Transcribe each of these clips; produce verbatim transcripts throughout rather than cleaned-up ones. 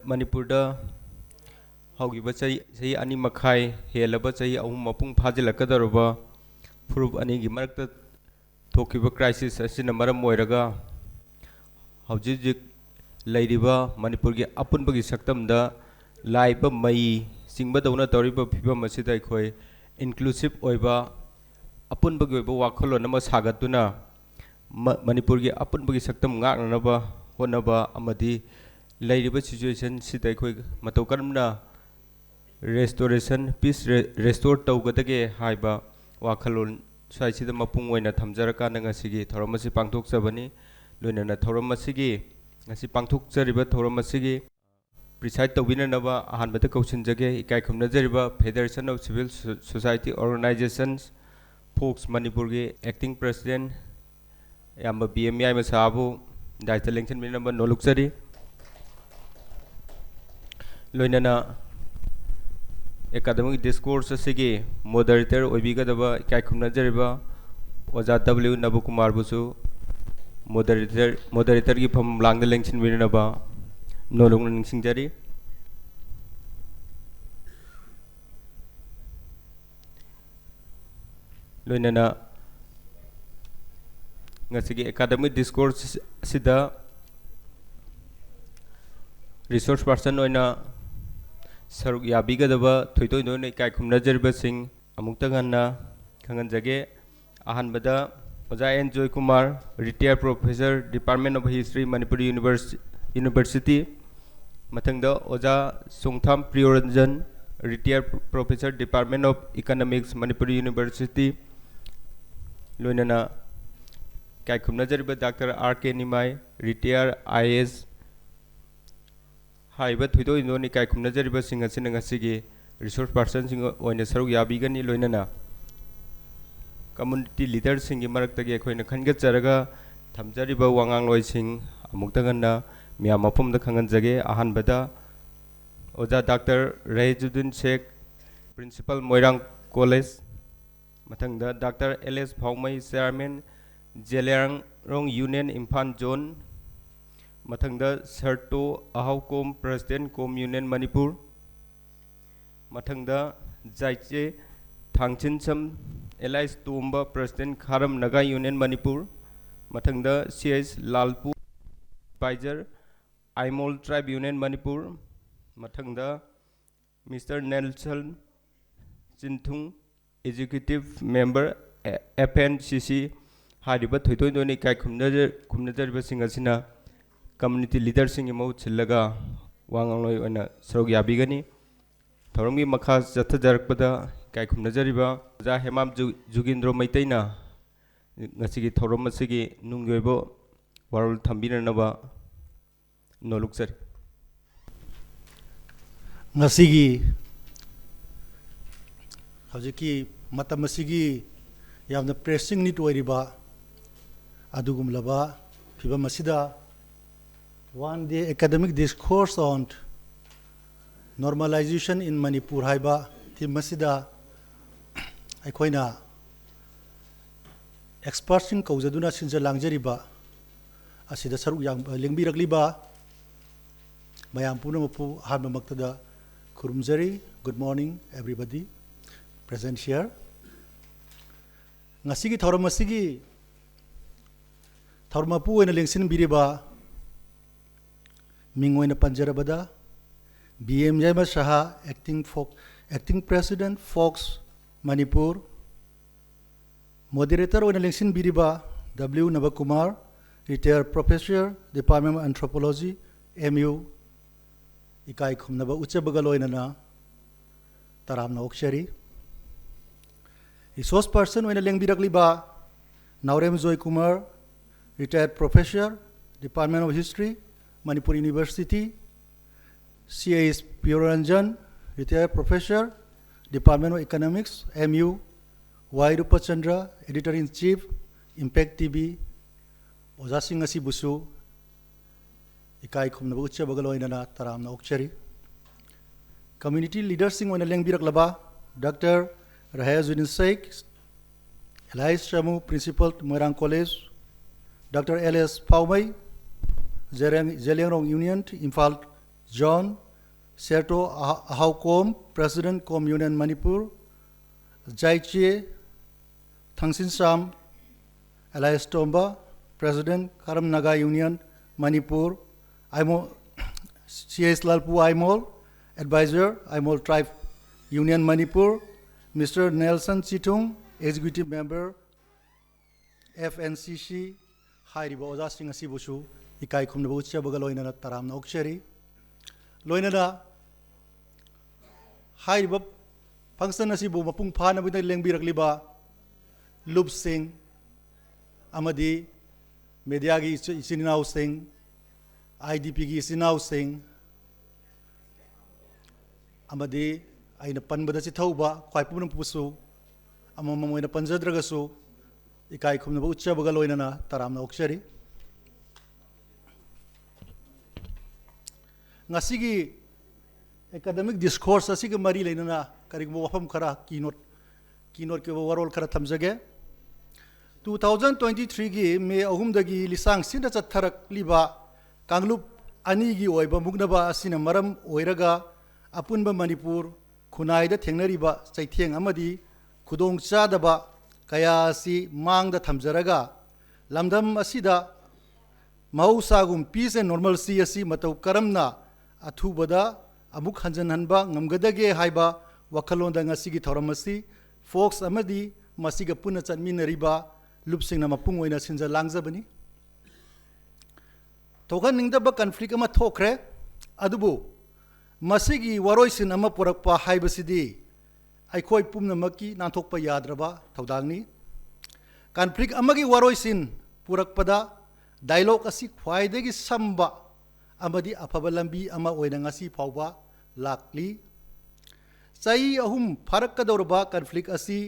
ꯃꯅꯤꯄꯨꯔꯗ ꯍꯧꯈꯤꯕ ꯆꯍꯤ, ꯆꯍꯤ ꯑꯅꯤ ꯃꯈꯥꯏ ꯍꯦꯜꯂꯕ, ꯆꯍꯤ ꯑꯍꯨꯝ ꯃꯄꯨꯡ ꯐꯥꯖꯤꯜꯂꯛꯀꯗꯧꯔꯕ ꯐꯨꯔꯨꯞ ꯑꯅꯤꯒꯤ ꯃꯔꯛꯇ ꯊꯣꯛꯈꯤꯕ crisis ꯑꯁꯤꯅ ꯃꯔꯝ ꯑꯣꯏꯔꯒ ꯍꯧꯖꯤꯛ ꯍꯧꯖꯤꯛ ꯂꯩꯔꯤꯕ ꯃꯅꯤꯄꯨꯔꯒꯤ ꯑꯄꯨꯟꯕꯒꯤ ꯁꯛꯇꯝꯗ ꯂꯥꯛꯏꯕ ꯃꯩ ꯆꯤꯡꯕꯗꯧꯅ ꯇꯧꯔꯤꯕ ꯐꯤꯕꯝ ꯑꯁꯤꯗ ꯑꯩꯈꯣꯏ inclusive ꯑꯣꯏꯕ, ꯑꯄꯨꯟꯕꯒꯤ ꯑꯣꯏꯕ ꯋꯥꯈꯜꯂꯣꯟ ꯑꯃ ꯁꯥꯒꯠꯇꯨꯅ ꯃ-, ꯃꯅꯤꯄꯨꯔꯒꯤ ꯑꯄꯨꯟꯕꯒꯤ ꯁꯛꯇꯝ ꯉꯥꯛꯅꯅꯕ ꯍꯣꯠꯅꯕ ꯑꯃꯗꯤ ꯂꯩꯔꯤꯕ situation ꯁꯤꯗ ꯑꯩꯈꯣꯏ ꯃꯇꯧ ꯀꯔꯝꯅ restoration, peace re-, restore ꯇꯧꯒꯗꯒꯦ ꯍꯥꯏꯕ ꯋꯥꯈꯜꯂꯣꯟ ꯁ꯭ꯋꯥꯏꯁꯤꯗ ꯃꯄꯨꯡ ꯑꯣꯏꯅ ꯊꯝꯖꯔꯀꯥꯟꯗ ꯉꯁꯤꯒꯤ ꯊꯧꯔꯝ ꯑꯁꯤ ꯄꯥꯡꯊꯣꯛꯆꯕꯅꯤ꯫ ꯂꯣꯏꯅꯅ ꯊꯧꯔꯝ ꯑꯁꯤꯒꯤ, ꯉꯁꯤ ꯄꯥꯡꯊꯣꯛꯆꯔꯤꯕ ꯊꯧꯔꯝ ꯑꯁꯤꯒꯤ preside ꯇꯧꯕꯤꯅꯅꯕ ꯑꯍꯥꯟꯕꯗ ꯀꯧꯁꯤꯟꯖꯒꯦ ꯏꯀꯥꯏ ꯈꯨꯝꯅꯖꯔꯤꯕ Federation of Civil So-, Society Organizations, fox ꯃꯅꯤꯄꯨꯔꯒꯤ acting president, ꯏꯌꯥꯝꯕ ꯕꯤ ꯑꯦꯝ ꯌꯥꯏꯃ ꯁꯥꯍꯕꯨ dais ꯇ ꯂꯦꯡꯁꯤꯟꯕꯤꯅꯕ ꯅꯣꯜꯂꯨꯛꯆꯔꯤ꯫ ꯂꯣꯏꯅꯅ academic discourse ꯑꯁꯤꯒꯤ moderator ꯑꯣꯏꯕꯤꯒꯗꯕ ꯏꯀꯥꯏ ꯈꯨꯝꯅꯖꯔꯤꯕ ꯑꯣꯖꯥ ꯗꯕ꯭ꯂꯤꯎ ꯅꯕꯀꯨꯃꯥꯔꯕꯨꯁꯨ moderator, moderator ꯒꯤ ꯐꯝꯂꯥꯡꯗ ꯂꯦꯡꯁꯤꯟꯕꯤꯅꯕ ꯅꯣꯜꯂꯨꯛꯅ ꯅꯤꯡꯁꯤꯡꯖꯔꯤ꯫ ꯂꯣꯏꯅꯅ ꯉꯁꯤꯒꯤ academic discourse ꯑꯁꯤꯗ resource person ꯑꯣꯏꯅ ꯁꯔꯨꯛ ꯌꯥꯕꯤꯒꯗꯕ ꯊꯣꯏꯗꯣꯛ ꯍꯦꯟꯗꯣꯛꯅ ꯏꯀꯥꯏ ꯈꯨꯝꯅꯖꯔꯤꯕꯁꯤꯡ ꯑꯃꯨꯛꯇꯪ ꯍꯟꯅ ꯈꯪꯍꯟꯖꯒꯦ꯫ ꯑꯍꯥꯟꯕꯗ ꯑꯣꯖꯥ and Joykumar, retired professor, Department of History, Manipuri Univers-, University꯫ ꯃꯊꯪꯗ ꯑꯣꯖꯥ ꯆꯣꯡꯊꯥꯝ ꯄ꯭ꯔꯤꯌꯣꯔꯟꯖꯟ, retired professor, Department of Economics, Manipuri University꯫ ꯂꯣꯏꯅꯅ ꯏꯀꯥꯏ ꯈꯨꯝꯅꯖꯔꯤꯕ doctor R K Nimai, retired I A S꯫ ꯍꯥꯏꯔꯤꯕ ꯊꯣꯏꯗꯣꯛ ꯍꯦꯟꯗꯣꯛꯅ ꯏꯀꯥꯏ ꯈꯨꯝꯅꯖꯔꯤꯕꯁꯤꯡ ꯑꯁꯤꯅ ꯉꯁꯤꯒꯤ resource personꯁꯤꯡ ꯑꯣꯏꯅ ꯁꯔꯨꯛ ꯌꯥꯕꯤꯒꯅꯤ꯫ ꯂꯣꯏꯅꯅ community leaderꯁꯤꯡꯒꯤ ꯃꯔꯛꯇꯒꯤ ꯑꯩꯈꯣꯏꯅ ꯈꯟꯒꯠꯆꯔꯒ ꯊꯝꯖꯔꯤꯕ ꯋꯥꯉꯥꯡꯂꯣꯏꯁꯤꯡ ꯑꯃꯨꯛꯇꯪ ꯍꯟꯅ ꯃꯤꯌꯥꯝ ꯃꯐꯝꯗ ꯈꯪꯍꯟꯖꯒꯦ꯫ ꯑꯍꯥꯟꯕꯗ ꯑꯣꯖꯥ ꯗꯥꯛꯇꯔ ꯔꯍꯤꯖꯨꯗꯤꯟ ꯁꯦꯈ, principal ꯃꯣꯏꯔꯥꯡ ꯀꯣꯂꯦꯖ꯫ ꯃꯊꯪꯗ ꯗꯥꯛꯇꯔ ꯑꯦꯜ ꯑꯦꯁ ꯐꯥꯎꯃꯩ, chairman, Zeliangrong Union, Imphal zone꯫ ꯃꯊꯪꯗ ꯁꯔꯇꯣ ꯑꯍꯥꯎꯀꯣꯝ, President, Com Union Manipur. ꯃꯊꯪꯗ ꯖꯥꯏꯆꯦ ꯊꯥꯡꯆꯤꯟꯁꯝ ꯑꯦꯂꯥꯏꯁ ꯇꯣꯝꯕ, President, ꯈꯥꯔꯝ ꯅꯥꯒꯥ ꯌꯨꯅꯤꯌꯟ ꯃꯅꯤꯄꯨꯔ꯫ ꯃꯊꯪꯗ C S ꯂꯥꯜꯄꯨ, Advisor, Aimol Tribe Union ꯃꯅꯤꯄꯨꯔ꯫ ꯃꯊꯪꯗ mister Nelson Chinthung, Executive Member, F N C C. ꯍꯥꯏꯔꯤꯕ ꯊꯣꯏꯗꯣꯛ ꯍꯦꯟꯗꯣꯛꯅ ꯏꯀꯥꯏ ꯈꯨꯝꯅꯖ-, ꯈꯨꯝꯅꯖꯔꯤꯕꯁꯤꯡ ꯑꯁꯤꯅ community leaderꯁꯤꯡꯒꯤ ꯃꯍꯨꯠ ꯁꯤꯜꯂꯒ ꯋꯥ ꯉꯥꯡꯂꯣꯏ ꯑꯣꯏꯅ ꯁꯔꯨꯛ ꯌꯥꯕꯤꯒꯅꯤ꯫ ꯊꯧꯔꯝꯒꯤ ꯃꯈꯥ ꯆꯠꯊꯖꯔꯛꯄꯗ ꯏꯀꯥꯏ ꯈꯨꯝꯅꯖꯔꯤꯕ ꯑꯣꯖꯥ ꯍꯦꯃꯥꯝ ꯖꯨ-, ꯖꯨꯒꯤꯟꯗ꯭ꯔꯣ ꯃꯩꯇꯩꯅ ꯉꯁꯤꯒꯤ ꯊꯧꯔꯝ ꯑꯁꯤꯒꯤ ꯅꯨꯡꯒꯤ ꯑꯣꯏꯕ ꯋꯥꯔꯣꯜ ꯊꯝꯕꯤꯅꯅꯕ ꯅꯣꯂꯨꯛꯆꯔꯤ꯫ ꯉꯁꯤꯒꯤ, ꯍꯧꯖꯤꯛꯀꯤ ꯃꯇꯝ ꯑꯁꯤꯒꯤ ꯌꯥꯝꯅ pressing need ꯑꯣꯏꯔꯤꯕ ꯑꯗꯨꯒꯨꯝꯂꯕ ꯐꯤꯕꯝ ꯑꯁꯤꯗ, One Day Academic Discourse on Normalization in Manipur ꯍꯥꯏꯕ theme ꯑꯁꯤꯗ ꯑꯩꯈꯣꯏꯅ expertꯁꯤꯡ ꯀꯧꯖꯗꯨꯅ ꯁꯤꯟꯖ ꯂꯥꯡꯖꯔꯤꯕ ꯑꯁꯤꯗ ꯁꯔꯨꯛ ꯌꯥꯝ-, ꯂꯦꯡꯕꯤꯔꯛꯂꯤꯕ ꯃꯌꯥꯝ ꯄꯨꯝꯅꯃꯛꯄꯨ ꯑꯍꯥꯟꯕꯃꯛꯇꯗ ꯈꯨꯔꯨꯝꯖꯔꯤ꯫ Good morning, everybody present here. ꯉꯁꯤꯒꯤ ꯊꯧꯔꯝ ꯑꯁꯤꯒꯤ ꯊꯧꯔꯝ ꯃꯄꯨ ꯑꯣꯏꯅ ꯂꯦꯡꯁꯤꯟꯕꯤꯔꯤꯕ ꯃꯤꯡ ꯑꯣꯏꯅ ꯄꯟꯖꯔꯕꯗ, ꯕꯤ ꯑꯦꯝ ꯌꯥꯏꯃ ꯁꯍꯥ, Acting Fo-, Acting President, Fox, Manipur. Moderator ꯑꯣꯏꯅ ꯂꯦꯡꯁꯤꯟꯕꯤꯔꯤꯕ W Nabakumar, Retired Professor, Department of Anthropology, M U. ꯏꯀꯥꯏ ꯈꯨꯝꯅꯕ ꯎꯠꯆꯕꯒ ꯂꯣꯏꯅꯅ ꯇꯔꯥꯝꯅ ꯑꯣꯛꯆꯔꯤ꯫ Resource person ꯑꯣꯏꯅ ꯂꯦꯡꯕꯤꯔꯛꯂꯤꯕ Naorem Joykumar, Retired Professor, Department of History, Manipur University, C H Priyoranjan, Retired Professor, Department of Economics, M U, Y Rupchandra, Editor in Chief, Impact T V, ꯑꯣꯖꯥꯁꯤꯡ ꯑꯁꯤꯕꯨꯁꯨ ꯏꯀꯥꯏ ꯈꯨꯝꯅꯕ ꯎꯠꯆꯕꯒ ꯂꯣꯏꯅꯅ ꯇꯔꯥꯝꯅ ꯑꯣꯛꯆꯔꯤ꯫ Community leaderꯁꯤꯡ ꯑꯣꯏꯅ ꯂꯦꯡꯕꯤꯔꯛꯂꯕ ꯗꯥꯛꯇꯔ ꯔꯍꯥꯌꯥꯖꯨꯗꯤꯟ ꯁꯦꯈ, ꯑꯦꯂꯥꯏꯁ ꯆꯥꯃꯨ, Principal, ꯃꯣꯏꯔꯥꯡ College, ꯗꯥꯛꯇꯔ ꯑꯦꯜ ꯑꯦꯁ ꯄꯥꯎꯃꯩ, Zeliang- Zeliangrong Union, Imphal Zone, Serto Ah- Ahaukom, President Com Union Manipur, Jaiche Thangsinsam, Elias Tomba, President Karam Naga Union Manipur, Aimo- C S Lalpu Aimol, Advisor, Aimol Tribe Union Manipur, Mister Nelson Chithung, Executive Member, F N C C, ꯍꯥꯏꯔꯤꯕ ꯑꯣꯖꯥꯁꯤꯡ ꯑꯁꯤꯕꯨꯁꯨ ꯏꯀꯥꯏ ꯈꯨꯝꯅꯕ ꯎꯠꯆꯕꯒ ꯂꯣꯏꯅꯅ ꯇꯔꯥꯝꯅ ꯑꯣꯛꯆꯔꯤ꯫ ꯂꯣꯏꯅꯅ ꯍꯥꯏꯔꯤꯕ function ꯑꯁꯤꯕꯨ ꯃꯄꯨꯡ ꯐꯥꯅꯕꯒꯤꯗꯃꯛ ꯂꯦꯡꯕꯤꯔꯛꯂꯤꯕ ꯂꯨꯞꯁꯤꯡ ꯑꯃꯗꯤ mediaꯒꯤ ꯏꯆꯤ- ꯏꯆꯤꯟ ꯏꯅꯥꯎꯁꯤꯡ, I D Pꯒꯤ ꯏꯆꯤꯟ ꯏꯅꯥꯎꯁꯤꯡ, ꯑꯃꯗꯤ ꯑꯩꯅ ꯄꯟꯕꯗ ꯆꯤꯊꯍꯧꯕ ꯈ꯭ꯋꯥꯏ ꯄꯨꯝꯅꯃꯛꯄꯨꯁꯨ ꯑꯃꯃꯝ ꯑꯣꯏꯅ ꯄꯟꯖꯗ꯭ꯔꯒꯁꯨ ꯏꯀꯥꯏ ꯈꯨꯝꯅꯕ ꯎꯠꯆꯕꯒ ꯂꯣꯏꯅꯅ ꯇꯔꯥꯝꯅ ꯑꯣꯛꯆꯔꯤ꯫ ꯉꯁꯤꯒꯤ academic discourse ꯑꯁꯤꯒ ꯃꯔꯤ ꯂꯩꯅꯅ ꯀꯔꯤꯒꯨꯝꯕ ꯋꯥꯐꯝ ꯈꯔ, keynote, keynoteꯀꯤ ꯑꯣꯏꯕ ꯋꯥꯔꯣꯜ ꯈꯔ ꯊꯝꯖꯒꯦ꯫ Two thousand twenty threeꯒꯤ May ꯑꯍꯨꯝꯗꯒꯤ ꯂꯤꯁꯥꯡ ꯁꯤꯠꯅ ꯆꯠꯊꯔꯛꯂꯤꯕ ꯀꯥꯡꯂꯨꯞ ꯑꯅꯤꯒꯤ ꯑꯣꯏꯕ ꯃꯨꯛꯅꯕ ꯑꯁꯤꯅ ꯃꯔꯝ ꯑꯣꯏꯔꯒ ꯑꯄꯨꯟꯕ ꯃꯅꯤꯄꯨꯔ ꯈꯨꯟꯅꯥꯏꯗ ꯊꯦꯡꯅꯔꯤꯕ ꯆꯩꯊꯦꯡ ꯑꯃꯗꯤ ꯈꯨꯗꯣꯡꯆꯥꯗꯕ ꯀꯌꯥ ꯑꯁꯤ ꯃꯥꯡꯗ ꯊꯝꯖꯔꯒ, ꯂꯝꯗꯝ ꯑꯁꯤꯗ ꯃꯍꯧꯁꯥꯒꯨꯝ peace and normalcy ꯑꯁꯤ ꯃꯇꯧ ꯀꯔꯝꯅ ꯑꯊꯨꯕꯗ ꯑꯃꯨꯛ ꯍꯟꯖꯤꯟꯍꯟꯕ ꯉꯝꯒꯗꯒꯦ ꯍꯥꯏꯕ ꯋꯥꯈꯜꯂꯣꯟꯗ ꯉꯁꯤꯒꯤ ꯊꯧꯔꯝ ꯑꯁꯤ ꯐꯣꯛꯁ ꯑꯃꯗꯤ ꯃꯁꯤꯒ ꯄꯨꯟꯅ ꯆꯠꯃꯤꯟꯅꯔꯤꯕ ꯂꯨꯞꯁꯤꯡꯅ ꯃꯄꯨꯡ ꯑꯣꯏꯅ ꯁꯤꯟꯖ ꯂꯥꯡꯖꯕꯅꯤ꯫ ꯊꯣꯛꯍꯟꯅꯤꯡꯗꯕ conflict ꯑꯃ ꯊꯣꯛꯈ꯭ꯔꯦ, ꯑꯗꯨꯕꯨ ꯃꯁꯤꯒꯤ ꯋꯥꯔꯣꯏꯁꯤꯟ ꯑꯃ ꯄꯨꯔꯛꯄ ꯍꯥꯏꯕꯁꯤꯗꯤ ꯑꯩꯈꯣꯏ ꯄꯨꯝꯅꯃꯛꯀꯤ ꯅꯥꯟꯊꯣꯛꯄ ꯌꯥꯗ꯭ꯔꯕ ꯊꯧꯗꯥꯡꯅꯤ꯫ Conflict ꯑꯃꯒꯤ ꯋꯥꯔꯣꯏꯁꯤꯟ ꯄꯨꯔꯛꯄꯗ dialogue ꯑꯁꯤ ꯈ꯭ꯋꯥꯏꯗꯒꯤ ꯁꯝꯕ ꯑꯃꯗꯤ ꯑꯐꯕ ꯂꯝꯕꯤ ꯑꯃ ꯑꯣꯏꯅ ꯉꯁꯤ ꯐꯥꯎꯕ ꯂꯥꯛꯂꯤ꯫ ꯆꯍꯤ ꯑꯍꯨꯝ ꯐꯥꯔꯛꯀꯗꯧꯔꯕ conflict ꯑꯁꯤ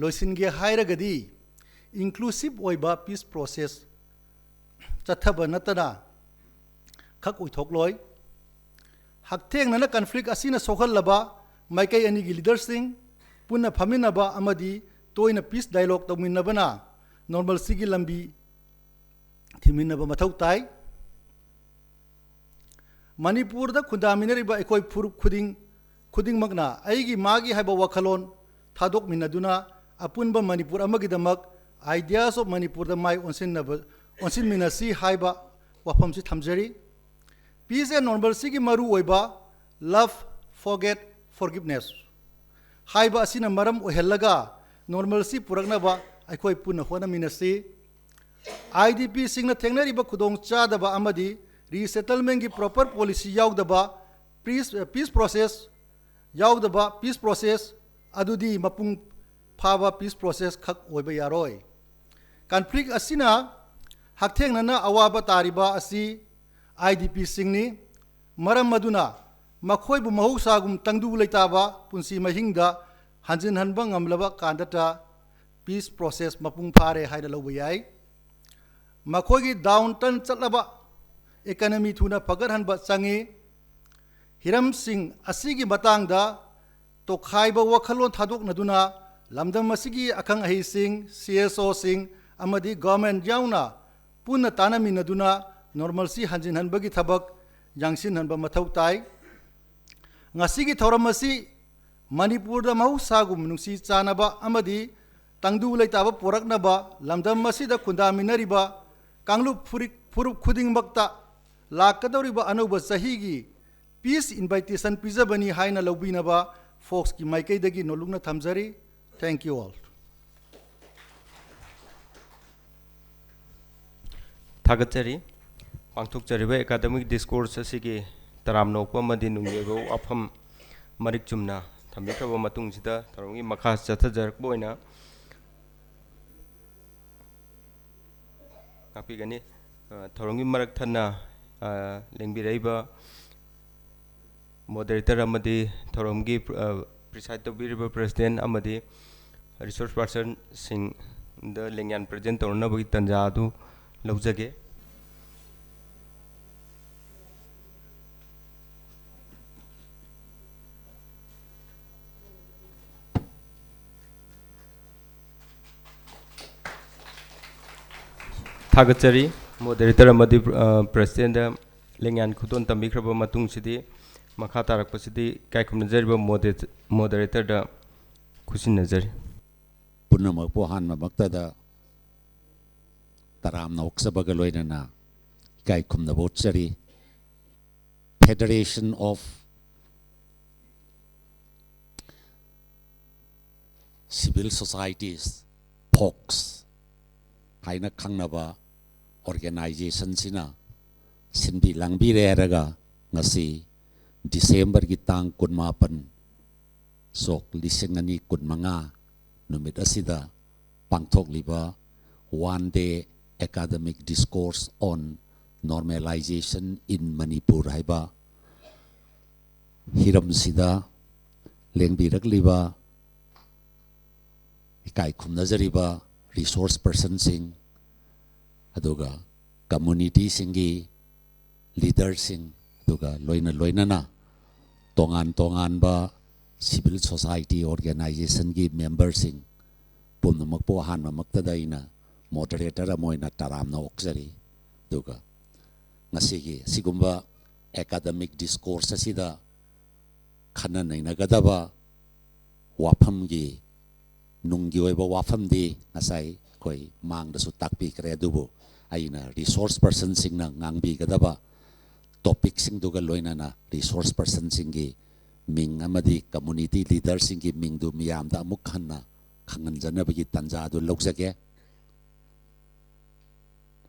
ꯂꯣꯏꯁꯤꯟꯒꯦ ꯍꯥꯏꯔꯒꯗꯤ inclusive ꯑꯣꯏꯕ peace process ꯆꯠꯊꯕ ꯅꯠꯇꯅ ꯈꯛ ꯑꯣꯏꯊꯣꯛꯂꯣꯏ꯫ ꯍꯛꯊꯦꯡꯅꯅ conflict ꯑꯁꯤꯅ ꯁꯣꯛꯍꯜꯂꯕ ꯃꯥꯏꯀꯩ ꯑꯅꯤꯒꯤ leaderꯁꯤꯡ ꯄꯨꯟꯅ ꯐꯝꯃꯤꯟꯅꯕ ꯑꯃꯗꯤ ꯇꯣꯏꯅ peace dialogue ꯇꯧꯃꯤꯟꯅꯕꯅ normalcyꯒꯤ ꯂꯝꯕꯤ ꯊꯤꯡꯃꯤꯟꯅꯕ ꯃꯊꯧ ꯇꯥꯏ꯫ ꯃꯅꯤꯄꯨꯔꯗ ꯈꯨꯟꯗꯥꯃꯤꯟꯅꯔꯤꯕ ꯑꯩꯈꯣꯏ ꯐꯨꯔꯨꯞ ꯈꯨꯗꯤꯡ, ꯈꯨꯗꯤꯡꯃꯛꯅ ꯑꯩꯒꯤ ꯃꯥꯒꯤ ꯍꯥꯏꯕ ꯋꯥꯈꯜꯂꯣꯟ ꯊꯥꯗꯣꯛꯃꯤꯟꯅꯗꯨꯅ ꯑꯄꯨꯟꯕ ꯃꯅꯤꯄꯨꯔ ꯑꯃꯒꯤꯗꯃꯛ, Ideas of ꯃꯅꯤꯄꯨꯔꯗ ꯃꯥꯏ ꯑꯣꯟꯁꯤꯟꯅꯕ, ꯑꯣꯟꯁꯤꯟꯃꯤꯟꯅꯁꯤ ꯍꯥꯏꯕ ꯋꯥꯐꯝꯁꯤ ꯊꯝꯖꯔꯤ꯫ Peace and normalcyꯒꯤ ꯃꯔꯨꯑꯣꯏꯕ, Love, Forget, Forgiveness ꯍꯥꯏꯕ ꯑꯁꯤꯅ ꯃꯔꯝ ꯑꯣꯏꯍꯜꯂꯒ normalcy ꯄꯨꯔꯛꯅꯕ ꯑꯩꯈꯣꯏ ꯄꯨꯟꯅ ꯍꯣꯠꯅꯃꯤꯟꯅꯁꯤ꯫ IDPꯁꯤꯡꯅ ꯊꯦꯡꯅꯔꯤꯕ ꯈꯨꯗꯣꯡꯆꯥꯗꯕ ꯑꯃꯗꯤ resettlementꯀꯤ proper policy ꯌꯥꯎꯗꯕ, peace, peace process ꯌꯥꯎꯗꯕ peace process ꯑꯗꯨꯗꯤ ꯃꯄꯨꯡ ꯐꯥꯕ peace process ꯈꯛ ꯑꯣꯏꯕ ꯌꯥꯔꯣꯏ꯫ Conflict ꯑꯁꯤꯅ ꯍꯛꯊꯦꯡꯅꯅ ꯑꯋꯥꯕ ꯇꯥꯔꯤꯕ ꯑꯁꯤ IDPꯁꯤꯡꯅꯤ꯫ ꯃꯔꯝ ꯑꯗꯨꯅ ꯃꯈꯣꯏꯕꯨ ꯃꯍꯧꯁꯥꯒꯨꯝ ꯇꯪꯗꯨ ꯂꯩꯇꯥꯕ ꯄꯨꯟꯁꯤ ꯃꯍꯤꯡꯗ ꯍꯟꯖꯤꯟꯍꯟꯕ ꯉꯝꯂꯕ ꯀꯥꯟꯗꯇ peace process ꯃꯄꯨꯡ ꯐꯥꯔꯦ ꯍꯥꯏꯅ ꯂꯧꯕ ꯌꯥꯏ꯫ ꯃꯈꯣꯏꯒꯤ downturn ꯆꯠꯂꯕ economy ꯊꯨꯅ ꯐꯒꯠꯍꯟꯕ ꯆꯪꯏ꯫ ꯍꯤꯔꯝꯁꯤꯡ ꯑꯁꯤꯒꯤ ꯃꯇꯥꯡꯗ ꯇꯣꯈꯥꯏꯕ ꯋꯥꯈꯜꯂꯣꯟ ꯊꯥꯗꯣꯛꯅꯗꯨꯅ ꯂꯝꯗꯝ ꯑꯁꯤꯒꯤ ꯑꯈꯪ ꯑꯍꯩꯁꯤꯡ, CSOꯁꯤꯡ ꯑꯃꯗꯤ government ꯌꯥꯎꯅ ꯄꯨꯟꯅ ꯇꯥꯟꯅꯃꯤꯟꯅꯗꯨꯅ normalcy ꯍꯟꯖꯤꯟꯍꯟꯕꯒꯤ ꯊꯕꯛ ꯌꯥꯡꯁꯤꯟꯍꯟꯕ ꯃꯊꯧ ꯇꯥꯏ꯫ ꯉꯁꯤꯒꯤ ꯊꯧꯔꯝ ꯑꯁꯤ ꯃꯅꯤꯄꯨꯔꯗ ꯃꯍꯧꯁꯥꯒꯨꯝ ꯅꯨꯡꯁꯤ ꯆꯥꯟꯅꯕ ꯑꯃꯗꯤ ꯇꯪꯗꯨ ꯂꯩꯇꯥꯕ ꯄꯨꯔꯛꯅꯕ ꯂꯝꯗꯝ ꯑꯁꯤꯗ ꯈꯨꯟꯗꯥꯃꯤꯟꯅꯔꯤꯕ ꯀꯥꯡꯂꯨꯞ ꯐꯨꯔꯤꯛ-, ꯐꯨꯔꯨꯞ ꯈꯨꯗꯤꯡꯃꯛꯇ ꯂꯥꯛꯀꯗꯧꯔꯤꯕ ꯑꯅꯧꯕ ꯆꯍꯤꯒꯤ peace invitation ꯄꯤꯖꯕꯅꯤ ꯍꯥꯏꯅ ꯂꯧꯕꯤꯅꯕ ꯐꯣꯛꯁꯀꯤ ꯃꯥꯏꯀꯩꯗꯒꯤ ꯅꯣꯜꯂꯨꯛꯅ ꯊꯝꯖꯔꯤ꯫ Thank you all. ꯊꯥꯒꯠꯆꯔꯤ꯫ ꯄꯥꯡꯊꯣꯛꯆꯔꯤꯕ academic discourse ꯑꯁꯤꯒꯤ ꯇꯔꯥꯝꯅ ꯑꯣꯛꯄ ꯑꯃꯗꯤ ꯅꯨꯡꯒꯤ ꯑꯣꯏꯕ ꯋꯥꯐꯝ ꯃꯔꯤꯛ ꯆꯨꯝꯅ ꯊꯝꯕꯤꯈ꯭ꯔꯕ ꯃꯇꯨꯡꯁꯤꯗ ꯊꯧꯔꯝꯒꯤ ꯃꯈꯥ ꯆꯠꯊꯖꯔꯛꯄ ꯑꯣꯏꯅ ꯉꯥꯛꯄꯤꯒꯅꯤ꯫ ꯑ, ꯊꯧꯔꯝꯒꯤ ꯃꯔꯛ ꯊꯠꯅ, ꯑ, ꯂꯦꯡꯕꯤꯔꯛꯏꯕ moderator ꯑꯃꯗꯤ ꯊꯧꯔꯝꯒꯤ, ꯑ, preside ꯇꯧꯕꯤꯔꯤꯕ president ꯑꯃꯗꯤ resource personꯁꯤꯡꯗ ꯂꯦꯡꯌꯥꯟ present ꯇꯧꯅꯅꯕꯒꯤ ꯇꯥꯟꯖꯥ ꯑꯗꯨ ꯂꯧꯖꯒꯦ꯫ ꯊꯥꯒꯠꯆꯔꯤ꯫ Moderator ꯑꯃꯗꯤ, ꯑ, presidentꯗ ꯂꯦꯡꯌꯥꯟ ꯈꯨꯗꯣꯜ ꯇꯝꯕꯤꯈ꯭ꯔꯕ ꯃꯇꯨꯡꯁꯤꯗꯤ, ꯃꯈꯥ ꯇꯥꯔꯛꯄꯁꯤꯗꯤ ꯏꯀꯥꯏ ꯈꯨꯝꯅꯖꯔꯤꯕ moderator-, moderator-ꯗ ꯈꯨꯠꯁꯤꯟꯅꯖꯔꯤ꯫ ꯄꯨꯝꯅꯃꯛꯄꯨ ꯑꯍꯥꯟꯕꯃꯛꯇꯗ ꯇꯔꯥꯝꯅ ꯑꯣꯛꯆꯕꯒ ꯂꯣꯏꯅꯅ ꯏꯀꯥꯏ ꯈꯨꯝꯅꯕ ꯎꯠꯆꯔꯤ꯫ Federation of Civil Societies, fox ꯍꯥꯏꯅ ꯈꯪꯅꯕ organization-ꯁꯤꯅ ꯁꯤꯟꯕꯤ ꯂꯥꯡꯕꯤꯔꯦ ꯍꯥꯏꯔꯒ ꯉꯁꯤ ꯗꯤꯁꯦꯝꯕꯔꯒꯤ ꯇꯥꯡ ꯀꯨꯟꯃꯥꯄꯟ, ꯁꯣꯛ ꯂꯤꯁꯤꯡ ꯑꯅꯤ ꯀꯨꯟꯃꯉꯥ ꯅꯨꯃꯤꯠ ꯑꯁꯤꯗ ꯄꯥꯡꯊꯣꯛꯂꯤꯕ One Day Academic Discourse on Normalization in Manipur ꯍꯥꯏꯕ ꯍꯤꯔꯝꯁꯤꯗ ꯂꯦꯡꯕꯤꯔꯛꯂꯤꯕ ꯏꯀꯥꯏ ꯈꯨꯝꯅꯖꯔꯤꯕ resource person-ꯁꯤꯡ, ꯑꯗꯨꯒ community-ꯁꯤꯡꯒꯤ leader-ꯁꯤꯡ, ꯑꯗꯨꯒ ꯂꯣꯏꯅ ꯂꯣꯏꯅꯅ ꯇꯣꯉꯥꯟ ꯇꯣꯉꯥꯟꯕ civil society organization-ꯒꯤ member-ꯁꯤꯡ ꯄꯨꯝꯅꯃꯛꯄꯨ ꯑꯍꯥꯟꯕꯃꯛꯇꯗ ꯑꯩꯅ moderator ꯑꯃ ꯑꯣꯏꯅ ꯇꯔꯥꯝꯅ ꯑꯣꯛꯆꯔꯤ꯫ ꯑꯗꯨꯒ ꯉꯁꯤꯒꯤ ꯑꯁꯤꯒꯨꯝꯕ academic discourse ꯑꯁꯤꯗ ꯈꯟꯅ ꯅꯩꯅꯒꯗꯕ ꯋꯥꯐꯝꯒꯤ, ꯅꯨꯡꯒꯤ ꯑꯣꯏꯕ ꯋꯥꯐꯝꯗꯤ ꯉꯁꯥꯏ ꯑꯩꯈꯣꯏ ꯃꯥꯡꯗꯁꯨ ꯇꯥꯛꯄꯤꯈ꯭ꯔꯦ, ꯑꯗꯨꯕꯨ ꯑꯩꯅ resource person-ꯁꯤꯡꯅ ꯉꯥꯡꯕꯤꯒꯗꯕ topic-ꯁꯤꯡꯗꯨꯒ ꯂꯣꯏꯅꯅ resource person-ꯁꯤꯡꯒꯤ ꯃꯤꯡ ꯑꯃꯗꯤ community leader-ꯁꯤꯡꯒꯤ ꯃꯤꯡꯗꯨ ꯃꯤꯌꯥꯝꯗ ꯑꯃꯨꯛ ꯍꯟꯅ ꯈꯪꯍꯟꯖꯅꯕꯒꯤ ꯇꯥꯟꯖꯥ ꯑꯗꯨ ꯂꯧꯖꯒꯦ꯫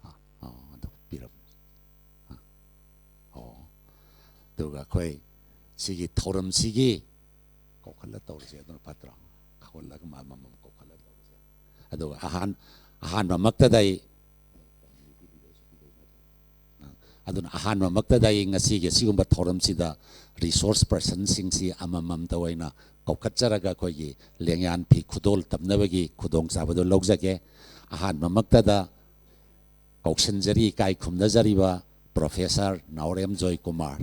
ꯑꯥ, ꯑꯥ, ꯑꯗꯨ ꯄꯤꯔꯝꯃꯣ꯫ ꯑꯥ, ꯑꯣ꯫ ꯑꯗꯨꯒ ꯑꯩꯈꯣꯏ ꯁꯤꯒꯤ ꯊꯧꯔꯝꯁꯤꯒꯤ ꯀꯧꯈꯠꯂ ꯇꯧꯔꯁꯦ, ꯑꯗꯨꯅ ꯐꯠꯇ꯭ꯔꯣ? ꯀꯧꯈꯠꯂꯒ ꯃꯥ ꯑꯃꯃꯝ ꯀꯧꯈꯠꯂ ꯇꯧꯔꯁꯦ꯫ ꯑꯗꯨꯒ ꯑꯍꯥꯟ-, ꯑꯍꯥꯟꯕꯃꯛꯇꯗ ꯑꯩ, ꯑꯗꯨꯅ ꯑꯍꯥꯟꯕꯃꯛꯇꯗ ꯑꯩ ꯉꯁꯤꯒꯤ ꯑꯁꯤꯒꯨꯝꯕ ꯊꯧꯔꯝꯁꯤꯗ resource person-ꯁꯤꯡꯁꯤ ꯑꯃꯃꯝꯇ ꯑꯣꯏꯅ ꯀꯧꯈꯠꯆꯔꯒ ꯑꯩꯈꯣꯏꯒꯤ ꯂꯦꯡꯌꯥꯟ ꯐꯤ ꯈꯨꯗꯣꯜ ꯇꯝꯅꯕꯒꯤ ꯈꯨꯗꯣꯡꯆꯥꯕꯗꯨ ꯂꯧꯖꯒꯦ꯫ ꯑꯍꯥꯟꯕꯃꯛꯇꯗ ꯀꯧꯁꯤꯟꯖꯔꯤ, ꯏꯀꯥꯏ ꯈꯨꯝꯅꯖꯔꯤꯕ Professor ꯅꯥꯎꯔꯦꯝ ꯖꯣꯏꯀꯨꯃꯥꯔ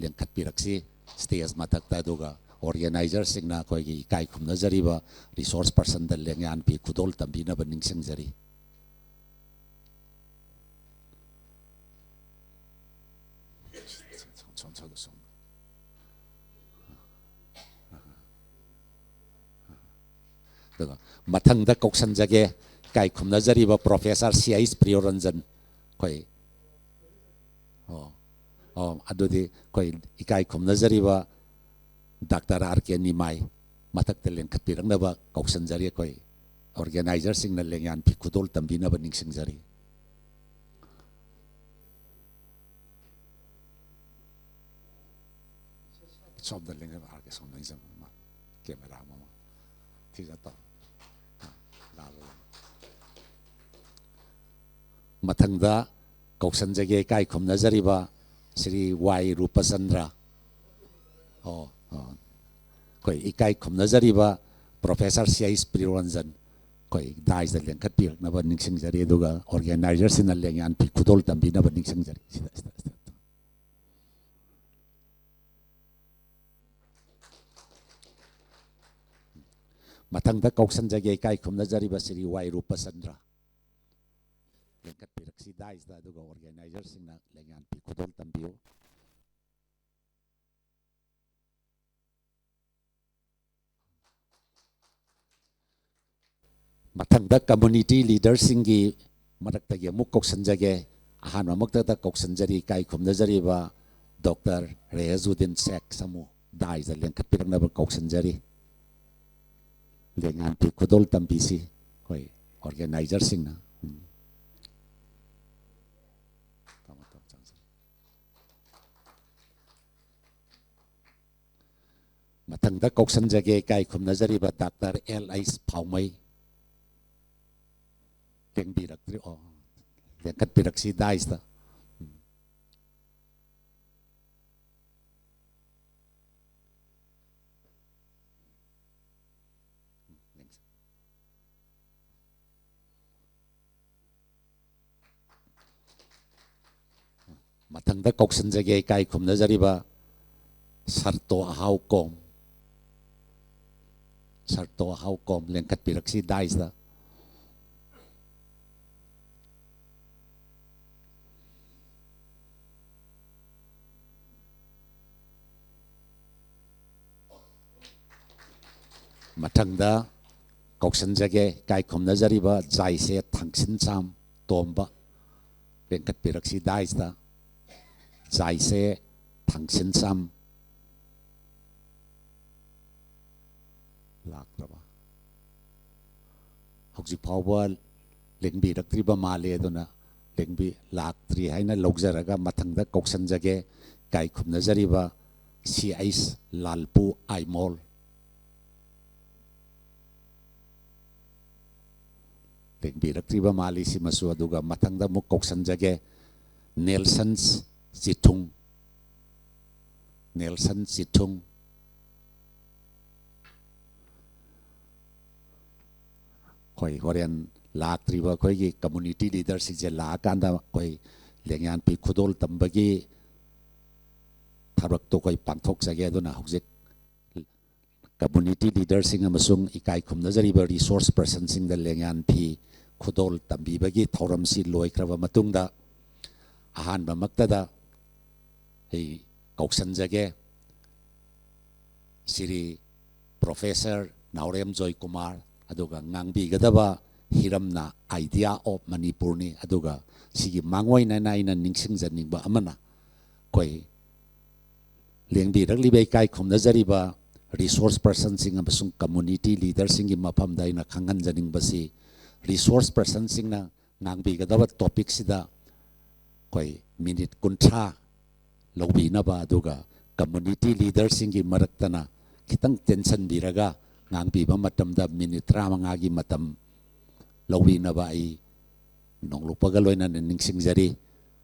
ꯂꯦꯡꯈꯠꯄꯤꯔꯛꯁꯤ stage ꯃꯊꯛꯇ, ꯑꯗꯨꯒ organizer-ꯁꯤꯡꯅ ꯑꯩꯈꯣꯏꯒꯤ ꯏꯀꯥꯏ ꯈꯨꯝꯅꯖꯔꯤꯕ resource person-ꯗ ꯂꯦꯡꯌꯥꯟ ꯐꯤ ꯈꯨꯗꯣꯜ ꯇꯝꯕꯤꯅꯕ ꯅꯤꯡꯁꯤꯡꯖꯔꯤ꯫ ꯑꯗꯨꯒ ꯃꯊꯪꯗ ꯀꯧꯁꯟꯖꯒꯦ, ꯏꯀꯥꯏ ꯈꯨꯝꯅꯖꯔꯤꯕ ꯄ꯭ꯔꯣꯐꯦꯁꯔ ꯁꯤ ꯑꯩꯆ ꯄ꯭ꯔꯤꯌꯣꯔꯟꯖꯟ꯫ ꯑꯩꯈꯣꯏ, ꯑꯣ, ꯑꯣ, ꯑꯗꯨꯗꯤ ꯑꯩꯈꯣꯏ ꯏꯀꯥꯏ ꯈꯨꯝꯅꯖꯔꯤꯕ ꯗꯥꯛꯇꯔ ꯑꯥꯔ ꯀꯦ ꯅꯤꯃꯥꯏ ꯃꯊꯛꯇ ꯂꯦꯡꯈꯠꯄꯤꯔꯛꯅꯕ ꯀꯧꯁꯟꯖꯔꯤ꯫ ꯑꯩꯈꯣꯏ ꯑꯣꯔꯒꯦꯅꯥꯏꯖꯔꯁꯤꯡꯅ ꯂꯦꯡꯌꯥꯟ ꯐꯤ ꯈꯨꯗꯣꯜ ꯇꯝꯕꯤꯅꯕ ꯅꯤꯡꯁꯤꯡꯖꯔꯤ꯫ ꯁꯣꯝꯗ ꯂꯦꯡꯖꯕ ꯍꯥꯏꯔꯒꯦ, ꯁꯣꯝꯗ ꯂꯦꯡꯖꯕ ꯑꯃ, ꯀꯦꯃꯦꯔꯥ ꯑꯃ, ꯑꯃ ꯊꯤꯖ ꯇꯧ꯫ ꯑꯥ, ꯂꯥꯜꯂꯣ, ꯂꯥꯜꯂꯣ꯫ ꯃꯊꯪꯗ ꯀꯧꯁꯟꯖꯒꯦ ꯏꯀꯥꯏ ꯈꯨꯝꯅꯖꯔꯤꯕ ꯁ꯭ꯔꯤ ꯋꯥꯏ ꯔꯨꯄꯆꯟꯗ꯭ꯔ꯫ ꯑꯣ, ꯑꯣ꯫ ꯑꯩꯈꯣꯏ ꯏꯀꯥꯏ ꯈꯨꯝꯅꯖꯔꯤꯕ ꯄ꯭ꯔꯣꯐꯦꯁꯔ ꯁꯤ ꯑꯩꯆ ꯄ꯭ꯔꯤꯌꯣꯔꯟꯖꯟ ꯑꯩꯈꯣꯏ ꯗꯥꯏꯁꯇ ꯂꯦꯡꯈꯠꯄꯤꯔꯛꯅꯕ ꯅꯤꯡꯁꯤꯡꯖꯔꯤ, ꯑꯗꯨꯒ ꯑꯣꯔꯒꯦꯅꯥꯏꯖꯔꯁꯤꯡꯅ ꯂꯦꯡꯌꯥꯟ ꯐꯤ ꯈꯨꯗꯣꯜ ꯇꯝꯕꯤꯅꯕ ꯅꯤꯡꯁꯤꯡꯖꯔꯤ꯫ ꯁꯤꯗ, ꯁꯤꯗ, ꯁꯤꯗ꯫ ꯃꯊꯪꯗ ꯀꯧꯁꯟꯖꯒꯦ ꯏꯀꯥꯏ ꯈꯨꯝꯅꯖꯔꯤꯕ ꯁ꯭ꯔꯤ ꯋꯥꯏ ꯔꯨꯄꯆꯟꯗ꯭ꯔ꯫ ꯂꯦꯡꯈꯠꯄꯤꯔꯛꯁꯤ ꯗꯥꯏꯁꯇ, ꯑꯗꯨꯒ ꯑꯣꯔꯒꯦꯅꯥꯏꯖꯔꯁꯤꯡꯅ ꯂꯦꯡꯌꯥꯟ ꯐꯤ ꯈꯨꯗꯣꯜ ꯇꯝꯕꯤꯌꯨ꯫ ꯃꯊꯪꯗ ꯀꯝꯃꯨꯅꯤꯇꯤ ꯂꯤꯗꯔꯁꯤꯡꯒꯤ ꯃꯔꯛꯇꯒꯤ ꯑꯃꯨꯛ ꯀꯧꯁꯟꯖꯒꯦ꯫ ꯑꯍꯥꯟꯕꯃꯛꯇꯗ ꯀꯧꯁꯟꯖꯔꯤ, ꯏꯀꯥꯏ ꯈꯨꯝꯅꯖꯔꯤꯕ ꯗꯣꯛꯇꯔ ꯔꯦꯍꯖꯨꯗꯤꯟ ꯁꯦꯈ ꯁꯃꯨ ꯗꯥꯏꯁꯇ ꯂꯦꯡꯈꯠꯄꯤꯔꯛꯅꯕ ꯀꯧꯁꯟꯖꯔꯤ꯫ ꯂꯦꯡꯌꯥꯟ ꯐꯤ ꯈꯨꯗꯣꯜ ꯇꯝꯕꯤꯁꯤ ꯑꯩꯈꯣꯏ ꯑꯣꯔꯒꯦꯅꯥꯏꯖꯔꯁꯤꯡꯅ꯫ ꯎꯝ꯫ ꯃꯊꯪꯗ ꯀꯧꯁꯟꯖꯒꯦ ꯏꯀꯥꯏ ꯈꯨꯝꯅꯖꯔꯤꯕ ꯗꯥꯛꯇꯔ ꯑꯦꯜ ꯑꯩꯆ ꯐꯥꯎꯃꯩ꯫ ꯂꯦꯡꯕꯤꯔꯛꯇ꯭ꯔꯤ꯫ ꯑꯣ, ꯂꯦꯡꯈꯠꯄꯤꯔꯛꯁꯤ ꯗꯥꯏꯁꯇ꯫ ꯎꯝ꯫ ꯃꯊꯪꯗ ꯀꯧꯁꯟꯖꯒꯦ ꯏꯀꯥꯏ ꯈꯨꯝꯅꯖꯔꯤꯕ ꯁꯔꯇꯣ ꯑꯍꯥꯎ ꯀꯣꯝ꯫ ꯁꯔꯇꯣ ꯑꯍꯥꯎ ꯀꯣꯝ ꯂꯦꯡꯈꯠꯄꯤꯔꯛꯁꯤ ꯗꯥꯏꯁꯇ꯫ ꯃꯊꯪꯗ ꯀꯧꯁꯟꯖꯒꯦ ꯏꯀꯥꯏ ꯈꯨꯝꯅꯖꯔꯤꯕ ꯖꯥꯏꯁꯦ ꯊꯥꯡꯁꯤꯟꯁꯥꯝ ꯇꯣꯝꯕ, ꯂꯦꯡꯈꯠꯄꯤꯔꯛꯁꯤ ꯗꯥꯏꯁꯇ꯫ ꯖꯥꯏꯁꯦ ꯊꯥꯡꯁꯤꯟꯁꯥꯝ꯫ ꯂꯥꯛꯇ꯭ꯔꯕ? ꯍꯧꯖꯤꯛ ꯐꯥꯎꯕ ꯂꯦꯡꯕꯤꯔꯛꯇ꯭ꯔꯤꯕ ꯃꯥꯜꯂꯦ꯫ ꯑꯗꯨꯅ ꯂꯦꯡꯕꯤ-, ꯂꯥꯛꯇ꯭ꯔꯤ ꯍꯥꯏꯅ ꯂꯧꯖꯔꯒ ꯃꯊꯪꯗ ꯀꯧꯁꯟꯖꯒꯦ ꯏꯀꯥꯏ ꯈꯨꯝꯅꯖꯔꯤꯕ ꯁꯤ ꯑꯩꯆ ꯂꯥꯜꯄꯨ ꯑꯥꯏꯃꯣꯜ꯫ ꯂꯦꯡꯕꯤꯔꯛꯇ꯭ꯔꯤꯕ ꯃꯥꯜꯂꯤ ꯁꯤꯃꯁꯨ꯫ ꯑꯗꯨꯒ ꯃꯊꯪꯗ ꯑꯃꯨꯛ ꯀꯧꯁꯟꯖꯒꯦ ꯅꯦꯜꯁꯟ ꯆꯤꯊꯨꯡ, ꯅꯦꯜꯁꯟ ꯆꯤꯊꯨꯡ꯫ ꯑꯩꯈꯣꯏ ꯍꯣꯔꯦꯟ ꯂꯥꯛꯇ꯭ꯔꯤꯕ ꯑꯩꯈꯣꯏꯒꯤ ꯀꯝꯃꯨꯅꯤꯇꯤ ꯂꯤꯗꯔꯁꯤꯡꯁꯦ ꯂꯥꯛꯑꯀꯥꯟꯗ ꯑꯩꯈꯣꯏ ꯂꯦꯡꯌꯥꯟ ꯐꯤ ꯈꯨꯗꯣꯜ ꯇꯝꯕꯒꯤ ꯊꯕꯛꯇꯣ ꯑꯩꯈꯣꯏ ꯄꯥꯡꯊꯣꯛꯆꯒꯦ꯫ ꯑꯗꯨꯅ ꯍꯧꯖꯤꯛ ꯀꯝꯃꯨꯅꯤꯇꯤ ꯂꯤꯗꯔꯁꯤꯡ ꯑꯃꯁꯨꯡ ꯏꯀꯥꯏ ꯈꯨꯝꯅꯖꯔꯤꯕ ꯔꯤꯁꯣꯔꯁ ꯄꯔꯁꯟꯁꯤꯡꯗ ꯂꯦꯡꯌꯥꯟ ꯐꯤ ꯈꯨꯗꯣꯜ ꯇꯝꯕꯤꯕꯒꯤ ꯊꯧꯔꯝꯁꯤ ꯂꯣꯏꯈ꯭ꯔꯕ ꯃꯇꯨꯡꯗ, ꯑꯍꯥꯟꯕꯃꯛꯇꯗ ꯑꯩ ꯀꯧꯁꯟꯖꯒꯦ ꯁ꯭ꯔꯤ ꯄ꯭ꯔꯣꯐꯦꯁꯔ ꯅꯥꯎꯔꯦꯝ ꯖꯣꯏꯀꯨꯃꯥꯔ, ꯑꯗꯨꯒ ꯉꯥꯡꯕꯤꯒꯗꯕ ꯍꯤꯔꯝꯅ Idea of Manipurꯅꯤ꯫ ꯑꯗꯨꯒ ꯁꯤꯒꯤ ꯃꯥꯡꯑꯣꯏꯅꯅ ꯑꯩꯅ ꯅꯤꯡꯁꯤꯡꯖꯅꯤꯡꯕ ꯑꯃꯅ, ꯑꯩꯈꯣꯏ ꯂꯦꯡꯕꯤꯔꯛꯂꯤꯕ ꯏꯀꯥꯏ ꯈꯨꯝꯅꯖꯔꯤꯕ ꯔꯤꯁꯣꯔꯁ ꯄꯔꯁꯟꯁꯤꯡ ꯑꯃꯁꯨꯡ ꯀꯝꯃꯨꯅꯤꯇꯤ ꯂꯤꯗꯔꯁꯤꯡꯒꯤ ꯃꯐꯝꯗ ꯑꯩꯅ ꯈꯪꯍꯟꯖꯅꯤꯡꯕꯁꯤ, ꯔꯤꯁꯣꯔꯁ ꯄꯔꯁꯟꯁꯤꯡꯅ ꯉꯥꯡꯕꯤꯒꯗꯕ ꯇꯣꯄꯤꯛꯁꯤꯗ ꯑꯩꯈꯣꯏ ꯃꯤꯅꯤꯠ ꯀꯨꯟꯊ꯭ꯔꯥ ꯂꯧꯕꯤꯅꯕ, ꯑꯗꯨꯒ ꯀꯝꯃꯨꯅꯤꯇꯤ ꯂꯤꯗꯔꯁꯤꯡꯒꯤ ꯃꯔꯛꯇꯅ ꯈꯤꯇꯪ ꯇꯦꯟꯁꯟꯕꯤꯔꯒ ꯉꯥꯡꯕꯤꯕ ꯃꯇꯝꯗ ꯃꯤꯅꯤꯠ ꯇꯔꯥꯃꯉꯥꯒꯤ ꯃꯇꯝ ꯂꯧꯕꯤꯅꯕ ꯑꯩ ꯅꯣꯡꯂꯨꯛꯄꯒ ꯂꯣꯏꯅꯅ ꯅꯤꯡꯁꯤꯡꯖꯔꯤ꯫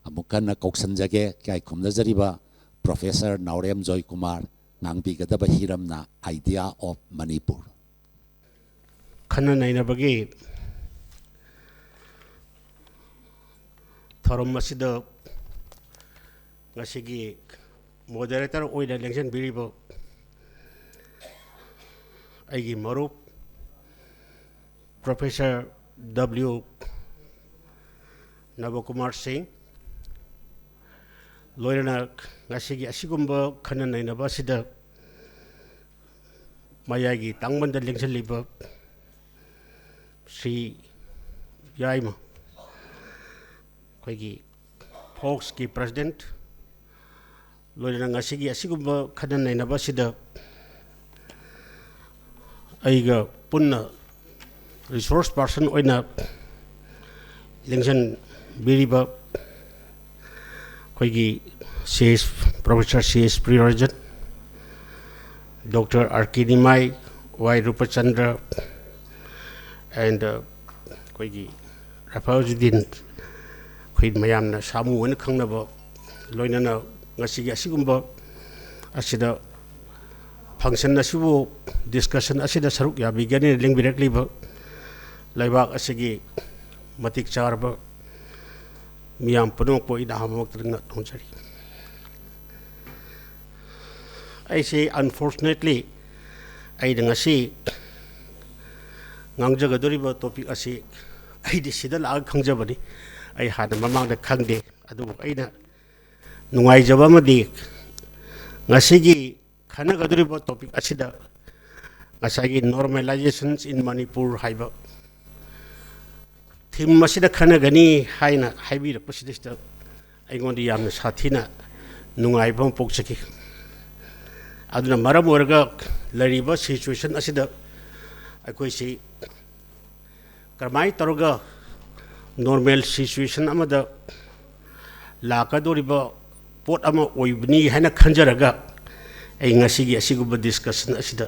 ꯑꯃꯨꯛ ꯍꯟꯅ ꯀꯧꯁꯟꯖꯒꯦ, ꯏꯀꯥꯏ ꯈꯨꯝꯅꯖꯔꯤꯕ ꯄ꯭ꯔꯣꯐꯦꯁꯔ ꯅꯥꯎꯔꯦꯝ ꯖꯣꯏꯀꯨꯃꯥꯔ, ꯉꯥꯡꯕꯤꯒꯗꯕ ꯍꯤꯔꯝꯅ Idea of Manipur꯫ ꯈꯟꯅ ꯅꯩꯅꯕꯒꯤ ꯊꯧꯔꯝ ꯑꯁꯤꯗ ꯉꯁꯤꯒꯤ ꯃꯣꯗꯦꯔꯦꯇꯔ ꯑꯣꯏꯅ ꯂꯦꯡꯁꯤꯟꯕꯤꯔꯤꯕ ꯑꯩꯒꯤ ꯃꯔꯨꯞ ꯄ꯭ꯔꯣꯐꯦꯁꯔ ꯗꯕ꯭ꯂꯤꯎ ꯅꯕꯀꯨꯃꯥꯔ ꯁꯤꯡ, ꯂꯣꯏꯅꯅ ꯉꯁꯤꯒꯤ ꯑꯁꯤꯒꯨꯝꯕ ꯈꯟꯅ ꯅꯩꯅꯕ ꯑꯁꯤꯗ ꯃꯌꯥꯏꯒꯤ ꯇꯥꯡꯕꯟꯗ ꯂꯦꯡꯁꯤꯜꯂꯤꯕ ꯁ꯭ꯔꯤ ꯌꯥꯏꯃ, ꯑꯩꯈꯣꯏꯒꯤ ꯐꯣꯛꯁꯀꯤ ꯄ꯭ꯔꯁꯤꯗꯦꯟꯠ, ꯂꯣꯏꯅꯅ ꯉꯁꯤꯒꯤ ꯑꯁꯤꯒꯨꯝꯕ ꯈꯟꯅ ꯅꯩꯅꯕ ꯑꯁꯤꯗ ꯑꯩꯒ ꯄꯨꯟꯅ ꯔꯤꯁꯣꯔꯁ ꯄꯥꯔꯁꯟ ꯑꯣꯏꯅ ꯂꯦꯡꯁꯤꯟꯕꯤꯔꯤꯕ ꯑꯩꯈꯣꯏꯒꯤ ꯁꯤ S, professor C S Priyoranjan, doctor R K Nimai, Y Rupchandra, and ꯑꯩꯈꯣꯏꯒꯤ ꯔꯐꯥꯖꯨꯗꯤꯟ, ꯑꯩꯈꯣꯏ ꯃꯌꯥꯝꯅ ꯁꯥꯃꯨ ꯍꯥꯏꯅ ꯈꯪꯅꯕ, ꯂꯣꯏꯅꯅ ꯉꯁꯤꯒꯤ ꯑꯁꯤꯒꯨꯝꯕ ꯑꯁꯤꯗ ꯐꯪꯁꯟ ꯑꯁꯤꯕꯨ, ꯗꯤꯁꯀꯁꯟ ꯑꯁꯤꯗ ꯁꯔꯨꯛ ꯌꯥꯕꯤꯒꯅꯤ ꯂꯦꯡꯕꯤꯔꯛꯂꯤꯕ ꯂꯩꯕꯥꯛ ꯑꯁꯤꯒꯤ ꯃꯇꯤꯛ ꯆꯥꯔꯕ ꯃꯤꯌꯥꯝ ꯄꯨꯝꯅꯃꯛꯄꯨ ꯑꯩꯅ ꯑꯍꯥꯟꯕꯃꯛꯇꯗ ꯉ-, ꯅꯣꯟꯖꯔꯤ꯫ ꯑꯩꯁꯤ unfortunately ꯑꯩꯅ ꯉꯁꯤ ꯉꯥꯡꯖꯒꯗꯧꯔꯤꯕ ꯇꯣꯄꯤꯛ ꯑꯁꯤ ꯑꯩꯗꯤ ꯁꯤꯗ ꯂꯥꯛꯑꯒ ꯈꯪꯖꯕꯅꯤ꯫ ꯑꯩ ꯍꯥꯟꯅ ꯃꯃꯥꯡꯗ ꯈꯪꯗꯦ꯫ ꯑꯗꯨꯕꯨ ꯑꯩꯅ ꯅꯨꯡꯉꯥꯏꯖꯕ ꯑꯃꯗꯤ ꯉꯁꯤꯒꯤ ꯈꯟꯅꯒꯗꯧꯔꯤꯕ ꯇꯣꯄꯤꯛ ꯑꯁꯤꯗ ꯉꯁꯥꯏꯒꯤ Normalizations in Manipur ꯍꯥꯏꯕ ꯊꯤꯝ ꯑꯁꯤꯗ ꯈꯟꯅꯒꯅꯤ ꯍꯥꯏꯅ ꯍꯥꯏꯕꯤꯔꯛꯄꯁꯤꯗꯩꯁꯤꯗ ꯑꯩꯉꯣꯟꯗ ꯌꯥꯝꯅ ꯁꯥꯊꯤꯅ ꯅꯨꯡꯉꯥꯏꯕ ꯑꯃ ꯄꯣꯛꯆꯈꯤ꯫ ꯑꯗꯨꯅ ꯃꯔꯝ ꯑꯣꯏꯔꯒ ꯂꯩꯔꯤꯕ ꯁꯤꯆꯨꯋꯦꯁꯟ ꯑꯁꯤꯗ ꯑꯩꯈꯣꯏꯁꯤ ꯀꯔꯝꯍꯥꯏꯅ ꯇꯧꯔꯒ ꯅꯣꯔꯃꯦꯜ ꯁꯤꯆꯨꯋꯦꯁꯟ ꯑꯃꯗ ꯂꯥꯛꯀꯗꯧꯔꯤꯕ ꯄꯣꯠ ꯑꯃ ꯑꯣꯏꯕꯅꯤ ꯍꯥꯏꯅ ꯈꯟꯖꯔꯒ ꯑꯩ ꯉꯁꯤꯒꯤ ꯑꯁꯤꯒꯨꯝꯕ ꯗꯤꯁꯀꯁꯟ ꯑꯁꯤꯗ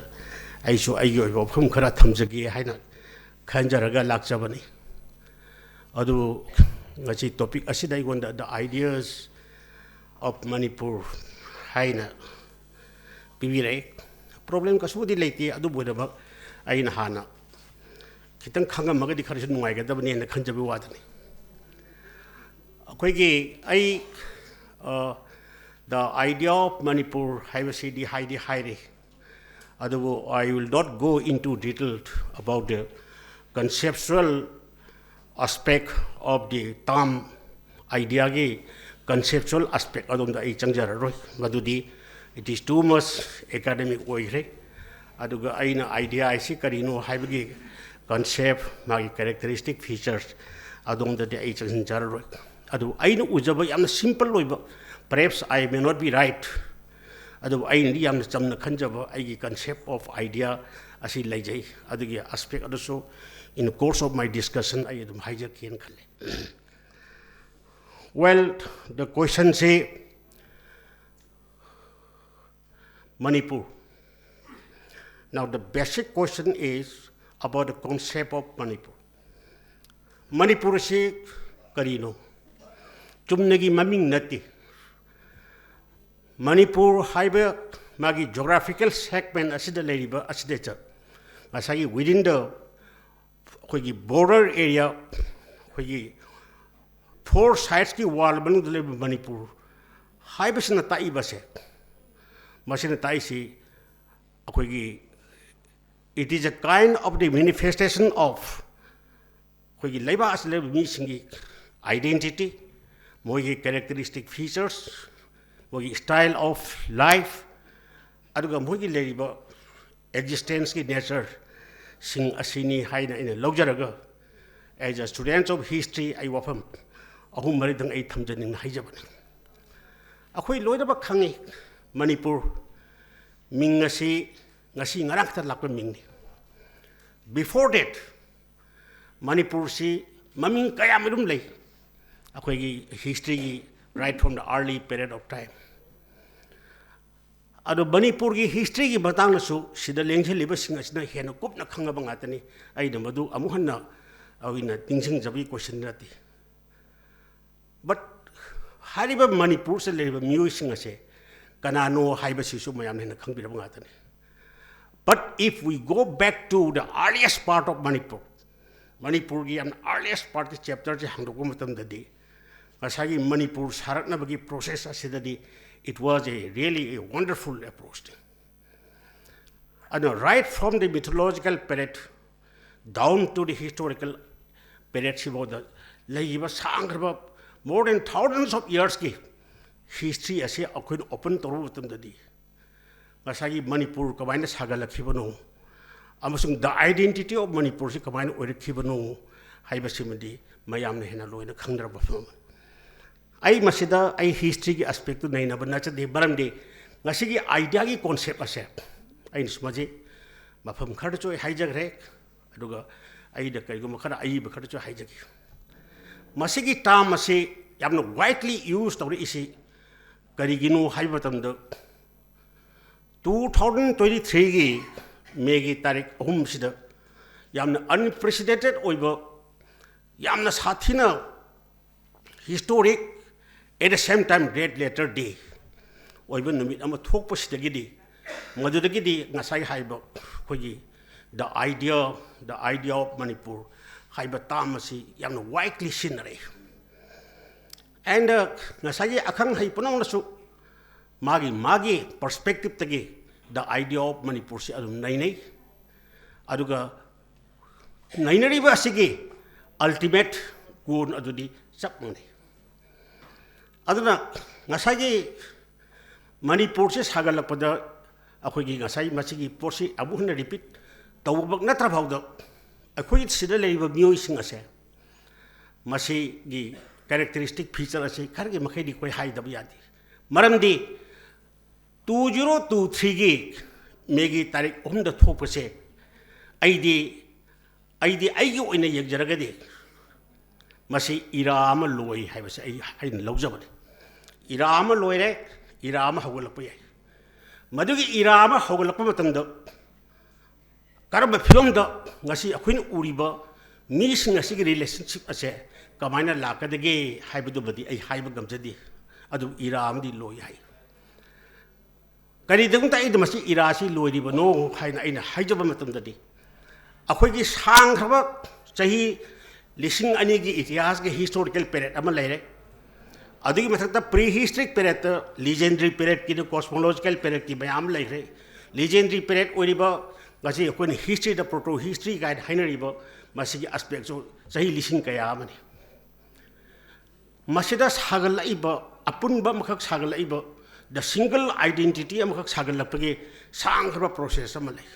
ꯑꯩꯁꯨ ꯑꯩꯒꯤ ꯑꯣꯏꯕ ꯋꯥꯐꯝ ꯈꯔ ꯊꯝꯖꯒꯦ ꯍꯥꯏꯅ ꯈꯟꯖꯔꯒ ꯂꯥꯛꯆꯕꯅꯤ꯫ ꯑꯗꯨꯕꯨ ꯉꯁꯤ ꯇꯣꯄꯤꯛ ꯑꯁꯤꯗ ꯑꯩꯉꯣꯟꯗ The Ideas of Manipur ꯍꯥꯏꯅ ꯄꯤꯕꯤꯔꯛꯏ꯫ ꯄ꯭ꯔꯣꯕ꯭ꯂꯦꯝ ꯀꯩꯁꯨꯕꯨꯗꯤ ꯂꯩꯇꯦ, ꯑꯗꯨꯕꯨ ꯑꯣꯏꯅꯃꯛ ꯑꯩꯅ ꯍꯥꯟꯅ ꯈꯤꯇꯪ ꯈꯪꯉꯝꯃꯒꯗꯤ ꯈꯔꯁꯨ ꯅꯨꯡꯉꯥꯏꯒꯗꯕꯅꯦꯅ ꯈꯟꯖꯕꯒꯤ ꯋꯥꯗꯅꯤ꯫ ꯑꯩꯈꯣꯏꯒꯤ ꯑꯩ The Idea of Manipur ꯍꯥꯏꯕꯁꯤꯗꯤ ꯍꯥꯏꯗꯤ ꯍꯥꯏꯔꯤ, ꯑꯗꯨꯕꯨ I will not go into detail about the conceptual aspect of the term, idea ꯒꯤ conceptual aspect ꯑꯗꯣꯝꯗ ꯑꯩ ꯆꯪꯖꯔꯔꯣꯏ, ꯃꯗꯨꯗꯤ it is too much academic ꯑꯣꯏꯈ꯭ꯔꯦ꯫ ꯑꯗꯨꯒ ꯑꯩꯅ idea ꯍꯥꯏꯁꯤ ꯀꯔꯤꯅꯣ ꯍꯥꯏꯕꯒꯤ concept, ꯃꯥꯒꯤ characteristic features, ꯑꯗꯣꯝꯗꯗꯤ ꯑꯩ ꯆꯪꯁꯤꯟꯖꯔꯔꯣꯏ꯫ ꯑꯗꯨ ꯑꯩꯅ ꯎꯖꯕ ꯌꯥꯝꯅ simple ꯑꯣꯏꯕ, perhaps I may not be right, ꯑꯗꯨꯕꯨ ꯑꯩꯅꯗꯤ ꯌꯥꯝꯅ ꯆꯝꯅ ꯈꯟꯖꯕ ꯑꯩꯒꯤ concept of idea ꯑꯁꯤ ꯂꯩꯖꯩ꯫ ꯑꯗꯨꯒꯤ aspect ꯑꯗꯨꯁꯨ in course of my discussion ꯑꯩ ꯑꯗꯨꯝ ꯍꯥꯏꯖꯔꯛꯀꯦꯅ ꯈꯜꯂꯦ꯫ Well, the questionꯁꯤ Manipur. Now, the basic question is about the concept of Manipur. Manipur ꯑꯁꯤ ꯀꯔꯤꯅꯣ? ꯆꯨꯝꯅꯒꯤ ꯃꯃꯤꯡ ꯅꯠꯇꯦ꯫ ꯃꯅꯤꯄꯨꯔ ꯍꯥꯏꯕ ꯃꯥꯒꯤ geographical segment ꯑꯁꯤꯗ ꯂꯩꯔꯤꯕ ꯑꯁꯤꯗꯩꯗ ꯉꯁꯥꯏꯒꯤ within the ꯑꯩꯈꯣꯏꯒꯤ border area, ꯑꯩꯈꯣꯏꯒꯤ four sidesꯀꯤ wall ꯃꯅꯨꯡꯗ ꯂꯩꯕ ꯃꯅꯤꯄꯨꯔ ꯍꯥꯏꯕꯁꯤꯅ ꯇꯥꯛꯏꯕꯁꯦ, ꯃꯁꯤꯅ ꯇꯥꯛꯏꯁꯤ ꯑꯩꯈꯣꯏꯒꯤ, it is a kind of the manifestation of ꯑꯩꯈꯣꯏꯒꯤ ꯂꯩꯕꯥꯛ ꯑꯁꯤꯗ ꯂꯩꯕ ꯃꯤꯁꯤꯡꯒꯤ identity, ꯃꯣꯏꯒꯤ characteristic features, ꯃꯣꯏꯒꯤ style of life, ꯑꯗꯨꯒ ꯃꯣꯏꯒꯤ ꯂꯩꯔꯤꯕ existenceꯀꯤ natureꯁꯤꯡ ꯑꯁꯤꯅꯤ ꯍꯥꯏꯅ ꯑꯩꯅ ꯂꯧꯖꯔꯒ, as a student of history, ꯑꯩ ꯋꯥꯐꯝ ꯑꯍꯨꯝ ꯃꯔꯤꯗꯪ ꯑꯩ ꯊꯝꯖꯅꯤꯡꯅ ꯍꯥꯏꯖꯕꯅꯤ꯫ ꯑꯩꯈꯣꯏ ꯂꯣꯏꯅꯃꯛ ꯈꯪꯉꯤ, ꯃꯅꯤꯄꯨꯔ ꯃꯤꯡ ꯑꯁꯤ ꯉꯁꯤ ꯉꯔꯥꯡ ꯈꯛꯇ ꯂꯥꯛꯄ ꯃꯤꯡꯅꯤ꯫ Before that, ꯃꯅꯤꯄꯨꯔꯁꯤ ꯃꯃꯤꯡ ꯀꯌꯥꯃꯔꯨꯝ ꯂꯩ ꯑꯩꯈꯣꯏꯒꯤ historyꯒꯤ, right from the early period of time꯫ ꯑꯗꯣ ꯃꯅꯤꯄꯨꯔꯒꯤ historyꯒꯤ ꯃꯇꯥꯡꯗꯁꯨ ꯁꯤꯗ ꯂꯦꯡꯁꯤꯜꯂꯤꯕꯁꯤꯡ ꯑꯁꯤꯅ ꯍꯦꯟꯅ ꯀꯨꯞꯅ ꯈꯪꯉꯕ ꯉꯥꯛꯇꯅꯤ꯫ ꯑꯩꯅ ꯃꯗꯨ ꯑꯃꯨꯛ ꯍꯟꯅ ꯑꯩꯈꯣꯏꯅ ꯅꯤꯡꯁꯤꯡꯖꯕꯒꯤ question ꯅꯠꯇꯦ꯫ But ꯍꯥꯏꯔꯤꯕ ꯃꯅꯤꯄꯨꯔꯁꯤꯗ ꯂꯩꯔꯤꯕ ꯃꯤꯑꯣꯏꯁꯤꯡ ꯑꯁꯦ ꯀꯅꯥꯅꯣ ꯍꯥꯏꯕꯁꯤꯁꯨ ꯃꯌꯥꯝꯅ ꯍꯦꯟꯅ ꯈꯪꯕꯤꯔꯕ ꯉꯥꯛꯇꯅꯤ꯫ But if we go back to the earliest part of Manipur, ꯃꯅꯤꯄꯨꯔꯒꯤ ꯌꯥꯝꯅ earliest partꯀꯤ chapterꯁꯦ ꯍꯥꯡꯗꯣꯛꯄ ꯃꯇꯝꯗꯗꯤ, ꯉꯁꯥꯏꯒꯤ ꯃꯅꯤꯄꯨꯔ ꯁꯥꯔꯛꯅꯕꯒꯤ process ꯑꯁꯤꯗꯗꯤ, it was a really a wonderful approach꯫ ꯑꯗꯨꯅ right from the mythological period down to the historical period ꯁꯤꯐꯥꯎꯗ ꯂꯩꯔꯤꯕ ꯁꯥꯡꯈ꯭ꯔꯕ more than thousands of yearsꯀꯤ history ꯑꯁꯤ ꯑꯩꯈꯣꯏꯅ open ꯇꯧꯔꯨꯕ ꯃꯇꯝꯗꯗꯤ, ꯉꯁꯥꯏꯒꯤ ꯃꯅꯤꯄꯨꯔ ꯀꯃꯥꯏꯅ ꯁꯥꯒꯠꯂꯛꯈꯤꯕꯅꯣ ꯑꯃꯁꯨꯡ the identity of ꯃꯅꯤꯄꯨꯔꯁꯤ ꯀꯃꯥꯏꯅ ꯑꯣꯏꯔꯛꯈꯤꯕꯅꯣ ꯍꯥꯏꯕꯁꯤꯃꯗꯤ ꯃꯌꯥꯝꯅ ꯍꯦꯟꯅ ꯂꯣꯏꯅ ꯈꯪꯅꯔꯕ ꯐꯤꯕꯝ ꯑꯃꯅꯤ꯫ ꯑꯩ ꯃꯁꯤꯗ ꯑꯩ ꯍꯤꯁꯇ꯭ꯔꯤꯒꯤ ꯑꯦꯁꯄꯦꯛꯇꯨ ꯅꯩꯅꯕ ꯅꯠꯆꯗꯦ, ꯃꯔꯝꯗꯤ ꯉꯁꯤꯒꯤ ꯑꯥꯏꯗꯤꯌꯥꯒꯤ ꯀꯣꯟꯁꯦꯞ ꯑꯁꯦ ꯑꯩꯅꯁꯨ ꯃꯁꯤ ꯃꯐꯝ ꯈꯔꯗꯁꯨ ꯑꯩ ꯍꯥꯏꯖꯈ꯭ꯔꯦ, ꯑꯗꯨꯒ ꯑꯩꯅ ꯀꯔꯤꯒꯨꯝꯕ ꯈꯔ ꯑꯏꯕ ꯈꯔꯗꯁꯨ ꯍꯥꯏꯖꯒꯦ꯫ ꯃꯁꯤꯒꯤ ꯇꯥꯝ ꯑꯁꯤ ꯌꯥꯝꯅ ꯋꯥꯏꯗꯂꯤ ꯌꯨꯁ ꯇꯧꯔꯛꯏꯁꯤ ꯀꯔꯤꯒꯤꯅꯣ ꯍꯥꯏꯕ ꯃꯇꯝꯗ, two thousand twenty threeꯒꯤ ꯃꯦꯒꯤ ꯇꯥꯔꯤꯛ ꯑꯍꯨꯝꯁꯤꯗ ꯌꯥꯝꯅ ꯑꯟꯄ꯭ꯔꯦꯁꯤꯗꯦꯟꯇꯦꯠ ꯑꯣꯏꯕ, ꯌꯥꯝꯅ ꯁꯥꯊꯤꯅ historic, at the same time red letter day ꯑꯣꯏꯕ ꯅꯨꯃꯤꯠ ꯑꯃ ꯊꯣꯛꯄꯁꯤꯗꯒꯤꯗꯤ, ꯃꯗꯨꯗꯒꯤꯗꯤ ꯉꯁꯥꯏ ꯍꯥꯏꯕ ꯑꯩꯈꯣꯏꯒꯤ the idea, the idea of Manipur ꯍꯥꯏꯕ ꯇꯥꯝ ꯑꯁꯤ ꯌꯥꯝꯅ ꯋꯥꯏꯗꯂꯤ ꯁꯤꯖꯤꯟꯅꯔꯛꯏ꯫ ꯑꯦꯟ ꯉꯁꯥꯏꯒꯤ ꯑꯈꯪ ꯑꯍꯩ ꯄꯨꯝꯅꯃꯛꯅꯁꯨ ꯃꯥꯒꯤ ꯃꯥꯒꯤ ꯄꯔꯁꯄꯦꯛꯇꯤꯞꯇꯒꯤ the idea of ꯃꯅꯤꯄꯨꯔꯁꯤ ꯑꯗꯨꯝ ꯅꯩꯅꯩ꯫ ꯑꯗꯨꯒ ꯅꯩꯅꯔꯤꯕ ꯑꯁꯤꯒꯤ ꯑꯜꯇꯤꯃꯦꯠ ꯒꯣꯜ ꯑꯗꯨꯗꯤ ꯆꯞ ꯃꯥꯟꯅꯩ꯫ ꯑꯗꯨꯅ ꯉꯁꯥꯏꯒꯤ ꯃꯅꯤꯄꯨꯔꯁꯤ ꯁꯥꯒꯠꯂꯛꯄꯗ ꯑꯩꯈꯣꯏꯒꯤ ꯉꯁꯥꯏ ꯃꯁꯤꯒꯤ ꯄꯣꯠꯁꯤ ꯑꯃꯨꯛ ꯍꯟꯅ ꯔꯤꯄꯤꯠ ꯇꯧꯕꯃꯛ ꯅꯠꯇ꯭ꯔ ꯐꯥꯎꯗ, ꯑꯩꯈꯣꯏ ꯁꯤꯗ ꯂꯩꯔꯤꯕ ꯃꯤꯑꯣꯏꯁꯤꯡ ꯑꯁꯦ ꯃꯁꯤꯒꯤ ꯀꯦꯔꯦꯛꯇꯔꯤꯁꯇꯤꯛ ꯐꯤꯆꯔ ꯑꯁꯤ ꯈꯔꯒꯤ ꯃꯈꯩꯗꯤ ꯑꯩꯈꯣꯏ ꯍꯥꯏꯗꯕ ꯌꯥꯗꯦ꯫ ꯃꯔꯝꯗꯤ two zero two threeꯒꯤ ꯃꯦꯒꯤ ꯇꯥꯔꯤꯛ ꯑꯍꯨꯝꯗ ꯊꯣꯛꯄꯁꯦ ꯑꯩꯗꯤ, ꯑꯩꯗꯤ ꯑꯩꯒꯤ ꯑꯣꯏꯅ ꯌꯦꯡꯖꯔꯒꯗꯤ ꯃꯁꯤ ꯏꯔꯥ ꯑꯃ ꯂꯣꯏ ꯍꯥꯏꯕꯁꯦ ꯑꯩ, ꯑꯩꯅ ꯂꯧꯖꯕꯅꯤ꯫ ꯏꯔꯥ ꯑꯃ ꯂꯣꯏꯔꯦ, ꯏꯔꯥ ꯑꯃ ꯍꯧꯒꯠꯂꯛꯄ ꯌꯥꯏ꯫ ꯃꯗꯨꯒꯤ ꯏꯔꯥ ꯑꯃ ꯍꯧꯒꯠꯂꯛꯄ ꯃꯇꯝꯗ ꯀꯔꯝꯕ ꯐꯤꯕꯝꯗ ꯉꯁꯤ ꯑꯩꯈꯣꯏꯅ ꯎꯔꯤꯕ ꯃꯤꯁꯤꯡ ꯑꯁꯤꯒꯤ ꯔꯤꯂꯦꯁꯟꯁꯤꯞ ꯑꯁꯦ ꯀꯃꯥꯏꯅ ꯂꯥꯛꯀꯗꯒꯦ ꯍꯥꯏꯕꯗꯨꯃꯗꯤ ꯑꯩ ꯍꯥꯏꯕ ꯉꯝꯖꯗꯦ꯫ ꯑꯗꯨ ꯏꯔꯥ ꯑꯃꯗꯤ ꯂꯣꯏ ꯍꯥꯏ꯫ ꯀꯔꯤꯗꯒꯤꯗꯃꯛꯇ ꯑꯩꯅ ꯃꯁꯤ ꯏꯔꯥꯁꯤ ꯂꯣꯏꯔꯤꯕꯅꯣ ꯍꯥꯏꯅ ꯑꯩꯅ ꯍꯥꯏꯖꯕ ꯃꯇꯝꯗꯗꯤ, ꯑꯩꯈꯣꯏꯒꯤ ꯁꯥꯡꯈ꯭ꯔꯕ ꯆꯍꯤ ꯂꯤꯁꯤꯡ ꯑꯅꯤꯒꯤ ꯏꯇꯤꯍꯥꯁꯀꯤ ꯍꯤꯁꯇꯣꯔꯤꯀꯦꯜ ꯄꯦꯔꯦꯠ ꯑꯃ ꯂꯩꯔꯦ꯫ ꯑꯗꯨꯒꯤ ꯃꯊꯛꯇ ꯄ꯭ꯔꯤ ꯍꯤꯁꯇ꯭ꯔꯤꯛ ꯄꯦꯔꯦꯠꯇ ꯂꯤꯖꯦꯟꯗ꯭ꯔꯤ ꯄꯦꯔꯦꯠꯀꯤꯅ ꯀꯣꯁꯃꯣꯂꯣꯖꯤꯀꯦꯜ ꯄꯦꯔꯦꯠꯀꯤ ꯃꯌꯥꯝ ꯂꯩꯈ꯭ꯔꯦ꯫ ꯂꯤꯖꯦꯟꯗ꯭ꯔꯤ ꯄꯦꯔꯦꯠ ꯑꯣꯏꯔꯤꯕ ꯉꯁꯤ ꯑꯩꯈꯣꯏꯅ ꯍꯤꯁꯇ꯭ꯔꯤꯗ ꯄ꯭ꯔꯣꯇꯣ ꯍꯤꯁꯇ꯭ꯔꯤ ꯀꯥꯏꯅ ꯍꯥꯏꯅꯔꯤꯕ ꯃꯁꯤꯒꯤ ꯑꯦꯁꯄꯦꯛꯁꯨ ꯆꯍꯤ ꯂꯤꯁꯤꯡ ꯀꯌꯥ ꯑꯃꯅꯤ꯫ ꯃꯁꯤꯗ ꯁꯥꯒꯠꯂꯛꯏꯕ, ꯑꯄꯨꯟꯕ ꯑꯃꯈꯛ ꯁꯥꯒꯠꯂꯛꯏꯕ the single identity ꯑꯃꯈꯛ ꯁꯥꯒꯠꯂꯛꯄꯒꯤ ꯁꯥꯡꯈ꯭ꯔꯕ process ꯑꯃ ꯂꯩ꯫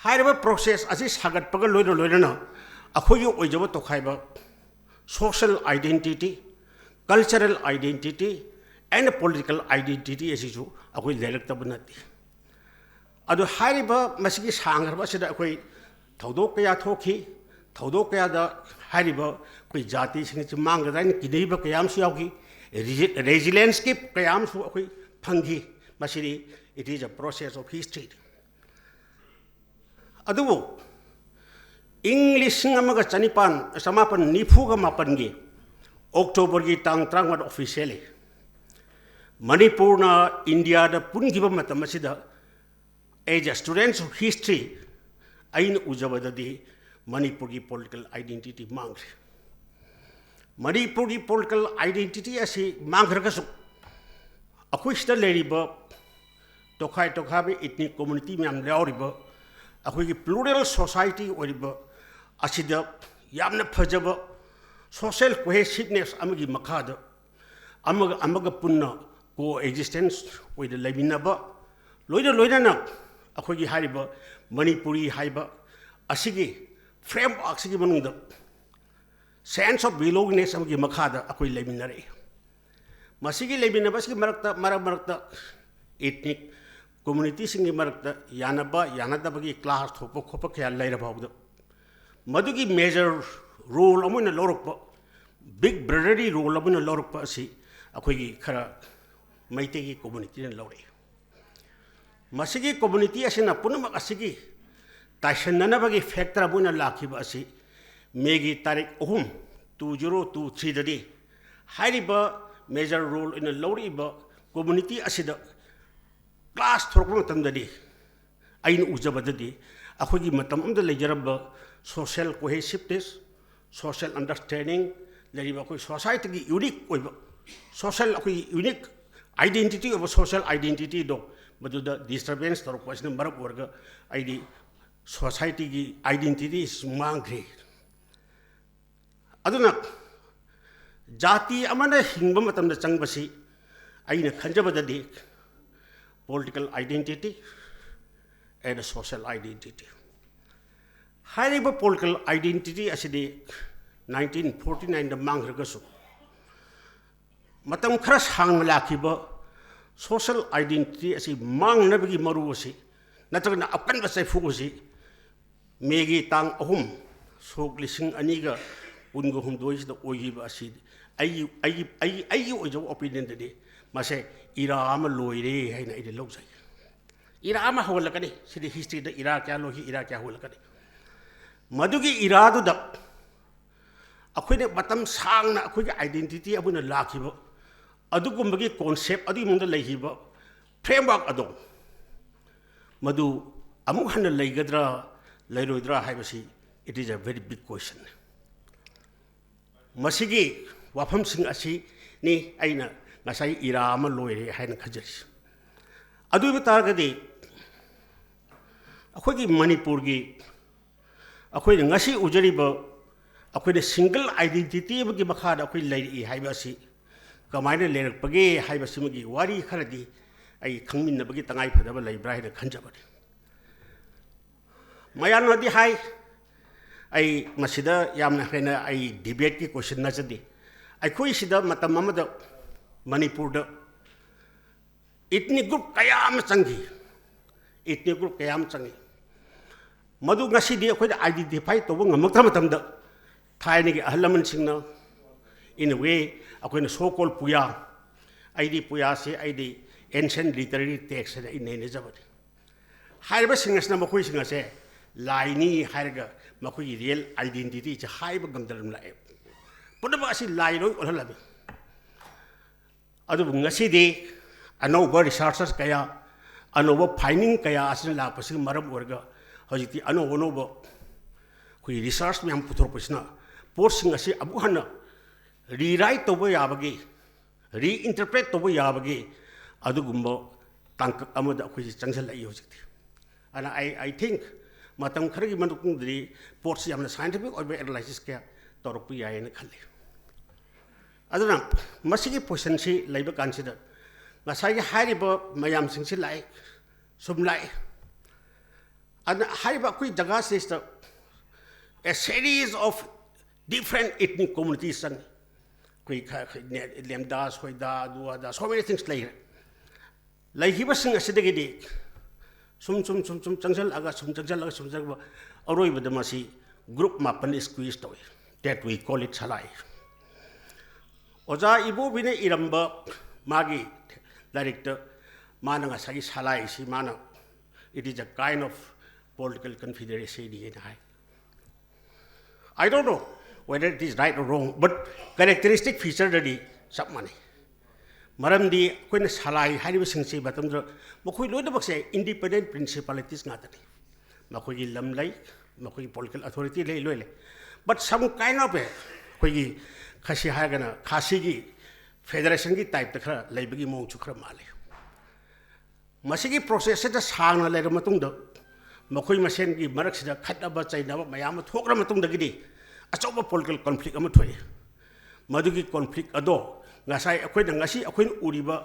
ꯍꯥꯏꯔꯤꯕ process ꯑꯁꯤ ꯁꯥꯒꯠꯄꯒ ꯂꯣꯏꯅ ꯂꯣꯏꯅꯅ ꯑꯩꯈꯣꯏꯒꯤ ꯑꯣꯏꯖꯕ ꯇꯣꯈꯥꯏꯕ social identity, cultural identity and political identity ꯑꯁꯤꯁꯨ ꯑꯩꯈꯣꯏ ꯂꯩꯔꯛꯇꯕ ꯅꯠꯇꯦ꯫ ꯑꯗꯨ ꯍꯥꯏꯔꯤꯕ ꯃꯁꯤꯒꯤ ꯁꯥꯡꯈ꯭ꯔꯕ ꯑꯁꯤꯗ ꯑꯩꯈꯣꯏ ꯊꯧꯗꯣꯛ ꯀꯌꯥ ꯊꯣꯛꯈꯤ꯫ ꯊꯧꯗꯣꯛ ꯀꯌꯥꯗ ꯍꯥꯏꯔꯤꯕ ꯑꯩꯈꯣꯏ ꯖꯥꯇꯤꯁꯤꯡ ꯑꯁꯤ ꯃꯥꯡꯒꯗ꯭ꯔꯥ ꯍꯥꯏꯅ ꯀꯤꯅꯔꯤꯕ ꯀꯌꯥ ꯑꯃꯁꯨ ꯌꯥꯎꯈꯤ꯫ Resi-, resilience ꯀꯤ ꯀꯌꯥ ꯑꯃꯁꯨ ꯑꯩꯈꯣꯏ ꯐꯪꯈꯤ꯫ ꯃꯁꯤꯗꯤ it is a process of history꯫ ꯑꯗꯨꯕꯨ ꯏꯪ ꯂꯤꯁꯤꯡ ꯑꯃꯒ ꯆꯅꯤꯄꯥꯟ, ꯆꯃꯥꯄꯟ ꯅꯤꯐꯨꯒ ꯃꯥꯄꯟꯒꯤ October ꯒꯤ ꯇꯥꯡ ꯇꯔꯥꯃꯉꯥꯗ officially ꯃꯅꯤꯄꯨꯔꯅ ꯏꯟꯗꯤꯌꯥꯗ ꯄꯨꯟꯈꯤꯕ ꯃꯇꯝ ꯑꯁꯤꯗ, as a students of history, ꯑꯩꯅ ꯎꯖꯕꯗꯗꯤ ꯃꯅꯤꯄꯨꯔꯒꯤ political identity ꯃꯥꯡꯈ꯭ꯔꯦ꯫ ꯃꯅꯤꯄꯨꯔꯒꯤ political identity ꯑꯁꯤ ꯃꯥꯡꯈ꯭ꯔꯒꯁꯨ, ꯑꯩꯈꯣꯏ ꯁꯤꯗ ꯂꯩꯔꯤꯕ ꯇꯣꯈꯥꯏ ꯇꯣꯈꯥꯏꯕ ethnic community ꯃꯌꯥꯝ ꯌꯥꯎꯔꯤꯕ ꯑꯩꯈꯣꯏꯒꯤ plural society ꯑꯣꯏꯔꯤꯕ ꯑꯁꯤꯗ ꯌꯥꯝꯅ ꯐꯖꯕ social cohesiveness ꯑꯃꯒꯤ ꯃꯈꯥꯗ ꯑꯃꯒ ꯑꯃꯒ ꯄꯨꯟꯅ coexistence ꯑꯣꯏꯅ ꯂꯩꯃꯤꯟꯅꯕ, ꯂꯣꯏꯅ ꯂꯣꯏꯅꯅ ꯑꯩꯈꯣꯏꯒꯤ ꯍꯥꯏꯔꯤꯕ ꯃꯅꯤꯄꯨꯔꯤ ꯍꯥꯏꯕ ꯑꯁꯤꯒꯤ framework ꯁꯤꯒꯤ ꯃꯅꯨꯡꯗ sense of belongingness ꯑꯃꯒꯤ ꯃꯈꯥꯗ ꯑꯩꯈꯣꯏ ꯂꯩꯃꯤꯟꯅꯔꯛꯏ꯫ ꯃꯁꯤꯒꯤ ꯂꯩꯃꯤꯟꯅꯕꯁꯤꯒꯤ ꯃꯔꯛꯇ, ꯃꯔꯛ ꯃꯔꯛꯇ ethnic community ꯁꯤꯡꯒꯤ ꯃꯔꯛꯇ ꯌꯥꯅꯕ ꯌꯥꯅꯗꯕꯒꯤ clash ꯊꯣꯛꯄ ꯈꯣꯠꯄ ꯀꯌꯥ ꯂꯩꯔ ꯐꯥꯎꯕꯗ, ꯃꯗꯨꯒꯤ major role ꯑꯃ ꯑꯣꯏꯅ ꯂꯧꯔꯛꯄ, big brotherly role ꯑꯃ ꯑꯣꯏꯅ ꯂꯧꯔꯛꯄ ꯑꯁꯤ ꯑꯩꯈꯣꯏꯒꯤ ꯈꯔ ꯃꯩꯇꯩꯒꯤ community ꯅ ꯂꯧꯔꯛꯏ꯫ ꯃꯁꯤꯒꯤ community ꯑꯁꯤꯅ ꯄꯨꯝꯅꯃꯛ ꯑꯁꯤꯒꯤ ꯇꯥꯏꯁꯟꯅꯅꯕꯒꯤ factor ꯑꯃ ꯑꯣꯏꯅ ꯂꯥꯛꯈꯤꯕ ꯑꯁꯤ May ꯒꯤ ꯇꯥꯔꯤꯛ ꯑꯍꯨꯝ, two zero two three ꯗꯗꯤ ꯍꯥꯏꯔꯤꯕ major role ꯑꯣꯏꯅ ꯂꯧꯔꯛꯏꯕ community ꯑꯁꯤꯗ clash ꯊꯣꯔꯛꯄ ꯃꯇꯝꯗꯗꯤ, ꯑꯩꯅ ꯎꯖꯕꯗꯗꯤ, ꯑꯩꯈꯣꯏꯒꯤ ꯃꯇꯝ ꯑꯃꯗ ꯂꯩꯖꯔꯝꯕ social cohesiveness, social understanding, ꯂꯩꯔꯤꯕ ꯑꯩꯈꯣꯏ society ꯒꯤ unique ꯑꯣꯏꯕ social, ꯑꯩꯈꯣꯏꯒꯤ unique identity ꯑꯣꯏꯕ social identity ꯗꯣ, ꯃꯗꯨꯗ disturbance ꯇꯧꯔꯛꯄ ꯑꯁꯤꯅ ꯃꯔꯝ ꯑꯣꯏꯔꯒ ꯑꯩꯗꯤ society ꯒꯤ identity ꯁꯤ ꯃꯥꯡꯈ꯭ꯔꯦ꯫ ꯑꯗꯨꯅ ꯖꯥꯇꯤ ꯑꯃꯅ ꯍꯤꯡꯕ ꯃꯇꯝꯗ ꯆꯪꯕꯁꯤ ꯑꯩꯅ ꯈꯟꯖꯕꯗꯗꯤ political identity and social identity꯫ ꯍꯥꯏꯔꯤꯕ political identity ꯑꯁꯤꯗꯤ nineteen forty nineꯗ ꯃꯥꯡꯈ꯭ꯔꯒꯁꯨ, ꯃꯇꯝ ꯈꯔ ꯁꯥꯡꯅ ꯂꯥꯛꯈꯤꯕ social identity ꯑꯁꯤ ꯃꯥꯡꯅꯕꯒꯤ ꯃꯔꯨ ꯑꯁꯤ, ꯅꯠꯇ꯭ꯔꯒꯅ ꯑꯀꯟꯕ ꯆꯩꯐꯨ ꯑꯁꯤ ꯃꯦꯒꯤ ꯇꯥꯡ ꯑꯍꯨꯝ, ꯁꯣꯛ ꯂꯤꯁꯤꯡ ꯑꯅꯤꯒ ꯀꯨꯟꯒ ꯍꯨꯝꯗꯣꯏꯁꯤꯗ ꯑꯣꯏꯈꯤꯕ ꯑꯁꯤ ꯑꯩꯒꯤ, ꯑꯩꯒꯤ, ꯑꯩꯒꯤ, ꯑꯩꯒꯤ ꯑꯣꯏꯖꯕ opinionꯗꯗꯤ ꯃꯁꯦ era ꯑꯃ ꯂꯣꯏꯔꯦ ꯍꯥꯏꯅ ꯑꯩꯗꯤ ꯂꯧꯖꯩ꯫ Era ꯑꯃ ꯍꯧꯒꯠꯂꯛꯀꯅꯤ꯫ ꯁꯤꯗꯤ historyꯗ era ꯀꯌꯥ ꯂꯣꯏꯈꯤ, era ꯀꯌꯥ ꯍꯧꯒꯠꯂꯛꯀꯅꯤ꯫ ꯃꯗꯨꯒꯤ eraꯗꯨꯗ ꯑꯩꯈꯣꯏꯅ ꯃꯇꯝ ꯁꯥꯡꯅ ꯑꯩꯈꯣꯏꯒꯤ identity ꯑꯃꯅ ꯂꯥꯛꯈꯤꯕ ꯑꯗꯨꯒꯨꯝꯕꯒꯤ concept, ꯑꯗꯨꯒꯤ ꯃꯑꯣꯡꯗ ꯂꯩꯈꯤꯕ framework ꯑꯗꯣ, ꯃꯗꯨ ꯑꯃꯨꯛ ꯍꯟꯅ ꯂꯩꯒꯗ꯭ꯔꯥ, ꯂꯩꯔꯣꯏꯗ꯭ꯔꯥ ꯍꯥꯏꯕꯁꯤ, it is a very big question꯫ ꯃꯁꯤꯒꯤ ꯋꯥꯐꯝꯁꯤꯡ ꯑꯁꯤꯅꯤ ꯑꯩꯅ ꯉꯁꯥꯏ era ꯑꯃ ꯂꯣꯏꯔꯦ ꯍꯥꯏꯅ ꯈꯟꯖꯔꯤꯁꯤ꯫ ꯑꯗꯨ ꯑꯣꯏꯕ ꯇꯥꯔꯒꯗꯤ, ꯑꯩꯈꯣꯏꯒꯤ ꯃꯅꯤꯄꯨꯔꯒꯤ, ꯑꯩꯈꯣꯏꯅ ꯉꯁꯤ ꯎꯖꯔꯤꯕ, ꯑꯩꯈꯣꯏꯅ single identity ꯑꯃꯒꯤ ꯃꯈꯥꯗ ꯑꯩꯈꯣꯏ ꯂꯩꯔꯛꯏ ꯍꯥꯏꯕ ꯑꯁꯤ ꯀꯃꯥꯏꯅ ꯂꯩꯔꯛꯄꯒꯦ ꯍꯥꯏꯕꯁꯤꯃꯒꯤ ꯋꯥꯔꯤ ꯈꯔꯗꯤ ꯑꯩ ꯈꯪꯃꯤꯟꯅꯕꯒꯤ ꯇꯉꯥꯏ ꯐꯗꯕ ꯂꯩꯕ꯭ꯔꯥ ꯍꯥꯏꯅ ꯈꯟꯖꯕꯅꯤ꯫ ꯃꯌꯥꯝꯅꯗꯤ ꯍꯥꯏ, ꯑꯩ ꯃꯁꯤꯗ ꯌꯥꯝꯅ ꯍꯦꯟꯅ ꯑꯩ debateꯀꯤ question ꯅꯠꯆꯗꯦ꯫ ꯑꯩꯈꯣꯏ ꯁꯤꯗ ꯃꯇꯝ ꯑꯃꯗ ꯃꯅꯤꯄꯨꯔꯗ ethnic group ꯀꯌꯥ ꯑꯃ ꯆꯪꯈꯤ, ethnic group ꯀꯌꯥ ꯑꯃ ꯆꯪꯉꯤ꯫ ꯃꯗꯨ ꯉꯁꯤꯗꯤ ꯑꯩꯈꯣꯏꯅ identify ꯇꯧꯕ ꯉꯝꯃꯛꯇ꯭ꯔ ꯃꯇꯝꯗ, ꯊꯥꯏꯅꯒꯤ ꯑꯍꯜ ꯂꯃꯟꯁꯤꯡꯅ, in a way, ꯑꯩꯈꯣꯏꯅ so called ꯄꯨꯌꯥ, ꯑꯩꯗꯤ ꯄꯨꯌꯥꯁꯤ ꯑꯩꯗꯤ ancient literary text ꯍꯥꯏꯅ ꯑꯩ ꯅꯩꯅꯖꯕꯅꯤ꯫ ꯍꯥꯏꯔꯤꯕꯁꯤꯡ ꯑꯁꯤꯅ ꯃꯈꯣꯏꯁꯤꯡ ꯑꯁꯦ ꯂꯥꯏꯅꯤ ꯍꯥꯏꯔꯒ ꯃꯈꯣꯏꯒꯤ real identityꯁꯦ ꯍꯥꯏꯕ ꯉꯝꯗꯅ ꯂꯥꯛꯑꯦ꯫ ꯄꯨꯝꯅꯃꯛ ꯑꯁꯤ ꯂꯥꯏ ꯂꯣꯏ ꯑꯣꯜꯍꯜꯂꯝꯃꯤ꯫ ꯑꯗꯨꯕꯨ ꯉꯁꯤꯗꯤ ꯑꯅꯧꯕ researchers ꯀꯌꯥ, ꯑꯅꯧꯕ finding ꯀꯌꯥ ꯑꯁꯤꯅ ꯂꯥꯛꯄꯁꯤꯅ ꯃꯔꯝ ꯑꯣꯏꯔꯒ ꯍꯧꯖꯤꯛꯇꯤ ꯑꯅꯧ ꯑꯅꯧꯕ ꯑꯩꯈꯣꯏꯒꯤ research ꯃꯌꯥꯝ ꯄꯨꯊꯣꯔꯛꯄꯁꯤꯅ ꯄꯣꯠꯁꯤꯡ ꯑꯁꯤ ꯑꯃꯨꯛ ꯍꯟꯅ rewrite ꯇꯧꯕ ꯌꯥꯕꯒꯤ, reinterpret ꯇꯧꯕ ꯌꯥꯕꯒꯤ ꯑꯗꯨꯒꯨꯝꯕ ꯇꯥꯡꯀꯛ ꯑꯃꯗ ꯑꯩꯈꯣꯏꯁꯤ ꯆꯪꯁꯤꯜꯂꯛꯏ ꯍꯧꯖꯤꯛꯇꯤ꯫ ꯑꯗꯨꯅ I, I think ꯃꯇꯝ ꯈꯔꯒꯤ ꯃꯇꯨꯡꯗꯗꯤ ꯄꯣꯠꯁꯤ ꯌꯥꯝꯅ scientific ꯑꯣꯏꯕ analysis ꯀꯌꯥ ꯇꯧꯔꯛꯄ ꯌꯥꯏ ꯍꯥꯏꯅ ꯈꯜꯂꯤ꯫ ꯑꯗꯨꯅ ꯃꯁꯤꯒꯤ positionꯁꯤ ꯂꯩꯕ ꯀꯥꯟꯁꯤꯗ ꯉꯁꯥꯏꯒꯤ ꯍꯥꯏꯔꯤꯕ ꯃꯌꯥꯝꯁꯤꯡꯁꯤ ꯂꯥꯛꯏ, ꯁꯨꯝ ꯂꯥꯛꯏ꯫ ꯑꯗꯨꯅ ꯍꯥꯏꯔꯤꯕ ꯑꯩꯈꯣꯏ ꯖꯒꯥꯁꯤꯗꯩꯁꯤꯗ a series of different ethnic communities ꯆꯪꯉꯤ꯫ ꯑꯩꯈꯣꯏ ꯈ- ꯈ- ꯅꯦ- ꯂꯦꯝꯗꯥꯁ ꯍꯣꯏꯗ, ꯑꯗꯨ ꯑꯗꯥ, so many things ꯂꯩꯔꯦ꯫ ꯂꯩꯈꯤꯕꯁꯤꯡ ꯑꯁꯤꯗꯒꯤꯗꯤ ꯁꯨꯝ ꯁꯨꯝ ꯁꯨꯝ ꯁꯨꯝ ꯆꯪꯁꯤꯜꯂꯛꯑꯒ, ꯁꯨꯝ ꯆꯪꯁꯤꯜꯂꯒ, ꯁꯨꯝ ꯆꯪꯕ, ꯑꯔꯣꯏꯕꯗ ꯃꯁꯤ group ꯃꯥꯄꯟ squeeze ꯇꯧꯏ꯫ That we call it ꯁꯂꯥꯏ꯫ ꯑꯣꯖꯥ ꯏꯕꯣꯕꯤꯅ ꯏꯔꯝꯕ ꯃꯥꯒꯤ ꯂꯥꯏꯔꯤꯛꯇ ꯃꯥꯅ ꯉꯁꯥꯏꯒꯤ ꯁꯂꯥꯏꯁꯤ ꯃꯥꯅ, "It is a kind of political confederacy" ꯍꯥꯏꯅ ꯍꯥꯏ꯫ I don't know whether it is right or wrong, but characteristic featureꯗꯗꯤ ꯆꯞ ꯃꯥꯟꯅꯩ꯫ ꯃꯔꯝꯗꯤ ꯑꯩꯈꯣꯏꯅ ꯁꯂꯥꯏ ꯍꯥꯏꯔꯤꯕꯁꯤꯡꯁꯤ ꯃꯇꯝꯗꯨꯗ ꯃꯈꯣꯏ ꯂꯣꯏꯅꯃꯛꯁꯦ independent principalities ꯉꯥꯛꯇꯅꯤ꯫ ꯃꯈꯣꯏꯒꯤ ꯂꯝ ꯂꯩ, ꯃꯈꯣꯏꯒꯤ political authority ꯂꯩ, ꯂꯣꯏ ꯂꯩ꯫ But some kind of a, ꯑꯩꯈꯣꯏꯒꯤ ꯈꯁꯤ ꯍꯥꯏꯔꯒꯅ ꯈꯥꯁꯤꯒꯤ federationꯒꯤ typeꯇ ꯈꯔ ꯂꯩꯕꯒꯤ ꯃꯑꯣꯡꯁꯨ ꯈꯔ ꯃꯥꯜꯂꯤ꯫ ꯃꯁꯤꯒꯤ processꯁꯤꯗ ꯁꯥꯡꯅ ꯂꯩꯔꯕ ꯃꯇꯨꯡꯗ, ꯃꯈꯣꯏ ꯃꯁꯦꯟꯒꯤ ꯃꯔꯛꯁꯤꯗ ꯈꯠꯅꯕ ꯆꯩꯅꯕ ꯃꯌꯥꯝ ꯑꯃ ꯊꯣꯛꯂꯕ ꯃꯇꯨꯡꯗꯒꯤꯗꯤ ꯑꯆꯧꯕ political conflict ꯑꯃ ꯊꯣꯛꯏ꯫ ꯃꯗꯨꯒꯤ conflict ꯑꯗꯣ ꯉꯁꯥꯏ ꯑꯩꯈꯣꯏꯅ, ꯉꯁꯤ ꯑꯩꯈꯣꯏꯅ ꯎꯔꯤꯕ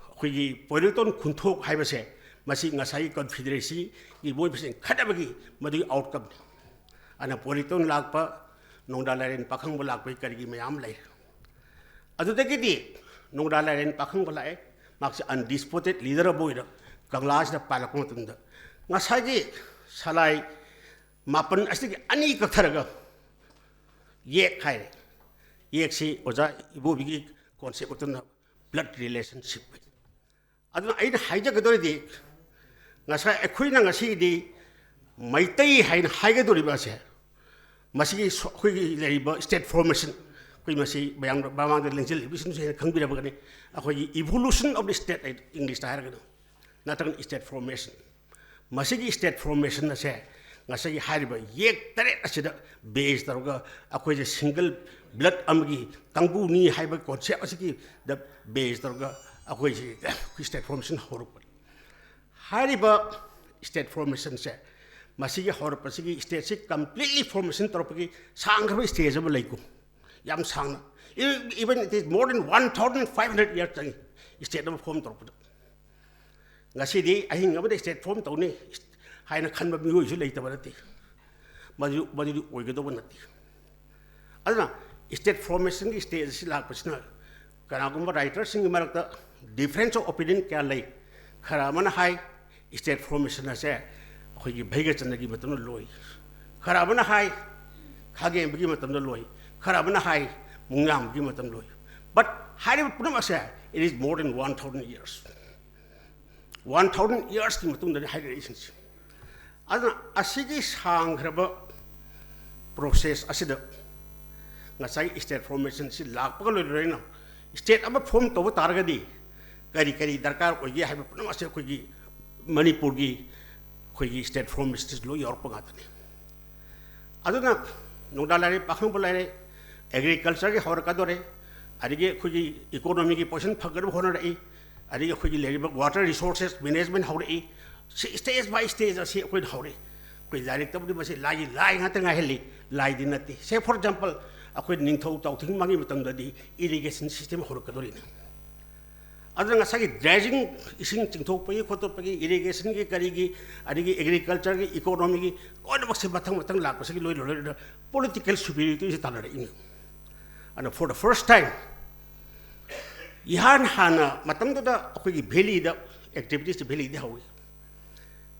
ꯑꯩꯈꯣꯏꯒꯤ ꯄꯣꯏꯔꯩꯇꯣꯟ ꯈꯨꯟꯊꯣꯛ ꯍꯥꯏꯕꯁꯦ, ꯃꯁꯤ ꯉꯁꯥꯏꯒꯤ confederacyꯒꯤ ꯃꯣꯏ ꯃꯁꯦꯟ ꯈꯠꯅꯕꯒꯤ ꯃꯗꯨꯒꯤ outcomeꯅꯤ꯫ ꯑꯗꯨꯅ ꯄꯣꯏꯔꯩꯇꯣꯟ ꯂꯥꯛꯄ, ꯅꯣꯡꯗꯥ ꯂꯥꯏꯔꯦꯟ ꯄꯥꯈꯪꯕ ꯂꯥꯛꯄꯒꯤ ꯀꯔꯤꯒꯤ ꯃꯌꯥꯝ ꯂꯩꯔꯦ꯫ ꯑꯗꯨꯗꯒꯤꯗꯤ ꯅꯣꯡꯗꯥ ꯂꯥꯏꯔꯦꯟ ꯄꯥꯈꯪꯕ ꯂꯥꯛꯑꯦ, ꯃꯍꯥꯛꯁꯦ undisputed leader ꯑꯃ ꯑꯣꯏꯅ ꯀꯪꯂꯥꯁꯤꯗ ꯄꯥꯜꯂꯛꯄ ꯃꯇꯝꯗ, ꯉꯁꯥꯏꯒꯤ ꯁꯂꯥꯏ ꯃꯥꯄꯟ ꯑꯁꯤꯗꯒꯤ ꯑꯅꯤ ꯀꯛꯊꯔꯒ ꯌꯦꯛ ꯍꯥꯏꯔꯦ꯫ ꯌꯦꯛꯁꯤ ꯑꯣꯖꯥ ꯏꯕꯣꯕꯤꯒꯤ concept ꯃꯇꯨꯡ ꯏꯟꯅ blood relationship꯫ ꯑꯗꯨꯅ ꯑꯩꯅ ꯍꯥꯏꯖꯒꯗꯧꯔꯤꯗꯤ, ꯉꯁꯥꯏ ꯑꯩꯈꯣꯏꯅ ꯉꯁꯤꯗꯤ ꯃꯩꯇꯩ ꯍꯥꯏꯅ ꯍꯥꯏꯒꯗꯧꯔꯤꯕ ꯑꯁꯦ, ꯃꯁꯤꯒꯤ ꯁꯣ-, ꯑꯩꯈꯣꯏꯒꯤ ꯂꯩꯔꯤꯕ state formation, ꯑꯩꯈꯣꯏ ꯃꯁꯤ ꯃꯌꯥꯝ ꯃꯃꯥꯡꯗ ꯂꯦꯡꯁꯤꯜꯂꯤꯕꯁꯤꯡꯁꯨ ꯍꯦꯟꯅ ꯈꯪꯕꯤꯔꯝꯒꯅꯤ꯫ ꯑꯩꯈꯣꯏꯒꯤ evolution of the state ꯍꯥꯏ, Englishꯇ ꯍꯥꯏꯔꯒꯅ, ꯅꯠꯇ꯭ꯔꯒꯅ state formation꯫ ꯃꯁꯤꯒꯤ state formation ꯑꯁꯦ ꯉꯁꯥꯏꯒꯤ ꯍꯥꯏꯔꯤꯕ ꯌꯦꯛ ꯇꯔꯦꯠ ꯑꯁꯤꯗ base ꯇꯧꯔꯒ ꯑꯩꯈꯣꯏꯁꯦ single blood ꯑꯃꯒꯤ ꯀꯥꯡꯕꯨꯅꯤ ꯍꯥꯏꯕ concept ꯑꯁꯤꯒꯤꯗ base ꯇꯧꯔꯒ ꯑꯩꯈꯣꯏꯁꯤ state formation ꯍꯧꯔꯛꯄꯅꯤ꯫ ꯍꯥꯏꯔꯤꯕ state formationꯁꯦ, ꯃꯁꯤꯒꯤ ꯍꯧꯔꯛꯄꯁꯤꯒꯤ stateꯁꯤ completely formation ꯇꯧꯔꯛꯄꯒꯤ ꯁꯥꯡꯈ꯭ꯔꯕ stage ꯑꯃ ꯂꯩꯀꯣ, ꯌꯥꯝ ꯁꯥꯡꯅ, even it is more than one thousand five hundred years ꯆꯪꯉꯤ꯫ ꯁ꯭ꯇꯦꯠ ꯑꯃ ꯐꯣꯔꯝ ꯇꯧꯔꯛꯄꯗ꯫ ꯉꯁꯤꯗꯤ ꯑꯍꯤꯡ ꯑꯃꯗ ꯁ꯭ꯇꯦꯠ ꯐꯣꯔꯝ ꯇꯧꯅꯤ ꯍꯥꯏꯅ ꯈꯟꯕ ꯃꯤꯑꯣꯏꯁꯨ ꯂꯩꯇꯕ ꯅꯠꯇꯦ꯫ ꯃꯗꯨ, ꯃꯗꯨꯗꯤ ꯑꯣꯏꯒꯗꯧꯕ ꯅꯠꯇꯦ꯫ ꯑꯗꯨꯅ ꯁ꯭ꯇꯦꯠ ꯐꯣꯔꯃꯦꯁꯟꯒꯤ ꯁ꯭ꯇꯦꯖ ꯑꯁꯤ ꯂꯥꯛꯄꯁꯤꯅ ꯀꯅꯥꯒꯨꯝꯕ ꯔꯥꯏꯇꯔꯁꯤꯡꯒꯤ ꯃꯔꯛꯇ difference of opinion ꯀꯌꯥ ꯂꯩ꯫ ꯈꯔ ꯑꯃꯅ ꯍꯥꯏ, ꯁ꯭ꯇꯦꯠ ꯐꯣꯔꯃꯦꯁꯟ ꯑꯁꯦ ꯑꯩꯈꯣꯏꯒꯤ ꯚꯩꯒꯆꯟꯗꯒꯤ ꯃꯇꯝꯗ ꯂꯣꯏ꯫ ꯈꯔ ꯑꯃꯅ ꯍꯥꯏ, ꯈꯥꯒꯦꯝꯕꯒꯤ ꯃꯇꯝꯗ ꯂꯣꯏ꯫ ꯈꯔ ꯑꯃꯅ ꯍꯥꯏ, ꯃꯨꯡꯌꯥꯝꯒꯤ ꯃꯇꯝ ꯂꯣꯏ꯫ But ꯍꯥꯏꯔꯤꯕ ꯄꯨꯝꯅꯃꯛ ꯑꯁꯦ, it is more than one thousand years꯫ One thousand yearsꯀꯤ ꯃꯇꯨꯡꯗꯅꯤ ꯍꯥꯏꯔꯛꯏꯁꯤꯡꯁꯦ꯫ ꯑꯗꯨꯅ ꯑꯁꯤꯒꯤ ꯁꯥꯡꯈ꯭ꯔꯕ process ꯑꯁꯤꯗ ꯉꯁꯥꯏ ꯁ꯭ꯇꯦꯠ ꯐꯣꯔꯃꯦꯁꯟꯁꯤ ꯂꯥꯛꯄꯒ ꯂꯣꯏꯅꯅ ꯁ꯭ꯇꯦꯠ ꯑꯃ ꯐꯣꯔꯝ ꯇꯧꯕ ꯇꯥꯔꯒꯗꯤ ꯀꯔꯤ ꯀꯔꯤ ꯗꯔꯀꯥꯔ ꯑꯣꯏꯒꯦ ꯍꯥꯏꯕ ꯄꯨꯝꯅꯃꯛ ꯑꯁꯤ ꯑꯩꯈꯣꯏꯒꯤ ꯃꯅꯤꯄꯨꯔꯒꯤ ꯑꯩꯈꯣꯏꯒꯤ ꯁ꯭ꯇꯦꯠ ꯐꯣꯔꯃꯦꯁꯟꯁꯤ ꯂꯣꯏ ꯌꯥꯎꯔꯛꯄ ꯉꯥꯛꯇꯅꯤ꯫ ꯑꯗꯨꯅ ꯅꯣꯡꯗꯥ ꯂꯥꯏꯔꯦ, ꯄꯥꯈꯪꯕ ꯂꯥꯏꯔꯦ, agricultureꯒꯤ ꯍꯧꯔꯛꯀꯗꯣꯔꯦ, ꯑꯗꯒꯤ ꯑꯩꯈꯣꯏꯒꯤ economyꯒꯤ position ꯐꯒꯠꯅꯕ ꯍꯣꯠꯅꯔꯛꯏ, ꯑꯗꯒꯤ ꯑꯩꯈꯣꯏꯒꯤ ꯂꯩꯔꯤꯕ water resources management ꯍꯧꯔꯛꯏ꯫ ꯁꯤ stage by stage ꯑꯁꯤ ꯑꯩꯈꯣꯏꯅ ꯍꯧꯔꯛꯏ꯫ ꯑꯩꯈꯣꯏ ꯂꯥꯏꯔꯤꯛꯇꯕꯨꯗꯤ ꯃꯁꯤ ꯂꯥꯏꯒꯤ ꯂꯥꯏ ꯉꯥꯛꯇ ꯉꯥꯏꯍꯜꯂꯤ, ꯂꯥꯏꯗꯤ ꯅꯠꯇꯦ꯫ Say for example, ꯑꯩꯈꯣꯏ ꯅꯤꯡꯊꯧ ꯇꯥꯎꯊꯤꯡ ꯃꯥꯒꯤ ꯃꯇꯝꯗꯗꯤ irrigation system ꯍꯧꯔꯛꯀꯗꯣꯔꯤꯅꯤ꯫ ꯑꯗꯨꯅ ꯉꯁꯥꯏꯒꯤ dredging, ꯏꯁꯤꯡ ꯆꯤꯡꯊꯣꯛꯄꯒꯤ ꯈꯣꯠꯇꯣꯛꯄꯒꯤ, irrigationꯒꯤ ꯀꯔꯤꯒꯤ, ꯑꯗꯒꯤ agricultureꯒꯤ, economyꯒꯤ, ꯂꯣꯏꯅꯃꯛꯁꯦ ꯃꯊꯪ ꯃꯊꯪ ꯂꯥꯛꯄꯁꯤꯒꯤ ꯂꯣꯏꯅ ꯂꯣꯏꯅ political superiorityꯁꯦ ꯇꯥꯟꯅꯔꯛꯏꯅꯤ꯫ ꯑꯗꯨꯅ for the first time, ꯏꯍꯥꯟ ꯍꯥꯟꯅ ꯃꯇꯝꯗꯨꯗ ꯑꯩꯈꯣꯏꯒꯤ valleyꯗ activitiesꯁꯦ valleyꯗ ꯍꯧꯏ꯫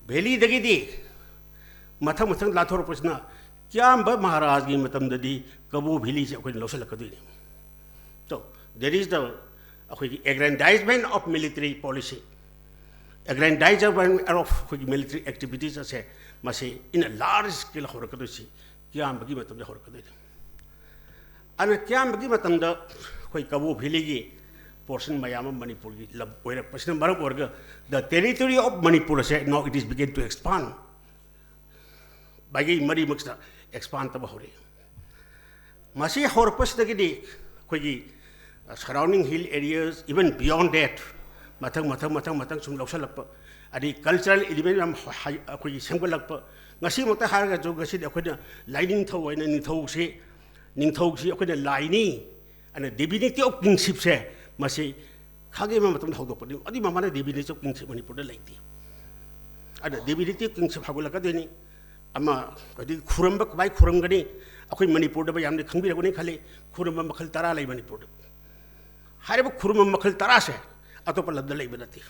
Valleyꯗꯒꯤꯗꯤ ꯃꯊꯪ ꯃꯊꯪ ꯂꯥꯟꯊꯣꯔꯛꯄꯁꯤꯅ ꯀ꯭ꯌꯥꯝꯕ ꯃꯍꯥꯔꯥꯖꯒꯤ ꯃꯇꯝꯗꯗꯤ ꯀꯕꯣ valleyꯁꯦ ꯑꯩꯈꯣꯏꯅ ꯂꯧꯁꯤꯜꯂꯛꯀꯗꯣꯏꯅꯤ꯫ So, there is the ꯑꯩꯈꯣꯏꯒꯤ aggrandizement of military policy, aggrandizement of ꯑꯩꯈꯣꯏꯒꯤ military activities ꯑꯁꯦ ꯃꯁꯤ in a large scale ꯍꯧꯔꯛꯀꯗꯣꯏꯁꯤ ꯀ꯭ꯌꯥꯝꯕꯒꯤ ꯃꯇꯝꯗ ꯍꯧꯔꯛꯀꯗꯣꯏꯅꯤ꯫ ꯑꯗꯨꯅ ꯀ꯭ꯌꯥꯝꯕꯒꯤ ꯃꯇꯝꯗ ꯑꯩꯈꯣꯏ ꯀꯕꯣ valleyꯒꯤ portion ꯃꯌꯥꯝ ꯑꯃ ꯃꯅꯤꯄꯨꯔꯒꯤ ꯂꯝ ꯑꯣꯏꯔꯛꯄꯁꯤꯅ ꯃꯔꯝ ꯑꯣꯏꯔꯒ the territory of Manipur ꯑꯁꯦ now it is begin to expand꯫ ꯃꯥꯏꯀꯩ ꯃꯔꯤꯃꯛꯁꯤꯗ expand ꯇꯧꯕ ꯍꯧꯔꯛꯏ꯫ ꯃꯁꯤ ꯍꯧꯔꯛꯄꯁꯤꯗꯒꯤꯗꯤ ꯑꯩꯈꯣꯏꯒꯤ, ꯑ, surrounding hill areas, even beyond that, ꯃꯊꯪ, ꯃꯊꯪ, ꯃꯊꯪ, ꯃꯊꯪ ꯁꯨꯝ ꯂꯧꯁꯜꯂꯛꯄ, ꯑꯗꯩ cultural element ꯌꯥꯝ ꯍ-, ꯍ-, ꯑꯩꯈꯣꯏꯒꯤ ꯁꯦꯝꯒꯠꯂꯛꯄ꯫ ꯉꯁꯤꯃꯛꯇ ꯍꯥꯏꯔꯒꯁꯨ ꯉꯁꯤꯗꯤ ꯑꯩꯈꯣꯏꯅ ꯂꯥꯏꯅꯤꯡꯊꯧ ꯍꯥꯏꯅ ꯅꯤꯡꯊꯧꯁꯤ, ꯅꯤꯡꯊꯧꯁꯤ ꯑꯩꯈꯣꯏꯅ ꯂꯥꯏꯅꯤ, ꯑꯗꯨꯅ divinity of kingshipꯁꯦ ꯃꯁꯤ ꯈꯥꯒꯦ ꯑꯃ ꯃꯇꯝꯗ ꯍꯧꯗꯣꯛꯄꯅꯤ꯫ ꯑꯗꯨꯒꯤ ꯃꯃꯥꯡꯗ ꯗꯤꯚꯤꯅꯤꯇꯤ ꯑꯣꯐ ꯀꯤꯡꯁꯤꯞ ꯃꯅꯤꯄꯨꯔꯗ ꯂꯩꯇꯦ꯫ ꯑꯗ ꯗꯤꯚꯤꯅꯤꯇꯤ ꯑꯣꯐ ꯀꯤꯡꯁꯤꯞ ꯍꯧꯒꯠꯂꯛꯀꯗꯣꯏꯅꯤ꯫ ꯑꯃ, ꯑꯗꯒꯤ ꯈꯨꯔꯨꯝꯕ ꯀꯃꯥꯏ ꯈꯨꯔꯨꯝꯒꯅꯤ? ꯑꯩꯈꯣꯏ ꯃꯅꯤꯄꯨꯔꯗ ꯌꯥꯝꯅ ꯈꯪꯕꯤꯔꯝꯒꯅꯤ ꯈꯜꯂꯤ, ꯈꯨꯔꯨꯝꯕ ꯃꯈꯜ ꯇꯔꯥ ꯂꯩ ꯃꯅꯤꯄꯨꯔꯗ꯫ ꯍꯥꯏꯔꯤꯕ ꯈꯨꯔꯨꯝꯕ ꯃꯈꯜ ꯇꯔꯥꯁꯦ ꯑꯇꯣꯞꯄ ꯂꯝꯗ ꯂꯩꯕ ꯅꯠꯇꯦ꯫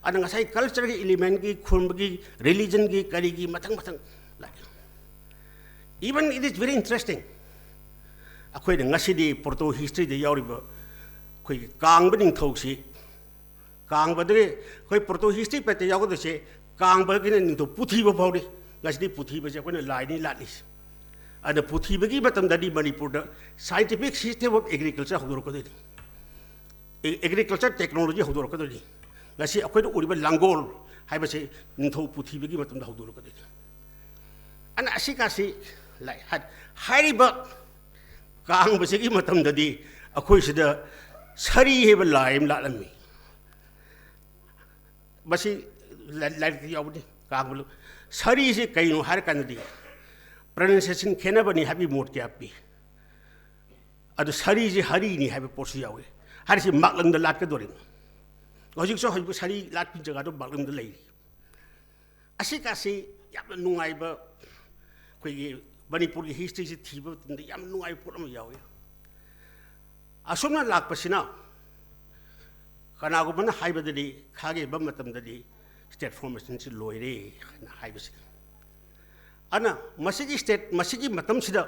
ꯑꯗ ꯉꯁꯥꯏ ꯀꯜꯆꯔꯒꯤ ꯏꯂꯤꯃꯦꯟꯒꯤ, ꯈꯨꯔꯨꯝꯕꯒꯤ, ꯔꯤꯂꯤꯖꯟꯒꯤ, ꯀꯔꯤꯒꯤ ꯃꯊꯪ ꯃꯊꯪ ꯂꯥꯛꯑꯦ꯫ Even it is very interesting꯫ ꯑꯩꯈꯣꯏꯅ ꯉꯁꯤꯗꯤ ꯄ꯭ꯔꯣꯇꯣ ꯍꯤꯁꯇ꯭ꯔꯤꯗ ꯌꯥꯎꯔꯤꯕ ꯑꯩꯈꯣꯏꯒꯤ ꯀꯥꯡꯕ ꯅꯤꯡꯊꯧꯁꯤ, ꯀꯥꯡꯕꯗꯒꯤ ꯑꯩꯈꯣꯏ ꯄ꯭ꯔꯣꯇꯣ ꯍꯤꯁꯇ꯭ꯔꯤ ꯄꯦꯠꯇ ꯌꯥꯎꯒꯗꯣꯏꯁꯦ ꯀꯥꯡꯕꯒꯤꯅ ꯅꯤꯡꯊꯧ ꯄꯨꯊꯤꯕ ꯐꯥꯎꯅꯤ꯫ ꯉꯁꯤꯗꯤ ꯄꯨꯊꯤꯕꯁꯦ ꯑꯩꯈꯣꯏꯅ ꯂꯥꯏꯅꯤ ꯂꯥꯠꯂꯤꯁꯦ꯫ ꯑꯗ ꯄꯨꯊꯤꯕꯒꯤ ꯃꯇꯝꯗꯗꯤ ꯃꯅꯤꯄꯨꯔꯗ scientific system of agriculture ꯍꯧꯗꯣꯔꯛꯀꯗꯣꯏꯅꯤ꯫ A-, agriculture technology ꯍꯧꯗꯣꯔꯛꯀꯗꯣꯏꯅꯤ꯫ ꯉꯁꯤ ꯑꯩꯈꯣꯏꯅ ꯎꯔꯤꯕ ꯂꯥꯡꯒꯣꯜ ꯍꯥꯏꯕꯁꯤ ꯅꯤꯡꯊꯧ ꯄꯨꯊꯤꯕꯒꯤ ꯃꯇꯝꯗ ꯍꯧꯗꯣꯔꯛꯀꯗꯣꯏꯅꯤ꯫ ꯑꯗꯨꯅ ꯑꯁꯤ ꯀꯥꯁꯤ ꯂꯥꯏ-, ꯍꯥꯏ-, ꯍꯥꯏꯔꯤꯕ ꯀꯥꯡꯕꯁꯤꯒꯤ ꯃꯇꯝꯗꯗꯤ ꯑꯩꯈꯣꯏ ꯁꯤꯗ ꯁꯥꯔꯤ ꯍꯥꯏꯕ ꯂꯥꯏ ꯑꯃ ꯂꯥꯠꯂꯝꯃꯤ꯫ ꯃꯁꯤ ꯂꯥꯏ-, ꯂꯥꯏꯔꯤꯛꯇ ꯌꯥꯎꯕꯅꯤ, ꯀꯥꯡꯕ ꯂꯨ-, ꯁꯥꯔꯤꯁꯤ ꯀꯩꯅꯣ ꯍꯥꯏꯔ ꯀꯥꯟꯗꯗꯤ pronunciation ꯈꯦꯠꯅꯕꯅꯤ ꯍꯥꯏꯕꯒꯤ ꯃꯣꯠ ꯀꯌꯥ ꯄꯤ꯫ ꯑꯗꯨ ꯁꯥꯔꯤꯁꯤ ꯍꯔꯤꯅꯤ ꯍꯥꯏꯕ ꯄꯣꯠꯁꯨ ꯌꯥꯎꯏ꯫ ꯍꯥꯏꯔꯤꯁꯤ ꯃꯥꯛꯂꯪꯗ ꯂꯥꯠꯀꯗꯣꯔꯤꯅꯤ꯫ ꯍꯧꯖꯤꯛꯁꯨ ꯍꯧꯖꯤꯛ ꯁꯥꯔꯤ ꯂꯥꯠꯄꯤ ꯖꯒꯥꯗꯣ ꯃꯥꯛꯂꯪꯗ ꯂꯩꯔꯤ꯫ ꯑꯁꯤ ꯀꯥꯁꯤ ꯌꯥꯝꯅ ꯅꯨꯡꯉꯥꯏꯕ, ꯑꯩꯈꯣꯏꯒꯤ ꯃꯅꯤꯄꯨꯔꯒꯤ ꯍꯤꯁꯇ꯭ꯔꯤꯁꯤ ꯊꯤꯕ ꯃꯇꯝꯗ ꯌꯥꯝ ꯅꯨꯡꯉꯥꯏꯕ ꯄꯣꯠ ꯑꯃ ꯌꯥꯎꯏ꯫ ꯑꯁꯨꯝꯅ ꯂꯥꯛꯄꯁꯤꯅ ꯀꯅꯥꯒꯨꯝꯕꯅ ꯍꯥꯏꯕꯗꯗꯤ ꯈꯥꯒꯦ ꯕꯝ ꯃꯇꯝꯗꯗꯤ state formationꯁꯤ ꯂꯣꯏꯔꯦ ꯍꯥꯏꯅ ꯍꯥꯏꯕꯁꯤ꯫ ꯑꯗꯨꯅ ꯃꯁꯤꯒꯤ state, ꯃꯁꯤꯒꯤ ꯃꯇꯝꯁꯤꯗ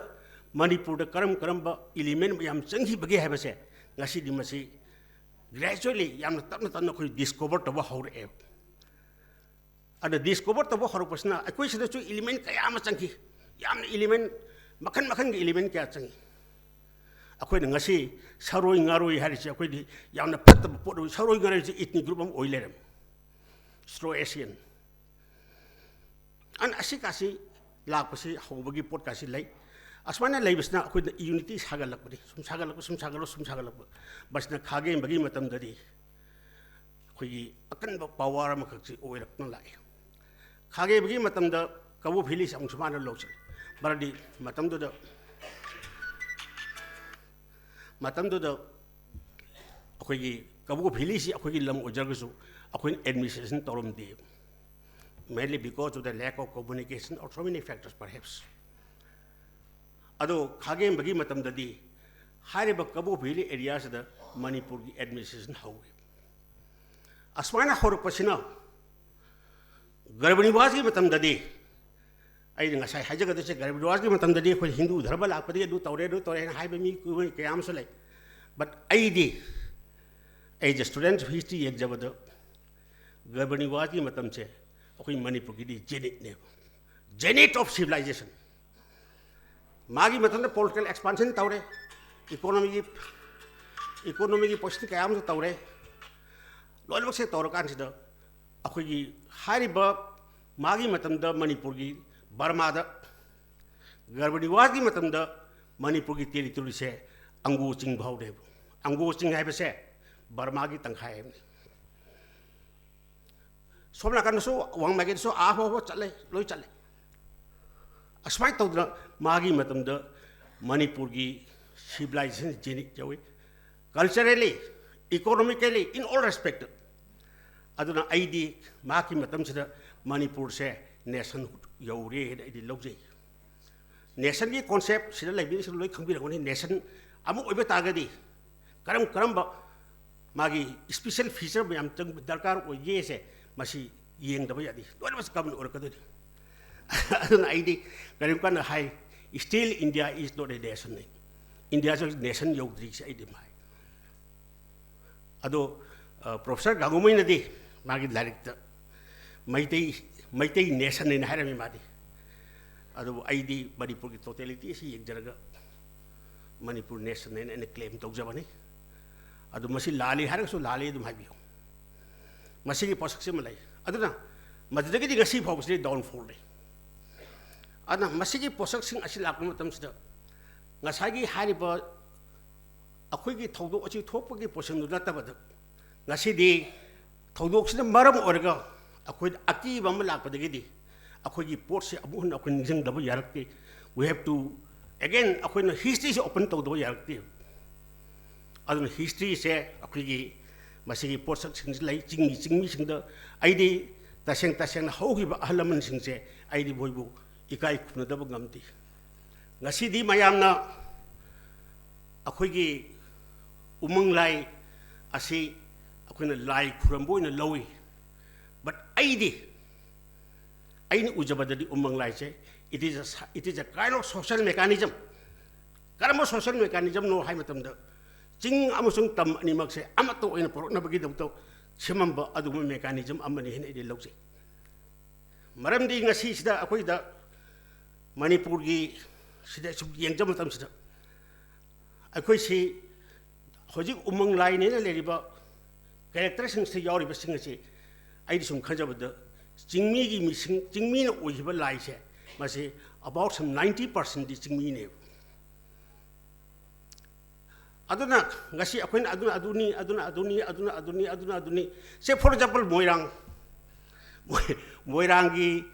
ꯃꯅꯤꯄꯨꯔꯗ ꯀꯔꯝ ꯀꯔꯝꯕ element ꯃꯌꯥꯝ ꯆꯪꯈꯤꯕꯒꯦ ꯍꯥꯏꯕꯁꯦ ꯉꯁꯤꯗꯤ ꯃꯁꯤ gradually, ꯌꯥꯝꯅ ꯇꯞꯅ ꯇꯞꯅ ꯑꯩꯈꯣꯏ discover ꯇꯧꯕ ꯍꯧꯔꯛꯑꯦꯕ꯫ ꯑꯗ discover ꯇꯧꯕ ꯍꯧꯔꯛꯄꯁꯤꯅ ꯑꯩꯈꯣꯏ ꯁꯤꯗꯁꯨ element ꯀꯌꯥ ꯑꯃ ꯆꯪꯈꯤ꯫ ꯌꯥꯝꯅ element, ꯃꯈꯜ ꯃꯈꯜꯒꯤ element ꯀꯌꯥ ꯆꯪꯉꯤ꯫ ꯑꯩꯈꯣꯏꯅ ꯉꯁꯤ ꯁꯔꯣꯏ ꯉꯥꯔꯣꯏ ꯍꯥꯏꯔꯤꯁꯦ ꯑꯩꯈꯣꯏꯗꯤ ꯌꯥꯝꯅ ꯐꯠꯇꯕ ꯄꯣꯠ ꯑꯣꯏ, ꯁꯔꯣꯏ ꯉꯥꯔꯣꯏꯁꯦ ethnic group ꯑꯃ ꯑꯣꯏ ꯂꯩꯔꯝꯃꯤ, Austronesian꯫ ꯑꯗꯨꯅ ꯑꯁꯤ ꯀꯥꯁꯤ ꯂꯥꯛꯄꯁꯤ ꯍꯧꯕꯒꯤ ꯄꯣꯠ ꯀꯥꯁꯤ ꯂꯩ꯫ ꯑꯁꯨꯃꯥꯏꯅ ꯂꯩꯕꯁꯤꯅ ꯑꯩꯈꯣꯏꯗ unity ꯁꯥꯒꯠꯂꯛꯄꯅꯤ꯫ ꯁꯨꯝ ꯁꯥꯒꯠꯂꯛꯄ, ꯁꯨꯝ ꯁꯥꯒꯠꯂꯛꯄ, ꯁꯨꯝ ꯁꯥꯒꯠꯂꯛꯄ꯫ ꯃꯁꯤꯅ ꯈꯥꯒꯦꯝꯕꯒꯤ ꯃꯇꯝꯗꯗꯤ ꯑꯩꯈꯣꯏꯒꯤ ꯑꯀꯟꯕ power ꯑꯃꯈꯛꯁꯤ ꯑꯣꯏꯔꯛꯇꯨꯅ ꯂꯥꯛꯏ꯫ ꯈꯥꯒꯦꯝꯕꯒꯤ ꯃꯇꯝꯗ ꯀꯕꯣ village ꯑꯃꯨꯛꯁꯨ ꯃꯥꯅ ꯂꯧꯁꯤꯜꯂꯤ꯫ ꯃꯔꯝꯗꯤ ꯃꯇꯝꯗꯨꯗ, ꯃꯇꯝꯗꯨꯗ ꯑꯩꯈꯣꯏꯒꯤ ꯀꯕꯣꯛ ꯚꯦꯂꯤꯁꯤ ꯑꯩꯈꯣꯏꯒꯤ ꯂꯝ ꯑꯣꯏꯖꯔꯒꯁꯨ ꯑꯩꯈꯣꯏꯅ administration ꯇꯧꯔꯝꯗꯦ, mainly because of the lack of communication or so many factors perhaps. ꯑꯗꯣ ꯈꯥꯒꯦꯝꯕꯒꯤ ꯃꯇꯝꯗꯗꯤ ꯍꯥꯏꯔꯤꯕ ꯀꯕꯣꯛ ꯚꯦꯂꯤ ꯑꯦꯔꯤꯌꯥꯁꯤꯗ ꯃꯅꯤꯄꯨꯔꯒꯤ ꯑꯦꯗꯃꯤꯅꯤꯁꯇ꯭ꯔꯦꯁꯟ ꯍꯧꯏ꯫ ꯑꯁꯨꯃꯥꯏꯅ ꯍꯧꯔꯛꯄꯁꯤꯅ ꯒꯔꯚ ꯅꯤꯋꯥꯖꯒꯤ ꯃꯇꯝꯗꯗꯤ, ꯑꯩꯅ ꯉꯁꯥꯏ ꯍꯥꯏꯖꯒꯗꯣꯏꯁꯦ, ꯒꯔꯚ ꯅꯤꯋꯥꯖꯒꯤ ꯃꯇꯝꯗꯗꯤ ꯑꯩꯈꯣꯏ ꯍꯤꯟꯗꯨ ꯙꯔꯃ ꯂꯥꯛꯄꯗꯒꯤ ꯑꯗꯨ ꯇꯧꯔꯦ, ꯑꯗꯨ ꯇꯧꯔꯦ ꯍꯥꯏꯅ ꯍꯥꯏꯕ ꯃꯤ ꯀꯌꯥ ꯑꯃꯁꯨ ꯂꯩ꯫ But ꯑꯩꯗꯤ, as a student of history ꯌꯦꯡꯖꯕꯗ, ꯒꯔꯚ ꯅꯤꯋꯥꯖꯒꯤ ꯃꯇꯝꯁꯦ ꯑꯩꯈꯣꯏ ꯃꯅꯤꯄꯨꯔꯒꯤꯗꯤ ꯖꯦꯅꯤꯠꯅꯦꯕ, zenith of civilization꯫ ꯃꯥꯒꯤ ꯃꯇꯝꯗ ꯄꯣꯂꯤꯇꯤꯀꯦꯜ ꯑꯦꯛꯁꯄꯥꯟꯁꯟ ꯇꯧꯔꯦ, ꯏꯀꯣꯅꯣꯃꯤꯒꯤ, ꯏꯀꯣꯅꯣꯃꯤꯒꯤ ꯄꯣꯂꯤꯁꯤ ꯀꯌꯥ ꯑꯃꯁꯨ ꯇꯧꯔꯦ꯫ ꯂꯣꯏꯅꯃꯛꯁꯦ ꯇꯧꯔꯀꯥꯟꯁꯤꯗ ꯑꯩꯈꯣꯏꯒꯤ ꯍꯥꯏꯔꯤꯕ ꯃꯥꯒꯤ ꯃꯇꯝꯗ ꯃꯅꯤꯄꯨꯔꯒꯤ, ꯕꯔꯃꯥꯗ, ꯒꯔꯚ ꯅꯤꯋꯥꯖꯒꯤ ꯃꯇꯝꯗ ꯃꯅꯤꯄꯨꯔꯒꯤ ꯇꯦꯔꯤꯇꯣꯔꯤꯁꯦ ꯑꯪꯒꯣ ꯆꯤꯡ ꯐꯥꯎꯅꯦꯕ꯫ ꯑꯪꯒꯣ ꯆꯤꯡ ꯍꯥꯏꯕꯁꯦ ꯕꯔꯃꯥꯒꯤ ꯇꯪꯈꯥꯏ ꯍꯥꯏꯕꯅꯤ꯫ ꯁꯣꯝ ꯅꯥꯀꯟꯗꯁꯨ, ꯋꯥꯡꯃꯥꯏꯒꯤꯗꯁꯨ ꯑꯥ ꯐꯥꯎꯕ ꯆꯠꯂꯦ, ꯂꯣꯏ ꯆꯠꯂꯦ꯫ ꯑꯁꯨꯃꯥꯏꯅ ꯇꯧꯗꯅ ꯃꯥꯒꯤ ꯃꯇꯝꯗ ꯃꯅꯤꯄꯨꯔꯒꯤ civilisation ꯖꯦꯅꯤꯠ ꯌꯧꯏ, culturally, economically, in all respect꯫ ꯑꯗꯨꯅ ꯑꯩꯗꯤ ꯃꯍꯥꯛꯀꯤ ꯃꯇꯝꯁꯤꯗ ꯃꯅꯤꯄꯨꯔꯁꯦ ꯅꯦꯁꯟꯍꯨꯗ ꯌꯧꯔꯦ ꯍꯥꯏꯅ ꯑꯩꯗꯤ ꯂꯧꯖꯩ꯫ ꯅꯦꯁꯟꯒꯤ ꯀꯣꯟꯁꯦꯞ ꯁꯤꯗ ꯂꯩꯕꯤꯔꯤꯁꯤꯡ ꯂꯣꯏ ꯈꯪꯕꯤꯔꯝꯒꯅꯤ꯫ ꯅꯦꯁꯟ ꯑꯃ ꯑꯣꯏꯕ ꯇꯥꯔꯒꯗꯤ ꯀꯔꯝ ꯀꯔꯝꯕ ꯃꯥꯒꯤ ꯏꯁꯄꯤꯁꯦꯜ ꯐꯤꯆꯔ ꯃꯌꯥꯝ ꯆꯪꯕ ꯗꯔꯀꯥꯔ ꯑꯣꯏꯒꯦꯁꯦ ꯃꯁꯤ ꯌꯦꯡꯗꯕ ꯌꯥꯗꯦ꯫ ꯂꯣꯏꯅꯃꯛ ꯀꯃꯟ ꯑꯣꯏꯔꯛꯀꯗꯣꯏꯅꯤ꯫ ꯑꯗꯨꯅ ꯑꯩꯗꯤ ꯀꯔꯤꯒꯨꯝꯕ ꯀꯥꯟꯗ ꯍꯥꯏ, still India is not a nation ꯅꯤ꯫ ꯏꯟꯗꯤꯌꯥꯁꯨ ꯅꯦꯁꯟ ꯌꯧꯗ꯭ꯔꯤꯁꯦ ꯑꯩꯗꯤ ꯍꯥꯏ꯫ ꯑꯗꯣ, ꯑ, ꯄ꯭ꯔꯣꯐꯦꯁꯔ ꯒꯥꯡꯉꯨꯃꯩꯅꯗꯤ ꯃꯥꯒꯤ ꯂꯥꯏꯔꯤꯛꯇ ꯃꯩꯇꯩ, ꯃꯩꯇꯩ ꯅꯦꯁꯟ ꯍꯥꯏꯅ ꯍꯥꯏꯔꯝꯃꯤ ꯃꯥꯗꯤ꯫ ꯑꯗꯨꯕꯨ ꯑꯩꯗꯤ ꯃꯅꯤꯄꯨꯔꯒꯤ ꯇꯣꯇꯦꯂꯤꯇꯤ ꯑꯁꯤ ꯌꯦꯡꯖꯔꯒ ꯃꯅꯤꯄꯨꯔ ꯅꯦꯁꯟ ꯍꯥꯏꯅ ꯑꯩꯅ ꯀ꯭ꯂꯦꯝ ꯇꯧꯖꯕꯅꯤ꯫ ꯑꯗꯨ ꯃꯁꯤ ꯂꯥꯜꯂꯤ ꯍꯥꯏꯔꯒꯁꯨ ꯂꯥꯜꯂꯤ ꯑꯗꯨꯝ ꯍꯥꯏꯕꯤꯌꯨ꯫ ꯃꯁꯤꯒꯤ ꯄꯣꯠꯁꯛꯁꯤ ꯑꯃ ꯂꯩ꯫ ꯑꯗꯨꯅ ꯃꯗꯨꯗꯒꯤꯗꯤ ꯉꯁꯤ ꯐꯥꯎꯕꯁꯤꯗꯤ ꯗꯥꯎꯟꯐꯣꯜꯅꯤ꯫ ꯑꯗꯨꯅ ꯃꯁꯤꯒꯤ ꯄꯣꯠꯁꯛꯁꯤꯡ ꯑꯁꯤ ꯂꯥꯛꯄ ꯃꯇꯝꯁꯤꯗ ꯉꯁꯥꯏꯒꯤ ꯍꯥꯏꯔꯤꯕ ꯑꯩꯈꯣꯏꯒꯤ ꯊꯧꯗꯣꯛ ꯑꯁꯤ ꯊꯣꯛꯄꯒꯤ ꯄꯣꯠꯁꯛꯇꯨ ꯅꯠꯇꯕꯗ, ꯉꯁꯤꯗꯤ ꯊꯧꯗꯣꯛꯁꯤꯅ ꯃꯔꯝ ꯑꯣꯏꯔꯒ ꯑꯩꯈꯣꯏꯗ ꯑꯀꯤꯕ ꯑꯃ ꯂꯥꯛꯄꯗꯒꯤꯗꯤ ꯑꯩꯈꯣꯏꯒꯤ ꯄꯣꯠꯁꯦ ꯑꯃꯨꯛ ꯍꯟꯅ ꯑꯩꯈꯣꯏ ꯅꯤꯡꯁꯤꯡꯗꯕ ꯌꯥꯔꯛꯇꯦ꯫ We have to, again, ꯑꯩꯈꯣꯏꯅ ꯍꯤꯁꯇ꯭ꯔꯤꯁꯦ ꯑꯣꯄꯟ ꯇꯧꯗꯕ ꯌꯥꯔꯛꯇꯦ꯫ ꯑꯗꯨꯅ ꯍꯤꯁꯇ꯭ꯔꯤꯁꯦ ꯑꯩꯈꯣꯏꯒꯤ ꯃꯁꯤꯒꯤ ꯄꯣꯠꯁꯛꯁꯤꯡꯁꯤ ꯂꯩ꯫ ꯆꯤꯡꯒꯤ ꯆꯤꯡꯃꯤꯁꯤꯡꯗ ꯑꯩꯗꯤ ꯇꯁꯦꯡ ꯇꯁꯦꯡꯅ ꯍꯧꯈꯤꯕ ꯑꯍꯜ ꯂꯃꯟꯁꯤꯡꯁꯦ ꯑꯩꯗꯤ ꯃꯣꯏꯕꯨ ꯏꯀꯥꯏ ꯈꯨꯝꯅꯗꯕ ꯉꯝꯗꯦ꯫ ꯉꯁꯤꯗꯤ ꯃꯌꯥꯝꯅ ꯑꯩꯈꯣꯏꯒꯤ ꯎꯃꯪ ꯂꯥꯏ ꯑꯁꯤ ꯑꯩꯈꯣꯏꯅ ꯂꯥꯏ ꯈꯨꯔꯝꯕ ꯑꯣꯏꯅ ꯂꯧꯏ꯫ But ꯑꯩꯗꯤ, ꯑꯩꯅ ꯎꯖꯕꯗꯗꯤ ꯎꯃꯪ ꯂꯥꯏꯁꯦ, it is a, it is a kind of social mechanism꯫ ꯀꯔꯝꯕ social mechanismꯅꯣ ꯍꯥꯏ ꯃꯇꯝꯗ, ꯆꯤꯡ ꯑꯃꯁꯨꯡ ꯇꯝ ꯑꯅꯤꯃꯛꯁꯦ ꯑꯃꯠꯇ ꯑꯣꯏꯅ ꯄꯨꯔꯛꯅꯕꯒꯤꯗꯃꯛꯇ ꯁꯦꯝꯃꯝꯕ ꯑꯗꯨꯒꯨꯝꯕ mechanism ꯑꯃꯅꯤ ꯍꯥꯏꯅ ꯑꯩꯗꯤ ꯂꯧꯖꯩ꯫ ꯃꯔꯝꯗꯤ ꯉꯁꯤꯁꯤꯗ ꯑꯩꯈꯣꯏꯗ ꯃꯅꯤꯄꯨꯔꯒꯤ ꯁꯤꯗ ꯁꯨꯝ ꯌꯦꯡꯖꯕ ꯃꯇꯝꯁꯤꯗ, ꯑꯩꯈꯣꯏꯁꯤ ꯍꯧꯖꯤꯛ ꯎꯃꯪ ꯂꯥꯏꯅꯦꯅ ꯂꯩꯔꯤꯕ characterꯁꯤꯡꯁꯤꯗ ꯌꯥꯎꯔꯤꯕꯁꯤꯡ ꯑꯁꯤ ꯑꯩꯗꯤ ꯁꯨꯝ ꯈꯟꯖꯕꯗ, ꯆꯤꯡꯃꯤꯒꯤ ꯃꯤꯁꯤꯡ, ꯆꯤꯡꯃꯤꯅ ꯑꯣꯏꯈꯤꯕ ꯂꯥꯏꯁꯦ, ꯃꯁꯤ about some ninety percentꯗꯤ ꯆꯤꯡꯃꯤꯅꯦꯕ꯫ ꯑꯗꯨꯅ ꯉꯁꯤ ꯑꯩꯈꯣꯏꯅ ꯑꯗꯨꯅ ꯑꯗꯨꯅꯤ, ꯑꯗꯨꯅ ꯑꯗꯨꯅꯤ, ꯑꯗꯨꯅ ꯑꯗꯨꯅꯤ, ꯑꯗꯨꯅ ꯑꯗꯨꯅꯤ꯫ Say, for example, ꯃꯣꯏꯔꯥꯡ, ꯃꯣꯏ-, ꯃꯣꯏꯔꯥꯡꯒꯤ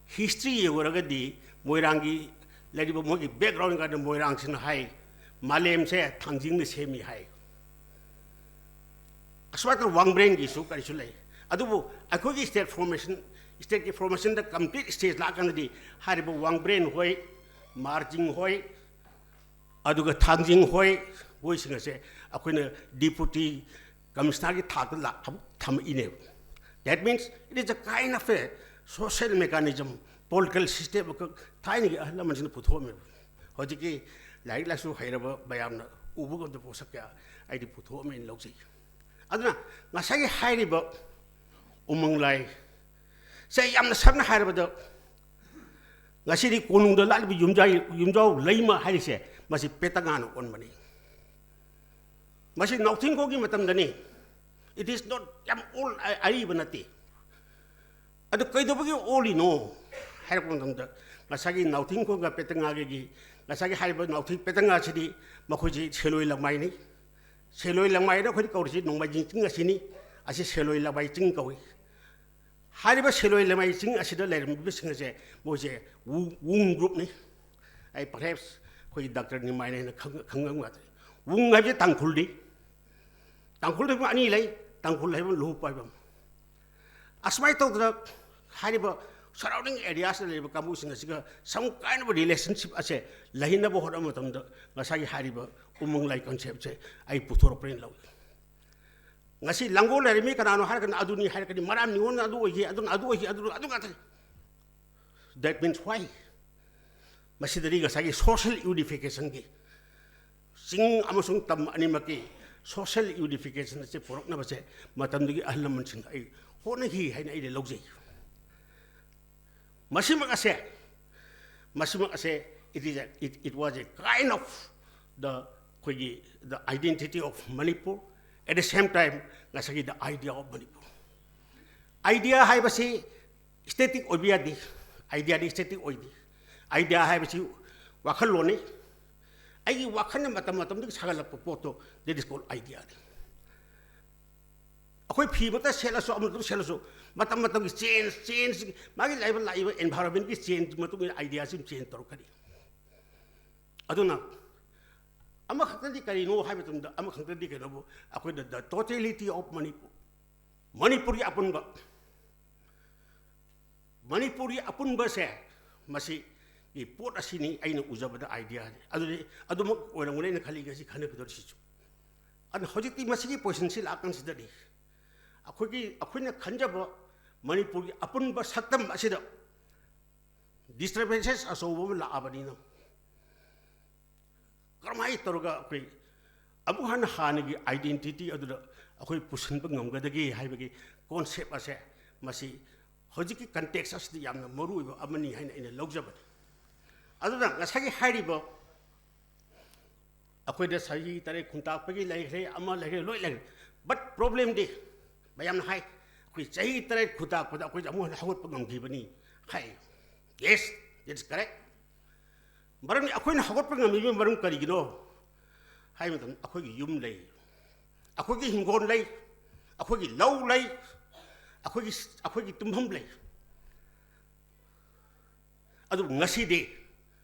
history ꯌꯦꯡꯉꯨꯔꯒꯗꯤ, ꯃꯣꯏꯔꯥꯡꯒꯤ ꯂꯩꯔꯤꯕ ꯃꯣꯏꯒꯤ background ꯀꯥꯟꯗ ꯃꯣꯏꯔꯥꯡꯁꯤꯅ ꯍꯥꯏ, ꯃꯥꯂꯦꯝꯁꯦ ꯊꯥꯡꯖꯤꯡꯅ ꯁꯦꯝꯃꯤ ꯍꯥꯏ꯫ ꯑꯁꯨꯃꯥꯏꯅ ꯋꯥꯡꯕ꯭ꯔꯦꯟꯒꯤꯁꯨ ꯀꯔꯤꯁꯨ ꯂꯩ꯫ ꯑꯗꯨꯕꯨ ꯑꯩꯈꯣꯏꯒꯤ state formation, stateꯀꯤ formationꯗ complete stage ꯂꯥꯛꯑꯀꯥꯟꯗꯗꯤ ꯍꯥꯏꯔꯤꯕ ꯋꯥꯡꯕ꯭ꯔꯦꯟ ꯍꯣꯏ, ꯃꯥꯔꯖꯤꯡ ꯍꯣꯏ, ꯑꯗꯨꯒ ꯊꯥꯡꯖꯤꯡ ꯍꯣꯏ, ꯃꯣꯏꯁꯤꯡ ꯑꯁꯦ ꯑꯩꯈꯣꯏꯅ deputy commissionerꯒꯤ ꯊꯥꯛꯇ ꯂꯥꯛ-, ꯊꯝꯃꯛꯏꯅꯦꯕ꯫ That means it is a kind of a social mechanism, political system ꯑꯃꯈꯛ ꯊꯥꯏꯅꯒꯤ ꯑꯍꯜ ꯂꯃꯟꯁꯤꯡꯅ ꯄꯨꯊꯣꯛꯑꯝꯃꯦꯕ꯫ ꯍꯧꯖꯤꯛꯀꯤ ꯂꯥꯏꯔꯤꯛ ꯂꯥꯏꯁꯨ ꯍꯩꯔꯕ ꯃꯌꯥꯝꯅ ꯎꯕ ꯉꯝꯗꯕ ꯄꯣꯠꯁꯛ ꯀꯌꯥ ꯑꯩꯗꯤ ꯄꯨꯊꯣꯛꯑꯝꯃꯦꯅ ꯂꯧꯖꯩ꯫ ꯑꯗꯨꯅ ꯉꯁꯥꯏꯒꯤ ꯍꯥꯏꯔꯤꯕ ꯎꯃꯪ ꯂꯥꯏ ꯁꯦ, ꯌꯥꯝꯅ ꯁꯝꯅ ꯍꯥꯏꯔꯕꯗ, ꯉꯁꯤꯗꯤ ꯀꯣꯅꯨꯡꯗ ꯂꯥꯠꯂꯤꯕ ꯌꯨꯝꯖꯥꯏ-, ꯌꯨꯝꯖꯥꯎ ꯂꯩꯃ ꯍꯥꯏꯔꯤꯁꯦ, ꯃꯁꯤ ꯄꯦꯇꯉꯥꯅ ꯑꯣꯟꯕꯅꯤ꯫ ꯃꯁꯤ ꯅꯥꯎꯊꯤꯡꯈꯣꯡꯒꯤ ꯃꯇꯝꯗꯅꯤ꯫ It is not, ꯌꯥꯝ old, ꯑ-, ꯑꯔꯤꯕ ꯅꯠꯇꯦ꯫ ꯑꯗꯨ ꯀꯩꯗꯧꯕꯒꯤ ꯑꯣꯜꯂꯤꯅꯣ ꯍꯥꯏꯔꯛꯄ ꯃꯇꯝꯗ, ꯉꯁꯥꯏꯒꯤ ꯅꯥꯎꯊꯤꯡꯈꯣꯡꯒ ꯄꯦꯇꯉꯥꯒꯤ, ꯉꯁꯥꯏꯒꯤ ꯍꯥꯏꯔꯤꯕ ꯅꯥꯎꯊꯤꯡ ꯄꯦꯇꯉꯥꯁꯤꯗꯤ ꯃꯈꯣꯏꯁꯤ ꯁꯦꯂꯣꯏ ꯂꯪꯃꯥꯏꯅꯤ꯫ ꯁꯦꯂꯣꯏ ꯂꯪꯃꯥꯏꯅ ꯑꯩꯈꯣꯏꯅ ꯀꯧꯔꯤꯁꯤ ꯅꯣꯡꯃꯥꯏꯖꯤꯡ ꯆꯤꯡ ꯑꯁꯤꯅꯤ꯫ ꯑꯁꯤ ꯁꯦꯂꯣꯏ ꯂꯪꯃꯥꯏ ꯆꯤꯡ ꯀꯧꯏ꯫ ꯍꯥꯏꯔꯤꯕ ꯁꯦꯂꯣꯏ ꯂꯪꯃꯥꯏ ꯆꯤꯡ ꯑꯁꯤꯗ ꯂꯩꯔꯝꯃꯤꯕꯁꯤꯡ ꯑꯁꯦ, ꯃꯣꯏꯁꯦ ꯋꯨ-, ꯋꯨꯡ groupꯅꯤ꯫ ꯑꯩ perhaps ꯑꯩꯈꯣꯏꯒꯤ ꯗꯥꯛꯇꯔ ꯅꯤꯃꯥꯏꯅ ꯍꯦꯟꯅ ꯈꯪ-, ꯈꯪꯉꯝꯒꯅꯤ꯫ ꯋꯨꯡ ꯍꯥꯏꯕꯁꯦ ꯇꯥꯡꯈꯨꯜꯅꯤ꯫ ꯇꯥꯡꯈꯨꯜ ꯍꯥꯏꯕ ꯑꯅꯤ ꯂꯩ, ꯇꯥꯡꯈꯨꯜ ꯍꯥꯏꯕ ꯂꯨꯍꯨꯞ ꯍꯥꯏꯕ ꯑꯃ꯫ ꯑꯁꯨꯃꯥꯏꯅ ꯇꯧꯗꯅ ꯍꯥꯏꯔꯤꯕ surrounding areas ꯂꯩꯔꯤꯕ ꯀꯥꯡꯕꯨꯁꯤꯡ ꯑꯁꯤꯒ some kind of relationship ꯑꯁꯦ ꯂꯩꯅꯕ ꯍꯣꯠꯅꯕ ꯃꯇꯝꯗ ꯉꯁꯥꯏꯒꯤ ꯍꯥꯏꯔꯤꯕ ꯎꯃꯪ ꯂꯥꯏ conceptꯁꯦ ꯑꯩ ꯄꯨꯊꯣꯔꯛꯄꯅꯦꯅ ꯂꯧꯏ꯫ ꯉꯁꯤ ꯂꯥꯡꯒꯣꯜ ꯂꯩꯔꯝꯃꯤ ꯀꯅꯥꯅꯣ ꯍꯥꯏꯔꯒꯅ ꯑꯗꯨꯅꯤ ꯍꯥꯏꯔꯛꯀꯅꯤ, ꯃꯔꯥꯝ ꯅꯤꯉꯣꯜꯅ ꯑꯗꯨ ꯑꯣꯏꯈꯤ, ꯑꯗꯨꯅ ꯑꯗꯨ ꯑꯣꯏꯈꯤ, ꯑꯗꯨꯅ ꯑꯗꯨ ꯉꯥꯛꯇꯅꯤ꯫ That means why? ꯃꯁꯤꯗꯗꯤ ꯉꯁꯥꯏꯒꯤ social unificationꯒꯤ, ꯆꯤꯡ ꯑꯃꯁꯨꯡ ꯇꯝ ꯑꯅꯤꯃꯛꯀꯤ social unification ꯑꯁꯤ ꯄꯨꯔꯛꯅꯕꯁꯦ ꯃꯇꯝꯗꯨꯒꯤ ꯑꯍꯜ ꯂꯃꯟꯁꯤꯡ ꯑꯩ ꯍꯣꯠꯅꯈꯤ ꯍꯥꯏꯅ ꯑꯩꯅ ꯂꯧꯖꯩ꯫ ꯃꯁꯤꯃꯛ ꯑꯁꯦ, ꯃꯁꯤꯃꯛ ꯑꯁꯦ, it is a, it, it was a kind of the, ꯑꯩꯈꯣꯏꯒꯤ the identity of Manipur, at the same time ꯉꯁꯥꯏꯒꯤ the idea of Manipur꯫ Idea ꯍꯥꯏꯕꯁꯤ static ꯑꯣꯏꯕ ꯌꯥꯗꯦ, ideaꯗꯤ static ꯑꯣꯏꯗꯦ꯫ Idea ꯍꯥꯏꯕꯁꯤ ꯋꯥꯈꯜꯂꯣꯟꯅꯤ꯫ ꯑꯩꯒꯤ ꯋꯥꯈꯜꯅ ꯃꯇꯝ ꯃꯇꯝꯗꯨꯒꯤ ꯁꯥꯒꯠꯂꯛꯄ ꯄꯣꯠꯇꯣ, that is called ideaꯅꯤ꯫ ꯑꯩꯈꯣꯏ ꯐꯤ ꯑꯃꯠꯇ ꯁꯦꯠꯂꯁꯨ, ꯑꯃꯠꯇ ꯁꯦꯠꯂꯁꯨ, ꯃꯇꯝ ꯃꯇꯝꯒꯤ change, change, ꯃꯥꯒꯤ ꯂꯩꯕ ꯂꯥꯛꯏꯕ environmentꯀꯤ change ꯃꯇꯨꯡ ꯏꯟꯅ ideaꯁꯤ change ꯇꯧꯔꯛꯀꯅꯤ꯫ ꯑꯗꯨꯅ ꯑꯃꯈꯛꯇꯗꯤ ꯀꯔꯤꯅꯣ ꯍꯥꯏꯕ ꯃꯇꯝꯗ, ꯑꯃꯈꯛꯇꯗꯤ ꯀꯩꯅꯣꯕꯨ ꯑꯩꯈꯣꯏꯅ the totality of Manipur, ꯃꯅꯤꯄꯨꯔꯒꯤ ꯑꯄꯨꯟꯕ, ꯃꯅꯤꯄꯨꯔꯒꯤ ꯑꯄꯨꯟꯕꯁꯦ, ꯃꯁꯤꯒꯤ ꯄꯣꯠ ꯑꯁꯤꯅꯤ ꯑꯩꯅ ꯎꯖꯕꯗ ideaꯁꯦ꯫ ꯑꯗꯨꯗꯤ ꯑꯗꯨꯃꯛ ꯑꯣꯏꯔꯝꯒꯅꯤ ꯑꯩꯅ ꯈꯜꯂꯤ ꯉꯁꯤ ꯈꯟꯅꯒꯗꯧꯔꯤꯁꯤꯁꯨ꯫ ꯑꯗꯨꯅ ꯍꯧꯖꯤꯛꯇꯤ ꯃꯁꯤꯒꯤ positionꯁꯤ ꯂꯥꯛꯀꯥꯟꯁꯤꯗꯗꯤ ꯑꯩꯈꯣꯏꯒꯤ, ꯑꯩꯈꯣꯏꯅ ꯈꯟꯖꯕ ꯃꯅꯤꯄꯨꯔꯒꯤ ꯑꯄꯨꯟꯕ ꯁꯛꯇꯝ ꯑꯁꯤꯗ disturbances ꯑꯆꯧꯕ ꯑꯃ ꯂꯥꯛꯑꯕꯅꯤꯅ, ꯀꯔꯝꯍꯥꯏꯅ ꯇꯧꯔꯒ ꯑꯩꯈꯣꯏ ꯑꯃꯨꯛ ꯍꯟꯅ ꯍꯥꯟꯅꯒꯤ identity ꯑꯗꯨꯗ ꯑꯩꯈꯣꯏ ꯄꯨꯁꯤꯟꯕ ꯉꯝꯒꯗꯒꯦ ꯍꯥꯏꯕꯒꯤ concept ꯑꯁꯦ, ꯃꯁꯤ ꯍꯧꯖꯤꯛꯀꯤ context ꯑꯁꯤꯗ ꯌꯥꯝꯅ ꯃꯔꯨ ꯑꯣꯏꯕ ꯑꯃꯅꯤ ꯍꯥꯏꯅ ꯑꯩꯅ ꯂꯧꯖꯕꯅꯤ꯫ ꯑꯗꯨꯅ ꯉꯁꯥꯏꯒꯤ ꯍꯥꯏꯔꯤꯕ ꯑꯩꯈꯣꯏꯗ ꯆꯍꯤ ꯇꯔꯦꯠ ꯈꯨꯟꯇꯥꯛꯄꯒꯤ ꯂꯩꯈ꯭ꯔꯦ, ꯑꯃ ꯂꯩꯈ꯭ꯔꯦ, ꯂꯣꯏ ꯂꯩꯈ꯭ꯔꯦ꯫ But problemꯗꯤ ꯃꯌꯥꯝꯅ ꯍꯥꯏ, "ꯑꯩꯈꯣꯏ ꯆꯍꯤ ꯇꯔꯦꯠ ꯈꯨꯟꯇꯥꯛꯄꯗ ꯑꯩꯈꯣꯏ ꯑꯃꯨꯛ ꯍꯟꯅ ꯍꯧꯒꯠꯄ ꯉꯝꯈꯤꯕꯅꯤ" ꯍꯥꯏ꯫ Yes, that is correct꯫ ꯃꯔꯝꯗꯤ ꯑꯩꯈꯣꯏꯅ ꯍꯧꯒꯠꯄ ꯉꯝꯃꯤꯕꯒꯤ ꯃꯔꯝ ꯀꯔꯤꯒꯤꯅꯣ ꯍꯥꯏꯕ ꯃꯇꯝꯗ, ꯑꯩꯈꯣꯏꯒꯤ ꯌꯨꯝ ꯂꯩ, ꯑꯩꯈꯣꯏꯒꯤ ꯍꯤꯡꯒꯣꯜ ꯂꯩ, ꯑꯩꯈꯣꯏꯒꯤ ꯂꯧ ꯂꯩ, ꯑꯩꯈꯣꯏꯒꯤ, ꯑꯩꯈꯣꯏꯒꯤ ꯇꯨꯝꯐꯝ ꯂꯩ꯫ ꯑꯗꯨꯕꯨ ꯉꯁꯤꯗꯤ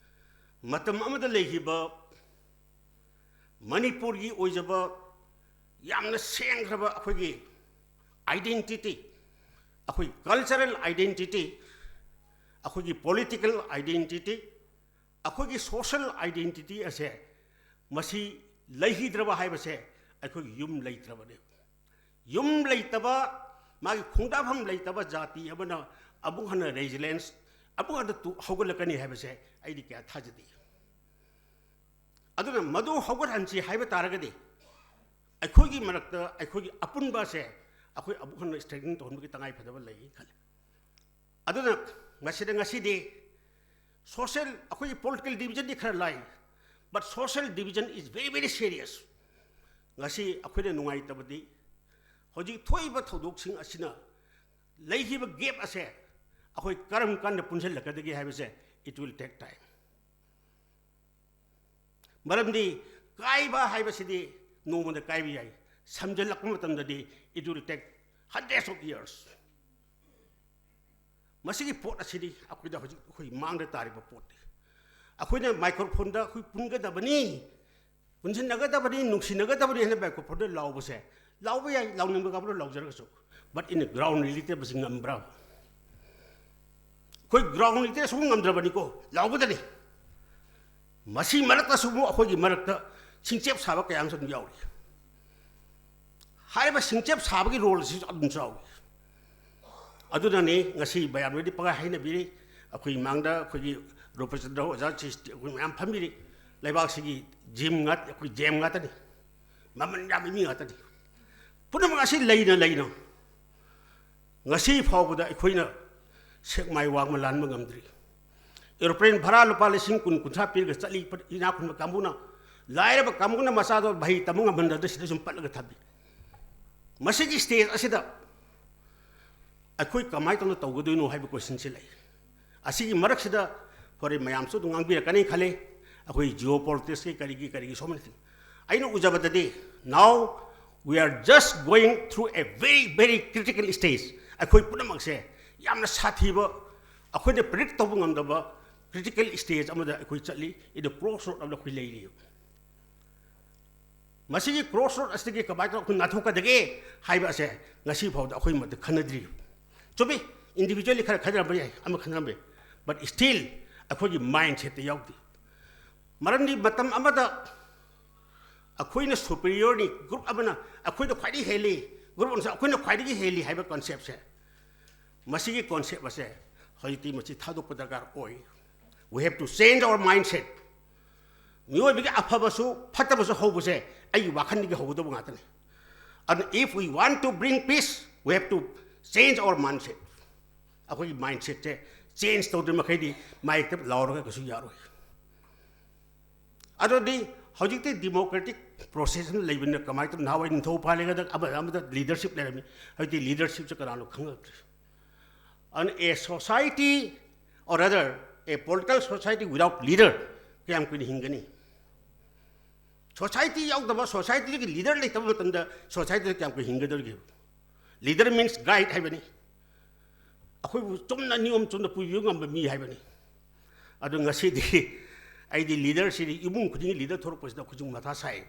ꯃꯇꯝ ꯑꯃꯗ ꯂꯩꯈꯤꯕ ꯃꯅꯤꯄꯨꯔꯒꯤ ꯑꯣꯏꯖꯕ ꯌꯥꯝꯅ ꯁꯦꯡꯈ꯭ꯔꯕ ꯑꯩꯈꯣꯏꯒꯤ identity, ꯑꯩꯈꯣꯏ cultural identity, ꯑꯩꯈꯣꯏꯒꯤ political identity, ꯑꯩꯈꯣꯏꯒꯤ social identity ꯑꯁꯦ ꯃꯁꯤ ꯂꯩꯈꯤꯗ꯭ꯔꯕ ꯍꯥꯏꯕꯁꯦ ꯑꯩꯈꯣꯏꯒꯤ ꯌꯨꯝ ꯂꯩꯇ꯭ꯔꯕꯅꯦ꯫ ꯌꯨꯝ ꯂꯩꯇꯕ, ꯃꯥꯒꯤ ꯈꯣꯡꯗꯥꯐꯝ ꯂꯩꯇꯕ ꯖꯥꯇꯤ ꯑꯃꯅ ꯑꯃꯨꯛ ꯍꯟꯅ resilience, ꯑꯃꯨꯛ ꯍꯟꯅ ꯇꯨ-, ꯍꯧꯒꯠꯂꯛꯀꯅꯤ ꯍꯥꯏꯕꯁꯦ ꯑꯩꯗꯤ ꯀꯌꯥ ꯊꯥꯖꯗꯦ꯫ ꯑꯗꯨꯅ ꯃꯗꯨ ꯍꯧꯒꯠꯍꯟꯁꯤ ꯍꯥꯏꯕ ꯇꯥꯔꯒꯗꯤ ꯑꯩꯈꯣꯏꯒꯤ ꯃꯔꯛꯇ ꯑꯩꯈꯣꯏꯒꯤ ꯑꯄꯨꯟꯕ ꯑꯁꯦ ꯑꯩꯈꯣꯏ ꯑꯃꯨꯛ ꯍꯟꯅ strengthen ꯇꯧꯍꯟꯕꯒꯤ ꯇꯉꯥꯏ ꯐꯗꯕ ꯂꯩ ꯈꯜꯂꯤ꯫ ꯑꯗꯨꯅ ꯃꯁꯤꯗ ꯉꯁꯤꯗꯤ social, ꯑꯩꯈꯣꯏꯒꯤ political division ꯗꯤ ꯈꯔ ꯂꯥꯏ, but social division is very, very serious꯫ ꯉꯁꯤ ꯑꯩꯈꯣꯏꯅ ꯅꯨꯡꯉꯥꯏꯇꯕꯗꯤ ꯍꯧꯖꯤꯛ ꯊꯣꯛꯏꯕ ꯊꯧꯗꯣꯛꯁꯤꯡ ꯑꯁꯤꯅ ꯂꯩꯈꯤꯕ gap ꯑꯁꯦ ꯑꯩꯈꯣꯏ ꯀꯔꯝ ꯀꯥꯟꯗ ꯄꯨꯟꯁꯤꯜꯂꯛꯀꯗꯒꯦ ꯍꯥꯏꯕꯁꯦ, it will take time꯫ ꯃꯔꯝꯗꯤ ꯀꯥꯏꯕ ꯍꯥꯏꯕꯁꯤꯗꯤ ꯅꯣꯡꯃꯗ ꯀꯥꯏꯕ ꯌꯥꯏ, ꯁꯝꯖꯜꯂꯛꯄ ꯃꯇꯝꯗꯗꯤ it will take hundreds of years꯫ ꯃꯁꯤꯒꯤ ꯄꯣꯠ ꯑꯁꯤꯗꯤ ꯑꯩꯈꯣꯏꯗ ꯍꯧꯖꯤꯛ ꯑꯩꯈꯣꯏ ꯃꯥꯡꯗ ꯇꯥꯔꯤꯕ ꯄꯣꯠꯅꯤ꯫ ꯑꯩꯈꯣꯏꯅ microphone ꯗ ꯑꯩꯈꯣꯏ ꯄꯨꯟꯒꯗꯕꯅꯤ, ꯄꯨꯟꯁꯤꯟꯅꯒꯗꯕꯅꯤ, ꯅꯨꯡꯁꯤꯅꯒꯗꯕꯅꯤ ꯍꯥꯏꯅ microphone ꯗ ꯂꯥꯎꯕꯁꯦ ꯂꯥꯎꯕ ꯌꯥꯏ, ꯂꯥꯎꯅꯤꯡꯕ ꯀꯥꯡꯕꯨꯅ ꯂꯥꯎꯖꯔꯒꯁꯨ, but in the ground reality ꯗ ꯃꯁꯤ ꯉꯝꯕ꯭ꯔꯥ? ꯑꯩꯈꯣꯏ ground reality ꯗ ꯁꯨꯝ ꯉꯝꯗ꯭ꯔꯕꯅꯤꯀꯣ, ꯂꯥꯎꯕꯗꯅꯤ꯫ ꯃꯁꯤ ꯃꯔꯛꯇꯁꯨ ꯑꯃꯨꯛ ꯑꯩꯈꯣꯏꯒꯤ ꯃꯔꯛꯇ ꯁꯤꯡꯆꯦꯞ ꯁꯥꯕ ꯀꯌꯥ ꯑꯃꯁꯨ ꯑꯗꯨꯝ ꯌꯥꯎꯔꯤ꯫ ꯍꯥꯏꯔꯤꯕ ꯁꯤꯡꯆꯦꯞ ꯁꯥꯕꯒꯤ role ꯑꯁꯤꯁꯨ ꯑꯗꯨꯝ ꯆꯥꯎꯏ꯫ ꯑꯗꯨꯅꯅꯤ ꯉꯁꯤ ꯃꯌꯥꯝꯅꯗꯤ ꯄꯪꯍꯥꯏ ꯍꯥꯏꯅꯕꯤꯔꯤ, ꯑꯩꯈꯣꯏ ꯃꯥꯡꯗ ꯑꯩꯈꯣꯏꯒꯤ ꯔꯨꯄꯆꯟꯗ꯭ꯔ ꯑꯣꯖꯥ, ꯑꯩꯈꯣꯏ ꯃꯌꯥꯝ ꯐꯝꯕꯤꯔꯤ꯫ ꯂꯩꯕꯥꯛꯁꯤꯒꯤ gem ꯉꯥꯛ-, ꯑꯩꯈꯣꯏ gem ꯉꯥꯛꯇꯅꯤ, ꯃꯃꯜ ꯌꯥꯝꯕ ꯃꯤ ꯉꯥꯛꯇꯅꯤ꯫ ꯄꯨꯝꯅꯃꯛ ꯑꯁꯤ ꯂꯩꯅ ꯂꯩꯅ ꯉꯁꯤ ꯐꯥꯎꯕꯗ ꯑꯩꯈꯣꯏꯅ ꯁꯦꯛꯃꯥꯏ ꯋꯥꯡꯃ ꯂꯥꯟꯕ ꯉꯝꯗ꯭ꯔꯤ꯫ Aeroplane ꯚꯔꯥ ꯂꯨꯄꯥ ꯂꯤꯁꯤꯡ ꯀꯨꯟ, ꯀꯨꯟꯊ꯭ꯔꯥ ꯄꯤꯔꯒ ꯆꯠꯂꯤ ꯏꯅꯥꯛ ꯈꯨꯟꯕ ꯀꯥꯡꯕꯨꯅ꯫ ꯂꯥꯏꯔꯕ ꯀꯥꯡꯕꯨꯅ ꯃꯆꯥꯗꯣ ꯃꯍꯩ ꯇꯝꯕ ꯉꯝꯍꯟꯗꯗꯅ ꯁꯤꯗ ꯁꯨꯝ ꯄꯠꯂꯒ ꯊꯝꯃꯤ꯫ ꯃꯁꯤꯒꯤ stage ꯑꯁꯤꯗ ꯑꯩꯈꯣꯏ ꯀꯃꯥꯏꯅ ꯇꯧꯅ ꯇꯧꯒꯗꯣꯏꯅꯣ ꯍꯥꯏꯕ question ꯁꯤ ꯂꯩ꯫ ꯑꯁꯤꯒꯤ ꯃꯔꯛꯁꯤꯗ ꯍꯣꯔꯦꯟ ꯃꯌꯥꯝꯁꯨ ꯑꯗꯨꯝ ꯉꯥꯡꯕꯤꯔꯛꯀꯅꯤ ꯈꯜꯂꯤ, ꯑꯩꯈꯣꯏ geopolitics ꯀꯤ ꯀꯔꯤꯒꯤ ꯀꯔꯤꯒꯤ so many things꯫ ꯑꯩꯅ ꯎꯖꯕꯗꯗꯤ, now we are just going through a very, very critical stage꯫ ꯑꯩꯈꯣꯏ ꯄꯨꯝꯅꯃꯛꯁꯦ ꯌꯥꯝꯅ ꯁꯥꯊꯤꯕ, ꯑꯩꯈꯣꯏꯅ predict ꯇꯧꯕ ꯉꯝꯗꯕ critical stage ꯑꯃꯗ ꯑꯩꯈꯣꯏ ꯆꯠꯂꯤ, in the crossroad ꯑꯃꯗ ꯑꯩꯈꯣꯏ ꯂꯩꯔꯤ꯫ ꯃꯁꯤꯒꯤ ꯀ꯭ꯔꯣꯁ ꯔꯣꯗ ꯑꯁꯤꯗꯒꯤ ꯀꯃꯥꯏꯅ ꯇꯧꯔꯒ ꯑꯩꯈꯣꯏ ꯅꯥꯟꯊꯣꯛꯀꯗꯒꯦ ꯍꯥꯏꯕ ꯑꯁꯦ ꯉꯁꯤ ꯐꯥꯎꯗ ꯑꯩꯈꯣꯏ ꯃꯗꯨ ꯈꯟꯅꯗ꯭ꯔꯤ꯫ ꯆꯨꯝꯃꯤ, ꯏꯟꯗꯤꯕꯤꯖꯨꯋꯦꯜꯂꯤ ꯈꯔ ꯈꯟꯅꯔꯝꯕ ꯌꯥꯏ, ꯑꯃ ꯈꯟꯅꯔꯝꯕ ꯌꯥꯏ, ꯕꯠ ꯁ꯭ꯇꯤꯜ ꯑꯩꯈꯣꯏꯒꯤ ꯃꯥꯏꯟ ꯁꯦꯠꯇ ꯌꯥꯎꯗꯦ꯫ ꯃꯔꯝꯗꯤ ꯃꯇꯝ ꯑꯃꯗ ꯑꯩꯈꯣꯏꯅ ꯁꯨꯄꯤꯔꯤꯌꯣꯔꯅꯤ, ꯒ꯭ꯔꯨꯞ ꯑꯃꯅ ꯑꯩꯈꯣꯏꯅ ꯈ꯭ꯋꯥꯏꯗꯒꯤ ꯍꯦꯜꯂꯤ, ꯒ꯭ꯔꯨꯞ ꯑꯃꯅꯁꯨ ꯑꯩꯈꯣꯏꯅ ꯈ꯭ꯋꯥꯏꯗꯒꯤ ꯍꯦꯜꯂꯤ ꯍꯥꯏꯕ ꯀꯟꯁꯦꯞꯁꯦ, ꯃꯁꯤꯒꯤ ꯀꯣꯟꯁꯦꯞ ꯑꯁꯦ ꯍꯧꯖꯤꯛꯇꯤ ꯃꯁꯤ ꯊꯥꯗꯣꯛꯄ ꯗꯔꯀꯥꯔ ꯑꯣꯏ꯫ We have to change our mindset. ꯃꯤꯑꯣꯏꯕꯒꯤ ꯑꯐꯕꯁꯨ ꯐꯠꯇꯕꯁꯨ ꯍꯧꯕꯁꯦ ꯑꯩꯒꯤ ꯋꯥꯈꯜꯗꯒꯤ ꯍꯧꯒꯗꯧꯕ ꯉꯥꯛꯇꯅꯤ꯫ ꯑꯗꯨꯅ if we want to bring peace, we have to change our mindset. ꯑꯩꯈꯣꯏꯒꯤ ꯃꯥꯏꯟ ꯁꯦꯠꯁꯦ ꯆꯦꯟꯖ ꯇꯧꯗ꯭ꯔꯤ ꯃꯈꯩꯗꯤ ꯃꯥꯏꯛꯇ ꯂꯥꯎꯔꯒ ꯀꯩꯁꯨ ꯌꯥꯔꯣꯏ꯫ ꯑꯗꯨꯗꯤ ꯍꯧꯖꯤꯛꯇꯤ ꯗꯤꯃꯣꯀ꯭ꯔꯦꯇꯤꯛ ꯄ꯭ꯔꯣꯁꯦꯁ ꯑꯃ ꯂꯩꯕꯅꯤꯅ ꯀꯃꯥꯏꯅ ꯇꯧꯅ, ꯅꯍꯥꯟꯋꯥꯏ ꯅꯤꯡꯊꯧ ꯄꯥꯜꯂꯤꯉꯩꯗ ꯑꯃꯗ ꯑꯃꯗ ꯂꯤꯗꯔꯁꯤꯞ ꯂꯩꯔꯝꯃꯤ, ꯍꯧꯖꯤꯛꯇꯤ ꯂꯤꯗꯔꯁꯤꯞꯁꯦ ꯀꯅꯥꯅꯣ ꯈꯪꯉꯛꯇ꯭ꯔꯦ꯫ And a society, or rather, a political society without leader ꯀꯌꯥꯝ ꯀꯨꯏꯅ ꯍꯤꯡꯒꯅꯤ? ꯁꯣꯁꯥꯏꯇꯤ ꯌꯥꯎꯗꯕ, ꯁꯣꯁꯥꯏꯇꯤꯒꯤ ꯂꯤꯗꯔ ꯂꯩꯇꯕ ꯃꯇꯝꯗ ꯁꯣꯁꯥꯏꯇꯤꯗ ꯀꯌꯥꯝ ꯀꯨꯏꯅ ꯍꯤꯡꯒꯗꯧꯔꯤꯒꯦ? ꯂꯤꯗꯔ ꯃꯤꯟꯁ ꯒꯥꯏꯗ ꯍꯥꯏꯕꯅꯤ, ꯑꯩꯈꯣꯏꯕꯨ ꯆꯨꯝꯅ, ꯅꯤꯌꯣꯝ ꯆꯨꯝꯅ ꯄꯨꯕꯤꯕ ꯉꯝꯕ ꯃꯤ ꯍꯥꯏꯕꯅꯤ꯫ ꯑꯗꯨ ꯉꯁꯤꯗꯤ ꯑꯩꯗꯤ ꯂꯤꯗꯔꯁꯤꯗꯤ, ꯏꯃꯨꯡ ꯈꯨꯗꯤꯡꯒꯤ ꯂꯤꯗꯔ ꯊꯣꯔꯛꯄꯁꯤꯗ ꯑꯩꯈꯣꯏꯁꯨ ꯃꯊꯥ ꯁꯥꯏ꯫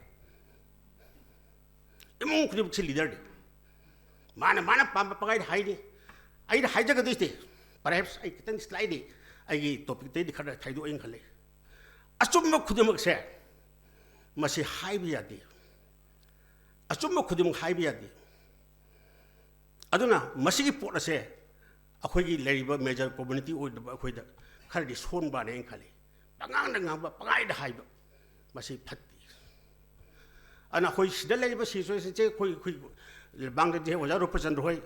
ꯏꯃꯨꯡ ꯈꯨꯗꯤꯡꯃꯛꯁꯤ ꯂꯤꯗꯔꯅꯤ꯫ ꯃꯥꯅ ꯃꯥꯅ ꯄꯥꯝꯕ ꯄꯪꯍꯥꯏꯗ ꯍꯥꯏꯅꯤ꯫ ꯑꯩꯅ ꯍꯥꯏꯖꯒꯗꯣꯏꯁꯦ, ꯄꯔꯍꯦꯞꯁ ꯑꯩ ꯈꯤꯇꯪ ꯁ꯭ꯂꯥꯏꯠꯂꯤ ꯑꯩꯒꯤ ꯇꯣꯄꯤꯛꯇꯩꯗꯤ ꯈꯔ ꯊꯩꯗꯣꯛꯑꯦꯅ ꯈꯜꯂꯤ꯫ ꯑꯆꯨꯝꯕ ꯈꯨꯗꯤꯡꯃꯛꯁꯦ ꯃꯁꯤ ꯍꯥꯏꯕ ꯌꯥꯗꯦ꯫ ꯑꯆꯨꯝꯕ ꯈꯨꯗꯤꯡꯃꯛ ꯍꯥꯏꯕ ꯌꯥꯗꯦ꯫ ꯑꯗꯨꯅ ꯃꯁꯤꯒꯤ ꯄꯣꯠ ꯑꯁꯦ ꯑꯩꯈꯣꯏꯒꯤ ꯂꯩꯔꯤꯕ ꯃꯦꯖꯔ ꯀꯝꯃ꯭ꯌꯨꯅꯤꯇꯤ ꯑꯣꯏꯅꯕ ꯑꯩꯈꯣꯏꯗ ꯈꯔꯗꯤ ꯁꯣꯟꯕꯅꯦꯅ ꯈꯜꯂꯤ꯫ ꯄꯉꯥꯡꯗ ꯉꯥꯡꯕ, ꯄꯪꯍꯥꯏꯗ ꯍꯥꯏꯕ, ꯃꯁꯤ ꯐꯠꯇꯦ꯫ ꯑꯗꯨꯅ ꯑꯩꯈꯣꯏ ꯁꯤꯗ ꯂꯩꯔꯤꯕ ꯁꯤꯆꯨꯋꯦꯁꯟꯁꯦ ꯑꯩꯈꯣꯏ, ꯑꯩꯈꯣꯏ ꯃꯃꯥꯡꯗꯗꯤ ꯑꯣꯖꯥ ꯔꯨꯄꯆꯟꯗ꯭ꯔ ꯍꯣꯏ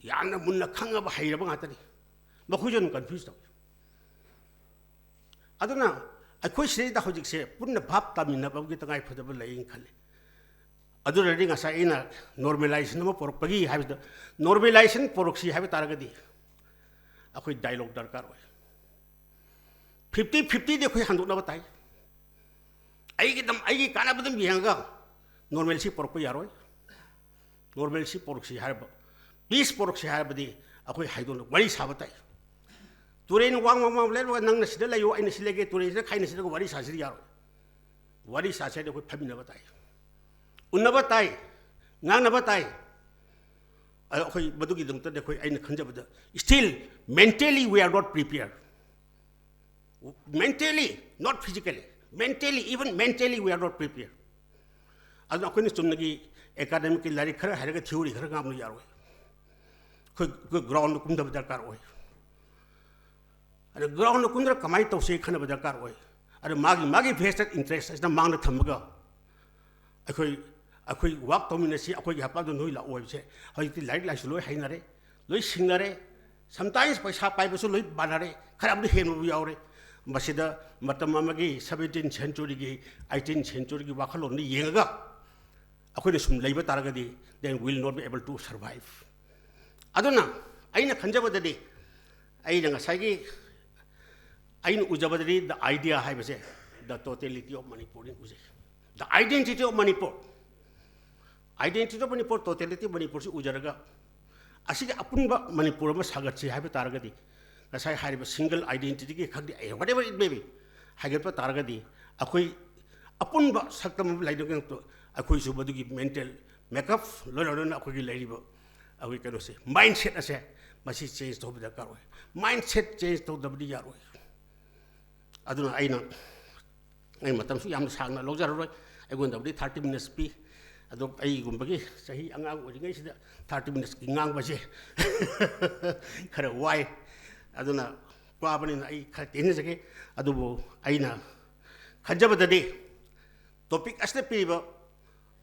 ꯌꯥꯝꯅ ꯃꯨꯟꯅ ꯈꯪꯉꯕ, ꯍꯩꯔꯕ ꯉꯥꯛꯇꯅꯤ꯫ ꯃꯈꯣꯏꯁꯨ ꯑꯗꯨꯝ ꯀꯟꯐ꯭ꯌꯨꯁ ꯇꯧꯏ꯫ ꯑꯗꯨꯅ ꯑꯩꯈꯣꯏ ꯁꯤꯗꯩꯗ ꯍꯧꯖꯤꯛꯁꯦ ꯄꯨꯟꯅ ꯚꯥꯞ ꯇꯥꯃꯤꯟꯅꯕꯒꯤ ꯇꯉꯥꯏ ꯐꯗꯕ ꯂꯩꯌꯦꯅ ꯈꯜꯂꯤ꯫ ꯑꯗꯨꯅꯗꯤ ꯉꯁꯥꯏ ꯑꯩꯅ ꯅꯣꯔꯃꯦꯂꯥꯏꯖꯦꯁꯟ ꯑꯃ ꯄꯨꯔꯛꯄꯒꯤ ꯍꯥꯏꯕꯗ, ꯅꯣꯔꯃꯦꯂꯥꯏꯖꯦꯁꯟ ꯄꯨꯔꯛꯁꯤ ꯍꯥꯏꯕ ꯇꯥꯔꯒꯗꯤ ꯑꯩꯈꯣꯏ ꯗꯥꯏꯂꯣꯒ ꯗꯔꯀꯥꯔ ꯑꯣꯏ꯫ ꯐꯤꯐꯇꯤ ꯐꯤꯐꯇꯤꯗꯤ ꯑꯩꯈꯣꯏ ꯍꯟꯗꯣꯛꯅꯕ ꯇꯥꯏ꯫ ꯑꯩꯒꯤꯗꯝ-, ꯑꯩꯒꯤ ꯀꯥꯟꯅꯕꯗꯝ ꯌꯦꯡꯉꯒ ꯅꯣꯔꯃꯦꯜꯁꯤ ꯄꯨꯔꯛꯄ ꯌꯥꯔꯣꯏ꯫ ꯅꯣꯔꯃꯦꯜꯁꯤ ꯄꯨꯔꯛꯁꯤ ꯍꯥꯏꯔꯕ, ꯄꯤꯁ ꯄꯨꯔꯛꯁꯤ ꯍꯥꯏꯔꯕꯗꯤ ꯑꯩꯈꯣꯏ ꯍꯥꯏꯗꯣꯛꯅ ꯋꯥꯔꯤ ꯁꯥꯕ ꯇꯥꯏ꯫ ꯇꯨꯔꯦꯟ ꯋꯥꯡ ꯋꯥꯡ ꯋꯥꯡ ꯂꯩꯔꯒ ꯅꯪꯅ ꯁꯤꯗ ꯂꯩꯌꯨ, ꯑꯩꯅ ꯁꯤ ꯂꯩꯒꯦ, ꯇꯨꯔꯦꯟꯁꯤꯗ ꯈꯥꯏꯅꯁꯤꯗꯒ ꯋꯥꯔꯤ ꯁꯥꯁꯤꯗꯤ ꯌꯥꯔꯣꯏ꯫ ꯋꯥꯔꯤ ꯁꯥꯁꯤ ꯍꯥꯏꯔꯗꯤ ꯑꯩꯈꯣꯏ ꯐꯝꯃꯤꯟꯅꯕ ꯇꯥꯏ꯫ ꯎꯅꯕ ꯇꯥꯏ, ꯉꯥꯡꯅꯕ ꯇꯥꯏ꯫ ꯑꯗꯣ ꯑꯩꯈꯣꯏ ꯃꯗꯨꯒꯤꯗꯃꯛꯇꯗꯤ ꯑꯩꯈꯣꯏ, ꯑꯩꯅ ꯈꯟꯖꯕꯗ, still mentally we are not prepared. Mentally, not physically, mentally, even mentally we are not prepared. ꯑꯗꯨꯅ ꯑꯩꯈꯣꯏꯅ ꯆꯨꯝꯅꯒꯤ academic ꯀꯤ ꯂꯥꯏꯔꯤꯛ ꯈꯔ ꯍꯩꯔꯒ theory ꯈꯔ ꯉꯥꯡꯕꯅ ꯌꯥꯔꯣꯏ꯫ ꯑꯩꯈꯣꯏ, ꯑꯩꯈꯣꯏ ground ꯗ ꯀꯨꯝꯊꯕ ꯗꯔꯀꯥꯔ ꯑꯣꯏ꯫ ꯑꯗ ground ꯗ ꯀꯨꯝꯊꯔꯒ ꯀꯃꯥꯏꯅ ꯇꯧꯁꯤ ꯈꯟꯅꯕ ꯗꯔꯀꯥꯔ ꯑꯣꯏ꯫ ꯑꯗ ꯃꯥꯒꯤ, ꯃꯥꯒꯤ vested interest ꯑꯁꯤꯅ ꯃꯥꯡꯗ ꯊꯝꯃꯒ ꯑꯩꯈꯣꯏ, ꯑꯩꯈꯣꯏ work ꯇꯧꯃꯤꯟꯅꯁꯤ, ꯑꯩꯈꯣꯏꯒꯤ ꯍꯞꯇꯥꯗ ꯅꯣꯏ ꯂꯥꯛꯑꯣ ꯍꯥꯏꯕꯁꯦ꯫ ꯍꯧꯖꯤꯛꯇꯤ ꯂꯥꯏꯔꯤꯛ ꯂꯥꯏꯁꯨ ꯂꯣꯏ ꯍꯩꯅꯔꯦ, ꯂꯣꯏ ꯁꯤꯡꯅꯔꯦ꯫ Sometimes ꯄꯩꯁꯥ ꯄꯥꯏꯕꯁꯨ ꯂꯣꯏ ꯃꯥꯟꯅꯔꯦ, ꯈꯔ ꯑꯃꯗꯤ ꯍꯦꯟꯕꯕꯨ ꯌꯥꯎꯔꯦ꯫ ꯃꯁꯤꯗ ꯃꯇꯝ ꯑꯃꯒꯤ seventeen century ꯒꯤ, eighteen century ꯒꯤ ꯋꯥꯈꯜꯂꯣꯟꯗ ꯌꯦꯡꯉꯒ ꯑꯩꯈꯣꯏꯅ ꯁꯨꯝ ꯂꯩꯕ ꯇꯥꯔꯒꯗꯤ, then we will not be able to survive. ꯑꯗꯨꯅ ꯑꯩꯅ ꯈꯟꯖꯕꯗꯗꯤ, ꯑꯩꯅ ꯉꯁꯥꯏꯒꯤ, ꯑꯩꯅ ꯎꯖꯕꯗꯗꯤ the idea ꯍꯥꯏꯕꯁꯦ the totality of Manipur ꯅꯤ ꯎꯖꯩ꯫ The identity of Manipur, identity of Manipur, totality of Manipur ꯁꯤ ꯎꯖꯔꯒ, ꯑꯁꯤꯒꯤ ꯑꯄꯨꯟꯕ ꯃꯅꯤꯄꯨꯔ ꯑꯃ ꯁꯥꯒꯠꯁꯤ ꯍꯥꯏꯕ ꯇꯥꯔꯒꯗꯤ, ꯉꯁꯥꯏ ꯍꯥꯏꯔꯤꯕ single identity ꯒꯤ ꯈꯪꯗꯦ, ꯑꯩ whatever it may be, ꯍꯥꯏꯒꯠꯄ ꯇꯥꯔꯒꯗꯤ, ꯑꯩꯈꯣꯏ ꯑꯄꯨꯟꯕ ꯁꯛꯇꯝ ꯑꯃ ꯂꯩꯅꯕꯒꯤꯗꯃꯛꯇ ꯑꯩꯈꯣꯏꯁꯨ ꯃꯗꯨꯒꯤ mental makeup, ꯂꯣꯏꯅ ꯂꯣꯏꯅꯅ ꯑꯩꯈꯣꯏꯒꯤ ꯂꯩꯔꯤꯕ ꯑꯩꯈꯣꯏ ꯀꯩꯅꯣꯁꯦ, mindset ꯑꯁꯦ, ꯃꯁꯤ change ꯇꯧꯕ ꯗꯔꯀꯥꯔ ꯑꯣꯏ꯫ Mindset change ꯇꯧꯗꯕꯗꯤ ꯌꯥꯔꯣꯏ꯫ ꯑꯗꯨꯅ ꯑꯩꯅ, ꯑꯩ ꯃꯇꯝꯁꯨ ꯌꯥꯝꯅ ꯁꯥꯡꯅ ꯂꯧꯖꯔꯔꯣꯏ꯫ ꯑꯩꯉꯣꯟꯗꯕꯨꯗꯤ thirty minutes ꯄꯤ꯫ ꯑꯗꯣ ꯑꯩꯒꯨꯝꯕꯒꯤ ꯆꯍꯤ ꯑꯉꯥꯡ ꯑꯣꯏꯔꯤꯉꯩꯁꯤꯗ thirty minutes ꯀꯤ ꯉꯥꯡꯕꯁꯦ ꯈꯔ ꯋꯥꯏ꯫ ꯑꯗꯨꯅ ꯋꯥꯕꯅꯤꯅ ꯑꯩ ꯈꯔ ꯇꯦꯟꯖꯒꯦ꯫ ꯑꯗꯨꯕꯨ ꯑꯩꯅ ꯈꯟꯖꯕꯗꯗꯤ, topic ꯑꯁꯤꯗ ꯄꯤꯔꯤꯕ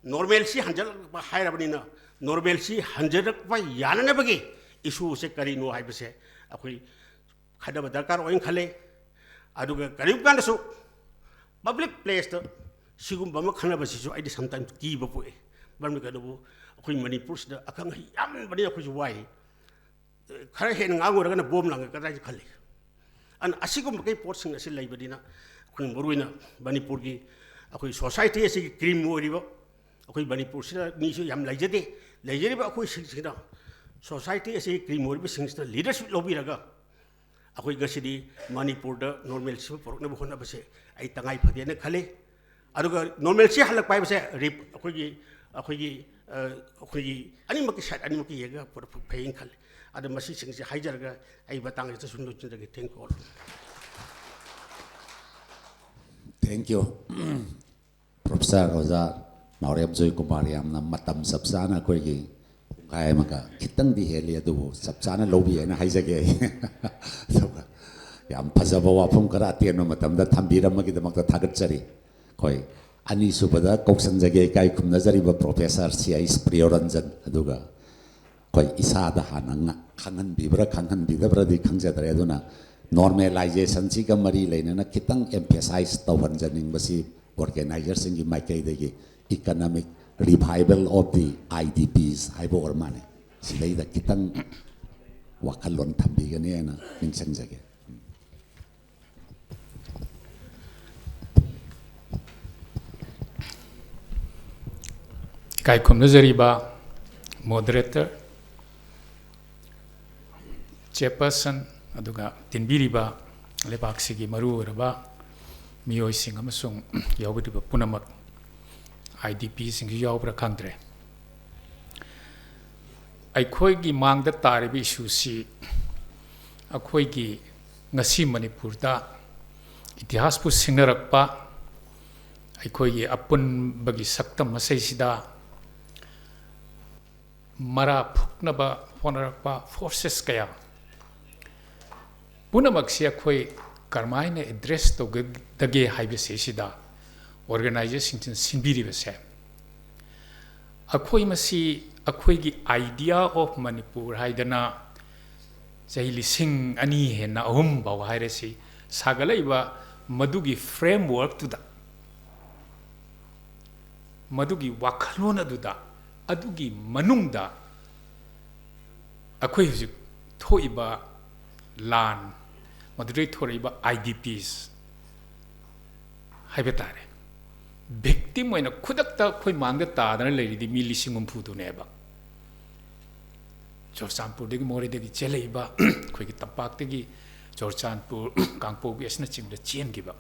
normalcy ꯍꯟꯖꯤꯜꯂꯛꯄ ꯍꯥꯏꯔꯕꯅꯤꯅ, normalcy ꯍꯟꯖꯤꯜꯂꯛꯄ ꯌꯥꯅꯅꯕꯒꯤ issue ꯁꯦ ꯀꯔꯤꯅꯣ ꯍꯥꯏꯕꯁꯦ ꯑꯩꯈꯣꯏ ꯈꯟꯅꯕ ꯗꯔꯀꯥꯔ ꯑꯣꯏꯅ ꯈꯜꯂꯦ꯫ ꯑꯗꯨꯒ ꯀꯔꯤꯒꯨꯝꯕ ꯀꯥꯟꯗꯁꯨ public place ꯇ ꯁꯤꯒꯨꯝꯕ ꯑꯃ ꯈꯟꯅꯕꯁꯤꯁꯨ ꯑꯩꯗꯤ sometimes ꯀꯤꯕ ꯄꯣꯛꯏ꯫ ꯃꯔꯝꯗꯤ ꯀꯩꯅꯣꯕꯨ, ꯑꯩꯈꯣꯏ ꯃꯅꯤꯄꯨꯔꯁꯤꯗ ꯑꯈꯪ ꯑꯍꯩ ꯌꯥꯝꯃꯟꯕꯅꯤꯅ ꯑꯩꯈꯣꯏꯁꯨ ꯋꯥꯏ꯫ ꯈꯔ ꯍꯦꯟꯅ ꯉꯥꯡꯉꯨꯔꯒꯅ ꯕꯣꯝ ꯂꯪꯉꯛꯀꯗ꯭ꯔꯥ ꯍꯥꯏꯁꯨ ꯈꯜꯂꯤ꯫ ꯑꯗꯨꯅ ꯑꯁꯤꯒꯨꯝꯕꯒꯤ ꯄꯣꯠꯁꯤꯡ ꯑꯁꯤ ꯂꯩꯕꯅꯤꯅ, ꯑꯩꯈꯣꯏ ꯃꯔꯨꯑꯣꯏꯅ ꯃꯅꯤꯄꯨꯔꯒꯤ ꯑꯩꯈꯣꯏ society ꯑꯁꯤꯒꯤ cream ꯑꯣꯏꯔꯤꯕ, ꯑꯩꯈꯣꯏ ꯃꯅꯤꯄꯨꯔꯁꯤꯗ ꯃꯤꯁꯨ ꯌꯥꯝ ꯂꯩꯖꯗꯦ, ꯂꯩꯖꯔꯤꯕ ꯑꯩꯈꯣꯏꯁꯤꯡꯁꯤꯅ society ꯑꯁꯤꯒꯤ cream ꯑꯣꯏꯔꯤꯕꯁꯤꯡꯁꯤꯅ leadership ꯂꯧꯕꯤꯔꯒ, ꯑꯩꯈꯣꯏ ꯉꯁꯤꯗꯤ ꯃꯅꯤꯄꯨꯔꯗ normalcy ꯄꯨꯔꯛꯅꯕ ꯍꯣꯠꯅꯕꯁꯦ ꯑꯩ ꯇꯉꯥꯏ ꯐꯗꯦꯅ ꯈꯜꯂꯤ꯫ ꯑꯗꯨꯒ normalcy ꯍꯜꯂꯛꯄ ꯍꯥꯏꯕꯁꯦ ꯔꯤꯞ ꯑꯩꯈꯣꯏꯒꯤ ꯑꯩꯈꯣꯏꯒꯤ ꯑ, ꯑꯩꯈꯣꯏꯒꯤ ꯑꯅꯤꯃꯛꯀꯤ side ꯑꯅꯤꯃꯛꯀꯤ ꯌꯦꯡꯉꯒ ꯄꯨꯔꯥ ꯐꯩ ꯍꯥꯏꯅ ꯈꯜꯂꯤ꯫ ꯑꯗꯣ ꯃꯁꯤꯁꯤꯡꯁꯦ ꯍꯥꯏꯖꯔꯒ ꯑꯩ ꯃꯇꯥꯡꯁꯤꯗ ꯁꯨꯝ ꯂꯣꯏꯁꯤꯟꯖꯒꯦ꯫ Thank you all. Thank you꯫ Professor ꯑꯣꯖꯥ ꯅꯥꯎꯔꯦꯝ ꯖꯣꯏꯀꯨꯃꯥꯔ, ꯌꯥꯝꯅ ꯃꯇꯝ ꯆꯞ ꯆꯥꯅ ꯑꯩꯈꯣꯏꯒꯤ ꯄꯨꯡꯈꯥꯏ ꯑꯃꯒ ꯈꯤꯇꯪꯗꯤ ꯍꯦꯜꯂꯤ, ꯑꯗꯨꯕꯨ ꯆꯞ ꯆꯥꯅ ꯂꯧꯕꯤ ꯍꯥꯏꯅ ꯍꯥꯏꯖꯒꯦ ꯑꯩ꯫ ꯑꯗꯨꯒ ꯌꯥꯝ ꯐꯖꯕ ꯋꯥꯐꯝ ꯈꯔ ꯑꯇꯦꯟꯕ ꯃꯇꯝꯗ ꯊꯝꯕꯤꯔꯝꯕꯒꯤꯗꯃꯛꯇ ꯊꯥꯒꯠꯆꯔꯤ꯫ ꯑꯩꯈꯣꯏ ꯑꯅꯤꯁꯨꯕꯗ ꯀꯧꯁꯟꯖꯒꯦ ꯏꯀꯥꯏ ꯈꯨꯝꯅꯖꯔꯤꯕ Professor ꯁꯤ ꯑꯩꯁ ꯄ꯭ꯔꯤꯌꯣꯔꯟꯖꯟ, ꯑꯗꯨꯒ ꯑꯩꯈꯣꯏ ꯏꯁꯥꯗ ꯍꯥꯟꯅ ꯉ-, ꯈꯪꯍꯟꯕꯤꯕ꯭ꯔꯥ ꯈꯪꯍꯟꯕꯤꯗꯕ꯭ꯔꯥꯗꯤ ꯈꯪꯖꯗ꯭ꯔꯦ꯫ ꯑꯗꯨꯅ normalizationꯁꯤꯒ ꯃꯔꯤ ꯂꯩꯅꯅ ꯈꯤꯇꯪ emphasize ꯇꯧꯍꯟꯖꯅꯤꯡꯕꯁꯤ organizerꯁꯤꯡꯒꯤ ꯃꯥꯏꯀꯩꯗꯒꯤ economic revival of the IDPs ꯍꯥꯏꯕ ꯑꯣꯏꯔ ꯃꯥꯜꯂꯦ꯫ ꯁꯤꯗꯩꯗ ꯈꯤꯇꯪ ꯋꯥꯈꯜꯂꯣꯟ ꯊꯝꯕꯤꯒꯅꯤ ꯍꯥꯏꯅ ꯅꯤꯡꯁꯤꯡꯖꯒꯦ꯫ ꯏꯀꯥꯏ ꯈꯨꯝꯅꯖꯔꯤꯕ moderator, chairperson, ꯑꯗꯨꯒ ꯇꯤꯟꯕꯤꯔꯤꯕ ꯂꯩꯕꯥꯛꯁꯤꯒꯤ ꯃꯔꯨ ꯑꯣꯏꯔꯕ ꯃꯤꯑꯣꯏꯁꯤꯡ ꯑꯃꯁꯨꯡ ꯌꯥꯎꯕꯤꯔꯤꯕ ꯄꯨꯝꯅꯃꯛ, IDPꯁꯤꯡꯁꯨ ꯌꯥꯎꯕ꯭ꯔꯥ ꯈꯪꯗ꯭ꯔꯦ꯫ ꯑꯩꯈꯣꯏꯒꯤ ꯃꯥꯡꯗ ꯇꯥꯔꯤꯕ issueꯁꯤ ꯑꯩꯈꯣꯏꯒꯤ ꯉꯁꯤ ꯃꯅꯤꯄꯨꯔꯗ ꯏꯇꯤꯍꯥꯁꯄꯨ ꯁꯤꯡꯅꯔꯛꯄ, ꯑꯩꯈꯣꯏꯒꯤ ꯑꯄꯨꯟꯕꯒꯤ ꯁꯛꯇꯝ ꯑꯁꯤꯁꯤꯗ ꯃꯔꯥ ꯐꯨꯛꯅꯕ ꯍꯣꯠꯅꯔꯛꯄ forces ꯀꯌꯥ ꯄꯨꯝꯅꯃꯛꯁꯤ ꯑꯩꯈꯣꯏ ꯀꯔꯝꯍꯥꯏꯅ address ꯇꯧꯒꯗꯒꯦ ꯍꯥꯏꯕꯁꯤꯁꯤꯗ organizerꯁꯤꯡꯁꯤꯅ ꯁꯤꯟꯕꯤꯔꯤꯕꯁꯦ, ꯑꯩꯈꯣꯏ ꯃꯁꯤ ꯑꯩꯈꯣꯏꯒꯤ Idea of Manipur ꯍꯥꯏꯗꯅ ꯆꯍꯤ ꯂꯤꯁꯤꯡ ꯑꯅꯤ ꯍꯦꯟꯅ ꯑꯍꯨꯝ ꯐꯥꯎ ꯍꯥꯏꯔꯁꯤ ꯁꯥꯒꯠꯂꯛꯏꯕ ꯃꯗꯨꯒꯤ frameworkꯇꯨꯗ, ꯃꯗꯨꯒꯤ ꯋꯥꯈꯜꯂꯣꯟ ꯑꯗꯨꯗ, ꯑꯗꯨꯒꯤ ꯃꯅꯨꯡꯗ ꯑꯩꯈꯣꯏ ꯍꯧꯖꯤꯛ ꯊꯣꯛꯏꯕ ꯂꯥꯟ, ꯃꯗꯨꯗꯒꯤ ꯊꯣꯔꯛꯏꯕ IDPs ꯍꯥꯏꯕ ꯇꯥꯔꯦ, victim ꯑꯣꯏꯅ ꯈꯨꯗꯛꯇ ꯑꯩꯈꯣꯏ ꯃꯥꯡꯗ ꯇꯥꯗꯅ ꯂꯩꯔꯤꯗꯤ ꯃꯤ ꯂꯤꯁꯤꯡ ꯍꯨꯝꯐꯨꯗꯨꯅꯦꯕ꯫ ꯆꯨꯔꯆꯥꯟꯄꯨꯔꯗꯒꯤ, ꯃꯣꯔꯦꯗꯒꯤ ꯆꯦꯜꯂꯛꯏꯕ, ꯑꯩꯈꯣꯏꯒꯤ ꯇꯝꯄꯥꯛꯇꯒꯤ ꯆꯨꯔꯆꯥꯟꯄꯨꯔ, ꯀꯥꯡꯄꯣꯛꯄꯤ ꯑꯁꯤꯅꯆꯤꯡꯕꯗ ꯆꯦꯟꯈꯤꯕ꯫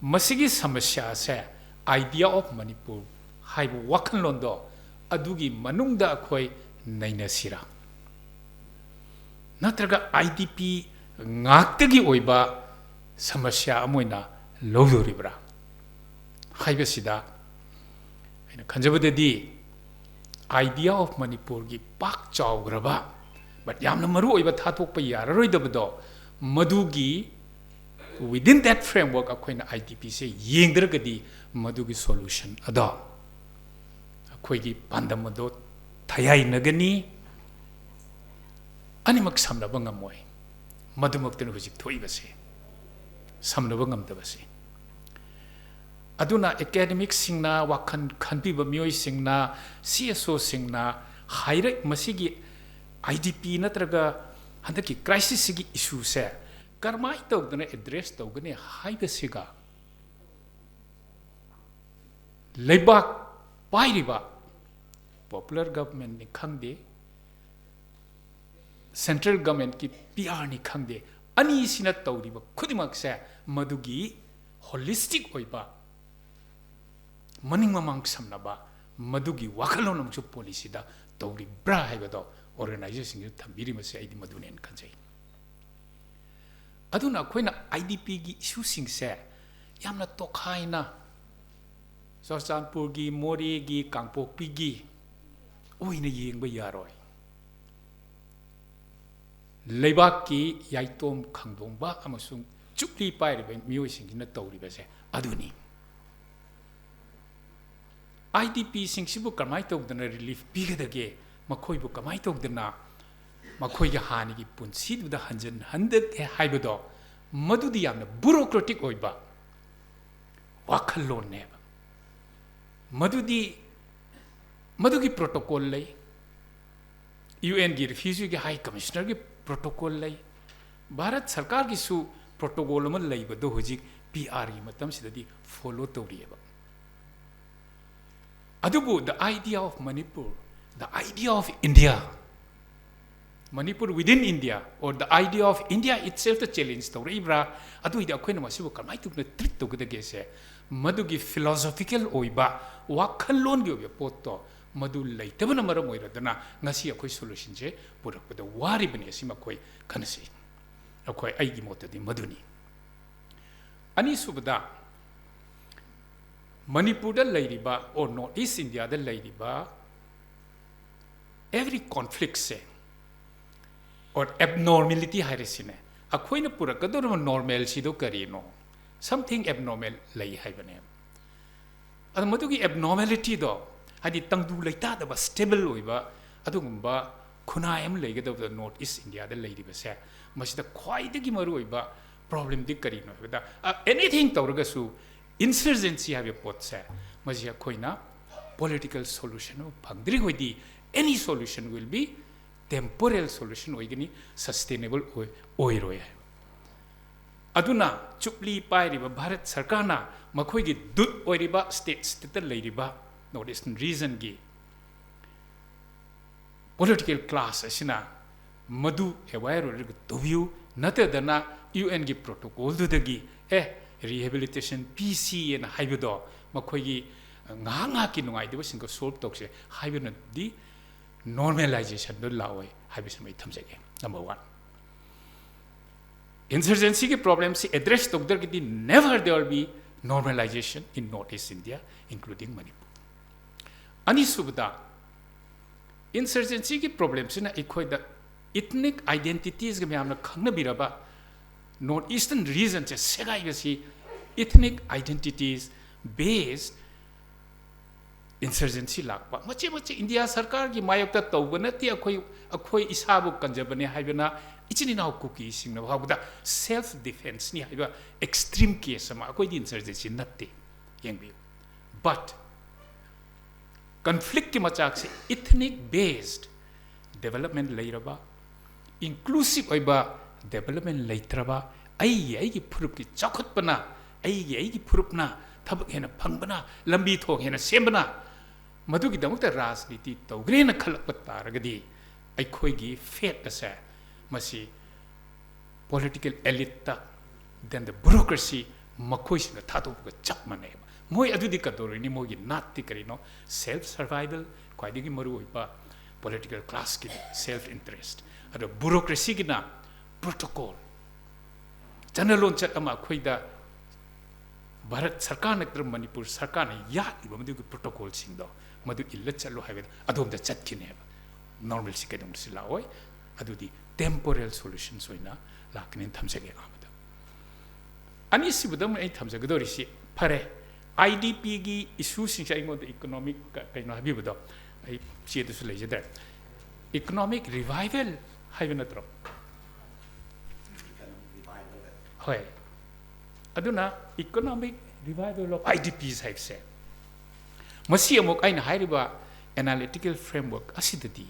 ꯃꯁꯤꯒꯤ ꯁꯃꯁ꯭ꯌꯥꯁꯦ, Idea of Manipur ꯍꯥꯏꯕ ꯋꯥꯈꯜꯂꯣꯟꯗꯣ, ꯑꯗꯨꯒꯤ ꯃꯅꯨꯡꯗ ꯑꯩꯈꯣꯏ ꯅꯩꯅꯁꯤꯔꯥ? ꯅꯠꯇ꯭ꯔꯒ IDP ꯉꯥꯛꯇꯒꯤ ꯑꯣꯏꯕ ꯁꯃꯁ꯭ꯌꯥ ꯑꯃ ꯑꯣꯏꯅ ꯂꯧꯗꯣꯔꯤꯕ꯭ꯔꯥ ꯍꯥꯏꯕꯁꯤꯗ, ꯑꯩꯅ ꯈꯟꯖꯕꯗꯗꯤ Idea of Manipurꯒꯤ ꯄꯥꯛ ꯆꯥꯎꯈ꯭ꯔꯕ, but ꯌꯥꯝꯅ ꯃꯔꯨ ꯑꯣꯏꯕ, ꯊꯥꯗꯣꯛꯄ ꯌꯥꯔꯔꯣꯏꯗꯕꯗꯣ, ꯃꯗꯨꯒꯤ within that framework ꯑꯩꯈꯣꯏꯅ IDPꯁꯦ ꯌꯦꯡꯗ꯭ꯔꯒꯗꯤ ꯃꯗꯨꯒꯤ solution ꯑꯗꯣ, ꯑꯩꯈꯣꯏꯒꯤ ꯄꯥꯟꯗꯝ ꯑꯗꯣ ꯊꯌꯥꯏꯅꯒꯅꯤ꯫ ꯑꯅꯤꯃꯛ ꯁꯝꯅꯕ ꯉꯝꯃꯣꯏ꯫ ꯃꯗꯨꯃꯛꯇꯅꯤ ꯍꯧꯖꯤꯛ ꯊꯣꯛꯏꯕꯁꯦ, ꯁꯝꯅꯕ ꯉꯝꯗꯕꯁꯦ꯫ ꯑꯗꯨꯅ academicꯁꯤꯡꯅ, ꯋꯥꯈꯜ ꯈꯟꯕꯤꯕ ꯃꯤꯑꯣꯏꯁꯤꯡꯅ, CSOꯁꯤꯡꯅ ꯍꯥꯏꯔꯛ, ꯃꯁꯤꯒꯤ IDP ꯅꯠꯇ꯭ꯔꯒ ꯍꯟꯗꯛꯀꯤ crisisꯁꯤꯒꯤ issueꯁꯦ ꯀꯔꯝꯍꯥꯏꯅ ꯇꯧꯗꯅ address ꯇꯧꯒꯅꯤ ꯍꯥꯏꯕꯁꯤꯒ, ꯂꯩꯕꯥꯛ ꯄꯥꯏꯔꯤꯕ, popular governmentꯅꯤ ꯈꯪꯗꯦ, central governmentꯀꯤ PRꯅꯤ ꯈꯪꯗꯦ, ꯑꯅꯤꯁꯤꯅ ꯇꯧꯔꯤꯕ ꯈꯨꯗꯤꯡꯃꯛꯁꯦ ꯃꯗꯨꯒꯤ holistic ꯑꯣꯏꯕ, ꯃꯅꯤꯡ ꯃꯃꯥꯡ ꯁꯝꯅꯕ, ꯃꯗꯨꯒꯤ ꯋꯥꯈꯜꯂꯣꯟ ꯑꯃꯁꯨ policyꯗ ꯇꯧꯔꯤꯕ꯭ꯔꯥ ꯍꯥꯏꯕꯗꯣ organizationꯁꯤꯡꯁꯤꯗ ꯊꯝꯕꯤꯔꯤꯕꯁꯦ ꯑꯩꯗꯤ ꯃꯗꯨꯅꯦꯅ ꯈꯟꯖꯩ꯫ ꯑꯗꯨꯅ ꯑꯩꯈꯣꯏꯅ IDPꯒꯤ issueꯁꯤꯡꯁꯦ ꯌꯥꯝꯅ ꯇꯣꯈꯥꯏꯅ ꯆꯨꯔꯆꯥꯟꯄꯨꯔꯒꯤ, ꯃꯣꯔꯦꯒꯤ, ꯀꯥꯡꯄꯣꯛꯄꯤꯒꯤ ꯑꯣꯏꯅ ꯌꯦꯡꯕ ꯌꯥꯔꯣꯏ꯫ ꯂꯩꯕꯥꯛꯀꯤ ꯌꯥꯏꯇꯣꯝ ꯈꯪꯗꯣꯝꯕ ꯑꯃꯁꯨꯡ ꯆꯨꯞꯂꯤ ꯄꯥꯏꯔꯤꯕ ꯃꯤꯑꯣꯏꯁꯤꯡꯁꯤꯅ ꯇꯧꯔꯤꯕꯁꯦ ꯑꯗꯨꯅꯤ꯫ IDPꯁꯤꯡꯁꯤꯕꯨ ꯀꯃꯥꯏꯅ ꯇꯧꯗꯅ relief ꯄꯤꯒꯗꯒꯦ, ꯃꯈꯣꯏꯕꯨ ꯀꯃꯥꯏꯅ ꯇꯧꯗꯅ ꯃꯈꯣꯏꯒꯤ ꯍꯥꯟꯅꯒꯤ ꯄꯨꯟꯁꯤꯗꯨꯗ ꯍꯟꯖꯤꯟꯍꯟꯗꯒꯦ ꯍꯥꯏꯕꯗꯣ, ꯃꯗꯨꯗꯤ ꯌꯥꯝꯅ bureaucratic ꯑꯣꯏꯕ ꯋꯥꯈꯜꯂꯣꯟꯅꯦꯕ꯫ ꯃꯗꯨꯗꯤ, ꯃꯗꯨꯒꯤ protocol ꯂꯩ, UNꯒꯤ refugeeꯒꯤ high commissionerꯒꯤ protocol ꯂꯩ, ꯚꯥꯔꯠ ꯁꯔꯀꯥꯔꯒꯤꯁꯨ protocol ꯑꯃ ꯂꯩꯕꯗꯣ ꯍꯧꯖꯤꯛ PRꯒꯤ ꯃꯇꯝꯁꯤꯗꯗꯤ follow ꯇꯧꯔꯤꯑꯕ꯫ ꯑꯗꯨꯕꯨ the idea of Manipur, the idea of India, Manipur within India or the idea of India itself ꯇ challenge ꯇꯧꯔꯛꯏꯕ꯭ꯔꯥ? ꯑꯗꯨ ꯑꯣꯏꯗꯤ ꯑꯩꯈꯣꯏꯅ ꯃꯁꯤꯕꯨ ꯀꯃꯥꯏꯅ ꯇꯧꯅ treat ꯇꯧꯒꯗꯒꯦꯁꯦ, ꯃꯗꯨꯒꯤ philosophical ꯑꯣꯏꯕ ꯋꯥꯈꯜꯂꯣꯟꯒꯤ ꯑꯣꯏꯕ ꯄꯣꯠꯇꯣ ꯃꯗꯨ ꯂꯩꯇꯕꯅ ꯃꯔꯝ ꯑꯣꯏꯔꯗꯅ ꯉꯁꯤ ꯑꯩꯈꯣꯏ solution ꯁꯦ ꯄꯨꯔꯛꯄꯗ ꯋꯥꯔꯤꯕꯅꯤ꯫ ꯑꯁꯤ ꯃꯈꯣꯏ ꯈꯟꯅꯁꯤ꯫ ꯑꯩꯈꯣꯏ, ꯑꯩꯒꯤ ꯃꯣꯠꯇꯗꯤ ꯃꯗꯨꯅꯤ꯫ ꯑꯅꯤꯁꯨꯕꯗ, ꯃꯅꯤꯄꯨꯔꯗ ꯂꯩꯔꯤꯕ or North East India ꯗ ꯂꯩꯔꯤꯕ every conflict say or abnormality ꯍꯥꯏꯔꯁꯤꯅꯦ, ꯑꯩꯈꯣꯏꯅ ꯄꯨꯔꯛꯀꯗꯧꯔꯤꯕ normal ꯁꯤꯗꯣ ꯀꯔꯤꯅꯣ? Something abnormal ꯂꯩ ꯍꯥꯏꯕꯅꯦ꯫ ꯑꯗꯣ ꯃꯗꯨꯒꯤ abnormality ꯗꯣ, ꯍꯥꯏꯗꯤ ꯇꯪꯗꯨ ꯂꯩꯇꯥꯗꯕ, stable ꯑꯣꯏꯕ ꯑꯗꯨꯒꯨꯝꯕ ꯈꯨꯟꯅꯥꯏ ꯑꯃ ꯂꯩꯒꯗꯕꯗ North East India ꯗ ꯂꯩꯔꯤꯕꯁꯦ, ꯃꯁꯤꯗ ꯈ꯭ꯋꯥꯏꯗꯒꯤ ꯃꯔꯨꯑꯣꯏꯕ problem ꯗꯤ ꯀꯔꯤꯅꯣ ꯍꯥꯏꯕꯗ, ꯑ, anything ꯇꯧꯔꯒꯁꯨ insurgency ꯍꯥꯏꯕ ꯄꯣꯠꯁꯦ, ꯃꯁꯤ ꯑꯩꯈꯣꯏꯅ political solution ꯑꯃ ꯐꯪꯗ꯭ꯔꯤꯈꯣꯏꯗꯤ any solution will be temporal solution ꯑꯣꯏꯒꯅꯤ, sustainable ꯑꯣꯏ-, ꯑꯣꯏꯔꯣꯏ ꯍꯥꯏꯕ꯫ ꯑꯗꯨꯅ ꯆꯨꯞꯂꯤ ꯄꯥꯏꯔꯤꯕ ꯚꯥꯔꯠ ꯁꯔꯀꯥꯔꯅ ꯃꯈꯣꯏꯒꯤ ꯗꯨꯠ ꯑꯣꯏꯔꯤꯕ state state ꯇ ꯂꯩꯔꯤꯕ North Eastern region ꯒꯤ political class ꯑꯁꯤꯅ ꯃꯗꯨ aware ꯑꯣꯏꯔꯒ ꯇꯧꯕꯤꯌꯨ, ꯅꯠꯇꯗꯅ UN ꯒꯤ protocol ꯗꯨꯗꯒꯤ, "ꯑꯦ, rehabilitation ꯄꯤꯁꯤ" ꯍꯥꯏꯅ ꯍꯥꯏꯕꯗꯣ, ꯃꯈꯣꯏꯒꯤ ꯉꯥꯏꯍꯥꯛ ꯉꯥꯏꯍꯥꯛꯀꯤ ꯅꯨꯡꯉꯥꯏꯇꯕꯁꯤꯡꯗꯣ solve ꯇꯧꯁꯦ ꯍꯥꯏꯕꯅꯗꯤ normalization ꯗꯣ ꯂꯥꯛꯑꯣꯏ ꯍꯥꯏꯕꯁꯤꯃ ꯑꯩ ꯊꯝꯖꯒꯦ꯫ Number one, insurgency ꯒꯤ problem ꯁꯤ address ꯇꯧꯗ꯭ꯔꯒꯗꯤ never there will be normalization in North East India, including Manipur. ꯑꯅꯤꯁꯨꯕꯗ, insurgency ꯒꯤ problem ꯁꯤꯅ ꯑꯩꯈꯣꯏꯗ ethnic identities ꯒ ꯃꯌꯥꯝꯅ ꯈꯪꯅꯕꯤꯔꯕ North Eastern region ꯁꯦ ꯁꯦꯒꯥꯏꯕꯁꯤ ethnic identities based insurgency ꯂꯥꯛꯄ꯫ ꯃꯆꯦ ꯃꯆꯦ ꯏꯟꯗꯤꯌꯥ ꯁꯔꯀꯥꯔꯒꯤ ꯃꯥꯌꯣꯛꯇ ꯇꯧꯕ ꯅꯠꯇꯦ, ꯑꯩꯈꯣꯏ, ꯑꯩꯈꯣꯏ ꯏꯁꯥꯕꯨ ꯀꯟꯖꯕꯅꯦ ꯍꯥꯏꯕꯅ ꯏꯆꯤꯟ ꯏꯅꯥꯎ ꯀꯨꯀꯤꯁꯤꯡꯅ ꯐꯥꯎꯕꯗ self defense ꯅꯤ ꯍꯥꯏꯕ extreme case ꯑꯃ, ꯑꯩꯈꯣꯏꯗꯤ insurgency ꯅꯠꯇꯦ꯫ ꯌꯦꯡꯕꯤꯌꯨ꯫ But conflict ꯀꯤ ꯃꯆꯥꯛꯁꯦ ethnic based development ꯂꯩꯔꯕ, inclusive ꯑꯣꯏꯕ development ꯂꯩꯇ꯭ꯔꯕ, ꯑꯩꯒꯤ, ꯑꯩꯒꯤ ꯐꯨꯔꯨꯞꯀꯤ ꯆꯥꯎꯈꯠꯄꯅ, ꯑꯩꯒꯤ, ꯑꯩꯒꯤ ꯐꯨꯔꯨꯞꯅ ꯊꯕꯛ ꯍꯦꯟꯅ ꯐꯪꯕꯅ, ꯂꯝꯕꯤ ꯊꯣꯡ ꯍꯦꯟꯅ ꯁꯦꯝꯕꯅ, ꯃꯗꯨꯒꯤꯗꯃꯛꯇ ꯔꯥꯖꯅꯤꯇꯤ ꯇꯧꯒ꯭ꯔꯦꯅ ꯈꯜꯂꯛꯄ ꯇꯥꯔꯒꯗꯤ, ꯑꯩꯈꯣꯏꯒꯤ ꯐꯦꯠ ꯑꯁꯦ ꯃꯁꯤ political elite ꯇ, then the bureaucracy, ꯃꯈꯣꯏꯁꯤꯡꯗ ꯊꯥꯗꯣꯛꯄꯒ ꯆꯞ ꯃꯥꯟꯅꯩꯕ꯫ ꯃꯣꯏ ꯑꯗꯨꯗꯤ ꯀꯩꯗꯧꯔꯨꯅꯤ? ꯃꯣꯏꯒꯤ ꯅꯥꯠꯇꯤ ꯀꯔꯤꯅꯣ? Self survival, ꯈ꯭ꯋꯥꯏꯗꯒꯤ ꯃꯔꯨꯑꯣꯏꯕ political class ꯀꯤꯗꯤ self interest꯫ ꯑꯗꯣ bureaucracy ꯒꯤꯅ protocol, ꯆꯠꯅ ꯂꯣꯟꯆꯠ ꯑꯃ ꯑꯩꯈꯣꯏꯗ ꯚꯥꯔꯠ ꯁꯔꯀꯥꯔ ꯅꯠꯇ꯭ꯔꯒ ꯃꯅꯤꯄꯨꯔ ꯁꯔꯀꯥꯔꯅ ꯌꯥꯠꯂꯤꯕ ꯃꯗꯨꯒꯤ protocol ꯁꯤꯡꯗꯣ ꯃꯗꯨ ꯏꯜꯂ ꯆꯠꯂꯣ ꯍꯥꯏꯕꯗ ꯑꯗꯣꯝꯗ ꯆꯠꯈꯤꯅꯦꯕ꯫ Normalcy ꯀꯩꯗꯧꯅꯨꯡꯗꯁꯨ ꯂꯥꯛꯑꯣꯏ꯫ ꯑꯗꯨꯗꯤ temporal solutions ꯑꯣꯏꯅ ꯂꯥꯛꯀꯅꯤꯅ ꯊꯝꯖꯒꯦ ꯑꯍꯥꯟꯕꯗ꯫ ꯑꯅꯤꯁꯨꯕꯗ ꯑꯃꯨꯛ ꯑꯩ ꯊꯝꯖꯒꯗꯧꯔꯤꯁꯤ, ꯐꯔꯦ, IDP ꯒꯤ issue ꯁꯤꯡꯁꯦ ꯑꯩꯉꯣꯟꯗ economic ꯀ-, ꯀꯩꯅꯣ ꯍꯥꯏꯕꯤꯕꯗꯣ ꯑꯩ ꯆꯦꯗꯁꯨ ꯂꯩꯖꯗ꯭ꯔꯦ꯫ Economic revival ꯍꯥꯏꯕ ꯅꯠꯇ꯭ꯔꯣ? ꯍꯣꯏ꯫ ꯑꯗꯨꯅ economic revival of IDPs ꯍꯥꯏꯕꯁꯦ, ꯃꯁꯤ ꯑꯃꯨꯛ ꯑꯩꯅ ꯍꯥꯏꯔꯤꯕ analytical framework ꯑꯁꯤꯗꯗꯤ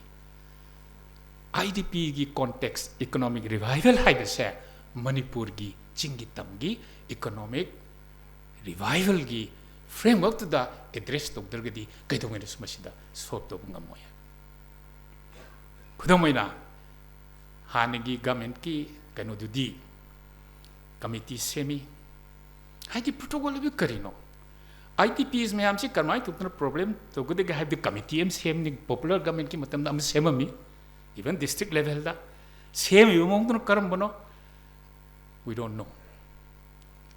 IDP ꯒꯤ context economic revival ꯍꯥꯏꯕꯁꯦ ꯃꯅꯤꯄꯨꯔꯒꯤ ꯆꯤꯡꯒꯤ ꯇꯝꯒꯤ economic revival ꯒꯤ framework ꯇꯨꯗ address ꯇꯧꯗ꯭ꯔꯒꯗꯤ ꯀꯩꯗꯧꯉꯩꯗꯁꯨ ꯃꯁꯤꯗ solve ꯇꯧꯕ ꯉꯝꯃꯣꯏ꯫ ꯈꯨꯗꯝ ꯑꯣꯏꯅ, ꯍꯥꯟꯅꯒꯤ government ꯀꯤ ꯀꯩꯅꯣꯗꯨꯗꯤ, committee ꯁꯦꯝꯃꯤ꯫ ꯍꯥꯏꯗꯤ protocol ꯍꯥꯏꯕ ꯀꯔꯤꯅꯣ? IDPs ꯃꯌꯥꯝꯁꯤ ꯀꯃꯥꯏꯅ ꯇꯧꯗꯅ problem ꯇꯧꯒꯗꯒꯦ ꯍꯥꯏꯕꯗꯤ committee ꯑꯃ ꯁꯦꯝꯅꯤ꯫ Popular government ꯀꯤ ꯃꯇꯝꯗ ꯑꯃ ꯁꯦꯝꯃꯝꯃꯤ, even district level ꯗ꯫ ꯁꯦꯝꯃꯤꯕ ꯃꯑꯣꯡꯗꯨꯅ ꯀꯔꯝꯕꯅꯣ? We don't know꯫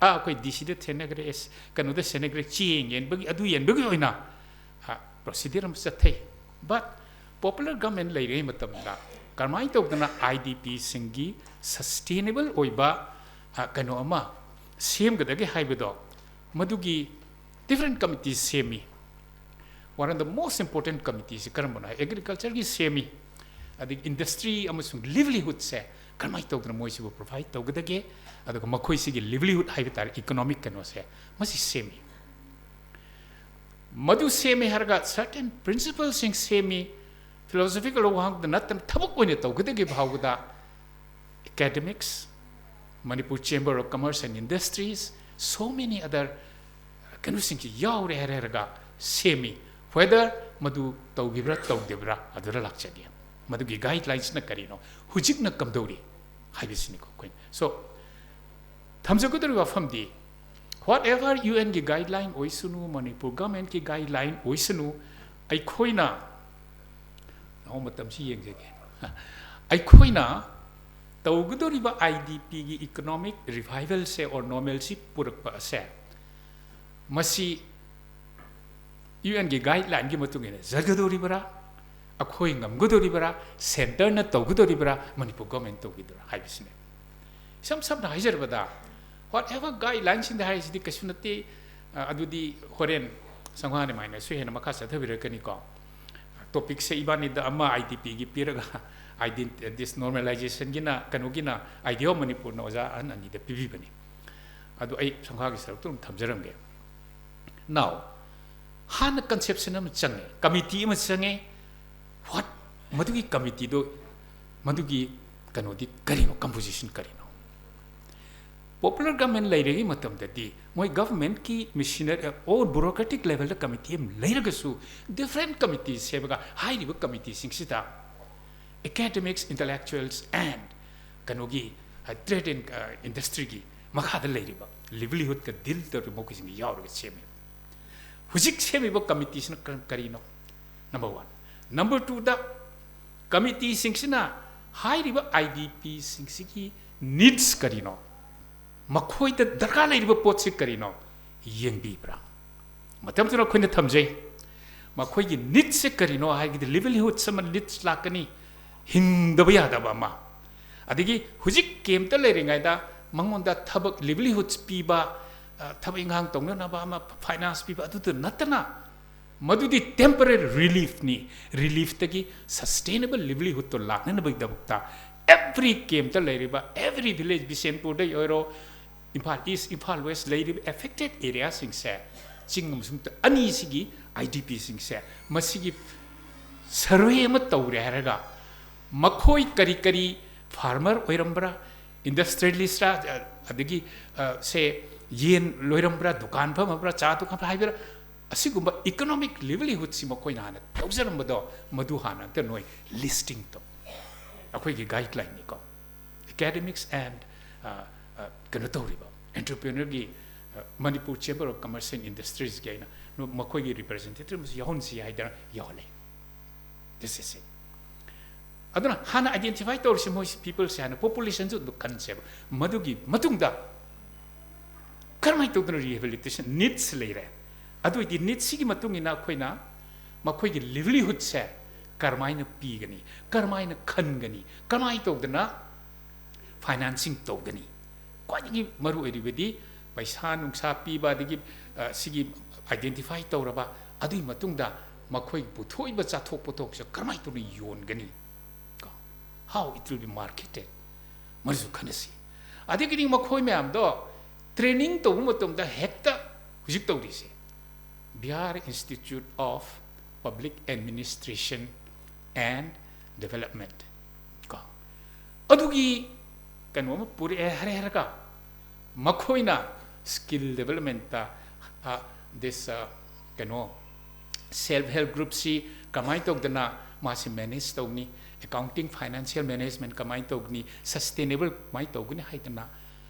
ꯑꯥ, ꯑꯩꯈꯣꯏ DC ꯗ ꯊꯦꯡꯅꯈ꯭ꯔꯦ, ꯑꯦꯁ, ꯀꯩꯅꯣꯗ ꯊꯦꯡꯅꯈ꯭ꯔꯦ, ꯆꯦꯡ ꯌꯦꯟꯕꯒꯤ, ꯑꯗꯨ ꯌꯦꯟꯕꯒꯤ ꯑꯣꯏꯅ, ꯑ, procedure ꯑꯃ ꯆꯠꯊꯩ꯫ But popular government ꯂꯩꯔꯤꯉꯩ ꯃꯇꯝꯗ ꯀꯔꯝꯍꯥꯏꯅ ꯇꯧꯗꯅ IDP ꯁꯤꯡꯒꯤ sustainable ꯑꯣꯏꯕ, ꯑ, ꯀꯩꯅꯣ ꯑꯃ ꯁꯦꯝꯒꯗꯒꯦ ꯍꯥꯏꯕꯗꯣ, ꯃꯗꯨꯒꯤ different committees ꯁꯦꯝꯃꯤ꯫ One of the most important committees ꯁꯤ ꯀꯔꯝꯕꯅꯣ ꯍꯥꯏ, agriculture ꯒꯤ ꯁꯦꯝꯃꯤ, ꯑꯗꯒꯤ industry ꯑꯃꯁꯨꯡ livelihood ꯁꯦ ꯀꯔꯝꯍꯥꯏꯅ ꯇꯧꯗꯅ ꯃꯣꯏꯁꯤꯕꯨ provide ꯇꯧꯒꯗꯒꯦ, ꯑꯗꯨꯒ ꯃꯈꯣꯏꯁꯤꯒꯤ livelihood ꯍꯥꯏꯕ ꯇꯥꯔꯦ, economic ꯀꯩꯅꯣꯁꯦ, ꯃꯁꯤ ꯁꯦꯝꯃꯤ꯫ ꯃꯗꯨ ꯁꯦꯝꯃꯦ ꯍꯥꯏꯔꯒ certain principle ꯁꯤꯡ ꯁꯦꯝꯃꯤ, philosophical ꯋꯥꯍꯪꯗ ꯅꯠꯇꯅ ꯊꯕꯛ ꯑꯣꯏꯅ ꯇꯧꯒꯗꯒꯦ ꯐꯥꯎꯕꯗ academics, Manipur Chamber of Commerce and Industries, so many other ꯀꯩꯅꯣꯁꯤꯡꯁꯤ ꯌꯥꯎꯔꯦ ꯍꯥꯏꯔ ꯍꯥꯏꯔꯒ ꯁꯦꯝꯃꯤ꯫ Whether ꯃꯗꯨ ꯇꯧꯈꯤꯕ꯭ꯔꯥ ꯇꯧꯗꯕ꯭ꯔꯥ ꯑꯗꯨꯗ ꯂꯥꯛꯆꯒꯦ꯫ ꯃꯗꯨꯒꯤ ꯒꯥꯏꯗꯂꯥꯏꯟꯁꯅ ꯀꯔꯤꯅꯣ, ꯍꯧꯖꯤꯛꯅ ꯀꯝꯗꯧꯔꯤ ꯍꯥꯏꯕꯁꯤꯅꯤꯀꯣ ꯑꯩꯈꯣꯏꯅ꯫ So, ꯊꯝꯖꯒꯗꯧꯔꯤꯕ ꯋꯥꯐꯝꯗꯤ, whatever UN ꯒꯤ ꯒꯥꯏꯗꯂꯥꯏꯟ ꯑꯣꯏꯁꯅꯨ, ꯃꯅꯤꯄꯨꯔ ꯒꯚꯔꯟꯃꯦꯟꯠꯀꯤ ꯒꯥꯏꯗꯂꯥꯏꯟ ꯑꯣꯏꯁꯅꯨ, ꯑꯩꯈꯣꯏꯅ, ꯑꯣ, ꯃꯇꯝꯁꯤ ꯌꯦꯡꯖꯒꯦ꯫ ꯑꯩꯈꯣꯏꯅ ꯇꯧꯒꯗꯧꯔꯤꯕ IDP ꯒꯤ economic revival say or normalcy ꯄꯨꯔꯛꯄ ꯑꯁꯦ, ꯃꯁꯤ UN ꯒꯤ ꯒꯥꯏꯗꯂꯥꯏꯟꯒꯤ ꯃꯇꯨꯡ ꯏꯟꯅ ꯆꯠꯀꯗꯧꯔꯤꯕ꯭ꯔꯥ, ꯑꯩꯈꯣꯏ ꯉꯝꯒꯗꯧꯔꯤꯕ꯭ꯔꯥ, ꯁꯦꯟꯇꯔꯅ ꯇꯧꯒꯗꯧꯔꯤꯕ꯭ꯔꯥ, ꯃꯅꯤꯄꯨꯔ ꯒꯚꯔꯟꯃꯦꯟꯠ ꯇꯧꯒꯗꯧꯔꯤꯕ꯭ꯔꯥ ꯍꯥꯏꯕꯁꯤꯅꯦ꯫ ꯏꯁꯝ ꯁꯝꯅ ꯍꯥꯏꯖꯔꯕꯗ, whatever ꯒꯥꯏꯗꯂꯥꯏꯟꯁꯤꯡꯗ ꯍꯥꯏꯔꯤꯁꯤꯗꯤ ꯀꯩꯁꯨ ꯅꯠꯇꯦ꯫ ꯑ, ꯑꯗꯨꯗꯤ ꯍꯣꯔꯦꯟ ꯁꯪꯋꯥꯅꯤ ꯃꯥꯏꯅꯁꯨ ꯍꯦꯟꯅ ꯃꯈꯥ ꯆꯠꯊꯕꯤꯔꯛꯀꯅꯤꯀꯣ꯫ ꯇꯣꯄꯤꯛꯁꯦ ꯏꯕꯥꯅꯤꯗ ꯑꯃ IDP ꯒꯤ ꯄꯤꯔꯒ, identity, this normalization ꯒꯤꯅ, ꯀꯩꯅꯣꯒꯤꯅ, IDEA of ꯃꯅꯤꯄꯨꯔꯅ ꯑꯣꯖꯥ ꯑꯍꯟ ꯑꯅꯤꯗ ꯄꯤꯕꯤꯕꯅꯤ꯫ ꯑꯗꯨ ꯑꯩ ꯁꯪꯈꯥꯒꯤ ꯁꯔꯨꯛꯇ ꯑꯗꯨꯝ ꯊꯝꯖꯔꯝꯒꯦ꯫ Now, ꯍꯥꯟꯅ conception ꯑꯃ ꯆꯪꯉꯦ, ꯀꯃꯤꯇꯤ ꯑꯃ ꯆꯪꯉꯦ꯫ What, ꯃꯗꯨꯒꯤ ꯀꯃꯤꯇꯤꯗꯣ, ꯃꯗꯨꯒꯤ ꯀꯩꯅꯣꯗꯤ ꯀꯔꯤꯅꯣ, composition ꯀꯔꯤꯅꯣ? Popular government ꯂꯩꯔꯤꯉꯩ ꯃꯇꯝꯗꯗꯤ ꯃꯣꯏ ꯒꯚꯔꯟꯃꯦꯟꯠꯀꯤ ꯃꯦꯁꯤꯅꯔꯤ, ꯑꯣ, bureaucratic level ꯗ ꯀꯃꯤꯇꯤ ꯑꯃ ꯂꯩꯔꯒꯁꯨ, different committee ꯁꯦꯝꯃꯒ, ꯍꯥꯏꯔꯤꯕ ꯀꯃꯤꯇꯤꯁꯤꯡꯁꯤꯗ academics, intellectuals and ꯀꯩꯅꯣꯒꯤ, ꯑ, trade and, ꯑ, industry ꯒꯤ ꯃꯈꯥꯗ ꯂꯩꯔꯤꯕ livelihood ꯀ deal ꯇꯧꯔꯤꯕ ꯃꯈꯣꯏꯁꯤꯡ ꯌꯥꯎꯔꯒ ꯁꯦꯝꯃꯦ꯫ ꯍꯧꯖꯤꯛ ꯁꯦꯝꯃꯤꯕ ꯀꯃꯤꯇꯤꯁꯤꯅ ꯀ-, ꯀꯔꯤꯅꯣ? Number one꯫ Number two ꯗ, ꯀꯃꯤꯇꯤꯁꯤꯡꯁꯤꯅ ꯍꯥꯏꯔꯤꯕ IDP ꯁꯤꯡꯁꯤꯒꯤ needs ꯀꯔꯤꯅꯣ, ꯃꯈꯣꯏꯗ ꯗꯔꯀꯥꯔ ꯂꯩꯔꯤꯕ ꯄꯣꯠꯁꯤ ꯀꯔꯤꯅꯣ ꯌꯦꯡꯕꯤꯕ꯭ꯔꯥ? ꯃꯇꯝꯗꯨꯗ ꯑꯩꯈꯣꯏꯅ ꯊꯝꯖꯩ, ꯃꯈꯣꯏꯒꯤ needs ꯁꯦ ꯀꯔꯤꯅꯣ ꯍꯥꯏꯔꯒꯗꯤ, livelihood ꯑꯃ needs ꯂꯥꯛꯀꯅꯤ, ꯍꯤꯡꯗꯕ ꯌꯥꯗꯕ ꯑꯃ꯫ ꯑꯗꯒꯤ ꯍꯧꯖꯤꯛ camp ꯇ ꯂꯩꯔꯤꯉꯩꯗ ꯃꯉꯣꯟꯗ ꯊꯕꯛ, livelihood ꯄꯤꯕ, ꯑ, ꯊꯕꯛ ꯏꯪꯈꯥꯡ ꯇꯧꯅꯅꯕ ꯑꯃ, finance ꯄꯤꯕ, ꯑꯗꯨꯗ ꯅꯠꯇꯅ, ꯃꯗꯨꯗꯤ temporary relief ꯅꯤ꯫ Relief ꯇꯒꯤ sustainable livelihood ꯇꯣ ꯂꯥꯛꯅꯅꯕꯒꯤꯗꯃꯛꯇ every camp ꯇ ꯂꯩꯔꯤꯕ, every village, ꯕꯤꯁꯦꯟꯄꯨꯔꯗ ꯑꯣꯏꯔꯣ, ꯏꯝꯐꯥꯜ East, ꯏꯝꯐꯥꯜ West ꯂꯩꯔꯤꯕ affected area ꯁꯤꯡꯁꯦ, ꯆꯤꯡ ꯑꯃꯁꯨꯡ ꯑꯅꯤꯁꯤꯒꯤ IDP ꯁꯤꯡꯁꯦ, ꯃꯁꯤꯒꯤ survey ꯑꯃ ꯇꯧꯔꯦ ꯍꯥꯏꯔꯒ, ꯃꯈꯣꯏ ꯀꯔꯤ ꯀꯔꯤ farmer ꯑꯣꯏꯔꯝꯕ꯭ꯔꯥ, industrialist ꯔꯥ, ꯑꯗꯒꯤ, ꯑ, ꯁꯦ, ꯌꯦꯟ ꯂꯣꯏꯔꯝꯕ꯭ꯔꯥ, ꯗꯨꯀꯥꯟ ꯐꯝꯃꯕ꯭ꯔꯥ, ꯆꯥ ꯗꯨꯀꯥꯟ ꯍꯥꯏꯕ꯭ꯔꯥ, ꯑꯁꯤꯒꯨꯝꯕ economic livelihoodꯁꯤ ꯃꯈꯣꯏꯅ ꯍꯥꯟꯅ ꯇꯧꯖꯔꯝꯕꯗꯣ, ꯃꯗꯨ ꯍꯥꯟꯅ ꯑꯝꯇ ꯅꯣꯏ listing ꯇꯧ꯫ ꯑꯩꯈꯣꯏꯒꯤ guideline ꯅꯤꯀꯣ꯫ Academics and, ꯑ, ꯑ, ꯀꯩꯅꯣ ꯇꯧꯔꯤꯕ entrepreneurꯒꯤ, ꯑ, Manipur Chamber of Commerce and Industriesꯀꯤ ꯑꯩꯅ ꯅꯣ-, ꯃꯈꯣꯏꯒꯤ representative ꯑꯃꯁꯨ ꯌꯥꯎꯍꯟꯁꯤ ꯍꯥꯏꯗꯅ ꯌꯥꯎꯍꯜꯂꯦ꯫ This is it. ꯑꯗꯨꯅ ꯍꯥꯟꯅ identify ꯇꯧꯔꯤꯁꯦ ꯃꯣꯏ peopleꯁꯦ ꯍꯥꯟꯅ populationꯁꯨ ꯑꯗꯨꯝ ꯈꯟꯁꯦꯕ꯫ ꯃꯗꯨꯒꯤ ꯃꯇꯨꯡꯗ ꯀꯔꯝꯍꯥꯏꯅ ꯇꯧꯗꯅ rehabilitation needs ꯂꯩꯔꯦ꯫ ꯑꯗꯨ ꯑꯣꯏꯗꯤ needsꯁꯤꯒꯤ ꯃꯇꯨꯡ ꯏꯟꯅ ꯑꯩꯈꯣꯏꯅ ꯃꯈꯣꯏꯒꯤ livelihoodꯁꯦ ꯀꯔꯝꯍꯥꯏꯅ ꯄꯤꯒꯅꯤ, ꯀꯔꯝꯍꯥꯏꯅ ꯈꯟꯒꯅꯤ, ꯀꯔꯝꯍꯥꯏꯅ ꯇꯧꯗꯅ financing ꯇꯧꯒꯅꯤ꯫ ꯈ꯭ꯋꯥꯏꯗꯒꯤ ꯃꯔꯨ ꯑꯣꯏꯔꯤꯕꯗꯤ ꯄꯩꯁꯥ ꯅꯨꯡꯁꯥ ꯄꯤꯕ, ꯑꯗꯒꯤ, ꯑ, ꯁꯤꯒꯤ identify ꯇꯧꯔꯕ, ꯑꯗꯨꯒꯤ ꯃꯇꯨꯡꯗ ꯃꯈꯣꯏ ꯄꯨꯊꯣꯛꯏꯕ ꯆꯥꯊꯣꯛ ꯄꯣꯊꯣꯛꯁꯦ ꯀꯔꯝꯍꯥꯏꯅ ꯇꯧꯅ ꯌꯣꯟꯒꯅꯤ, ꯀꯣ? How it will be marketed, ꯃꯗꯨꯁꯨ ꯈꯟꯅꯁꯤ꯫ ꯑꯗꯒꯤꯗꯤ ꯃꯈꯣꯏ ꯃꯌꯥꯝꯗꯣ training ꯇꯧꯕ ꯃꯇꯝꯗ ꯍꯦꯛꯇ ꯍꯧꯖꯤꯛ ꯇꯧꯔꯤꯁꯦ, Bihar Institute of Public Administration and Development, ꯀꯣ, ꯑꯗꯨꯒꯤ ꯀꯩꯅꯣ ꯑꯃ ꯄꯨꯔꯛꯑꯦ ꯍꯥꯏꯔꯦ ꯍꯥꯏꯔꯒ, ꯃꯈꯣꯏꯅ skill developmentꯇ, ꯑ, this, ꯑ, ꯀꯩꯅꯣ, self help groupꯁꯤ ꯀꯃꯥꯏꯅ ꯇꯧꯗꯅ ꯃꯥꯁꯤ manage ꯇꯧꯅꯤ, accounting, financial management ꯀꯃꯥꯏꯅ ꯇꯧꯒꯅꯤ, sustainable ꯀꯃꯥꯏꯅ ꯇꯧꯒꯅꯤ ꯍꯥꯏꯗꯅ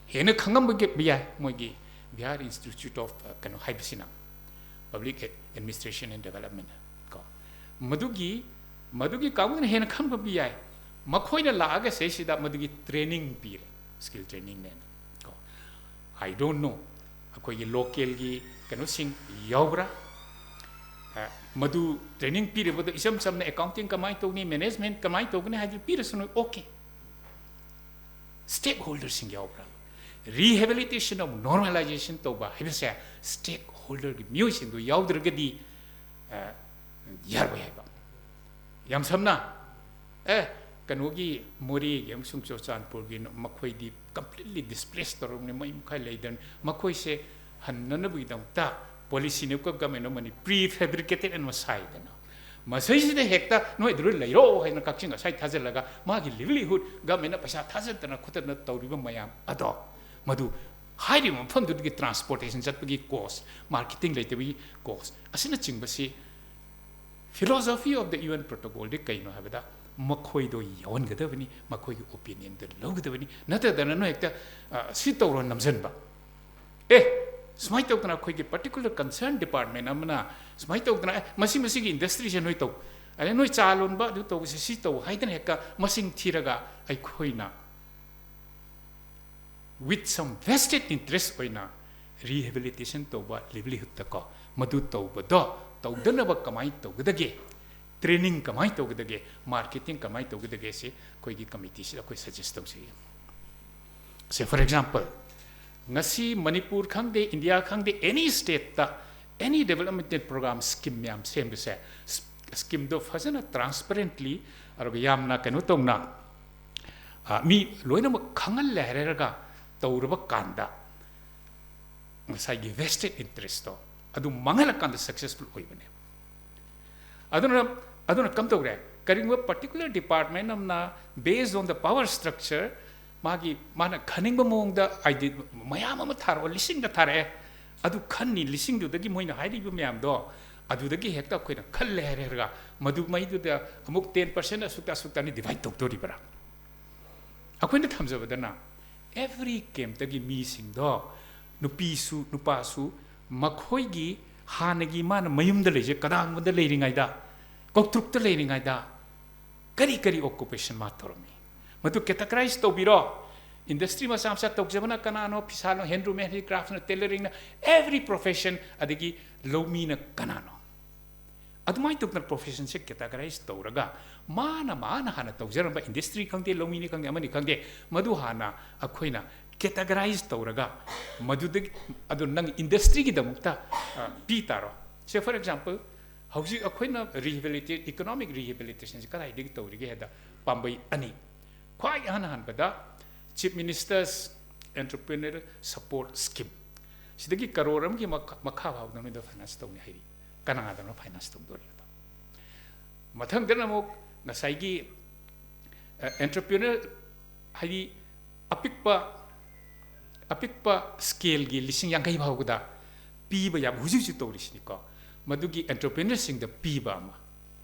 ꯍꯦꯟꯅ ꯈꯪꯉꯝꯕ ꯌꯥꯏ ꯃꯣꯏꯒꯤ Bihar Institute of, ꯑ, ꯀꯩꯅꯣ ꯍꯥꯏꯕꯁꯤꯅ, Public Administration and Development, ꯀꯣ꯫ ꯃꯗꯨꯒꯤ, ꯃꯗꯨꯒꯤ ꯀꯥꯡꯕꯨꯅ ꯍꯦꯟꯅ ꯈꯪꯕ ꯌꯥꯏ꯫ ꯃꯈꯣꯏꯅ ꯂꯥꯛꯑꯒ ꯁꯤꯗꯩꯁꯤꯗ ꯃꯗꯨꯒꯤ training ꯄꯤꯔꯦ, skill trainingꯅꯦꯅ, ꯀꯣ꯫ I don't know, ꯑꯩꯈꯣꯏꯒꯤ localꯒꯤ ꯀꯩꯅꯣꯁꯤꯡ ꯌꯥꯎꯕ꯭ꯔꯥ? ꯑ, ꯃꯗꯨ training ꯄꯤꯔꯤꯕꯗꯣ ꯏꯆꯝ ꯆꯝꯅ accounting ꯀꯃꯥꯏꯅ ꯇꯧꯅꯤ, management ꯀꯃꯥꯏꯅ ꯇꯧꯒꯅꯤ ꯍꯥꯏꯗꯨ ꯄꯤꯔꯁꯅꯨ, okay꯫ Stakeholderꯁꯤꯡ ꯌꯥꯎꯕ꯭ꯔꯥ? Rehabilitation of normalization ꯇꯧꯕ ꯍꯥꯏꯕꯁꯦ stakeholderꯒꯤ ꯃꯤꯑꯣꯏꯁꯤꯡꯗꯨ ꯌꯥꯎꯗ꯭ꯔꯒꯗꯤ, ꯑ, ꯌꯥꯔꯣꯏ ꯍꯥꯏꯕ꯫ ꯌꯥꯝ ꯁꯝꯅ, ꯑꯦ, ꯀꯩꯅꯣꯒꯤ ꯃꯣꯔꯦꯒꯤ ꯑꯃꯁꯨꯡ ꯆꯨꯔꯆꯥꯟꯄꯨꯔꯒꯤ ꯃꯈꯣꯏꯗꯤ completely displace ꯇꯧꯔꯕꯅꯤ, ꯃꯩ ꯃꯈꯥꯏ ꯂꯩꯗꯅ, ꯃꯈꯣꯏꯁꯦ ꯍꯟꯅꯅꯕꯒꯤꯗꯃꯛꯇ policyꯅꯦ government of Manipur prefabricated ꯑꯃ ꯁꯥꯏꯗꯅ, ꯃꯁꯤꯁꯤꯗ ꯍꯦꯛꯇ ꯅꯣꯏ ꯑꯗꯨꯗ ꯂꯩꯔꯣ ꯍꯥꯏꯅ ꯀꯛꯆꯤꯡ ꯉꯁꯥꯏ ꯊꯥꯖꯤꯜꯂꯒ ꯃꯥꯒꯤ livelihood governmentꯅ ꯄꯩꯁꯥ ꯊꯥꯖꯗꯅ ꯈꯣꯠꯇꯅ ꯇꯧꯔꯤꯕ ꯃꯌꯥꯝ ꯑꯗꯣ, ꯃꯗꯨ ꯍꯥꯏꯔꯤꯕ ꯃꯐꯝꯗꯨꯗꯒꯤ transportation ꯆꯠꯄꯒꯤ cost, marketing ꯂꯩꯇꯕꯒꯤ cost ꯑꯁꯤꯅꯆꯤꯡꯕꯁꯤ philosophy of the U N protocol ꯗꯤ ꯀꯩꯅꯣ ꯍꯥꯏꯕꯗ ꯃꯈꯣꯏꯗꯣ ꯌꯥꯎꯍꯟꯒꯗꯕꯅꯤ, ꯃꯈꯣꯏꯒꯤ opinion ꯗ ꯂꯧꯒꯗꯕꯅꯤ꯫ ꯅꯠꯇꯗꯅ ꯅꯣꯏ ꯍꯦꯛꯇ, ꯑ, ꯁꯤ ꯇꯧꯔꯣ ꯅꯝꯁꯤꯟꯕ, ꯑꯦ, ꯁꯨꯃꯥꯏꯅ ꯇꯧꯗꯅ ꯑꯩꯈꯣꯏꯒꯤ particular concern department ꯑꯃꯅ ꯁꯨꯃꯥꯏꯅ ꯇꯧꯗꯅ, "ꯑꯦ, ꯃꯁꯤ, ꯃꯁꯤꯒꯤ industry ꯁꯦ ꯅꯣꯏ ꯇꯧ, ꯑꯗꯩ ꯅꯣꯏ ꯆꯥ ꯂꯣꯟꯕ ꯑꯗꯨ ꯇꯧꯕꯁꯦ ꯁꯤ ꯇꯧ" ꯍꯥꯏꯗꯅ ꯍꯦꯛꯇ ꯃꯁꯤꯡ ꯊꯤꯔꯒ ꯑꯩꯈꯣꯏꯅ with some vested interest ꯑꯣꯏꯅ rehabilitation ꯇꯧꯕ livelihood ꯇꯀꯣ, ꯃꯗꯨ ꯇꯧꯕꯗꯣ ꯇꯧꯗꯅꯕ ꯀꯃꯥꯏꯅ ꯇꯧꯒꯗꯒꯦ, training ꯀꯃꯥꯏꯅ ꯇꯧꯒꯗꯒꯦ, marketing ꯀꯃꯥꯏꯅ ꯇꯧꯒꯗꯒꯦ ꯁꯤ ꯑꯩꯈꯣꯏꯒꯤ committee ꯁꯤꯗ ꯑꯩꯈꯣꯏ suggest ꯇꯧꯖꯩ꯫ Say, for example, ꯉꯁꯤ ꯃꯅꯤꯄꯨꯔ ꯈꯪꯗꯦ, ꯏꯟꯗꯤꯌꯥ ꯈꯪꯗꯦ, any state ꯇ any development program scheme ꯃꯌꯥꯝ ꯁꯦꯝꯕꯁꯦ, scheme ꯗꯣ ꯐꯖꯅ transparently, ꯑꯗꯨꯒ ꯌꯥꯝꯅ ꯀꯩꯅꯣ ꯇꯧꯅ, ꯑ, ꯃꯤ ꯂꯣꯏꯅꯃꯛ ꯈꯪꯍꯜꯂꯦ ꯍꯥꯏꯔꯒ ꯇꯧꯔꯕ ꯀꯥꯟꯗ ꯉꯁꯥꯏꯒꯤ vested interest ꯇꯣ ꯑꯗꯨ ꯃꯥꯡꯍꯜꯂꯀꯥꯟꯗ successful ꯑꯣꯏꯕꯅꯦꯕ꯫ ꯑꯗꯨꯅ, ꯑꯗꯨꯅ ꯀꯝꯗꯧꯔꯦ? ꯀꯔꯤꯒꯨꯝꯕ particular department ꯑꯃꯅ based on the power structure ꯃꯥꯒꯤ, ꯃꯥꯅ ꯈꯟꯅꯤꯡꯕ ꯃꯑꯣꯡꯗ idea ꯃꯌꯥꯝ ꯑꯃ ꯊꯥꯔꯛꯑꯣ, ꯂꯤꯁꯤꯡꯗ ꯊꯥꯔꯛꯑꯦ, ꯑꯗꯨ ꯈꯟꯅꯤ, ꯂꯤꯁꯤꯡꯗꯨꯗꯒꯤ ꯃꯣꯏꯅ ꯍꯥꯏꯔꯤꯕ ꯃꯌꯥꯝꯗꯣ ꯑꯗꯨꯗꯒꯤ ꯍꯦꯛꯇ ꯑꯩꯈꯣꯏꯅ ꯈꯜꯂꯦ ꯍꯥꯏꯔꯒ ꯃꯗꯨ ꯃꯩꯗꯨꯗ ꯑꯃꯨꯛ ten percent ꯑꯁꯨꯛꯇ, ꯑꯁꯨꯛꯇꯅꯤ divide ꯇꯧꯗꯣꯔꯤꯕ꯭ꯔꯥ? ꯑꯩꯈꯣꯏꯅ ꯊꯝꯖꯕꯗꯅ every camp ꯇꯒꯤ ꯃꯤꯁꯤꯡꯗꯣ, ꯅꯨꯄꯤꯁꯨ ꯅꯨꯄꯥꯁꯨ, ꯃꯈꯣꯏꯒꯤ ꯍꯥꯟꯅꯒꯤ ꯃꯥꯅ ꯃꯌꯨꯝꯗ ꯂꯩꯖ-, ꯀꯗꯥꯡꯕꯗ ꯂꯩꯔꯤꯉꯩꯗ, ꯀꯧꯇ꯭ꯔꯨꯛꯇ ꯂꯩꯔꯤꯉꯩꯗ ꯀꯔꯤ ꯀꯔꯤ occupation ꯃꯥ ꯇꯧꯔꯝꯃꯤ, ꯃꯗꯨ categorize ꯇꯧꯕꯤꯔꯣ꯫ Industry ꯃꯆꯥ ꯃꯆꯥ ꯇꯧꯖꯕꯅ ꯀꯅꯥꯅꯣ, ꯐꯤꯁꯥ ꯂꯣꯟ, handloom, handicrafts ꯅ, tailoring ꯅ, every profession, ꯑꯗꯒꯤ ꯂꯧꯃꯤꯅ ꯀꯅꯥꯅꯣ? ꯑꯗꯨꯃꯥꯏꯅ ꯇꯧꯗꯅ profession ꯁꯦ categorize ꯇꯧꯔꯒ ꯃꯥꯅ, ꯃꯥꯅ ꯍꯥꯟꯅ ꯇꯧꯖꯔꯝꯕ industry ꯈꯪꯗꯦ, ꯂꯧꯃꯤꯅꯤ ꯈꯪꯗꯦ, ꯑꯃꯅꯤ ꯈꯪꯗꯦ, ꯃꯗꯨ ꯍꯥꯟꯅ ꯑꯩꯈꯣꯏꯅ categorize ꯇꯧꯔꯒ ꯃꯗꯨꯗꯒꯤ, ꯑꯗꯨ ꯅꯪ industry ꯒꯤꯗꯃꯛꯇ, ꯑ, ꯄꯤ ꯇꯥꯔꯣ꯫ Say, for example, ꯍꯧꯖꯤꯛ ꯑꯩꯈꯣꯏꯅ rehabilitate-, economic rehabilitation ꯁꯦ ꯀꯗꯥꯏꯗꯒꯤ ꯇꯧꯔꯤꯒꯦ ꯍꯥꯏꯗ ꯄꯥꯝꯕꯩ ꯑꯅꯤ꯫ ꯈ꯭ꯋꯥꯏ ꯑꯍꯥꯟ ꯑꯍꯥꯟꯕꯗ Chief Minister's Entrepreneur Support Scheme꯫ ꯁꯤꯗꯒꯤ ꯀꯔꯣꯔ ꯑꯃꯒꯤ ꯃꯈꯥ, ꯃꯈꯥ ꯐꯥꯎꯗ ꯅꯣꯏꯗ finance ꯇꯧꯅꯤ ꯍꯥꯏꯔꯤ꯫ ꯀꯅꯥꯗꯅꯣ finance ꯇꯧꯗꯣꯔꯤꯕꯗꯣ? ꯃꯊꯪꯗꯅ ꯑꯃꯨꯛ ꯉꯁꯥꯏꯒꯤ, ꯑ, entrepreneur, ꯍꯥꯏꯗꯤ ꯑꯄꯤꯛꯄ, ꯑꯄꯤꯛꯄ ꯁ꯭ꯀꯦꯜꯒꯤ ꯂꯤꯁꯤꯡ ꯌꯥꯡꯈꯩ ꯐꯥꯎꯕꯗ ꯄꯤꯕ ꯌꯥꯕ ꯍꯧꯖꯤꯛ ꯍꯧꯖꯤꯛ ꯇꯧꯔꯤꯁꯤꯅꯤꯀꯣ꯫ ꯃꯗꯨꯒꯤ ꯑꯦꯟꯇꯔꯄ꯭ꯔꯤꯅꯔꯁꯤꯡꯗ ꯄꯤꯕ ꯑꯃ꯫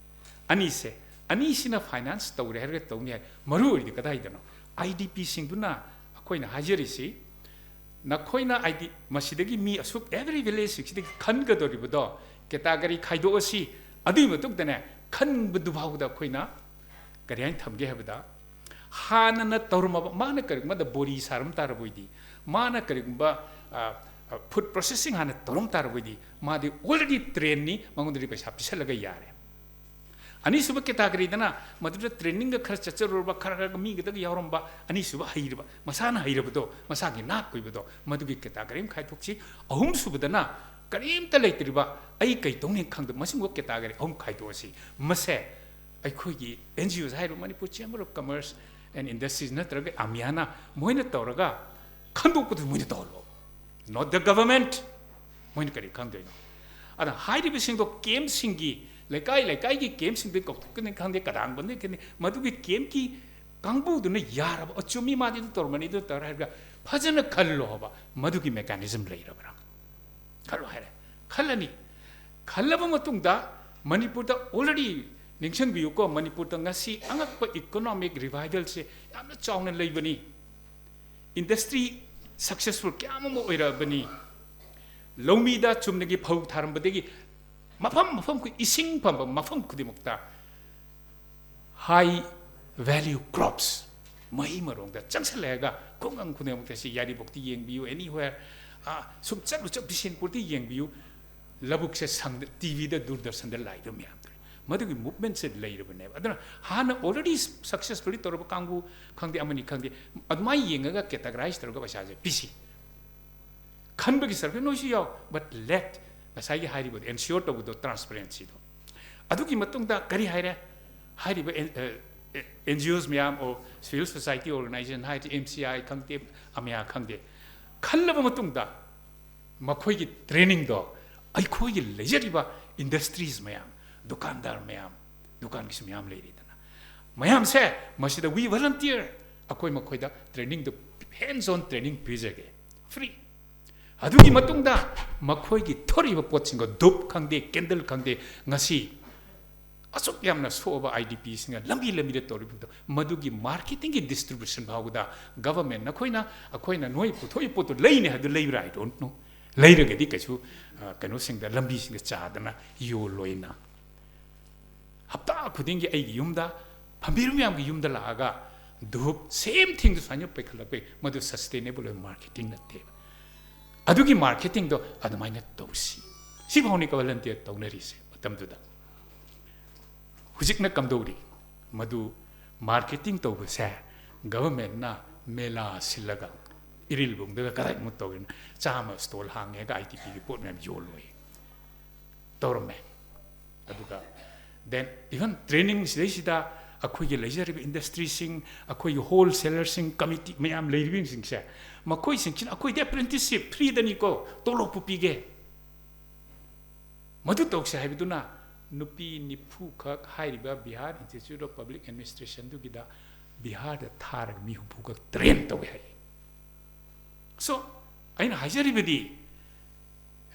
ꯑꯅꯤꯁꯦ, ꯑꯅꯤꯁꯤꯅ ꯐꯥꯏꯅꯥꯟꯁ ꯇꯧꯔꯦ ꯍꯥꯏꯔꯒ ꯇꯧꯅꯤ ꯍꯥꯏ꯫ ꯃꯔꯨ ꯑꯣꯏꯔꯤꯗꯤ ꯀꯗꯥꯏꯗꯅꯣ? ꯑꯥꯏ ꯗꯤ ꯄꯤꯁꯤꯡꯗꯨꯅ ꯑꯩꯈꯣꯏꯅ ꯍꯥꯏꯖꯔꯤꯁꯤ, ꯅꯈꯣꯏꯅ ꯑꯥꯏ ꯗꯤ, ꯃꯁꯤꯗꯒꯤ ꯃꯤ ꯑꯁꯨꯛ, ꯑꯦꯚ꯭ꯔꯤ ꯚꯤꯂꯦꯖꯁꯤꯡꯁꯤꯗꯒꯤ ꯈꯟꯒꯗꯧꯔꯤꯕꯗꯣ, ꯀꯦꯇꯥꯒꯔꯤ ꯈꯥꯏꯗꯣꯛꯑꯁꯤ꯫ ꯑꯗꯨꯒꯤ ꯃꯇꯨꯡꯗꯅꯦ, ꯈꯟꯕꯗꯨ ꯐꯥꯎꯕꯗ ꯑꯩꯈꯣꯏꯅ ꯀꯔꯤ ꯍꯥꯏꯅ ꯊꯝꯒꯦ ꯍꯥꯏꯕꯗ, ꯍꯥꯟꯅꯅ ꯇꯧꯔꯝꯃꯕ, ꯃꯥꯅ ꯀꯔꯤꯒꯨꯝꯕꯗ ꯕꯣꯔꯤ ꯁꯥꯔꯝ ꯇꯥꯔꯕꯣꯏꯗꯤ, ꯃꯥꯅ ꯀꯔꯤꯒꯨꯝꯕ, ꯑ, ꯑ, ꯐꯨꯗ ꯄ꯭ꯔꯣꯁꯦꯁꯤꯡ ꯍꯥꯟꯅ ꯇꯧꯔꯝ ꯇꯥꯔꯕꯣꯏꯗꯤ, ꯃꯥꯗꯤ ꯑꯣꯜꯔꯦꯗꯤ ꯇ꯭ꯔꯦꯟꯅꯤ, ꯃꯉꯣꯟꯗꯗꯤ ꯄꯩꯁꯥ ꯄꯤꯁꯜꯂꯒ ꯌꯥꯔꯦ꯫ ꯑꯅꯤꯁꯨꯕ ꯀꯦꯇꯥꯒꯔꯤꯗꯅ ꯃꯗꯨꯗ ꯇ꯭ꯔꯦꯅꯤꯡꯒ ꯈꯔ ꯆꯠꯆꯔꯨꯔꯕ, ꯈꯔ ꯈꯔ ꯃꯤꯒꯗꯒ ꯌꯥꯎꯔꯝꯕ, ꯑꯅꯤꯁꯨꯕ ꯍꯩꯔꯕ, ꯃꯁꯥꯅ ꯍꯩꯔꯕꯗꯣ, ꯃꯁꯥꯒꯤ ꯅꯥꯛ ꯑꯣꯏꯕꯗꯣ, ꯃꯗꯨꯒꯤ ꯀꯦꯇꯥꯒꯔꯤ ꯑꯃ ꯈꯥꯏꯗꯣꯛꯁꯤ꯫ ꯑꯍꯨꯝꯁꯨꯕꯗꯅ ꯀꯔꯤꯝꯇ ꯂꯩꯇ꯭ꯔꯤꯕ, ꯑꯩ ꯀꯩ ꯇꯧꯅꯤ ꯈꯪꯗꯕ, ꯃꯁꯤꯒꯨꯝꯕ ꯀꯦꯇꯥꯒꯔꯤ ꯑꯍꯨꯝ ꯈꯥꯏꯗꯣꯛꯑꯁꯤ꯫ ꯃꯁꯦ ꯑꯩꯈꯣꯏꯒꯤ ꯑꯦꯟ ꯖꯤ ꯑꯣꯁ ꯍꯥꯏꯔꯤꯕ Manipur Chamber of Commerce and Industries ꯅꯠꯇ꯭ꯔꯒ ꯑꯃꯤꯌꯥꯅ ꯃꯣꯏꯅ ꯇꯧꯔꯒ ꯈꯟꯗꯣꯛꯄꯗꯨ ꯃꯣꯏꯅ ꯇꯧꯍꯜꯂꯣ, not the government꯫ ꯃꯣꯏꯅ ꯀꯔꯤ ꯈꯪꯗꯣꯏꯅꯣ? ꯑꯗ ꯍꯥꯏꯔꯤꯕꯁꯤꯡꯗꯣ ꯀꯦꯝꯞꯁꯤꯡꯒꯤ, ꯂꯩꯀꯥꯏ ꯂꯩꯀꯥꯏꯒꯤ ꯀꯦꯝꯞꯁꯤꯡꯗ ꯀꯧꯊꯣꯛꯀꯅꯤ ꯈꯪꯗꯦ, ꯀꯗꯥꯡꯕꯅꯤ ꯈꯪꯗꯦ, ꯃꯗꯨꯒꯤ ꯀꯦꯝꯞꯀꯤ ꯀꯥꯡꯕꯨꯗꯨꯅ ꯌꯥꯔꯕ, "ꯑꯣ, ꯆꯨꯝꯃꯤ, ꯃꯥꯗꯤ ꯑꯗꯨ ꯇꯧꯔꯝꯃꯅꯤ, ꯑꯗꯨ ꯇꯧꯔꯦ" ꯍꯥꯏꯔꯒ ꯐꯖꯅ ꯈꯜꯂꯣ ꯍꯥꯏꯕ, ꯃꯗꯨꯒꯤ ꯃꯦꯀꯥꯅꯤꯖꯝ ꯂꯩꯔꯕ꯭ꯔꯥ? ꯈꯜꯂꯣ ꯍꯥꯏꯔꯦ, ꯈꯜꯂꯅꯤ꯫ ꯈꯜꯂꯕ ꯃꯇꯨꯡꯗ ꯃꯅꯤꯄꯨꯔꯗ already, ꯅꯤꯡꯁꯤꯡꯕꯤꯌꯨꯀꯣ, ꯃꯅꯤꯄꯨꯔꯗ ꯉꯁꯤ ꯑꯉꯛꯄ ꯏꯀꯣꯅꯣꯃꯤꯛ ꯔꯤꯚꯥꯏꯚꯦꯜꯁꯦ ꯌꯥꯝꯅ ꯆꯥꯎꯅ ꯂꯩꯕꯅꯤ꯫ ꯏꯟꯗꯁꯇ꯭ꯔꯤ ꯁꯛꯁꯦꯁꯐꯨꯜ ꯀꯌꯥ ꯑꯃ ꯑꯣꯏꯔꯛꯑꯕꯅꯤ꯫ ꯂꯧꯃꯤꯗ ꯆꯨꯝꯅꯒꯤ ꯐꯧ ꯊꯥꯔꯝꯕꯗꯒꯤ ꯃꯐꯝ ꯃꯐꯝ ꯈꯨ-, ꯏꯁꯤꯡ ꯐꯪꯕ ꯃꯐꯝ ꯈꯨꯗꯤꯡꯃꯛꯇ ꯍꯥꯏ ꯚꯦꯂ꯭ꯌꯨ ꯀ꯭ꯔꯣꯞꯁ, ꯃꯍꯩ ꯃꯔꯣꯡꯗ ꯆꯪꯁꯜꯂꯛꯑꯒ ꯈꯨꯡꯒꯪ ꯈꯨꯗꯤꯡꯃꯛꯇ ꯁꯤ ꯌꯥꯏꯔꯤꯄꯣꯛꯇ ꯌꯦꯡꯕꯤꯌꯨ, anywhere, ꯑꯥ, ꯁꯨꯝ ꯆꯠꯂꯨ ꯆꯠ ꯕꯤꯁꯦꯟꯄꯨꯔꯗ ꯌꯦꯡꯕꯤꯌꯨ, ꯂꯧꯕꯨꯛꯁꯦ ꯁꯪꯗ, ꯇꯤ ꯚꯤꯗ, ꯗꯨꯔꯗꯔꯁꯟꯗ ꯂꯥꯛꯏꯕ ꯃꯌꯥꯝꯗꯨꯅꯤ꯫ ꯃꯗꯨꯒꯤ ꯃꯨꯚꯃꯦꯟꯠꯁꯦ ꯂꯩꯔꯕꯅꯦꯕ꯫ ꯑꯗꯨꯅ ꯍꯥꯟꯅ already ꯁꯛꯁꯦꯁꯐꯨꯜꯂꯤ ꯇꯧꯔꯕ ꯀꯥꯡꯕꯨ ꯈꯪꯗꯦ, ꯑꯃꯅꯤ ꯈꯪꯗꯦ, ꯑꯗꯨꯃꯥꯏꯅ ꯌꯦꯡꯉꯒ ꯀꯦꯇꯒꯔꯥꯏꯁ ꯇꯧꯔꯒ ꯄꯩꯁꯥꯁꯦ ꯄꯤꯁꯤ꯫ ꯈꯟꯕꯒꯤ ꯁꯔꯨꯛ ꯅꯣꯏꯁꯨ ꯌꯥꯎ, but let, ꯉꯁꯥꯏꯒꯤ ꯍꯥꯏꯔꯤꯕꯗꯣ, ꯑꯦꯟꯁꯤꯌꯣꯔ ꯇꯧꯕꯗꯣ, ꯇ꯭ꯔꯥꯟꯁꯄꯔꯦꯟꯁꯤꯗꯣ꯫ ꯑꯗꯨꯒꯤ ꯃꯇꯨꯡꯗ ꯀꯔꯤ ꯍꯥꯏꯔꯦ? ꯍꯥꯏꯔꯤꯕ ꯑꯦꯟ-, ꯑ, ꯑꯦ, ꯑꯦꯟ ꯖꯤ ꯑꯣꯁ ꯃꯌꯥꯝ, ꯑꯣ, ꯁꯤꯚꯤꯜ ꯁꯣꯁꯥꯏꯇꯤ ꯑꯣꯔꯒꯅꯥꯏꯖꯦꯁꯟ ꯍꯥꯏꯔꯗꯤ ꯑꯦꯝ ꯁꯤ ꯑꯥꯏ ꯈꯪꯗꯦ, ꯑꯃꯌꯥ ꯈꯪꯗꯦ, ꯈꯜꯂꯕ ꯃꯇꯨꯡꯗ ꯃꯈꯣꯏꯒꯤ ꯇ꯭ꯔꯦꯅꯤꯡꯗꯣ ꯑꯩꯈꯣꯏꯒꯤ ꯂꯩꯖꯔꯤꯕ ꯏꯟꯗꯁꯇ꯭ꯔꯤꯁ ꯃꯌꯥꯝ, ꯗꯨꯀꯥꯟꯗꯥꯔ ꯃꯌꯥꯝ, ꯗꯨꯀꯥꯟꯒꯤꯁꯨ ꯃꯌꯥꯝ ꯂꯩꯔꯤꯗꯅ, ꯃꯌꯥꯝꯁꯦ ꯃꯁꯤꯗ we volunteer, ꯑꯩꯈꯣꯏ ꯃꯈꯣꯏꯗ ꯇ꯭ꯔꯦꯅꯤꯡꯗꯣ, hands on training ꯄꯤꯖꯒꯦ꯫ Free. ꯑꯗꯨꯒꯤ ꯃꯇꯨꯡꯗ ꯃꯈꯣꯏꯒꯤ ꯊꯣꯔꯛꯏꯕ ꯄꯣꯠꯁꯤꯡꯗꯣ, ꯙꯨꯞ ꯈꯪꯗꯦ, ꯀꯦꯟꯗꯜ ꯈꯪꯗꯦ, ꯉꯁꯤ ꯑꯁꯨꯛ ꯌꯥꯝꯅ ꯁꯣꯛꯑꯕ IDPꯁꯤꯡꯅ ꯂꯝꯕꯤ ꯂꯝꯕꯤꯗ ꯇꯧꯔꯤꯕꯗꯣ, ꯃꯗꯨꯒꯤ marketingꯒꯤ distribution ꯐꯥꯎꯕꯗ government, ꯅꯈꯣꯏꯅ, ꯑꯩꯈꯣꯏꯅ ꯅꯣꯏ ꯄꯨꯊꯣꯛꯏ ꯄꯣꯠꯇꯣ ꯂꯩꯅꯤ ꯍꯥꯏꯕꯗꯨ ꯂꯩꯕ꯭ꯔꯥ? I don't know. ꯂꯩꯔꯒꯗꯤ ꯀꯩꯁꯨ, ꯑ, ꯀꯩꯅꯣꯁꯤꯡꯗ, ꯂꯝꯕꯤꯁꯤꯡꯗ ꯆꯥꯗꯅ ꯌꯣꯜꯂꯣꯏꯅ꯫ ꯍꯞꯇꯥ ꯈꯨꯗꯤꯡꯒꯤ ꯑꯩꯒꯤ ꯌꯨꯝꯗ, ꯐꯝꯕꯤꯔꯨ ꯃꯌꯥꯝꯒꯤ ꯌꯨꯝꯗ ꯂꯥꯛꯑꯒ ꯙꯨꯞ, same thingꯗꯨ ꯁꯨꯃꯥꯏꯅ ꯄꯩꯈꯠꯂꯛꯄꯩ, ꯃꯗꯨ sustainable ꯑꯣꯏꯕ marketing ꯅꯠꯇꯦꯕ꯫ ꯑꯗꯨꯒꯤ marketingꯗꯣ ꯑꯗꯨꯃꯥꯏꯅ ꯇꯧꯁꯤ꯫ ꯁꯤꯐꯥꯎꯅꯤ volunteer ꯇꯧꯅꯔꯤꯁꯦ ꯃꯇꯝꯗꯨꯗ꯫ ꯍꯧꯖꯤꯛꯅ ꯀꯝꯗꯧꯔꯤ? ꯃꯗꯨ marketing ꯇꯧꯕꯁꯦ governmentꯅ ꯃꯦꯂꯥ ꯁꯤꯜꯂꯒ, ꯏꯔꯤꯜꯕꯨꯡꯗꯒ ꯀꯗꯥꯏꯃꯨꯛ ꯇꯧꯔꯤꯅꯣ, ꯆꯥꯝꯃ stall ꯍꯥꯡꯉꯦꯒ IDPꯒꯤ ꯄꯣꯠ ꯃꯌꯥꯝ ꯌꯣꯜꯂꯣꯏ ꯇꯧꯔꯝꯃꯦ꯫ ꯑꯗꯨꯒ then even training ꯁꯤꯗꯩꯁꯤꯗ ꯑꯩꯈꯣꯏꯒꯤ ꯂꯩꯖꯔꯤꯕ industryꯁꯤꯡ, ꯑꯩꯈꯣꯏꯒꯤ wholesalerꯁꯤꯡ, committee ꯃꯌꯥꯝ ꯂꯩꯔꯤꯕꯁꯤꯡꯁꯦ, ꯃꯈꯣꯏꯁꯤꯡꯁꯤꯅ ꯑꯩꯈꯣꯏꯗꯤ apprenticeship freeꯗꯅꯤꯀꯣ, ꯇꯣꯂꯣꯞꯄꯨ ꯄꯤꯒꯦ꯫ ꯃꯗꯨ ꯇꯧꯁꯦ ꯍꯥꯏꯕꯗꯨꯅ ꯅꯨꯄꯤ ꯅꯤꯐꯨ ꯈꯛ ꯍꯥꯏꯔꯤꯕ Bihar Institute of Public Administrationꯗꯨꯒꯤꯗ ꯕꯤꯍꯥꯔꯗ ꯊꯥꯔꯒ ꯃꯤ ꯍꯨꯝꯐꯨ ꯈꯛ train ꯇꯧꯋꯦ ꯍꯥꯏ꯫ So, ꯑꯩꯅ ꯍꯥꯏꯖꯔꯤꯕꯗꯤ,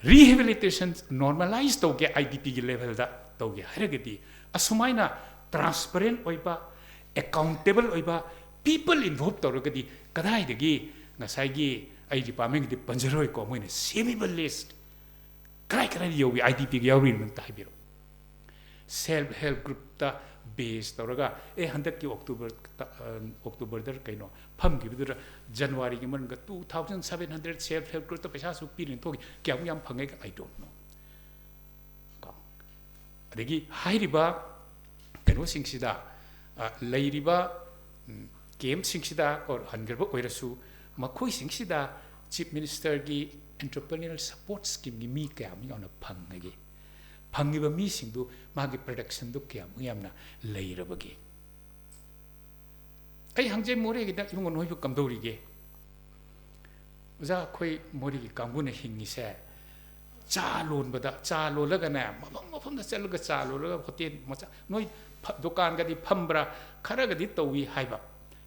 rehabilitation normalize ꯇꯧꯒꯦ, IDPꯒꯤ levelꯗ ꯇꯧꯒꯦ ꯍꯥꯏꯔꯒꯗꯤ, ꯑꯁꯨꯃꯥꯏꯅ transparent ꯑꯣꯏꯕ, accountable ꯑꯣꯏꯕ, people involve ꯇꯧꯔꯒꯗꯤ, ꯀꯗꯥꯏꯗꯒꯤ ꯉꯁꯥꯏꯒꯤ ꯑꯩ departmentꯒꯤꯗꯤ ꯄꯟꯖꯔꯣꯏꯀꯣ, ꯃꯣꯏꯅ ꯁꯦꯝꯃꯤꯕ list ꯀꯗꯥꯏ ꯀꯗꯥꯏꯗ ꯌꯧꯏ, IDPꯒ ꯌꯥꯎꯔꯤꯅꯣ ꯑꯝꯇ ꯍꯥꯏꯕꯤꯔꯛꯑꯣ꯫ Self help groupꯇ base ꯇꯧꯔꯒ, ꯑꯦ, ꯍꯟꯗꯛꯀꯤ October ꯇ-, ꯑ, Octoberꯗ ꯀꯩꯅꯣ ꯐꯝꯈꯤꯕꯗꯨꯗ, Januaryꯒꯤ ꯃꯅꯨꯡꯗ two thousand seven hundred self help groupꯇ ꯄꯩꯁꯥ ꯑꯁꯨꯛ ꯄꯤꯔꯦꯅ ꯊꯣꯛꯈꯤ, ꯀꯌꯥꯃꯨꯛ ꯌꯥꯝ ꯐꯪꯉꯦ? I don't know꯫ ꯀꯣ? ꯑꯗꯒꯤ ꯍꯥꯏꯔꯤꯕ ꯀꯩꯅꯣꯁꯤꯡꯁꯤꯗ, ꯑ, ꯂꯩꯔꯤꯕ, ꯎꯝ, campꯁꯤꯡꯁꯤꯗ or ꯍꯟꯈ꯭ꯔꯕ ꯑꯣꯏꯔꯁꯨ, ꯃꯈꯣꯏꯁꯤꯡꯁꯤꯗ Chief Ministerꯒꯤ Entrepreneurial Support Schemeꯒꯤ ꯃꯤ ꯀꯌꯥꯃꯨꯛ ꯌꯥꯝꯅ ꯐꯪꯉꯒꯦ? ꯐꯪꯉꯤꯕ ꯃꯤꯁꯤꯡꯗꯨ ꯃꯥꯒꯤ productionꯗꯨ ꯀꯌꯥꯃꯨꯛ ꯌꯥꯝꯅ ꯂꯩꯔꯕꯒꯦ? ꯑꯩ ꯍꯪꯖꯩ, ꯃꯣꯔꯦꯒꯤꯗ ꯏꯕꯨꯡꯉꯣ ꯅꯣꯏꯕꯨ ꯀꯝꯗꯧꯔꯤꯒꯦ? ꯑꯣꯖꯥ, ꯑꯩꯈꯣꯏ ꯃꯣꯔꯦꯒꯤ ꯀꯥꯡꯕꯨꯅ ꯍꯤꯡꯉꯤꯁꯦ ꯆꯥ ꯂꯣꯟꯕꯗ, ꯆꯥ ꯂꯣꯜꯂꯒꯅꯦ, ꯃꯐꯝ ꯃꯐꯝꯗ ꯆꯠꯂꯒ ꯆꯥ ꯂꯣꯜꯂꯒ, hotel ꯃꯆꯥ, ꯅꯣꯏ ꯐ-, ꯗꯨꯀꯥꯟꯒꯗꯤ ꯐꯝꯕ꯭ꯔꯥ? ꯈꯔꯒꯗꯤ ꯇꯧꯏ ꯍꯥꯏꯕ꯫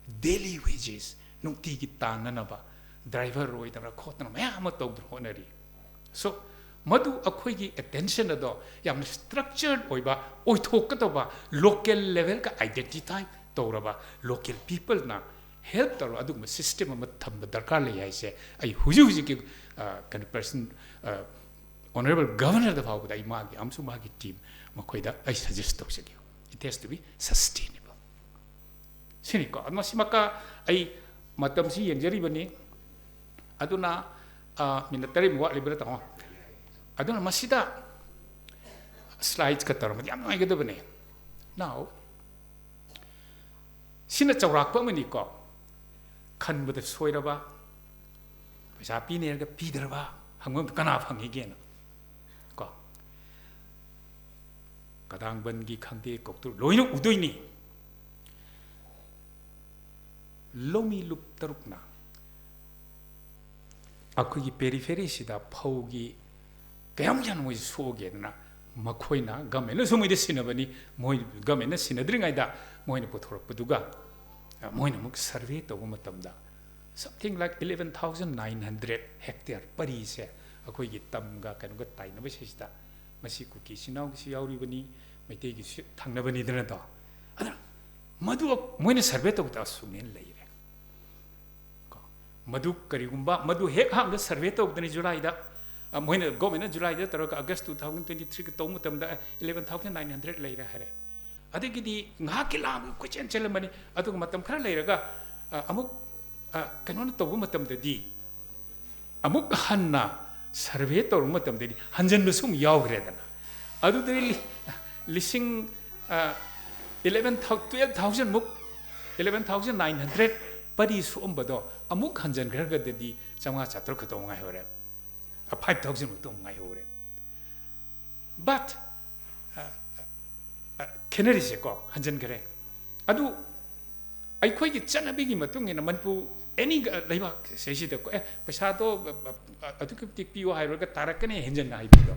Daily wages, ꯅꯨꯡꯇꯤꯒꯤ ꯇꯥꯟꯅꯅꯕ, ꯗ꯭ꯔꯥꯏꯚꯔ ꯑꯣꯏꯗꯅ ꯈꯣꯠꯇꯅ ꯃꯌꯥꯝ ꯑꯃ ꯇꯧꯗꯅ ꯍꯣꯠꯅꯔꯤ꯫ So, ꯃꯗꯨ ꯑꯩꯈꯣꯏꯒꯤ ꯑꯦꯇꯦꯟꯁꯟ ꯑꯗꯣ ꯌꯥꯝꯅ ꯁ꯭ꯇ꯭ꯔꯛꯆꯔ ꯑꯣꯏꯕ, ꯑꯣꯏꯊꯣꯛꯀꯗꯧꯕ, ꯂꯣꯀꯦꯜ ꯂꯦꯚꯦꯜꯒ ꯑꯥꯏꯗꯦꯟꯇꯤꯐꯥꯏ ꯇꯧꯔꯕ, ꯂꯣꯀꯦꯜ ꯄꯤꯄꯜꯅ ꯍꯦꯜꯞ ꯇꯧꯔꯕ ꯑꯗꯨꯒꯨꯝꯕ ꯁꯤꯁꯇꯦꯝ ꯑꯃ ꯊꯝꯕ ꯗꯔꯀꯥꯔ ꯂꯩ ꯍꯥꯏꯁꯦ ꯑꯩ ꯍꯧꯖꯤꯛ ꯍꯧꯖꯤꯛꯀꯤ, ꯑ, ꯀꯩꯅꯣ, ꯄꯔꯁꯟ, ꯑ, ꯑꯣꯅꯔꯦꯕꯜ ꯒꯚꯔꯅꯔꯗ ꯐꯥꯎꯕꯗ ꯑꯩ ꯃꯥꯒꯤ, ꯑꯃꯁꯨꯡ ꯃꯥꯒꯤ ꯇꯤꯝ, ꯃꯈꯣꯏꯗ ꯑꯩ ꯁꯖꯦꯁ ꯇꯧꯖꯒꯦ꯫ It has to be sustainable꯫ ꯁꯤꯅꯤꯀꯣ꯫ ꯃꯁꯤꯃꯛꯀ ꯑꯩ ꯃꯇꯝꯁꯤ ꯌꯦꯡꯖꯔꯤꯕꯅꯤ꯫ ꯑꯗꯨꯅ, ꯑ, ꯃꯤꯅꯠ ꯇꯔꯦꯠꯃꯨꯛ ꯋꯥꯠꯂꯤꯕ꯭ꯔꯥ, ꯇꯥꯃꯣ? ꯑꯗꯨꯅ ꯃꯁꯤꯗ ꯁ꯭ꯂꯥꯏꯗ꯭ꯁꯀ ꯇꯧꯔꯝꯃꯗꯤ ꯌꯥꯝ ꯅꯨꯡꯉꯥꯏꯒꯗꯕꯅꯦ꯫ Now, ꯁꯤꯅ ꯆꯥꯎꯔꯥꯛꯄ ꯑꯃꯅꯤꯀꯣ꯫ ꯈꯟꯕꯗ ꯁꯣꯏꯔꯕ, ꯄꯩꯁꯥ ꯄꯤꯅꯦ ꯍꯥꯏꯔꯒ ꯄꯤꯗ꯭ꯔꯕ, ꯍꯪꯕ ꯑꯝꯇ ꯀꯅꯥ ꯐꯪꯉꯤꯒꯦꯅ ꯀꯣ꯫ ꯀꯗꯥꯡꯕꯟꯒꯤ ꯈꯪꯗꯦ, ꯀꯧꯇ꯭ꯔꯨ ꯂꯣꯏꯅ ꯎꯗꯣꯏꯅꯤ꯫ ꯂꯧꯃꯤ ꯂꯨꯞ ꯇꯔꯨꯛꯅ ꯑꯩꯈꯣꯏꯒꯤ ꯄꯦꯔꯤꯐꯦꯔꯤꯁꯤꯗ ꯐꯧꯒꯤ ꯀꯌꯥꯝ ꯌꯥꯝꯅ ꯃꯣꯏꯁꯦ ꯁꯣꯛꯑꯒꯦꯗꯅ, ꯃꯈꯣꯏꯅ, ꯒꯃꯦꯟꯅꯁꯨ ꯃꯣꯏꯗ ꯁꯤꯟꯅꯕꯅꯤ, ꯃꯣꯏ ꯒꯃꯦꯟꯅ ꯁꯤꯟꯅꯗ꯭ꯔꯤꯉꯩꯗ ꯃꯣꯏꯅ ꯄꯨꯊꯣꯔꯛꯄꯗꯨꯒ, ꯑ, ꯃꯣꯏꯅ ꯑꯃꯨꯛ ꯁꯔꯚꯦ ꯇꯧꯕ ꯃꯇꯝꯗ, something like eleven thousand nine hundred hectare ꯄꯔꯤꯁꯦ ꯑꯩꯈꯣꯏꯒꯤ ꯇꯝꯒ ꯀꯩꯅꯣꯒ ꯇꯥꯏꯅꯕ ꯁꯤꯁꯤꯗ ꯃꯁꯤ ꯀꯨꯀꯤ ꯏꯆꯤꯟ ꯏꯅꯥꯎꯒꯤꯁꯨ ꯌꯥꯎꯔꯤꯕꯅꯤ, ꯃꯩꯇꯩꯒꯤꯁꯨ ꯊꯪꯅꯕꯅꯤꯗꯅꯗꯣ꯫ ꯑꯗꯨꯅ ꯃꯗꯨ ꯃꯣꯏꯅ ꯁꯔꯚꯦ ꯇꯧꯕꯗ ꯑꯁꯨꯛꯅꯦꯅ ꯂꯩꯔꯦ꯫ ꯀꯣ꯫ ꯃꯗꯨ ꯀꯔꯤꯒꯨꯝꯕ, ꯃꯗꯨ ꯍꯦꯛ ꯑꯍꯥꯟꯕꯗ ꯁꯔꯚꯦ ꯇꯧꯕꯗꯅꯤ ꯖꯨꯂꯥꯏꯗ, ꯑ, ꯃꯣꯏꯅ, ꯒꯣꯔꯃꯦꯟꯅ ꯖꯨꯂꯥꯏꯗ ꯇꯧꯔꯒ ꯑꯥꯒꯁ two thousand twenty-threeꯒ ꯇꯧꯕ ꯃꯇꯝꯗ, ꯑ, eleven thousand nine hundred ꯂꯩꯔꯦ ꯍꯥꯏꯔꯦ꯫ ꯑꯗꯒꯤꯗꯤ ꯉꯥꯏꯍꯥꯛꯀꯤ ꯂꯥꯡꯕ ꯀꯣꯏꯆꯦꯟ ꯆꯦꯜꯂꯝꯃꯅꯤ, ꯑꯗꯨꯒ ꯃꯇꯝ ꯈꯔ ꯂꯩꯔꯒ, ꯑ, ꯑꯃꯨꯛ, ꯑ, ꯀꯩꯅꯣꯅ ꯇꯧꯕ ꯃꯇꯝꯗꯗꯤ, ꯑꯃꯨꯛ ꯍꯟꯅ ꯁꯔꯚꯦ ꯇꯧꯔꯨꯕ ꯃꯇꯝꯗꯗꯤ ꯍꯟꯖꯟꯕꯁꯨ ꯑꯃꯨꯛ ꯌꯥꯎꯈ꯭ꯔꯦꯗꯅ꯫ ꯑꯗꯨꯗꯒꯤ ꯂꯤ-, ꯂꯤꯁꯤꯡ, ꯑ, eleven thou-, twelve thousandꯃꯨꯛ, eleven thousand nine hundred ꯄꯔꯤ ꯁꯣꯛꯑꯝꯕꯗꯣ ꯑꯃꯨꯛ ꯍꯟꯖꯟꯈ꯭ꯔꯒꯗꯤ ꯆꯥꯝꯃꯉꯥ ꯆꯥꯇ꯭ꯔꯨꯛ ꯈꯛꯇ ꯑꯃꯨꯛ ꯉꯥꯏꯍꯧꯔꯦ꯫ ꯑ, five thousandꯃꯨꯛꯇ ꯑꯃꯨꯛ ꯉꯥꯏꯍꯧꯔꯦ꯫ But, ꯑ, ꯑ, ꯈꯦꯠꯅꯔꯤꯁꯦꯀꯣ, ꯍꯟꯖꯟꯈ꯭ꯔꯦ꯫ ꯑꯗꯨ ꯑꯩꯈꯣꯏꯒꯤ ꯆꯠꯅꯕꯤꯒꯤ ꯃꯇꯨꯡ ꯏꯟꯅ ꯃꯅꯤꯄꯨꯔ, ꯑꯦꯅꯤ ꯂꯩꯕꯥꯛ ꯁꯤꯁꯤꯗꯀꯣ, "ꯑꯦ, ꯄꯩꯁꯥꯗꯣ, ꯑ, ꯑ, ꯑꯗꯨꯛꯀꯤ ꯃꯇꯤꯛ ꯄꯤꯌꯣ" ꯍꯥꯏꯔꯨꯔꯒ ꯇꯥꯔꯛꯀꯅꯤ ꯍꯦꯟꯖꯟꯅ ꯍꯥꯏꯕꯤꯗꯣ꯫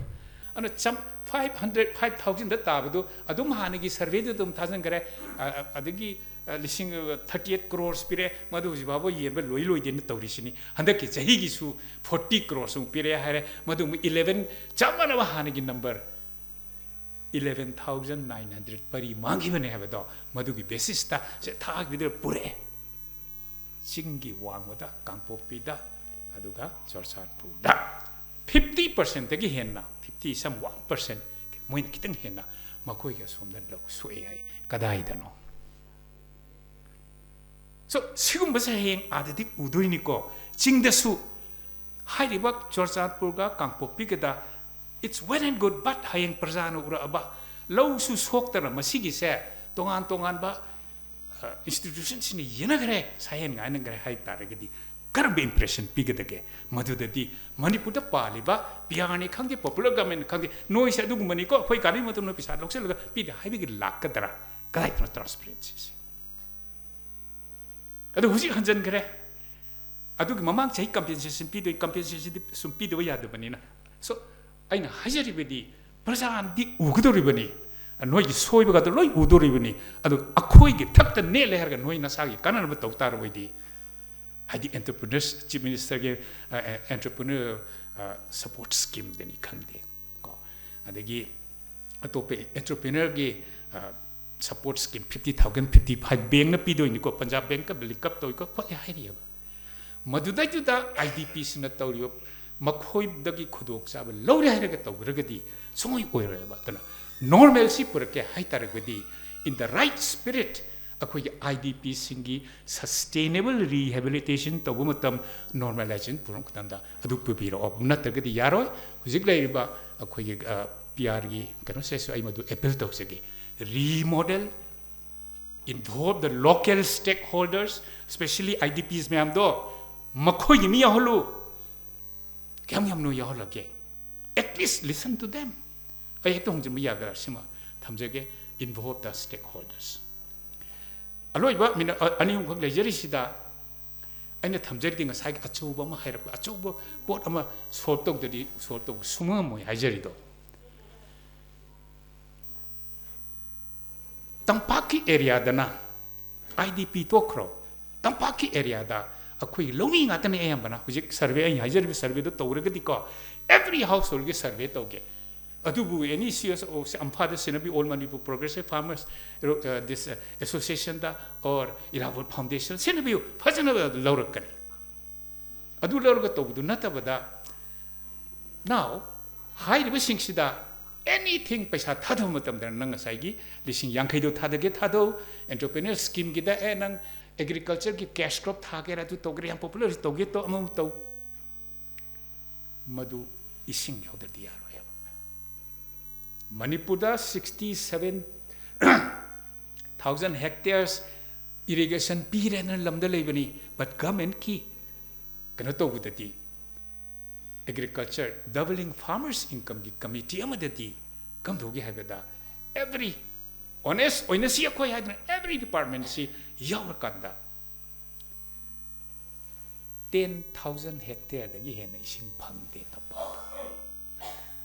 ꯑꯗꯨꯅ ꯆꯝ five hundred, five thousandꯗ ꯇꯥꯕꯗꯨ ꯑꯗꯨꯝ ꯍꯥꯟꯅꯒꯤ surveyꯗꯨ ꯑꯗꯨꯝ ꯊꯥꯖꯤꯟꯈ꯭ꯔꯦ꯫ ꯑ, ꯑ, ꯑꯗꯒꯤ, ꯑ, ꯂꯤꯁꯤꯡ, ꯑ, thirty eight crores ꯄꯤꯔꯦ, ꯃꯗꯨ ꯍꯧꯖꯤꯛ ꯐꯥꯎꯕ ꯌꯦꯟꯕ ꯂꯣꯏ ꯂꯣꯏꯗꯦꯅ ꯇꯧꯔꯤꯁꯤꯅꯤ꯫ ꯍꯟꯗꯛꯀꯤ ꯆꯍꯤꯒꯤꯁꯨ forty crores ꯑꯃꯨꯛ ꯄꯤꯔꯦ ꯍꯥꯏꯔꯦ, ꯃꯗꯨ ꯑꯃꯨꯛ eleven, ꯆꯞ ꯃꯥꯟꯅꯕ ꯍꯥꯟꯅꯒꯤ number eleven thousand nine hundred ꯄꯔꯤ ꯃꯥꯡꯈꯤꯕꯅꯦ ꯍꯥꯏꯕꯗꯣ ꯃꯗꯨꯒꯤ basisꯇ ꯁꯦ ꯊꯥꯈꯤꯕꯗꯨ ꯄꯨꯔꯛꯑꯦ꯫ ꯆꯤꯡꯒꯤ ꯋꯥꯡꯃꯗ, ꯀꯥꯡꯄꯣꯛꯄꯤꯗ, ꯑꯗꯨꯒ ꯆꯨꯔꯆꯥꯟꯄꯨꯔꯗ fifty percentꯗꯒꯤ ꯍꯦꯟꯅ, fifty some one percent, ꯃꯣꯏꯅ ꯈꯤꯇꯪ ꯍꯦꯟꯅ ꯃꯈꯣꯏꯒꯤ ꯑꯁꯣꯝꯗ ꯂꯧ ꯁꯣꯛꯑꯦ ꯍꯥꯏ꯫ ꯀꯗꯥꯏꯗꯅꯣ? So, ꯁꯤꯒꯨꯝꯕꯁꯦ ꯍꯌꯦꯡ ꯑꯥꯗꯗꯤ ꯎꯗꯣꯏꯅꯤꯀꯣ꯫ ꯆꯤꯡꯗꯁꯨ ꯍꯥꯏꯔꯤꯕ ꯆꯨꯔꯆꯥꯟꯄꯨꯔꯒ ꯀꯥꯡꯄꯣꯛꯄꯤꯒꯗ, it's well and good, but ꯍꯌꯦꯡ ꯄ꯭ꯔꯖꯥꯅ ꯎꯔꯛꯑꯕ ꯂꯧꯁꯨ ꯁꯣꯛꯇꯅ ꯃꯁꯤꯒꯤꯁꯦ ꯇꯣꯉꯥꯟ ꯇꯣꯉꯥꯟꯕ, ꯑ, institutionꯁꯤꯡꯅ ꯌꯦꯟꯅꯈ꯭ꯔꯦ, ꯁꯥꯍꯦꯟ ꯉꯥꯏꯅꯈ꯭ꯔꯦ ꯍꯥꯏ ꯇꯥꯔꯒꯗꯤ ꯀꯔꯝꯕ impression ꯄꯤꯒꯗꯒꯦ? ꯃꯗꯨꯗꯗꯤ ꯃꯅꯤꯄꯨꯔꯗ ꯄꯥꯜꯂꯤꯕ P R ꯅꯤ ꯈꯪꯗꯦ, popular government ꯈꯪꯗꯦ, ꯅꯣꯏꯁꯦ ꯑꯗꯨꯒꯨꯝꯕꯅꯤꯀꯣ, ꯑꯩꯈꯣꯏ ꯀꯥꯟꯅꯕ ꯃꯇꯝꯗ ꯄꯩꯁꯥ ꯂꯧꯁꯤꯜꯂꯒ ꯄꯤꯗꯦ ꯍꯥꯏꯕꯒꯤ ꯂꯥꯛꯀꯗ꯭ꯔꯥ? ꯀꯗꯥꯏꯗꯅꯣ transparencyꯁꯦ? ꯑꯗꯨ ꯍꯧꯖꯤꯛ ꯍꯟꯖꯤꯟꯈ꯭ꯔꯦ꯫ ꯑꯗꯨꯒꯤ ꯃꯃꯥꯡ ꯆꯍꯤ compensation ꯄꯤꯗꯣꯏ, compensationꯗꯤ ꯁꯨꯝ ꯄꯤꯗꯕ ꯌꯥꯗꯕꯅꯤꯅ꯫ So, ꯑꯩꯅ ꯍꯥꯏꯖꯔꯤꯕꯗꯤ ꯄ꯭ꯔꯖꯥꯅꯗꯤ ꯎꯒꯗꯧꯔꯤꯕꯅꯤ, ꯅꯣꯏꯒꯤ ꯁꯣꯏꯕꯒꯗꯣ ꯂꯣꯏ ꯎꯗꯧꯔꯤꯕꯅꯤ꯫ ꯑꯗꯨ ꯑꯩꯈꯣꯏꯒꯤ ꯊꯛꯇ ꯅꯦꯠꯂꯦ ꯍꯥꯏꯔꯒ ꯅꯣꯏ ꯅꯁꯥꯒꯤ ꯀꯥꯟꯅꯅꯕ ꯇꯧ ꯇꯥꯔꯕꯣꯏꯗꯤ, ꯍꯥꯏꯗꯤ entrepreneurs, Chief Ministerꯒꯤ, ꯑ, ꯑ, entrepreneur, ꯑ, support schemeꯗꯅꯤ ꯈꯪꯗꯦ ꯀꯣ, ꯑꯗꯒꯤ ꯑꯇꯣꯞꯄ entrepreneurꯒꯤ, ꯑ, support scheme fifty thousand, fifty five bankꯅ ꯄꯤꯗꯣꯏꯅꯤꯀꯣ, Punjab Bankꯀ link up ꯇꯧꯏꯀꯣ ꯈꯣꯠꯂꯤ ꯍꯥꯏꯔꯤꯑꯕ꯫ ꯃꯗꯨꯗꯩꯗꯨꯗ IDPꯁꯤꯡꯅ ꯇꯧꯔꯤꯕ ꯃꯈꯣꯏꯗꯒꯤ ꯈꯨꯗꯣꯡꯆꯥꯕ ꯂꯧꯔꯦ ꯍꯥꯏꯔꯒ ꯇꯧꯈ꯭ꯔꯒꯗꯤ ꯁꯨꯡꯑꯣꯏ ꯑꯣꯏꯔꯣꯏꯕ꯫ ꯑꯗꯨꯅ normalcy ꯄꯨꯔꯛꯀꯦ ꯍꯥꯏ ꯇꯥꯔꯒꯗꯤ, in the right spirit, ꯑꯩꯈꯣꯏꯒꯤ IDPꯁꯤꯡꯒꯤ sustainable rehabilitation ꯇꯧꯕ ꯃꯇꯝ, normalization ꯄꯨꯔꯛꯄ ꯃꯇꯝꯗ ꯑꯗꯨ ꯄꯨꯕꯤꯔꯛꯑꯣ, ꯅꯠꯇ꯭ꯔꯒꯗꯤ ꯌꯥꯔꯣꯏ꯫ ꯍꯧꯖꯤꯛ ꯂꯩꯔꯤꯕ ꯑꯩꯈꯣꯏꯒꯤ, ꯑ, PRꯒꯤ ꯀꯩꯅꯣꯁꯤꯁꯨ ꯑꯩ ꯃꯗꯨ appeal ꯇꯧꯖꯒꯦ꯫ Remodel, involve the local stakeholders, especially IDPs ꯃꯌꯥꯝꯗꯣ, ꯃꯈꯣꯏꯒꯤ ꯃꯤ ꯌꯥꯎꯍꯜꯂꯨ꯫ ꯀꯌꯥꯝ ꯌꯥꯝꯅ ꯌꯥꯎꯍꯜꯂꯒꯦ? At least listen to them. ꯑꯩ ꯍꯦꯛꯇ ꯍꯣꯡꯖꯤꯟꯕ ꯌꯥꯒꯗ꯭ꯔꯥ? ꯁꯤꯃ ꯊꯝꯖꯒꯦ, involve the stakeholders꯫ ꯑꯂꯣꯏꯕ minute, ꯑ, ꯑꯅꯤ ꯑꯍꯨꯝꯈꯛ ꯂꯩꯖꯔꯤꯁꯤꯗ ꯑꯩꯅ ꯊꯝꯖꯔꯤꯗꯤ ꯉꯁꯥꯏꯒꯤ ꯑꯆꯧꯕ ꯑꯃ ꯍꯥꯏꯔꯛꯄ, ꯑꯆꯧꯕ ꯄꯣꯠ ꯑꯃ solve ꯇꯧꯗ꯭ꯔꯗꯤ solve ꯇꯧꯕ ꯁꯨꯡꯉꯝꯃꯣꯏ ꯍꯥꯏꯖꯔꯤꯗꯣ꯫ ꯇꯝꯄꯥꯛꯀꯤ ꯑꯦꯔꯤꯌꯥꯗꯅ, ꯑꯥꯏ ꯗꯤ ꯄꯤ ꯇꯣꯛꯈ꯭ꯔꯣ, ꯇꯝꯄꯥꯛꯀꯤ ꯑꯦꯔꯤꯌꯥꯗ ꯑꯩꯈꯣꯏ ꯂꯧꯃꯤ ꯉꯥꯛꯇꯅꯦ ꯑꯌꯥꯝꯕꯅ꯫ ꯍꯧꯖꯤꯛ ꯁꯔꯚꯦ, ꯑꯩꯅ ꯍꯥꯏꯖꯔꯤꯕ ꯁꯔꯚꯦꯗꯣ ꯇꯧꯔꯒꯗꯤꯀꯣ, every householdꯒꯤ ꯁꯔꯚꯦ ꯇꯧꯒꯦ꯫ ꯑꯗꯨꯕꯨ ꯑꯦꯅꯤ ꯁꯤ ꯑꯦꯁ ꯑꯣ, ꯑꯝꯐꯥꯗ ꯁꯤꯟꯅꯕꯤꯌꯨ, All Manipur Progressive Farmers, uh, this, uh, Associationꯗ, or Irrawaddy Foundation ꯁꯤꯟꯅꯕꯤꯌꯨ, ꯐꯖꯅ ꯂꯧꯔꯛꯀꯅꯤ꯫ ꯑꯗꯨ ꯂꯧꯔꯒ ꯇꯧꯕꯗꯨ ꯅꯠꯇꯕꯗ, now, ꯍꯥꯏꯔꯤꯕꯁꯤꯡꯁꯤꯗ anything ꯄꯩꯁꯥ ꯊꯥꯗꯕ ꯃꯇꯝꯗ ꯅꯪ ꯉꯁꯥꯏꯒꯤ ꯂꯤꯁꯤꯡ ꯌꯥꯡꯈꯩꯗꯣ ꯊꯥꯗꯒꯦ ꯊꯥꯗꯧ, entrepreneur schemeꯒꯤꯗ, ꯑꯦ, ꯅꯪ agricultureꯒꯤ cash crop ꯊꯥꯒꯦꯔꯥ, ꯑꯗꯨ ꯇꯧꯒꯦꯔꯥ, ꯌꯥꯝ popular ꯇꯧꯒꯦ ꯇꯧ, ꯑꯃꯃꯨꯛ ꯇꯧ, ꯃꯗꯨ ꯏꯁꯤꯡ ꯌꯥꯎꯗ꯭ꯔꯗꯤ ꯌꯥꯔꯣꯏ ꯍꯥꯏꯕ꯫ ꯃꯅꯤꯄꯨꯔꯗ sixty seven thousand hectares irrigation ꯄꯤꯔꯦꯅ ꯂꯝꯗ ꯂꯩꯕꯅꯤ, but governmentꯀꯤ ꯀꯩꯅꯣ ꯇꯧꯕꯗꯗꯤ, agriculture doubling farmers incomeꯒꯤ committee ꯑꯃꯗꯗꯤ ꯀꯝꯗꯧꯒꯦ ꯍꯥꯏꯕꯗ, every, honest ꯑꯣꯏꯅ ꯁꯤ ꯑꯩꯈꯣꯏ ꯍꯥꯏꯗꯅ every departmentꯁꯤ ꯌꯥꯎꯔꯀꯥꯟꯗ ten thousand hectareꯗꯒꯤ ꯍꯦꯟꯅ ꯏꯁꯤꯡ ꯐꯪꯗꯦ ꯇꯝꯄꯥꯛꯇ꯫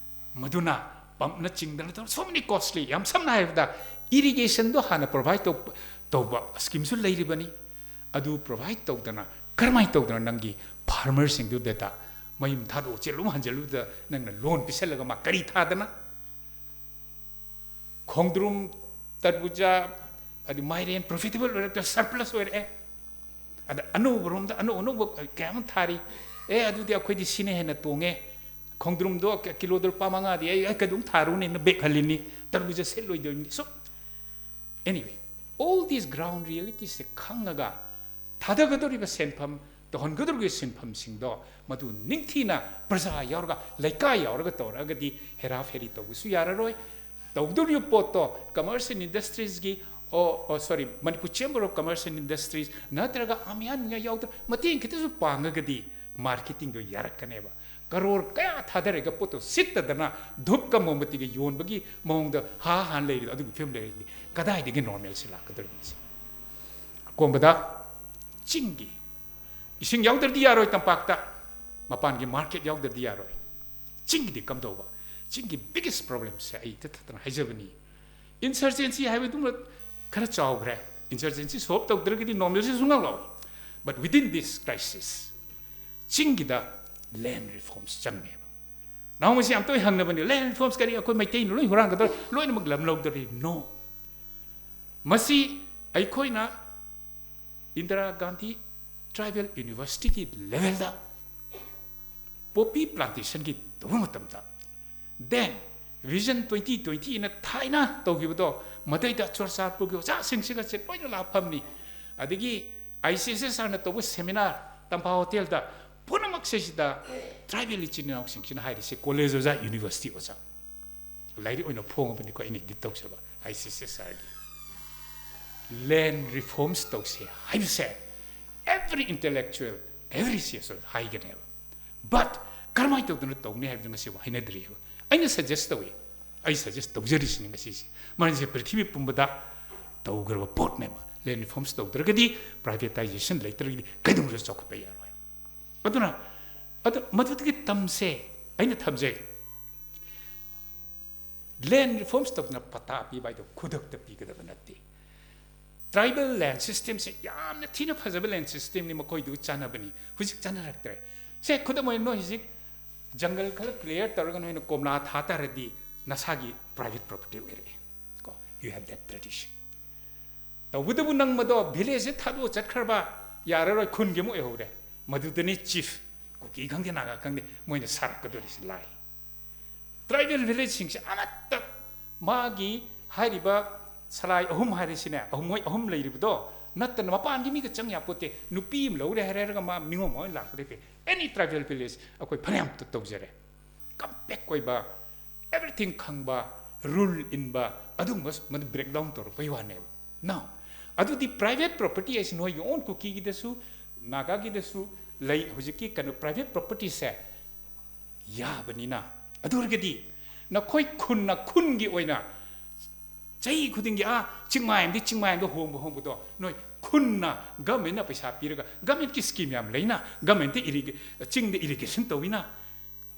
ꯃꯗꯨꯅ pumpꯅ ꯆꯤꯡꯗꯅ ꯇꯧ, so many costly, ꯌꯥꯝ ꯁꯝꯅ ꯍꯥꯏꯔꯕꯗ irrigationꯗꯣ ꯍꯥꯟꯅ provide ꯇꯧ-, ꯇꯧꯕ schemeꯁꯨ ꯂꯩꯔꯤꯕꯅꯤ꯫ ꯑꯗꯨ provide ꯇꯧꯗꯅ ꯀꯔꯝꯍꯥꯏꯅ ꯇꯧꯗꯅ ꯅꯪꯒꯤ farmerꯁꯤꯡꯗꯨꯗ ꯃꯌꯨꯝ ꯊꯥꯗꯣꯛ ꯆꯦꯜꯂꯨ ꯍꯟꯖꯤꯜꯂꯨꯗ ꯅꯪꯅ loan ꯄꯤꯁꯜꯂꯒ ꯃꯥ ꯀꯔꯤ ꯊꯥꯗꯅ? ꯈꯣꯡꯗ꯭ꯔꯨꯝ, ꯇꯔꯕꯨꯖꯥ, ꯑꯗꯩ ꯃꯥꯏꯔꯦꯟ profitable ꯑꯣꯏꯔꯛꯇ surplus ꯑꯣꯏꯔꯛꯑꯦ꯫ ꯑꯗ ꯑꯅꯧꯕꯔꯣꯝꯗ ꯑꯅꯧ ꯑꯅꯧꯕ ꯀꯌꯥ ꯑꯃ ꯊꯥꯔꯤ꯫ ꯑꯦ, ꯑꯗꯨꯗꯤ ꯑꯩꯈꯣꯏꯗꯤ ꯁꯤꯅ ꯍꯦꯟꯅ ꯇꯣꯡꯉꯦ꯫ ꯈꯣꯡꯗ꯭ꯔꯨꯝꯗꯣ ꯀ-, ꯀꯤꯂꯣꯗ ꯂꯨꯄꯥ ꯃꯉꯥꯗꯤ ꯑꯩ, ꯑꯩ ꯀꯩꯗꯧ ꯊꯥꯔꯨꯅꯦꯅ ꯕꯦꯛ ꯍꯜꯂꯤꯅꯤ꯫ ꯇꯔꯕꯨꯖꯥ ꯁꯤꯠꯂꯣꯏꯗꯣꯏꯅꯤ꯫ So, anyway, all these ground realities ꯁꯦ ꯈꯪꯉꯒ ꯊꯥꯗꯒꯗꯧꯔꯤꯕ ꯁꯦꯟꯐꯝ, ꯇꯧꯍꯟꯒꯗꯧꯔꯤꯕ ꯁꯤꯟꯐꯝꯁꯤꯡꯗꯣ ꯃꯗꯨ ꯅꯤꯡꯊꯤꯅ ꯄ꯭ꯔꯖꯥ ꯌꯥꯎꯔꯒ, ꯂꯩꯀꯥꯏ ꯌꯥꯎꯔꯒ ꯇꯧꯔꯛꯑꯒꯗꯤ ꯍꯦꯔꯥ ꯐꯦꯔꯤ ꯇꯧꯕꯁꯨ ꯌꯥꯔꯔꯣꯏ꯫ ꯇꯧꯗꯧꯔꯤꯕ ꯄꯣꯠꯇꯣ Commerce and Industriesꯒꯤ, ꯑꯣ, ꯑꯣ, sorry, Manipur Chamber of Commerce and Industries ꯅꯠꯇ꯭ꯔꯒ ꯑꯃꯌꯥꯟ ꯃꯌꯥ ꯌꯥꯎꯗꯅ ꯃꯇꯦꯡ ꯈꯤꯇꯁꯨ ꯄꯥꯡꯉꯒꯗꯤ marketingꯗꯣ ꯌꯥꯔꯛꯀꯅꯦꯕ꯫ ꯀꯔꯣꯔ ꯀꯌꯥ ꯊꯥꯗꯔꯒ ꯄꯣꯠꯇꯣ ꯁꯤꯠꯇꯗꯅ ꯙꯨꯞꯀ ꯃꯣꯝꯕꯇꯤꯒ ꯌꯣꯟꯕꯒꯤ ꯃꯑꯣꯡꯗ ꯍꯥ ꯍꯥꯅ ꯂꯩꯔꯤꯗꯣ, ꯑꯗꯨꯒꯤ ꯐꯤꯕꯝ ꯂꯩꯔꯗꯤ ꯀꯗꯥꯏꯗꯒꯤ normalcy ꯂꯥꯛꯀꯗꯧꯔꯤꯕꯅꯣ ꯁꯤ? ꯑꯀꯣꯟꯕꯗ ꯆꯤꯡꯒꯤ ꯏꯁꯤꯡ ꯌꯥꯎꯗ꯭ꯔꯗꯤ ꯌꯥꯔꯣꯏ ꯇꯝꯄꯥꯛꯇ, ꯃꯄꯥꯟꯒꯤ market ꯌꯥꯎꯗ꯭ꯔꯗꯤ ꯌꯥꯔꯣꯏ꯫ ꯆꯤꯡꯒꯤꯗꯤ ꯀꯝꯗꯧꯕ? ꯆꯤꯡꯒꯤ biggest problemꯁꯦ ꯑꯩ ꯏꯊꯠ ꯊꯠꯇꯅ ꯍꯥꯏꯖꯕꯅꯤ꯫ Insurgency ꯍꯥꯏꯕꯗꯨꯃ ꯈꯔ ꯆꯥꯎꯈ꯭ꯔꯦ꯫ Insurgency solve ꯇꯧꯗ꯭ꯔꯒꯗꯤ normalcy ꯁꯨꯡꯂꯥꯛ ꯂꯥꯛꯑꯣꯏ꯫ But within this crisis, ꯆꯤꯡꯒꯤꯗ land reforms ꯆꯪꯉꯦꯕ꯫ ꯅꯍꯥꯟꯋꯥꯏꯁꯤ ꯌꯥꯝ ꯇꯣꯏ ꯍꯪꯅꯕꯅꯤ, "Land reforms ꯀꯔꯤ, ꯑꯩꯈꯣꯏ ꯃꯩꯇꯩꯅ ꯂꯣꯏ ꯍꯨꯔꯥꯟꯒꯗꯧꯔꯤ, ꯂꯣꯏꯅꯃꯛ ꯂꯝ ꯂꯧꯗꯧꯔꯤ?" No. ꯃꯁꯤ ꯑꯩꯈꯣꯏꯅ Indira Gandhi Tribal Universityꯒꯤ levelꯗ poppy plantationꯒꯤ ꯇꯧꯕ ꯃꯇꯝꯗ, then Vision twenty twentyꯅ ꯊꯥꯏꯅ ꯇꯧꯈꯤꯕꯗꯣ, ꯃꯗꯩꯗ ꯆꯨꯔꯆꯥꯟꯄꯨꯔꯒꯤ ꯑꯣꯖꯥꯁꯤꯡꯁꯤꯒꯁꯦ ꯂꯣꯏꯅ ꯂꯥꯛꯑ ꯐꯝꯅꯤ꯫ ꯑꯗꯒꯤ ICSSRꯅ ꯇꯧꯕ seminar ꯇꯝꯐꯥ hotelꯗ, ꯄꯨꯝꯅꯃꯛꯁꯤꯗ tribal ꯏꯆꯤꯟ ꯏꯅꯥꯎꯁꯤꯡꯁꯤꯅ ꯍꯥꯏꯔꯤꯁꯦ, college ꯑꯣꯖꯥ, university ꯑꯣꯖꯥ, ꯂꯥꯏꯔꯤꯛ ꯑꯣꯏꯅ ꯐꯣꯡꯉꯕꯅꯤꯀꯣ, ꯑꯩꯅ edit ꯇꯧꯖꯕ, ICSSRꯒꯤ꯫ Land reforms ꯇꯧꯁꯦ ꯍꯥꯏꯕꯁꯦ every intellectual, every CSO ꯍꯥꯏꯒꯅꯦꯕ꯫ But ꯀꯔꯝꯍꯥꯏꯅ ꯇꯧꯗꯅ ꯇꯧꯅꯤ ꯍꯥꯏꯕꯗꯨ ꯉꯁꯤꯐꯥꯎ ꯍꯥꯏꯅꯗ꯭ꯔꯤꯑꯕ꯫ ꯑꯩꯅ suggest ꯇꯧꯏ, ꯑꯩ suggest ꯇꯧꯖꯔꯤꯁꯤꯅꯤ ꯉꯁꯤꯁꯦ, ꯃꯔꯝꯁꯦ ꯄ꯭ꯔꯤꯊꯤꯕꯤ ꯄꯨꯝꯕꯗ ꯇꯧꯈ꯭ꯔꯕ ꯄꯣꯠꯅꯦꯕ꯫ Land reforms ꯇꯧꯗ꯭ꯔꯒꯗꯤ, privatization ꯂꯩꯇ꯭ꯔꯒꯗꯤ ꯀꯩꯗꯧꯅꯁꯨ ꯆꯥꯎꯈꯠꯄ ꯌꯥꯔꯣꯏ꯫ ꯑꯗꯨꯅ, ꯑꯗꯨ ꯃꯗꯨꯗꯒꯤ ꯇꯝꯁꯦ꯫ ꯑꯩꯅ ꯊꯝꯖꯩ, land reforms ꯇꯧꯗꯅ ꯄꯇꯥ ꯄꯤꯕ ꯍꯥꯏꯗꯣ ꯈꯨꯗꯛꯇ ꯄꯤꯒꯗꯕ ꯅꯠꯇꯦ꯫ Tribal land systemꯁꯦ ꯌꯥꯝꯅ ꯊꯤꯅ ꯐꯖꯕ land systemꯅꯤ, ꯃꯈꯣꯏꯗꯨ ꯆꯥꯟꯅꯕꯅꯤ꯫ ꯍꯧꯖꯤꯛ ꯆꯥꯟꯅꯔꯛꯇ꯭ꯔꯦ꯫ ꯁꯦ, ꯈꯨꯗꯝ ꯑꯣꯏꯅ, ꯅꯣꯏ ꯍꯧꯖꯤꯛ jungle ꯈꯔ clear ꯇꯧꯔꯒ ꯅꯣꯏꯅ ꯀꯣꯝꯂꯥ ꯊꯥ ꯇꯥꯔꯗꯤ ꯅꯁꯥꯒꯤ private property ꯑꯣꯏꯔꯛꯑꯦ ꯀꯣ꯫ You have that tradition. ꯇꯧꯕꯇꯕꯨ ꯅꯪ ꯃꯗꯣ villageꯁꯦ ꯊꯥꯗꯣꯛꯑ ꯆꯠꯈ꯭ꯔꯕ, ꯌꯥꯔꯔꯣꯏ, ꯈꯨꯟꯒꯤ ꯑꯃ ꯑꯣꯏꯍꯧꯔꯦ꯫ ꯃꯗꯨꯗꯅꯤ chief, ꯀꯨꯀꯤ ꯈꯪꯗꯦ, ꯅꯥꯒꯥ ꯈꯪꯗꯦ, ꯃꯣꯏꯅ ꯁꯥꯔꯛꯀꯗꯣꯔꯤꯁꯦ ꯂꯥꯏ꯫ Tribal villageꯁꯤꯡꯁꯦ ꯑꯃꯠꯇ, ꯃꯥꯒꯤ ꯍꯥꯏꯔꯤꯕ ꯁꯂꯥꯏ ꯑꯍꯨꯝ ꯍꯥꯏꯔꯤꯁꯤꯅꯦ, ꯑꯍꯨꯝ, ꯃꯣꯏ ꯑꯍꯨꯝ ꯂꯩꯔꯤꯕꯗꯣ ꯅꯠꯇꯅ ꯃꯄꯥꯟꯒꯤ ꯃꯤꯒ ꯆꯪ ꯌꯥꯄꯣꯠꯇꯦ꯫ ꯅꯨꯄꯤ ꯑꯃ ꯂꯧꯔꯦ ꯍꯥꯏꯔꯦ ꯍꯥꯏꯔꯒ ꯃꯥ ꯅꯤꯉꯣꯝ ꯑꯃ ꯑꯣꯏꯅ ꯂꯥꯛꯄꯗꯤ ꯐꯩ꯫ Any tribal village ꯑꯩꯈꯣꯏ ꯐꯅꯌꯥꯝ ꯇ-, ꯇꯧꯖꯔꯦ꯫ Compact ꯑꯣꯏꯕ, everything ꯈꯪꯕ, rule ꯏꯟꯕ, ꯑꯗꯨꯒꯨꯝꯕ ꯃꯗꯨ breakdown ꯇꯧꯔꯛꯄꯩ ꯋꯥꯅꯦꯕ꯫ Now, ꯑꯗꯨꯗꯤ private property ꯍꯥꯏꯁꯤ ꯅꯣꯏꯒꯤ own ꯀꯨꯀꯤꯒꯤꯗꯁꯨ, ꯅꯥꯒꯥꯒꯤꯗꯁꯨ ꯂꯩ꯫ ꯍꯧꯖꯤꯛꯀꯤ ꯀꯩꯅꯣ private propertyꯁꯦ ꯌꯥꯕꯅꯤꯅ, ꯑꯗꯨ ꯑꯣꯏꯔꯒꯗꯤ ꯅꯈꯣꯏ ꯈꯨꯟꯅ ꯈꯨꯟꯒꯤ ꯑꯣꯏꯅ ꯆꯍꯤ ꯈꯨꯗꯤꯡꯒꯤ, ꯑꯥ, ꯆꯤꯡꯃꯥꯏ ꯑꯃꯗꯤ ꯆꯤꯡꯃꯥꯏ ꯑꯃꯗ ꯍꯣꯡꯕ ꯍꯣꯡꯕꯗꯣ ꯅꯣꯏ ꯈꯨꯟꯅ, governmentꯅ ꯄꯩꯁꯥ ꯄꯤꯔꯒ, governmentꯀꯤ scheme ꯌꯥꯝ ꯂꯩꯅ, governmentꯇ irriga-, ꯆꯤꯡꯗ irrigation ꯇꯧꯋꯤꯅ,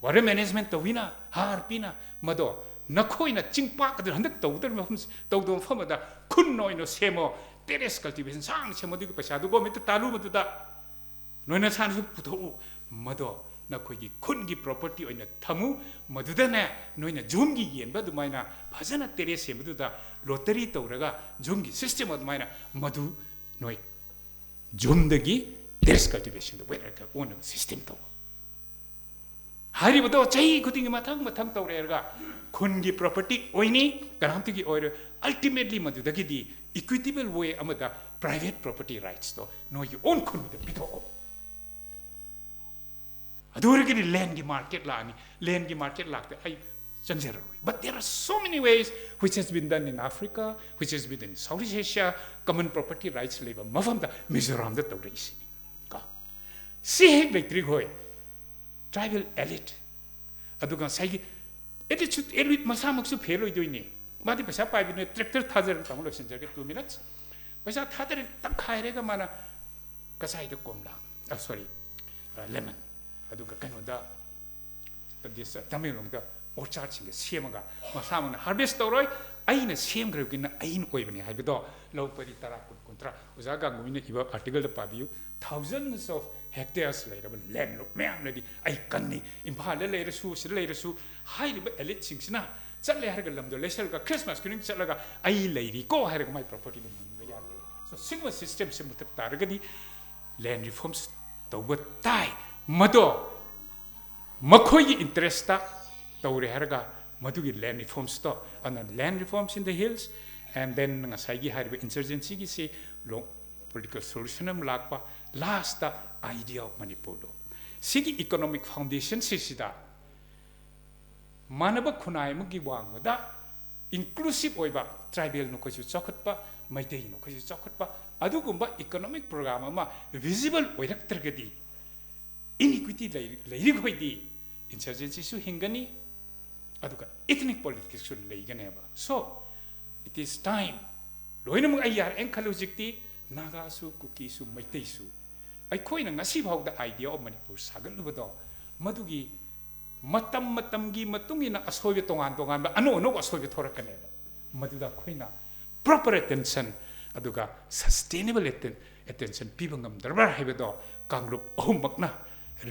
water management ꯇꯧꯋꯤꯅ, ꯍꯥꯔ ꯄꯤꯅ, ꯃꯗꯣ ꯅꯈꯣꯏꯅ ꯆꯤꯡꯄꯥꯛ ꯑꯗꯨ ꯍꯟꯗꯛ ꯇꯧꯒꯗꯧꯔꯤꯕ ꯃꯐꯝ, ꯇꯧꯗꯕ ꯃꯐꯝ ꯑꯗ ꯈꯨꯟ ꯑꯣꯏꯅ ꯁꯦꯝꯃꯣ, terrace cultivation ꯁꯥꯡꯅ ꯁꯦꯝꯃꯣ, ꯑꯗꯨꯒꯤ ꯄꯩꯁꯥꯗꯨ government ꯇ ꯇꯥꯜꯂꯨ, ꯃꯗꯨꯗ ꯅꯣꯏ ꯅꯁꯥꯅꯁꯨ ꯄꯨꯊꯣꯛꯎ꯫ ꯃꯗꯣ ꯅꯈꯣꯏꯒꯤ ꯈꯨꯟꯒꯤ property ꯑꯣꯏꯅ ꯊꯝꯃꯨ꯫ ꯃꯗꯨꯗꯅꯦ, ꯅꯣꯏꯅ ꯖꯨꯝꯒꯤ ꯌꯦꯟꯕ ꯑꯗꯨꯃꯥꯏꯅ ꯐꯖꯅ terrace ꯁꯦꯝꯕꯗꯨꯗ lottery ꯇꯧꯔꯒ ꯖꯨꯝꯒꯤ system ꯑꯗꯨꯃꯥꯏꯅ ꯃꯗꯨ ꯅꯣꯏ ꯖꯨꯝꯗꯒꯤ terrace cultivation ꯗ ꯋꯦꯠ ꯑꯣꯟꯅꯕ system ꯇꯧ꯫ ꯍꯥꯏꯔꯤꯕꯗꯣ ꯆꯍꯤ ꯈꯨꯗꯤꯡꯒꯤ ꯃꯊꯪ ꯃꯊꯪ ꯇꯧꯔꯦ ꯍꯥꯏꯔꯒ ꯈꯨꯟꯒꯤ property ꯑꯣꯏꯅꯤ, ꯀꯅꯥꯝꯇꯒꯤ ꯑꯣꯏꯔꯣꯏ꯫ Ultimately ꯃꯗꯨꯗꯒꯤꯗꯤ equitable way ꯑꯃꯗ private property rights ꯇꯣ ꯅꯣꯏꯒꯤ own ꯈꯨꯟꯗ ꯄꯤꯊꯣꯛꯑꯣ꯫ ꯑꯗꯨ ꯑꯣꯏꯔꯒꯗꯤ land ꯀꯤ market ꯂꯥꯛꯑꯅꯤ꯫ Land ꯀꯤ market ꯂꯥꯛꯇꯦ, ꯑꯩ ꯆꯪꯖꯔꯔꯣꯏ꯫ But there are so many ways which has been done in Africa, which has been in Southeast Asia, common property rights ꯂꯩꯕ ꯃꯐꯝꯗ ꯃꯤꯖꯣꯔꯥꯝꯗ ꯇꯧꯔꯛꯏꯁꯤꯅꯤ꯫ ꯀꯣ? ꯁꯤ ꯍꯦꯛ ꯂꯩꯇ꯭ꯔꯤ ꯍꯣꯏ, tribal elite, ꯑꯗꯨꯒ ꯉꯁꯥꯏꯒꯤ elite ꯁꯨ, elite ꯃꯁꯥꯃꯛꯁꯨ fail ꯑꯣꯏꯗꯣꯏꯅꯤ꯫ ꯃꯥꯗꯤ ꯄꯩꯁꯥ ꯄꯥꯏꯕꯅꯤꯅ tractor ꯊꯥꯖꯔꯒ, ꯇꯥꯃꯣ ꯂꯣꯏꯁꯤꯟꯖꯔꯒꯦ, two minutes꯫ ꯄꯩꯁꯥ ꯊꯥꯗꯔꯒ ꯇꯪꯈꯥꯏꯔꯒ ꯃꯥꯅ ꯀꯆꯥꯏꯗ ꯀꯣꯝꯂꯥ, ꯑ, sorry, ꯑ, lemon, ꯑꯗꯨꯒ ꯀꯩꯅꯣꯗ, this, ꯇꯃꯦꯡꯂꯣꯡꯗ orchard ꯁꯤꯡꯗ ꯁꯦꯝꯃꯒ ꯃꯁꯥꯃꯛꯅ harvest ꯇꯧꯔꯣꯏ, ꯑꯩꯅ ꯁꯦꯝꯈ꯭ꯔꯕꯒꯤꯅ ꯑꯩꯅ ꯑꯣꯏꯕꯅꯤ ꯍꯥꯏꯕꯗꯣ ꯂꯧ ꯄꯔꯤ ꯇꯔꯥ, ꯀꯨꯟ, ꯀꯨꯟꯊ꯭ꯔꯥ, ꯑꯣꯖꯥ ꯒꯥꯡꯒꯨꯅ ꯏꯕ article the ꯄꯥꯕꯤꯌꯨ꯫ Thousands of hectares ꯂꯩꯔꯕ landlord ꯃꯌꯥꯝꯅꯗꯤ ꯑꯩ ꯀꯟꯅꯤ, ꯏꯝꯐꯥꯜꯗ ꯂꯩꯔꯁꯨ, ꯁꯤꯗ ꯂꯩꯔꯁꯨ, ꯍꯥꯏꯔꯤꯕ elite ꯁꯤꯡꯁꯤꯅ ꯆꯠꯂꯦ ꯍꯥꯏꯔꯒ ꯂꯝꯗꯣ ꯂꯩꯁꯜꯂꯒ Christmas ꯈꯨꯗꯤꯡ ꯆꯠꯂꯒ "ꯑꯩ ꯂꯩꯔꯤꯀꯣ" ꯍꯥꯏꯔꯒ ꯃꯥꯏ property ꯗꯣ ꯃꯨꯟꯕ ꯌꯥꯗꯦ꯫ So ꯁꯤꯒꯨꯝꯕ system ꯁꯦ ꯃꯨꯊꯠ ꯇꯥꯔꯒꯗꯤ land reforms ꯇꯧꯕ ꯇꯥꯏ꯫ ꯃꯗꯣ ꯃꯈꯣꯏꯒꯤ interest ꯇ ꯇꯧꯔꯦ ꯍꯥꯏꯔꯒ ꯃꯗꯨꯒꯤ land reforms ꯇꯣ, ꯑꯗꯨꯅ land reforms in the hills, and then ꯉꯁꯥꯏꯒꯤ ꯍꯥꯏꯔꯤꯕ insurgency ꯒꯤꯁꯤ ꯂꯣ-, political solution ꯑꯃ ꯂꯥꯛꯄ, last ꯇ Idea of Manipur ꯗꯣ꯫ ꯁꯤꯒꯤ economic foundation ꯁꯤꯁꯤꯗ ꯃꯥꯟꯅꯕ ꯈꯨꯟꯅꯥꯏ ꯑꯃꯒꯤ ꯋꯥꯡꯃꯗ inclusive ꯑꯣꯏꯕ, tribal ꯅꯈꯣꯏꯁꯨ ꯆꯥꯎꯈꯠꯄ, ꯃꯩꯇꯩ ꯅꯈꯣꯏꯁꯨ ꯆꯥꯎꯈꯠꯄ, ꯑꯗꯨꯒꯨꯝꯕ economic program ꯑꯃ visible ꯑꯣꯏꯔꯛꯇ꯭ꯔꯒꯗꯤ inequity ꯂꯩ-, ꯂꯩꯔꯤꯈꯣꯏꯗꯤ insurgency ꯁꯨ ꯍꯤꯡꯒꯅꯤ, ꯑꯗꯨꯒ ethnic politics ꯁꯨ ꯂꯩꯒꯅꯦꯕ꯫ So, it is time, ꯂꯣꯏꯅꯃꯛ ꯑꯩ ꯌꯥꯔꯛꯑꯦꯅ ꯈꯜꯂꯦ ꯍꯧꯖꯤꯛꯇꯤ, ꯅꯥꯒꯥꯁꯨ, ꯀꯨꯀꯤꯁꯨ, ꯃꯩꯇꯩꯁꯨ꯫ ꯑꯩꯈꯣꯏꯅ ꯉꯁꯤ ꯐꯥꯎꯗ Idea of Manipur ꯁꯥꯒꯠꯂꯨꯕꯗꯣ, ꯃꯗꯨꯒꯤ ꯃꯇꯝ ꯃꯇꯝꯒꯤ ꯃꯇꯨꯡ ꯏꯟꯅ ꯑꯁꯣꯏꯕ ꯇꯣꯉꯥꯟ ꯇꯣꯉꯥꯟꯕ ꯑꯅꯧ ꯑꯅꯧꯕ ꯑꯁꯣꯏꯕ ꯊꯣꯔꯛꯀꯅꯦꯕ꯫ ꯃꯗꯨꯗ ꯑꯩꯈꯣꯏꯅ proper attention ꯑꯗꯨꯒ sustainable attention ꯄꯤꯕ ꯉꯝꯗ꯭ꯔꯕ꯭ꯔꯥ ꯍꯥꯏꯕꯗꯣ ꯀꯥꯡꯂꯨꯞ ꯑꯍꯨꯝꯃꯛꯅ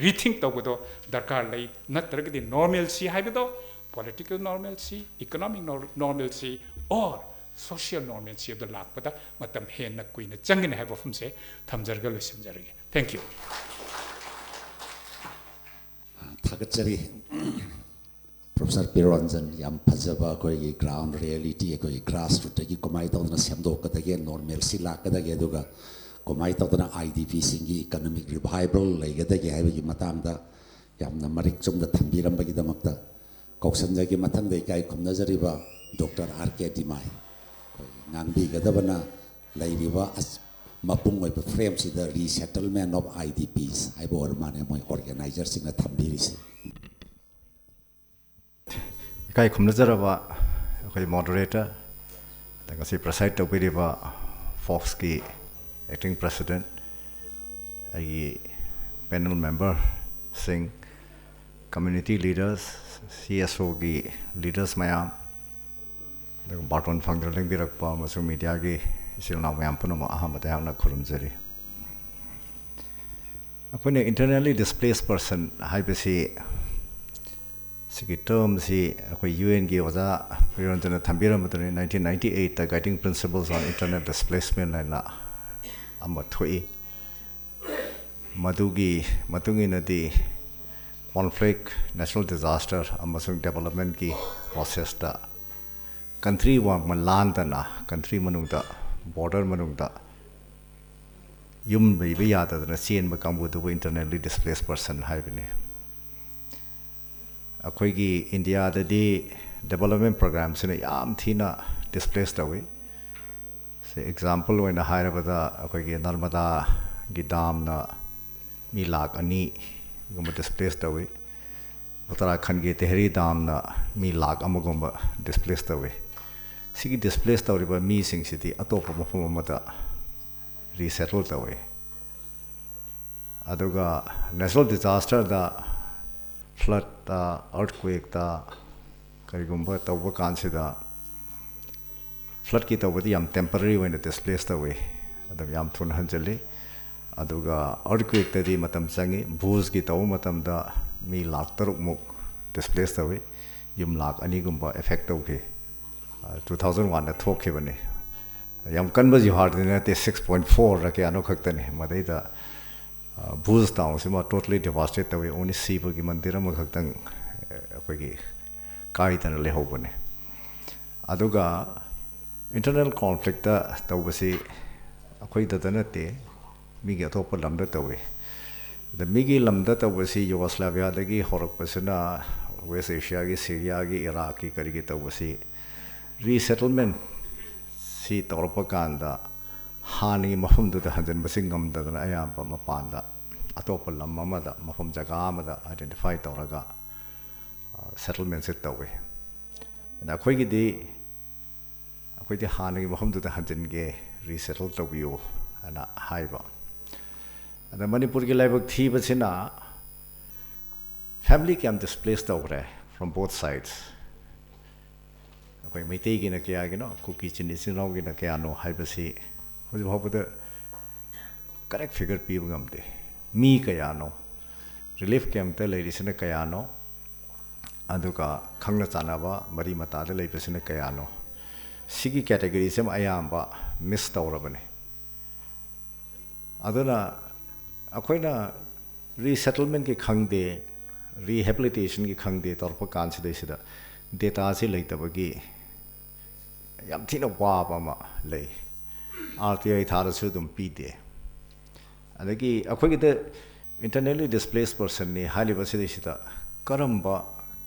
rethink ꯇꯧꯕꯗꯣ ꯗꯔꯀꯥꯔ ꯂꯩ꯫ ꯅꯠꯇ꯭ꯔꯒꯗꯤ normalcy ꯍꯥꯏꯕꯗꯣ political normalcy, economic normalcy or social normalcy ꯑꯗꯨ ꯂꯥꯛꯄꯗ ꯃꯇꯝ ꯍꯦꯟꯅ ꯀꯨꯏꯅ ꯆꯪꯒꯅꯤ ꯍꯥꯏꯕ ꯋꯥꯐꯝꯁꯦ ꯊꯝꯖꯔꯒ ꯂꯣꯏꯁꯤꯟꯖꯔꯒꯦ꯫ Thank you. ꯊꯥꯒꯠꯆꯔꯤ꯫ ꯄ꯭ꯔꯣꯐꯦꯁꯔ ꯄꯤꯔꯣꯟꯖꯟ, ꯌꯥꯝ ꯐꯖꯕ ꯑꯩꯈꯣꯏꯒꯤ ground reality, ꯑꯩꯈꯣꯏꯒꯤ grassrootꯇꯒꯤ ꯀꯃꯥꯏꯅ ꯇꯧꯗꯅ ꯁꯦꯝꯗꯣꯛꯀꯗꯒꯦ, normalcy ꯂꯥꯛꯀꯗꯒꯦ, ꯑꯗꯨꯒ ꯀꯃꯥꯏꯅ ꯇꯧꯗꯅ IDPꯁꯤꯡꯒꯤ economic revival ꯂꯩꯒꯗꯒꯦ ꯍꯥꯏꯕꯒꯤ ꯃꯇꯥꯡꯗ ꯌꯥꯝꯅ ꯃꯔꯤꯛ ꯆꯨꯝꯅ ꯊꯝꯕꯤꯔꯝꯕꯒꯤꯗꯃꯛꯇ ꯀꯧꯁꯟꯖꯒꯦ꯫ ꯃꯊꯪꯗ ꯏꯀꯥꯏ ꯈꯨꯝꯅꯖꯔꯤꯕ ꯗꯣꯛꯇꯔ ꯑꯥꯔ ꯀꯦ ꯗꯤꯃꯥꯏ, ꯑꯩꯈꯣꯏꯒꯤ ꯉꯥꯡꯕꯤꯒꯗꯕꯅ ꯂꯩꯔꯤꯕ ꯑꯁ-, ꯃꯄꯨꯡ ꯑꯣꯏꯕ frameꯁꯤꯗ Resettlement of IDPs ꯍꯥꯏꯕ ꯑꯣꯏꯔ ꯃꯥꯜꯂꯦ ꯃꯣꯏ organizerꯁꯤꯡꯅ ꯊꯝꯕꯤꯔꯤꯁꯦ꯫ ꯏꯀꯥꯏ ꯈꯨꯝꯅꯖꯔꯕ ꯑꯩꯈꯣꯏ moderator, ꯑꯗ ꯉꯁꯤ preside ꯇꯧꯕꯤꯔꯤꯕ ꯐꯣꯛꯁꯀꯤ acting president, ꯑꯩꯒꯤ panel memberꯁꯤꯡ, community leaders, CSOꯒꯤ leaders ꯃꯌꯥꯝ, ꯑꯗꯨꯒ ꯕꯥꯔꯇꯣꯟ ꯐꯪꯗꯨꯅ ꯂꯦꯡꯕꯤꯔꯛꯄ ꯑꯃꯁꯨꯡ mediaꯒꯤ ꯏꯆꯤꯜ ꯏꯅꯥꯎ ꯃꯌꯥꯝ ꯄꯨꯝꯅꯃꯛ ꯑꯍꯥꯟꯕꯗ ꯑꯩꯍꯥꯛꯅ ꯈꯨꯔꯨꯝꯖꯔꯤ꯫ ꯑꯩꯈꯣꯏꯅ internally displaced person ꯍꯥꯏꯕꯁꯤ ꯁꯤꯒꯤ termꯁꯤ ꯑꯩꯈꯣꯏ UNꯒꯤ ꯑꯣꯖꯥ ꯄꯤꯔꯣꯟꯖꯅ ꯊꯝꯕꯤꯔꯝꯕꯗꯨꯅꯤ, nineteen ninety eightꯇ Guiding Principles on Internal Displacement ꯍꯥꯏꯅ ꯑꯃ ꯊꯣꯛꯏ꯫ ꯃꯗꯨꯒꯤ ꯃꯇꯨꯡ ꯏꯟꯅꯗꯤ conflict, natural disaster ꯑꯃꯁꯨꯡ developmentꯀꯤ processꯇ country ꯋꯥꯡꯃ ꯂꯥꯟꯗꯅ country ꯃꯅꯨꯡꯗ, border ꯃꯅꯨꯡꯗ ꯌꯨꯝ ꯂꯩꯕ ꯌꯥꯗꯗꯅ ꯆꯦꯟꯕ ꯀꯥꯡꯕꯨꯗꯨꯕꯨ internally displaced person ꯍꯥꯏꯕꯅꯤ꯫ ꯑꯩꯈꯣꯏꯒꯤ ꯏꯟꯗꯤꯌꯥꯗꯗꯤ development programꯁꯤꯅ ꯌꯥꯝ ꯊꯤꯅ displace ꯇꯧꯏ꯫ ꯁꯤ example ꯑꯣꯏꯅ ꯍꯥꯏꯔꯕꯗ ꯑꯩꯈꯣꯏꯒꯤ ꯅꯔꯃꯗꯥꯒꯤ damꯅ ꯃꯤ ꯂꯥꯈ ꯑꯅꯤꯒꯨꯝꯕ displace ꯇꯧꯏ꯫ ꯎꯠꯇꯔꯥꯈꯟꯒꯤ ꯇꯦꯍꯔꯤ damꯅ ꯃꯤ ꯂꯥꯈ ꯑꯃꯒꯨꯝꯕ displace ꯇꯧꯏ꯫ ꯁꯤꯒꯤ displace ꯇꯧꯔꯤꯕ ꯃꯤꯁꯤꯡꯁꯤꯗꯤ ꯑꯇꯣꯞꯄ ꯃꯐꯝ ꯑꯃꯗ resettle ꯇꯧꯏ꯫ ꯑꯗꯨꯒ natural disasterꯗ ꯐ꯭ꯂꯠꯇ, ꯑꯔꯠꯀ꯭ꯋꯦꯛꯇ ꯀꯔꯤꯒꯨꯝꯕ ꯇꯧꯕ ꯀꯥꯟꯁꯤꯗ, ꯐ꯭ꯂꯠꯀꯤ ꯇꯧꯕꯗꯤ ꯌꯥꯝ ꯇꯦꯝꯄꯔꯔꯤ ꯑꯣꯏꯅ ꯗꯤꯁꯄ꯭ꯂꯦꯁ ꯇꯧꯏ, ꯑꯗꯨꯝ ꯌꯥꯝ ꯊꯨꯅ ꯍꯟꯖꯤꯜꯂꯤ꯫ ꯑꯗꯨꯒ ꯑꯔꯠꯀ꯭ꯋꯦꯛꯇꯗꯤ ꯃꯇꯝ ꯆꯪꯏ꯫ ꯕꯨꯁꯀꯤ ꯇꯧꯕ ꯃꯇꯝꯗ ꯃꯤ ꯂꯥꯛ ꯇꯔꯨꯛꯃꯨꯛ ꯗꯤꯁꯄ꯭ꯂꯦꯁ ꯇꯧꯏ, ꯌꯨꯝ ꯂꯥꯛ ꯑꯅꯤꯒꯨꯝꯕ ꯑꯦꯐꯦꯛ ꯇꯧꯈꯤ꯫ ꯇꯨ ꯊꯥꯎꯖꯟ ꯋꯥꯟꯗ ꯊꯣꯛꯈꯤꯕꯅꯤ꯫ ꯌꯥꯝ ꯀꯟꯕ ꯖꯤꯍꯥꯔꯗꯤ ꯅꯠꯇꯦ, ꯁꯤꯛꯁ ꯄꯣꯏꯟ ꯐꯣꯔ ꯀꯌꯥꯅꯣ ꯈꯛꯇꯅꯤ꯫ ꯃꯗꯩꯗ ꯕꯨꯖ ꯇꯥꯎꯟꯁꯤꯃ ꯇꯣꯇꯂꯤ ꯗꯦꯚꯥꯁꯇꯦꯠ ꯇꯧꯏ꯫ ꯑꯣꯡꯂꯤ ꯁꯤꯕꯒꯤ ꯃꯟꯗꯤꯔ ꯑꯃꯈꯛꯇꯪ ꯑꯩꯈꯣꯏꯒꯤ ꯀꯥꯏꯗꯅ ꯂꯩꯍꯧꯕꯅꯤ꯫ ꯑꯗꯨꯒ ꯏꯟꯇꯔꯅꯦꯜ ꯀꯣꯟꯐ꯭ꯂꯤꯛꯇ ꯇꯧꯕꯁꯤ ꯑꯩꯈꯣꯏꯗꯇ ꯅꯠꯇꯦ, ꯃꯤꯒꯤ ꯑꯇꯣꯞꯄ ꯂꯝꯗ ꯇꯧꯏ꯫ ꯑꯗ ꯃꯤꯒꯤ ꯂꯝꯗ ꯇꯧꯕꯁꯤ ꯌꯨꯒꯣꯁ꯭ꯂꯥꯚꯤꯌꯥꯗꯒꯤ ꯍꯧꯔꯛꯄꯁꯤꯅ ꯋꯦꯁ ꯑꯦꯁꯤꯌꯥꯒꯤ, ꯁꯤꯔꯤꯌꯥꯒꯤ, ꯏꯔꯥꯛꯀꯤ, ꯀꯔꯤꯒꯤ ꯇꯧꯕꯁꯤ ꯔꯤꯁꯦꯇꯜꯃꯦꯟ ꯁꯤ ꯇꯧꯔꯛꯄ ꯀꯥꯟꯗ ꯍꯥꯟꯅꯒꯤ ꯃꯐꯝꯗꯨꯗ ꯍꯟꯖꯤꯟꯕꯁꯤ ꯉꯝꯗꯗꯅ ꯑꯌꯥꯝꯕ ꯃꯄꯥꯟꯗ, ꯑꯇꯣꯞꯄ ꯂꯝ ꯑꯃꯗ, ꯃꯐꯝ ꯖꯒꯥ ꯑꯃꯗ ꯑꯥꯏꯗꯦꯟꯇꯤꯐꯥꯏ ꯇꯧꯔꯒ ꯁꯦꯇꯜꯃꯦꯟꯁꯦ ꯇꯧꯏ꯫ ꯑꯗ ꯑꯩꯈꯣꯏꯒꯤꯗꯤ, ꯑꯩꯈꯣꯏꯗꯤ ꯍꯥꯟꯅꯒꯤ ꯃꯐꯝꯗꯨꯗ ꯍꯟꯖꯤꯟꯒꯦ, ꯔꯤꯁꯦꯇꯜ ꯇꯧꯕꯤꯌꯨ ꯍꯥꯏꯅ ꯍꯥꯏꯕ꯫ ꯑꯗ ꯃꯅꯤꯄꯨꯔꯒꯤ ꯂꯥꯏꯕꯛ ꯊꯤꯕꯁꯤꯅ ꯐꯦꯃꯤꯂꯤ ꯀꯌꯥꯝ ꯗꯤꯁꯄ꯭ꯂꯦꯁ ꯇꯧꯈ꯭ꯔꯦ from both sides꯫ ꯑꯩꯈꯣꯏ ꯃꯩꯇꯩꯒꯤꯅ ꯀꯌꯥꯒꯤꯅꯣ, ꯀꯨꯀꯤ ꯆꯤꯡ ꯏꯆꯤꯟ ꯏꯅꯥꯎꯒꯤꯅ ꯀꯌꯥꯅꯣ ꯍꯥꯏꯕꯁꯤ ꯍꯧꯖꯤꯛ ꯐꯥꯎꯕꯗ ꯀꯔꯦꯛ ꯐꯤꯒꯔ ꯄꯤꯕ ꯉꯝꯗꯦ꯫ ꯃꯤ ꯀꯌꯥꯅꯣ, ꯔꯤꯂꯤꯐ ꯀꯦꯝꯞꯇ ꯂꯩꯔꯤꯁꯤꯅ ꯀꯌꯥꯅꯣ, ꯑꯗꯨꯒ ꯈꯪꯅ ꯆꯥꯟꯅꯕ ꯃꯔꯤ ꯃꯇꯥꯗ ꯂꯩꯕꯁꯤꯅ ꯀꯌꯥꯅꯣ, ꯁꯤꯒꯤ ꯀꯦꯇꯦꯒꯣꯔꯤꯁꯤ ꯑꯌꯥꯝꯕ ꯃꯤꯁ ꯇꯧꯔꯕꯅꯤ꯫ ꯑꯗꯨꯅ ꯑꯩꯈꯣꯏꯅ ꯔꯤꯁꯦꯇꯜꯃꯦꯟꯒꯤ ꯈꯪꯗꯦ, ꯔꯤꯍꯦꯕꯤꯂꯤꯇꯦꯁꯟꯒꯤ ꯈꯪꯗꯦ ꯇꯧꯔꯛꯄ ꯀꯥꯟꯁꯤꯗꯩꯁꯤꯗ ꯗꯦꯇꯥꯁꯤ ꯂꯩꯇꯕꯒꯤ ꯌꯥꯝ ꯊꯤꯅ ꯋꯥꯕ ꯑꯃ ꯂꯩ꯫ ꯑꯥꯔ ꯇꯤ ꯑꯥꯏ ꯊꯥꯔꯁꯨ ꯑꯗꯨꯝ ꯄꯤꯗꯦ꯫ ꯑꯗꯒꯤ ꯑꯩꯈꯣꯏꯒꯤꯗ ꯏꯟꯇꯔꯅꯦꯜꯂꯤ ꯗꯤꯁꯄ꯭ꯂꯦꯁ ꯄꯔꯁꯟꯅꯤ ꯍꯥꯏꯔꯤꯕꯁꯤꯗꯩꯁꯤꯗ ꯀꯔꯝꯕ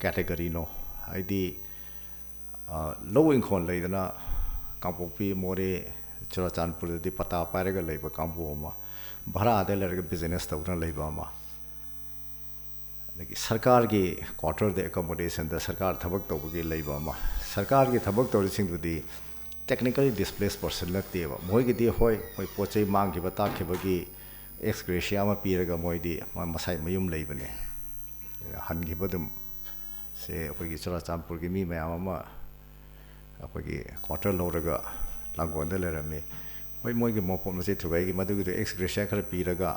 ꯀꯦꯇꯦꯒꯣꯔꯤꯅꯣ? ꯍꯥꯏꯗꯤ, ꯑ, ꯂꯧ ꯏꯪꯈꯣꯜ ꯂꯩꯗꯅ ꯀꯥꯡꯄꯣꯛꯄꯤ, ꯃꯣꯔꯦ, ꯆꯨꯔꯥꯆꯥꯟꯄꯨꯔꯗꯗꯤ ꯄꯇꯥ ꯄꯥꯏꯔꯒ ꯂꯩꯕ ꯀꯥꯡꯕꯨ ꯑꯃ, ꯚꯔꯥꯗ ꯂꯩꯔꯒ ꯕꯤꯖꯤꯅꯦꯁ ꯇꯧꯗꯨꯅ ꯂꯩꯕ ꯑꯃ, ꯑꯗꯒꯤ ꯁꯔꯀꯥꯔꯒꯤ ꯀ꯭ꯋꯥꯇꯔꯗ ꯑꯦꯀꯣꯃꯣꯗꯦꯁꯟꯗ ꯁꯔꯀꯥꯔ ꯊꯕꯛ ꯇꯧꯕꯒꯤ ꯂꯩꯕ ꯑꯃ, ꯁꯔꯀꯥꯔꯒꯤ ꯊꯕꯛ ꯇꯧꯔꯤꯁꯤꯡꯗꯨꯗꯤ ꯇꯦꯛꯅꯤꯀꯦꯜꯂꯤ ꯗꯤꯁꯄ꯭ꯂꯦꯁ ꯄꯔꯁꯟ ꯅꯠꯇꯦꯕ꯫ ꯃꯈꯣꯏꯒꯤꯗꯤ ꯍꯣꯏ, ꯃꯣꯏ ꯄꯣꯠ ꯆꯩ ꯃꯥꯡꯈꯤꯕ ꯇꯥꯛꯈꯤꯕꯒꯤ ꯑꯦꯛꯁ ꯒ꯭ꯔꯦꯁꯤꯌꯥ ꯑꯃ ꯄꯤꯔꯒ ꯃꯣꯏꯗꯤ ꯃ-, ꯃꯁꯥꯏ ꯃꯌꯨꯝ ꯂꯩꯕꯅꯦ꯫ ꯍꯟꯈꯤꯕ ꯑꯗꯨꯝ ꯁꯦ ꯑꯩꯈꯣꯏꯒꯤ ꯆꯨꯔꯥꯆꯥꯟꯄꯨꯔꯒꯤ ꯃꯤ ꯃꯌꯥꯝ ꯑꯃ ꯑꯩꯈꯣꯏꯒꯤ ꯀ꯭ꯋꯥꯇꯔ ꯂꯧꯔꯒ ꯂꯥꯡꯒꯣꯜꯗ ꯂꯩꯔꯝꯃꯤ꯫ ꯍꯣꯏ, ꯃꯣꯏꯒꯤ ꯃꯄꯣꯠ ꯃꯆꯩ ꯊꯨꯒꯥꯏꯒꯤ ꯃꯗꯨꯒꯤꯗꯣ ꯑꯦꯛꯁ ꯒ꯭ꯔꯦꯁꯤꯌꯥ ꯈꯔ ꯄꯤꯔꯒ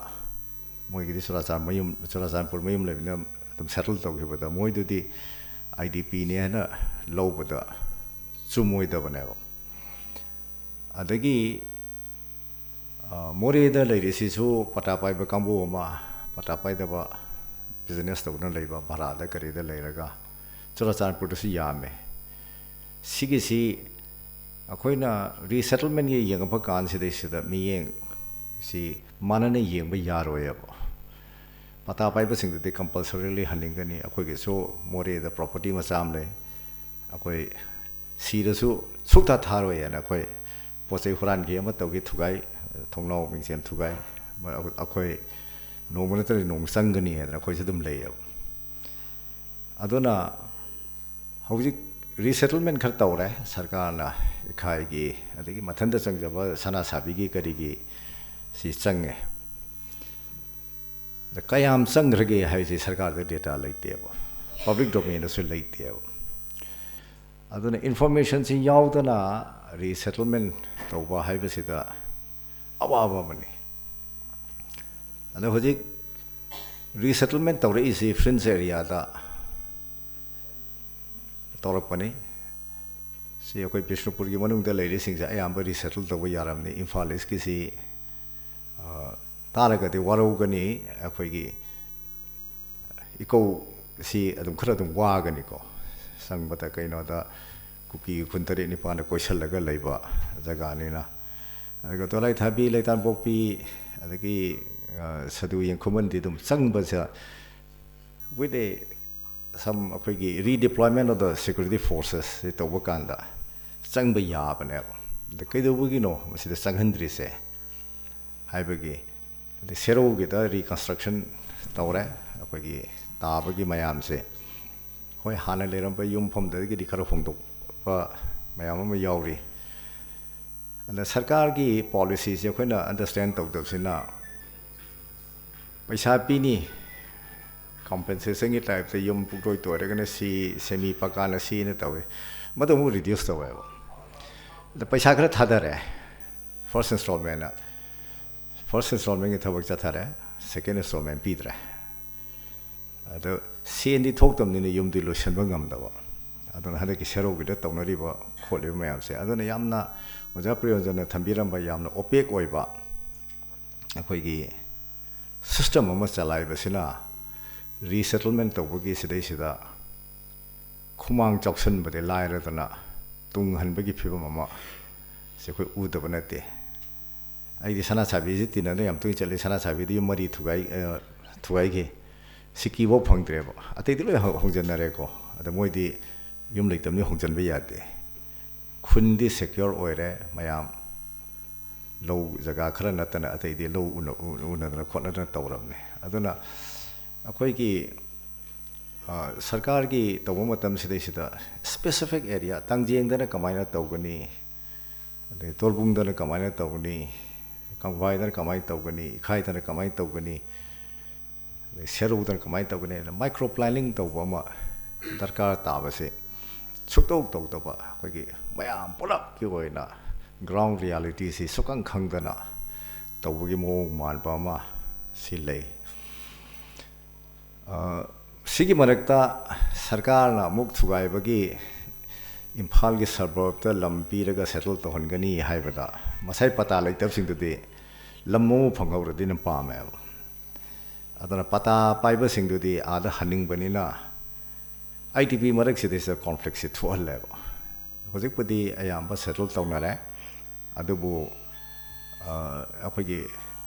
ꯃꯣꯏꯒꯤꯗꯤ ꯆꯨꯔꯥꯆꯥꯟ ꯃꯌꯨꯝ, ꯆꯨꯔꯥꯆꯥꯟꯄꯨꯔ ꯃꯌꯨꯝ ꯂꯩꯕꯅꯤꯅ ꯑꯗꯨꯝ ꯁꯦꯇꯜ ꯇꯧꯈꯤꯕꯗ ꯃꯣꯏꯗꯨꯗꯤ ꯑꯥꯏ ꯗꯤ ꯄꯤꯅꯦ ꯍꯥꯏꯅ ꯂꯧꯕꯗ ꯆꯨꯝꯃꯣꯏꯗꯕꯅꯦꯕ꯫ ꯑꯗꯒꯤ ꯃꯣꯔꯦꯗ ꯂꯩꯔꯤꯁꯤꯁꯨ ꯄꯇꯥ ꯄꯥꯏꯕ ꯀꯥꯡꯕꯨ ꯑꯃ, ꯄꯇꯥ ꯄꯥꯏꯗꯕ ꯕꯤꯖꯤꯅꯦꯁ ꯇꯧꯗꯨꯅ ꯂꯩꯕ, ꯚꯔꯥꯗ ꯀꯔꯤꯗ ꯂꯩꯔꯒ ꯆꯨꯔꯥꯆꯥꯟꯄꯨꯔꯗꯁꯨ ꯌꯥꯝꯃꯦ꯫ ꯁꯤꯒꯤꯁꯤ ꯑꯩꯈꯣꯏꯅ ꯔꯤꯁꯦꯇꯜꯃꯦꯟꯒꯤ ꯌꯦꯡꯉꯛꯄ ꯀꯥꯟꯁꯤꯗꯩꯁꯤꯗ ꯃꯤꯠꯌꯦꯡ ꯁꯤ ꯃꯥꯟꯅꯅ ꯌꯦꯡꯕ ꯌꯥꯔꯣꯏꯑꯕ꯫ ꯄꯇꯥ ꯄꯥꯏꯕꯁꯤꯡꯗꯨꯗꯤ ꯀꯝꯄꯜꯁꯔꯤꯂꯤ ꯍꯟꯅꯤꯡꯒꯅꯤ꯫ ꯑꯩꯈꯣꯏꯒꯤꯁꯨ ꯃꯣꯔꯦꯗ ꯄ꯭ꯔꯣꯄꯔꯇꯤ ꯃꯆꯥ ꯑꯃ ꯂꯩ꯫ ꯑꯩꯈꯣꯏ ꯁꯤꯔꯁꯨ ꯁꯨꯛꯊꯥ ꯊꯥꯔꯣꯏ ꯍꯥꯏꯅ ꯑꯩꯈꯣꯏ ꯄꯣꯠ ꯆꯩ ꯍꯨꯔꯥꯟꯈꯤ ꯑꯃ ꯇꯧꯈꯤ ꯊꯨꯒꯥꯏ, ꯊꯣꯡꯅꯥꯎ ꯃꯤꯡꯁꯦꯜ ꯊꯨꯒꯥꯏ, ꯑꯩꯈꯣꯏ ꯅꯣꯡꯃ ꯅꯠꯇ꯭ꯔꯗꯤ ꯅꯣꯡꯃ ꯆꯪꯒꯅꯤ ꯍꯥꯏꯗꯅ ꯑꯩꯈꯣꯏꯁꯨ ꯑꯗꯨꯝ ꯂꯩꯌꯦꯕ꯫ ꯑꯗꯨꯅ ꯍꯧꯖꯤꯛ ꯔꯤꯁꯦꯇꯜꯃꯦꯟ ꯈꯔ ꯇꯧꯔꯦ ꯁꯔꯀꯥꯔꯅ, ꯏꯈꯥꯏꯒꯤ ꯑꯗꯒꯤ ꯃꯊꯟꯇ ꯆꯪꯖꯕ ꯁꯅꯥ ꯁꯥꯕꯤꯒꯤ ꯀꯔꯤꯒꯤ ꯁꯤ ꯆꯪꯉꯦ꯫ ꯑꯗ ꯀꯌꯥꯝ ꯆꯪꯈ꯭ꯔꯒꯦ ꯍꯥꯏꯁꯦ ꯁꯔꯀꯥꯔꯗ ꯗꯦꯇꯥ ꯂꯩꯇꯦꯕ, ꯄꯕ꯭ꯂꯤꯛ ꯗꯣꯃꯦꯟꯗꯁꯨ ꯂꯩꯇꯦꯕ꯫ ꯑꯗꯨꯅ ꯏꯟꯐꯣꯔꯃꯦꯁꯟꯁꯤ ꯌꯥꯎꯗꯅ ꯔꯤꯁꯦꯇꯜꯃꯦꯟ ꯇꯧꯕ ꯍꯥꯏꯕꯁꯤꯗ ꯑꯋꯥꯕ ꯑꯃꯅꯤ꯫ ꯑꯗꯣ ꯍꯧꯖꯤꯛ ꯔꯤꯁꯦꯇꯜꯃꯦꯟ ꯇꯧꯔꯛꯏꯁꯤ ꯐ꯭ꯔꯤꯟꯖ ꯑꯦꯔꯤꯌꯥꯗ ꯇꯧꯔꯛꯄꯅꯤ꯫ ꯁꯤ ꯑꯩꯈꯣꯏ ꯕꯤꯁꯅꯨꯄꯨꯔꯒꯤ ꯃꯅꯨꯡꯗ ꯂꯩꯔꯤꯁꯤꯡꯁꯦ ꯑꯌꯥꯝꯕ ꯔꯤꯁꯦꯇꯜ ꯇꯧꯕ ꯌꯥꯔꯕꯅꯤ꯫ ꯏꯝꯐꯥꯜ ꯏꯁꯀꯤꯁꯤ ꯇꯥꯔꯒꯗꯤ ꯋꯥꯔꯧꯒꯅꯤ꯫ ꯑꯩꯈꯣꯏꯒꯤ ꯏꯀꯧꯁꯤ ꯑꯗꯨꯝ ꯈꯔ ꯑꯗꯨꯝ ꯋꯥꯒꯅꯤꯀꯣ꯫ ꯆꯪꯕꯗ ꯀꯩꯅꯣꯗ ꯀꯨꯀꯤ ꯈꯨꯟ ꯇꯔꯦꯠ ꯅꯤꯄꯥꯜꯗ ꯀꯣꯏꯁꯜꯂꯒ ꯂꯩꯕ ꯖꯒꯥꯅꯤꯅ꯫ ꯑꯗꯨꯒ ꯗꯣꯂꯥꯏꯊꯥꯕꯤ, ꯂꯩꯇꯥꯟꯄꯣꯛꯄꯤ, ꯑꯗꯒꯤ ꯁꯗꯨ ꯌꯦꯡꯈꯨꯃꯟꯗꯤ ꯑꯗꯨꯝ ꯆꯪꯕꯁꯦ with a some ꯑꯩꯈꯣꯏꯒꯤ redeployment of the security forces ꯁꯤ ꯇꯧꯕ ꯀꯥꯟꯗ ꯆꯪꯕ ꯌꯥꯕꯅꯦꯕ꯫ ꯑꯗ ꯀꯩꯗꯧꯕꯒꯤꯅꯣ ꯃꯁꯤꯗ ꯆꯪꯍꯟꯗ꯭ꯔꯤꯁꯦ ꯍꯥꯏꯕꯒꯤ, ꯑꯗꯩ ꯁꯦꯔꯧꯒꯤꯗ ꯔꯤꯀꯟꯁꯇ꯭ꯔꯛꯁꯟ ꯇꯧꯔꯦ꯫ ꯑꯩꯈꯣꯏꯒꯤ ꯇꯥꯕꯒꯤ ꯃꯌꯥꯝꯁꯦ, ꯍꯣꯏ, ꯍꯥꯟꯅ ꯂꯩꯔꯝꯕ ꯌꯨꯝꯐꯝꯗꯒꯤꯗꯤ ꯈꯔ ꯍꯣꯡꯗꯣꯛꯄ ꯃꯌꯥꯝ ꯑꯃ ꯌꯥꯎꯔꯤ꯫ ꯑꯗ ꯁꯔꯀꯥꯔꯒꯤ ꯄꯣꯂꯤꯁꯤꯁꯦ ꯑꯩꯈꯣꯏꯅ ꯑꯟꯗꯔꯁꯇꯦꯟ ꯇꯧꯗꯕꯁꯤꯅ, ꯄꯩꯁꯥ ꯄꯤꯅꯤ, ꯀꯝꯄꯦꯟꯁꯦꯁꯟꯒꯤ ꯇꯥꯏꯞꯇ ꯌꯨꯝ ꯄꯨꯡꯇꯣꯏ ꯇꯣꯏꯔꯒꯅ ꯁꯤ, ꯁꯦꯃꯤ ꯄꯀꯥꯅ ꯁꯤꯅ ꯇꯧꯏ꯫ ꯃꯗꯨ ꯑꯃꯨꯛ ꯔꯤꯗ꯭ꯌꯨꯁ ꯇꯧꯋꯦꯕ꯫ ꯑꯗ ꯄꯩꯁꯥ ꯈꯔ ꯊꯥꯗꯔꯦ, ꯐꯥꯔꯁ ꯏꯟꯁꯇꯣꯜꯃꯦꯟꯅ꯫ ꯐꯥꯔꯁ ꯏꯟꯁꯇꯣꯜꯃꯦꯟꯒꯤ ꯊꯕꯛ ꯆꯠꯊꯔꯦ, ꯁꯦꯀꯦꯟ ꯏꯟꯁꯇꯣꯜꯃꯦꯟ ꯄꯤꯗ꯭ꯔꯦ꯫ ꯑꯗꯣ ꯁꯦꯟꯗꯤ ꯊꯣꯛꯇꯕꯅꯤꯅ ꯌꯨꯝꯗꯤ ꯂꯣꯏꯁꯤꯟꯕ ꯉꯝꯗꯕ꯫ ꯑꯗꯨꯅ ꯍꯟꯗꯛꯀꯤ ꯁꯦꯔꯧꯒꯤꯗ ꯇꯧꯅꯔꯤꯕ ꯈꯣꯠꯂꯤꯕ ꯃꯌꯥꯝꯁꯦ, ꯑꯗꯨꯅ ꯌꯥꯝꯅ ꯑꯣꯖꯥ ꯄ꯭ꯔꯤꯌꯣꯟꯖꯟꯅ ꯊꯝꯕꯤꯔꯝꯕ ꯌꯥꯝꯅ ꯑꯣꯄꯦꯛ ꯑꯣꯏꯕ ꯑꯩꯈꯣꯏꯒꯤ ꯁꯤꯁꯇꯦꯝ ꯑꯃ ꯆꯂꯥꯏꯕꯁꯤꯅ ꯔꯤꯁꯦꯇꯜꯃꯦꯟ ꯇꯧꯕꯒꯤ ꯁꯤꯗꯩꯁꯤꯗ ꯈꯨꯃꯥꯡ ꯆꯥꯎꯁꯟꯕꯗꯤ ꯂꯥꯏꯔꯗꯅ ꯇꯨꯡ ꯍꯟꯕꯒꯤ ꯐꯤꯕꯝ ꯑꯃ ꯁꯤ ꯑꯩꯈꯣꯏ ꯎꯗꯕ ꯅꯠꯇꯦ꯫ ꯑꯩꯗꯤ ꯁꯅꯥ ꯁꯥꯕꯤꯁꯤ ꯇꯤꯟꯅꯗꯅ ꯌꯥꯝ ꯇꯣꯏꯅ ꯆꯠꯂꯤ꯫ ꯁꯅꯥ ꯁꯥꯕꯤꯗꯤ ꯌꯨꯝ ꯃꯔꯤ ꯊꯨꯒꯥꯏ-, ꯑ, ꯊꯨꯒꯥꯏꯈꯤ꯫ ꯁꯤꯀꯤꯐꯥꯎ ꯐꯪꯗ꯭ꯔꯦꯕ꯫ ꯑꯇꯩꯗꯤ ꯂꯣꯏ ꯍꯧ-, ꯍꯣꯡꯖꯟꯅꯔꯦꯀꯣ꯫ ꯑꯗ ꯃꯣꯏꯗꯤ ꯌꯨꯝ ꯂꯩꯇꯕꯅꯤ ꯍꯣꯡꯖꯟꯕ ꯌꯥꯗꯦ꯫ ꯈꯨꯟꯗꯤ ꯁꯦꯀ꯭ꯌꯣꯔ ꯑꯣꯏꯔꯦ꯫ ꯃꯌꯥꯝ ꯂꯧ ꯖꯒꯥ ꯈꯔ ꯅꯠꯇꯅ ꯑꯇꯩꯗꯤ ꯂꯧ ꯎꯅ-, ꯎ-, ꯎꯅꯗꯅ ꯈꯣꯠꯅꯗꯅ ꯇꯧꯔꯕꯅꯤ꯫ ꯑꯗꯨꯅ ꯑꯩꯈꯣꯏꯒꯤ, ꯑ, ꯁꯔꯀꯥꯔꯒꯤ ꯇꯧꯕ ꯃꯇꯝꯁꯤꯗꯩꯁꯤꯗ ꯁ꯭ꯄꯦꯁꯤꯐꯤꯛ ꯑꯦꯔꯤꯌꯥ, ꯇꯥꯡꯖꯦꯡꯗꯅ ꯀꯃꯥꯏꯅ ꯇꯧꯒꯅꯤ, ꯑꯗꯩ ꯇꯣꯔꯕꯨꯡꯗꯅ ꯀꯃꯥꯏꯅ ꯇꯧꯒꯅꯤ, ꯀꯪꯕꯥꯏꯗꯅ ꯀꯃꯥꯏꯅ ꯇꯧꯒꯅꯤ, ꯏꯈꯥꯏꯗꯅ ꯀꯃꯥꯏꯅ ꯇꯧꯒꯅꯤ, ꯑꯗꯩ ꯁꯦꯔꯧꯗꯅ ꯀꯃꯥꯏꯅ ꯇꯧꯒꯅꯤ ꯍꯥꯏꯅ ꯃꯥꯏꯀ꯭ꯔꯣ ꯄ꯭ꯂꯥꯅꯤꯡ ꯇꯧꯕ ꯑꯃ ꯗꯔꯀꯥꯔ ꯇꯥꯕꯁꯦ ꯁꯨꯛꯇꯧ ꯇꯧꯗꯕ, ꯑꯩꯈꯣꯏꯒꯤ ꯃꯌꯥꯝ ꯄꯨꯂꯞꯀꯤ ꯑꯣꯏꯅ ꯒ꯭ꯔꯥꯎꯟ ꯔꯤꯌꯥꯂꯤꯇꯤꯁꯤ ꯁꯨꯛꯈꯪ ꯈꯪꯗꯅ ꯇꯧꯕꯒꯤ ꯃꯑꯣꯡ ꯃꯥꯟꯕ ꯑꯃ ꯁꯤ ꯂꯩ꯫ ꯑ, ꯁꯤꯒꯤ ꯃꯔꯛꯇ ꯁꯔꯀꯥꯔꯅ ꯑꯃꯨꯛ ꯊꯨꯒꯥꯏꯕꯒꯤ ꯏꯝꯐꯥꯜꯒꯤ ꯁꯕꯔꯕꯇ ꯂꯝ ꯄꯤꯔꯒ ꯁꯦꯇꯜ ꯇꯧꯍꯟꯒꯅꯤ ꯍꯥꯏꯕꯗ ꯉꯁꯥꯏ ꯄꯇꯥ ꯂꯩꯇꯕꯁꯤꯡꯗꯨꯗꯤ ꯂꯝ ꯑꯃ ꯐꯪꯍꯧꯔꯗꯤꯅ ꯄꯥꯝꯃꯦꯕ꯫ ꯑꯗꯨꯅ ꯄꯇꯥ ꯄꯥꯏꯕꯁꯤꯡꯗꯨꯗꯤ ꯑꯥꯗ ꯍꯟꯅꯤꯡꯕꯅꯤꯅ ꯑꯥꯏ ꯗꯤ ꯄꯤ ꯃꯔꯛꯁꯤꯗꯩꯁꯤꯗ ꯀꯣꯟꯐ꯭ꯂꯤꯛꯁꯤ ꯊꯣꯛꯍꯜꯂꯦꯕ꯫ ꯍꯧꯖꯤꯛꯄꯨꯗꯤ ꯑꯌꯥꯝꯕ ꯁꯦꯇꯜ ꯇꯧꯅꯔꯦ꯫ ꯑꯗꯨꯕꯨ, ꯑ, ꯑꯩꯈꯣꯏꯒꯤ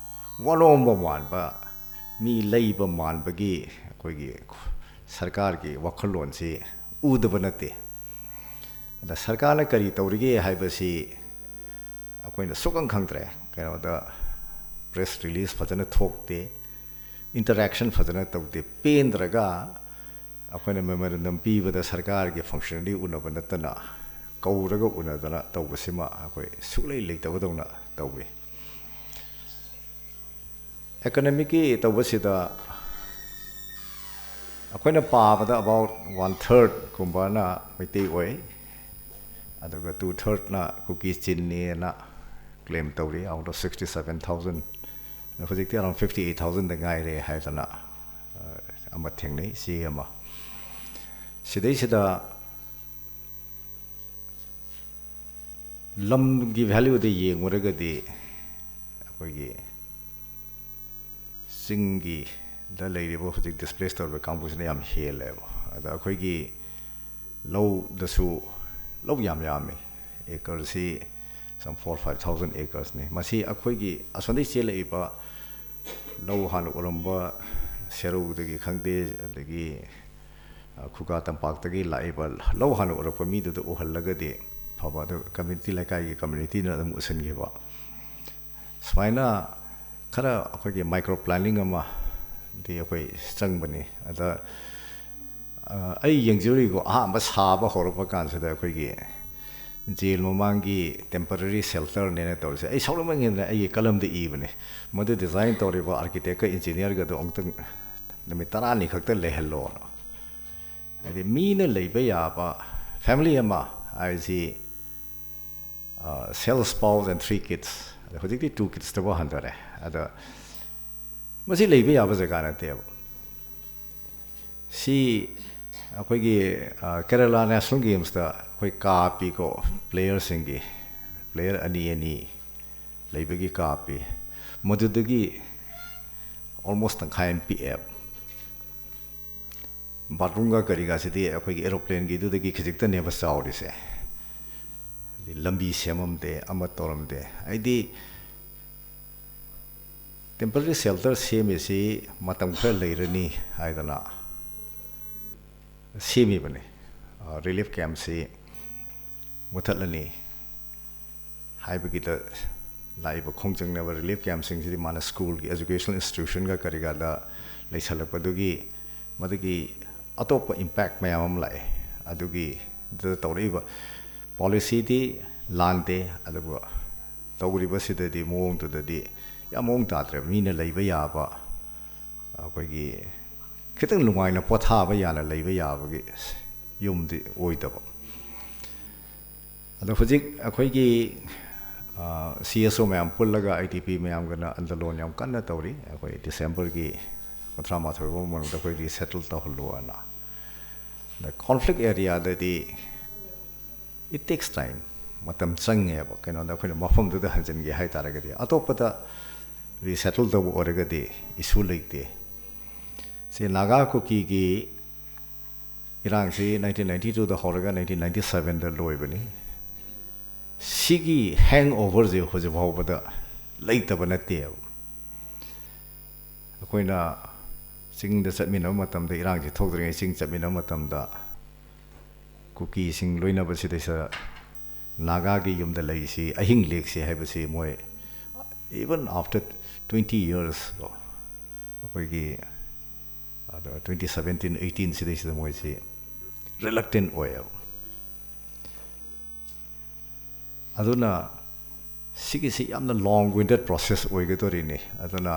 ꯋꯥꯅꯣꯝꯕ ꯃꯥꯟꯕ, ꯃꯤ ꯂꯩꯕ ꯃꯥꯟꯕꯒꯤ ꯑꯩꯈꯣꯏꯒꯤ ꯁꯔꯀꯥꯔꯒꯤ ꯋꯥꯈꯜꯂꯣꯟꯁꯤ ꯎꯗꯕ ꯅꯠꯇꯦ꯫ ꯑꯗ ꯁꯔꯀꯥꯔꯅ ꯀꯔꯤ ꯇꯧꯔꯤꯒꯦ ꯍꯥꯏꯕꯁꯤ ꯑꯩꯈꯣꯏꯅ ꯁꯨꯛꯈꯪ ꯈꯪꯗ꯭ꯔꯦ꯫ ꯀꯩꯅꯣꯗ ꯄ꯭ꯔꯦꯁ ꯔꯤꯂꯤꯁ ꯐꯖꯅ ꯊꯣꯛꯇꯦ, ꯏꯟꯇꯔꯦꯛꯁꯟ ꯐꯖꯅ ꯇꯧꯗꯦ꯫ ꯄꯦꯟꯗ꯭ꯔꯒ ꯑꯩꯈꯣꯏꯅ ꯃꯦꯃꯣꯔꯦꯟꯗꯝ ꯄꯤꯕꯗ ꯁꯔꯀꯥꯔꯒꯤ ꯐꯪꯁꯟꯅꯔꯤ ꯎꯅꯕ ꯅꯠꯇꯅ ꯀꯧꯔꯒ ꯎꯅꯗꯅ ꯇꯧꯕꯁꯤꯃ ꯑꯩꯈꯣꯏ ꯁꯨꯛꯂꯩ ꯂꯩꯇꯕꯗꯧꯅ ꯇꯧꯏ꯫ ꯑꯦꯀꯅꯣꯃꯤꯛꯀꯤ ꯇꯧꯕꯁꯤꯗ ꯑꯩꯈꯣꯏꯅ ꯄꯥꯕꯗ about one third ꯀꯨꯝꯕꯅ ꯃꯩꯇꯩ ꯑꯣꯏ, ꯑꯗꯨꯒ two thirdꯅ ꯀꯨꯀꯤ ꯆꯤꯟꯅꯤꯅ claim ꯇꯧꯔꯤ꯫ Out of sixty seven thousand, ꯍꯧꯖꯤꯛꯇꯤ around fifty eight thousandꯗ ꯉꯥꯏꯔꯦ ꯍꯥꯏꯗꯅ ꯑꯃ ꯊꯦꯡꯅꯩ, ꯆꯦ ꯑꯃ꯫ ꯁꯤꯗꯩꯁꯤꯗ ꯂꯝꯒꯤ valueꯗ ꯌꯦꯡꯉꯨꯔꯒꯗꯤ ꯑꯩꯈꯣꯏꯒꯤ ꯆꯤꯡꯒꯤꯗ ꯂꯩꯔꯤꯕ ꯍꯧꯖꯤꯛ displace ꯇꯧꯔꯤꯕ ꯀꯥꯡꯕꯨꯁꯤꯅ ꯌꯥꯝ ꯍꯦꯜꯂꯦꯕ꯫ ꯑꯗ ꯑꯩꯈꯣꯏꯒꯤ ꯂꯧꯗꯁꯨ, ꯂꯧ ꯌꯥꯝ ꯌꯥꯝꯃꯤ, acreꯁꯤ some four five thousand acresꯅꯤ꯫ ꯃꯁꯤ ꯑꯩꯈꯣꯏꯒꯤ ꯑꯁꯣꯝꯗꯒꯤ ꯆꯦꯜꯂꯛꯏꯕ ꯂꯧ ꯍꯥꯟꯅ ꯎꯔꯝꯕ ꯁꯦꯔꯧꯗꯒꯤ ꯈꯪꯗꯦ, ꯑꯗꯒꯤ ꯈꯨꯒꯥ ꯇꯝꯄꯥꯛꯇꯒꯤ ꯂꯥꯛꯏꯕ ꯂꯧ ꯍꯥꯟꯅ ꯎꯔꯛꯄ ꯃꯤꯗꯨꯗ ꯎꯍꯜꯂꯒꯗꯤ ꯐꯕ, ꯑꯗꯨ community, ꯂꯩꯀꯥꯏꯒꯤ communityꯅ ꯑꯗꯨꯝ ꯎꯁꯤꯟꯈꯤꯕ꯫ ꯁꯨꯃꯥꯏꯅ ꯈꯔ ꯑꯩꯈꯣꯏꯒꯤ micro planning ꯑꯃꯗꯤ ꯑꯩꯈꯣꯏ ꯆꯪꯕꯅꯤ꯫ ꯑꯗ ꯑꯩ ꯌꯦꯡꯖꯔꯤꯀꯣ, ꯑꯍꯥꯟꯕ ꯁꯥꯕ ꯍꯧꯔꯛꯄ ꯀꯥꯟꯁꯤꯗ ꯑꯩꯈꯣꯏꯒꯤ ꯖꯦꯜ ꯃꯃꯥꯡꯒꯤ temporary shelterꯅꯦꯅ ꯇꯧꯔꯤꯁꯦ꯫ ꯑꯩ ꯁꯥꯎꯅꯤꯡꯃꯟꯒꯤꯗꯅ ꯑꯩꯒꯤ ꯀꯂꯝꯗ ꯏꯕꯅꯦ, "ꯃꯗꯨ design ꯇꯧꯔꯤꯕ architectꯀ engineerꯒꯗꯣ ꯑꯃꯨꯛꯇꯪ ꯅꯨꯃꯤꯠ ꯇꯔꯥꯅꯤ ꯈꯛꯇ ꯂꯩꯍꯜꯂꯣꯅ"꯫ ꯍꯥꯏꯗꯤ ꯃꯤꯅ ꯂꯩꯕ ꯌꯥꯕ family ꯑꯃ ꯍꯥꯏꯁꯤ, self spouse and three kids, ꯑꯗ ꯍꯧꯖꯤꯛꯇꯤ two kidsꯇꯕꯨ ꯍꯟꯊꯔꯦ꯫ ꯑꯗ ꯃꯁꯤ ꯂꯩꯕ ꯌꯥꯕ ꯖꯒꯥ ꯅꯠꯇꯦꯕ꯫ ꯁꯤ ꯑꯩꯈꯣꯏꯒꯤ ꯀꯦꯔꯂꯥ national gamesꯇ ꯑꯩꯈꯣꯏ ꯀꯥꯞꯄꯤꯀꯣ, playerꯁꯤꯡꯒꯤ, player ꯑꯅꯤ ꯑꯅꯤ ꯂꯩꯕꯒꯤ ꯀꯥꯞꯄꯤ꯫ ꯃꯗꯨꯗꯒꯤ almost ꯇꯪꯈꯥꯏ ꯑꯃ ꯄꯤꯛꯑꯦꯕ꯫ Bathroomꯒ ꯀꯔꯤꯒꯁꯤꯗꯤ ꯑꯩꯈꯣꯏꯒꯤ aeroplaneꯒꯤꯗꯨꯗꯒꯤ ꯈꯤꯖꯤꯛꯇꯅꯦꯕ ꯆꯥꯎꯔꯤꯁꯦ꯫ ꯑꯗꯩ ꯂꯝꯕꯤ ꯁꯦꯝꯃꯝꯗꯦ, ꯑꯃ ꯇꯧꯔꯝꯗꯦ꯫ ꯑꯩꯗꯤ temporary shelter ꯁꯦꯝꯃꯤꯁꯤ ꯃꯇꯝ ꯈꯔ ꯂꯩꯔꯅꯤ ꯍꯥꯏꯗꯅ ꯁꯦꯝꯃꯤꯕꯅꯤ꯫ Relief campꯁꯤ ꯃꯨꯊꯠꯂꯅꯤ ꯍꯥꯏꯕꯒꯤꯗ ꯂꯥꯛꯏꯕ ꯈꯣꯡꯖꯪꯅꯕ relief campꯁꯤꯡꯁꯤꯗꯤ ꯃꯥꯅ schoolꯒꯤ educational institutionꯒ ꯀꯔꯤꯒꯗ ꯂꯩꯁꯜꯂꯛꯄꯗꯨꯒꯤ ꯃꯗꯨꯒꯤ ꯑꯇꯣꯞꯄ impact ꯃꯌꯥꯝ ꯑꯃ ꯂꯥꯛꯑꯦ꯫ ꯑꯗꯨꯒꯤꯗ ꯇꯧꯔꯛꯏꯕ policyꯗꯤ ꯂꯥꯟꯗꯦ, ꯑꯗꯨꯕꯨ ꯇꯧꯔꯤꯕꯁꯤꯗꯗꯤ, ꯃꯑꯣꯡꯗꯨꯗꯗꯤ ꯌꯥꯝ ꯃꯑꯣꯡ ꯇꯥꯗ꯭ꯔꯦꯕ꯫ ꯃꯤꯅ ꯂꯩꯕ ꯌꯥꯕ ꯑꯩꯈꯣꯏꯒꯤ ꯈꯤꯇꯪ ꯅꯨꯡꯉꯥꯏꯅ ꯄꯣꯊꯥꯕ ꯌꯥꯅ ꯂꯩꯕ ꯌꯥꯕꯒꯤ ꯌꯨꯝꯗꯤ ꯑꯣꯏꯗꯕ꯫ ꯑꯗꯣ ꯍꯧꯖꯤꯛ ꯑꯩꯈꯣꯏꯒꯤ ꯁꯤ ꯑꯦꯁ ꯑꯣ ꯃꯌꯥꯝ ꯄꯨꯜꯂꯒ ꯑꯥꯏ ꯗꯤ ꯄꯤ ꯃꯌꯥꯝꯒꯅ ꯑꯟꯗꯂꯣꯟ ꯌꯥꯝ ꯀꯟꯅ ꯇꯧꯔꯤ꯫ ꯑꯩꯈꯣꯏ ꯗꯤꯁꯦꯝꯕꯔꯒꯤ ꯀꯨꯟꯊ꯭ꯔꯥ ꯃꯥꯊꯣꯏ ꯐꯥꯎꯕ ꯃꯅꯨꯡꯗ ꯑꯩꯈꯣꯏ ꯔꯤꯁꯦꯇꯜ ꯇꯧꯍꯜꯂꯨ ꯍꯥꯏꯅ꯫ ꯑꯗ ꯀꯣꯟꯐ꯭ꯂꯤꯛ ꯑꯦꯔꯤꯌꯥꯗꯗꯤ it takes time, ꯃꯇꯝ ꯆꯪꯉꯦꯕ꯫ ꯀꯩꯅꯣꯗ ꯑꯩꯈꯣꯏꯅ ꯃꯐꯝꯗꯨꯗ ꯍꯟꯖꯤꯟꯒꯦ ꯍꯥꯏ ꯇꯥꯔꯒꯗꯤ, ꯑꯇꯣꯞꯄꯗ ꯔꯤꯁꯦꯇꯜ ꯇꯧꯕ ꯑꯣꯏꯔꯒꯗꯤ ꯏꯁꯨ ꯂꯩꯇꯦ꯫ ꯁꯤ ꯅꯥꯒꯥ ꯀꯨꯀꯤꯒꯤ ꯏꯔꯥꯡꯁꯤ ꯅꯥꯏꯟꯇꯤꯟ ꯅꯥꯏꯟꯇꯤ ꯇꯨꯗ ꯍꯧꯔꯒ ꯅꯥꯏꯟꯇꯤꯟ ꯅꯥꯏꯟꯇꯤ ꯁꯕꯦꯟꯗ ꯂꯣꯏꯕꯅꯤ꯫ ꯁꯤꯒꯤ ꯍꯦꯡ ꯑꯣꯚꯔꯁꯦ ꯍꯧꯖꯤꯛ ꯐꯥꯎꯕꯗ ꯂꯩꯇꯕ ꯅꯠꯇꯦꯕ꯫ ꯑꯩꯈꯣꯏꯅ ꯆꯤꯡꯗ ꯆꯠꯃꯤꯟꯅꯕ ꯃꯇꯝꯗ, ꯏꯔꯥꯡꯁꯤ ꯊꯣꯛꯇ꯭ꯔꯤꯉꯩ ꯆꯤꯡ ꯆꯠꯃꯤꯟꯅꯕ ꯃꯇꯝꯗ, ꯀꯨꯀꯤꯁꯤꯡ ꯂꯣꯏꯅꯕꯁꯤꯗꯩꯁꯤꯗ ꯅꯥꯒꯥꯒꯤ ꯌꯨꯝꯗ ꯂꯩꯔꯤꯁꯤ, ꯑꯍꯤꯡ ꯂꯦꯛꯁꯤ ꯍꯥꯏꯕꯁꯤ ꯃꯣꯏ, even after twenty years ꯀꯣ, ꯑꯩꯈꯣꯏꯒꯤ ꯑꯗꯣ ꯇ꯭ꯋꯦꯟꯇꯤ ꯁꯕꯦꯟꯇꯤꯟ ꯑꯩꯇꯤꯟ ꯁꯤꯗꯩꯁꯤꯗ ꯃꯣꯏꯁꯤ ꯔꯤꯂꯛꯇꯦꯟ ꯑꯣꯏꯌꯦꯕ꯫ ꯑꯗꯨꯅ ꯁꯤꯒꯤꯁꯤ ꯌꯥꯝꯅ ꯂꯣꯡ ꯋꯤꯟꯗꯦꯠ ꯄ꯭ꯔꯣꯁꯦꯁ ꯑꯣꯏꯒꯗꯣꯔꯤꯅꯤ꯫ ꯑꯗꯨꯅ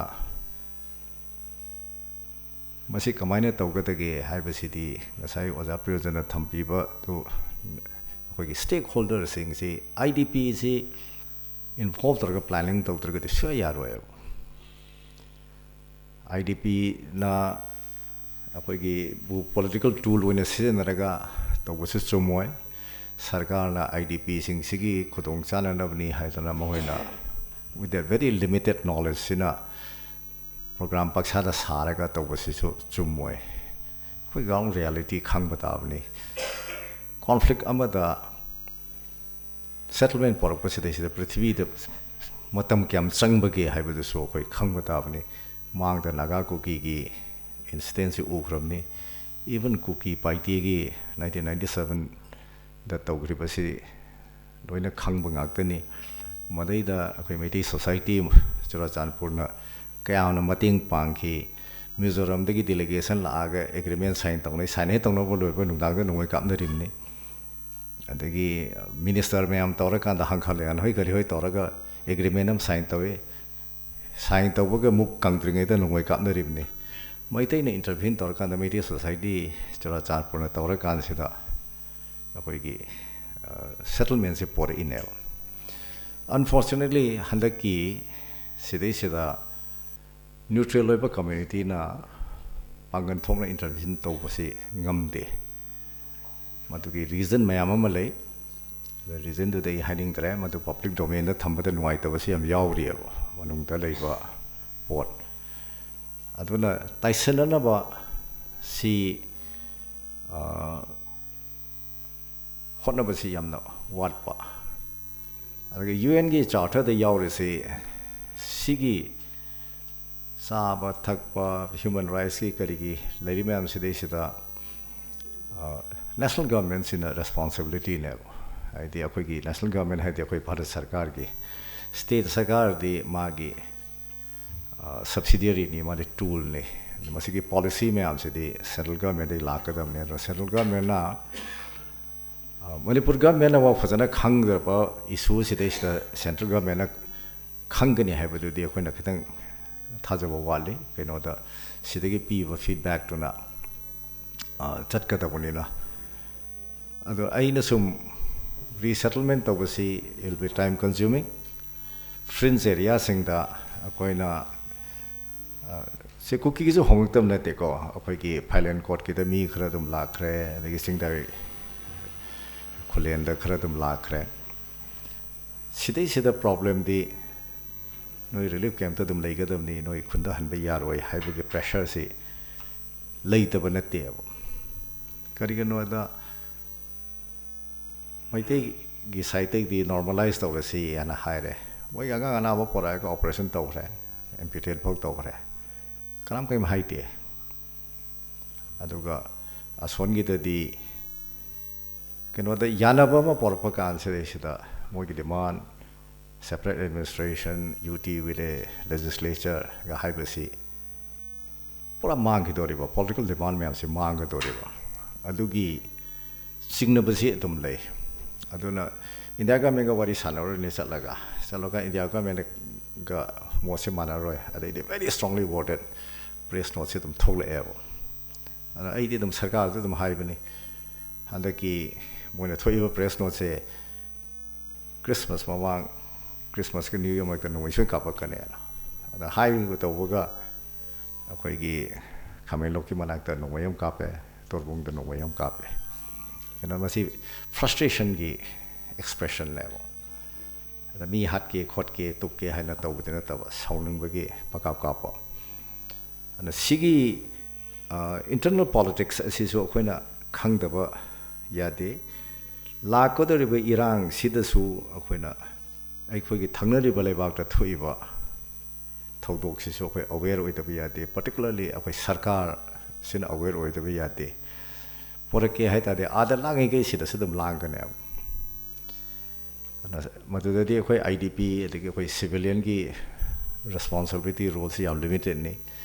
ꯃꯁꯤ ꯀꯃꯥꯏꯅ ꯇꯧꯒꯗꯒꯦ ꯍꯥꯏꯕꯁꯤꯗꯤ ꯉꯁꯥꯏ ꯑꯣꯖꯥ ꯄ꯭ꯔꯤꯌꯣꯖꯅ ꯊꯝꯕꯤꯕꯗꯨ, ꯑꯩꯈꯣꯏꯒꯤ ꯁ꯭ꯇꯦꯛ ꯍꯣꯜꯗꯔꯁꯤꯡꯁꯤ, ꯑꯥꯏ ꯗꯤ ꯄꯤꯁꯤ ꯏꯟꯚꯣꯜꯕ ꯇꯧꯔꯒ ꯄ꯭ꯂꯥꯅꯤꯡ ꯇꯧꯗ꯭ꯔꯒꯗꯤ ꯁꯨꯡꯌꯥ ꯌꯥꯔꯣꯏꯕ꯫ ꯑꯥꯏ ꯗꯤ ꯄꯤꯅ ꯑꯩꯈꯣꯏꯒꯤ ꯄꯣꯂꯤꯇꯤꯀꯦꯜ ꯇꯨꯜ ꯑꯣꯏꯅ ꯁꯤꯖꯤꯟꯅꯔꯒ ꯇꯧꯕꯁꯨ ꯆꯨꯝꯃꯣꯏ꯫ ꯁꯔꯀꯥꯔꯅ ꯑꯥꯏ ꯗꯤ ꯄꯤꯁꯤꯡꯁꯤꯒꯤ ꯈꯨꯗꯣꯡ ꯆꯥꯅꯅꯕꯅꯤ ꯍꯥꯏꯗꯅ ꯃꯈꯣꯏꯅ with a very limited knowledge ꯁꯤꯅ ꯄ꯭ꯔꯣꯒ꯭ꯔꯥꯝ ꯄꯪꯁꯥꯗ ꯁꯥꯔꯒ ꯇꯧꯕꯁꯤꯁꯨ ꯆꯨꯝꯃꯣꯏ꯫ ꯑꯩꯈꯣꯏ ꯒ꯭ꯔꯥꯎꯟ ꯔꯤꯌꯦꯂꯤꯇꯤ ꯈꯪꯕ ꯇꯥꯕꯅꯤ꯫ ꯀꯣꯟꯐ꯭ꯂꯤꯛ ꯑꯃꯗ ꯁꯦꯇꯜꯃꯦꯟ ꯄꯣꯔꯛꯄꯁꯤꯗꯩꯁꯤꯗ ꯄ꯭ꯔꯤꯊꯤꯕꯤꯗ ꯃꯇꯝ ꯀꯌꯥꯝ ꯆꯪꯕꯒꯦ ꯍꯥꯏꯕꯗꯨꯁꯨ ꯑꯩꯈꯣꯏ ꯈꯪꯕ ꯇꯥꯕꯅꯤ꯫ ꯃꯥꯡꯗ ꯅꯥꯒꯥ ꯀꯨꯀꯤꯒꯤ ꯏꯟꯁꯤꯗꯦꯟꯁꯤ ꯎꯈ꯭ꯔꯕꯅꯤ꯫ ꯏꯚꯟ ꯀꯨꯀꯤ ꯄꯥꯏꯇꯦꯒꯤ ꯅꯥꯏꯟꯇꯤꯟ ꯅꯥꯏꯟꯇꯤ ꯁꯕꯦꯟꯗ ꯇꯧꯈ꯭ꯔꯤꯕꯁꯤ ꯂꯣꯏꯅ ꯈꯪꯕ ꯉꯥꯛꯇꯅꯤ꯫ ꯃꯗꯩꯗ ꯑꯩꯈꯣꯏ ꯃꯩꯇꯩ ꯁꯣꯁꯥꯏꯇꯤ ꯆꯨꯔꯥꯆꯥꯟꯄꯨꯔꯅ ꯀꯌꯥꯝꯅ ꯃꯇꯦꯡ ꯄꯥꯡꯈꯤ꯫ ꯃꯤꯖꯣꯔꯥꯝꯗꯒꯤ ꯗꯦꯂꯤꯒꯦꯁꯟ ꯂꯥꯛꯑꯒ ꯑꯦꯒ꯭ꯔꯤꯃꯦꯟ ꯁꯥꯏꯟ ꯇꯧꯅꯩ, ꯁꯥꯏꯟ ꯍꯦꯛ ꯇꯧꯅꯕ ꯂꯣꯏꯕ ꯅꯨꯡꯗꯥꯡꯗ ꯅꯣꯡꯃꯩ ꯀꯥꯞꯅꯔꯤꯕꯅꯤ꯫ ꯑꯗꯒꯤ ꯃꯤꯅꯤꯁꯇꯔ ꯃꯌꯥꯝ ꯇꯧꯔꯀꯥꯟꯗ ꯍꯪꯈꯠꯂꯦ, ꯍꯣꯏ ꯀꯔꯤ ꯍꯣꯏ ꯇꯧꯔꯒ ꯑꯦꯒ꯭ꯔꯤꯃꯦꯟ ꯑꯃ ꯁꯥꯏꯟ ꯇꯧꯏ꯫ ꯁꯥꯏꯟ ꯇꯧꯕꯒ ꯑꯃꯨꯛ ꯀꯪꯗ꯭ꯔꯤꯉꯩꯗ ꯅꯣꯡꯃꯩ ꯀꯥꯞꯅꯔꯤꯕꯅꯤ꯫ ꯃꯩꯇꯩꯅ intervene ꯇꯧꯔꯀꯥꯟꯗ, ꯃꯩꯇꯩ society ꯆꯨꯔꯥꯆꯥꯟꯄꯨꯔꯅ ꯇꯧꯔꯀꯥꯟꯁꯤꯗ ꯑꯩꯈꯣꯏꯒꯤ settlementꯁꯦ ꯄꯣꯔꯛꯏꯅꯦꯕ꯫ Unfortunately, ꯍꯟꯗꯛꯀꯤ ꯁꯤꯗꯩꯁꯤꯗ neutral ꯑꯣꯏꯕ communityꯅ ꯄꯥꯡꯒꯜ ꯊꯣꯛꯅ intervene ꯇꯧꯕꯁꯤ ꯉꯝꯗꯦ꯫ ꯃꯗꯨꯒꯤ reason ꯃꯌꯥꯝ ꯑꯃ ꯂꯩ꯫ Reasonꯗꯨꯗꯤ ꯑꯩ ꯍꯥꯏꯅꯤꯡꯗ꯭ꯔꯦ, ꯃꯗꯨ public domainꯗ ꯊꯝꯕꯗ ꯅꯨꯡꯉꯥꯏꯇꯕꯁꯤ ꯌꯥꯝ ꯌꯥꯎꯔꯤꯑꯕ, ꯃꯅꯨꯡꯗ ꯂꯩꯕ ꯄꯣꯠ꯫ ꯑꯗꯨꯅ ꯇꯥꯏꯁꯤꯟꯅꯅꯕ ꯁꯤ, ꯑ, ꯍꯣꯠꯅꯕꯁꯤ ꯌꯥꯝꯅ ꯋꯥꯠꯄ꯫ ꯑꯗꯨꯒ UNꯒꯤ charterꯗ ꯌꯥꯎꯔꯤꯁꯤ ꯁꯤꯒꯤ ꯆꯥꯕ ꯊꯛꯄ, human rightsꯀꯤ ꯀꯔꯤꯒꯤ ꯂꯩꯔꯤ ꯃꯌꯥꯝꯁꯤꯗꯩꯁꯤꯗ, ꯑ, national governmentꯁꯤꯅ responsibilityꯅꯦꯕ꯫ ꯍꯥꯏꯗꯤ ꯑꯩꯈꯣꯏꯒꯤ national government ꯍꯥꯏꯗꯤ ꯑꯩꯈꯣꯏ ꯚꯥꯔꯠ ꯁꯔꯀꯥꯔꯒꯤ, state ꯁꯔꯀꯥꯔꯗꯤ ꯃꯥꯒꯤ, ꯑ, subsidiaryꯅꯤ, ꯃꯥꯗꯤ toolꯅꯤ꯫ ꯃꯁꯤꯒꯤ policy ꯃꯌꯥꯝꯁꯤꯗꯤ central governmentꯇꯒꯤ ꯂꯥꯛꯀꯗꯕꯅꯤ꯫ ꯑꯗꯨꯅ central governmentꯅ, ꯑ, ꯃꯅꯤꯄꯨꯔ governmentꯅꯐꯥꯎ ꯐꯖꯅ ꯈꯪꯗ꯭ꯔꯕ issue ꯁꯤꯗꯩꯁꯤꯗ central governmentꯅ ꯈꯪꯒꯅꯤ ꯍꯥꯏꯕꯗꯨꯗꯤ ꯑꯩꯈꯣꯏꯅ ꯈꯤꯇꯪ ꯊꯥꯖꯕ ꯋꯥꯠꯂꯤ꯫ ꯀꯩꯅꯣꯗ ꯁꯤꯗꯒꯤ ꯄꯤꯕ feedbackꯇꯨꯅ, ꯑ, ꯆꯠꯀꯗꯕꯅꯤꯅ꯫ ꯑꯗꯣ ꯑꯩꯅ ꯁꯨꯝ resettlement ꯇꯧꯕꯁꯤ it will be time consuming. Fringe areaꯁꯤꯡꯗ ꯑꯩꯈꯣꯏꯅ, ꯑ, ꯁꯤ ꯀꯨꯀꯤꯒꯤꯁꯨ ꯍꯣꯡꯂꯛꯇꯕ ꯅꯠꯇꯦꯀꯣ꯫ ꯑꯩꯈꯣꯏꯒꯤ ꯐꯥꯏꯂꯦꯟ ꯀꯣꯠꯀꯤꯗ ꯃꯤ ꯈꯔ ꯑꯗꯨꯝ ꯂꯥꯛꯈ꯭ꯔꯦ, ꯑꯗꯒꯤ ꯆꯤꯡꯗꯥꯏ ꯈꯨꯂꯦꯟꯗ ꯈꯔ ꯑꯗꯨꯝ ꯂꯥꯛꯈ꯭ꯔꯦ꯫ ꯁꯤꯗꯩꯁꯤꯗ problemꯗꯤ ꯅꯣꯏ relief campꯇ ꯑꯗꯨꯝ ꯂꯩꯒꯗꯕꯅꯤ, ꯅꯣꯏ ꯈꯨꯟꯗ ꯍꯟꯕ ꯌꯥꯔꯣꯏ ꯍꯥꯏꯕꯒꯤ pressureꯁꯤ ꯂꯩꯇꯕ ꯅꯠꯇꯦꯕ꯫ ꯀꯔꯤꯒꯤꯅꯣꯗ ꯃꯩꯇꯩꯒꯤ sideꯇꯩꯗꯤ normalize ꯇꯧꯔꯁꯤ ꯍꯥꯏꯅ ꯍꯥꯏꯔꯦ꯫ ꯃꯣꯏꯒꯤ ꯑꯉꯥꯡ ꯑꯅꯥꯕ ꯄꯣꯔꯛꯑꯒ operation ꯇꯧꯈ꯭ꯔꯦ, amputate ꯐꯥꯎ ꯇꯧꯈ꯭ꯔꯦ, ꯀꯅꯥꯝ ꯀꯔꯤꯝ ꯍꯥꯏꯗꯦ꯫ ꯑꯗꯨꯒ ꯑꯁꯣꯟꯒꯤꯗꯗꯤ ꯀꯩꯅꯣꯗ ꯌꯥꯅꯕ ꯑꯃ ꯄꯣꯔꯛꯄ ꯀꯥꯟꯁꯤꯗꯩꯁꯤꯗ ꯃꯣꯏꯒꯤ demand, separate administration, UT village, legislatureꯒ ꯍꯥꯏꯕꯁꯤ ꯄꯨꯔꯥ ꯃꯥꯡꯈꯤꯗꯣꯔꯤꯕ, political demand ꯃꯌꯥꯝꯁꯤ ꯃꯥꯡꯒꯗꯣꯔꯤꯕ, ꯑꯗꯨꯒꯤ ꯆꯤꯡꯅꯕꯁꯤ ꯑꯗꯨꯝ ꯂꯩ꯫ ꯑꯗꯨꯅ India governmentꯒ ꯋꯥꯔꯤ ꯁꯥꯟꯅꯔꯨꯔꯅꯤ ꯆꯠꯂꯒ, ꯆꯠꯂꯒ India governmentꯒ ꯃꯣꯠꯁꯦ ꯃꯥꯟꯅꯔꯣꯏ, ꯑꯗꯩꯗꯤ very strongly worded ꯄ꯭ꯔꯦꯁ ꯅꯣꯠꯁꯦ ꯑꯗꯨꯝ ꯊꯣꯛꯂꯛꯑꯦꯕ꯫ ꯑꯗ ꯑꯩꯗꯤ ꯑꯗꯨꯝ ꯁꯔꯀꯥꯔꯗ ꯑꯗꯨꯝ ꯍꯥꯏꯕꯅꯤ, ꯍꯟꯗꯛꯀꯤ ꯃꯣꯏꯅ ꯊꯣꯛꯏꯕ ꯄ꯭ꯔꯦꯁ ꯅꯣꯠꯁꯦ ꯈ꯭ꯔꯤꯁꯃꯥꯁ ꯃꯃꯥꯡ, ꯈ꯭ꯔꯤꯁꯃꯥꯁꯀ ꯅ꯭ꯌꯨ ꯏꯌꯔ ꯃꯔꯛꯇ ꯅꯣꯡꯃꯩ ꯁꯣꯏ ꯀꯥꯞꯄꯛꯀꯅꯦꯅ꯫ ꯑꯗ ꯍꯥꯏꯔꯤꯕ ꯇꯧꯕꯒ ꯑꯩꯈꯣꯏꯒꯤ ꯈꯥꯃꯦꯟꯂꯣꯛꯀꯤ ꯃꯅꯥꯛꯇ ꯅꯣꯡꯃꯩ ꯑꯃ ꯀꯥꯞꯄꯦ, ꯇꯣꯔꯕꯨꯡꯗ ꯅꯣꯡꯃꯩ ꯑꯃ ꯀꯥꯞꯄꯦ꯫ ꯀꯩꯅꯣ, ꯃꯁꯤ ꯐ꯭ꯔꯁꯇ꯭ꯔꯦꯁꯟꯒꯤ ꯑꯦꯛꯁꯄ꯭ꯔꯦꯁꯟꯅꯦꯕ꯫ ꯑꯗ ꯃꯤ ꯍꯥꯠꯀꯦ ꯈꯣꯠꯀꯦ ꯇꯨꯞꯀꯦ ꯍꯥꯏꯅ ꯇꯧꯕꯗꯤ ꯅꯠꯇꯕ, ꯁꯥꯎꯅꯤꯡꯕꯒꯤ ꯄꯪꯀꯥꯞ ꯀꯥꯞꯄ꯫ ꯑꯗꯨꯅ ꯁꯤꯒꯤ ꯏꯟꯇꯔꯅꯦꯜ ꯄꯣꯂꯤꯇꯤꯛꯁ ꯑꯁꯤꯁꯨ ꯑꯩꯈꯣꯏꯅ ꯈꯪꯗꯕ ꯌꯥꯗꯦ꯫ ꯂꯥꯛꯀꯗꯧꯔꯤꯕ ꯏꯔꯥꯡꯁꯤꯗꯁꯨ ꯑꯩꯈꯣꯏꯅ, ꯑꯩꯈꯣꯏꯒꯤ ꯊꯪꯅꯔꯤꯕ ꯂꯩꯕꯥꯛꯇ ꯊꯣꯛꯏꯕ ꯊꯧꯗꯣꯛꯁꯤꯁꯨ ꯑꯩꯈꯣꯏ ꯑꯋꯦꯔ ꯑꯣꯏꯗꯕ ꯌꯥꯗꯦ꯫ ꯄꯥꯔꯇꯤꯀꯨꯂꯔꯂꯤ ꯑꯩꯈꯣꯏ ꯁꯔꯀꯥꯔꯁꯤꯅ ꯑꯋꯦꯔ ꯑꯣꯏꯗꯕ ꯌꯥꯗꯦ꯫ ꯄꯣꯔꯛꯀꯦ ꯍꯥꯏ ꯇꯥꯔꯗꯤ ꯑꯥꯗ ꯂꯥꯡꯉꯤꯈꯩ ꯁꯤꯗꯁꯨ ꯑꯗꯨꯝ ꯂꯥꯡꯒꯅꯦꯕ꯫ ꯑꯗꯨꯅ ꯃꯗꯨꯗꯗꯤ ꯑꯩꯈꯣꯏ ꯑꯥꯏ ꯗꯤ ꯄꯤ ꯑꯗꯒꯤ ꯑꯩꯈꯣꯏ ꯁꯤꯚꯤꯂꯤꯌꯟꯒꯤ ꯔꯦꯁꯄꯣꯟꯁꯤꯕꯤꯂꯤꯇꯤ ꯔꯣꯜꯁꯤ ꯌꯥꯝ ꯂꯤꯃꯤꯇꯦꯠꯅꯤ꯫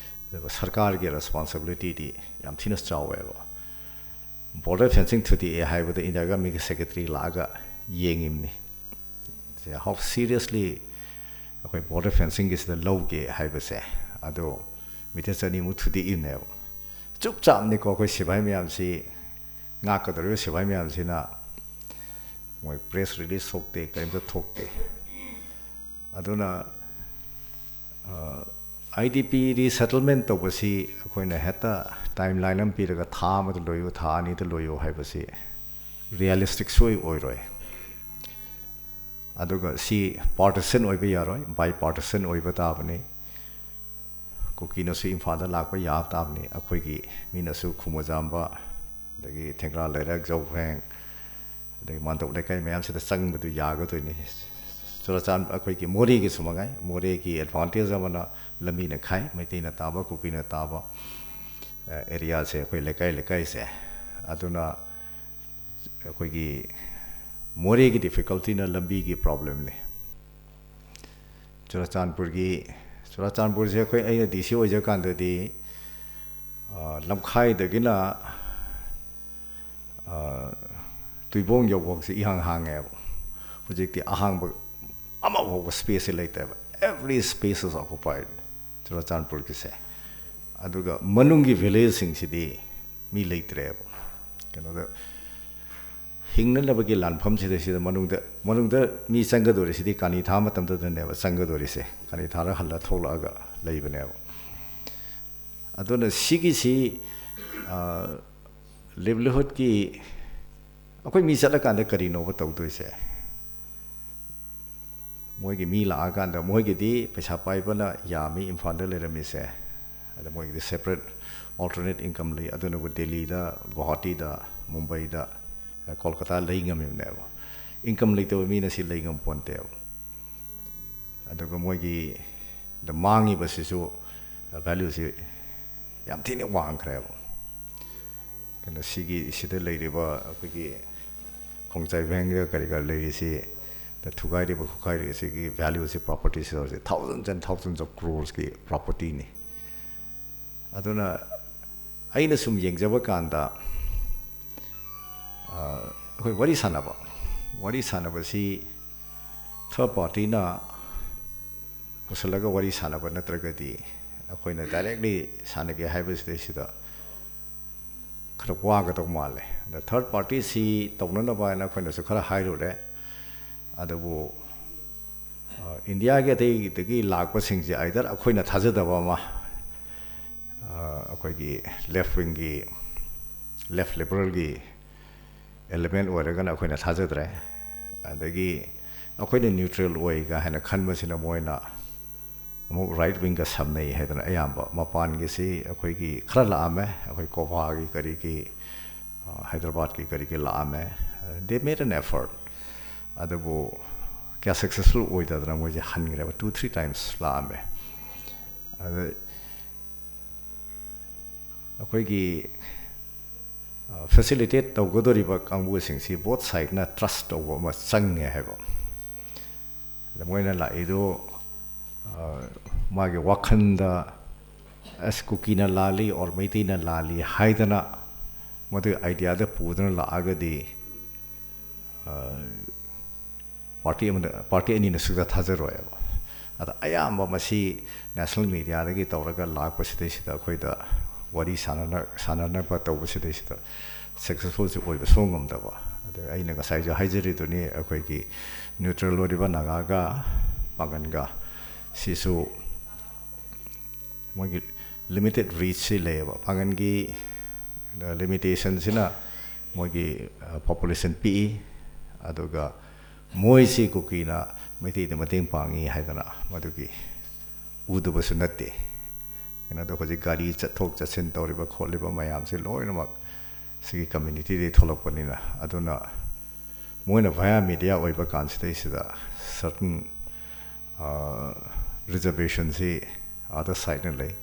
ꯑꯗꯨꯒ ꯁꯔꯀꯥꯔꯒꯤ ꯔꯦꯁꯄꯣꯟꯁꯤꯕꯤꯂꯤꯇꯤꯗꯤ ꯌꯥꯝ ꯊꯤꯅ ꯆꯥꯎꯋꯦꯕ꯫ ꯕꯣꯔꯗꯔ ꯐꯦꯟꯁꯤꯡ ꯊꯨꯗꯦꯛꯑꯦ ꯍꯥꯏꯕꯗ ꯏꯟꯗꯤꯌꯥ ꯒꯃꯦꯟꯒꯤ ꯁꯦꯀ꯭ꯔꯦꯇꯔꯤ ꯂꯥꯛꯑꯒ ꯌꯦꯡꯉꯤꯕꯅꯤ꯫ ꯁꯦ, how seriously ꯑꯩꯈꯣꯏ ꯕꯣꯔꯗꯔ ꯐꯦꯟꯁꯤꯡꯒꯤꯁꯤꯗ ꯂꯧꯒꯦ ꯍꯥꯏꯕꯁꯦ, ꯑꯗꯣ ꯃꯤꯇꯔ ꯆꯅꯤꯃꯨꯛ ꯊꯨꯗꯦꯛꯏꯕꯅꯦꯕ꯫ ꯆꯨꯞ ꯆꯥꯞꯅꯤꯀꯣ ꯑꯩꯈꯣꯏ ꯁꯤꯐꯥꯏ ꯃꯌꯥꯝꯁꯤ, ꯉꯥꯛꯀꯗꯧꯔꯤꯕ ꯁꯤꯐꯥꯏ ꯃꯌꯥꯝꯁꯤꯅ ꯃꯣꯏ ꯄ꯭ꯔꯦꯁ ꯔꯤꯂꯤꯁ ꯊꯣꯛꯇꯦ, ꯀꯔꯤꯝꯇ ꯊꯣꯛꯇꯦ꯫ ꯑꯗꯨꯅ ꯑꯥꯏ ꯗꯤ ꯄꯤ ꯔꯤꯁꯦꯇꯜꯃꯦꯟ ꯇꯧꯕꯁꯤ ꯑꯩꯈꯣꯏꯅ ꯍꯦꯛꯇ ꯇꯥꯏꯝ ꯂꯥꯏꯟ ꯑꯃ ꯄꯤꯔꯒ ꯊꯥ ꯑꯃꯗ ꯂꯣꯏꯌꯨ, ꯊꯥ ꯑꯅꯤꯗ ꯂꯣꯏꯌꯨ ꯍꯥꯏꯕꯁꯤ ꯔꯤꯌꯦꯂꯤꯁꯇꯤꯛ ꯁꯣꯏ ꯑꯣꯏꯔꯣꯏ꯫ ꯑꯗꯨꯒ ꯁꯤ ꯄꯥꯔꯇꯤꯁꯟ ꯑꯣꯏꯕ ꯌꯥꯔꯣꯏ, ꯕꯥꯏ ꯄꯥꯔꯇꯤꯁꯟ ꯑꯣꯏꯕ ꯇꯥꯕꯅꯤ꯫ ꯀꯨꯀꯤꯅꯁꯨ ꯏꯝꯐꯥꯜꯗ ꯂꯥꯛꯄ ꯌꯥꯕ ꯇꯥꯕꯅꯤ, ꯑꯩꯈꯣꯏꯒꯤ ꯃꯤꯅꯁꯨ ꯈꯨꯃꯨꯖꯥꯝꯕ, ꯑꯗꯒꯤ ꯊꯦꯡꯒ꯭ꯔꯥ ꯂꯩꯔꯛ, ꯖꯧꯐꯦꯡ, ꯑꯗꯒꯤ ꯃꯥꯟꯗꯣꯞ ꯂꯩꯀꯥꯏ ꯃꯌꯥꯝꯁꯤꯗ ꯆꯪꯕꯗꯨ ꯌꯥꯒꯗꯣꯏꯅꯤ꯫ ꯆꯨꯔꯥꯆꯥꯟ-, ꯑꯩꯈꯣꯏꯒꯤ ꯃꯣꯔꯦꯒꯤꯁꯨ ꯃꯉꯥꯏ, ꯃꯣꯔꯦꯒꯤ ꯑꯦꯗꯚꯥꯟꯇꯦꯖ ꯑꯃꯅ ꯂꯝꯕꯤꯅ ꯈꯥꯏ, ꯃꯩꯇꯩꯅ ꯇꯥꯕ, ꯀꯨꯀꯤꯅ ꯇꯥꯕ, ꯑ, ꯑꯦꯔꯤꯌꯥꯁꯦ, ꯑꯩꯈꯣꯏ ꯂꯩꯀꯥꯏ ꯂꯩꯀꯥꯏꯁꯦ꯫ ꯑꯗꯨꯅ ꯑꯩꯈꯣꯏꯒꯤ ꯃꯣꯔꯦꯒꯤ ꯗꯤꯐꯤꯀꯜꯇꯤꯅ ꯂꯝꯕꯤꯒꯤ ꯄ꯭ꯔꯣꯕ꯭ꯂꯦꯝꯅꯤ꯫ ꯆꯨꯔꯥꯆꯥꯟꯄꯨꯔꯒꯤ, ꯆꯨꯔꯥꯆꯥꯟꯄꯨꯔꯁꯦ ꯑꯩꯈꯣꯏ, ꯑꯩꯅ ꯗꯤ ꯁꯤ ꯑꯣꯏꯖ ꯀꯥꯟꯗꯗꯤ, ꯑ, ꯂꯝꯈꯥꯏꯗꯒꯤꯅ, ꯑ, ꯇꯨꯏꯕꯣꯡ ꯌꯧꯕꯁꯦ ꯏꯍꯥꯡ ꯍꯥꯡꯉꯦꯕ꯫ ꯍꯧꯖꯤꯛꯇꯤ ꯑꯍꯥꯡꯕ ꯑꯃꯐꯥꯎꯕ ꯁ꯭ꯄꯦꯁꯁꯦ ꯂꯩꯇꯦꯕ꯫ Every space is occupied ꯆꯨꯔꯥꯆꯥꯟꯄꯨꯔꯒꯤꯁꯦ꯫ ꯑꯗꯨꯒ ꯃꯅꯨꯡꯒꯤ ꯚꯤꯂꯦꯖꯁꯤꯡꯁꯤꯗꯤ ꯃꯤ ꯂꯩꯇ꯭ꯔꯦꯕ꯫ ꯀꯩꯅꯣꯗ ꯍꯤꯡꯅꯅꯕꯒꯤ ꯂꯥꯟꯐꯝꯁꯤꯗ, ꯁꯤꯗ ꯃꯅꯨꯡꯗ, ꯃꯅꯨꯡꯗ ꯃꯤ ꯆꯪꯒꯗꯧꯔꯤꯁꯤꯗꯤ ꯀꯥꯅꯤ ꯊꯥ ꯃꯇꯝꯗꯨꯗꯅꯦꯕ ꯆꯪꯒꯗꯧꯔꯤꯁꯦ꯫ ꯀꯥꯅꯤ ꯊꯥꯔ ꯍꯜꯂ ꯊꯣꯛꯂꯛꯑꯒ ꯂꯩꯕꯅꯦꯕ꯫ ꯑꯗꯨꯅ ꯁꯤꯒꯤꯁꯤ, ꯑ, ꯂꯤꯚꯂꯤꯍꯨꯗꯀꯤ, ꯑꯩꯈꯣꯏ ꯃꯤ ꯆꯠꯂꯀꯥꯟꯗ ꯀꯔꯤꯅꯣꯕ ꯇꯧꯗꯣꯏꯁꯦ? ꯃꯣꯏꯒꯤ ꯃꯤ ꯂꯥꯛꯑꯀꯥꯟꯗ ꯃꯣꯏꯒꯤꯗꯤ ꯄꯩꯁꯥ ꯄꯥꯏꯕꯅ ꯌꯥꯝꯃꯤ ꯏꯝꯐꯥꯜꯗ ꯂꯩꯔꯝꯃꯤꯁꯦ꯫ ꯑꯗ ꯃꯣꯏꯒꯤꯗꯤ separate alternate income ꯂꯩ꯫ ꯑꯗꯨꯅꯕꯨ ꯗꯦꯜꯂꯤꯗ, ꯒꯨꯋꯥꯍꯥꯇꯤꯗ, ꯃꯨꯝꯕꯩꯗ, ꯀꯣꯜꯀꯇꯥ ꯂꯩ ꯉꯝꯃꯤꯕꯅꯦꯕ꯫ Income ꯂꯩꯇꯕ ꯃꯤꯅ ꯁꯤ ꯂꯩ ꯉꯝꯄꯣꯟꯇꯦꯕ꯫ ꯑꯗꯨꯒ ꯃꯣꯏꯒꯤ ꯗ ꯃꯥꯡꯉꯤꯕꯁꯤꯁꯨ valueꯁꯤ ꯌꯥꯝ ꯊꯤꯅ ꯋꯥꯡꯈ꯭ꯔꯦꯕ꯫ ꯀꯩꯅꯣ, ꯁꯤꯒꯤ, ꯁꯤꯗ ꯂꯩꯔꯤꯕ ꯑꯩꯈꯣꯏꯒꯤ ꯈꯣꯡꯖꯥꯏ ꯕꯦꯡꯒ ꯀꯔꯤꯒ ꯂꯩꯔꯤꯁꯤ, ꯗ ꯊꯨꯒꯥꯏꯔꯤꯕ ꯈꯣꯠꯀꯥꯏꯔꯤꯕꯁꯤꯒꯤ valueꯁꯤ, propertyꯁꯤ ꯍꯧꯖꯤꯛ thousands and thousands of crores ꯀꯤ propertyꯅꯤ꯫ ꯑꯗꯨꯅ ꯑꯩꯅ ꯁꯨꯝ ꯌꯦꯡꯖꯕ ꯀꯥꯟꯗ, ꯑ, ꯑꯩꯈꯣꯏ ꯋꯥꯔꯤ ꯁꯥꯟꯅꯕ, ꯋꯥꯔꯤ ꯁꯥꯟꯅꯕꯁꯤ third partyꯅ ꯄꯨꯁꯜꯂꯒ ꯋꯥꯔꯤ ꯁꯥꯟꯅꯕ ꯅꯠꯇ꯭ꯔꯒꯗꯤ, ꯑꯩꯈꯣꯏꯅ directly ꯁꯥꯟꯅꯒꯦ ꯍꯥꯏꯕꯁꯤꯗꯩꯁꯤꯗ ꯈꯔ ꯋꯥꯒꯗꯧ ꯃꯥꯜꯂꯦ꯫ ꯑꯗ third partyꯁꯤ ꯇꯧꯅꯅꯕ ꯍꯥꯏꯅ ꯑꯩꯈꯣꯏꯅꯁꯨ ꯈꯔ ꯍꯥꯏꯔꯨꯔꯦ꯫ ꯑꯗꯨꯕꯨ, ꯑ, ꯏꯟꯗꯤꯌꯥꯒꯤ ꯑꯇꯩꯗꯒꯤ ꯂꯥꯛꯄꯁꯤꯡꯁꯦ either ꯑꯩꯈꯣꯏꯅ ꯊꯥꯖꯗꯕ ꯑꯃ, ꯑ, ꯑꯩꯈꯣꯏꯒꯤ left wingꯒꯤ, left liberalꯒꯤ element ꯑꯣꯏꯔꯒꯅ ꯑꯩꯈꯣꯏꯅ ꯊꯥꯖꯗ꯭ꯔꯦ꯫ ꯑꯗꯒꯤ ꯑꯩꯈꯣꯏꯅ neutral ꯑꯣꯏꯒ ꯍꯥꯏꯅ ꯈꯟꯕꯁꯤꯅ ꯃꯣꯏꯅ ꯑꯃꯨꯛ right wingꯒ ꯁꯝꯅꯩ ꯍꯥꯏꯗꯅ ꯑꯌꯥꯝꯕ ꯃꯄꯥꯟꯒꯤꯁꯤ ꯑꯩꯈꯣꯏꯒꯤ ꯈꯔ ꯂꯥꯛꯑꯝꯃꯦ, ꯑꯩꯈꯣꯏ ꯒꯣꯋꯥꯒꯤ ꯀꯔꯤꯒꯤ, ꯑ, ꯍꯥꯏꯗ꯭ꯔꯕꯥꯗꯀꯤ ꯀꯔꯤꯒꯤ ꯂꯥꯛꯑꯝꯃꯦ꯫ They made an effort꯫ ꯑꯗꯨꯕꯨ ꯀꯌꯥ successful ꯑꯣꯏꯗꯗꯅ ꯃꯣꯏꯁꯦ ꯍꯟꯈ꯭ꯔꯦꯕ, two three times ꯂꯥꯛꯑꯝꯃꯦ꯫ ꯑꯗ ꯑꯩꯈꯣꯏꯒꯤ, ꯑ, facilitate ꯇꯧꯒꯗꯧꯔꯤꯕ ꯀꯥꯡꯕꯨꯁꯤꯡꯁꯤ both sideꯅ trust ꯇꯧꯕ ꯑꯃ ꯆꯪꯉꯦ ꯍꯥꯏꯕ꯫ ꯑꯗ ꯃꯣꯏꯅ ꯂꯥꯛꯏꯗꯣ, ꯑ, ꯃꯥꯒꯤ ꯋꯥꯈꯜꯗ, "ꯑꯁ, ꯀꯨꯀꯤꯅ ꯂꯥꯜꯂꯤ or ꯃꯩꯇꯩꯅ ꯂꯥꯜꯂꯤ" ꯍꯥꯏꯗꯅ ꯃꯗꯨꯒꯤ ideaꯗ ꯄꯨꯗꯨꯅ ꯂꯥꯛꯑꯒꯗꯤ, ꯑ, party ꯑꯃꯗ, party ꯑꯅꯤꯅ ꯁꯨꯛꯊꯥ ꯊꯥꯖꯔꯣꯏꯕ꯫ ꯑꯗ ꯑꯌꯥꯝꯕ ꯃꯁꯤ ꯅꯦꯁꯅꯦꯜ ꯃꯤꯗꯤꯌꯥꯗꯒꯤ ꯇꯧꯔꯒ ꯂꯥꯛꯄꯁꯤꯗꯩꯁꯤꯗ ꯑꯩꯈꯣꯏꯗ ꯋꯥꯔꯤ ꯁꯥꯟꯅꯅ ꯁꯥꯟꯅꯅꯕ ꯇꯧꯕꯁꯤꯗꯩꯁꯤꯗ ꯁꯛꯁꯦꯁꯐꯨꯜꯁꯤ ꯑꯣꯏꯕ ꯁꯨꯡ ꯉꯝꯗꯕ꯫ ꯑꯗ ꯑꯩꯅ ꯉꯁꯥꯏꯁꯨ ꯍꯥꯏꯖꯔꯤꯗꯨꯅꯤ, ꯑꯩꯈꯣꯏꯒꯤ ꯅ꯭ꯌꯨꯇ꯭ꯔꯦꯜ ꯑꯣꯏꯔꯤꯕ ꯅꯥꯒꯥꯒ ꯄꯥꯡꯒꯟꯒ ꯁꯤꯁꯨ ꯃꯣꯏꯒꯤ ꯂꯤꯃꯤꯇꯦꯠ ꯔꯤꯆꯁꯤ ꯂꯩꯌꯦꯕ꯫ ꯄꯥꯡꯒꯟꯒꯤ ꯂꯤꯃꯤꯇꯦꯁꯟꯁꯤꯅ ꯃꯣꯏꯒꯤ ꯄꯣꯄꯨꯂꯦꯁꯟ ꯄꯤꯛꯏ, ꯑꯗꯨꯒ ꯃꯣꯏꯁꯤ ꯀꯨꯀꯤꯅ ꯃꯩꯇꯩꯗ ꯃꯇꯦꯡ ꯄꯥꯡꯉꯤ ꯍꯥꯏꯗꯅ ꯃꯗꯨꯒꯤ ꯎꯗꯕꯁꯨ ꯅꯠꯇꯦ꯫ ꯀꯩꯅꯣꯗ ꯍꯧꯖꯤꯛ ꯒꯥꯔꯤ ꯆꯠꯊꯣꯛ ꯆꯠꯁꯤꯟ ꯇꯧꯔꯤꯕ ꯈꯣꯠꯂꯤꯕ ꯃꯌꯥꯝꯁꯦ ꯂꯣꯏꯅꯃꯛ ꯁꯤꯒꯤ ꯀꯝꯃ꯭ꯌꯨꯅꯤꯇꯤꯗꯒꯤ ꯊꯣꯛꯂꯛꯄꯅꯤꯅ꯫ ꯑꯗꯨꯅ ꯃꯣꯏꯅ ꯚꯥꯌꯥ ꯃꯤꯗꯤꯌꯥ ꯑꯣꯏꯕ ꯀꯥꯟꯁꯤꯗꯩꯁꯤꯗ ꯁꯔꯇꯟ ꯔꯤꯖꯔꯕꯦꯁꯟꯁꯤ ꯑꯥꯗ ꯁꯥꯏꯠꯅ ꯂꯩ꯫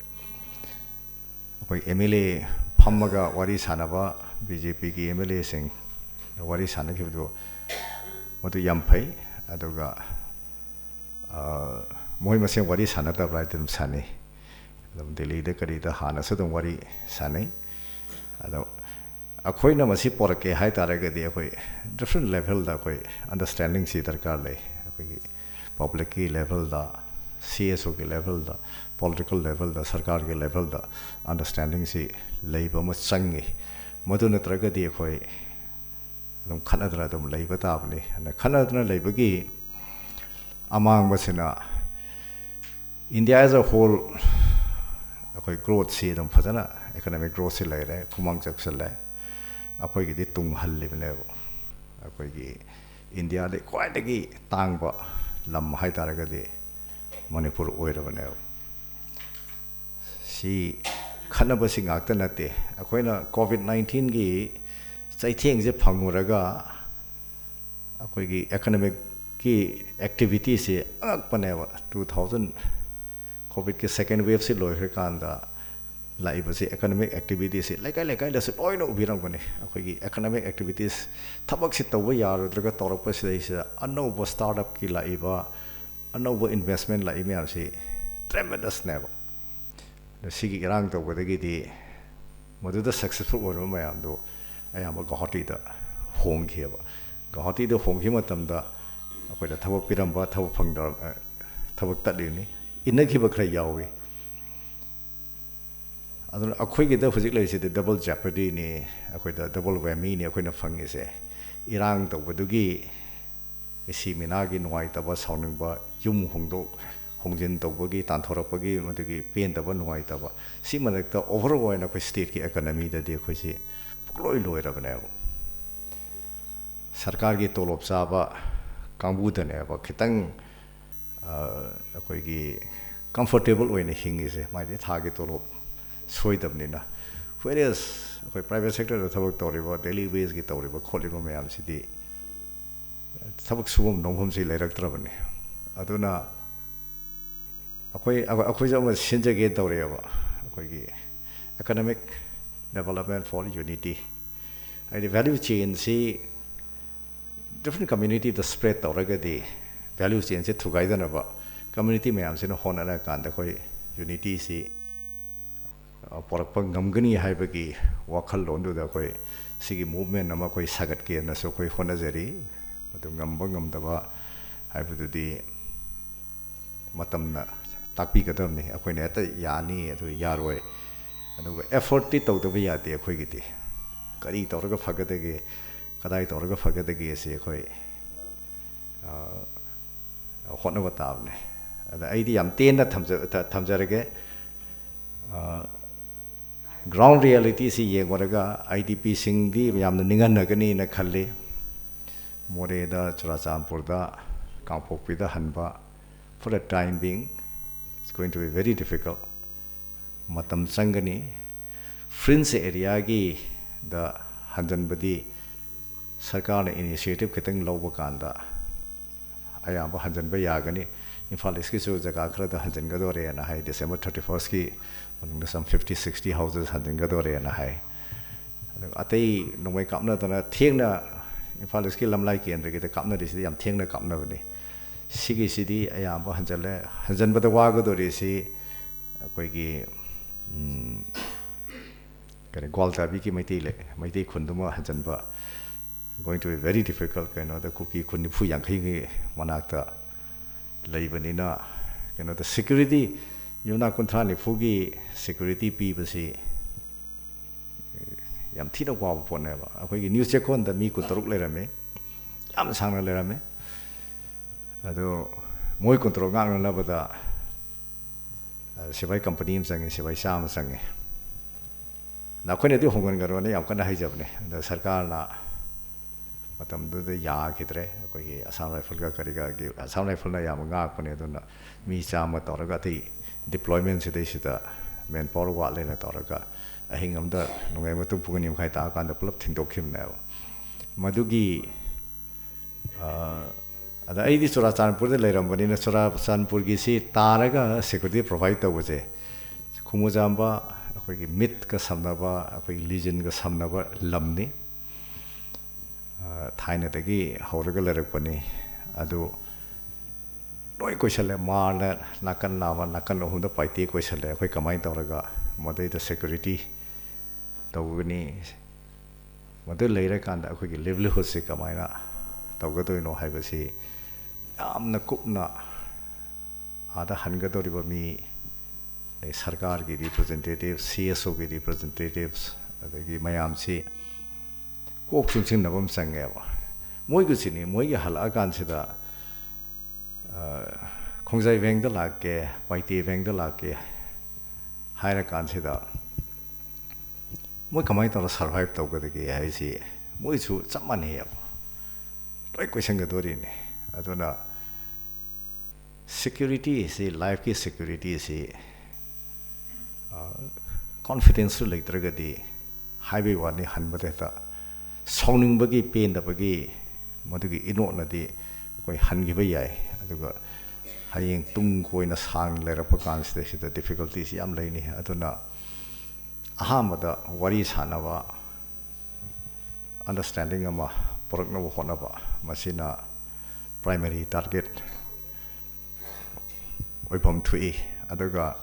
ꯑꯩꯈꯣꯏ ꯑꯦꯝ ꯑꯦꯜ ꯑꯦ ꯐꯝꯃꯒ ꯋꯥꯔꯤ ꯁꯥꯟꯅꯕ, ꯕꯤ ꯖꯦ ꯄꯤꯒꯤ ꯑꯦꯝ ꯑꯦꯜ ꯑꯦꯁꯤꯡ ꯋꯥꯔꯤ ꯁꯥꯟꯅꯈꯤꯕꯗꯨ ꯃꯗꯨ ꯌꯥꯝ ꯐꯩ꯫ ꯑꯗꯨꯒ ꯃꯣꯏ ꯃꯁꯦꯟ ꯋꯥꯔꯤ ꯁꯥꯟꯅꯗꯕ꯭ꯔꯥ ꯍꯥꯏꯗꯤ ꯑꯗꯨꯝ ꯁꯥꯟꯅꯩ꯫ ꯑꯗꯨꯝ ꯗꯤꯜꯂꯤꯗ ꯀꯔꯤꯗ ꯍꯥꯟꯅꯁꯨ ꯑꯗꯨꯝ ꯋꯥꯔꯤ ꯁꯥꯟꯅꯩ꯫ ꯑꯗꯣ ꯑꯩꯈꯣꯏꯅ ꯃꯁꯤ ꯄꯣꯔꯛꯀꯦ ꯍꯥꯏ ꯇꯥꯔꯒꯗꯤ ꯑꯩꯈꯣꯏ ꯗꯤꯐ꯭ꯔꯦꯟ ꯂꯦꯚꯦꯜꯗ ꯑꯩꯈꯣꯏ ꯑꯟꯗꯔꯁ꯭ꯇꯦꯟꯗꯤꯡꯁꯤ ꯗꯔꯀꯥꯔ ꯂꯩ꯫ ꯑꯩꯈꯣꯏꯒꯤ ꯄꯕ꯭ꯂꯤꯛꯀꯤ ꯂꯦꯚꯦꯜꯗ, ꯁꯤ ꯑꯦꯁ ꯑꯣꯒꯤ ꯂꯦꯚꯦꯜꯗ, ꯄꯣꯂꯤꯇꯤꯀꯦꯜ ꯂꯦꯚꯦꯜꯗ, ꯁꯔꯀꯥꯔꯒꯤ ꯂꯦꯚꯦꯜꯗ ꯑꯟꯗꯔꯁ꯭ꯇꯦꯟꯗꯤꯡꯁꯤ ꯂꯩꯕ ꯑꯃ ꯆꯪꯉꯤ꯫ ꯃꯗꯨ ꯅꯠꯇ꯭ꯔꯒꯗꯤ ꯑꯩꯈꯣꯏ ꯑꯗꯨꯝ ꯈꯠꯅꯗꯅ ꯑꯗꯨꯝ ꯂꯩꯕ ꯇꯥꯕꯅꯤ꯫ ꯑꯗꯨꯅ ꯈꯠꯅꯗꯅ ꯂꯩꯕꯒꯤ ꯑꯃꯥꯡꯕꯁꯤꯅ India as a whole ꯑꯩꯈꯣꯏ ꯒ꯭ꯔꯣꯠꯁꯤ ꯑꯗꯨꯝ ꯐꯖꯅ, ꯏꯀꯣꯅꯣꯃꯤꯛ ꯒ꯭ꯔꯣꯠꯁꯤ ꯂꯩꯔꯦ, ꯈꯨꯃꯥꯡ ꯆꯥꯎꯁꯤꯜꯂꯦ꯫ ꯑꯩꯈꯣꯏꯒꯤꯗꯤ ꯇꯨꯡ ꯍꯜꯂꯤꯕꯅꯦꯕ꯫ ꯑꯩꯈꯣꯏꯒꯤ ꯏꯟꯗꯤꯌꯥꯗ ꯈ꯭ꯋꯥꯏꯗꯒꯤ ꯇꯥꯡꯕ ꯂꯝ ꯍꯥꯏ ꯇꯥꯔꯒꯗꯤ ꯃꯅꯤꯄꯨꯔ ꯑꯣꯏꯔꯕꯅꯦꯕ꯫ ꯁꯤ ꯈꯠꯅꯕꯁꯤ ꯉꯥꯛꯇ ꯅꯠꯇꯦ꯫ ꯑꯩꯈꯣꯏꯅ ꯀꯣꯚꯤꯗ ꯅꯥꯏꯟꯇꯤꯟꯒꯤ ꯆꯩꯊꯦꯡꯁꯦ ꯐꯪꯉꯨꯔꯒ ꯑꯩꯈꯣꯏꯒꯤ ꯏꯀꯣꯅꯣꯃꯤꯛꯀꯤ ꯑꯦꯛꯇꯤꯚꯤꯇꯤꯁꯤ ꯑꯉꯛꯄꯅꯦꯕ꯫ ꯇꯨ ꯊꯥꯎꯖꯟ ꯀꯣꯚꯤꯗꯀꯤ ꯁꯦꯀꯦꯟ ꯋꯦꯚꯁꯤ ꯂꯣꯏꯈ꯭ꯔꯀꯥꯟꯗ ꯂꯥꯛꯏꯕꯁꯤ ꯏꯀꯣꯅꯣꯃꯤꯛ ꯑꯦꯛꯇꯤꯚꯤꯇꯤꯁꯤ ꯂꯩꯀꯥꯏ ꯂꯩꯀꯥꯏꯗꯁꯨ ꯂꯣꯏꯅ ꯎꯕꯤꯔꯝꯒꯅꯤ꯫ ꯑꯩꯈꯣꯏꯒꯤ ꯏꯀꯣꯅꯣꯃꯤꯛ ꯑꯦꯛꯇꯤꯚꯤꯇꯤꯁ, ꯊꯕꯛꯁꯤ ꯇꯧꯕ ꯌꯥꯔꯨꯗ꯭ꯔꯒ ꯇꯧꯔꯛꯄꯁꯤꯗꯩꯁꯤꯗ ꯑꯅꯧꯕ ꯁ꯭ꯇꯥꯔꯠ ꯑꯞꯀꯤ ꯂꯥꯛꯏꯕ, ꯑꯅꯧꯕ ꯏꯟꯚꯦꯁ꯭ꯇꯃꯦꯟ ꯂꯥꯛꯏ ꯃꯌꯥꯝꯁꯤ ꯇ꯭ꯔꯦꯃꯦꯟꯗꯁꯅꯦꯕ꯫ ꯑꯗꯣ ꯁꯤꯒꯤ ꯏꯔꯥꯡ ꯇꯧꯕꯗꯒꯤꯗꯤ ꯃꯗꯨꯗ ꯁꯛꯁꯦꯁꯐꯨꯜ ꯑꯣꯏꯔꯕ ꯃꯌꯥꯝꯗꯨ ꯑꯌꯥꯝꯕ ꯒꯧꯍꯥꯇꯤꯗ ꯍꯣꯡꯈꯤꯑꯕ꯫ ꯒꯧꯍꯥꯇꯤꯗ ꯍꯣꯡꯈꯤꯕ ꯃꯇꯝꯗ ꯑꯩꯈꯣꯏꯗ ꯊꯕꯛ ꯄꯤꯔꯝꯕ, ꯊꯕꯛ ꯐꯪꯗ꯭ꯔ-, ꯑ, ꯊꯕꯛ ꯇꯠꯂꯤꯅꯤ, ꯏꯟꯅꯈꯤꯕ ꯈꯔ ꯌꯥꯎꯏ꯫ ꯑꯗꯨꯅ ꯑꯩꯈꯣꯏꯒꯤꯗ ꯍꯧꯖꯤꯛ ꯂꯩꯔꯤꯁꯤꯗꯤ double jeopardyꯅꯤ, ꯑꯩꯈꯣꯏꯗ double whamyꯅꯤ ꯑꯩꯈꯣꯏꯅ ꯐꯪꯉꯤꯁꯦ꯫ ꯏꯔꯥꯡ ꯇꯧꯕꯗꯨꯒꯤ ꯃꯤꯁꯤ ꯃꯤꯅꯥꯒꯤ ꯅꯨꯡꯉꯥꯏꯇꯕ, ꯁꯥꯎꯅꯤꯡꯕ, ꯌꯨꯝ ꯍꯣꯡꯗꯣꯛ ꯍꯣꯡꯖꯤꯟ ꯇꯧꯕꯒꯤ, ꯇꯥꯟꯊꯣꯔꯛꯄꯒꯤ, ꯃꯗꯨꯒꯤ ꯄꯦꯟꯗꯕ, ꯅꯨꯡꯉꯥꯏꯇꯕ, ꯁꯤ ꯃꯊꯛꯇ overall ꯑꯣꯏꯅ ꯑꯩꯈꯣꯏ stateꯀꯤ economyꯗꯗꯤ ꯑꯩꯈꯣꯏꯁꯤ ꯄꯨꯡꯂꯣꯏ ꯂꯣꯏꯔꯕꯅꯦꯕ꯫ ꯁꯔꯀꯥꯔꯒꯤ ꯇꯣꯂꯣꯞ ꯆꯥꯕ ꯀꯥꯡꯕꯨꯗꯅꯦꯕ ꯈꯤꯇꯪ, ꯑ, ꯑꯩꯈꯣꯏꯒꯤ comfortable ꯑꯣꯏꯅ ꯍꯤꯡꯉꯤꯁꯦ, ꯃꯥꯏꯗꯤ ꯊꯥꯒꯤ ꯇꯣꯂꯣꯞ ꯁꯣꯏꯗꯕꯅꯤꯅ꯫ Whereas ꯑꯩꯈꯣꯏ private sectorꯗ ꯊꯕꯛ ꯇꯧꯔꯤꯕ, daily wageꯀꯤ ꯇꯧꯔꯤꯕ ꯈꯣꯠꯂꯤꯕ ꯃꯌꯥꯝꯁꯤꯗꯤ ꯊꯕꯛ ꯁꯨꯐꯝ ꯅꯣꯝꯐꯝꯁꯤ ꯂꯩꯔꯛꯇ꯭ꯔꯕꯅꯤ꯫ ꯑꯗꯨꯅ ꯑꯩꯈꯣꯏ, ꯑꯩꯈꯣꯏꯁꯨ ꯑꯃ ꯁꯤꯟꯖꯒꯦ ꯇꯧꯔꯛꯑꯦꯕ, ꯑꯩꯈꯣꯏꯒꯤ economic development for unity, ꯍꯥꯏꯗꯤ value chainꯁꯤ different communityꯗ spread ꯇꯧꯔꯒꯗꯤ value chainꯁꯤ ꯊꯨꯒꯥꯏꯗꯅꯕ community ꯃꯌꯥꯝꯁꯤꯅ ꯍꯣꯠꯅꯔꯀꯥꯟꯗ ꯑꯩꯈꯣꯏ unityꯁꯤ, ꯑ, ꯄꯣꯔꯛꯄ ꯉꯝꯒꯅꯤ ꯍꯥꯏꯕꯒꯤ ꯋꯥꯈꯜꯂꯣꯟꯗꯨꯗ ꯑꯩꯈꯣꯏ ꯁꯤꯒꯤ movement ꯑꯃ ꯑꯩꯈꯣꯏ ꯁꯥꯒꯠꯀꯦꯅꯁꯨ ꯑꯩꯈꯣꯏ ꯍꯣꯠꯅꯖꯔꯤ꯫ ꯑꯗꯨ ꯉꯝꯕ ꯉꯝꯗꯕ ꯍꯥꯏꯕꯗꯨꯗꯤ ꯃꯇꯝꯅ ꯇꯥꯛꯄꯤꯒꯗꯕꯅꯤ꯫ ꯑꯩꯈꯣꯏꯅ ꯍꯦꯛꯇ ꯌꯥꯅꯤ, ꯑꯗꯨ ꯌꯥꯔꯣꯏ꯫ ꯑꯗꯨꯒ effortꯇꯤ ꯇꯧꯗꯕ ꯌꯥꯗꯦ ꯑꯩꯈꯣꯏꯒꯤꯗꯤ꯫ ꯀꯔꯤ ꯇꯧꯔꯒ ꯐꯒꯗꯒꯦ, ꯀꯗꯥꯏ ꯇꯧꯔꯒ ꯐꯒꯗꯒꯦꯁꯦ ꯑꯩꯈꯣꯏ, ꯑ, ꯍꯣꯠꯅꯕ ꯇꯥꯕꯅꯦ꯫ ꯑꯗ ꯑꯩꯗꯤ ꯌꯥꯝ ꯇꯦꯟꯅ ꯊꯝꯖ-, ꯊ-, ꯊꯝꯖꯔꯒꯦ꯫ ꯑ, ground realityꯁꯤ ꯌꯦꯡꯉꯨꯔꯒ IDPꯁꯤꯡꯗꯤ ꯌꯥꯝꯅ ꯅꯤꯡꯍꯟꯅꯒꯅꯤꯅ ꯈꯜꯂꯤ꯫ ꯃꯣꯔꯦꯗ, ꯆꯨꯔꯥꯆꯥꯟꯄꯨꯔꯗ, ꯀꯥꯡꯄꯣꯛꯄꯤꯗ ꯍꯟꯕ, for the time being, it's going to be very difficult. ꯃꯇꯝ ꯆꯪꯒꯅꯤ꯫ Fringe areaꯒꯤꯗ ꯍꯟꯖꯟꯕꯗꯤ ꯁꯔꯀꯥꯔꯅ initiative ꯈꯤꯇꯪ ꯂꯧꯕ ꯀꯥꯟꯗ ꯑꯌꯥꯝꯕ ꯍꯟꯖꯟꯕ ꯌꯥꯒꯅꯤ꯫ ꯏꯝꯐꯥꯜ Eastꯀꯤꯁꯨ ꯖꯒꯥ ꯈꯔꯗ ꯍꯟꯖꯟꯒꯗꯣꯔꯦꯅ ꯍꯥꯏ, December thirty firstꯀꯤ ꯃꯅꯨꯡꯗ some fifty, sixty houses ꯍꯟꯖꯟꯒꯗꯣꯔꯦꯅ ꯍꯥꯏ꯫ ꯑꯗꯨꯒ ꯑꯇꯩ ꯅꯣꯡꯃꯩ ꯀꯥꯞꯅꯗꯅ ꯊꯦꯡꯅ ꯏꯝꯐꯥꯜ Eastꯀꯤ ꯂꯝꯂꯥꯏ ꯀꯦꯟꯗ꯭ꯔꯒꯤꯗ ꯀꯥꯞꯅꯔꯤꯁꯤꯗꯤ ꯌꯥꯝ ꯊꯦꯡꯅ ꯀꯥꯞꯅꯕꯅꯤ꯫ ꯁꯤꯒꯤꯁꯤꯗꯤ ꯑꯌꯥꯝꯕ ꯍꯟꯖꯜꯂꯦ꯫ ꯍꯟꯖꯟꯕꯗ ꯋꯥꯒꯗꯣꯔꯤꯁꯤ ꯑꯩꯈꯣꯏꯒꯤ, ꯎꯝ, ꯀꯔꯤ, ꯒ꯭ꯋꯥꯜꯇꯥꯕꯤꯒꯤ ꯃꯩꯇꯩ ꯂꯩ, Meitei ꯈꯨꯟꯗꯨꯃ ꯍꯟꯖꯟꯕ going to be very difficult꯫ ꯀꯩꯅꯣꯗ ꯀꯨꯀꯤ ꯈꯨꯟ ꯅꯤꯐꯨ ꯌꯥꯡꯈꯩꯒꯤ ꯃꯅꯥꯛꯇ ꯂꯩꯕꯅꯤꯅ, ꯀꯩꯅꯣꯗ security, ꯌꯨꯝꯅꯥꯛ ꯀꯨꯟꯊ꯭ꯔꯥ ꯅꯤꯐꯨꯒꯤ security ꯄꯤꯕꯁꯤ ꯌꯥꯝ ꯊꯤꯅ ꯋꯥꯕ ꯄꯣꯠꯅꯦꯕ꯫ ꯑꯩꯈꯣꯏꯒꯤ news check ꯍꯣꯜꯗ ꯃꯤ ꯀꯨꯟꯇꯔꯨꯛ ꯂꯩꯔꯝꯃꯤ, ꯌꯥꯝ ꯁꯥꯡꯅ ꯂꯩꯔꯝꯃꯤ꯫ ꯑꯗꯣ ꯃꯣꯏ ꯀꯨꯟꯇꯔꯨꯛ ꯉꯥꯛꯅꯅꯕꯗ, ꯑ, ꯁꯤꯐꯥꯏ company ꯑꯃ ꯆꯪꯉꯤ, ꯁꯤꯐꯥꯏ ꯆꯥꯝꯃ ꯆꯪꯉꯤ꯫ ꯑꯗ ꯑꯩꯈꯣꯏꯅꯗꯤ ꯍꯣꯡꯍꯟꯒꯅꯣꯅ ꯌꯥꯝ ꯀꯟꯅ ꯍꯥꯏꯖꯕꯅꯦ, ꯑꯗ ꯁꯔꯀꯥꯔꯅ ꯃꯇꯝꯗꯨꯗ ꯌꯥꯈꯤꯗ꯭ꯔꯦ꯫ ꯑꯩꯈꯣꯏꯒꯤ Assam Rifle ꯀ ꯀꯔꯤꯒꯒꯤ, Assam Rifle ꯅ ꯑꯌꯥꯝꯕ ꯉꯥꯛꯄꯅꯦ꯫ ꯑꯗꯨꯅ ꯃꯤ ꯆꯥꯝꯃ ꯇꯧꯔꯒ, ꯑꯇꯩ deployment ꯁꯤꯗꯩꯁꯤꯗ manpower ꯋꯥꯠꯂꯦꯅ ꯇꯧꯔꯒ, ꯑꯍꯤꯡ ꯑꯃꯗ, ꯅꯣꯡꯌꯥꯏ ꯃꯇꯨꯡ ꯄꯨꯡ ꯑꯅꯤ ꯃꯈꯥꯏ ꯇꯥꯔꯀꯥꯟꯗ ꯄꯨꯂꯞ ꯊꯤꯟꯗꯣꯛꯈꯤꯕꯅꯦꯕ꯫ ꯃꯗꯨꯒꯤ, ꯑ, ꯑꯗ ꯑꯩꯗꯤ ꯆꯨꯔꯥꯆꯥꯟꯄꯨꯔꯗ ꯂꯩꯔꯝꯕꯅꯤꯅ, ꯆꯨꯔꯥꯆꯥꯟꯄꯨꯔꯒꯤꯁꯤ ꯇꯥꯔꯒ security provide ꯇꯧꯕꯁꯦ, ꯈꯨꯃꯨꯖꯥꯝꯕ ꯑꯩꯈꯣꯏꯒꯤ ꯃꯤꯠꯀ ꯁꯝꯅꯕ, ꯑꯩꯈꯣꯏꯒꯤ legend ꯀ ꯁꯝꯅꯕ ꯂꯝꯅꯤ꯫ ꯑ, ꯊꯥꯏꯅꯗꯒꯤ ꯍꯧꯔꯒ ꯂꯩꯔꯛꯄꯅꯤ꯫ ꯑꯗꯨ ꯂꯣꯏ ꯀꯣꯏꯁꯜꯂꯦ꯫ ꯃꯥꯔꯅ ꯅꯥꯀꯟ ꯅꯥꯝꯃ, ꯅꯥꯀꯟ ꯑꯍꯨꯝꯗ ꯄꯥꯏꯇꯦ ꯀꯣꯏꯁꯜꯂꯦ꯫ ꯑꯩꯈꯣꯏ ꯀꯃꯥꯏꯅ ꯇꯧꯔꯒ ꯃꯗꯩꯗ security ꯇꯧꯒꯅꯤ? ꯃꯗꯨ ꯂꯩꯔꯀꯥꯟꯗ ꯑꯩꯈꯣꯏꯒꯤ livelihood ꯁꯤ ꯀꯃꯥꯏꯅ ꯇꯧꯒꯗꯣꯏꯅꯣ ꯍꯥꯏꯕꯁꯤ ꯌꯥꯝꯅ ꯀꯨꯞꯅ ꯑꯥꯗ ꯍꯟꯒꯗꯧꯔꯤꯕ ꯃꯤ, ꯑꯗꯩ ꯁꯔꯀꯥꯔꯒꯤ representative, C S O ꯒꯤ representatives, ꯑꯗꯒꯤ ꯃꯌꯥꯝꯁꯤ ꯀꯣꯛ ꯆꯨꯡꯁꯤꯟꯅꯕ ꯑꯃ ꯆꯪꯉꯦꯕ꯫ ꯃꯣꯏꯒꯤꯁꯤꯅꯤ, ꯃꯣꯏꯒꯤ ꯍꯜꯂꯛꯑꯀꯥꯟꯁꯤꯗ, ꯑ, ꯈꯣꯡꯖꯩ ꯕꯦꯡꯗ ꯂꯥꯛꯀꯦ, ꯄꯥꯏꯇꯦ ꯕꯦꯡꯗ ꯂꯥꯛꯀꯦ ꯍꯥꯏꯔꯀꯥꯟꯁꯤꯗ, ꯃꯣꯏ ꯀꯃꯥꯏꯅ ꯇꯧꯔ survive ꯇꯧꯒꯗꯒꯦ ꯍꯥꯏꯁꯤ ꯃꯣꯏꯁꯨ ꯆꯞ ꯃꯥꯟꯅꯩꯌꯦꯕ, ꯂꯣꯏ ꯀꯣꯏꯁꯟꯒꯗꯣꯔꯤꯅꯤ꯫ ꯑꯗꯨꯅ security ꯁꯤ, life ꯀꯤ security ꯁꯤ, ꯑ, confidence ꯁꯨ ꯂꯩꯇ꯭ꯔꯒꯗꯤ, ꯍꯥꯏꯕꯒꯤ ꯋꯥꯅꯤ, ꯍꯟꯕꯗ ꯍꯦꯛꯇ ꯁꯥꯎꯅꯤꯡꯕꯒꯤ, ꯄꯦꯟꯗꯕꯒꯤ, ꯃꯗꯨꯒꯤ ꯏꯅꯣꯠꯅꯗꯤ ꯑꯩꯈꯣꯏ ꯍꯟꯈꯤꯕ ꯌꯥꯏ꯫ ꯑꯗꯨꯒ ꯍꯌꯦꯡ ꯇꯨꯡ ꯀꯣꯏꯅ ꯁꯥꯡꯅ ꯂꯩꯔꯛꯄ ꯀꯥꯟꯁꯤꯗꯩꯁꯤꯗ difficulty ꯁꯤ ꯌꯥꯝ ꯂꯩꯅꯤ꯫ ꯑꯗꯨꯅ ꯑꯍꯥꯟꯕꯗ ꯋꯥꯔꯤ ꯁꯥꯟꯅꯕ, understanding ꯑꯃ ꯄꯨꯔꯛꯅꯕ ꯍꯣꯠꯅꯕ, ꯃꯁꯤꯅ primary target ꯑꯣꯏꯐꯝ ꯊꯣꯛꯏ꯫ ꯑꯗꯨꯒ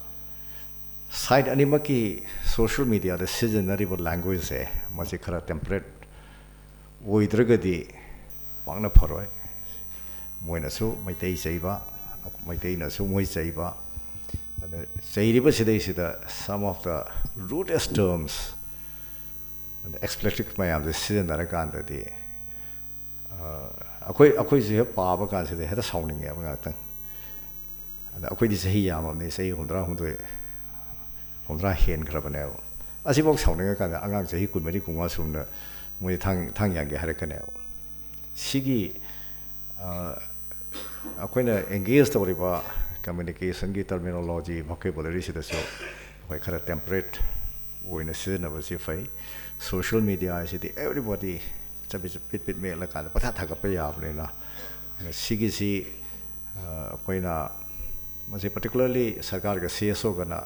side ꯑꯅꯤꯃꯛꯀꯤ social media ꯗ ꯁꯤꯖꯤꯟꯅꯔꯤꯕ language ꯁꯦ, ꯃꯁꯤ ꯈꯔ temperate ꯑꯣꯏꯗ꯭ꯔꯒꯗꯤ ꯄꯥꯛꯅ ꯐꯔꯣꯏ꯫ ꯃꯣꯏꯅꯁꯨ ꯃꯩꯇꯩ ꯆꯩꯕ, ꯃꯩꯇꯩꯅꯁꯨ ꯃꯣꯏ ꯆꯩꯕ, ꯑꯗ ꯆꯩꯔꯤꯕꯁꯤꯗꯩꯁꯤꯗ some of the rudest terms, ꯑꯗ expletive ꯃꯌꯥꯝꯁꯦ ꯁꯤꯖꯤꯟꯅꯔꯀꯥꯟꯗꯗꯤ, ꯑ, ꯑꯩꯈꯣꯏ, ꯑꯩꯈꯣꯏꯁꯨ ꯍꯦꯛ ꯄꯥꯕ ꯀꯥꯟꯁꯤꯗ ꯍꯦꯛꯇ ꯁꯥꯎꯅꯤꯡꯉꯦꯕ ꯉꯥꯛꯇꯪ꯫ ꯑꯗ ꯑꯩꯈꯣꯏꯗꯤ ꯆꯍꯤ ꯌꯥꯝꯃꯕꯅꯤ, ꯆꯍꯤ ꯍꯨꯝꯗ꯭ꯔꯥ ꯍꯨꯝꯗꯣꯏ, ꯍꯨꯝꯗ꯭ꯔꯥ ꯍꯦꯟꯈ꯭ꯔꯕꯅꯦꯕ꯫ ꯑꯁꯤꯐꯥꯎ ꯁꯥꯎꯅꯤꯡꯉꯀꯥꯟꯗ ꯑꯉꯥꯡ ꯆꯍꯤ ꯀꯨꯟꯃꯔꯤ, ꯀꯨꯟꯃꯉꯥ ꯁꯨꯝꯅ ꯃꯣꯏ ꯊꯥꯡ, ꯊꯥꯡ ꯌꯥꯟꯒꯦ ꯍꯥꯏꯔꯛꯀꯅꯦꯕ꯫ ꯁꯤꯒꯤ, ꯑ, ꯑꯩꯈꯣꯏꯅ engage ꯇꯧꯔꯤꯕ communication ꯒꯤ terminology, vocabulary ꯁꯤꯗꯁꯨ ꯑꯩꯈꯣꯏ ꯈꯔ temperate ꯑꯣꯏꯅ ꯁꯤꯖꯤꯟꯅꯕꯁꯤ ꯐꯩ꯫ Social media ꯍꯥꯏꯁꯤꯗꯤ everybody ꯆꯕꯤꯠ ꯆꯕꯤꯠ ꯄꯤꯠ ꯄꯤꯠ ꯃꯦꯠꯂꯀꯥꯟꯗ ꯄꯪꯊꯥ ꯊꯥꯒꯠꯄ ꯌꯥꯕꯅꯤꯅ, ꯑꯗꯨꯅ ꯁꯤꯒꯤꯁꯤ, ꯑ, ꯑꯩꯈꯣꯏꯅ ꯃꯁꯤ particularly ꯁꯔꯀꯥꯔꯒ C S O ꯒꯅ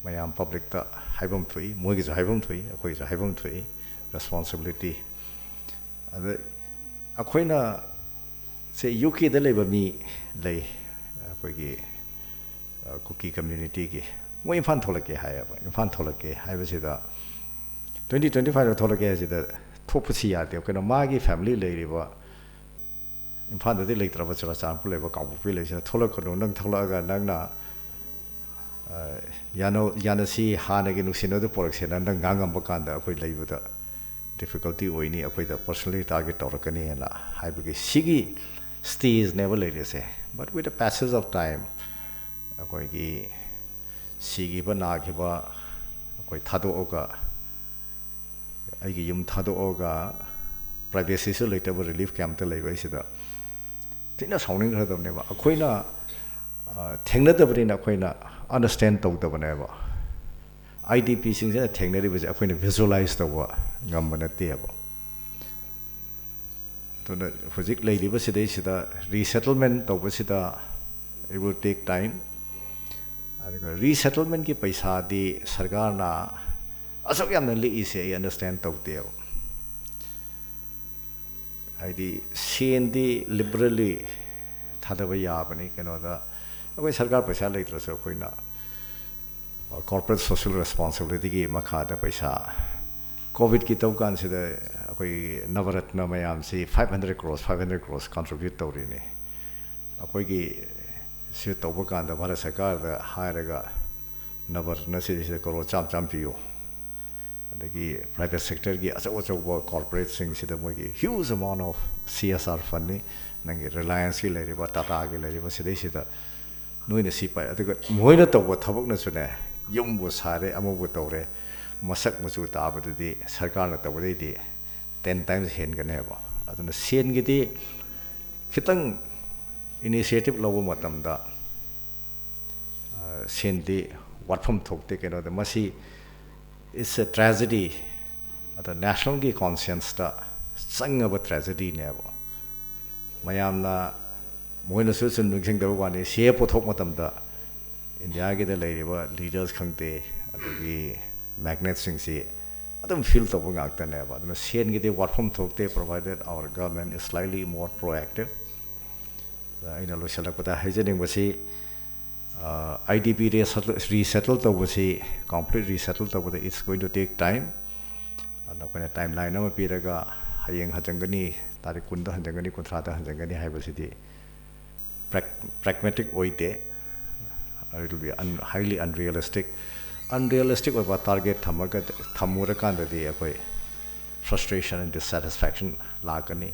ꯃꯌꯥꯝ public ꯇ ꯍꯥꯏꯐꯝ ꯊꯣꯛꯏ, ꯃꯣꯏꯒꯤꯁꯨ ꯍꯥꯏꯐꯝ ꯊꯣꯛꯏ, ꯑꯩꯈꯣꯏꯒꯤꯁꯨ ꯍꯥꯏꯐꯝ ꯊꯣꯛꯏ, responsibility꯫ ꯑꯗ ꯑꯩꯈꯣꯏꯅ ꯁꯦ U K ꯗ ꯂꯩꯕ ꯃꯤ ꯂꯩ, ꯑꯩꯈꯣꯏꯒꯤ, ꯑ, ꯀꯨꯀꯤ community ꯒꯤ, ꯃꯣꯏ ꯏꯝꯐꯥꯜ ꯊꯣꯛꯂꯛꯀꯦ ꯍꯥꯏꯌꯦꯕ꯫ ꯏꯝꯐꯥꯜ ꯊꯣꯛꯂꯛꯀꯦ ꯍꯥꯏꯕꯁꯤꯗ, twenty twenty five ꯗ ꯊꯣꯛꯂꯛꯀꯦ ꯍꯥꯏꯁꯤꯗ ꯊꯣꯛꯄꯁꯤ ꯌꯥꯗꯦ꯫ ꯀꯩꯅꯣ, ꯃꯥꯒꯤ family ꯂꯩꯔꯤꯕ ꯏꯝꯐꯥꯜꯗꯗꯤ ꯂꯩꯇ꯭ꯔꯕ, ꯆꯨꯔꯥꯆꯥꯟꯄꯨꯔ ꯂꯩꯕ ꯀꯥꯡꯄꯣꯛꯄꯤ ꯂꯩꯁꯤꯅ ꯊꯣꯛꯂꯛꯀꯅꯨ, ꯅꯪ ꯊꯣꯛꯂꯛꯑꯒ ꯅꯪꯅ, ꯑ, ꯌꯥꯅꯧ-, ꯌꯥꯅꯁꯤ, ꯍꯥꯟꯅꯒꯤ ꯅꯨꯡꯁꯤꯅꯕꯗꯨ ꯄꯣꯔꯛꯁꯦꯅ ꯅꯪ ꯉꯥꯡꯉꯝꯕ ꯀꯥꯟꯗ ꯑꯩꯈꯣꯏ ꯂꯩꯕꯗ difficulty ꯑꯣꯏꯅꯤ, ꯑꯩꯈꯣꯏꯗ personally target ꯇꯧꯔꯛꯀꯅꯤꯅ ꯍꯥꯏꯕꯒꯤ ꯁꯤꯒꯤ stage ꯅꯦꯕ ꯂꯩꯔꯤꯁꯦ꯫ But with the passage of time, ꯑꯩꯈꯣꯏꯒꯤ ꯁꯤꯈꯤꯕ, ꯅꯥꯈꯤꯕ ꯑꯩꯈꯣꯏ ꯊꯥꯗꯣꯛꯑꯒ, ꯑꯩꯒꯤ ꯌꯨꯝ ꯊꯥꯗꯣꯛꯑꯒ privacy ꯁꯨ ꯂꯩꯇꯕ relief camp ꯇ ꯂꯩꯕ ꯑꯩꯁꯤꯗ ꯊꯤꯅ ꯁꯥꯎꯅꯤꯡꯈ꯭ꯔꯗꯕꯅꯦꯕ꯫ ꯑꯩꯈꯣꯏꯅ, ꯑ, ꯊꯦꯡꯅꯗꯕꯅꯤꯅ ꯑꯩꯈꯣꯏꯅ understand ꯇꯧꯗꯕꯅꯦꯕ꯫ I D P ꯁꯤꯡꯁꯤꯅ ꯊꯦꯡꯅꯔꯤꯕꯁꯦ ꯑꯩꯈꯣꯏꯅ visualize ꯇꯧꯕ ꯉꯝꯕ ꯅꯠꯇꯦꯕ꯫ ꯑꯗꯨꯅ ꯍꯧꯖꯤꯛ ꯂꯩꯔꯤꯕ ꯁꯤꯗꯩꯁꯤꯗ resettlement ꯇꯧꯕꯁꯤꯗ it will take time꯫ ꯑꯗꯨꯒ resettlement ꯀꯤ ꯄꯩꯁꯥꯗꯤ ꯁꯔꯀꯥꯔꯅ ꯑꯁꯨꯛ ꯌꯥꯝꯅ ꯂꯤꯛꯏꯁꯦ ꯑꯩ understand ꯇꯧꯗꯦꯕ꯫ ꯍꯥꯏꯗꯤ ꯁꯦꯟꯗꯤ liberally ꯊꯥꯗꯕ ꯌꯥꯕꯅꯤ꯫ ꯀꯩꯅꯣꯗ ꯑꯩꯈꯣꯏ ꯁꯔꯀꯥꯔ ꯄꯩꯁꯥ ꯂꯩꯇ꯭ꯔꯁꯨ ꯑꯩꯈꯣꯏꯅ corporate social responsibility ꯒꯤ ꯃꯈꯥꯗ ꯄꯩꯁꯥ, COVID ꯀꯤ ꯇꯧ ꯀꯥꯟꯁꯤꯗ ꯑꯩꯈꯣꯏ ꯅꯕꯔꯠꯅ ꯃꯌꯥꯝꯁꯤ five hundred crores, five hundred crores contribute ꯇꯧꯔꯤꯅꯤ꯫ ꯑꯩꯈꯣꯏꯒꯤ ꯁꯤ ꯇꯧꯕ ꯀꯥꯟꯗ ꯚꯥꯔꯠ ꯁꯔꯀꯥꯔꯗ ꯍꯥꯏꯔꯒ ꯅꯕꯔꯠꯅ ꯁꯤꯗꯩꯁꯤꯗ ꯀꯔꯣꯔ ꯆꯥꯝ ꯆꯥꯝ ꯄꯤꯌꯨ, ꯑꯗꯒꯤ ꯄ꯭ꯔꯥꯏꯚꯦꯠ ꯁꯦꯛꯇꯔꯒꯤ ꯑꯆꯧ ꯑꯆꯧꯕ ꯀꯣꯔꯄꯣꯔꯦꯠꯁꯤꯡꯁꯤꯗ ꯃꯣꯏꯒꯤ huge amount of C S R fundꯅꯤ, ꯅꯪꯒꯤ ꯔꯤꯂꯥꯌꯟꯁꯀꯤ ꯂꯩꯔꯤꯕ, ꯇꯥꯇꯥꯒꯤ ꯂꯩꯔꯤꯕ, ꯁꯤꯗꯩꯁꯤꯗ ꯅꯣꯏꯅ ꯁꯤ ꯄꯥꯏ꯫ ꯑꯗꯨꯒ ꯃꯣꯏꯅ ꯇꯧꯕ ꯊꯕꯛꯅꯁꯨꯅꯦ, ꯌꯨꯝꯕꯨ ꯁꯥꯔꯦ, ꯑꯃꯕꯨ ꯇꯧꯔꯦ, ꯃꯁꯛ ꯃꯆꯨ ꯇꯥꯕꯗꯨꯗꯤ ꯁꯔꯀꯥꯔꯅ ꯇꯧꯕꯗꯩꯗꯤ ten times ꯍꯦꯟꯒꯅꯦꯕ꯫ ꯑꯗꯨꯅ ꯁꯦꯟꯒꯤꯗꯤ ꯈꯤꯇꯪ initiative ꯂꯧꯕ ꯃꯇꯝꯗ, ꯑ, ꯁꯦꯟꯗꯤ ꯋꯥꯠꯐꯝ ꯊꯣꯛꯇꯦ꯫ ꯀꯩꯅꯣꯗ ꯃꯁꯤ it's a tragedy, ꯑꯗ ꯅꯦꯁꯅꯦꯜꯒꯤ ꯀꯣꯟꯁꯤꯌꯟꯁꯇ ꯆꯪꯉꯕ ꯇ꯭ꯔꯦꯖꯦꯗꯤꯅꯦꯕ꯫ ꯃꯌꯥꯝꯅ, ꯃꯣꯏꯅꯁꯨ ꯁꯨꯝ ꯅꯤꯡꯁꯤꯡꯗꯕ ꯋꯥꯅꯤ, ꯁꯤ ꯑꯦ ꯄꯨꯊꯣꯛ ꯃꯇꯝꯗ ꯏꯟꯗꯤꯌꯥꯒꯤꯗ ꯂꯩꯔꯤꯕ ꯂꯤꯗꯔꯁ ꯈꯪꯗꯦ, ꯑꯗꯒꯤ ꯃꯦꯒꯅꯦꯠꯁꯤꯡꯁꯤ ꯑꯗꯨꯝ ꯐꯤꯜ ꯇꯧꯕ ꯉꯥꯛꯇꯅꯦꯕ꯫ ꯑꯗꯨꯅ ꯁꯦꯟꯒꯤꯗꯤ ꯋꯥꯠꯐꯝ ꯊꯣꯛꯇꯦ, provided our government is slightly more proactive꯫ ꯑꯗ ꯑꯩꯅ ꯂꯣꯏꯁꯤꯜꯂꯛꯄꯗ ꯍꯥꯏꯖꯅꯤꯡꯕꯁꯤ, ꯑꯥ, I D P resettle, resettle ꯇꯧꯕꯁꯤ, complete resettle ꯇꯧꯕꯗ it's going to take time꯫ ꯑꯗꯨꯅ ꯑꯩꯈꯣꯏꯅ ꯇꯥꯏꯝ ꯂꯥꯏꯟ ꯑꯃ ꯄꯤꯔꯒ ꯍꯌꯦꯡ ꯍꯟꯖꯟꯒꯅꯤ, ꯇꯥꯔꯤꯛ ꯀꯨꯟꯗ ꯍꯟꯖꯟꯒꯅꯤ, ꯀꯨꯟꯊ꯭ꯔꯥꯗ ꯍꯟꯖꯟꯒꯅꯤ ꯍꯥꯏꯕꯁꯤꯗꯤ ꯄ꯭ꯔꯦꯛ-, pragmatic ꯑꯣꯏꯗꯦ꯫ It will be un-, highly unrealistic꯫ Unrealistic ꯑꯣꯏꯕ ꯇꯥꯔꯒꯦꯠ ꯊꯝꯃꯒ, ꯊꯝꯃꯨꯔꯀꯥꯟꯗꯗꯤ ꯑꯩꯈꯣꯏ frustration and dissatisfaction ꯂꯥꯛꯀꯅꯤ,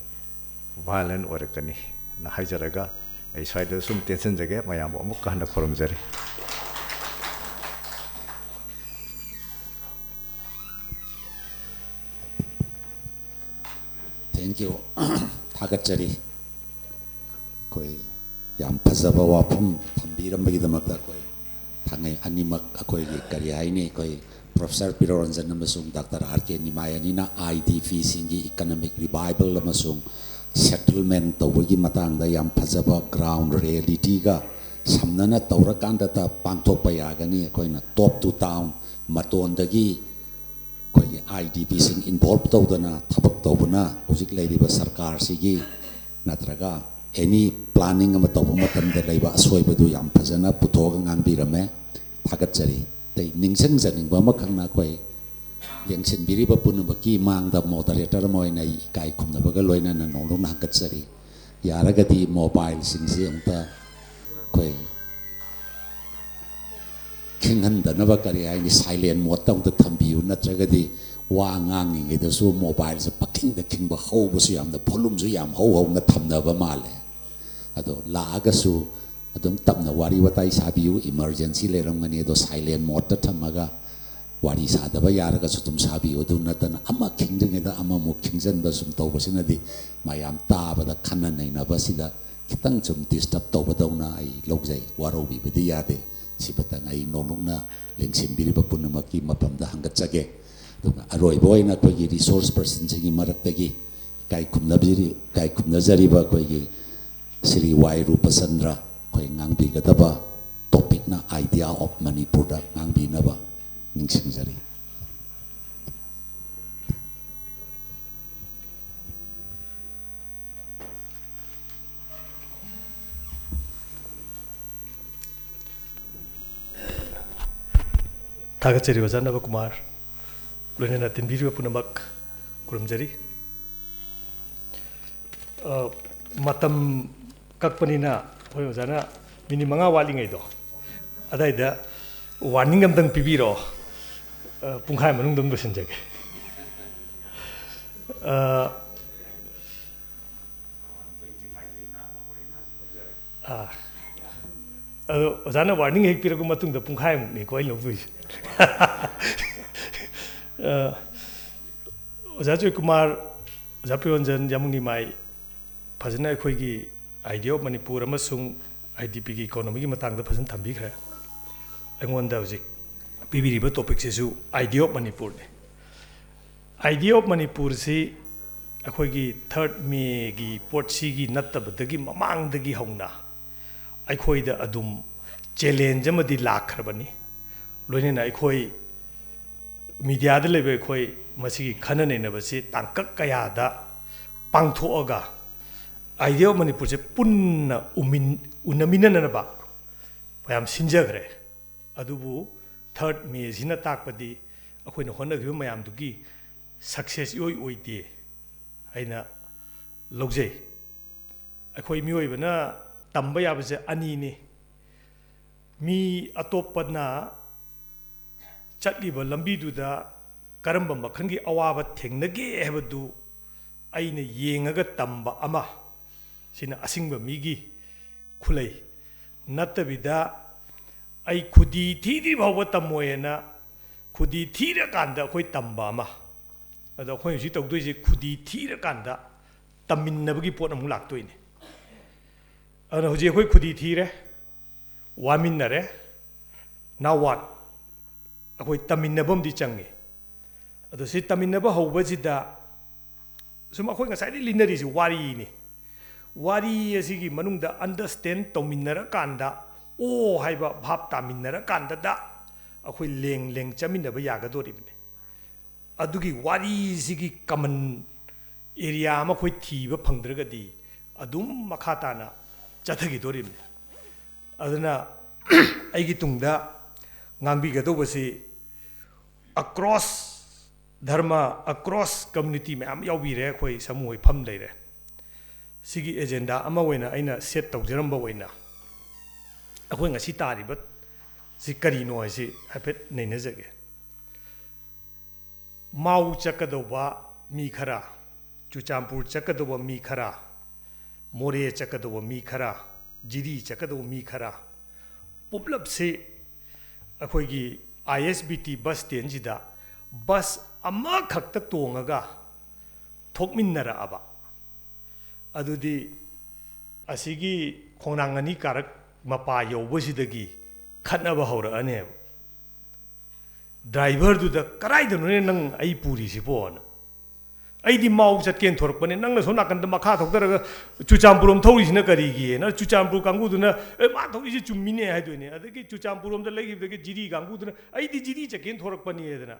violent ꯑꯣꯏꯔꯛꯀꯅꯤ ꯍꯥꯏꯅ ꯍꯥꯏꯖꯔꯒ ꯑꯩ ꯁ꯭ꯋꯥꯏꯗ ꯁꯨꯝ ꯇꯦꯟꯁꯤꯟꯖꯒꯦ꯫ ꯃꯌꯥꯝꯕꯨ ꯑꯃꯨꯛꯀ ꯍꯟꯅ ꯈꯨꯔꯨꯝꯖꯔꯤ꯫ Thank you꯫ ꯊꯥꯒꯠꯆꯔꯤ꯫ ꯑꯩꯈꯣꯏ ꯌꯥꯝ ꯐꯖꯕ ꯋꯥꯐꯝ ꯊꯝꯕꯤꯔꯝꯕꯒꯤꯗꯃꯛꯇ꯫ ꯑꯩꯈꯣꯏ ꯊꯥꯡꯉꯩ ꯑꯅꯤꯃꯛ, ꯑꯩꯈꯣꯏꯒꯤ ꯀꯔꯤ ꯍꯥꯏꯅꯤ, ꯑꯩꯈꯣꯏ ꯄ꯭ꯔꯣꯐꯦꯁꯔ ꯄꯤꯔꯣꯔꯟꯖꯟ ꯑꯃꯁꯨꯡ ꯗꯥꯛꯇꯔ ꯑꯥꯔ ꯀꯦ ꯅꯤꯃꯥꯏ ꯑꯅꯤꯅ I D Pꯁꯤꯡꯒꯤ economic revival ꯑꯃꯁꯨꯡ settlement ꯇꯧꯕꯒꯤ ꯃꯇꯥꯡꯗ ꯌꯥꯝ ꯐꯖꯕ ground realityꯒ ꯁꯝꯅꯅ ꯇꯧꯔꯀꯥꯟꯗꯇ ꯄꯥꯡꯊꯣꯛꯄ ꯌꯥꯒꯅꯤ꯫ ꯑꯩꯈꯣꯏꯅ top to down, ꯃꯇꯣꯟꯗꯒꯤ ꯑꯩꯈꯣꯏꯒꯤ I D Pꯁꯤꯡ involve ꯇꯧꯗꯅ, ꯊꯕꯛ ꯇꯧꯕꯅ ꯍꯧꯖꯤꯛ ꯂꯩꯔꯤꯕ ꯁꯔꯀꯥꯔꯁꯤꯒꯤ ꯅꯠꯇ꯭ꯔꯒ any planning ꯑꯃ ꯇꯧꯕ ꯃꯇꯝꯗ ꯂꯩꯕ ꯑꯁꯣꯏꯕꯗꯨ ꯌꯥꯝ ꯐꯖꯅ ꯄꯨꯊꯣꯛꯑꯒ ꯉꯥꯡꯕꯤꯔꯝꯃꯦ꯫ ꯊꯥꯒꯠꯆꯔꯤ꯫ ꯑꯇꯩ ꯅꯤꯡꯁꯤꯡꯖꯅꯤꯡꯕ ꯑꯃꯈꯛꯅ, ꯑꯩꯈꯣꯏ ꯌꯦꯡꯁꯤꯟꯕꯤꯔꯤꯕ ꯄꯨꯝꯅꯃꯛꯀꯤ ꯃꯥꯡꯗ moderator ꯑꯃ ꯑꯣꯏꯅ ꯑꯩ ꯏꯀꯥꯏ ꯈꯨꯝꯅꯕꯒ ꯂꯣꯏꯅꯅ ꯅꯣꯡꯂꯨꯛꯅ ꯍꯪꯒꯠꯆꯔꯤ꯫ ꯌꯥꯔꯒꯗꯤ ꯃꯣꯕꯥꯏꯜꯁꯤꯡꯁꯤ ꯑꯃꯨꯛꯇ ꯑꯩꯈꯣꯏ ꯈꯤꯡꯍꯟꯗꯅꯕ, ꯀꯔꯤ ꯍꯥꯏꯅꯤ, ꯁꯥꯏꯂꯦꯟ ꯃꯣꯠꯇ ꯑꯃꯨꯛꯇ ꯊꯝꯕꯤꯌꯨ, ꯅꯠꯇ꯭ꯔꯒꯗꯤ ꯋꯥ ꯉꯥꯡꯉꯤꯉꯩꯗꯁꯨ ꯃꯣꯕꯥꯏꯜꯁꯦ ꯄꯈꯤꯡꯗ ꯈꯤꯡꯕ, ꯍꯧꯕꯁꯨ ꯌꯥꯝꯅ, ꯚꯣꯂꯨꯝꯁꯨ ꯌꯥꯝ ꯍꯧ ꯍꯧꯅ ꯊꯝꯅꯕ ꯃꯥꯜꯂꯦ꯫ ꯑꯗꯣ ꯂꯥꯛꯑꯒꯁꯨ ꯑꯗꯨꯝ ꯇꯞꯅ ꯋꯥꯔꯤ ꯋꯥꯇꯥꯏ ꯁꯥꯕꯤꯌꯨ, ꯏꯃꯔꯖꯦꯟꯁꯤ ꯂꯩꯔꯝꯒꯅꯤ, ꯑꯗꯣ ꯁꯥꯏꯂꯦꯟ ꯃꯣꯠꯇ ꯊꯝꯃꯒ ꯋꯥꯔꯤ ꯁꯥꯗꯕ ꯌꯥꯔꯒꯁꯨ ꯑꯗꯨꯝ ꯁꯥꯕꯤꯌꯨ꯫ ꯑꯗꯨ ꯅꯠꯇꯅ ꯑꯃ ꯈꯤꯡꯗ꯭ꯔꯤꯉꯩꯗ ꯑꯃꯃꯨꯛ ꯈꯤꯡꯖꯤꯟꯕ ꯁꯨꯝ ꯇꯧꯕꯁꯤꯅꯗꯤ ꯃꯌꯥꯝ ꯇꯥꯕꯗ ꯈꯟꯅ ꯅꯩꯅꯕꯁꯤꯗ ꯈꯤꯇꯪ ꯁꯨꯝ ꯗꯤꯁꯇꯔꯕ ꯇꯧꯕꯗꯧꯅ ꯑꯩ ꯂꯧꯖꯩ꯫ ꯋꯥꯔꯧꯕꯤꯕꯗꯤ ꯌꯥꯗꯦ꯫ ꯁꯤꯃꯇꯪ ꯑꯩ ꯅꯣꯛꯅꯣꯛꯅ ꯂꯦꯡꯁꯤꯟꯕꯤꯔꯤꯕ ꯄꯨꯝꯅꯃꯛꯀꯤ ꯃꯐꯝꯗ ꯍꯪꯒꯠꯆꯒꯦ꯫ ꯑꯗꯨꯒ ꯑꯔꯣꯏꯕ ꯑꯣꯏꯅ ꯑꯩꯈꯣꯏꯒꯤ ꯔꯤꯁꯣꯔꯁ ꯄꯔꯁꯟꯁꯤꯡꯒꯤ ꯃꯔꯛꯇꯒꯤ ꯏꯀꯥꯏ ꯈꯨꯝꯅꯕꯤꯔꯤ-, ꯏꯀꯥꯏ ꯈꯨꯝꯅꯖꯔꯤꯕ ꯑꯩꯈꯣꯏꯒꯤ ꯁ꯭ꯔꯤ ꯋꯥꯏ ꯔꯨꯄꯆꯟꯗ꯭ꯔ ꯑꯩꯈꯣꯏ ꯉꯥꯡꯕꯤꯒꯗꯕ ꯇꯣꯄꯤꯛꯅ Idea of ꯃꯅꯤꯄꯨꯔꯗ ꯉꯥꯡꯕꯤꯅꯕ ꯅꯤꯡꯁꯤꯡꯖꯔꯤ꯫ ꯊꯥꯒꯠꯆꯔꯤ ꯑꯣꯖꯥ ꯅꯕꯀꯨꯃꯥꯔ, ꯂꯣꯏꯅꯅ ꯇꯤꯟꯕꯤꯔꯤꯕ ꯄꯨꯝꯅꯃꯛ ꯈꯨꯔꯨꯝꯖꯔꯤ꯫ ꯑ, ꯃꯇꯝ ꯀꯛꯄꯅꯤꯅ ꯑꯩꯈꯣꯏ ꯑꯣꯖꯥꯅ ꯃꯤꯅꯤꯠ ꯃꯉꯥ ꯋꯥꯠꯂꯤꯉꯩꯗꯣ ꯑꯗꯥꯏꯗ ꯋꯥꯔꯅꯤꯡ ꯑꯝꯇꯪ ꯄꯤꯕꯤꯔꯛꯑꯣ꯫ ꯑ, ꯄꯨꯡꯈꯥꯏ ꯃꯅꯨꯡꯗ ꯑꯗꯨꯝ ꯂꯣꯏꯁꯤꯟꯖꯒꯦ꯫ ꯑ, ꯑꯥ꯫ ꯑꯗꯣ ꯑꯣꯖꯥꯅ ꯋꯥꯔꯅꯤꯡ ꯍꯦꯛ ꯄꯤꯔꯛꯄ ꯃꯇꯨꯡꯗ ꯄꯨꯡꯈꯥꯏꯃꯨꯛꯅꯤꯀꯣ ꯑꯩꯅ ꯂꯧꯗꯣꯏꯁꯦ꯫ ꯑ, ꯑꯣꯖꯥ ꯖꯣꯏꯀꯨꯃꯥꯔ, ꯑꯣꯖꯥ ꯄ꯭ꯔꯤꯌꯣꯟꯖꯟ, ꯌꯥꯃꯨꯡ ꯅꯤꯃꯥꯏ ꯐꯖꯅ ꯑꯩꯈꯣꯏꯒꯤ Idea of ꯃꯅꯤꯄꯨꯔ ꯑꯃꯁꯨꯡ IDPꯒꯤ economyꯒꯤ ꯃꯇꯥꯡꯗ ꯐꯖꯅ ꯊꯝꯕꯤꯈ꯭ꯔꯦ꯫ ꯑꯩꯉꯣꯟꯗ ꯍꯧꯖꯤꯛ ꯄꯤꯕꯤꯔꯤꯕ topicꯁꯤꯁꯨ Idea of ꯃꯅꯤꯄꯨꯔꯅꯤ꯫ Idea of ꯃꯅꯤꯄꯨꯔꯁꯤ ꯑꯩꯈꯣꯏꯒꯤ third Mayꯒꯤ ꯄꯣꯠꯁꯤꯒꯤ ꯅꯠꯇꯕꯗꯒꯤ ꯃꯃꯥꯡꯗꯒꯤ ꯍꯧꯅ ꯑꯩꯈꯣꯏꯗ ꯑꯗꯨꯝ challenge ꯑꯃꯗꯤ ꯂꯥꯛꯈ꯭ꯔꯕꯅꯤ꯫ ꯂꯣꯏꯅꯅ ꯑꯩꯈꯣꯏ mediaꯗ ꯂꯩꯕ ꯑꯩꯈꯣꯏ ꯃꯁꯤꯒꯤ ꯈꯟꯅ ꯅꯩꯅꯕꯁꯤ ꯇꯥꯡꯀꯛ ꯀꯌꯥꯗ ꯄꯥꯡꯊꯣꯛꯑꯒ Idea of ꯃꯅꯤꯄꯨꯔꯁꯦ ꯄꯨꯟꯅ ꯎꯃꯤꯟ-, ꯎꯅꯃꯤꯟꯅꯅꯕ ꯃꯌꯥꯝ ꯁꯤꯟꯖꯈ꯭ꯔꯦ꯫ ꯑꯗꯨꯕꯨ third Mayꯁꯤꯅ ꯇꯥꯛꯄꯗꯤ ꯑꯩꯈꯣꯏꯅ ꯍꯣꯠꯅꯈꯤꯕ ꯃꯌꯥꯝꯗꯨꯒꯤ success ꯏꯑꯣꯏ ꯑꯣꯏꯗꯦ ꯍꯥꯏꯅ ꯂꯧꯖꯩ꯫ ꯑꯩꯈꯣꯏ ꯃꯤꯑꯣꯏꯕꯅ ꯇꯝꯕ ꯌꯥꯕꯁꯦ ꯑꯅꯤꯅꯤ꯫ ꯃꯤ ꯑꯇꯣꯞꯄꯅ ꯆꯠꯂꯤꯕ ꯂꯝꯕꯤꯗꯨꯗ ꯀꯔꯝꯕ ꯃꯈꯜꯒꯤ ꯑꯋꯥꯕ ꯊꯦꯡꯅꯒꯦ ꯍꯥꯏꯕꯗꯨ ꯑꯩꯅ ꯌꯦꯡꯉꯒ ꯇꯝꯕ ꯑꯃ, ꯁꯤꯅ ꯑꯁꯤꯡꯕ ꯃꯤꯒꯤ ꯈꯨꯂꯩ꯫ ꯅꯠꯇꯕꯤꯗ ꯑꯩ ꯈꯨꯗꯤ ꯊꯤꯗ꯭ꯔꯤ ꯐꯥꯎꯕ ꯇꯝꯃꯣꯏꯅ ꯈꯨꯗꯤ ꯊꯤꯔꯀꯥꯟꯗ ꯑꯩꯈꯣꯏ ꯇꯝꯕ ꯑꯃ꯫ ꯑꯗꯣ ꯑꯩꯈꯣꯏ ꯍꯧꯖꯤꯛ ꯇꯧꯗꯣꯏꯁꯦ ꯈꯨꯗꯤ ꯊꯤꯔꯀꯥꯟꯗ ꯇꯝꯃꯤꯟꯅꯕꯒꯤ ꯄꯣꯠ ꯑꯃꯨꯛ ꯂꯥꯛꯇꯣꯏꯅꯦ꯫ ꯑꯗꯨꯅ ꯍꯧꯖꯤꯛ ꯑꯩꯈꯣꯏ ꯈꯨꯗꯤ ꯊꯤꯔꯦ, ꯋꯥꯃꯤꯟꯅꯔꯦ, now what? ꯑꯩꯈꯣꯏ ꯇꯝꯃꯤꯟꯅꯕ ꯑꯃꯗꯤ ꯆꯪꯉꯤ꯫ ꯑꯗꯣ ꯁꯤ ꯇꯝꯃꯤꯟꯅꯕ ꯍꯧꯕꯁꯤꯗ ꯁꯨꯝ ꯑꯩꯈꯣꯏ ꯉꯁꯥꯏꯗꯒꯤ ꯂꯤꯅꯔꯤꯁꯤ ꯋꯥꯔꯤꯅꯤ꯫ ꯋꯥꯔꯤ ꯑꯁꯤꯒꯤ ꯃꯅꯨꯡꯗ understand ꯇꯧꯃꯤꯟꯅꯔꯀꯥꯟꯗ, ꯑꯣ ꯍꯥꯏꯕ ꯚꯥꯞ ꯇꯥꯃꯤꯟꯅꯔꯀꯥꯟꯗꯗ ꯑꯩꯈꯣꯏ ꯂꯦꯡ ꯂꯦꯡ ꯆꯠꯃꯤꯟꯅꯕ ꯌꯥꯒꯗꯣꯔꯤꯕꯅꯤ꯫ ꯑꯗꯨꯒꯤ ꯋꯥꯔꯤꯁꯤꯒꯤ common area ꯑꯃ ꯑꯩꯈꯣꯏ ꯊꯤꯕ ꯐꯪꯗ꯭ꯔꯒꯗꯤ ꯑꯗꯨꯝ ꯃꯈꯥ ꯇꯥꯅ ꯆꯠꯊꯈꯤꯗꯣꯔꯤꯕꯅꯤ꯫ ꯑꯗꯨꯅ ꯑꯩꯒꯤ ꯇꯨꯡꯗ ꯉꯥꯡꯕꯤꯒꯗꯧꯕꯁꯤ across ꯙꯔꯃ, across community ꯃꯌꯥꯝ ꯌꯥꯎꯕꯤꯔꯦ꯫ ꯑꯩꯈꯣꯏ ꯁꯥꯃꯨ ꯍꯣꯏ ꯐꯝ ꯂꯩꯔꯦ꯫ ꯁꯤꯒꯤ agenda ꯑꯃ ꯑꯣꯏꯅ ꯑꯩꯅ set ꯇꯧꯖꯔꯝꯕ ꯑꯣꯏꯅ ꯑꯩꯈꯣꯏ ꯉꯁꯤ ꯇꯥꯔꯤꯕ ꯁꯤ ꯀꯔꯤꯅꯣ ꯍꯥꯏꯁꯤ ꯍꯥꯏꯐꯦꯠ ꯅꯩꯅꯖꯒꯦ꯫ ꯃꯥꯎ ꯆꯠꯀꯗꯧꯕ ꯃꯤ ꯈꯔ, ꯆꯨꯔꯆꯥꯟꯄꯨꯔ ꯆꯠꯀꯗꯧꯕ ꯃꯤ ꯈꯔ, ꯃꯣꯔꯦ ꯆꯠꯀꯗꯧꯕ ꯃꯤ ꯈꯔ, ꯖꯤꯔꯤ ꯆꯠꯀꯗꯧꯕ ꯃꯤ ꯈꯔ, ꯄꯨꯝꯂꯞꯁꯤ ꯑꯩꯈꯣꯏꯒꯤ I S B T bus standꯁꯤꯗ bus ꯑꯃꯈꯛꯇ ꯇꯣꯡꯉꯒ ꯊꯣꯛꯃꯤꯟꯅꯔꯛꯑꯕ꯫ ꯑꯗꯨꯗꯤ ꯑꯁꯤꯒꯤ ꯈꯣꯡꯅꯥꯡ ꯑꯅꯤ ꯀꯥꯔꯛ ꯃꯄꯥ ꯌꯧꯕꯁꯤꯗꯒꯤ ꯈꯠꯅꯕ ꯍꯧꯔꯛꯑꯅꯦꯕ꯫ ꯗ꯭ꯔꯥꯏꯚꯔꯗꯨꯗ, "ꯀꯗꯥꯏꯗꯅꯣꯅꯦ ꯅꯪ ꯑꯩ ꯄꯨꯔꯤꯁꯤꯕꯣꯅ? ꯑꯩꯗꯤ ꯃꯥꯎ ꯆꯠꯀꯦꯅ ꯊꯣꯔꯛꯄꯅꯦ, ꯅꯪꯅ ꯁꯣꯝ ꯅꯥꯀꯟꯗ ꯃꯈꯥ ꯊꯧꯗꯔꯒ ꯆꯨꯔꯆꯥꯟꯄꯨꯔ ꯔꯣꯝ ꯊꯧꯔꯤꯁꯤꯅ ꯀꯔꯤꯒꯤꯅ?" ꯆꯨꯔꯆꯥꯟꯄꯨꯔ ꯀꯥꯡꯕꯨꯗꯨꯅ, "ꯑꯦ, ꯃꯥ ꯊꯧꯔꯤꯁꯦ ꯆꯨꯝꯃꯤꯅꯦ" ꯍꯥꯏꯗꯣꯏꯅꯦ꯫ ꯑꯗꯒꯤ ꯆꯨꯔꯆꯥꯟꯄꯨꯔ ꯔꯣꯝꯗ ꯂꯩꯈꯤꯕꯗꯒꯤ ꯖꯤꯔꯤ ꯀꯥꯡꯕꯨꯗꯨꯅ, "ꯑꯩꯗꯤ ꯖꯤꯔꯤ ꯆꯠꯀꯦꯅ ꯊꯣꯔꯛꯄꯅꯤ" ꯍꯥꯏꯗꯅ꯫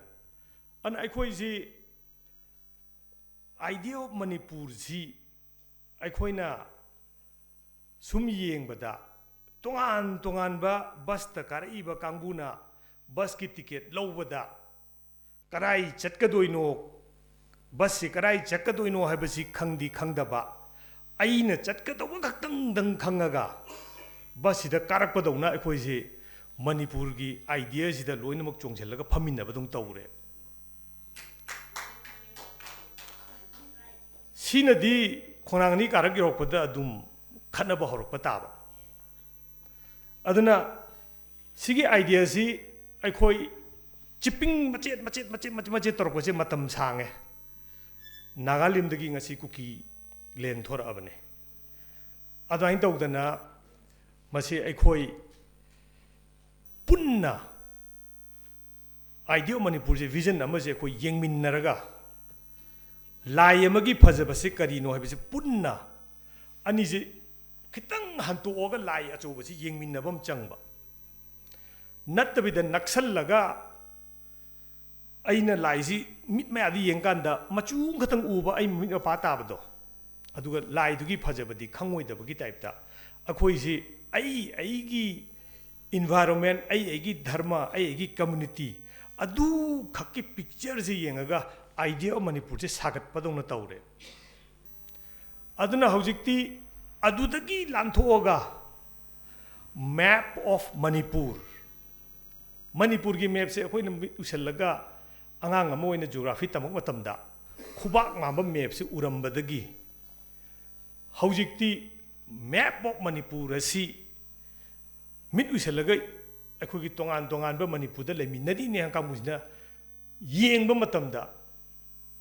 ꯑꯗꯨꯅ ꯑꯩꯈꯣꯏꯁꯤ Idea of ꯃꯅꯤꯄꯨꯔꯁꯤ ꯑꯩꯈꯣꯏꯅ ꯁꯨꯝ ꯌꯦꯡꯕꯗ, ꯇꯣꯉꯥꯟ ꯇꯣꯉꯥꯟꯕ ꯕꯁꯇ ꯀꯥꯔꯛꯏꯕ ꯀꯥꯡꯕꯨꯅ ꯕꯁꯀꯤ ꯇꯤꯀꯦꯠ ꯂꯧꯕꯗ ꯀꯗꯥꯏ ꯆꯠꯀꯗꯣꯏꯅꯣ, ꯕꯁꯁꯤ ꯀꯗꯥꯏ ꯆꯠꯀꯗꯣꯏꯅꯣ ꯍꯥꯏꯕꯁꯤ ꯈꯪꯗꯤ ꯈꯪꯗꯕ, ꯑꯩꯅ ꯆꯠꯀꯗꯧꯕ ꯈꯛꯇꯪꯗꯪ ꯈꯪꯉꯒ ꯕꯁꯁꯤꯗ ꯀꯥꯔꯛꯄꯗꯧꯅ ꯑꯩꯈꯣꯏꯁꯤ ꯃꯅꯤꯄꯨꯔꯒꯤ ꯑꯥꯏꯗꯤꯌꯥꯁꯤꯗ ꯂꯣꯏꯅꯃꯛ ꯆꯣꯡꯁꯤꯜꯂꯒ ꯐꯝꯃꯤꯟꯅꯕꯗꯧ ꯇꯧꯔꯦ꯫ ꯁꯤꯅꯗꯤ ꯈꯣꯡꯅꯥꯡ ꯑꯅꯤ ꯀꯥꯔꯛ ꯌꯧꯔꯛꯄꯗ ꯑꯗꯨꯝ ꯈꯠꯅꯕ ꯍꯧꯔꯛꯄ ꯇꯥꯕ꯫ ꯑꯗꯨꯅ ꯁꯤꯒꯤ ꯑꯥꯏꯗꯤꯌꯥꯁꯤ ꯑꯩꯈꯣꯏ ꯆꯤꯞꯄꯤꯡ ꯃꯆꯦꯠ ꯃꯆꯦꯠ ꯃꯆꯦꯠ ꯃꯆꯦꯠ ꯃꯆꯦꯠ ꯇꯧꯔꯛꯄꯁꯦ ꯃꯇꯝ ꯁꯥꯡꯉꯦ꯫ ꯅꯥꯒꯥꯂꯦꯟꯗꯒꯤ ꯉꯁꯤ ꯀꯨꯀꯤ ꯂꯦꯟ ꯊꯣꯔꯛꯑꯕꯅꯦ꯫ ꯑꯗꯨꯃꯥꯏꯅ ꯇꯧꯗꯅ ꯃꯁꯤ ꯑꯩꯈꯣꯏ ꯄꯨꯟꯅ ꯑꯥꯏꯗꯤꯌꯥ ꯑꯣꯐ ꯃꯅꯤꯄꯨꯔꯁꯦ, ꯚꯤꯖꯟ ꯑꯃꯁꯦ ꯑꯩꯈꯣꯏ ꯌꯦꯡꯃꯤꯟꯅꯔꯒ ꯂꯥꯏ ꯑꯃꯒꯤ ꯐꯖꯕꯁꯦ ꯀꯔꯤꯅꯣ ꯍꯥꯏꯕꯁꯦ ꯄꯨꯟꯅ, ꯑꯅꯤꯁꯦ ꯈꯤꯇꯪ ꯍꯟꯇꯣꯛꯑꯒ ꯂꯥꯏ ꯑꯆꯧꯕꯁꯤ ꯌꯦꯡꯃꯤꯟꯅꯕ ꯑꯃ ꯆꯪꯕ꯫ ꯅꯠꯇꯕꯤꯗ ꯅꯛꯁꯜꯂꯒ ꯑꯩꯅ ꯂꯥꯏꯁꯤ ꯃꯤꯠ ꯃꯌꯥꯗ ꯌꯦꯡꯀꯥꯟꯗ ꯃꯆꯨ ꯈꯛꯇꯪ ꯎꯕ, ꯑꯩ ꯃꯃꯤꯠ ꯃꯄꯥ ꯇꯥꯕꯗꯣ, ꯑꯗꯨꯒ ꯂꯥꯏꯗꯨꯒꯤ ꯐꯖꯕꯗꯤ ꯈꯪꯉꯣꯏꯗꯕꯒꯤ ꯇꯥꯏꯞꯇ꯫ ꯑꯩꯈꯣꯏꯁꯤ ꯑꯩ ꯑꯩꯒꯤ ꯏꯟꯚꯥꯏꯔꯣꯟꯃꯦꯟ, ꯑꯩ ꯑꯩꯒꯤ ꯙꯔꯃ, ꯑꯩ ꯑꯩꯒꯤ ꯀꯝꯃ꯭ꯌꯨꯅꯤꯇꯤ, ꯑꯗꯨꯈꯛꯀꯤ ꯄꯤꯛꯆꯔꯁꯦ ꯌꯦꯡꯉꯒ ꯑꯥꯏꯗꯤꯌꯥ ꯑꯣꯐ ꯃꯅꯤꯄꯨꯔꯁꯦ ꯁꯥꯒꯠꯄꯗꯧꯅ ꯇꯧꯔꯦ꯫ ꯑꯗꯨꯅ ꯍꯧꯖꯤꯛꯇꯤ ꯑꯗꯨꯗꯒꯤ ꯂꯥꯟꯊꯣꯛꯑꯒ ꯃꯦꯞ ꯑꯣꯐ ꯃꯅꯤꯄꯨꯔ, ꯃꯅꯤꯄꯨꯔꯒꯤ ꯃꯦꯞꯁꯦ ꯑꯩꯈꯣꯏꯅ ꯃꯤꯠ ꯎꯁꯜꯂꯒ ꯑꯉꯥꯡ ꯑꯃ ꯑꯣꯏꯅ ꯖꯤꯑꯣꯒ꯭ꯔꯥꯐꯤ ꯇꯝꯃꯛꯄ ꯃꯇꯝꯗ ꯈꯨꯕꯥꯛ ꯃꯥꯟꯕ ꯃꯦꯞꯁꯦ ꯎꯔꯝꯕꯗꯒꯤ ꯍꯧꯖꯤꯛꯇꯤ ꯃꯦꯞ ꯑꯣꯐ ꯃꯅꯤꯄꯨꯔ ꯑꯁꯤ ꯃꯤꯠ ꯎꯏꯁꯜꯂꯒ ꯑꯩꯈꯣꯏꯒꯤ ꯇꯣꯉꯥꯟ ꯇꯣꯉꯥꯟꯕ ꯃꯅꯤꯄꯨꯔꯗ ꯂꯩꯃꯤꯟꯅꯔꯤꯅꯦ ꯀꯥꯡꯕꯨꯁꯤꯅ ꯌꯦꯡꯕ ꯃꯇꯝꯗ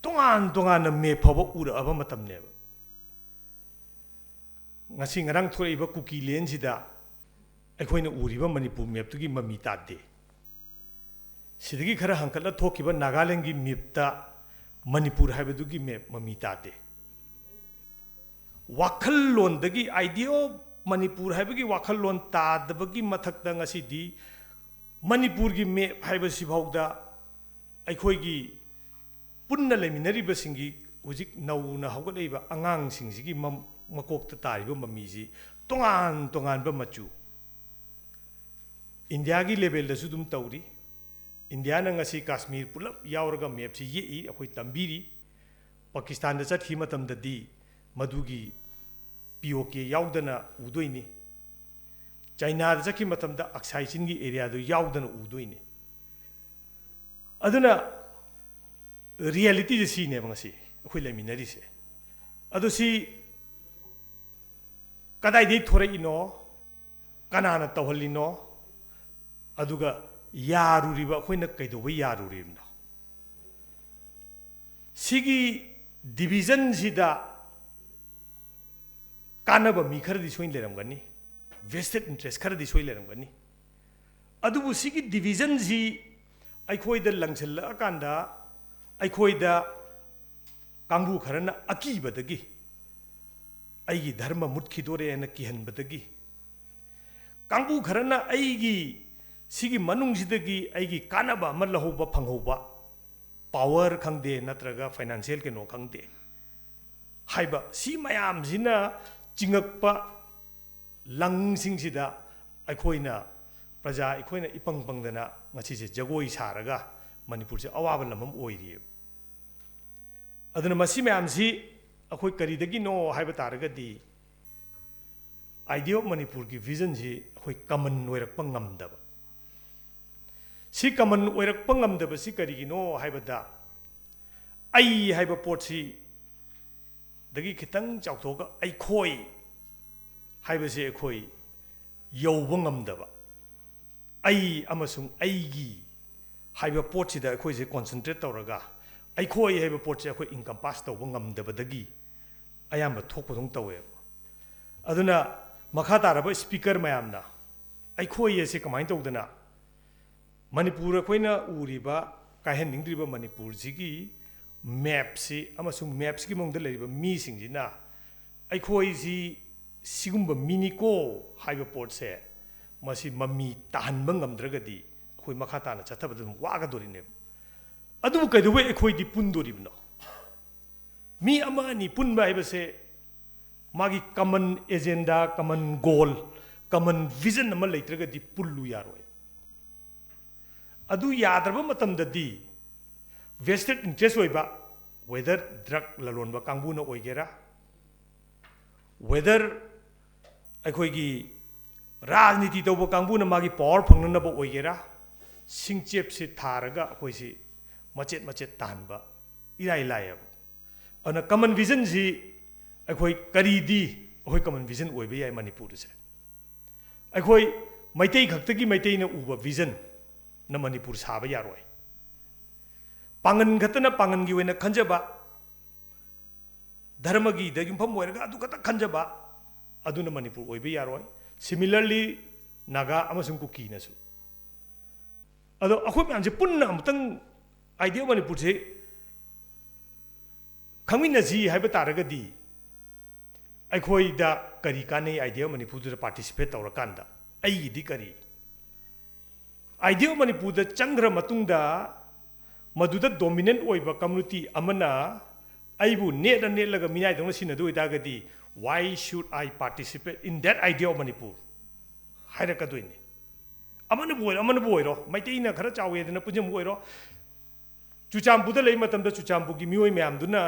ꯇꯣꯉꯥꯟ ꯇꯣꯉꯥꯟꯅ ꯃꯦꯞ ꯐꯥꯎꯕ ꯎꯔꯛꯑꯕ ꯃꯇꯝꯅꯦꯕ꯫ ꯉꯁꯤ ꯉꯔꯥꯡ ꯊꯣꯛꯂꯛꯏꯕ ꯀꯨꯀꯤ ꯂꯦꯟꯁꯤꯗ ꯑꯩꯈꯣꯏꯅ ꯎꯔꯤꯕ ꯃꯅꯤꯄꯨꯔ ꯃꯦꯞꯇꯨꯒꯤ ꯃꯃꯤ ꯇꯥꯗꯦ꯫ ꯁꯤꯗꯒꯤ ꯈꯔ ꯍꯪꯀꯠꯂ ꯊꯣꯛꯈꯤꯕ ꯅꯥꯒꯥꯂꯦꯟꯒꯤ ꯃꯦꯞꯇ ꯃꯅꯤꯄꯨꯔ ꯍꯥꯏꯕꯗꯨꯒꯤ ꯃꯦꯞ ꯃꯃꯤ ꯇꯥꯗꯦ꯫ ꯋꯥꯈꯜꯂꯣꯟꯗꯒꯤ, ꯑꯥꯏꯗꯤꯌꯥ ꯑꯣꯐ ꯃꯅꯤꯄꯨꯔ ꯍꯥꯏꯕꯒꯤ ꯋꯥꯈꯜꯂꯣꯟ ꯇꯥꯗꯕꯒꯤ ꯃꯊꯛꯇ ꯉꯁꯤꯗꯤ ꯃꯅꯤꯄꯨꯔꯒꯤ ꯃꯦꯞ ꯍꯥꯏꯕꯁꯤꯐꯥꯎꯗ ꯑꯩꯈꯣꯏꯒꯤ ꯄꯨꯟꯅ ꯂꯩꯃꯤꯟꯅꯔꯤꯕꯁꯤꯡꯒꯤ, ꯍꯧꯖꯤꯛ ꯅꯧꯅ ꯍꯧꯒꯠꯂꯛꯏꯕ ꯑꯉꯥꯡꯁꯤꯡꯁꯤꯒꯤ ꯃꯝ-, ꯃꯀꯣꯛꯇ ꯇꯥꯔꯤꯕ ꯃꯃꯤꯁꯤ ꯇꯣꯉꯥꯟ ꯇꯣꯉꯥꯟꯕ ꯃꯆꯨ꯫ ꯏꯟꯗꯤꯌꯥꯒꯤ ꯂꯦꯚꯦꯜꯗꯁꯨ ꯑꯗꯨꯝ ꯇꯧꯔꯤ꯫ ꯏꯟꯗꯤꯌꯥꯅ ꯉꯁꯤ ꯀꯥꯁꯃꯤꯔ ꯄꯨꯂꯞ ꯌꯥꯎꯔꯒ ꯃꯦꯞꯁꯤ ꯌꯦꯛꯏ, ꯑꯩꯈꯣꯏ ꯇꯝꯕꯤꯔꯤ꯫ ꯄꯥꯀꯤꯁꯇꯥꯟꯗ ꯆꯠꯈꯤꯕ ꯃꯇꯝꯗꯗꯤ ꯃꯗꯨꯒꯤ ꯄꯤ ꯑꯣ ꯀꯦ ꯌꯥꯎꯗꯅ ꯎꯗꯣꯏꯅꯤ꯫ ꯆꯥꯏꯅꯥꯗ ꯆꯠꯈꯤꯕ ꯃꯇꯝꯗ ꯑꯛꯁꯥꯏ ꯆꯤꯟꯒꯤ ꯑꯦꯔꯤꯌꯥꯗꯨ ꯌꯥꯎꯗꯅ ꯎꯗꯣꯏꯅꯤ꯫ ꯑꯗꯨꯅ ꯔꯤꯌꯦꯂꯤꯇꯤꯁꯦ ꯁꯤꯅꯦꯕ ꯉꯁꯤ ꯑꯩꯈꯣꯏ ꯂꯩꯃꯤꯟꯅꯔꯤꯁꯦ꯫ ꯑꯗꯣ ꯁꯤ ꯀꯗꯥꯏꯗꯒꯤ ꯊꯣꯔꯛꯏꯅꯣ, ꯀꯅꯥꯅ ꯇꯧꯍꯜꯂꯤꯅꯣ, ꯑꯗꯨꯒ ꯌꯥꯔꯨꯔꯤꯕ ꯑꯩꯈꯣꯏꯅ ꯀꯩꯗꯧꯕ ꯌꯥꯔꯨꯔꯤꯕꯅꯣ? ꯁꯤꯒꯤ ꯗꯤꯕꯤꯖꯟꯁꯤꯗ ꯀꯥꯟꯅꯕ ꯃꯤ ꯈꯔꯗꯤ ꯁꯣꯏꯅ ꯂꯩꯔꯝꯒꯅꯤ, ꯚꯦꯁꯇꯦꯠ ꯏꯟꯇꯔꯦꯁ ꯈꯔꯗꯤ ꯁꯣꯏ ꯂꯩꯔꯝꯒꯅꯤ꯫ ꯑꯗꯨꯕꯨ ꯁꯤꯒꯤ ꯗꯤꯕꯤꯖꯟꯁꯤ ꯑꯩꯈꯣꯏꯗ ꯂꯪꯁꯤꯜꯂꯛꯑꯀꯥꯟꯗ ꯑꯩꯈꯣꯏꯗ ꯀꯥꯡꯕꯨ ꯈꯔꯅ ꯑꯀꯤꯕꯗꯒꯤ, ꯑꯩꯒꯤ ꯙꯔꯃ ꯃꯨꯠꯈꯤꯗꯣꯔꯦꯅ ꯀꯤꯍꯟꯕꯗꯒꯤ, ꯀꯥꯡꯕꯨ ꯈꯔꯅ ꯑꯩꯒꯤ ꯁꯤꯒꯤ ꯃꯅꯨꯡꯁꯤꯗꯒꯤ ꯑꯩꯒꯤ ꯀꯥꯟꯅꯕ ꯑꯃ ꯂꯧꯍꯧꯕ ꯐꯪꯍꯧꯕ, ꯄꯥꯋꯔ ꯈꯪꯗꯦ ꯅꯠꯇ꯭ꯔꯒ ꯐꯥꯏꯅꯥꯟꯁꯤꯌꯦꯜ ꯀꯩꯅꯣ ꯈꯪꯗꯦ ꯍꯥꯏꯕ ꯁꯤ ꯃꯌꯥꯝꯁꯤꯅ ꯆꯤꯡꯉꯛꯄ ꯂꯪꯁꯤꯡꯁꯤꯗ ꯑꯩꯈꯣꯏꯅ, ꯄ꯭ꯔꯖꯥ ꯑꯩꯈꯣꯏꯅ ꯏꯄꯪ ꯄꯪꯗꯅ ꯉꯁꯤꯁꯦ ꯖꯒꯣꯏ ꯁꯥꯔꯒ ꯃꯅꯤꯄꯨꯔꯁꯦ ꯑꯋꯥꯕ ꯂꯝ ꯑꯃ ꯑꯣꯏꯔꯤꯑꯕ꯫ ꯑꯗꯨꯅ ꯃꯁꯤ ꯃꯌꯥꯝꯁꯤ ꯑꯩꯈꯣꯏ ꯀꯔꯤꯗꯒꯤꯅꯣ ꯍꯥꯏꯕ ꯇꯥꯔꯒꯗꯤ, ꯑꯥꯏꯗꯤꯌꯥ ꯑꯣꯐ ꯃꯅꯤꯄꯨꯔꯒꯤ ꯚꯤꯖꯟꯁꯤ ꯑꯩꯈꯣꯏ ꯀꯃꯟ ꯑꯣꯏꯔꯛꯄ ꯉꯝꯗꯕ꯫ ꯁꯤ ꯀꯃꯟ ꯑꯣꯏꯔꯛꯄ ꯉꯝꯗꯕꯁꯤ ꯀꯔꯤꯒꯤꯅꯣ ꯍꯥꯏꯕꯗ, ꯑꯩ ꯍꯥꯏꯕ ꯄꯣꯠꯁꯤ ꯗꯒꯤ ꯈꯤꯇꯪ ꯆꯥꯎꯊꯣꯛꯑꯒ ꯑꯩꯈꯣꯏ ꯍꯥꯏꯕꯁꯦ ꯑꯩꯈꯣꯏ ꯌꯧꯕ ꯉꯝꯗꯕ, ꯑꯩ ꯑꯃꯁꯨꯡ ꯑꯩꯒꯤ ꯍꯥꯏꯕ ꯄꯣꯠꯁꯤꯗ ꯑꯩꯈꯣꯏꯁꯦ ꯀꯣꯟꯁꯦꯟꯇ꯭ꯔꯦꯠ ꯇꯧꯔꯒ, ꯑꯩꯈꯣꯏ ꯍꯥꯏꯕ ꯄꯣꯠꯁꯦ ꯑꯩꯈꯣꯏ ꯏꯟꯀꯝꯄꯥꯁ ꯇꯧꯕ ꯉꯝꯗꯕꯗꯒꯤ ꯑꯌꯥꯝꯕ ꯊꯣꯛꯄꯗꯧ ꯇꯧꯋꯦꯕ꯫ ꯑꯗꯨꯅ ꯃꯈꯥ ꯇꯥꯔꯕ ꯁ꯭ꯄꯤꯀꯔ ꯃꯌꯥꯝꯅ ꯑꯩꯈꯣꯏ ꯑꯁꯦ ꯀꯃꯥꯏꯅ ꯇꯧꯗꯅ ꯃꯅꯤꯄꯨꯔ ꯑꯩꯈꯣꯏꯅ ꯎꯔꯤꯕ, ꯀꯥꯏꯍꯟꯅꯤꯡꯗ꯭ꯔꯤꯕ ꯃꯅꯤꯄꯨꯔꯁꯤꯒꯤ ꯃꯦꯞꯁꯤ ꯑꯃꯁꯨꯡ ꯃꯦꯞꯁꯤꯒꯤ ꯃꯅꯨꯡꯗ ꯂꯩꯔꯤꯕ ꯃꯤꯁꯤꯡꯁꯤꯅ ꯑꯩꯈꯣꯏꯁꯤ ꯁꯤꯒꯨꯝꯕ ꯃꯤꯅꯤꯀꯣ ꯍꯥꯏꯕ ꯄꯣꯠꯁꯦ, ꯃꯁꯤ ꯃꯃꯤ ꯇꯥꯍꯟꯕ ꯉꯝꯗ꯭ꯔꯒꯗꯤ ꯑꯩꯈꯣꯏ ꯃꯈꯥ ꯇꯥꯅ ꯆꯠꯊꯕꯗ ꯑꯗꯨꯝ ꯋꯥꯒꯗꯣꯔꯤꯅꯦꯕ꯫ ꯑꯗꯨꯕꯨ ꯀꯩꯗꯧꯕꯩ ꯑꯩꯈꯣꯏꯗꯤ ꯄꯨꯟꯗꯣꯔꯤꯕꯅꯣ? ꯃꯤ ꯑꯃ ꯑꯅꯤ ꯄꯨꯟꯕ ꯍꯥꯏꯕꯁꯦ ꯃꯥꯒꯤ ꯀꯃꯟ ꯑꯦꯖꯦꯟꯗꯥ, ꯀꯃꯟ ꯒꯣꯜ, ꯀꯃꯟ ꯚꯤꯖꯟ ꯑꯃ ꯂꯩꯇ꯭ꯔꯒꯗꯤ ꯄꯨꯜꯂꯨ ꯌꯥꯔꯣꯏ꯫ ꯑꯗꯨ ꯌꯥꯗ꯭ꯔꯕ ꯃꯇꯝꯗꯗꯤ ꯚꯦꯁꯇꯦꯠ ꯏꯟꯇꯔꯦꯁ ꯑꯣꯏꯕ, ꯋꯦꯗꯔ ꯗ꯭ꯔꯒ ꯂꯂꯣꯟꯕ ꯀꯥꯡꯕꯨꯅ ꯑꯣꯏꯒꯦꯔꯥ, Whether ꯑꯩꯈꯣꯏꯒꯤ ꯔꯥꯖꯅꯤꯇꯤ ꯇꯧꯕ ꯀꯥꯡꯕꯨꯅ ꯃꯥꯒꯤ ꯄꯥꯋꯔ ꯐꯪꯅꯅꯕ ꯑꯣꯏꯒꯦꯔꯥ, ꯁꯤꯡꯆꯦꯞꯁꯤ ꯊꯥꯔꯒ ꯑꯩꯈꯣꯏꯁꯤ ꯃꯆꯦꯠ ꯃꯆꯦꯠ ꯇꯥꯍꯟꯕ ꯏꯔꯥꯏ ꯂꯥꯏꯌꯦꯕ꯫ ꯑꯗꯨꯅ ꯀꯃꯟ ꯚꯤꯖꯟꯁꯤ ꯑꯩꯈꯣꯏ ꯀꯔꯤꯗꯤ ꯑꯩꯈꯣꯏ ꯀꯃꯟ ꯚꯤꯖꯟ ꯑꯣꯏꯕ ꯌꯥꯏ ꯃꯅꯤꯄꯨꯔꯗꯁꯦ? ꯑꯩꯈꯣꯏ ꯃꯩꯇꯩ ꯈꯛꯇꯒꯤ ꯃꯩꯇꯩꯅ ꯎꯕ ꯚꯤꯖꯟꯅ ꯃꯅꯤꯄꯨꯔ ꯁꯥꯕ ꯌꯥꯔꯣꯏ꯫ ꯄꯥꯡꯒꯟ ꯈꯛꯇꯅ ꯄꯥꯡꯒꯟꯒꯤ ꯑꯣꯏꯅ ꯈꯟꯖꯕ, ꯙꯔꯃꯒꯤꯗ ꯌꯨꯝꯐꯝ ꯑꯣꯏꯔꯒ ꯑꯗꯨ ꯈꯛꯇ ꯈꯟꯖꯕ, ꯑꯗꯨꯅ ꯃꯅꯤꯄꯨꯔ ꯑꯣꯏꯕ ꯌꯥꯔꯣꯏ꯫ Similarly, ꯅꯥꯒꯥ ꯑꯃꯁꯨꯡ ꯀꯨꯀꯤꯅꯁꯨ꯫ ꯑꯗꯣ ꯑꯩꯈꯣꯏ ꯃꯌꯥꯝꯁꯦ ꯄꯨꯟꯅ ꯑꯃꯨꯛꯇꯪ Idea of ꯃꯅꯤꯄꯨꯔꯁꯦ ꯈꯪꯃꯤꯟꯅꯁꯤ ꯍꯥꯏꯕ ꯇꯥꯔꯒꯗꯤ, ꯑꯩꯈꯣꯏꯗ ꯀꯔꯤ ꯀꯥꯟꯅꯩ Idea of ꯃꯅꯤꯄꯨꯔꯗꯨꯗ participate ꯇꯧꯔꯀꯥꯟꯗ? ꯑꯩꯒꯤꯗꯤ ꯀꯔꯤ? Idea of ꯃꯅꯤꯄꯨꯔꯗ ꯆꯪꯈ꯭ꯔ ꯃꯇꯨꯡꯗ, ꯃꯗꯨꯗ dominant ꯑꯣꯏꯕ community ꯑꯃꯅ ꯑꯩꯕꯨ ꯅꯦꯠꯂ ꯅꯦꯠꯂꯒ ꯃꯤꯅꯥꯏꯗꯧꯅ ꯁꯤꯟꯅꯗꯣꯏ ꯑꯣꯏꯇꯥꯔꯒꯗꯤ, "Why should I participate in that Idea of Manipur?" ꯍꯥꯏꯔꯛꯀꯗꯣꯏꯅꯤ꯫ ꯑꯃꯅꯕꯨ ꯑꯣꯏꯔꯣ, ꯑꯃꯅꯕꯨ ꯑꯣꯏꯔꯣ, ꯃꯩꯇꯩꯅ ꯈꯔ ꯆꯥꯎꯋꯦꯗꯅ ꯄꯨꯟꯁꯤꯟꯕ ꯑꯣꯏꯔꯣ, ꯆꯨꯔꯆꯥꯟꯄꯨꯔꯗ ꯂꯩ ꯃꯇꯝꯗ ꯆꯨꯔꯆꯥꯟꯄꯨꯔꯒꯤ ꯃꯤꯑꯣꯏ ꯃꯌꯥꯝꯗꯨꯅ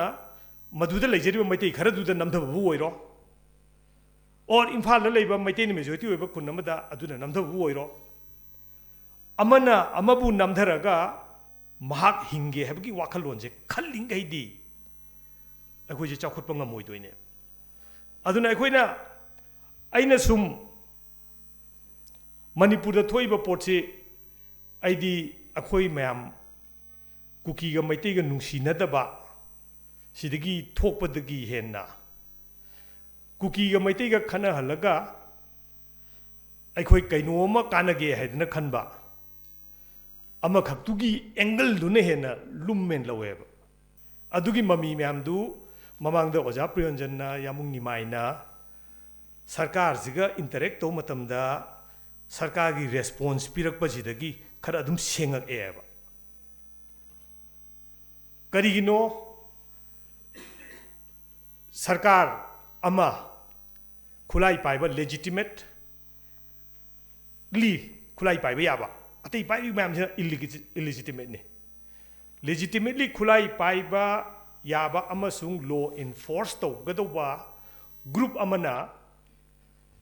ꯃꯗꯨꯗ ꯂꯩꯖꯔꯤꯕ ꯃꯩꯇꯩ ꯈꯔꯗꯨꯗ ꯅꯝꯊꯕꯕꯨ ꯑꯣꯏꯔꯣ, or ꯏꯝꯐꯥꯜꯗ ꯂꯩꯕ ꯃꯩꯇꯩꯅ majority ꯑꯣꯏꯕ ꯈꯨꯟ ꯑꯃꯗ ꯑꯗꯨꯅ ꯅꯝꯊꯕꯕꯨ ꯑꯣꯏꯔꯣ, ꯑꯃꯅ ꯑꯃꯕꯨ ꯅꯝꯊꯔꯒ ꯃꯍꯥꯛ ꯍꯤꯡꯒꯦ ꯍꯥꯏꯕꯒꯤ ꯋꯥꯈꯜꯂꯣꯟꯁꯦ ꯈꯜꯂꯤꯉꯩꯗꯤ ꯑꯩꯈꯣꯏꯁꯦ ꯆꯥꯎꯈꯠꯄ ꯉꯝꯃꯣꯏꯗꯣꯏꯅꯦ꯫ ꯑꯗꯨꯅ ꯑꯩꯈꯣꯏꯅ, ꯑꯩꯅ ꯁꯨꯝ ꯃꯅꯤꯄꯨꯔꯗ ꯊꯣꯛꯏꯕ ꯄꯣꯠꯁꯤ, ꯑꯩꯗꯤ ꯑꯩꯈꯣꯏ ꯃꯌꯥꯝ ꯀꯨꯀꯤꯒ ꯃꯩꯇꯩꯒ ꯅꯨꯡꯁꯤꯅꯗꯕ ꯁꯤꯗꯒꯤ ꯊꯣꯛꯄꯗꯒꯤ ꯍꯦꯟꯅ, ꯀꯨꯀꯤꯒ ꯃꯩꯇꯩꯒ ꯈꯠꯅꯍꯜꯂꯒ ꯑꯩꯈꯣꯏ ꯀꯩꯅꯣ ꯑꯃ ꯀꯥꯟꯅꯒꯦ ꯍꯥꯏꯗꯅ ꯈꯟꯕ ꯑꯃꯈꯛꯇꯨꯒꯤ angle ꯗꯨꯅ ꯍꯦꯟꯅ ꯂꯨꯝꯃꯦꯅ ꯂꯧꯋꯦꯕ꯫ ꯑꯗꯨꯒꯤ ꯃꯃꯤ ꯃꯌꯥꯝꯗꯨ ꯃꯃꯥꯡꯗ ꯑꯣꯖꯥ ꯄ꯭ꯔꯤꯌꯣꯟꯖꯟꯅ, ꯌꯥꯃꯨꯡ ꯅꯤꯃꯥꯏꯅ ꯁꯔꯀꯥꯔꯁꯤꯒ interact ꯇꯧꯕ ꯃꯇꯝꯗ ꯁꯔꯀꯥꯔꯒꯤ response ꯄꯤꯔꯛꯄꯁꯤꯗꯒꯤ ꯈꯔ ꯑꯗꯨꯝ ꯁꯦꯡꯉꯛꯑꯦꯕ꯫ ꯀꯔꯤꯒꯤꯅꯣ? ꯁꯔꯀꯥꯔ ꯑꯃ ꯈꯨꯠꯂꯥꯏ ꯄꯥꯏꯕ, legitimately ꯈꯨꯠꯂꯥꯏ ꯄꯥꯏꯕ ꯌꯥꯕ, ꯑꯇꯩ ꯄꯥꯏꯔꯤꯕ ꯃꯌꯥꯝꯁꯤꯅ illegiti-, illegitimate ꯅꯤ꯫ Legitimately ꯈꯨꯠꯂꯥꯏ ꯄꯥꯏꯕ ꯌꯥꯕ ꯑꯃꯁꯨꯡ law enforce ꯇꯧꯒꯗꯧꯕ ꯒ꯭ꯔꯨꯞ ꯑꯃꯅ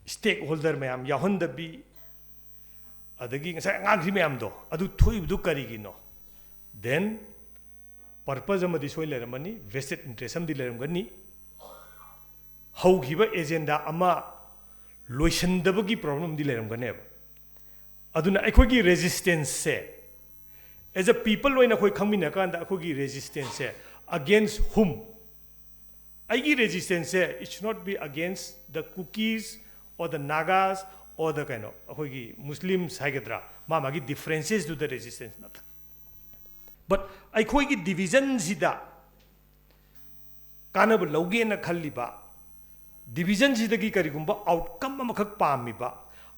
ꯁ꯭ꯇꯦꯛ ꯍꯣꯜꯗꯔ ꯃꯌꯥꯝ ꯌꯥꯎꯍꯟꯗꯕꯤ, ꯑꯗꯒꯤ ꯉꯁꯥꯏ ꯑꯉꯥꯡꯁꯤ ꯃꯌꯥꯝꯗꯣ ꯑꯗꯨ ꯊꯣꯛꯏꯕꯗꯨ ꯀꯔꯤꯒꯤꯅꯣ? Then purpose ꯑꯃꯗꯤ ꯁꯣꯏ ꯂꯩꯔꯝꯃꯅꯤ, vested interest ꯑꯃꯗꯤ ꯂꯩꯔꯝꯒꯅꯤ, ꯍꯧꯈꯤꯕ ꯑꯦꯖꯦꯟꯗꯥ ꯑꯃ ꯂꯣꯏꯁꯤꯟꯗꯕꯒꯤ ꯄ꯭ꯔꯣꯕ꯭ꯂꯦꯝ ꯑꯃꯗꯤ ꯂꯩꯔꯝꯒꯅꯦꯕ꯫ ꯑꯗꯨꯅ ꯑꯩꯈꯣꯏꯒꯤ ꯔꯦꯖꯤꯁꯇꯦꯟꯁꯁꯦ, as a people ꯑꯣꯏꯅ ꯑꯩꯈꯣꯏ ꯈꯪꯃꯤꯟꯅ ꯀꯥꯟꯗ, ꯑꯩꯈꯣꯏꯒꯤ ꯔꯦꯖꯤꯁꯇꯦꯟꯁꯁꯦ against whom? ꯑꯩꯒꯤ ꯔꯦꯖꯤꯁꯇꯦꯟꯁꯁꯦ, it should not be against the Kukis or the Nagas or the, ꯀꯩꯅꯣ, ꯑꯩꯈꯣꯏꯒꯤ ꯃꯨꯁꯂꯤꯝꯁ ꯍꯥꯏꯒꯗ꯭ꯔꯥ, ꯃꯥ ꯃꯥꯒꯤ ꯗꯤꯐ꯭ꯔꯦꯟꯁꯦꯁꯇꯨꯗ ꯔꯦꯖꯤꯁꯇꯦꯟꯁ ꯅꯠꯇꯦ꯫ ꯕꯠ ꯑꯩꯈꯣꯏꯒꯤ ꯗꯤꯕꯤꯖꯟꯁꯤꯗ ꯀꯥꯟꯅꯕ ꯂꯧꯒꯦꯅ ꯈꯜꯂꯤꯕ, ꯗꯤꯕꯤꯖꯟꯁꯤꯗꯒꯤ ꯀꯔꯤꯒꯨꯝꯕ ꯑꯥꯎꯠꯀꯝ ꯑꯃꯈꯛ ꯄꯥꯝꯃꯤꯕ,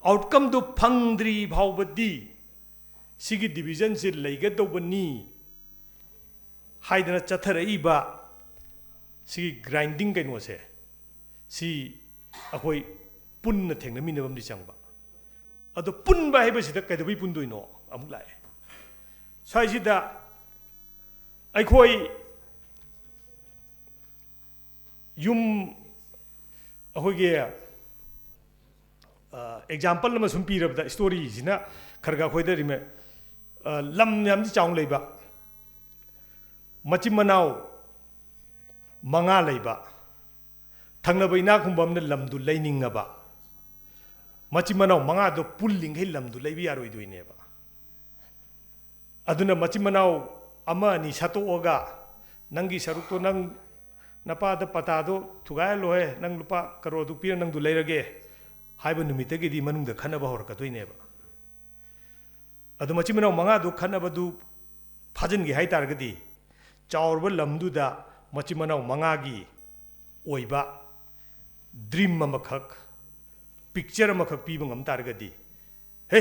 ꯑꯥꯎꯠꯀꯝꯗꯨ ꯐꯪꯗ꯭ꯔꯤ ꯐꯥꯎꯕꯗꯤ ꯁꯤꯒꯤ ꯗꯤꯕꯤꯖꯟꯁꯤ ꯂꯩꯒꯗꯧꯕꯅꯤ ꯍꯥꯏꯗꯅ ꯆꯠꯊꯔꯛꯏꯕ ꯁꯤꯒꯤ ꯒ꯭ꯔꯥꯏꯟꯗꯤꯡ ꯀꯩꯅꯣꯁꯦ, ꯁꯤ ꯑꯩꯈꯣꯏ ꯄꯨꯟꯅ ꯊꯦꯡꯅꯃꯤꯟꯅꯕ ꯑꯃꯗꯤ ꯆꯪꯕ꯫ ꯑꯗꯣ ꯄꯨꯟꯕ ꯍꯥꯏꯕꯁꯤꯗ ꯀꯩꯗꯧꯕꯩ ꯄꯨꯟꯗꯣꯏꯅꯣ ꯑꯃꯨꯛ ꯂꯥꯛꯑꯦ꯫ ꯁ꯭ꯋꯥꯏꯁꯤꯗ ꯑꯩꯈꯣꯏ ꯌꯨꯝ, ꯑꯩꯈꯣꯏꯒꯤ, ꯑꯦꯛꯖꯥꯝꯄꯜ ꯑꯃ ꯁꯨꯝ ꯄꯤꯔꯕꯗ, ꯁ꯭ꯇꯣꯔꯤꯁꯤꯅ ꯈꯔ ꯈꯔ ꯑꯩꯈꯣꯏꯗ ꯔꯤꯃꯦ-, ꯑ, ꯂꯝ ꯌꯥꯝꯗꯤ ꯆꯥꯎꯅ ꯂꯩꯕ, ꯃꯆꯤꯟ ꯃꯅꯥꯎ ꯃꯉꯥ ꯂꯩꯕ, ꯊꯪꯅꯕ ꯏꯅꯥꯛ ꯈꯨꯟꯕ ꯑꯃꯅ ꯂꯝꯗꯨ ꯂꯩꯅꯤꯡꯉꯕ, ꯃꯆꯤꯟ ꯃꯅꯥꯎ ꯃꯉꯥꯗꯣ ꯄꯨꯜꯂꯤꯉꯩ ꯂꯝꯗꯨ ꯂꯩꯕ ꯌꯥꯔꯣꯏꯗꯣꯏꯅꯦꯕ꯫ ꯑꯗꯨꯅ ꯃꯆꯤꯟ ꯃꯅꯥꯎ ꯑꯃ ꯑꯅꯤ ꯁꯠꯇꯣꯛꯑꯒ, "ꯅꯪꯒꯤ ꯁꯔꯨꯛꯇꯣ, ꯅꯪ ꯅꯄꯥꯗ ꯄꯇꯥꯗꯣ ꯊꯨꯒꯥꯏꯍꯜꯂꯣꯍꯦ, ꯅꯪ ꯂꯨꯄꯥ ꯀꯔꯣꯔꯗꯨ ꯄꯤꯔ ꯅꯪꯗꯨ ꯂꯩꯔꯒꯦ" ꯍꯥꯏꯕ ꯅꯨꯃꯤꯠꯇꯒꯤꯗꯤ ꯃꯅꯨꯡꯗ ꯈꯠꯅꯕ ꯍꯧꯔꯛꯀꯗꯣꯏꯅꯦꯕ꯫ ꯑꯗꯨ ꯃꯆꯤꯟ ꯃꯅꯥꯎ ꯃꯉꯥꯗꯨ ꯈꯠꯅꯕꯗꯨ ꯐꯥꯖꯤꯟꯒꯦ ꯍꯥꯏ ꯇꯥꯔꯒꯗꯤ, ꯆꯥꯎꯔꯕ ꯂꯝꯗꯨꯗ ꯃꯆꯤꯟ ꯃꯅꯥꯎ ꯃꯉꯥꯒꯤ ꯑꯣꯏꯕ ꯗ꯭ꯔꯤꯝ ꯑꯃꯈꯛ, ꯄꯤꯛꯆꯔ ꯑꯃꯈꯛ ꯄꯤꯕ ꯉꯝ ꯇꯥꯔꯒꯗꯤ, "ꯍꯦ,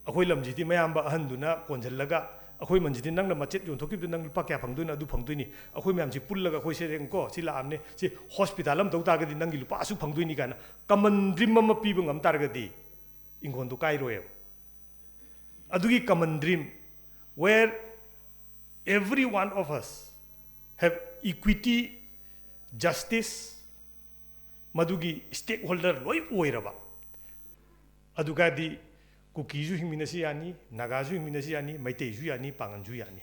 ꯑꯩꯈꯣꯏ ꯂꯝꯁꯤꯗꯤ ꯃꯌꯥꯝꯕ ꯑꯍꯟꯗꯨꯅ ꯀꯣꯟꯁꯤꯜꯂꯒ, ꯑꯩꯈꯣꯏ ꯂꯝꯁꯤꯗꯤ ꯅꯪꯅ ꯃꯆꯦꯠ ꯌꯣꯟꯊꯣꯛꯈꯤꯕꯗꯨ ꯅꯪ ꯂꯨꯄꯥ ꯀꯌꯥ ꯐꯪꯗꯣꯏꯅꯣ? ꯑꯗꯨ ꯐꯪꯗꯣꯏꯅꯤ꯫ ꯑꯩꯈꯣꯏ ꯃꯌꯥꯝꯁꯤ ꯄꯨꯜꯂꯒ ꯑꯩꯈꯣꯏꯁꯦ ꯌꯦꯡꯉꯨꯀꯣ, ꯁꯤ ꯂꯥꯛꯑꯝꯅꯦ, ꯁꯤ ꯍꯣꯁꯄꯤꯇꯥꯜ ꯑꯃ ꯇꯧ ꯇꯥꯔꯒꯗꯤ ꯅꯪꯒꯤ ꯂꯨꯄꯥ ꯑꯁꯨꯛ ꯐꯪꯗꯣꯏꯅꯤ" ꯀꯥꯏꯅ ꯀꯃꯟ ꯗ꯭ꯔꯤꯝ ꯑꯃ ꯄꯤꯕ ꯉꯝ ꯇꯥꯔꯒꯗꯤ ꯏꯪꯈꯣꯜꯗꯣ ꯀꯥꯏꯔꯣꯏꯕ꯫ ꯑꯗꯨꯒꯤ common dream where every one of us have equity, justice, ꯃꯗꯨꯒꯤ stakeholder ꯂꯣꯏ ꯑꯣꯏꯔꯕ, ꯑꯗꯨꯒꯗꯤ ꯀꯨꯀꯤꯁꯨ ꯍꯤꯡꯃꯤꯟꯅꯁꯤ ꯌꯥꯅꯤ, ꯅꯥꯒꯥꯁꯨ ꯍꯤꯡꯃꯤꯟꯅꯁꯤ ꯌꯥꯅꯤ, ꯃꯩꯇꯩꯁꯨ ꯌꯥꯅꯤ, ꯄꯥꯉꯟꯁꯨ ꯌꯥꯅꯤ꯫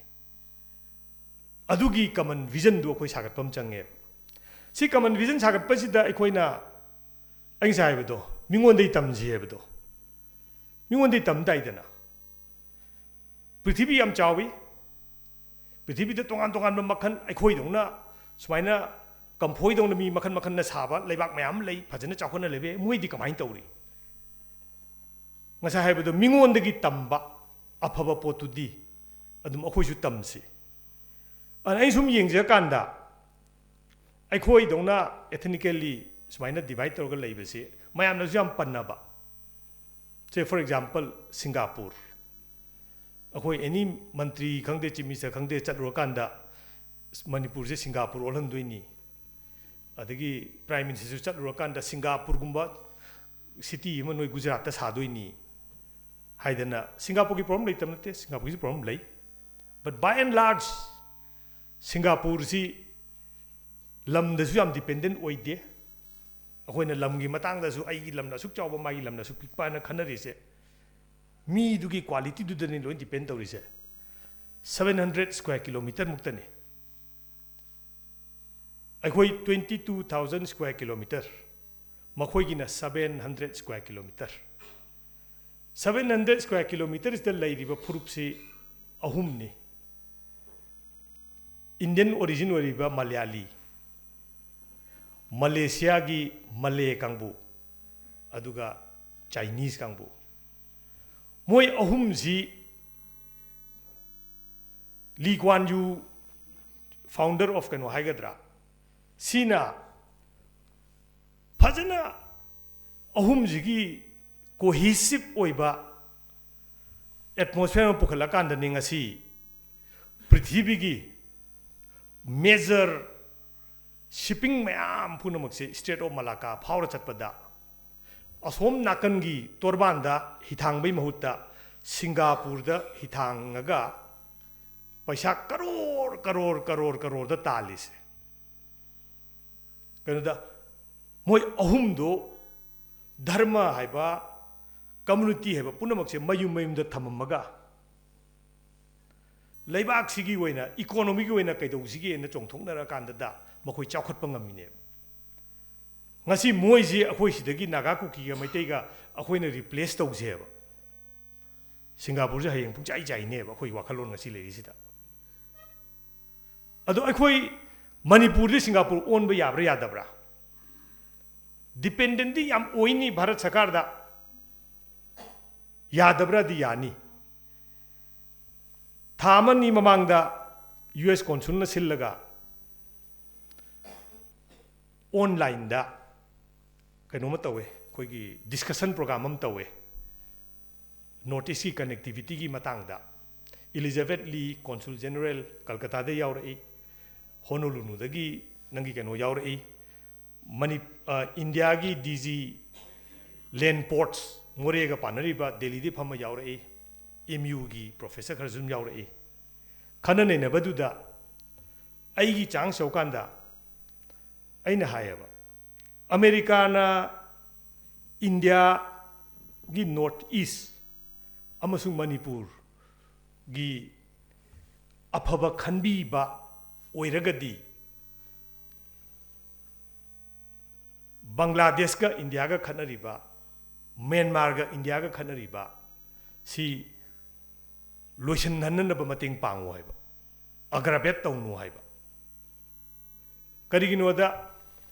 ꯑꯗꯨꯒꯤ common visionꯗꯨ ꯑꯩꯈꯣꯏ ꯁꯥꯒꯠꯄ ꯑꯃ ꯆꯪꯉꯦꯕ꯫ ꯁꯤ common vision ꯁꯥꯒꯠꯄꯁꯤꯗ ꯑꯩꯈꯣꯏꯅ, ꯑꯩ ꯉꯁꯥꯏ ꯍꯥꯏꯕꯗꯣ, ꯃꯤꯉꯣꯟꯗꯒꯤ ꯇꯝꯁꯤ ꯍꯥꯏꯕꯗꯣ, ꯃꯤꯉꯣꯟꯗꯒꯤ ꯇꯝ ꯇꯥꯏꯗꯅ꯫ ꯄ꯭ꯔꯤꯊꯤꯕꯤ ꯌꯥꯝ ꯆꯥꯎꯏ꯫ ꯄ꯭ꯔꯤꯊꯤꯕꯤꯗ ꯇꯣꯉꯥꯟ ꯇꯣꯉꯥꯟꯕ ꯃꯈꯜ, ꯑꯩꯈꯣꯏꯗꯧꯅ ꯁꯨꯃꯥꯏꯅ ꯀꯝꯐꯣꯏꯗꯧꯅ ꯃꯤ ꯃꯈꯜ ꯃꯈꯜꯅ ꯁꯥꯕ ꯂꯩꯕꯥꯛ ꯃꯌꯥꯝ ꯂꯩ, ꯐꯖꯅ ꯆꯥꯎꯈꯠꯅ ꯂꯩꯕ ꯌꯥꯏ꯫ ꯃꯣꯏꯗꯤ ꯀꯃꯥꯏꯅ ꯇꯧꯔꯤ? ꯉꯁꯥꯏ ꯍꯥꯏꯕꯗꯣ, ꯃꯤꯉꯣꯟꯗꯒꯤ ꯇꯝꯕ ꯑꯐꯕ ꯄꯣꯠꯇꯨꯗꯤ ꯑꯗꯨꯝ ꯑꯩꯈꯣꯏꯁꯨ ꯇꯝꯁꯤ꯫ ꯑꯗꯨꯅ ꯑꯩ ꯁꯨꯝ ꯌꯦꯡꯖꯔꯀꯥꯟꯗ, ꯑꯩꯈꯣꯏꯗꯧꯅ ethnically ꯁꯨꯃꯥꯏꯅ divide ꯇꯧꯔꯒ ꯂꯩꯕꯁꯤ ꯃꯌꯥꯝꯅꯁꯨ ꯌꯥꯝ ꯄꯟꯅꯕ꯫ Say, for example, Singapore. ꯑꯩꯈꯣꯏ any ꯃꯟꯇ꯭ꯔꯤ ꯈꯪꯗꯦ, chief minister ꯈꯪꯗꯦ, ꯆꯠꯂꯨꯔꯀꯥꯟꯗ, "ꯃꯅꯤꯄꯨꯔꯁꯦ ꯁꯤꯡꯒꯥꯄꯨꯔ ꯑꯣꯜꯍꯟꯗꯣꯏꯅꯤ", ꯑꯗꯒꯤ prime minister ꯁꯨ ꯆꯠꯂꯨꯔꯀꯥꯟꯗ, "ꯁꯤꯡꯒꯥꯄꯨꯔꯒꯨꯝꯕ city ꯑꯃ ꯅꯣꯏ ꯒꯨꯖꯔꯥꯠꯇ ꯁꯥꯗꯣꯏꯅꯤ" ꯍꯥꯏꯗꯅ꯫ ꯁꯤꯡꯒꯥꯄꯨꯔꯒꯤ problem ꯂꯩꯇꯕ ꯅꯠꯇꯦ, ꯁꯤꯡꯒꯥꯄꯨꯔꯒꯤꯁꯨ problem ꯂꯩ, but by and large ꯁꯤꯡꯒꯥꯄꯨꯔꯁꯤ ꯂꯝꯗꯁꯨ ꯌꯥꯝ dependent ꯑꯣꯏꯗꯦ꯫ ꯑꯩꯈꯣꯏꯅ ꯂꯝꯒꯤ ꯃꯇꯥꯡꯗꯁꯨ, "ꯑꯩꯒꯤ ꯂꯝꯅ ꯑꯁꯨꯛ ꯆꯥꯎꯕ, ꯃꯥꯒꯤ ꯂꯝꯅ ꯑꯁꯨꯛ ꯄꯤꯛꯄ" ꯍꯥꯏꯅ ꯈꯟꯅꯔꯤꯁꯦ, ꯃꯤꯗꯨꯒꯤ quality ꯗꯨꯗꯅꯤ ꯂꯣꯏ depend ꯇꯧꯔꯤꯁꯦ꯫ Seven hundred square kilometre ꯃꯨꯛꯇꯅꯤ꯫ ꯑꯩꯈꯣꯏ twenty two thousand square kilometre, ꯃꯈꯣꯏꯒꯤꯅ seven hundred square kilometre꯫ Seven hundred square kilometre ꯁꯤꯗ ꯂꯩꯔꯤꯕ ꯐꯨꯔꯨꯞꯁꯤ ꯑꯍꯨꯝꯅꯤ꯫ Indian origin ꯑꯣꯏꯔꯤꯕ ꯃꯂꯌꯥꯂꯤ, ꯃꯂꯦꯁꯤꯌꯥꯒꯤ ꯃꯂꯦ ꯀꯥꯡꯕꯨ, ꯑꯗꯨꯒ Chinese ꯀꯥꯡꯕꯨ꯫ ꯃꯣꯏ ꯑꯍꯨꯝꯁꯤ ꯂꯤ ꯀ꯭ꯋꯥꯟ ꯌꯨ, founder of ꯀꯩꯅꯣ ꯍꯥꯏꯒꯗ꯭ꯔꯥ, ꯁꯤꯅ ꯐꯖꯅ ꯑꯍꯨꯝꯁꯤꯒꯤ cohesive ꯑꯣꯏꯕ atmosphere ꯑꯃ ꯄꯨꯈꯠꯂꯀꯥꯟꯗꯅꯤ ꯉꯁꯤ ꯄ꯭ꯔꯤꯊꯤꯕꯤꯒꯤ major shipping ꯃꯌꯥꯝ ꯄꯨꯝꯅꯃꯛꯁꯦ Strait of Malacca ꯐꯥꯎꯔ ꯆꯠꯄꯗ, ꯑꯁꯣꯝ ꯅꯥꯀꯟꯒꯤ ꯇꯣꯔꯕꯥꯟꯗ ꯍꯤꯊꯥꯡꯕꯩ ꯃꯍꯨꯠꯇ ꯁꯤꯡꯒꯥꯄꯨꯔꯗ ꯍꯤꯊꯥꯡꯉꯒ ꯄꯩꯁꯥ ꯀꯔꯣꯔ, ꯀꯔꯣꯔ, ꯀꯔꯣꯔ, ꯀꯔꯣꯔꯗ ꯇꯥꯜꯂꯤꯁꯦ꯫ ꯀꯩꯅꯣꯗ, ꯃꯣꯏ ꯑꯍꯨꯝꯗꯣ ꯙꯔꯃ ꯍꯥꯏꯕ, ꯀꯝꯃ꯭ꯌꯨꯅꯤꯇꯤ ꯍꯥꯏꯕ ꯄꯨꯝꯅꯃꯛꯁꯦ ꯃꯌꯨꯝ ꯃꯌꯨꯝꯗ ꯊꯝꯃꯝꯃꯒ ꯂꯩꯕꯥꯛꯁꯤꯒꯤ ꯑꯣꯏꯅ, ꯏꯀꯣꯅꯣꯃꯤꯒꯤ ꯑꯣꯏꯅ ꯀꯩꯗꯧꯁꯤꯒꯦꯅ ꯆꯣꯡꯊꯣꯛꯅꯔꯀꯥꯟꯗꯗ ꯃꯈꯣꯏ ꯆꯥꯎꯈꯠꯄ ꯉꯝꯃꯤꯅꯦꯕ꯫ ꯉꯁꯤ ꯃꯣꯏꯁꯤ ꯑꯩꯈꯣꯏ ꯁꯤꯗꯒꯤ ꯅꯥꯒꯥ ꯀꯨꯀꯤꯒ ꯃꯩꯇꯩꯒ ꯑꯩꯈꯣꯏꯅ ꯔꯤꯄ꯭ꯂꯦꯁ ꯇꯧꯁꯦꯕ꯫ ꯁꯤꯡꯒꯥꯄꯨꯔꯁꯦ ꯍꯌꯦꯡ ꯄꯨꯡꯆꯥꯏ ꯆꯥꯏꯅꯦꯕ ꯑꯩꯈꯣꯏ ꯋꯥꯈꯜꯂꯣꯟ ꯉꯁꯤ ꯂꯩꯔꯤꯁꯤꯗ꯫ ꯑꯗꯣ ꯑꯩꯈꯣꯏ ꯃꯅꯤꯄꯨꯔꯗꯤ ꯁꯤꯡꯒꯥꯄꯨꯔ ꯑꯣꯟꯕ ꯌꯥꯕ꯭ꯔꯥ ꯌꯥꯗꯕ꯭ꯔꯥ? ꯗꯤꯄꯦꯟꯗꯦꯟꯗꯤ ꯌꯥꯝ ꯑꯣꯏꯅꯤ ꯚꯥꯔꯠ ꯁꯔꯀꯥꯔꯗ꯫ ꯌꯥꯗꯕ꯭ꯔꯥꯗꯤ ꯌꯥꯅꯤ꯫ ꯊꯥ ꯑꯃꯅꯤ ꯃꯃꯥꯡꯗ ꯌꯨ ꯑꯦꯁ ꯀꯣꯟꯁꯨꯜꯅ ꯁꯤꯜꯂꯒ ꯑꯣꯟꯂꯥꯏꯟꯗ ꯀꯩꯅꯣꯝꯃ ꯇꯧꯋꯦ, ꯑꯩꯈꯣꯏꯒꯤ ꯗꯤꯁꯀꯁꯟ ꯄ꯭ꯔꯣꯒ꯭ꯔꯥꯝ ꯑꯃ ꯇꯧꯋꯦ꯫ ꯅꯣꯔꯠ ꯏꯁꯀꯤ ꯀꯅꯦꯛꯇꯤꯚꯤꯇꯤꯒꯤ ꯃꯇꯥꯡꯗ꯫ ꯏꯂꯤꯖꯥꯕꯦꯠ ꯂꯤ, ꯀꯣꯟꯁꯨꯜ ꯖꯦꯅꯔꯦꯜ ꯀꯜꯀꯇꯥꯗ ꯌꯥꯎꯔꯛꯏ꯫ ꯍꯣꯅꯣꯂꯨꯂꯨꯗꯒꯤ ꯅꯪꯒꯤ ꯀꯩꯅꯣ ꯌꯥꯎꯔꯛꯏ꯫ ꯃꯅꯤ-, ꯑ, ꯏꯟꯗꯤꯌꯥꯒꯤ ꯗꯤ ꯖꯤ ꯂꯦꯟ ꯄꯣꯔꯠꯁ, ꯃꯣꯔꯦꯒ ꯄꯥꯟꯅꯔꯤꯕ, ꯗꯦꯜꯂꯤꯗꯒꯤ ꯐꯝꯃ ꯌꯥꯎꯔꯛꯏ꯫ ꯑꯦꯝ ꯌꯨꯒꯤ ꯄ꯭ꯔꯣꯐꯦꯁꯔ ꯈꯔꯁꯨ ꯑꯗꯨꯝ ꯌꯥꯎꯔꯛꯏ꯫ ꯈꯟꯅ ꯅꯩꯅꯕꯗꯨꯗ ꯑꯩꯒꯤ ꯆꯥꯟꯁ ꯌꯧꯀꯥꯟꯗ ꯑꯩꯅ ꯍꯥꯏꯌꯦꯕ, ꯑꯃꯦꯔꯤꯀꯥꯅ ꯏꯟꯗꯤꯌꯥꯒꯤ ꯅꯣꯔꯠ ꯏꯁ ꯑꯃꯁꯨꯡ ꯃꯅꯤꯄꯨꯔꯒꯤ ꯑꯐꯕ ꯈꯟꯕꯤꯕ ꯑꯣꯏꯔꯒꯗꯤ, ꯕꯪꯒ꯭ꯂꯥꯗꯦꯁꯀ ꯏꯟꯗꯤꯌꯥꯒ ꯈꯠꯅꯔꯤꯕ, ꯃ꯭ꯌꯥꯟꯃꯥꯔꯒ ꯏꯟꯗꯤꯌꯥꯒ ꯈꯠꯅꯔꯤꯕ ꯁꯤ ꯂꯣꯏꯁꯤꯟꯍꯟꯅꯅꯕ ꯃꯇꯦꯡ ꯄꯥꯡꯉꯨ ꯍꯥꯏꯕ, ꯑꯒ꯭ꯔꯥꯕꯦꯠ ꯇꯧꯅꯨ ꯍꯥꯏꯕ꯫ ꯀꯔꯤꯒꯤꯅꯣꯗ,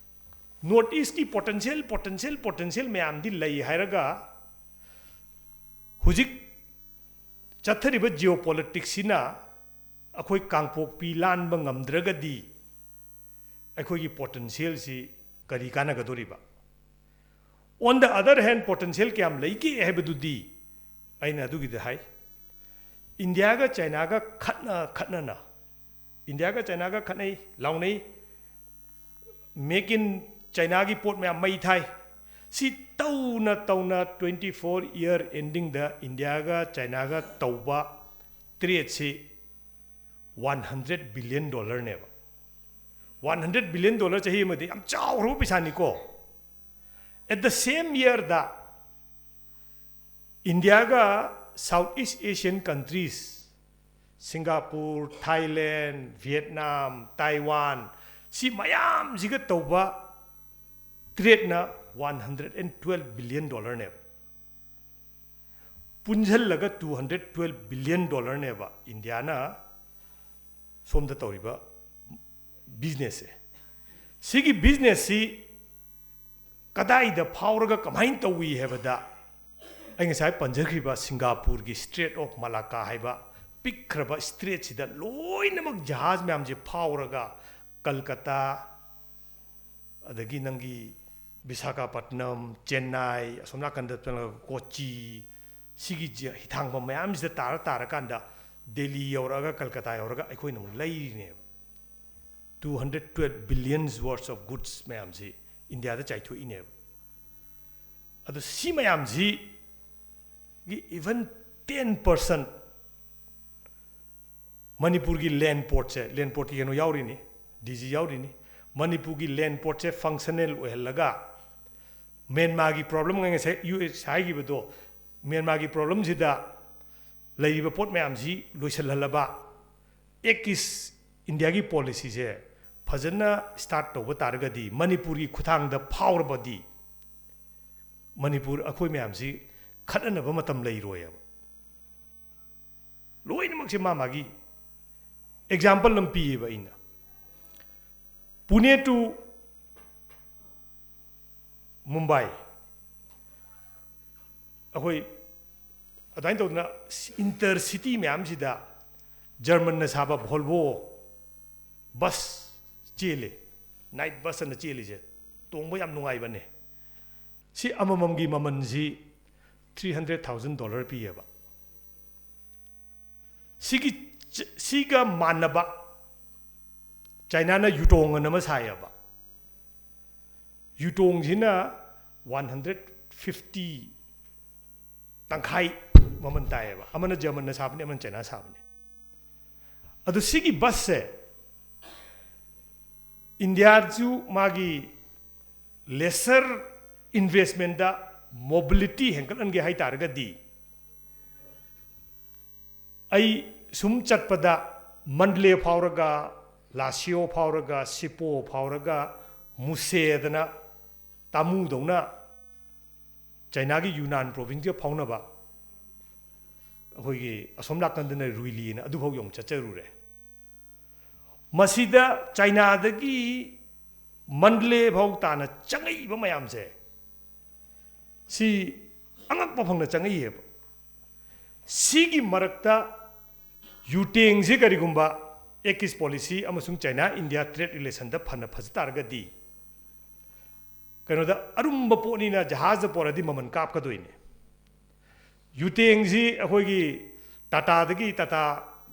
ꯅꯣꯔꯠ ꯏꯁꯀꯤ ꯄꯣꯇꯦꯟꯁꯤꯌꯦꯜ, ꯄꯣꯇꯦꯟꯁꯤꯌꯦꯜ, ꯄꯣꯇꯦꯟꯁꯤꯌꯦꯜ ꯃꯌꯥꯝꯗꯤ ꯂꯩ ꯍꯥꯏꯔꯒ, ꯍꯧꯖꯤꯛ ꯆꯠꯊꯔꯤꯕ ꯖꯤꯑꯣ ꯄꯣꯂꯤꯇꯤꯛꯁꯁꯤꯅ ꯑꯩꯈꯣꯏ ꯀꯥꯡꯄꯣꯛꯄꯤ ꯂꯥꯟꯕ ꯉꯝꯗ꯭ꯔꯒꯗꯤ ꯑꯩꯈꯣꯏꯒꯤ ꯄꯣꯇꯦꯟꯁꯤꯌꯦꯜꯁꯤ ꯀꯔꯤ ꯀꯥꯟꯅꯒꯗꯧꯔꯤꯕ? On the other hand, potential ꯀꯌꯥꯝ ꯂꯩꯒꯦ ꯍꯥꯏꯕꯗꯨꯗꯤ ꯑꯩꯅ ꯑꯗꯨꯒꯤꯗ ꯍꯥꯏ, ꯏꯟꯗꯤꯌꯥꯒ ꯆꯥꯏꯅꯥꯒ ꯈꯠꯅ ꯈꯠꯅꯅ, ꯏꯟꯗꯤꯌꯥꯒ ꯆꯥꯏꯅꯥꯒ ꯈꯠꯅꯩ, ꯂꯥꯎꯅꯩ, ꯃꯦꯛ ꯏꯟ ꯆꯥꯏꯅꯥꯒꯤ ꯄꯣꯠ ꯃꯌꯥꯝ ꯃꯩ ꯊꯥꯏ꯫ ꯁꯤ ꯇꯧꯅ ꯇꯧꯅ twenty four year endingꯗ ꯏꯟꯗꯤꯌꯥꯒ ꯆꯥꯏꯅꯥꯒ ꯇꯧꯕ ꯇ꯭ꯔꯦꯠꯁꯤ one hundred billion dollarꯅꯦꯕ꯫ One hundred billion dollar ꯆꯍꯤ ꯑꯃꯗꯤ ꯌꯥꯝ ꯆꯥꯎꯈ꯭ꯔꯕ ꯄꯩꯁꯥꯅꯤꯀꯣ꯫ At the same year the ꯏꯟꯗꯤꯌꯥꯒ South East Asian countries, Singapore, Thailand, Vietnam, Taiwan, ꯁꯤ ꯃꯌꯥꯝꯁꯤꯒ ꯇꯧꯕ tradeꯅ one hundred and twelve billion dollarꯅꯦꯕ꯫ ꯄꯨꯟꯁꯤꯜꯂꯒ two hundred twelve billion dollarꯅꯦꯕ ꯏꯟꯗꯤꯌꯥꯅ ꯁꯣꯝꯗ ꯇꯧꯔꯤꯕ businessꯁꯦ꯫ ꯁꯤꯒꯤ businessꯁꯤ ꯀꯗꯥꯏꯗ ꯐꯥꯎꯔꯒ ꯀꯃꯥꯏꯅ ꯇꯧꯏ ꯍꯥꯏꯕꯗ, ꯑꯩ ꯉꯁꯥꯏ ꯄꯟꯖꯈ꯭ꯔꯤꯕ ꯁꯤꯡꯒꯥꯄꯨꯔꯒꯤ Strait of Malacca ꯍꯥꯏꯕ ꯄꯤꯛꯈ꯭ꯔꯕ straitꯁꯤꯗ ꯂꯣꯏꯅꯃꯛ ꯖꯍꯥꯖ ꯃꯌꯥꯝꯁꯦ ꯐꯥꯎꯔꯒ ꯀꯜꯀꯇꯥ, ꯑꯗꯒꯤ ꯅꯪꯒꯤ ꯕꯤꯁꯥꯈꯥꯄꯠꯅꯝ, ꯆꯦꯟꯅꯥꯏ, ꯑꯁꯣꯝ ꯅꯥꯀꯟꯗ ꯆꯠꯂꯒ ꯀꯣꯆꯤ, ꯁꯤꯒꯤ ꯖ-, ꯍꯤꯊꯥꯡꯐꯝ ꯃꯌꯥꯝꯁꯤꯗ ꯇꯥꯔ ꯇꯥꯔꯀꯥꯟꯗ ꯗꯦꯜꯂꯤ ꯌꯧꯔꯛꯑꯒ ꯀꯜꯀꯇꯥ ꯌꯧꯔꯒ ꯑꯩꯈꯣꯏꯅ ꯑꯃꯨꯛ ꯂꯩꯔꯤꯅꯦꯕ꯫ Two hundred twelve billions worth of goods ꯃꯌꯥꯝꯁꯤ ꯏꯟꯗꯤꯌꯥꯗ ꯆꯥꯏꯊꯣꯛꯏꯅꯦꯕ꯫ ꯑꯗꯨ ꯁꯤ ꯃꯌꯥꯝꯁꯤꯒꯤ even ten percent ꯃꯅꯤꯄꯨꯔꯒꯤ land portꯁꯦ, land portꯀꯤ ꯀꯩꯅꯣ ꯌꯥꯎꯔꯤꯅꯤ, ꯗꯤ ꯖꯤ ꯌꯥꯎꯔꯤꯅꯤ, ꯃꯅꯤꯄꯨꯔꯒꯤ land portꯁꯦ functional ꯑꯣꯏꯍꯜꯂꯒ ꯃ꯭ꯌꯥꯟꯃꯥꯔꯒꯤ problem, ꯑꯩ ꯉꯁꯥꯏ ꯌꯨ ꯑꯦꯁ ꯍꯥꯏꯈꯤꯕꯗꯣ, ꯃ꯭ꯌꯥꯟꯃꯥꯔꯒꯤ problemꯁꯤꯗ ꯂꯩꯔꯤꯕ ꯄꯣꯠ ꯃꯌꯥꯝꯁꯤ ꯂꯣꯏꯁꯤꯜꯍꯜꯂꯕ, ꯑꯦꯛ ꯏꯁ ꯏꯟꯗꯤꯌꯥꯒꯤ policyꯁꯦ ꯐꯖꯅ start ꯇꯧꯕ ꯇꯥꯔꯒꯗꯤ, ꯃꯅꯤꯄꯨꯔꯒꯤ ꯈꯨꯠꯊꯥꯡꯗ ꯐꯥꯎꯔꯕꯗꯤ, ꯃꯅꯤꯄꯨꯔ ꯑꯩꯈꯣꯏ ꯃꯌꯥꯝꯁꯤ ꯈꯠꯅꯅꯕ ꯃꯇꯝ ꯂꯩꯔꯣꯏꯕ꯫ ꯂꯣꯏꯅꯃꯛꯁꯦ ꯃꯥ ꯃꯥꯒꯤ example ꯑꯃ ꯄꯤꯌꯦꯕ ꯑꯩꯅ꯫ Pune to Mumbai, ꯑꯩꯈꯣꯏ ꯑꯗꯨꯃꯥꯏꯅ ꯇꯧꯗꯅ inter city ꯃꯌꯥꯝꯁꯤꯗ ꯖꯔꯃꯟꯅ ꯁꯥꯕ Volvo bus ꯆꯦꯜꯂꯤ, night bus ꯑꯅ ꯆꯦꯜꯂꯤꯁꯦ, ꯇꯣꯡꯕ ꯌꯥꯝ ꯅꯨꯡꯉꯥꯏꯕꯅꯦ꯫ ꯁꯤ ꯑꯃꯃꯝꯒꯤ ꯃꯃꯜꯁꯤ three hundred thousand dollar ꯄꯤꯌꯦꯕ꯫ ꯁꯤꯒꯤ ꯆ-, ꯁꯤꯒ ꯃꯥꯟꯅꯕ ꯆꯥꯏꯅꯥꯅ Yutong ꯑꯅ ꯑꯃ ꯁꯥꯏꯌꯦꯕ꯫ Yutongꯁꯤꯅ one hundred fifty, ꯇꯪꯈꯥꯏ ꯃꯃꯜ ꯇꯥꯏꯌꯦꯕ꯫ ꯑꯃꯅ ꯖꯔꯃꯟꯅ ꯁꯥꯕꯅꯤ, ꯑꯃꯅ ꯆꯥꯏꯅꯥ ꯁꯥꯕꯅꯤ꯫ ꯑꯗꯨ ꯁꯤꯒꯤ busꯁꯦ ꯏꯟꯗꯤꯌꯥꯁꯨ ꯃꯥꯒꯤ lesser ꯏꯟꯚꯦꯁꯃꯦꯟꯗ ꯃꯣꯕꯤꯂꯤꯇꯤ ꯍꯦꯟꯒꯠꯍꯟꯒꯦ ꯍꯥꯏ ꯇꯥꯔꯒꯗꯤ, ꯑꯩ ꯁꯨꯝ ꯆꯠꯄꯗ ꯃꯟꯗꯂꯦ ꯐꯥꯎꯔꯒ, ꯂꯥꯁꯤꯌꯣ ꯐꯥꯎꯔꯒ, ꯁꯤꯄꯣ ꯐꯥꯎꯔꯒ, ꯃꯨꯁꯦꯗꯅ ꯇꯥꯃꯨꯗꯧꯅ ꯆꯥꯏꯅꯥꯒꯤ ꯌꯨꯅꯥꯟ ꯄ꯭ꯔꯣꯚꯤꯟꯁꯀ ꯐꯥꯎꯅꯕ ꯑꯩꯈꯣꯏꯒꯤ ꯑꯁꯣꯝ ꯅꯥꯀꯟꯗꯅ ꯔꯨꯏꯂꯤꯅ ꯑꯗꯨꯐꯥꯎ ꯌꯧꯅ ꯆꯠꯆꯔꯨꯔꯦ꯫ ꯃꯁꯤꯗ ꯆꯥꯏꯅꯥꯗꯒꯤ ꯃꯟꯗꯂꯦ ꯐꯥꯎ ꯇꯥꯅ ꯆꯪꯉꯛꯏꯕ ꯃꯌꯥꯝꯁꯦ, ꯁꯤ ꯑꯉꯛꯄ ꯐꯪꯅ ꯆꯪꯉꯛꯏꯑꯕ꯫ ꯁꯤꯒꯤ ꯃꯔꯛꯇ ꯌꯨꯇꯦꯡꯁꯤ ꯀꯔꯤꯒꯨꯝꯕ ꯑꯦꯛꯁ ꯄꯣꯂꯤꯁꯤ ꯑꯃꯁꯨꯡ ꯆꯥꯏꯅꯥ ꯏꯟꯗꯤꯌꯥ ꯇ꯭ꯔꯦꯗ ꯔꯤꯂꯦꯁꯟꯗ ꯐꯅ ꯐꯖ ꯇꯥꯔꯒꯗꯤ, ꯀꯩꯅꯣꯗ ꯑꯔꯨꯝꯕ ꯄꯣꯠꯅꯤꯅ ꯖꯍꯥꯖꯇ ꯄꯣꯔꯗꯤ ꯃꯃꯜ ꯀꯥꯞꯀꯗꯣꯏꯅꯤ꯫ ꯌꯨꯇꯦꯡꯁꯤ ꯑꯩꯈꯣꯏꯒꯤ ꯇꯥꯇꯥꯗꯒꯤ, ꯇꯥꯇꯥ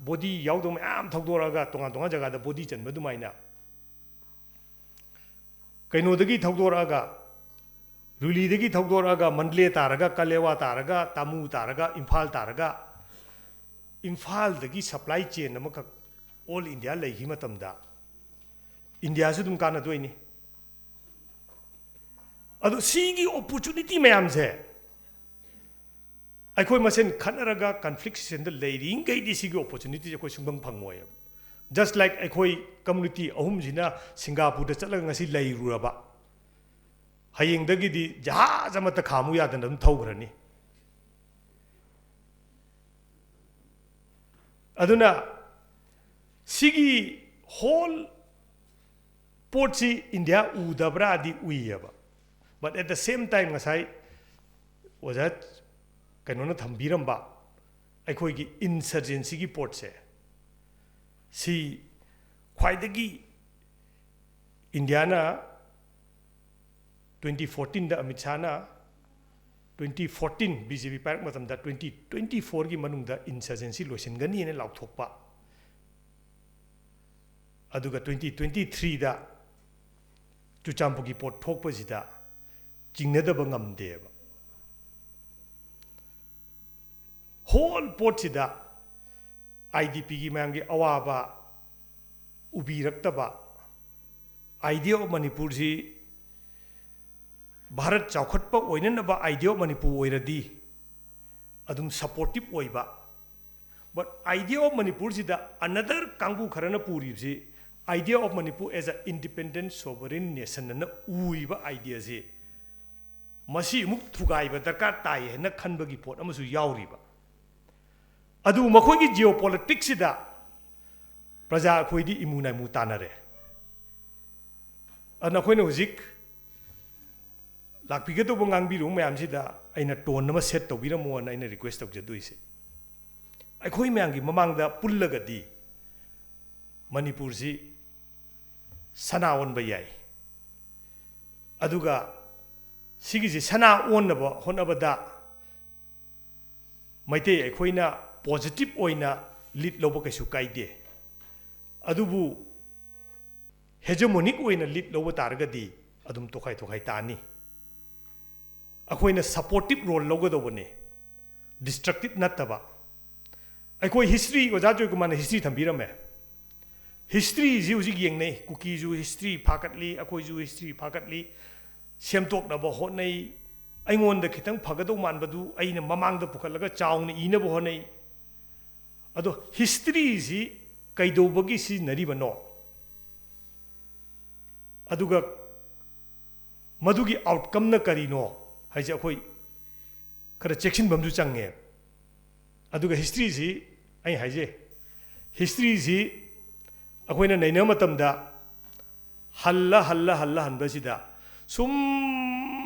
ꯕꯣꯗꯤ ꯌꯥꯎꯗꯕ ꯃꯌꯥꯝ ꯊꯧꯗꯣꯔꯛꯑꯒ ꯇꯣꯉꯥꯟ ꯇꯣꯉꯥꯟ ꯖꯒꯥꯗ ꯕꯣꯗꯤ ꯆꯟꯕ ꯑꯗꯨꯃꯥꯏꯅ, ꯀꯩꯅꯣꯗꯒꯤ ꯊꯧꯗꯣꯔꯛꯑꯒ, ꯔꯨꯂꯤꯗꯒꯤ ꯊꯧꯗꯣꯔꯛꯑꯒ ꯃꯟꯗꯂꯦ ꯇꯥꯔꯒ, ꯀꯂꯦꯋꯥ ꯇꯥꯔꯒ, ꯇꯥꯃꯨ ꯇꯥꯔꯒ, ꯏꯝꯐꯥꯜ ꯇꯥꯔꯒ, ꯏꯝꯐꯥꯜꯗꯒꯤ ꯁꯄ꯭ꯂꯥꯏ ꯆꯦꯟ ꯑꯃꯈꯛ ꯑꯣꯜ ꯏꯟꯗꯤꯌꯥ ꯂꯩꯈꯤ ꯃꯇꯝꯗ ꯏꯟꯗꯤꯌꯥꯁꯨ ꯑꯗꯨꯝ ꯀꯥꯟꯅꯗꯣꯏꯅꯤ꯫ ꯑꯗꯣ ꯁꯤꯒꯤ ꯑꯣꯄꯣꯔꯆꯨꯅꯤꯇꯤ ꯃꯌꯥꯝꯁꯦ ꯑꯩꯈꯣꯏ ꯃꯁꯦꯟ ꯈꯠꯅꯔꯒ ꯀꯟꯐ꯭ꯂꯤꯛꯁꯟꯗ ꯂꯩꯔꯤꯉꯩꯗꯤ ꯁꯤꯒꯤ ꯑꯣꯄꯣꯔꯆꯨꯅꯤꯇꯤꯁꯦ ꯑꯩꯈꯣꯏ ꯁꯨꯡꯐꯪ ꯐꯪꯉꯣꯏꯕ꯫ ꯖꯁ ꯂꯥꯏꯛ ꯑꯩꯈꯣꯏ ꯀꯝꯃꯨꯅꯤꯇꯤ ꯑꯍꯨꯝꯁꯤꯅ ꯁꯤꯡꯒꯥꯄꯨꯔꯗ ꯆꯠꯂꯒ ꯉꯁꯤ ꯂꯩꯔꯨꯔꯕ, ꯍꯌꯦꯡꯗꯒꯤꯗꯤ ꯖꯍꯥꯖ ꯑꯃꯠꯇ ꯈꯥꯝꯃꯨ ꯌꯥꯗꯅ ꯑꯗꯨꯝ ꯊꯧꯈ꯭ꯔꯅꯤ꯫ ꯑꯗꯨꯅ ꯁꯤꯒꯤ ꯍꯣꯜ ꯄꯣꯠꯁꯤ India ꯎꯗꯕ꯭ꯔꯥꯗꯤ ꯎꯏꯌꯦꯕ꯫ But at the same time, ꯉꯁꯥꯏ ꯑꯣꯖꯥ ꯀꯩꯅꯣꯅ ꯊꯝꯕꯤꯔꯝꯕ ꯑꯩꯈꯣꯏꯒꯤ ꯏꯟꯁꯔꯖꯦꯟꯁꯤꯒꯤ ꯄꯣꯠꯁꯦ, ꯁꯤ ꯈ꯭ꯋꯥꯏꯗꯒꯤ ꯏꯟꯗꯤꯌꯥꯅ ꯇ꯭ꯋꯦꯟꯇꯤ ꯐꯣꯔꯇꯤꯟꯗ ꯑꯃꯤꯠ ꯁꯥꯍꯅ, twenty fourteen B J P ꯄꯥꯏꯔꯛꯄ ꯃꯇꯝꯗ ꯇ꯭ꯋꯦꯟꯇꯤ ꯇ꯭ꯋꯦꯟꯇꯤ ꯐꯣꯔꯒꯤ ꯃꯅꯨꯡꯗ ꯏꯟꯁꯔꯖꯦꯟꯁꯤ ꯂꯣꯏꯁꯤꯟꯒꯅꯤꯅ ꯂꯥꯎꯊꯣꯛꯄ, ꯑꯗꯨꯒ ꯇ꯭ꯋꯦꯟꯇꯤ ꯇ꯭ꯋꯦꯟꯇꯤ ꯊ꯭ꯔꯤꯗ ꯆꯨꯔꯆꯥꯟꯄꯨꯔꯒꯤ ꯄꯣꯠ ꯊꯣꯛꯄꯁꯤꯗ ꯆꯤꯡꯅꯗꯕ ꯉꯝꯗꯦꯕ꯫ ꯍꯣꯜ ꯄꯣꯠꯁꯤꯗ ꯑꯥꯏ ꯗꯤ ꯄꯤꯒꯤ ꯃꯌꯥꯝꯒꯤ ꯑꯋꯥꯕ ꯎꯕꯤꯔꯛꯇꯕ, ꯑꯥꯏꯗꯤꯌꯥ ꯑꯣꯐ ꯃꯅꯤꯄꯨꯔꯁꯤ ꯚꯥꯔꯠ ꯆꯥꯎꯈꯠꯄ ꯑꯣꯏꯅꯅꯕ idea of ꯃꯅꯤꯄꯨꯔ ꯑꯣꯏꯔꯗꯤ ꯑꯗꯨꯝ supportive ꯑꯣꯏꯕ꯫ But idea of ꯃꯅꯤꯄꯨꯔꯁꯤꯗ another ꯀꯥꯡꯕꯨ ꯈꯔꯅ ꯄꯨꯔꯤꯕꯁꯤ idea of Manipur as a independent sovereign nation ꯑꯅ ꯎꯔꯤꯕ ideaꯁꯤ, ꯃꯁꯤ ꯑꯃꯨꯛ ꯊꯨꯒꯥꯏꯕ ꯗꯔꯀꯥꯔ ꯇꯥꯏ ꯍꯥꯏꯅ ꯈꯟꯕꯒꯤ ꯄꯣꯠ ꯑꯃꯁꯨ ꯌꯥꯎꯔꯤꯕ꯫ ꯑꯗꯨ ꯃꯈꯣꯏꯒꯤ geopoliticsꯁꯤꯗ ꯄ꯭ꯔꯖꯥ ꯑꯩꯈꯣꯏꯗꯤ ꯏꯃꯨ ꯅꯥꯏꯃꯨ ꯇꯥꯟꯅꯔꯦ꯫ ꯑꯗꯨꯅ ꯑꯩꯈꯣꯏꯅ ꯍꯧꯖꯤꯛ ꯂꯥꯛꯄꯤꯒꯗꯧꯕ ꯉꯥꯡꯕꯤꯔꯨꯕ ꯃꯌꯥꯝꯁꯤꯗ ꯑꯩꯅ tone ꯑꯃ set ꯇꯧꯕꯤꯔꯝꯃꯣꯅ ꯑꯩꯅ request ꯇꯧꯖꯗꯣꯏꯁꯦ꯫ ꯑꯩꯈꯣꯏ ꯃꯌꯥꯝꯒꯤ ꯃꯃꯥꯡꯗ ꯄꯨꯜꯂꯒꯗꯤ ꯃꯅꯤꯄꯨꯔꯁꯤ ꯁꯅꯥ ꯑꯣꯟꯕ ꯌꯥꯏ꯫ ꯑꯗꯨꯒ ꯁꯤꯒꯤꯁꯤ ꯁꯅꯥ ꯑꯣꯟꯅꯕ ꯍꯣꯠꯅꯕꯗ ꯃꯩꯇꯩ ꯑꯩꯈꯣꯏꯅ positive ꯑꯣꯏꯅ lead ꯂꯧꯕ ꯀꯩꯁꯨ ꯀꯥꯏꯗꯦ꯫ ꯑꯗꯨꯕꯨ hegemonic ꯑꯣꯏꯅ lead ꯂꯧꯕ ꯇꯥꯔꯒꯗꯤ ꯑꯗꯨꯝ ꯇꯣꯈꯥꯏ ꯇꯣꯈꯥꯏ ꯇꯥꯅꯤ꯫ ꯑꯩꯈꯣꯏꯅ supportive role ꯂꯧꯒꯗꯧꯕꯅꯤ, destructive ꯅꯠꯇꯕ꯫ ꯑꯩꯈꯣꯏ history, ꯑꯣꯖꯥ ꯖꯣꯏꯀꯨꯃꯥꯔꯅ history ꯊꯝꯕꯤꯔꯝꯃꯦ꯫ Historyꯁꯤ ꯍꯧꯖꯤꯛ ꯌꯦꯡꯅꯩ, ꯀꯨꯀꯤꯁꯨ history ꯐꯥꯒꯠꯂꯤ, ꯑꯩꯈꯣꯏꯁꯨ history ꯐꯥꯒꯠꯂꯤ, ꯁꯦꯝꯗꯣꯛꯅꯕ ꯍꯣꯠꯅꯩ꯫ ꯑꯩꯉꯣꯟꯗ ꯈꯤꯇꯪ ꯐꯒꯗꯧ ꯃꯥꯟꯕꯗꯨ ꯑꯩꯅ ꯃꯃꯥꯡꯗ ꯄꯨꯈꯠꯂꯒ ꯆꯥꯎꯅ ꯏꯅꯕ ꯍꯣꯠꯅꯩ꯫ ꯑꯗꯣ historyꯁꯤ ꯀꯩꯗꯧꯕꯒꯤ ꯁꯤꯖꯤꯟꯅꯔꯤꯕꯅꯣ? ꯑꯗꯨꯒ ꯃꯗꯨꯒꯤ outcomeꯅ ꯀꯔꯤꯅꯣ ꯍꯥꯏꯁꯦ ꯑꯩꯈꯣꯏ ꯈꯔ ꯆꯦꯛꯁꯤꯟꯕ ꯑꯃꯁꯨ ꯆꯪꯉꯦ꯫ ꯑꯗꯨꯒ historyꯁꯤ ꯑꯩ ꯍꯥꯏꯖꯩ, historyꯁꯤ ꯑꯩꯈꯣꯏꯅ ꯅꯩꯅꯕ ꯃꯇꯝꯗ ꯍꯜꯂ ꯍꯜꯂ ꯍꯜꯂ ꯍꯟꯕꯁꯤꯗ ꯁꯨꯝ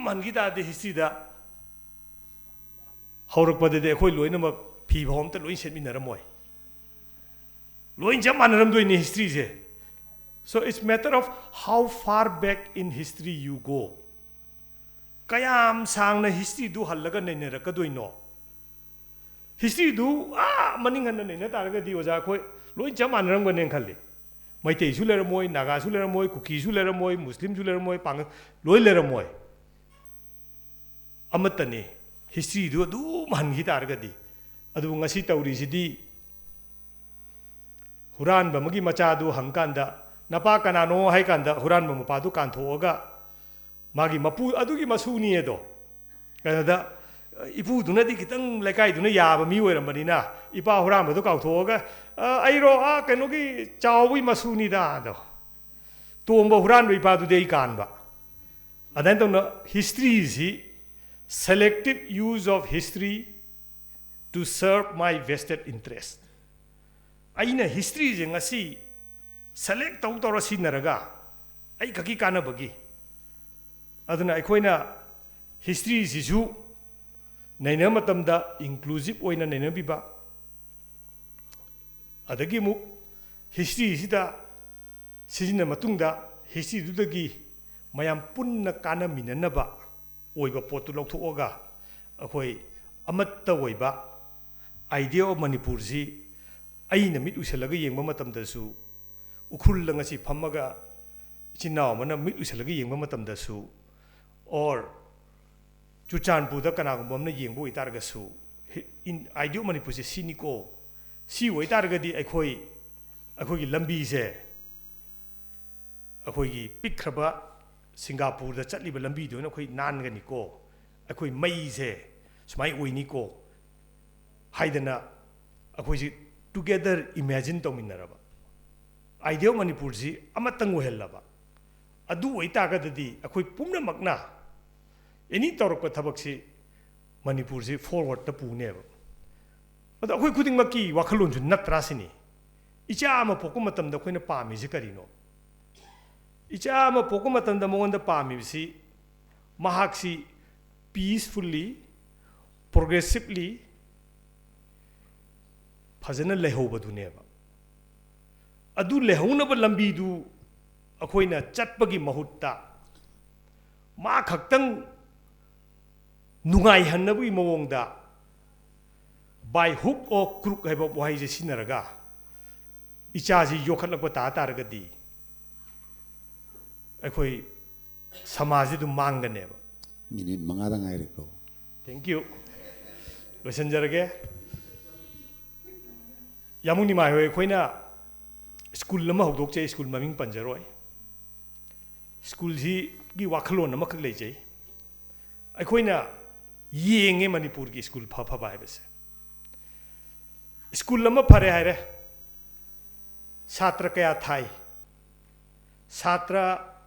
ꯍꯟꯈꯤ ꯇꯥꯔꯗꯤ historyꯗ ꯍꯧꯔꯛꯄꯗꯗꯤ ꯑꯩꯈꯣꯏ ꯂꯣꯏꯅꯃꯛ ꯐꯤ ꯐꯥꯎ ꯑꯝꯇ ꯂꯣꯏ ꯁꯦꯠꯃꯤꯟꯅꯔꯝꯃꯣꯏ꯫ ꯂꯣꯏ ꯆꯞ ꯃꯥꯟꯅꯔꯝꯗꯣꯏꯅꯤ historyꯁꯦ꯫ So it's matter of how far back in history you go. ꯀꯌꯥꯝ ꯁꯥꯡꯅ historyꯗꯨ ꯍꯜꯂꯒ ꯅꯩꯅꯔꯛꯀꯗꯣꯏꯅꯣ? Historyꯗꯨ ꯑꯥ ꯃꯅꯤꯡ ꯍꯟꯅ ꯅꯩꯅ ꯇꯥꯔꯒꯗꯤ ꯑꯣꯖꯥ ꯑꯩꯈꯣꯏ ꯂꯣꯏ ꯆꯞ ꯃꯥꯟꯅꯔꯝꯒꯅꯦꯅ ꯈꯜꯂꯤ꯫ ꯃꯩꯇꯩꯁꯨ ꯂꯩꯔꯝꯃꯣꯏ, ꯅꯥꯒꯥꯁꯨ ꯂꯩꯔꯝꯃꯣꯏ, ꯀꯨꯀꯤꯁꯨ ꯂꯩꯔꯝꯃꯣꯏ, ꯃꯨꯁꯂꯤꯝꯁꯨ ꯂꯩꯔꯝꯃꯣꯏ, ꯄꯥꯡꯒꯜ ꯂꯣꯏ ꯂꯩꯔꯝꯃꯣꯏ꯫ ꯑꯃꯠꯇꯅꯤ꯫ Historyꯗꯨ ꯑꯗꯨꯝ ꯍꯟꯈꯤ ꯇꯥꯔꯒꯗꯤ꯫ ꯑꯗꯨꯕꯨ ꯉꯁꯤ ꯇꯧꯔꯤꯁꯤꯗꯤ ꯍꯨꯔꯥꯟꯕ ꯑꯃꯒꯤ ꯃꯆꯥꯗꯨ ꯍꯪꯀꯥꯟꯗ, "ꯅꯄꯥ ꯀꯅꯥꯅꯣ?" ꯍꯥꯏ ꯀꯥꯟꯗ ꯍꯨꯔꯥꯟꯕ ꯃꯄꯥꯗꯨ ꯀꯥꯟꯊꯣꯛꯑꯒ ꯃꯥꯒꯤ ꯃꯄꯨ ꯑꯗꯨꯒꯤ ꯃꯁꯨꯅꯤ ꯑꯗꯣ꯫ ꯀꯩꯅꯣꯗ, ꯏꯄꯨꯗꯨꯅꯗꯤ ꯈꯤꯇꯪ ꯂꯩꯀꯥꯏꯗꯨꯅ ꯌꯥꯕ ꯃꯤ ꯑꯣꯏꯔꯝꯕꯅꯤꯅ, ꯏꯄꯥ ꯍꯨꯔꯥꯟꯕꯗꯣ ꯀꯥꯎꯊꯣꯛꯑꯒ, "ꯑ, ꯑꯩꯔꯣ, ꯑꯥ, ꯀꯩꯅꯣꯒꯤ ꯆꯥꯎꯕꯒꯤ ꯃꯁꯨꯅꯤꯗ" ꯑꯗꯣ꯫ ꯇꯣꯝꯕ ꯍꯨꯔꯥꯟꯕ ꯏꯄꯥꯗꯨꯗꯤ ꯑꯩ ꯀꯥꯟꯕ꯫ ꯑꯗꯨꯃꯥꯏꯅ ꯇꯧꯅ historyꯁꯤ, selective use of history to serve my vested interest꯫ ꯑꯩꯅ historyꯁꯦ ꯉꯁꯤ select ꯇꯧ ꯇꯧꯔ ꯁꯤꯖꯤꯟꯅꯔꯒ ꯑꯩ ꯈꯛꯀꯤ ꯀꯥꯟꯅꯕꯒꯤ꯫ ꯑꯗꯨꯅ ꯑꯩꯈꯣꯏꯅ historyꯁꯤꯁꯨ ꯅꯩꯅꯕ ꯃꯇꯝꯗ inclusive ꯑꯣꯏꯅ ꯅꯩꯅꯕꯤꯕ, ꯑꯗꯒꯤ ꯑꯃꯨꯛ historyꯁꯤꯗ ꯁꯤꯖꯤꯟꯅ ꯃꯇꯨꯡꯗ historyꯗꯨꯗꯒꯤ ꯃꯌꯥꯝ ꯄꯨꯟꯅ ꯀꯥꯟꯅꯃꯤꯟꯅꯅꯕ ꯑꯣꯏꯕ ꯄꯣꯠꯇꯨ ꯂꯧꯊꯣꯛꯑꯒ ꯑꯩꯈꯣꯏ ꯑꯃꯠꯇ ꯑꯣꯏꯕ idea of ꯃꯅꯤꯄꯨꯔꯁꯤ ꯑꯩꯅ ꯃꯤꯠ ꯎꯏꯁꯜꯂꯒ ꯌꯦꯡꯕ ꯃꯇꯝꯗꯁꯨ, ꯎꯈ꯭ꯔꯨꯜꯗ ꯉꯁꯤ ꯐꯝꯃꯒ ꯏꯆꯤꯟ ꯏꯅꯥꯎ ꯑꯃꯅ ꯃꯤꯠ ꯎꯏꯁꯜꯂꯒ ꯌꯦꯡꯕ ꯃꯇꯝꯗꯁꯨ, or ꯆꯨꯔꯆꯥꯟꯄꯨꯔꯗ ꯀꯅꯥꯒꯨꯝꯕ ꯑꯃꯅ ꯌꯦꯡꯕ ꯑꯣꯏꯇꯥꯔꯒꯁꯨ, ꯍꯤ-, in-, idea of ꯃꯅꯤꯄꯨꯔꯁꯦ ꯁꯤꯅꯤꯀꯣ, ꯁꯤ ꯑꯣꯏꯇꯥꯔꯒꯗꯤ ꯑꯩꯈꯣꯏ, ꯑꯩꯈꯣꯏꯒꯤ ꯂꯝꯕꯤꯁꯦ, ꯑꯩꯈꯣꯏꯒꯤ ꯄꯤꯛꯈ꯭ꯔꯕ ꯁꯤꯡꯒꯥꯄꯨꯔꯗ ꯆꯠꯂꯤꯕ ꯂꯝꯕꯤꯗꯨꯅ ꯑꯩꯈꯣꯏ ꯅꯥꯟꯒꯅꯤꯀꯣ, ꯑꯩꯈꯣꯏ ꯃꯩꯁꯦ ꯁꯨꯃꯥꯏꯅ ꯑꯣꯏꯅꯤꯀꯣ ꯍꯥꯏꯗꯅ ꯑꯩꯈꯣꯏꯁꯤ together imagine ꯇꯧꯃꯤꯟꯅꯔꯕ, idea of ꯃꯅꯤꯄꯨꯔꯁꯤ ꯑꯃꯇꯪ ꯑꯣꯏꯍꯜꯂꯕ꯫ ꯑꯗꯨ ꯑꯣꯏꯇꯥꯔꯒꯗꯤ ꯑꯩꯈꯣꯏ ꯄꯨꯝꯅꯃꯛꯅ any ꯇꯧꯔꯛꯄ ꯊꯕꯛꯁꯤ ꯃꯅꯤꯄꯨꯔꯁꯤ forwardꯇ ꯄꯨꯅꯦꯕ꯫ ꯑꯗꯣ ꯑꯩꯈꯣꯏ ꯈꯨꯗꯤꯡꯃꯛꯀꯤ ꯋꯥꯈꯜꯂꯣꯟꯁꯨ ꯅꯠꯇ꯭ꯔꯥ ꯁꯤꯅꯤ꯫ ꯏꯆꯥ ꯑꯃ ꯄꯣꯛꯄ ꯃꯇꯝꯗ ꯑꯩꯈꯣꯏꯅ ꯄꯥꯝꯃꯤꯁꯤ ꯀꯔꯤꯅꯣ? ꯏꯆꯥ ꯑꯃ ꯄꯣꯛꯄ ꯃꯇꯝꯗ ꯃꯉꯣꯟꯗ ꯄꯥꯝꯃꯤꯕꯁꯤ ꯃꯍꯥꯛꯁꯤ peacefully, progressively ꯐꯖꯅ ꯂꯩꯍꯧꯕꯗꯨꯅꯦꯕ꯫ ꯑꯗꯨ ꯂꯩꯍꯧꯅꯕ ꯂꯝꯕꯤꯗꯨ ꯑꯩꯈꯣꯏꯅ ꯆꯠꯄꯒꯤ ꯃꯍꯨꯠꯇ ꯃꯥ ꯈꯛꯇꯪ ꯅꯨꯡꯉꯥꯏꯍꯟꯅꯕꯒꯤ ꯃꯑꯣꯡꯗ by hook or crook ꯍꯥꯏꯕ ꯋꯥꯍꯩꯁꯦ ꯁꯤꯖꯤꯟꯅꯔꯒ ꯏꯆꯥꯁꯤ ꯌꯣꯛꯈꯠꯂꯛꯄ ꯇꯥ ꯇꯥꯔꯒꯗꯤ ꯑꯩꯈꯣꯏ ꯁꯃꯥꯖꯁꯤ ꯑꯗꯨꯝ ꯃꯥꯡꯒꯅꯦꯕ꯫ ꯃꯤꯅꯤꯠ ꯃꯉꯥꯗ ꯉꯥꯏꯔꯦꯀꯣ꯫ Thank you꯫ ꯂꯣꯏꯁꯤꯟꯖꯔꯒꯦ꯫ ꯌꯥꯃꯨꯡ ꯅꯤꯃꯥꯏ ꯍꯣꯏ, ꯑꯩꯈꯣꯏꯅ ꯁ꯭ꯀꯨꯜ ꯑꯃ ꯍꯧꯗꯣꯛꯆꯩ, ꯁ꯭ꯀꯨꯜ ꯃꯃꯤꯡ ꯄꯟꯖꯔꯣꯏ꯫ ꯁ꯭ꯀꯨꯜꯁꯤꯒꯤ ꯋꯥꯈꯜꯂꯣꯟ ꯑꯃꯈꯛ ꯂꯩꯖꯩ꯫ ꯑꯩꯈꯣꯏꯅ ꯌꯦꯡꯉꯦ ꯃꯅꯤꯄꯨꯔꯒꯤ ꯁ꯭ꯀꯨꯜ ꯐ ꯐꯕ ꯍꯥꯏꯕꯁꯦ꯫ ꯁ꯭ꯀꯨꯜ ꯑꯃ ꯐꯔꯦ ꯍꯥꯏꯔꯦ, ꯁꯥꯇ꯭ꯔ ꯀꯌꯥ ꯊꯥꯏ? ꯁꯥꯇ꯭ꯔ,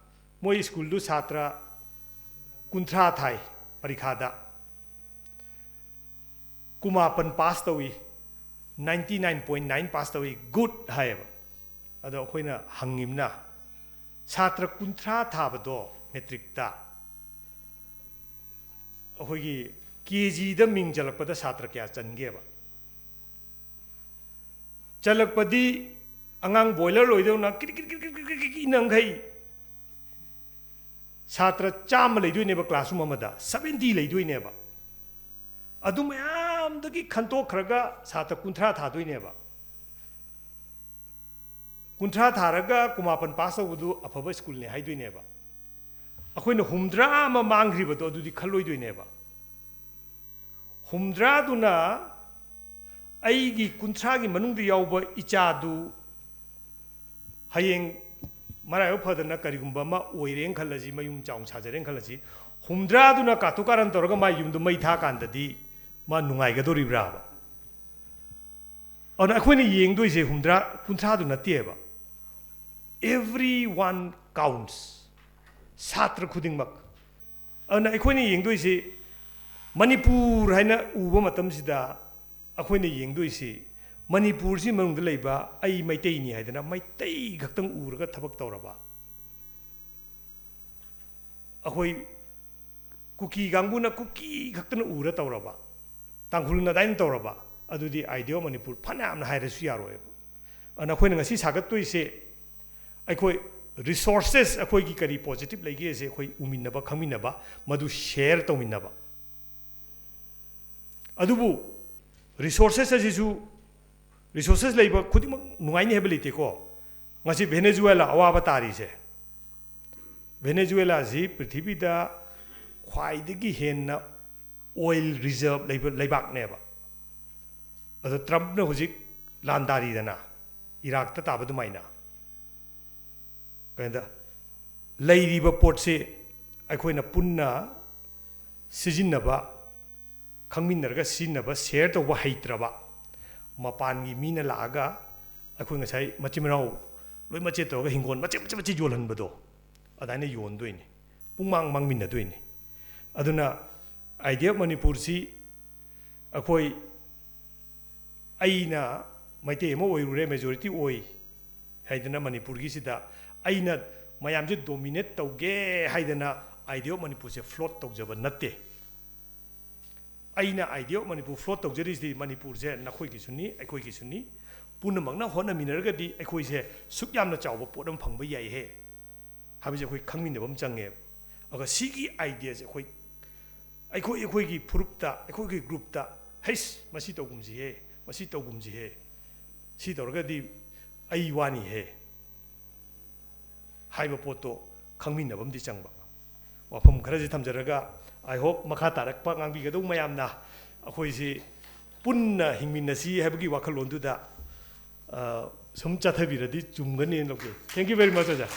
ꯃꯣꯏ ꯁ꯭ꯀꯨꯜꯗꯨ ꯁꯥꯇ꯭ꯔ ꯀꯨꯟꯊ꯭ꯔꯥ ꯊꯥꯏ ꯄꯔꯤꯈꯥꯗ, ꯀꯨꯟꯃꯥꯄꯟ ꯄꯥꯁ ꯇꯧꯏ, ninety nine point nine pass ꯇꯧꯏ, ꯒꯨꯗ ꯍꯥꯏꯌꯦꯕ꯫ ꯑꯗꯣ ꯑꯩꯈꯣꯏꯅ ꯍꯪꯉꯤꯕꯅ, ꯁꯥꯇ꯭ꯔ ꯀꯨꯟꯊ꯭ꯔꯥ ꯊꯥꯕꯗꯣ ꯃꯦꯇ꯭ꯔꯤꯛꯇ, ꯑꯩꯈꯣꯏꯒꯤ ꯀꯦ ꯖꯤꯗ ꯃꯤꯡ ꯆꯜꯂꯛꯄꯗ ꯁꯥꯇ꯭ꯔ ꯀꯌꯥ ꯆꯟꯒꯦꯕ? ꯆꯜꯂꯛꯄꯗꯤ ꯑꯉꯥꯡ ꯕꯣꯏꯂꯔ ꯂꯣꯏꯗꯧꯅ ꯀꯤꯔꯤ ꯀꯤꯔꯤ ꯀꯤꯔꯤ ꯀꯤꯔꯤ ꯀꯤꯔꯤ ꯀꯤꯔꯤ ꯏꯅꯈꯩ ꯁꯥꯇ꯭ꯔ ꯆꯥꯝꯃ ꯂꯩꯗꯣꯏꯅꯦꯕ, ꯀ꯭ꯂꯥꯁꯔꯨꯝ ꯑꯃꯗ ꯁꯕꯦꯟꯇꯤ ꯂꯩꯗꯣꯏꯅꯦꯕ꯫ ꯑꯗꯨ ꯃꯌꯥꯝꯗꯒꯤ ꯈꯟꯇꯣꯛꯈ꯭ꯔꯒ ꯁꯥꯇ꯭ꯔ ꯀꯨꯟꯊ꯭ꯔꯥ ꯊꯥꯗꯣꯏꯅꯦꯕ꯫ ꯀꯨꯟꯊ꯭ꯔꯥ ꯊꯥꯔꯒ ꯀꯨꯟꯃꯥꯄꯟ ꯄꯥꯁ ꯇꯧꯕꯗꯨ ꯑꯐꯕ ꯁ꯭ꯀꯨꯜꯅꯦ ꯍꯥꯏꯗꯣꯏꯅꯦꯕ꯫ ꯑꯩꯈꯣꯏꯅ ꯍꯨꯝꯗ꯭ꯔꯥ ꯑꯃ ꯃꯥꯡꯈ꯭ꯔꯤꯕꯗꯣ ꯑꯗꯨꯗꯤ ꯈꯜꯂꯣꯏꯗꯣꯏꯅꯦꯕ꯫ ꯍꯨꯝꯗ꯭ꯔꯥꯗꯨꯅ ꯑꯩꯒꯤ ꯀꯨꯟꯊ꯭ꯔꯥꯒꯤ ꯃꯅꯨꯡꯗ ꯌꯥꯎꯕ ꯏꯆꯥꯗꯨ ꯍꯌꯦꯡ ꯃꯔꯥꯏꯕꯛ ꯐꯗꯅ ꯀꯔꯤꯒꯨꯝꯕ ꯑꯃ ꯑꯣꯏꯔꯦꯅ ꯈꯜꯂꯁꯤ, ꯃꯌꯨꯝ ꯆꯥꯎꯅ ꯁꯥꯖꯔꯦꯅ ꯈꯜꯂꯁꯤ, ꯍꯨꯝꯗ꯭ꯔꯥꯗꯨꯅ ꯀꯥꯇꯨ ꯀꯥꯔꯟ ꯇꯧꯔꯒ ꯃꯥꯏ ꯌꯨꯝꯗꯨ ꯃꯩ ꯊꯥꯀꯥꯟꯗꯗꯤ ꯃꯥ ꯅꯨꯡꯉꯥꯏꯒꯗꯣꯔꯤꯕ꯭ꯔꯥꯕ? ꯑꯗꯨꯅ ꯑꯩꯈꯣꯏꯅ ꯌꯦꯡꯗꯣꯏꯁꯦ ꯍꯨꯝꯗ꯭ꯔꯥ, ꯀꯨꯟꯊ꯭ꯔꯥꯗꯨ ꯅꯠꯇꯦꯕ꯫ Every one counts. ꯁꯥꯇ꯭ꯔ ꯈꯨꯗꯤꯡꯃꯛ꯫ ꯑꯗꯨꯅ ꯑꯩꯈꯣꯏꯅ ꯌꯦꯡꯗꯣꯏꯁꯤ, ꯃꯅꯤꯄꯨꯔ ꯍꯥꯏꯅ ꯎꯕ ꯃꯇꯝꯁꯤꯗ ꯑꯩꯈꯣꯏꯅ ꯌꯦꯡꯗꯣꯏꯁꯤ ꯃꯅꯤꯄꯨꯔꯁꯤ ꯃꯅꯨꯡꯗ ꯂꯩꯕ ꯑꯩ ꯃꯩꯇꯩꯅꯤ ꯍꯥꯏꯗꯅ ꯃꯩꯇꯩ ꯈꯛꯇꯪ ꯎꯔꯒ ꯊꯕꯛ ꯇꯧꯔꯕ, ꯑꯩꯈꯣꯏ ꯀꯨꯀꯤ ꯀꯥꯡꯕꯨꯅ ꯀꯨꯀꯤ ꯈꯛꯇꯅ ꯎꯔ ꯇꯧꯔꯕ, ꯇꯥꯡꯈꯨꯜꯅ ꯑꯗꯥꯏꯅ ꯇꯧꯔꯕ, ꯑꯗꯨꯗꯤ Idea of Manipur ꯐꯅꯌꯥꯝꯅ ꯍꯥꯏꯔꯁꯨ ꯌꯥꯔꯣꯏꯕ꯫ ꯑꯗꯨꯅ ꯑꯩꯈꯣꯏꯅ ꯉꯁꯤ ꯁꯥꯒꯠꯇꯣꯏꯁꯦ, ꯑꯩꯈꯣꯏ resources, ꯑꯩꯈꯣꯏꯒꯤ ꯀꯔꯤ positive ꯂꯩꯒꯦꯁꯦ ꯑꯩꯈꯣꯏ ꯎꯃꯤꯟꯅꯕ, ꯈꯪꯃꯤꯟꯅꯕ, ꯃꯗꯨ share ꯇꯧꯃꯤꯟꯅꯕ꯫ ꯑꯗꯨꯕꯨ resources ꯑꯁꯤꯁꯨ, resources ꯂꯩꯕ ꯈꯨꯗꯤꯡꯃꯛ ꯅꯨꯡꯉꯥꯏꯅꯤ ꯍꯥꯏꯕ ꯂꯩꯇꯦꯀꯣ꯫ ꯉꯁꯤ ꯚꯦꯅꯦꯖꯨꯋꯦꯂꯥ ꯑꯋꯥꯕ ꯇꯥꯔꯤꯁꯦ, ꯚꯦꯅꯦꯖꯨꯋꯦꯂꯥꯁꯤ ꯄ꯭ꯔꯤꯊꯤꯕꯤꯗ ꯈ꯭ꯋꯥꯏꯗꯒꯤ ꯍꯦꯟꯅ oil reserve ꯂꯩꯕ ꯂꯩꯕꯥꯛꯅꯦꯕ꯫ ꯑꯗꯣ ꯇ꯭ꯔꯝꯞꯅ ꯍꯧꯖꯤꯛ ꯂꯥꯟꯗꯥꯔꯤꯗꯅ, ꯏꯔꯥꯛꯇ ꯇꯥꯕ ꯑꯗꯨꯃꯥꯏꯅ꯫ ꯀꯩꯅꯣꯗ, ꯂꯩꯔꯤꯕ ꯄꯣꯠꯁꯤ ꯑꯩꯈꯣꯏꯅ ꯄꯨꯟꯅ ꯁꯤꯖꯤꯟꯅꯕ, ꯈꯪꯃꯤꯟꯅꯔꯒ ꯁꯤꯖꯤꯟꯅꯕ, ꯁꯦꯌꯔ ꯇꯧꯕ ꯍꯩꯇ꯭ꯔꯕ, ꯃꯄꯥꯟꯒꯤ ꯃꯤꯅ ꯂꯥꯛꯑꯒ ꯑꯩꯈꯣꯏ ꯉꯁꯥꯏ ꯃꯆꯤꯟ ꯃꯅꯥꯎ ꯂꯣꯏ ꯃꯆꯦꯠ ꯇꯧꯔꯒ ꯍꯤꯡꯒꯣꯜ ꯃꯆꯦꯠ ꯃꯆꯦꯠ ꯃꯆꯦꯠ ꯌꯣꯜꯍꯟꯕꯗꯣ, ꯑꯗꯨꯃꯥꯏꯅ ꯌꯣꯟꯗꯣꯏꯅꯤ, ꯄꯨꯡꯃꯥꯡ ꯃꯥꯡꯃꯤꯟꯅꯗꯣꯏꯅꯤ꯫ ꯑꯗꯨꯅ Idea of ꯃꯅꯤꯄꯨꯔꯁꯤ ꯑꯩꯈꯣꯏ, ꯑꯩꯅ ꯃꯩꯇꯩ ꯑꯃ ꯑꯣꯏꯔꯨꯔꯦ, ꯃꯦꯖꯣꯔꯤꯇꯤ ꯑꯣꯏ ꯍꯥꯏꯗꯅ ꯃꯅꯤꯄꯨꯔꯒꯤꯁꯤꯗ ꯑꯩꯅ ꯃꯌꯥꯝꯁꯦ ꯗꯣꯃꯤꯅꯦꯠ ꯇꯧꯒꯦ ꯍꯥꯏꯗꯅ Idea of ꯃꯅꯤꯄꯨꯔꯁꯦ ꯐ꯭ꯂꯣꯠ ꯇꯧꯖꯕ ꯅꯠꯇꯦ꯫ ꯑꯩꯅ Idea of ꯃꯅꯤꯄꯨꯔ ꯐ꯭ꯂꯣꯠ ꯇꯧꯖꯔꯤꯁꯤꯗꯤ ꯃꯅꯤꯄꯨꯔꯁꯦ ꯅꯈꯣꯏꯒꯤꯁꯨꯅꯤ, ꯑꯩꯈꯣꯏꯒꯤꯁꯨꯅꯤ, ꯄꯨꯝꯅꯃꯛꯅ ꯍꯣꯠꯅꯃꯤꯟꯅꯔꯒꯗꯤ ꯑꯩꯈꯣꯏꯁꯦ ꯁꯨꯛ ꯌꯥꯝꯅ ꯆꯥꯎꯕ ꯄꯣꯠ ꯑꯃ ꯐꯪꯕ ꯌꯥꯏꯍꯦ ꯍꯥꯏꯕꯁꯦ ꯑꯩꯈꯣꯏ ꯈꯪꯃꯤꯟꯅꯕ ꯑꯃ ꯆꯪꯉꯦꯕ꯫ ꯑꯗꯨꯒ ꯁꯤꯒꯤ ꯑꯥꯏꯗꯤꯌꯥꯁꯦ ꯑꯩꯈꯣꯏ, ꯑꯩꯈꯣꯏ ꯑꯩꯈꯣꯏꯒꯤ ꯐꯨꯔꯨꯞꯇ, ꯑꯩꯈꯣꯏꯒꯤ ꯒ꯭ꯔꯨꯞꯇ, "ꯍꯩꯁ, ꯃꯁꯤ ꯇꯧꯒꯨꯝꯁꯤꯍꯦ, ꯃꯁꯤ ꯇꯧꯒꯨꯝꯁꯤꯍꯦ, ꯁꯤ ꯇꯧꯔꯒꯗꯤ ꯑꯩ ꯋꯥꯅꯤꯍꯦ" ꯍꯥꯏꯕ ꯄꯣꯠꯇꯣ ꯈꯪꯃꯤꯟꯅꯕ ꯑꯃꯗꯤ ꯆꯪꯕ꯫ ꯋꯥꯐꯝ ꯈꯔꯁꯤ ꯊꯝꯖꯔꯒ, I hope ꯃꯈꯥ ꯇꯥꯔꯛꯄ ꯉꯥꯡꯕꯤꯒꯗꯧꯕ ꯃꯌꯥꯝꯅ ꯑꯩꯈꯣꯏꯁꯤ ꯄꯨꯟꯅ ꯍꯤꯡꯃꯤꯟꯅꯁꯤ ꯍꯥꯏꯕꯒꯤ ꯋꯥꯈꯜꯂꯣꯟꯗꯨꯗ, ꯑ, ꯁꯨꯝ ꯆꯠꯊꯕꯤꯔꯗꯤ ꯆꯨꯝꯒꯅꯤꯅ ꯂꯧꯖꯩ꯫ Thank you very much, ꯑꯣꯖꯥ꯫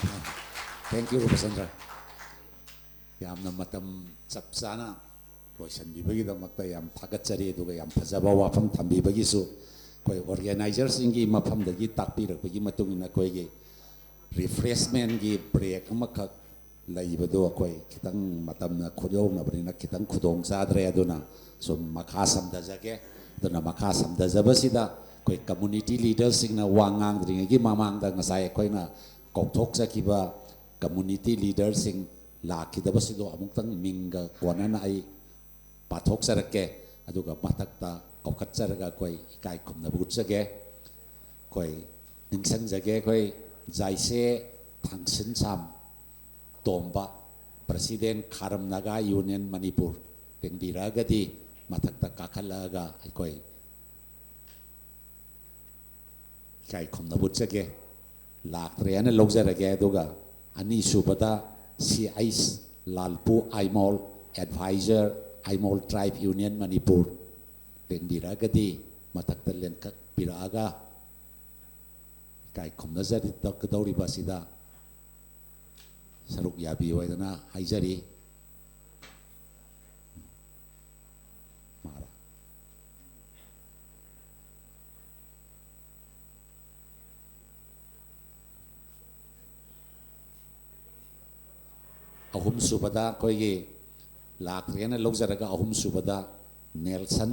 Thank you, ꯔꯨꯄꯆꯟꯗ꯭ꯔ꯫ ꯌꯥꯝꯅ ꯃꯇꯝ ꯆꯞ ꯆꯥꯅ ꯂꯣꯏꯁꯤꯟꯕꯤꯕꯒꯤꯗꯃꯛꯇ ꯌꯥꯝ ꯊꯥꯒꯠꯆꯔꯤ, ꯑꯗꯨꯒ ꯌꯥꯝ ꯐꯖꯕ ꯋꯥꯐꯝ ꯊꯝꯕꯤꯕꯒꯤꯁꯨ꯫ ꯑꯩꯈꯣꯏ ꯑꯣꯔꯒꯦꯅꯥꯏꯖꯔꯁꯤꯡꯒꯤ ꯃꯐꯝꯗꯒꯤ ꯇꯥꯛꯄꯤꯔꯛꯄꯒꯤ ꯃꯇꯨꯡ ꯏꯟꯅ ꯑꯩꯈꯣꯏꯒꯤ ꯔꯤꯐ꯭ꯔꯦꯁꯃꯦꯟꯒꯤ ꯕ꯭ꯔꯦꯛ ꯑꯃꯈꯛ ꯂꯩꯕꯗꯣ ꯑꯩꯈꯣꯏ ꯈꯤꯇꯪ ꯃꯇꯝꯅ ꯈꯨꯌꯧꯅꯕꯅꯤꯅ ꯈꯤꯇꯪ ꯈꯨꯗꯣꯡ ꯆꯥꯗ꯭ꯔꯦ꯫ ꯑꯗꯨꯅ ꯁꯨꯝ ꯃꯈꯥ ꯁꯝꯊꯖꯒꯦ꯫ ꯑꯗꯨꯅ ꯃꯈꯥ ꯁꯝꯊꯖꯕꯁꯤꯗ ꯑꯩꯈꯣꯏ ꯀꯝꯃꯨꯅꯤꯇꯤ ꯂꯤꯗꯔꯁꯤꯡꯅ ꯋꯥ ꯉꯥꯡꯗ꯭ꯔꯤꯉꯩꯒꯤ ꯃꯃꯥꯡꯗ ꯉꯁꯥꯏ ꯑꯩꯈꯣꯏꯅ ꯀꯧꯊꯣꯛꯆꯈꯤꯕ ꯀꯝꯃꯨꯅꯤꯇꯤ ꯂꯤꯗꯔꯁꯤꯡ ꯂꯥꯛꯈꯤꯗꯕꯁꯤꯗꯣ ꯑꯃꯨꯛꯇꯪ ꯃꯤꯡꯒ ꯀꯣꯟꯅꯅ ꯑꯩ ꯄꯥꯊꯣꯛꯆꯔꯛꯀꯦ꯫ ꯑꯗꯨꯒ ꯃꯊꯛꯇ ꯀꯧꯈꯠꯆꯔꯒ ꯑꯩꯈꯣꯏ ꯏꯀꯥꯏ ꯈꯨꯝꯅꯕ ꯎꯠꯆꯒꯦ꯫ ꯑꯩꯈꯣꯏ ꯅꯤꯡꯁꯤꯡꯖꯒꯦ, ꯑꯩꯈꯣꯏ ꯖꯥꯏꯁꯦ ꯊꯥꯡꯁꯤꯟꯁꯥꯝ ꯇꯣꯝꯕ, ꯄ꯭ꯔꯁꯤꯗꯦꯟ ꯈꯥꯔꯝ ꯅꯥꯒꯥ ꯌꯨꯅꯤꯌꯟ ꯃꯅꯤꯄꯨꯔ, ꯂꯦꯡꯕꯤꯔꯛꯑꯒꯗꯤ ꯃꯊꯛꯇ ꯀꯥꯈꯠꯂꯛꯑꯒ ꯑꯩꯈꯣꯏ ꯏꯀꯥꯏ ꯈꯨꯝꯅꯕ ꯎꯠꯆꯒꯦ꯫ ꯂꯥꯛꯇ꯭ꯔꯦ ꯍꯥꯏꯅ ꯂꯧꯖꯔꯒꯦ꯫ ꯑꯗꯨꯒ ꯑꯅꯤꯁꯨꯕꯗ ꯁꯤ ꯑꯩꯁ ꯂꯥꯜꯄꯨ ꯑꯥꯏꯃꯣꯜ, ꯑꯦꯗꯚꯥꯏꯖꯔ, ꯑꯥꯏꯃꯣꯜ ꯇ꯭ꯔꯥꯏꯕ ꯌꯨꯅꯤꯌꯟ ꯃꯅꯤꯄꯨꯔ, ꯂꯦꯡꯕꯤꯔꯛꯑꯒꯗꯤ ꯃꯊꯛꯇ ꯂꯦꯡꯈꯠꯄꯤꯔꯛꯑꯒ ꯏꯀꯥꯏ ꯈꯨꯝꯅꯖꯔꯛꯀꯗꯧꯔꯤꯕ ꯑꯁꯤꯗ ꯁꯔꯨꯛ ꯌꯥꯕꯤꯌꯨ ꯍꯥꯏꯗꯅ ꯍꯥꯏꯖꯔꯤ꯫ ꯃꯥꯔꯥ꯫ ꯑꯍꯨꯝꯁꯨꯕꯗ ꯑꯩꯈꯣꯏꯒꯤ ꯂꯥꯛꯇ꯭ꯔꯦꯅ ꯂꯧꯖꯔꯒ, ꯑꯍꯨꯝꯁꯨꯕꯗ ꯅꯦꯜꯁꯟ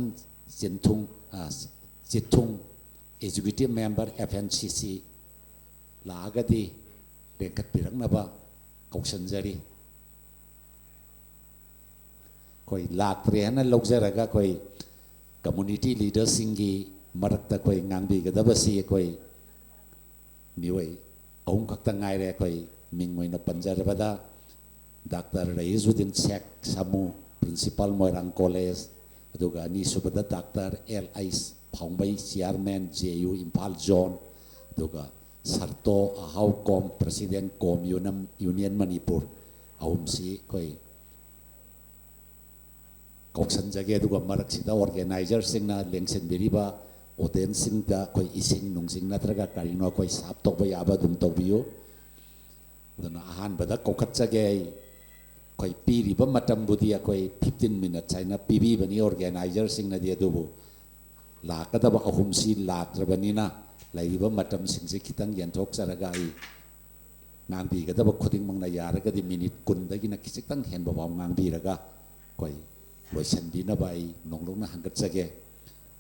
ꯆꯤꯟꯊꯨꯡ, ꯑ, ꯆꯤꯊꯨꯡ, Executive Member F N C C ꯂꯥꯛꯑꯒꯗꯤ ꯂꯦꯡꯈꯠꯄꯤꯔꯛꯅꯕ ꯀꯧꯁꯟꯖꯔꯤ꯫ ꯑꯩꯈꯣꯏ ꯂꯥꯛꯇ꯭ꯔꯦ ꯍꯥꯏꯅ ꯂꯧꯖꯔꯒ, ꯑꯩꯈꯣꯏ community leaderꯁꯤꯡꯒꯤ ꯃꯔꯛꯇ ꯑꯩꯈꯣꯏ ꯉꯥꯡꯕꯤꯒꯗꯕꯁꯤ ꯑꯩꯈꯣꯏ ꯃꯤꯑꯣꯏ ꯑꯍꯨꯝ ꯈꯛꯇ ꯉꯥꯏꯔꯦ꯫ ꯑꯩꯈꯣꯏ ꯃꯤꯡ ꯑꯣꯏꯅ ꯄꯟꯖꯔꯕꯗ, ꯗꯥꯛꯇꯔ ꯔꯍꯤꯖꯨꯗꯤꯟ ꯁꯦꯈ ꯁꯥꯃꯨ, Principal ꯃꯣꯏꯔꯥꯡ College, ꯑꯗꯨꯒ ꯑꯅꯤꯁꯨꯕꯗ ꯗꯥꯛꯇꯔ ꯑꯦꯜ ꯑꯩꯁ ꯐꯥꯎꯕꯩ, Chairman J U Imphal Zone, ꯑꯗꯨꯒ ꯁꯔꯇꯣ ꯑꯍꯥꯎ ꯀꯣꯝ, President ꯀꯣꯝ ꯌꯨꯅꯝ-, Union ꯃꯅꯤꯄꯨꯔ, ꯑꯍꯨꯝꯁꯤ ꯑꯩꯈꯣꯏ ꯀꯧꯁꯟꯖꯒꯦ꯫ ꯑꯗꯨꯒ ꯃꯔꯛꯁꯤꯗ organizerꯁꯤꯡꯅ ꯂꯦꯡꯁꯤꯟꯕꯤꯔꯤꯕ audienceꯁꯤꯡꯗ ꯑꯩꯈꯣꯏ ꯏꯁꯤꯡ ꯅꯨꯡꯁꯤꯡ ꯅꯠꯇ꯭ꯔꯒ ꯀꯔꯤꯅꯣ ꯑꯩꯈꯣꯏ serve ꯇꯧꯕ ꯌꯥꯕ ꯑꯗꯨꯝ ꯇꯧꯕꯤꯌꯨ꯫ ꯑꯗꯨꯅ ꯑꯍꯥꯟꯕꯗ ꯀꯧꯈꯠꯆꯒꯦ ꯑꯩ꯫ ꯑꯩꯈꯣꯏ ꯄꯤꯔꯤꯕ ꯃꯇꯝꯕꯨꯗꯤ ꯑꯩꯈꯣꯏ fifteen minutes ꯍꯥꯏꯅ ꯄꯤꯕꯤꯕꯅꯤ organizerꯁꯤꯡꯅꯗꯤ, ꯑꯗꯨꯕꯨ ꯂꯥꯛꯀꯗꯕ ꯑꯍꯨꯝꯁꯤ ꯂꯥꯛꯇ꯭ꯔꯕꯅꯤꯅ, ꯂꯩꯔꯤꯕ ꯃꯇꯝꯁꯤꯡꯁꯤ ꯈꯤꯇꯪ ꯌꯦꯟꯊꯣꯛꯆꯔꯒ ꯑꯩ ꯉꯥꯡꯕꯤꯒꯗꯕ ꯈꯨꯗꯤꯡꯃꯛꯅ ꯌꯥꯔꯒꯗꯤ minute ꯀꯨꯟꯗꯒꯤꯅ ꯈꯤꯖꯤꯛꯇꯪ ꯍꯦꯟꯕ ꯐꯥꯎ ꯉꯥꯡꯕꯤꯔꯒ ꯑꯩꯈꯣꯏ ꯂꯣꯏꯁꯤꯟꯕꯤꯅꯕ ꯑꯩ ꯅꯣꯡꯂꯨꯛꯅ ꯍꯪꯒꯠꯆꯒꯦ꯫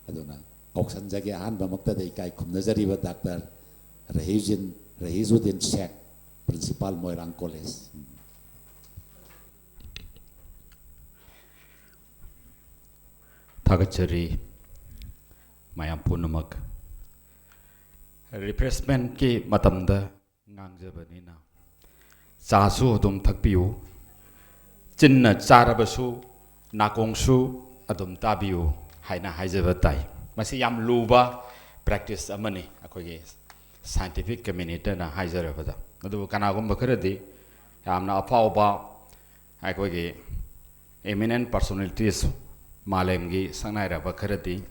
ꯑꯗꯨꯅ ꯀꯧꯁꯟꯖꯒꯦ, ꯑꯍꯥꯟꯕꯃꯛꯇꯗ ꯏꯀꯥꯏ ꯈꯨꯝꯅꯖꯔꯤꯕ ꯗꯥꯛꯇꯔ ꯔꯍꯤꯖꯤꯟ, ꯔꯍꯤꯖꯨꯗꯤꯟ ꯁꯦꯈ, Principal ꯃꯣꯏꯔꯥꯡ College꯫ ꯊꯥꯒꯠꯆꯔꯤ ꯃꯌꯥꯝ ꯄꯨꯝꯅꯃꯛ꯫ Refreshmentꯀꯤ ꯃꯇꯝꯗ ꯉꯥꯡꯖꯕꯅꯤꯅ ꯆꯥꯁꯨ ꯑꯗꯨꯝ ꯊꯛꯄꯤꯌꯨ, ꯆꯤꯟꯅ ꯆꯥꯔꯕꯁꯨ ꯅꯥꯀꯣꯡꯁꯨ ꯑꯗꯨꯝ ꯇꯥꯕꯤꯌꯨ ꯍꯥꯏꯅ ꯍꯥꯏꯖꯕ ꯇꯥꯏ꯫ ꯃꯁꯤ ꯌꯥꯝ ꯂꯨꯕ practice ꯑꯃꯅꯤ ꯑꯩꯈꯣꯏꯒꯤ scientific communityꯅ ꯍꯥꯏꯖꯔꯕꯗ꯫ ꯑꯗꯨꯕꯨ ꯀꯅꯥꯒꯨꯝꯕ ꯈꯔꯗꯤ ꯌꯥꯝꯅ ꯑꯐꯥꯎꯕ ꯑꯩꯈꯣꯏꯒꯤ eminent personalities, ꯃꯥꯂꯦꯝꯒꯤ ꯁꯛꯅꯥꯏꯔꯕ ꯈꯔꯗꯤ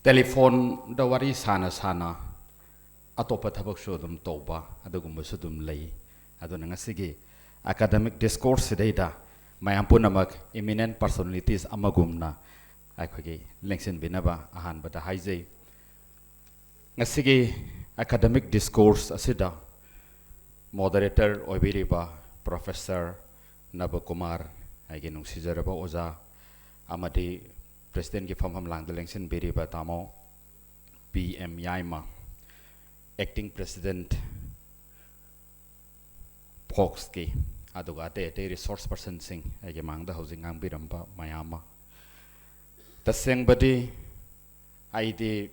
telephoneꯗ ꯋꯥꯔꯤ ꯁꯥꯅ ꯁꯥꯅ ꯑꯇꯣꯞꯄ ꯊꯕꯛꯁꯨ ꯑꯗꯨꯝ ꯇꯧꯕ, ꯑꯗꯨꯒꯨꯝꯕꯁꯨ ꯑꯗꯨꯝ ꯂꯩ꯫ ꯑꯗꯨꯅ ꯉꯁꯤꯒꯤ academic discourse ꯁꯤꯗꯩꯗ ꯃꯌꯥꯝ ꯄꯨꯝꯅꯃꯛ eminent personalities ꯑꯃꯒꯨꯝꯅ ꯑꯩꯈꯣꯏꯒꯤ ꯂꯦꯡꯁꯤꯟꯕꯤꯅꯕ ꯑꯍꯥꯟꯕꯗ ꯍꯥꯏꯖꯩ꯫ ꯉꯁꯤꯒꯤ academic discourse ꯑꯁꯤꯗ moderator ꯑꯣꯏꯕꯤꯔꯤꯕ Professor ꯅꯕꯀꯨꯃꯥꯔ, ꯑꯩꯒꯤ ꯅꯨꯡꯁꯤꯖꯔꯕ ꯑꯣꯖꯥ, ꯑꯃꯗꯤ Presidentꯀꯤ ꯐꯝꯐꯝ ꯂꯥꯡꯗ ꯂꯦꯡꯁꯤꯟꯕꯤꯔꯤꯕ ꯇꯥꯃꯣ ꯄꯤ ꯑꯦꯝ ꯌꯥꯏꯃ, Acting President ꯐꯣꯛꯁꯀꯤ, ꯑꯗꯨꯒ ꯑꯇꯩ ꯑꯇꯩ resource personꯁꯤꯡ, ꯑꯩꯒꯤ ꯃꯥꯡꯗ ꯍꯧꯖꯤꯛ ꯉꯥꯡꯕꯤꯔꯝꯕ ꯃꯌꯥꯝ ꯑꯃ, ꯇꯁꯦꯡꯕꯗꯤ ꯑꯩꯗꯤ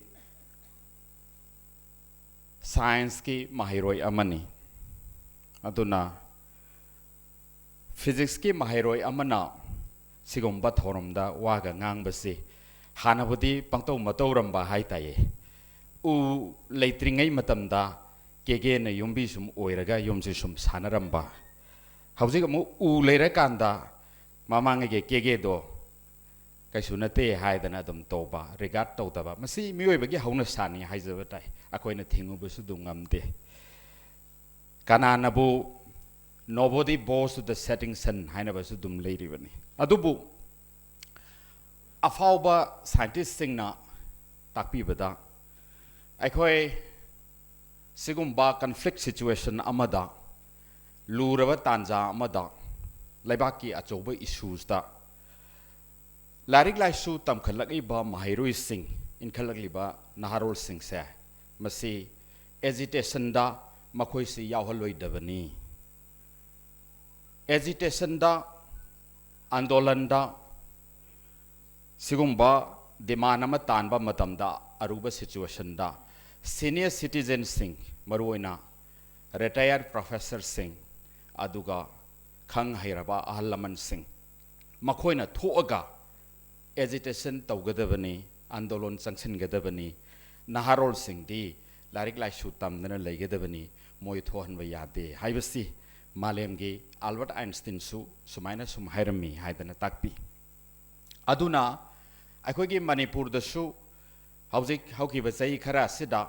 scienceꯀꯤ ꯃꯍꯩꯔꯣꯏ ꯑꯃꯅꯤ꯫ ꯑꯗꯨꯅ physicsꯀꯤ ꯃꯍꯩꯔꯣꯏ ꯑꯃꯅ ꯁꯤꯒꯨꯝꯕ ꯊꯧꯔꯝꯗ ꯋꯥꯒ ꯉꯥꯡꯕꯁꯤ ꯍꯥꯟꯅꯕꯨꯗꯤ ꯄꯪꯇꯧ ꯃꯇꯧꯔꯝꯕ ꯍꯥꯏ ꯇꯥꯏꯌꯦ꯫ ꯎ ꯂꯩꯇ꯭ꯔꯤꯉꯩ ꯃꯇꯝꯗ ꯀꯦꯒꯦꯅ ꯌꯨꯝꯕꯤ ꯁꯨꯝ ꯑꯣꯏꯔꯒ ꯌꯨꯝꯁꯤ ꯁꯨꯝ ꯁꯥꯟꯅꯔꯝꯕ꯫ ꯍꯧꯖꯤꯛ ꯑꯃꯨꯛ ꯎ ꯂꯩꯔꯀꯥꯟꯗ ꯃꯃꯥꯡꯉꯩꯒꯤ ꯀꯦꯒꯦꯗꯣ ꯀꯩꯁꯨ ꯅꯠꯇꯦ ꯍꯥꯏꯗꯅ ꯑꯗꯨꯝ ꯇꯧꯕ, regard ꯇꯧꯗꯕ, ꯃꯁꯤ ꯃꯤꯑꯣꯏꯕꯒꯤ ꯍꯧꯅꯁꯥꯅꯤ ꯍꯥꯏꯖꯕ ꯇꯥꯏ꯫ ꯑꯩꯈꯣꯏꯅ ꯊꯤꯡꯉꯨꯕꯁꯨ ꯑꯗꯨꯝ ꯉꯝꯗꯦ꯫ ꯀꯅꯥꯅꯕꯨ "Nobody bows to the setting sun" ꯍꯥꯏꯅꯕꯁꯨ ꯑꯗꯨꯝ ꯂꯩꯔꯤꯕꯅꯤ꯫ ꯑꯗꯨꯕꯨ ꯑꯐꯥꯎꯕ scientistꯁꯤꯡꯅ ꯇꯥꯛꯄꯤꯕꯗ, ꯑꯩꯈꯣꯏ ꯁꯤꯒꯨꯝꯕ conflict situation ꯑꯃꯗ, ꯂꯨꯔꯕ ꯇꯥꯟꯖꯥ ꯑꯃꯗ, ꯂꯩꯕꯥꯛꯀꯤ ꯑꯆꯧꯕ issuesꯇ ꯂꯥꯏꯔꯤꯛ ꯂꯥꯏꯁꯨ ꯇꯝꯈꯠꯂꯛꯂꯤꯕ ꯃꯍꯩꯔꯣꯏꯁꯤꯡ, ꯏꯟꯈꯠꯂꯛꯂꯤꯕ ꯅꯍꯥꯔꯣꯜꯁꯤꯡꯁꯦ, ꯃꯁꯤ agitationꯗ ꯃꯈꯣꯏꯁꯤ ꯌꯥꯎꯍꯜꯂꯣꯏꯗꯕꯅꯤ꯫ Agitationꯗ, ꯑꯟꯗꯣꯂꯟꯗ, ꯁꯤꯒꯨꯝꯕ demand ꯑꯃ ꯇꯥꯟꯕ ꯃꯇꯝꯗ, ꯑꯔꯨꯕ situationꯗ senior citizenꯁꯤꯡ, ꯃꯔꯨꯑꯣꯏꯅ retired professorꯁꯤꯡ, ꯑꯗꯨꯒ ꯈꯪ ꯍꯩꯔꯕ ꯑꯍꯜ ꯂꯃꯟꯁꯤꯡ, ꯃꯈꯣꯏꯅ ꯊꯣꯛꯑꯒ agitation ꯇꯧꯒꯗꯕꯅꯤ, ꯑꯟꯗꯣꯂꯟ ꯆꯪꯁꯤꯟꯒꯗꯕꯅꯤ꯫ ꯅꯍꯥꯔꯣꯜꯁꯤꯡꯗꯤ ꯂꯥꯏꯔꯤꯛ ꯂꯥꯏꯁꯨ ꯇꯝꯗꯅ ꯂꯩꯒꯗꯕꯅꯤ, ꯃꯣꯏ ꯊꯣꯛꯍꯟꯕ ꯌꯥꯗꯦ ꯍꯥꯏꯕꯁꯤ ꯃꯥꯂꯦꯝꯒꯤ ꯑꯜꯕꯔꯠ ꯑꯥꯏꯟꯁꯇꯤꯟꯁꯨ ꯁꯨꯃꯥꯏꯅ ꯁꯨꯝ ꯍꯥꯏꯔꯝꯃꯤ ꯍꯥꯏꯗꯅ ꯇꯥꯛꯄꯤ꯫ ꯑꯗꯨꯅ ꯑꯩꯈꯣꯏꯒꯤ ꯃꯅꯤꯄꯨꯔꯗꯁꯨ ꯍꯧꯖꯤꯛ ꯍꯧꯈꯤꯕ ꯆꯍꯤ ꯈꯔ ꯑꯁꯤꯗ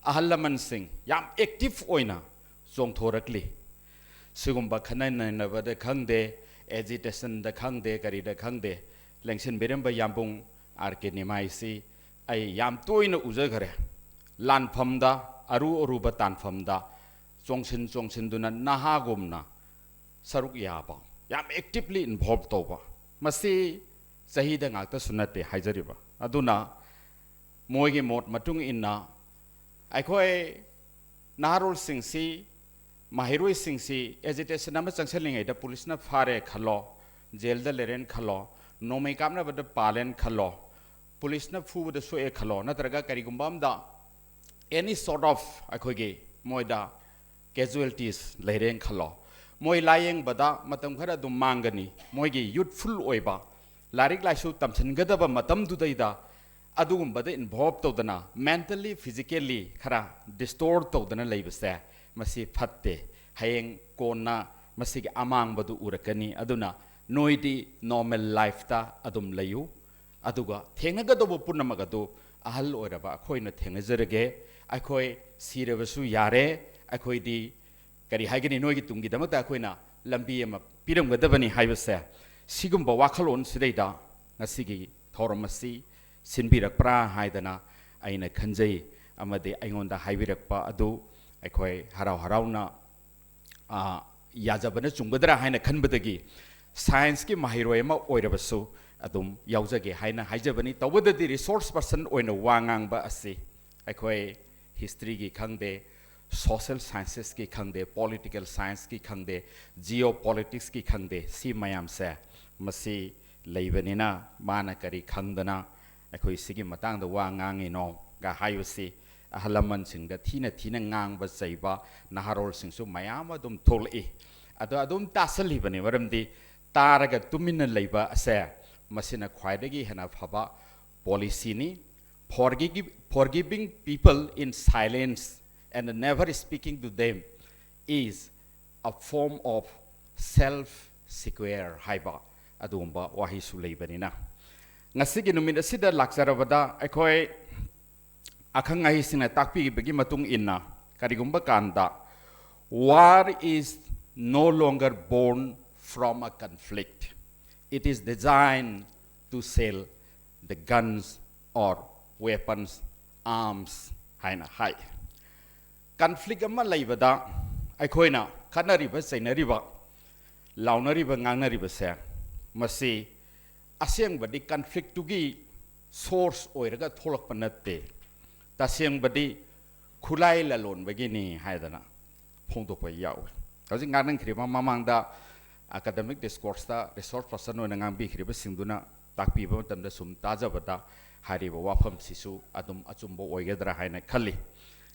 ꯑꯍꯜ ꯂꯃꯟꯁꯤꯡ ꯌꯥꯝ active ꯑꯣꯏꯅ ꯆꯣꯡꯊꯣꯔꯛꯂꯤ꯫ ꯁꯤꯒꯨꯝꯕ ꯈꯟꯅ ꯅꯩꯅꯕꯗ ꯈꯪꯗꯦ, ꯑꯦꯖꯤꯇꯦꯁꯟꯗ ꯈꯪꯗꯦ, ꯀꯔꯤꯗ ꯈꯪꯗꯦ, ꯂꯦꯡꯁꯤꯟꯕꯤꯔꯝꯕ ꯌꯥꯝꯕꯨꯡ ꯑꯥꯔ ꯀꯦ ꯅꯤꯃꯥꯏꯁꯤ ꯑꯩ ꯌꯥꯝ ꯇꯣꯏꯅ ꯎꯖꯈꯔꯦ꯫ ꯂꯥꯟꯐꯝꯗ, ꯑꯔꯨ ꯑꯔꯨꯕ ꯇꯥꯟꯐꯝꯗ ꯆꯣꯡꯁꯤꯟ ꯆꯣꯡꯁꯤꯟꯗꯨꯅ ꯅꯍꯥꯒꯨꯝꯅ ꯁꯔꯨꯛ ꯌꯥꯕ, ꯌꯥꯝ ꯑꯦꯛꯇꯤꯚꯂꯤ ꯏꯟꯚꯣꯜꯕ ꯇꯧꯕ, ꯃꯁꯤ ꯆꯍꯤꯗ ꯉꯥꯛꯇꯁꯨ ꯅꯠꯇꯦ ꯍꯥꯏꯖꯔꯤꯕ꯫ ꯑꯗꯨꯅ ꯃꯣꯏꯒꯤ ꯃꯣꯠ ꯃꯇꯨꯡ ꯏꯟꯅ ꯑꯩꯈꯣꯏ ꯅꯍꯥꯔꯣꯜꯁꯤꯡꯁꯤ, ꯃꯍꯩꯔꯣꯏꯁꯤꯡꯁꯤ ꯑꯦꯖꯤꯇꯦꯁꯟ ꯑꯃ ꯆꯪꯁꯤꯜꯂꯤꯉꯩꯗ ꯄꯨꯂꯤꯁꯅ ꯐꯥꯔꯦ ꯈꯜꯂꯣ, ꯖꯦꯜꯗ ꯂꯩꯔꯦꯅ ꯈꯜꯂꯣ, ꯅꯣꯡꯃꯩ ꯀꯥꯞꯅꯕꯗ ꯄꯥꯜꯂꯦꯅ ꯈꯜꯂꯣ, ꯄꯨꯂꯤꯁꯅ ꯐꯨꯕꯗ ꯁꯣꯛꯑꯦ ꯈꯜꯂꯣ, ꯅꯠꯇ꯭ꯔꯒ ꯀꯔꯤꯒꯨꯝꯕ ꯑꯝꯗ any sort of ꯑꯩꯈꯣꯏꯒꯤ ꯃꯣꯏꯗ casualties ꯂꯩꯔꯦꯅ ꯈꯜꯂꯣ, ꯃꯣꯏ ꯂꯥꯌꯦꯡꯕꯗ ꯃꯇꯝ ꯈꯔ ꯑꯗꯨꯝ ꯃꯥꯡꯒꯅꯤ꯫ ꯃꯣꯏꯒꯤ ꯌꯨꯠꯐꯨꯜ ꯑꯣꯏꯕ, ꯂꯥꯏꯔꯤꯛ ꯂꯥꯏꯁꯨ ꯇꯝꯁꯤꯟꯒꯗꯕ ꯃꯇꯝꯗꯨꯗꯩꯗ ꯑꯗꯨꯒꯨꯝꯕꯗ ꯏꯟꯚꯣꯜꯕ ꯇꯧꯗꯅ ꯃꯦꯟꯇꯦꯜꯂꯤ, ꯐꯤꯖꯤꯀꯦꯜꯂꯤ ꯈꯔ ꯗꯤꯁꯇꯣꯔꯠ ꯇꯧꯗꯅ ꯂꯩꯕꯁꯦ, ꯃꯁꯤ ꯐꯠꯇꯦ꯫ ꯍꯌꯦꯡ ꯀꯣꯟꯅ ꯃꯁꯤꯒꯤ ꯑꯃꯥꯡꯕꯗꯨ ꯎꯔꯛꯀꯅꯤ꯫ ꯑꯗꯨꯅ ꯅꯣꯏꯗꯤ ꯅꯣꯔꯃꯦꯜ ꯂꯥꯏꯐꯇ ꯑꯗꯨꯝ ꯂꯩꯌꯨ, ꯑꯗꯨꯒ ꯊꯦꯡꯅꯒꯗꯧꯕ ꯄꯨꯝꯅꯃꯛ ꯑꯗꯨ ꯑꯍꯜ ꯑꯣꯏꯔꯕ ꯑꯩꯈꯣꯏꯅ ꯊꯦꯡꯅꯖꯔꯒꯦ꯫ ꯑꯩꯈꯣꯏ ꯁꯤꯔꯕꯁꯨ ꯌꯥꯔꯦ, ꯑꯩꯈꯣꯏꯗꯤ ꯀꯔꯤ ꯍꯥꯏꯒꯅꯤ, ꯅꯣꯏꯒꯤ ꯇꯨꯡꯒꯤꯗꯃꯛꯇ ꯑꯩꯈꯣꯏꯅ ꯂꯝꯕꯤ ꯑꯃ ꯄꯤꯔꯝꯒꯗꯕꯅꯤ ꯍꯥꯏꯕꯁꯦ, ꯁꯤꯒꯨꯝꯕ ꯋꯥꯈꯜꯂꯣꯟꯁꯤꯗꯩꯗ ꯉꯁꯤꯒꯤ ꯊꯧꯔꯝ ꯑꯁꯤ ꯁꯤꯟꯕꯤꯔꯛꯄ꯭ꯔꯥ ꯍꯥꯏꯗꯅ ꯑꯩꯅ ꯈꯟꯖꯩ꯫ ꯑꯃꯗꯤ ꯑꯩꯉꯣꯟꯗ ꯍꯥꯏꯕꯤꯔꯛꯄ ꯑꯗꯨ ꯑꯩꯈꯣꯏ ꯍꯔꯥꯎ ꯍꯔꯥꯎꯅ, ꯑ, ꯌꯥꯖꯕꯅ ꯆꯨꯝꯒꯗ꯭ꯔꯥ ꯍꯥꯏꯅ ꯈꯟꯕꯗꯒꯤ ꯁꯥꯏꯟꯁꯀꯤ ꯃꯍꯩꯔꯣꯏ ꯑꯃ ꯑꯣꯏꯔꯕꯁꯨ ꯑꯗꯨꯝ ꯌꯥꯎꯖꯒꯦ ꯍꯥꯏꯅ ꯍꯥꯏꯖꯕꯅꯤ꯫ ꯇꯧꯕꯗꯗꯤ ꯔꯤꯁꯣꯔꯁ ꯄꯔꯁꯟ ꯑꯣꯏꯅ ꯋꯥ ꯉꯥꯡꯕ ꯑꯁꯤ ꯑꯩꯈꯣꯏ ꯍꯤꯁꯇ꯭ꯔꯤꯒꯤ ꯈꯪꯗꯦ, ꯁꯣꯁꯦꯜ ꯁꯥꯏꯟꯁꯦꯁꯀꯤ ꯈꯪꯗꯦ, ꯄꯣꯂꯤꯇꯤꯀꯦꯜ ꯁꯥꯏꯟꯁꯀꯤ ꯈꯪꯗꯦ, ꯖꯤꯑꯣ ꯄꯣꯂꯤꯇꯤꯛꯁꯀꯤ ꯈꯪꯗꯦ, ꯁꯤ ꯃꯌꯥꯝꯁꯦ ꯃꯁꯤ ꯂꯩꯕꯅꯤꯅ ꯃꯥꯅ ꯀꯔꯤ ꯈꯪꯗꯅ ꯑꯩꯈꯣꯏ ꯁꯤꯒꯤ ꯃꯇꯥꯡꯗ ꯋꯥ ꯉꯥꯡꯉꯤꯅꯣꯒ ꯍꯥꯏꯕꯁꯤ ꯑꯍꯜ ꯂꯃꯟꯁꯤꯡꯗ ꯊꯤꯅ ꯊꯤꯅ ꯉꯥꯡꯕ ꯆꯩꯕ ꯅꯍꯥꯔꯣꯜꯁꯤꯡꯁꯨ ꯃꯌꯥꯝ ꯑꯗꯨꯝ ꯊꯣꯛꯂꯛꯏ꯫ ꯑꯗꯣ ꯑꯗꯨꯝ ꯇꯥꯁꯜꯂꯤꯕꯅꯤ, ꯃꯔꯝꯗꯤ ꯇꯥꯔꯒ ꯇꯨꯃꯤꯟꯅ ꯂꯩꯕ ꯑꯁꯦ ꯃꯁꯤꯅ ꯈ꯭ꯋꯥꯏꯗꯒꯤ ꯍꯦꯟꯅ ꯐꯕ ꯄꯣꯂꯤꯁꯤꯅꯤ꯫ Forgi-, forgiving people in silence and never speaking to them is a form of self sequer ꯍꯥꯏꯕ ꯑꯗꯨꯒꯨꯝꯕ ꯋꯥꯍꯩꯁꯨ ꯂꯩꯕꯅꯤꯅ, ꯉꯁꯤꯒꯤ ꯅꯨꯃꯤꯠ ꯑꯁꯤꯗ ꯂꯥꯛꯆꯔꯕꯗ ꯑꯩꯈꯣꯏ ꯑꯈꯪ ꯑꯍꯩꯁꯤꯡꯅ ꯇꯥꯛꯄꯤꯕꯒꯤ ꯃꯇꯨꯡ ꯏꯟꯅ, ꯀꯔꯤꯒꯨꯝꯕ ꯀꯥꯟꯗ war is no longer born from a conflict. It is designed to sell the guns or weapons, arms ꯍꯥꯏꯅ ꯍꯥꯏ꯫ ꯀꯟꯐ꯭ꯂꯤꯛ ꯑꯃ ꯂꯩꯕꯗ ꯑꯩꯈꯣꯏꯅ ꯈꯠꯅꯔꯤꯕ, ꯆꯩꯅꯔꯤꯕ, ꯂꯥꯎꯅꯔꯤꯕ, ꯉꯥꯡꯅꯔꯤꯕꯁꯦ, ꯃꯁꯤ ꯑꯁꯦꯡꯕꯗꯤ ꯀꯟꯐ꯭ꯂꯤꯛꯇꯨꯒꯤ ꯁꯣꯔꯁ ꯑꯣꯏꯔꯒ ꯊꯣꯛꯂꯛꯄ ꯅꯠꯇꯦ, ꯇꯁꯦꯡꯕꯗꯤ ꯈꯨꯠꯂꯥꯏ ꯂꯂꯣꯟꯕꯒꯤꯅꯤ ꯍꯥꯏꯗꯅ ꯐꯣꯡꯗꯣꯛꯄ ꯌꯥꯎꯏ꯫ ꯍꯧꯖꯤꯛ ꯉꯥꯡꯅꯈ꯭ꯔꯤꯕ ꯃꯃꯥꯡꯗ ꯑꯦꯀꯥꯗꯃꯤꯛ ꯗꯤꯁꯀꯣꯔꯁꯇ ꯔꯤꯁꯣꯔꯁ ꯄꯔꯁꯟ ꯑꯣꯏꯅ ꯉꯥꯡꯕꯤꯈ꯭ꯔꯤꯕꯁꯤꯡꯗꯨꯅ ꯇꯥꯛꯄꯤꯕ ꯃꯇꯝꯗ ꯁꯨꯝ ꯇꯥꯖꯕꯗ ꯍꯥꯏꯔꯤꯕ ꯋꯥꯐꯝꯁꯤꯁꯨ ꯑꯗꯨꯝ ꯑꯆꯨꯝꯕ ꯑꯣꯏꯒꯗ꯭ꯔꯥ ꯍꯥꯏꯅ ꯈꯜꯂꯤ꯫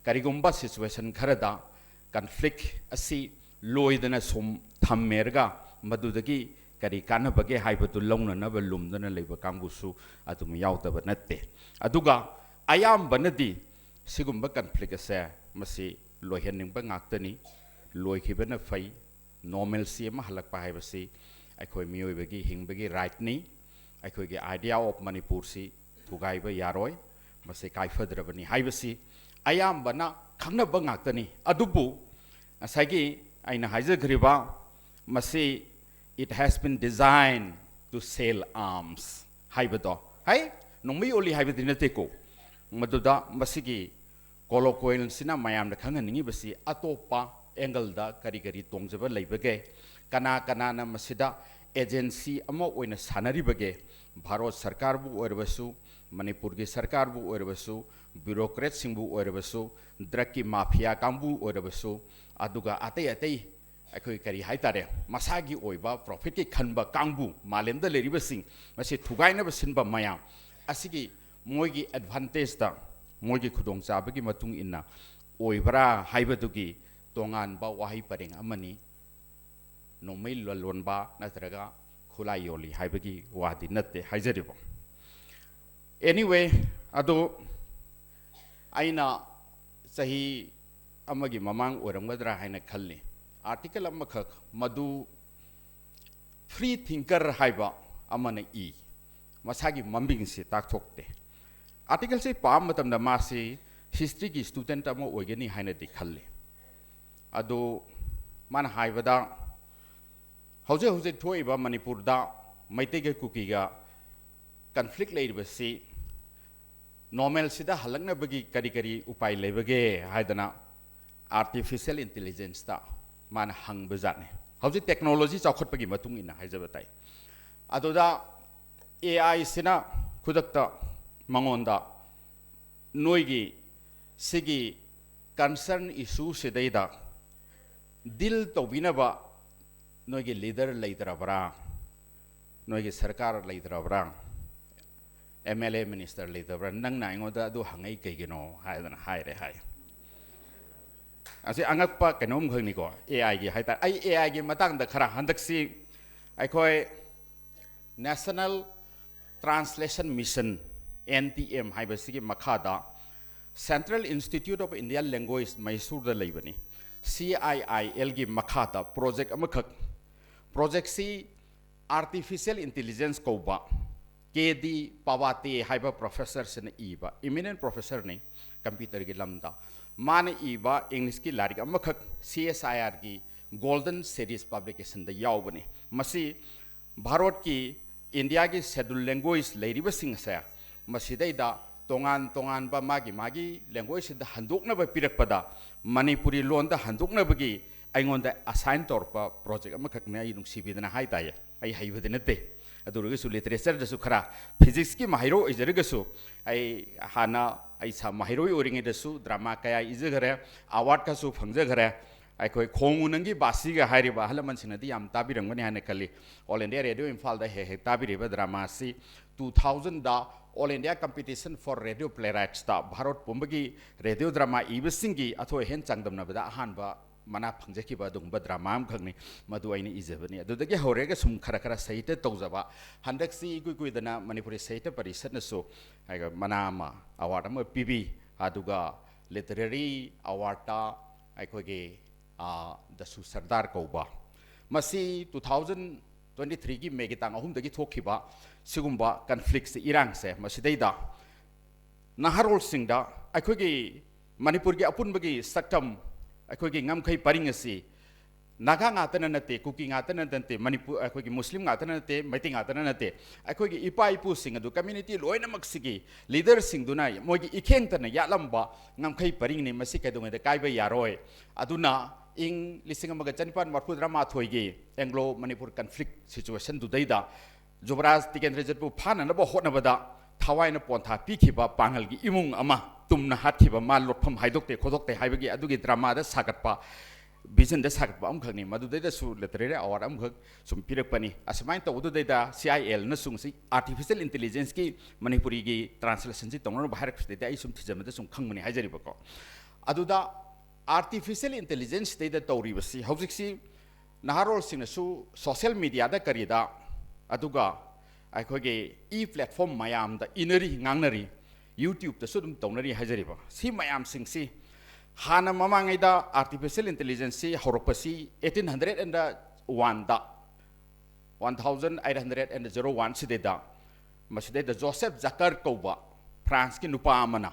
ꯀꯔꯤꯒꯨꯝꯕ ꯁꯤꯆꯨꯋꯦꯁꯟ ꯈꯔꯗ ꯀꯟꯐ꯭ꯂꯤꯛ ꯑꯁꯤ ꯂꯣꯏꯗꯅ ꯁꯨꯝ ꯊꯝꯃꯦꯔꯒ ꯃꯗꯨꯗꯒꯤ ꯀꯔꯤ ꯀꯥꯟꯅꯕꯒꯦ ꯍꯥꯏꯕꯗꯨ ꯂꯧꯅꯅꯕ ꯂꯨꯝꯗꯨꯅ ꯂꯩꯕ ꯀꯥꯡꯕꯨꯁꯨ ꯑꯗꯨꯝ ꯌꯥꯎꯗꯕ ꯅꯠꯇꯦ꯫ ꯑꯗꯨꯒ ꯑꯌꯥꯝꯕꯅꯗꯤ ꯁꯤꯒꯨꯝꯕ ꯀꯟꯐ꯭ꯂꯤꯛ ꯑꯁꯦ ꯃꯁꯤ ꯂꯣꯏꯍꯟꯅꯤꯡꯕ ꯉꯥꯛꯇꯅꯤ꯫ ꯂꯣꯏꯈꯤꯕꯅ ꯐꯩ꯫ ꯅꯣꯔꯃꯦꯜꯁꯤ ꯑꯃ ꯍꯜꯂꯛꯄ ꯍꯥꯏꯕꯁꯤ ꯑꯩꯈꯣꯏ ꯃꯤꯑꯣꯏꯕꯒꯤ ꯍꯤꯡꯕꯒꯤ ꯔꯥꯏꯠꯅꯤ꯫ ꯑꯩꯈꯣꯏꯒꯤ idea of ꯃꯅꯤꯄꯨꯔꯁꯤ ꯊꯨꯒꯥꯏꯕ ꯌꯥꯔꯣꯏ꯫ ꯃꯁꯤ ꯀꯥꯏꯐꯗ꯭ꯔꯕꯅꯤ ꯍꯥꯏꯕꯁꯤ ꯑꯌꯥꯝꯕꯅ ꯈꯪꯅꯕ ꯉꯥꯛꯇꯅꯤ꯫ ꯑꯗꯨꯕꯨ ꯉꯁꯥꯏꯒꯤ ꯑꯩꯅ ꯍꯥꯏꯖꯈ꯭ꯔꯤꯕ, ꯃꯁꯤ it has been designed to sell arms ꯍꯥꯏꯕꯗꯣ, ꯍꯥꯏ, ꯅꯣꯡꯃꯩ ꯌꯣꯜꯂꯤ ꯍꯥꯏꯕꯗꯤ ꯅꯠꯇꯦꯀꯣ꯫ ꯃꯗꯨꯗ ꯃꯁꯤꯒꯤ ꯀꯣꯂꯣꯀꯣꯏꯜꯁꯤꯅ ꯃꯌꯥꯝꯗ ꯈꯪꯍꯟꯅꯤꯡꯉꯤꯕꯁꯤ ꯑꯇꯣꯞꯄ ꯑꯦꯡꯒꯜꯗ ꯀꯔꯤ ꯀꯔꯤ ꯇꯣꯡꯖꯕ ꯂꯩꯕꯒꯦ, ꯀꯅꯥ ꯀꯅꯥꯅ ꯃꯁꯤꯗ ꯑꯦꯖꯦꯟꯁꯤ ꯑꯃ ꯑꯣꯏꯅ ꯁꯥꯟꯅꯔꯤꯕꯒꯦ, ꯚꯥꯔꯠ ꯁꯔꯀꯥꯔꯕꯨ ꯑꯣꯏꯔꯕꯁꯨ, ꯃꯅꯤꯄꯨꯔꯒꯤ ꯁꯔꯀꯥꯔꯕꯨ ꯑꯣꯏꯔꯕꯁꯨ, ꯕ꯭ꯌꯨꯔꯣꯀ꯭ꯔꯦꯠꯁꯤꯡꯕꯨ ꯑꯣꯏꯔꯕꯁꯨ, ꯗ꯭ꯔꯒꯀꯤ ꯃꯥꯐꯤꯌꯥ ꯀꯥꯡꯕꯨ ꯑꯣꯏꯔꯕꯁꯨ, ꯑꯗꯨꯒ ꯑꯇꯩ ꯑꯇꯩ ꯑꯩꯈꯣꯏ ꯀꯔꯤ ꯍꯥꯏꯇꯥꯔꯦ, ꯃꯁꯥꯒꯤ ꯑꯣꯏꯕ ꯄ꯭ꯔꯣꯐꯤꯠꯀꯤ ꯈꯟꯕ ꯀꯥꯡꯕꯨ, ꯃꯥꯂꯦꯝꯗ ꯂꯩꯔꯤꯕꯁꯤꯡ, ꯃꯁꯤ ꯊꯨꯒꯥꯏꯅꯕ ꯁꯤꯟꯕ ꯃꯌꯥꯝ ꯑꯁꯤꯒꯤ ꯃꯣꯏꯒꯤ ꯑꯦꯗꯚꯥꯟꯇꯦꯖꯇ, ꯃꯣꯏꯒꯤ ꯈꯨꯗꯣꯡꯆꯥꯕꯒꯤ ꯃꯇꯨꯡ ꯏꯟꯅ ꯑꯣꯏꯕ꯭ꯔꯥ ꯍꯥꯏꯕꯗꯨꯒꯤ ꯇꯣꯉꯥꯟꯕ ꯋꯥꯍꯩ ꯄꯔꯦꯡ ꯑꯃꯅꯤ꯫ ꯅꯣꯡꯃꯩ ꯂꯂꯣꯟꯕ ꯅꯠꯇ꯭ꯔꯒ ꯈꯨꯠꯂꯥꯏ ꯌꯣꯜꯂꯤ ꯍꯥꯏꯕꯒꯤ ꯋꯥꯗꯤ ꯅꯠꯇꯦ ꯍꯥꯏꯖꯔꯤꯕ꯫ Anyway, ꯑꯗꯣ ꯑꯩꯅ ꯆꯍꯤ ꯑꯃꯒꯤ ꯃꯃꯥꯡ ꯑꯣꯏꯔꯝꯒꯗ꯭ꯔꯥ ꯍꯥꯏꯅ ꯈꯜꯂꯤ, ꯑꯥꯔꯇꯤꯀꯜ ꯑꯃꯈꯛ, ꯃꯗꯨ ꯐ꯭ꯔꯤ ꯊꯤꯡꯀꯔ ꯍꯥꯏꯕ ꯑꯃꯅ ꯏ, ꯃꯁꯥꯒꯤ ꯃꯃꯤꯡꯁꯤ ꯇꯥꯛꯊꯣꯛꯇꯦ꯫ ꯑꯥꯔꯇꯤꯀꯜꯁꯤ ꯄꯥꯕ ꯃꯇꯝꯗ ꯃꯥꯁꯤ ꯍꯤꯁꯇ꯭ꯔꯤꯒꯤ ꯁ꯭ꯇꯨꯗꯦꯟꯠ ꯑꯃ ꯑꯣꯏꯒꯅꯤ ꯍꯥꯏꯅꯗꯤ ꯈꯜꯂꯤ꯫ ꯑꯗꯨ ꯃꯥꯅ ꯍꯥꯏꯕꯗ, ꯍꯧꯖꯤꯛ ꯍꯧꯖꯤꯛ ꯊꯣꯛꯏꯕ ꯃꯅꯤꯄꯨꯔꯗ ꯃꯩꯇꯩꯒ ꯀꯨꯀꯤꯒ ꯀꯟꯐ꯭ꯂꯤꯛ ꯂꯩꯔꯤꯕꯁꯤ ꯅꯣꯔꯃꯦꯜꯁꯤꯗ ꯍꯜꯂꯛꯅꯕꯒꯤ ꯀꯔꯤ ꯀꯔꯤ ꯎꯄꯥꯏ ꯂꯩꯕꯒꯦ ꯍꯥꯏꯗꯅ ꯑꯥꯔꯇꯤꯐꯤꯁꯤꯌꯦꯜ ꯏꯟꯇꯦꯂꯤꯖꯦꯟꯁꯇ ꯃꯥꯅ ꯍꯪꯕꯖꯥꯠꯅꯤ꯫ ꯍꯧꯖꯤꯛ ꯇꯦꯛꯅꯣꯂꯣꯖꯤ ꯆꯥꯎꯈꯠꯄꯒꯤ ꯃꯇꯨꯡ ꯏꯟꯅ ꯍꯥꯏꯖꯕ ꯇꯥꯏ꯫ ꯑꯗꯨꯗ ꯑꯦ ꯑꯥꯏꯁꯤꯅ ꯈꯨꯗꯛꯇ ꯃꯉꯣꯟꯗ ꯅꯣꯏꯒꯤ ꯁꯤꯒꯤ ꯀꯟꯁꯔꯟ ꯏꯁꯨꯁꯤꯗꯩꯗ ꯗꯤꯜ ꯇꯧꯕꯤꯅꯕ ꯅꯣꯏꯒꯤ ꯂꯤꯗꯔ ꯂꯩꯇ꯭ꯔꯕ꯭ꯔꯥ? ꯅꯣꯏꯒꯤ ꯁꯔꯀꯥꯔ ꯂꯩꯇ꯭ꯔꯕ꯭ꯔꯥ? ꯑꯦꯝ ꯑꯦꯜ ꯑꯦ ꯃꯤꯅꯤꯁꯇꯔ ꯂꯩꯇꯕ꯭ꯔꯥ? ꯅꯪꯅ ꯑꯩꯉꯣꯟꯗ ꯑꯗꯨ ꯍꯪꯉꯛꯏ ꯀꯩꯒꯤꯅꯣ ꯍꯥꯏꯗꯅ ꯍꯥꯏꯔꯦ ꯍꯥꯏ꯫ ꯑꯁꯤ ꯑꯉꯛꯄ ꯀꯩꯅꯣꯝꯈꯛꯅꯤꯀꯣ, ꯑꯦ ꯑꯥꯏꯒꯤ ꯍꯥꯏꯇꯥꯔꯦ꯫ ꯑꯩ ꯑꯦ ꯑꯥꯏꯒꯤ ꯃꯇꯥꯡꯗ ꯈꯔ, ꯍꯟꯗꯛꯁꯤ ꯑꯩꯈꯣꯏ National Translation Mission, N T M ꯍꯥꯏꯕꯁꯤꯒꯤ ꯃꯈꯥꯗ Central Institute of Indian Language ꯃꯩꯁꯨꯔꯗ ꯂꯩꯕꯅꯤ, C I I Lꯒꯤ ꯃꯈꯥꯗ ꯄ꯭ꯔꯣꯖꯦꯛ ꯑꯃꯈꯛ, ꯄ꯭ꯔꯣꯖꯦꯛꯁꯤ ꯑꯥꯔꯇꯤꯐꯤꯁꯤꯌꯦꯜ ꯏꯟꯇꯦꯂꯤꯖꯦꯟꯁ ꯀꯧꯕ ꯀꯦ ꯗꯤ ꯄꯥꯋꯥꯇꯦ ꯍꯥꯏꯕ ꯄ꯭ꯔꯣꯐꯦꯁꯔꯁꯤꯅ ꯏꯕ, ꯏꯃꯤꯅꯦꯟ ꯄ꯭ꯔꯣꯐꯦꯁꯔꯅꯤ ꯀꯝꯄ꯭ꯌꯨꯇꯔꯒꯤ ꯂꯝꯗ꯫ ꯃꯥꯅ ꯏꯕ ꯏꯪꯂꯤꯁꯀꯤ ꯂꯥꯏꯔꯤꯛ ꯑꯃꯈꯛ C S I R ꯒꯤ Golden Series Publicationꯗ ꯌꯥꯎꯕꯅꯤ꯫ ꯃꯁꯤ ꯚꯥꯔꯠꯀꯤ, ꯏꯟꯗꯤꯌꯥꯒꯤ ꯁꯦꯗꯨꯜ ꯂꯦꯡꯒ꯭ꯋꯦꯖ ꯂꯩꯔꯤꯕꯁꯤꯡ ꯑꯁꯦ ꯃꯁꯤꯗꯩꯗ ꯇꯣꯉꯥꯟ ꯇꯣꯉꯥꯟꯕ ꯃꯥꯒꯤ ꯃꯥꯒꯤ ꯂꯦꯡꯒ꯭ꯋꯦꯖꯁꯤꯗ ꯍꯟꯗꯣꯛꯅꯕ ꯄꯤꯔꯛꯄꯗ ꯃꯅꯤꯄꯨꯔꯤ ꯂꯣꯟꯗ ꯍꯟꯗꯣꯛꯅꯕꯒꯤ ꯑꯩꯉꯣꯟꯗ ꯑꯁꯥꯏꯟ ꯇꯧꯔꯛꯄ ꯄ꯭ꯔꯣꯖꯦꯛ ꯑꯃꯈꯛꯅꯤ꯫ ꯑꯩ ꯅꯨꯡꯁꯤꯕꯤꯗꯅ ꯍꯥꯏ ꯇꯥꯏꯌꯦ, ꯑꯩ ꯍꯩꯕꯗꯤ ꯅꯠꯇꯦ꯫ ꯑꯗꯨ ꯑꯣꯏꯔꯒꯁꯨ ꯂꯤꯇꯔꯦꯆꯔꯗꯁꯨ ꯈꯔ, ꯐꯤꯖꯤꯛꯁꯀꯤ ꯃꯍꯩꯔꯣꯏ ꯑꯣꯏꯖꯔꯒꯁꯨ, ꯑꯩ ꯍꯥꯟꯅ ꯑꯩ ꯁꯥ-, ꯃꯍꯩꯔꯣꯏ ꯑꯣꯏꯔꯤꯉꯩꯗꯁꯨ ꯗ꯭ꯔꯃꯥ ꯀꯌꯥ ꯏꯖꯈꯔꯦ, ꯑꯦꯋꯥꯔꯗꯀꯁꯨ ꯐꯪꯖꯈꯔꯦ꯫ ꯑꯩꯈꯣꯏ ꯈꯣꯡꯉꯨ ꯅꯪꯒꯤ ꯕꯥꯁꯤꯒ ꯍꯥꯏꯔꯤꯕ ꯑꯍꯜ ꯂꯃꯟꯁꯤꯡꯅꯗꯤ ꯌꯥꯝ ꯇꯥꯕꯤꯔꯝꯒꯅꯤ ꯍꯥꯏꯅ ꯈꯜꯂꯤ꯫ All India Radio ꯏꯝꯐꯥꯜꯗ ꯍꯦꯛ ꯍꯦꯛ ꯇꯥꯕꯤꯔꯤꯕ ꯗ꯭ꯔꯃꯥ ꯑꯁꯤ two thousandꯗ All India Competition for Radio Playwrightsꯇ ꯚꯥꯔꯠ ꯄꯨꯝꯕꯒꯤ ꯔꯦꯗꯤꯑꯣ ꯗ꯭ꯔꯃꯥ ꯏꯕꯁꯤꯡꯒꯤ ꯑꯊꯣꯏ ꯑꯍꯦꯟ ꯆꯥꯡꯗꯝꯅꯕꯗ ꯑꯍꯥꯟꯕ ꯃꯅꯥ ꯐꯪꯖꯈꯤꯕ ꯑꯗꯨꯒꯨꯝꯕ ꯗ꯭ꯔꯃꯥ ꯑꯃꯈꯛꯅꯤ꯫ ꯃꯗꯨ ꯑꯩꯅ ꯏꯖꯕꯅꯤ꯫ ꯑꯗꯨꯗꯒꯤ ꯍꯧꯔꯒ ꯁꯨꯝ ꯈꯔ ꯈꯔ ꯁꯥꯍꯤꯇ꯭ꯌ ꯇꯧꯖꯕ꯫ ꯍꯟꯗꯛꯁꯤ ꯏꯀꯨꯏ ꯀꯨꯏꯗꯅ ꯃꯅꯤꯄꯨꯔꯤ ꯁꯥꯍꯤꯇ꯭ꯌ ꯄꯔꯤꯁꯠꯅꯁꯨ ꯍꯥꯏꯒ-, ꯃꯅꯥ ꯑꯃ, ꯑꯦꯋꯥꯔꯗ ꯑꯃ ꯄꯤꯕꯤ꯫ ꯑꯗꯨꯒ ꯂꯤꯇꯔꯦꯔꯤ ꯑꯦꯋꯥꯔꯗꯇ ꯑꯩꯈꯣꯏꯒꯤ, ꯑ, ꯗꯁꯨ ꯁꯔꯗꯥꯔ ꯀꯧꯕ, ꯃꯁꯤ two thousand twenty threeꯒꯤ ꯃꯦꯒꯤ ꯇꯥꯡ ꯑꯍꯨꯝꯗꯒꯤ ꯊꯣꯛꯈꯤꯕ ꯁꯤꯒꯨꯝꯕ ꯀꯟꯐ꯭ꯂꯤꯛꯁꯦ, ꯏꯔꯥꯡꯁꯦ, ꯃꯁꯤꯗꯩꯗ ꯅꯍꯥꯔꯣꯜꯁꯤꯡꯗ ꯑꯩꯈꯣꯏꯒꯤ ꯃꯅꯤꯄꯨꯔꯒꯤ ꯑꯄꯨꯟꯕꯒꯤ ꯁꯛꯇꯝ, ꯑꯩꯈꯣꯏꯒꯤ ꯉꯝꯈꯩ ꯄꯔꯤꯡ ꯑꯁꯤ ꯅꯥꯒꯥ ꯉꯥꯛꯇꯅ ꯅꯠꯇꯦ, ꯀꯨꯀꯤ ꯉꯥꯛꯇꯅ ꯅꯠꯇꯦ, ꯃꯅꯤꯄꯨꯔ, ꯑꯩꯈꯣꯏꯒꯤ ꯃꯨꯁꯂꯤꯝ ꯉꯥꯛꯇꯅ ꯅꯠꯇꯦ, ꯃꯩꯇꯩ ꯉꯥꯛꯇꯅ ꯅꯠꯇꯦ, ꯑꯩꯈꯣꯏꯒꯤ ꯏꯄꯥ ꯏꯄꯨꯁꯤꯡ ꯑꯗꯨ community ꯂꯣꯏꯅꯃꯛꯁꯤꯒꯤ leaderꯁꯤꯡꯗꯨꯅ ꯃꯣꯏꯒꯤ ꯏꯈꯦꯡꯇꯅ ꯌꯥꯠꯂꯝꯕ ꯉꯝꯈꯩ ꯄꯔꯤꯡꯅꯤ꯫ ꯃꯁꯤ ꯀꯩꯗꯧꯉꯩꯗ ꯀꯥꯏꯕ ꯌꯥꯔꯣꯏ꯫ ꯑꯗꯨꯅ ꯏꯪ ꯂꯤꯁꯤꯡ ꯑꯃꯒ ꯆꯅꯤꯄꯥꯟ ꯃꯔꯤꯐꯨ ꯇꯔꯥꯃꯥꯊꯣꯏꯒꯤ Anglo Manipur conflict situationꯗꯨꯗꯩꯗ ꯖꯨꯕꯔꯥꯖ ꯇꯤꯀꯦꯟꯗ꯭ꯔꯖꯤꯠꯄꯨ ꯐꯥꯅꯅꯕ ꯍꯣꯠꯅꯕꯗ ꯊꯋꯥꯏꯅ ꯄꯣꯟꯊꯥ ꯄꯤꯈꯤꯕ ꯄꯥꯡꯒꯜꯒꯤ ꯏꯃꯨꯡ ꯑꯃ ꯇꯨꯝꯅ ꯍꯥꯠꯈꯤꯕ, ꯃꯥ ꯂꯣꯠꯐꯝ ꯍꯥꯏꯗꯣꯛꯇꯦ ꯈꯣꯠꯇꯣꯛꯇꯦ ꯍꯥꯏꯕꯒꯤ ꯑꯗꯨꯒꯤ dramaꯗ ꯁꯥꯒꯠꯄ, visionꯗ ꯁꯥꯒꯠꯄ ꯑꯃꯈꯛꯅꯤ꯫ ꯃꯗꯨꯗꯩꯗꯁꯨ literary award ꯑꯃꯈꯛ ꯁꯨꯝ ꯄꯤꯔꯛꯄꯅꯤ꯫ ꯑꯁꯨꯃꯥꯏꯅ ꯇꯧꯕꯗꯨꯗꯩꯗ CILꯅꯁꯨ ꯉꯁꯤ artificial intelligenceꯀꯤ ꯃꯅꯤꯄꯨꯔꯤꯒꯤ translationꯁꯤ ꯇꯧꯅꯅꯕ ꯍꯥꯏꯔꯛꯄꯁꯤꯗꯩꯗ ꯑꯩ ꯁꯨꯝ ꯊꯤꯖꯤꯟꯕꯗ ꯁꯨꯝ ꯈꯪꯕꯅꯤ ꯍꯥꯏꯖꯔꯤꯕꯀꯣ꯫ ꯑꯗꯨꯗ artificial intelligenceꯗꯩꯗ ꯇꯧꯔꯤꯕꯁꯤ ꯍꯧꯖꯤꯛꯁꯤ ꯅꯍꯥꯔꯣꯜꯁꯤꯡꯅꯁꯨ social mediaꯗ ꯀꯔꯤꯗ, ꯑꯗꯨꯒ ꯑꯩꯈꯣꯏꯒꯤ e-platform ꯃꯌꯥꯝꯗ ꯏꯅꯔꯤ, ꯉꯥꯡꯅꯔꯤ, YouTubeꯇꯁꯨ ꯑꯗꯨꯝ ꯇꯧꯅꯔꯤ ꯍꯥꯏꯖꯔꯤꯕ꯫ ꯁꯤ ꯃꯌꯥꯝꯁꯤꯡꯁꯤ ꯍꯥꯟꯅ ꯃꯃꯥꯡꯉꯩꯗ artificial intelligenceꯁꯤ ꯍꯧꯔꯛꯄꯁꯤ eighteen hundred and oneꯗ, one thousand eight hundred and zero one ꯁꯤꯗꯩꯗ, ꯃꯁꯤꯗꯩꯗ ꯖꯣꯁꯦꯐ ꯖꯥꯀꯔ ꯀꯧꯕ ꯐ꯭ꯔꯥꯟꯁꯀꯤ ꯅꯨꯄꯥ ꯑꯃꯅ,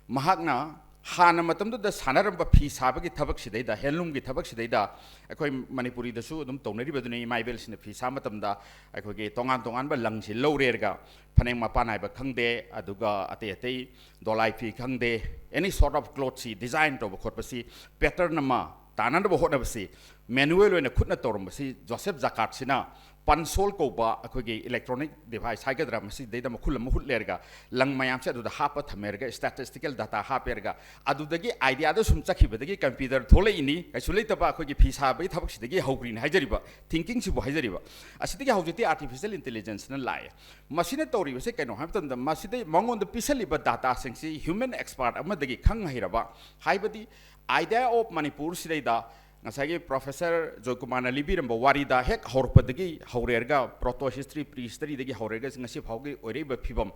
ꯃꯍꯥꯛꯅ ꯍꯥꯟꯅ ꯃꯇꯝꯗꯨꯗ ꯁꯥꯟꯅꯔꯝꯕ ꯐꯤ ꯁꯥꯕꯒꯤ ꯊꯕꯛꯁꯤꯗꯩꯗ, handloomꯒꯤ ꯊꯕꯛꯁꯤꯗꯩꯗ, ꯑꯩꯈꯣꯏ ꯃꯅꯤꯄꯨꯔꯤꯗꯁꯨ ꯑꯗꯨꯝ ꯇꯧꯅꯔꯤꯕꯗꯨꯅꯤ, ꯏꯃꯥ ꯏꯕꯦꯜꯁꯤꯡꯅ ꯐꯤ ꯁꯥꯕ ꯃꯇꯝꯗ ꯑꯩꯈꯣꯏꯒꯤ ꯇꯣꯉꯥꯟ ꯇꯣꯉꯥꯟꯕ ꯂꯪꯁꯤ ꯂꯧꯔꯦꯔꯒ, ꯐꯅꯦꯛ ꯃꯄꯥꯟ ꯅꯥꯏꯕ ꯈꯪꯗꯦ, ꯑꯗꯨꯒ ꯑꯇꯩ ꯑꯇꯩ ꯗꯣꯂꯥꯏ ꯐꯤ ꯈꯪꯗꯦ, any sort of clothꯁꯤ design ꯇꯧꯕ ꯈꯣꯠꯄꯁꯤ, pattern ꯑꯃ ꯇꯥꯅꯅꯕ ꯍꯣꯠꯅꯕꯁꯤ manual ꯑꯣꯏꯅ ꯈꯨꯠꯅ ꯇꯧꯔꯝꯕꯁꯤ ꯖꯣꯁꯦꯐ ꯖꯥꯀꯥꯔꯠꯁꯤꯅ ꯄꯟꯁꯣꯜ ꯀꯧꯕ ꯑꯩꯈꯣꯏꯒꯤ electronic device ꯍꯥꯏꯒꯗ꯭ꯔꯥ, ꯃꯁꯤꯗꯩꯗ ꯃꯈꯨꯜ ꯑꯃ ꯍꯨꯠꯂꯦꯔꯒ, ꯂꯪ ꯃꯌꯥꯝꯁꯦ ꯑꯗꯨꯗ ꯍꯥꯞꯄ ꯊꯝꯃꯦꯔꯒ, statistical data ꯍꯥꯞꯄꯦꯔꯒ, ꯑꯗꯨꯗꯒꯤ ideaꯗ ꯁꯨꯝ ꯆꯠꯈꯤꯕꯗꯒꯤ computer ꯊꯣꯛꯂꯛꯏꯅꯤ꯫ ꯀꯩꯁꯨ ꯂꯩꯇꯕ ꯑꯩꯈꯣꯏꯒꯤ ꯐꯤ ꯁꯥꯕꯒꯤ ꯊꯕꯛꯁꯤꯗꯒꯤ ꯍꯧꯈ꯭ꯔꯤꯅꯤ ꯍꯥꯏꯖꯔꯤꯕ, thinkingꯁꯤꯕꯨ ꯍꯥꯏꯖꯔꯤꯕ꯫ ꯑꯁꯤꯗꯒꯤ ꯍꯧꯖꯤꯛꯇꯤ artificial intelligenceꯅ ꯂꯥꯛꯑꯦ꯫ ꯃꯁꯤꯅ ꯇꯧꯔꯤꯕꯁꯦ ꯀꯩꯅꯣ ꯍꯥꯏꯕ ꯃꯇꯝꯗ, ꯃꯁꯤꯗꯩ ꯃꯉꯣꯟꯗ ꯄꯤꯁꯜꯂꯤꯕ dataꯁꯤꯡꯁꯤ human expert ꯑꯃꯗꯒꯤ ꯈꯪ ꯍꯩꯔꯕ, ꯍꯥꯏꯕꯗꯤ idea of ꯃꯅꯤꯄꯨꯔꯁꯤꯗꯩꯗ ꯉꯁꯥꯏꯒꯤ Professor ꯖꯣꯏꯀꯨꯃꯥꯔꯅ ꯂꯤꯕꯤꯔꯝꯕ ꯋꯥꯔꯤꯗ ꯍꯦꯛ ꯍꯧꯔꯛꯄꯗꯒꯤ ꯍꯧꯔꯦꯔꯒ, proto history, pre historyꯗꯒꯤ ꯍꯧꯔꯦꯔꯒ ꯉꯁꯤ ꯐꯥꯎꯒꯤ ꯑꯣꯏꯔꯛꯏꯕ ꯐꯤꯕꯝ,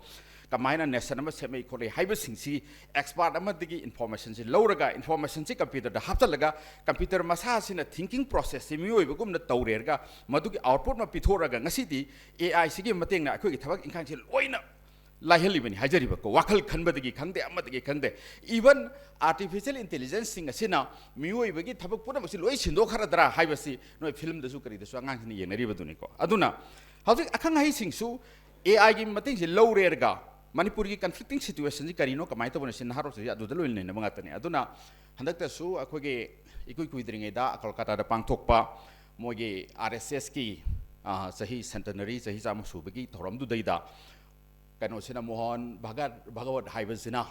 ꯀꯃꯥꯏꯅ nation ꯑꯃ ꯁꯦꯝꯃꯛꯏ ꯈꯣꯠꯂꯤ ꯍꯥꯏꯕꯁꯤꯡꯁꯤ expert ꯑꯃꯗꯒꯤ informationꯁꯤ ꯂꯧꯔꯒ, informationꯁꯤ computerꯗ ꯍꯥꯞꯆꯤꯜꯂꯒ, computer ꯃꯁꯥꯁꯤꯅ thinking processꯁꯤ ꯃꯤꯑꯣꯏꯕꯒꯨꯝꯅ ꯇꯧꯔꯦꯔꯒ, ꯃꯗꯨꯒꯤ output ꯑꯃ ꯄꯤꯊꯣꯛꯑꯒ, ꯉꯁꯤꯗꯤ AIꯁꯤꯒꯤ ꯃꯇꯦꯡꯅ ꯑꯩꯈꯣꯏꯒꯤ ꯊꯕꯛ ꯏꯪꯈꯥꯡꯁꯤ ꯂꯣꯏꯅ ꯂꯥꯏꯍꯜꯂꯤꯕꯅꯤ ꯍꯥꯏꯖꯔꯤꯕꯀꯣ꯫ ꯋꯥꯈꯜ ꯈꯟꯕꯗꯒꯤ ꯈꯪꯗꯦ, ꯑꯃꯗꯒꯤ ꯈꯪꯗꯦ, even artificial intelligenceꯁꯤꯡ ꯑꯁꯤꯅ ꯃꯤꯑꯣꯏꯕꯒꯤ ꯊꯕꯛ ꯄꯨꯝꯅꯃꯛꯁꯤ ꯂꯣꯏ ꯁꯤꯟꯗꯣꯛꯈ꯭ꯔꯗ꯭ꯔꯥ ꯍꯥꯏꯕꯁꯤ ꯅꯣꯏ ꯐꯤꯂꯝꯗꯁꯨ ꯀꯔꯤꯗꯁꯨ ꯑꯉꯥꯡꯁꯤꯡꯅ ꯌꯦꯡꯅꯔꯤꯕꯗꯨꯅꯤꯀꯣ꯫ ꯑꯗꯨꯅ ꯍꯧꯖꯤꯛ ꯑꯈꯪ ꯑꯍꯩꯁꯤꯡꯁꯨ ꯑꯦ ꯑꯥꯏꯒꯤ ꯃꯇꯦꯡꯁꯤ ꯂꯧꯔꯦꯔꯒ ꯃꯅꯤꯄꯨꯔꯒꯤ conflicting situationꯁꯤ ꯀꯔꯤꯅꯣ, ꯀꯃꯥꯏꯅ ꯇꯧꯕꯅꯣ, ꯁꯤ ꯅꯍꯥꯔꯣꯜꯁꯤ ꯑꯗꯨꯗ ꯂꯣꯏꯅ ꯅꯩꯅꯕ ꯉꯥꯛꯇꯅꯤ꯫ ꯑꯗꯨꯅ ꯍꯟꯗꯛꯇꯁꯨ ꯑꯩꯈꯣꯏꯒꯤ ꯏꯀꯨꯏ ꯀꯨꯏꯗ꯭ꯔꯤꯉꯩꯗ ꯀꯣꯜꯀꯥꯇꯥꯗ ꯄꯥꯡꯊꯣꯛꯄ ꯃꯣꯏꯒꯤ ꯑꯥꯔ ꯑꯦꯁ ꯑꯦꯁꯀꯤ ꯆꯍꯤ centenary, ꯆꯍꯤ ꯆꯥꯝꯃ ꯁꯨꯕꯒꯤ ꯊꯧꯔꯝꯗꯨꯗꯩꯗ ꯀꯩꯅꯣꯁꯤꯅ, ꯃꯣꯍꯟ ꯚꯥꯒ-, ꯚꯥꯒꯋꯠ ꯍꯥꯏꯕꯁꯤꯅ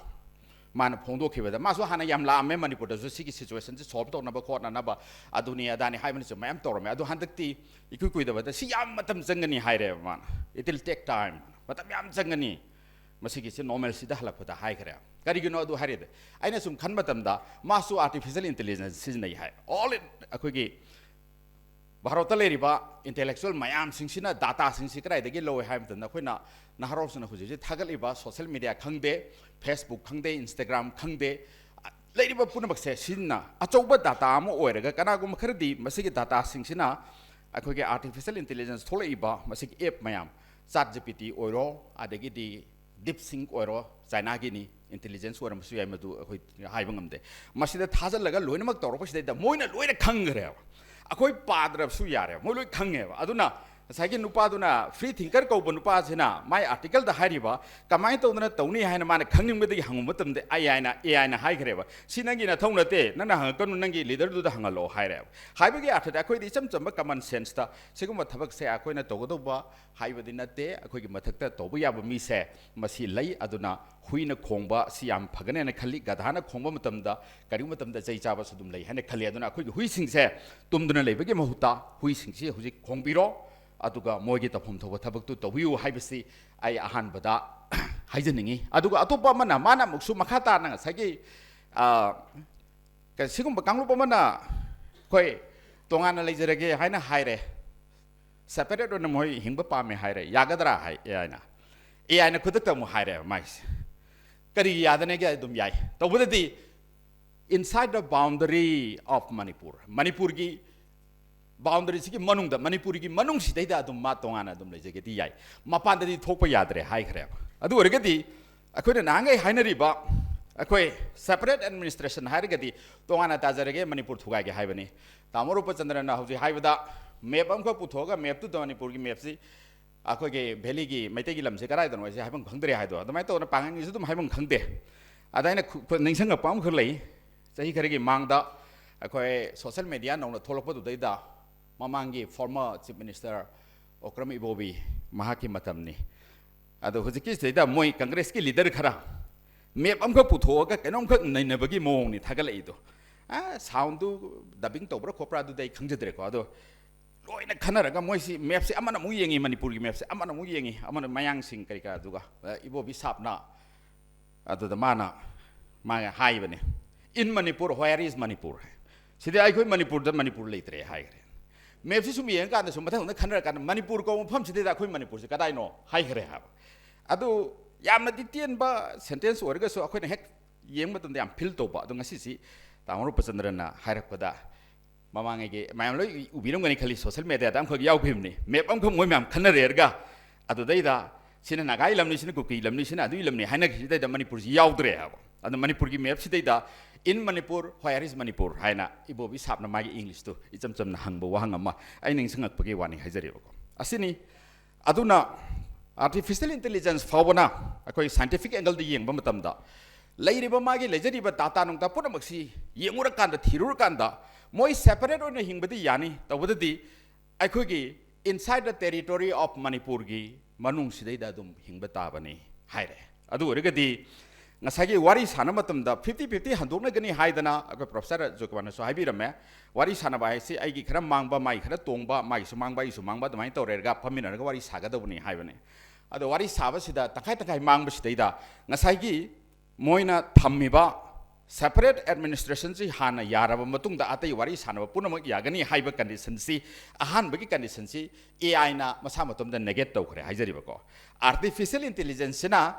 ꯃꯥꯅ ꯐꯣꯡꯗꯣꯛꯈꯤꯕꯗ, ꯃꯥꯁꯨ ꯍꯥꯟꯅ ꯌꯥꯝ ꯂꯥꯛꯑꯝꯃꯦ ꯃꯅꯤꯄꯨꯔꯗꯁꯨ, ꯁꯤꯒꯤ situationꯁꯤ solve ꯇꯧꯅꯕ ꯈꯣꯠꯅꯅꯕ, ꯑꯗꯨꯅꯤ ꯑꯗꯥꯅꯤ ꯍꯥꯏꯕꯅꯁꯨ ꯃꯌꯥꯝ ꯇꯧꯔꯝꯃꯦ꯫ ꯑꯗꯣ ꯍꯟꯗꯛꯇꯤ ꯏꯀꯨꯏ ꯀꯨꯏꯗꯕꯗ ꯁꯤ ꯌꯥꯝ ꯃꯇꯝ ꯆꯪꯒꯅꯤ ꯍꯥꯏꯔꯦꯕ ꯃꯥꯅ꯫ "It will take time, ꯃꯇꯝ ꯌꯥꯝ ꯆꯪꯒꯅꯤ, ꯃꯁꯤꯒꯤꯁꯤ normalcyꯗ ꯍꯜꯂꯛꯄꯗ" ꯍꯥꯏꯈ꯭ꯔꯦ꯫ ꯀꯔꯤꯒꯤꯅꯣ ꯑꯗꯨ ꯍꯥꯏꯔꯤꯗꯤ, ꯑꯩꯅ ꯁꯨꯝ ꯈꯟꯕ ꯃꯇꯝꯗ ꯃꯥꯁꯨ artificial intelligence ꯁꯤꯖꯤꯟꯅꯩ ꯍꯥꯏ꯫ All in, ꯑꯩꯈꯣꯏꯒꯤ ꯚꯥꯔꯠꯇ ꯂꯩꯔꯤꯕ intellectual ꯃꯌꯥꯝꯁꯤꯡꯁꯤꯅ dataꯁꯤꯡꯁꯤ ꯀꯗꯥꯏꯗꯒꯤ ꯂꯧꯏ ꯍꯥꯏꯕ ꯃꯇꯝꯗ, ꯑꯩꯈꯣꯏꯅ ꯅꯍꯥꯔꯣꯜꯁꯤꯡꯅ ꯍꯧꯖꯤꯛ ꯍꯧꯖꯤꯛ ꯊꯥꯒꯠꯂꯤꯕ social media ꯈꯪꯗꯦ, Facebook ꯈꯪꯗꯦ, Instagram ꯈꯪꯗꯦ, ꯂꯩꯔꯤꯕ ꯄꯨꯝꯅꯃꯛꯁꯦ ꯁꯤꯖꯤꯟꯅ ꯑꯆꯧꯕ data ꯑꯃ ꯑꯣꯏꯔꯒ, ꯀꯅꯥꯒꯨꯝꯕ ꯈꯔꯗꯤ ꯃꯁꯤꯒꯤ dataꯁꯤꯡꯁꯤꯅ ꯑꯩꯈꯣꯏꯒꯤ artificial intelligence ꯊꯣꯛꯂꯛꯏꯕ ꯃꯁꯤꯒꯤ app ꯃꯌꯥꯝ, ChatGPT ꯑꯣꯏꯔꯣ, ꯑꯗꯒꯤꯗꯤ DeepSeek ꯑꯣꯏꯔꯣ, ꯆꯥꯏꯅꯥꯒꯤꯅꯤ, intelligence ꯑꯣꯏꯔꯝꯕꯁꯨ ꯌꯥꯏ, ꯃꯗꯨ ꯑꯩꯈꯣꯏ ꯍꯥꯏꯕ ꯉꯝꯗꯦ꯫ ꯃꯁꯤꯗ ꯊꯥꯖꯤꯜꯂꯒ ꯂꯣꯏꯅꯃꯛ ꯇꯧꯔꯛꯄꯁꯤꯗꯩꯗ ꯃꯣꯏꯅ ꯂꯣꯏꯅ ꯈꯪꯈ꯭ꯔꯦꯕ꯫ ꯑꯩꯈꯣꯏ ꯄꯥꯗ꯭ꯔꯕꯁꯨ ꯌꯥꯔꯦ, ꯃꯣꯏ ꯂꯣꯏ ꯈꯪꯉꯦꯕ꯫ ꯑꯗꯨꯅ ꯉꯁꯥꯏꯒꯤ ꯅꯨꯄꯥꯗꯨꯅ, free thinker ꯀꯧꯕ ꯅꯨꯄꯥꯁꯤꯅ ꯃꯥꯏ articleꯗ ꯍꯥꯏꯔꯤꯕ, ꯀꯃꯥꯏꯅ ꯇꯧꯗꯅ ꯇꯧꯅꯤ ꯍꯥꯏꯅ ꯃꯥꯅ ꯈꯪꯅꯤꯡꯕꯗꯒꯤ ꯍꯪꯕ ꯃꯇꯝꯗ, ꯑꯦ ꯑꯥꯏꯅ, ꯑꯦ ꯑꯥꯏꯅ ꯍꯥꯏꯈ꯭ꯔꯦꯕ, "ꯁꯤ ꯅꯪꯒꯤ ꯅꯊꯧ ꯅꯠꯇꯦ, ꯅꯪꯅ ꯍꯪꯉꯛꯀꯅꯨ, ꯅꯪꯒꯤ leaderꯗꯨꯗ ꯍꯪꯍꯜꯂꯣ" ꯍꯥꯏꯔꯦꯕ꯫ ꯍꯥꯏꯕꯒꯤ ꯑꯥꯔꯊꯗꯤ ꯑꯩꯈꯣꯏꯗꯤ ꯏꯆꯝ ꯆꯝꯕ common senseꯇ ꯁꯤꯒꯨꯝꯕ ꯊꯕꯛꯁꯦ ꯑꯩꯈꯣꯏꯅ ꯇꯧꯒꯗꯧꯕ ꯍꯥꯏꯕꯗꯤ ꯅꯠꯇꯦ꯫ ꯑꯩꯈꯣꯏꯒꯤ ꯃꯊꯛꯇ ꯇꯧꯕ ꯌꯥꯕ ꯃꯤꯁꯦ ꯃꯁꯤ ꯂꯩ꯫ ꯑꯗꯨꯅ ꯍꯨꯏꯅ ꯈꯣꯡꯕ ꯁꯤ ꯌꯥꯝ ꯐꯒꯅꯦꯅ ꯈꯜꯂꯤ꯫ ꯒꯙꯥꯅ ꯈꯣꯡꯕ ꯃꯇꯝꯗ, ꯀꯔꯤꯒꯨꯝꯕ ꯃꯇꯝꯗ ꯆꯩ ꯆꯥꯕꯁꯨ ꯑꯗꯨꯝ ꯂꯩ ꯍꯥꯏꯅ ꯈꯜꯂꯤ꯫ ꯑꯗꯨꯅ ꯑꯩꯈꯣꯏꯒꯤ ꯍꯨꯏꯁꯤꯡꯁꯦ ꯇꯨꯝꯗꯨꯅ ꯂꯩꯕꯒꯤ ꯃꯍꯨꯠꯇ ꯍꯨꯏꯁꯤꯡꯁꯤ ꯍꯧꯖꯤꯛ ꯈꯣꯡꯕꯤꯔꯣ, ꯑꯗꯨꯒ ꯃꯣꯏꯒꯤ ꯇꯧꯐꯝ ꯊꯣꯛꯄ ꯊꯕꯛꯇꯨ ꯇꯧꯕꯤꯌꯨ ꯍꯥꯏꯕꯁꯤ ꯑꯩ ꯑꯍꯥꯟꯕꯗ ꯍꯥꯏꯖꯅꯤꯡꯉꯤ꯫ ꯑꯗꯨꯒ ꯑꯇꯣꯞꯄ ꯑꯃꯅ, ꯃꯥꯅ ꯑꯃꯨꯛꯁꯨ ꯃꯈꯥ ꯇꯥꯅ ꯉꯁꯥꯏꯒꯤ, ꯑ, ꯀ-, ꯁꯤꯒꯨꯝꯕ ꯀꯥꯡꯂꯨꯞ ꯑꯃꯅ ꯑꯩꯈꯣꯏ ꯇꯣꯉꯥꯟꯅ ꯂꯩꯖꯔꯒꯦ ꯍꯥꯏꯅ ꯍꯥꯏꯔꯦ, separate ꯑꯣꯏꯅ ꯃꯣꯏ ꯍꯤꯡꯕ ꯄꯥꯝꯃꯦ ꯍꯥꯏꯔꯦ, ꯌꯥꯒꯗ꯭ꯔꯥ ꯍꯥꯏ ꯑꯦ ꯑꯥꯏꯅ꯫ ꯑꯦ ꯑꯥꯏꯅ ꯈꯨꯗꯛꯇ ꯑꯃꯨꯛ ꯍꯥꯏꯔꯦ ꯃꯥꯏꯁꯦ꯫ ꯀꯔꯤ ꯌꯥꯗꯅꯦꯒꯦ? ꯑꯗꯨꯝ ꯌꯥꯏ꯫ ꯇꯧꯕꯗꯗꯤ inside the boundary of Manipur, ꯃꯅꯤꯄꯨꯔꯒꯤ boundaryꯁꯤꯒꯤ ꯃꯅꯨꯡꯗ, ꯃꯅꯤꯄꯨꯔꯒꯤ ꯃꯅꯨꯡꯁꯤꯗꯩꯗ ꯑꯗꯨꯝ ꯃꯥ ꯇꯣꯉꯥꯟꯅ ꯑꯗꯨꯝ ꯂꯩꯖꯒꯦꯗꯤ ꯌꯥꯏ, ꯃꯄꯥꯟꯗꯗꯤ ꯊꯣꯛꯄ ꯌꯥꯗ꯭ꯔꯦ ꯍꯥꯏꯈ꯭ꯔꯦꯕ꯫ ꯑꯗꯨ ꯑꯣꯏꯔꯒꯗꯤ ꯑꯩꯈꯣꯏꯅ ꯅꯍꯥꯟꯈꯩ ꯍꯥꯏꯅꯔꯤꯕ, ꯑꯩꯈꯣꯏ separate administration ꯍꯥꯏꯔꯒꯗꯤ ꯇꯣꯉꯥꯟꯅ ꯇꯥꯖꯔꯒꯦ, ꯃꯅꯤꯄꯨꯔ ꯊꯨꯒꯥꯏꯒꯦ ꯍꯥꯏꯕꯅꯤ꯫ ꯇꯥꯃꯣ ꯔꯨꯄꯆꯟꯗ꯭ꯔꯅ ꯍꯧꯖꯤꯛ ꯍꯥꯏꯕꯗ map ꯑꯃꯈꯛ ꯄꯨꯊꯣꯛꯑꯒ mapꯇꯨꯗ ꯃꯅꯤꯄꯨꯔꯒꯤ mapꯁꯤ ꯑꯩꯈꯣꯏꯒꯤ valleyꯒꯤ ꯃꯩꯇꯩꯒꯤ ꯂꯝꯁꯦ ꯀꯗꯥꯏꯗꯅꯣ ꯍꯥꯏꯁꯦ ꯍꯥꯏꯐꯝ ꯈꯪꯗ꯭ꯔꯦ ꯍꯥꯏꯗꯣ, ꯑꯗꯨꯃꯥꯏꯅ ꯇꯧꯗꯅ ꯄꯥꯡꯒꯟꯒꯤꯁꯨ ꯑꯗꯨꯝ ꯍꯥꯏꯐꯝ ꯈꯪꯗꯦ꯫ ꯑꯗ ꯑꯩꯅ ꯈꯨ-, ꯈꯨ-, ꯅꯤꯡꯁꯤꯡꯉꯛꯄ ꯑꯃꯈꯛ ꯂꯩ꯫ ꯆꯍꯤ ꯈꯔꯒꯤ ꯃꯥꯡꯗ ꯑꯩꯈꯣꯏ social media ꯅꯧꯅ ꯊꯣꯛꯂꯛꯄꯗꯨꯗꯩꯗ ꯃꯃꯥꯡꯒꯤ former Chief Minister ꯑꯣꯀ꯭ꯔꯝ ꯏꯕꯣꯕꯤ, ꯃꯍꯥꯛꯀꯤ ꯃꯇꯝꯅꯤ꯫ ꯑꯗꯣ ꯍꯧꯖꯤꯛꯀꯤꯁꯤꯗꯩꯗ ꯃꯣꯏ ꯀꯪꯒ꯭ꯔꯦꯁꯀꯤ leader ꯈꯔ map ꯑꯃꯈꯛ ꯄꯨꯊꯣꯛꯑꯒ ꯀꯩꯅꯣꯝꯈꯛ ꯅꯩꯅꯕꯒꯤ ꯃꯑꯣꯡꯅꯤ ꯊꯥꯒꯠꯂꯛꯏꯗꯣ꯫ ꯑ, soundꯗꯨ dubbing ꯇꯧꯕ꯭ꯔꯥ ꯈꯣꯠꯄ꯭ꯔꯥ ꯑꯗꯨꯗꯤ ꯑꯩ ꯈꯪꯖꯗ꯭ꯔꯦꯀꯣ꯫ ꯑꯗꯣ ꯂꯣꯏꯅ ꯈꯟꯅꯔꯒ ꯃꯣꯏꯁꯤ mapꯁꯦ ꯑꯃꯅ ꯑꯃꯨꯛ ꯌꯦꯡꯉꯤ, ꯃꯅꯤꯄꯨꯔꯒꯤ mapꯁꯦ ꯑꯃꯅ ꯑꯃꯨꯛ ꯌꯦꯡꯉꯤ, ꯑꯃꯅ ꯃꯌꯥꯡꯁꯤꯡ ꯀꯔꯤ ꯀꯔꯥ, ꯑꯗꯨꯒ, ꯑ, ꯏꯕꯣꯕꯤ ꯁꯥꯞꯅ ꯑꯗꯨꯗ ꯃꯥꯅ, ꯃꯥꯅ ꯍꯥꯏꯕꯅꯦ, "In Manipur, where is Manipur?" ꯁꯤꯗꯤ ꯑꯩꯈꯣꯏ ꯃꯅꯤꯄꯨꯔꯗ ꯃꯅꯤꯄꯨꯔ ꯂꯩꯇ꯭ꯔꯦ ꯍꯥꯏꯈ꯭ꯔꯦ꯫ Mapꯁꯤ ꯁꯨꯝ ꯌꯦꯡꯉꯀꯥꯟꯗ, ꯁꯨꯝ ꯃꯊꯪ ꯃꯊꯪ ꯈꯟꯅꯔꯀꯥꯟꯗ ꯃꯅꯤꯄꯨꯔ ꯀꯧꯕ ꯃꯐꯝꯁꯤꯗꯩꯗ ꯑꯩꯈꯣꯏ ꯃꯅꯤꯄꯨꯔꯁꯤ ꯀꯗꯥꯏꯅꯣ ꯍꯥꯏꯈ꯭ꯔꯦ ꯍꯥꯏꯕ꯫ ꯑꯗꯨ ꯌꯥꯝꯅꯗꯤ ꯇꯦꯟꯕ sentence ꯑꯣꯏꯔꯒꯁꯨ ꯑꯩꯈꯣꯏꯅ ꯍꯦꯛ ꯌꯦꯡꯕ ꯃꯇꯝꯗ ꯌꯥꯝ feel ꯇꯧꯕ꯫ ꯑꯗꯣ ꯉꯁꯤꯁꯤ ꯇꯥꯃꯣ ꯔꯨꯄꯆꯟꯗ꯭ꯔꯅ ꯍꯥꯏꯔꯛꯄꯗ ꯃꯃꯥꯡꯉꯩꯒꯤ ꯃꯌꯥꯝ ꯂꯣꯏ ꯎꯕꯤꯔꯝꯒꯅꯤ ꯈꯜꯂꯤ, social mediaꯗ ꯑꯃꯈꯛ ꯌꯥꯎꯈꯤꯕꯅꯤ, map ꯑꯃꯈꯛ ꯃꯣꯏ ꯃꯌꯥꯝ ꯈꯟꯅꯔꯦꯔꯒ, ꯑꯗꯨꯗꯩꯗ ꯁꯤꯅ ꯅꯥꯒꯥꯒꯤ ꯂꯝꯅꯤ, ꯁꯤꯅ ꯀꯨꯀꯤ ꯂꯝꯅꯤ, ꯁꯤꯅ ꯑꯗꯨꯒꯤ ꯂꯝꯅꯤ ꯍꯥꯏꯅꯈꯤꯕꯁꯤꯗꯩꯗ ꯃꯅꯤꯄꯨꯔꯁꯤ ꯌꯥꯎꯗ꯭ꯔꯦ ꯍꯥꯏꯕ꯫ ꯑꯗꯨ ꯃꯅꯤꯄꯨꯔꯒꯤ mapꯁꯤꯗꯩꯗ "In Manipur, where is Manipur?" ꯍꯥꯏꯅ ꯏꯕꯣꯕꯤ ꯁꯥꯞꯅ ꯃꯥꯒꯤ Englishꯇꯨ ꯏꯆꯝ ꯆꯝꯅ ꯍꯪꯕ ꯋꯥꯍꯪ ꯑꯃ ꯑꯩ ꯅꯤꯡꯁꯤꯡꯉꯛꯄꯒꯤ ꯋꯥꯅꯤ ꯍꯥꯏꯖꯔꯤꯕꯀꯣ꯫ ꯑꯁꯤꯅꯤ꯫ ꯑꯗꯨꯅ artificial intelligence ꯐꯥꯎꯕꯅ ꯑꯩꯈꯣꯏ scientific angleꯗ ꯌꯦꯡꯕ ꯃꯇꯝꯗ ꯂꯩꯔꯤꯕ ꯃꯥꯒꯤ ꯂꯩꯖꯔꯤꯕ data ꯅꯨꯡꯗꯥ ꯄꯨꯝꯅꯃꯛꯁꯤ ꯌꯦꯡꯉꯨꯔꯀꯥꯟꯗ, ꯊꯤꯔꯨꯔꯀꯥꯟꯗ ꯃꯣꯏ separate ꯑꯣꯏꯅ ꯍꯤꯡꯕꯗꯤ ꯌꯥꯅꯤ, ꯇꯧꯕꯗꯗꯤ ꯑꯩꯈꯣꯏꯒꯤ inside the territory of ꯃꯅꯤꯄꯨꯔꯒꯤ ꯃꯅꯨꯡꯁꯤꯗꯩꯗ ꯑꯗꯨꯝ ꯍꯤꯡꯕ ꯇꯥꯕꯅꯤ ꯍꯥꯏꯔꯦ꯫ ꯑꯗꯨ ꯑꯣꯏꯔꯒꯗꯤ ꯉꯁꯥꯏꯒꯤ ꯋꯥꯔꯤ ꯁꯥꯟꯅꯕ ꯃꯇꯝꯗ fifty fifty ꯍꯟꯗꯣꯛꯅꯒꯅꯤ ꯍꯥꯏꯗꯅ ꯑꯩꯈꯣꯏ professor ꯖꯣꯏꯀꯨꯃꯥꯔꯅꯁꯨ ꯍꯥꯏꯕꯤꯔꯝꯃꯦ꯫ ꯋꯥꯔꯤ ꯁꯥꯟꯅꯕ ꯍꯥꯏꯁꯤ ꯑꯩꯒꯤ ꯈꯔ ꯃꯥꯡꯕ, ꯃꯥꯒꯤ ꯈꯔ ꯇꯣꯡꯕ, ꯃꯥꯒꯤꯁꯨ ꯃꯥꯡꯕ, ꯑꯩꯒꯤꯁꯨ ꯃꯥꯡꯕ, ꯑꯗꯨꯃꯥꯏꯅ ꯇꯧꯔꯦꯔꯒ ꯐꯝꯃꯤꯟꯅꯔꯒ ꯋꯥꯔꯤ ꯁꯥꯒꯗꯧꯕꯅꯤ ꯍꯥꯏꯕꯅꯤ꯫ ꯑꯗꯣ ꯋꯥꯔꯤ ꯁꯥꯕꯁꯤꯗ ꯇꯪꯈꯥꯏ ꯇꯪꯈꯥꯏ ꯃꯥꯡꯕꯁꯤꯗꯩꯗ ꯉꯁꯥꯏꯒꯤ ꯃꯣꯏꯅ ꯊꯝꯃꯤꯕ separate administrationꯁꯤ ꯍꯥꯟꯅ ꯌꯥꯔꯕ ꯃꯇꯨꯡꯗ ꯑꯇꯩ ꯋꯥꯔꯤ ꯁꯥꯟꯅꯕ ꯄꯨꯝꯅꯃꯛ ꯌꯥꯒꯅꯤ ꯍꯥꯏꯕ conditionꯁꯤ, ꯑꯍꯥꯟꯕꯒꯤ conditionꯁꯤ AIꯅ ꯃꯁꯥ ꯃꯇꯣꯝꯗ negate ꯇꯧꯈ꯭ꯔꯦ ꯍꯥꯏꯖꯔꯤꯕꯀꯣ꯫ Artificial intelligenceꯁꯤꯅ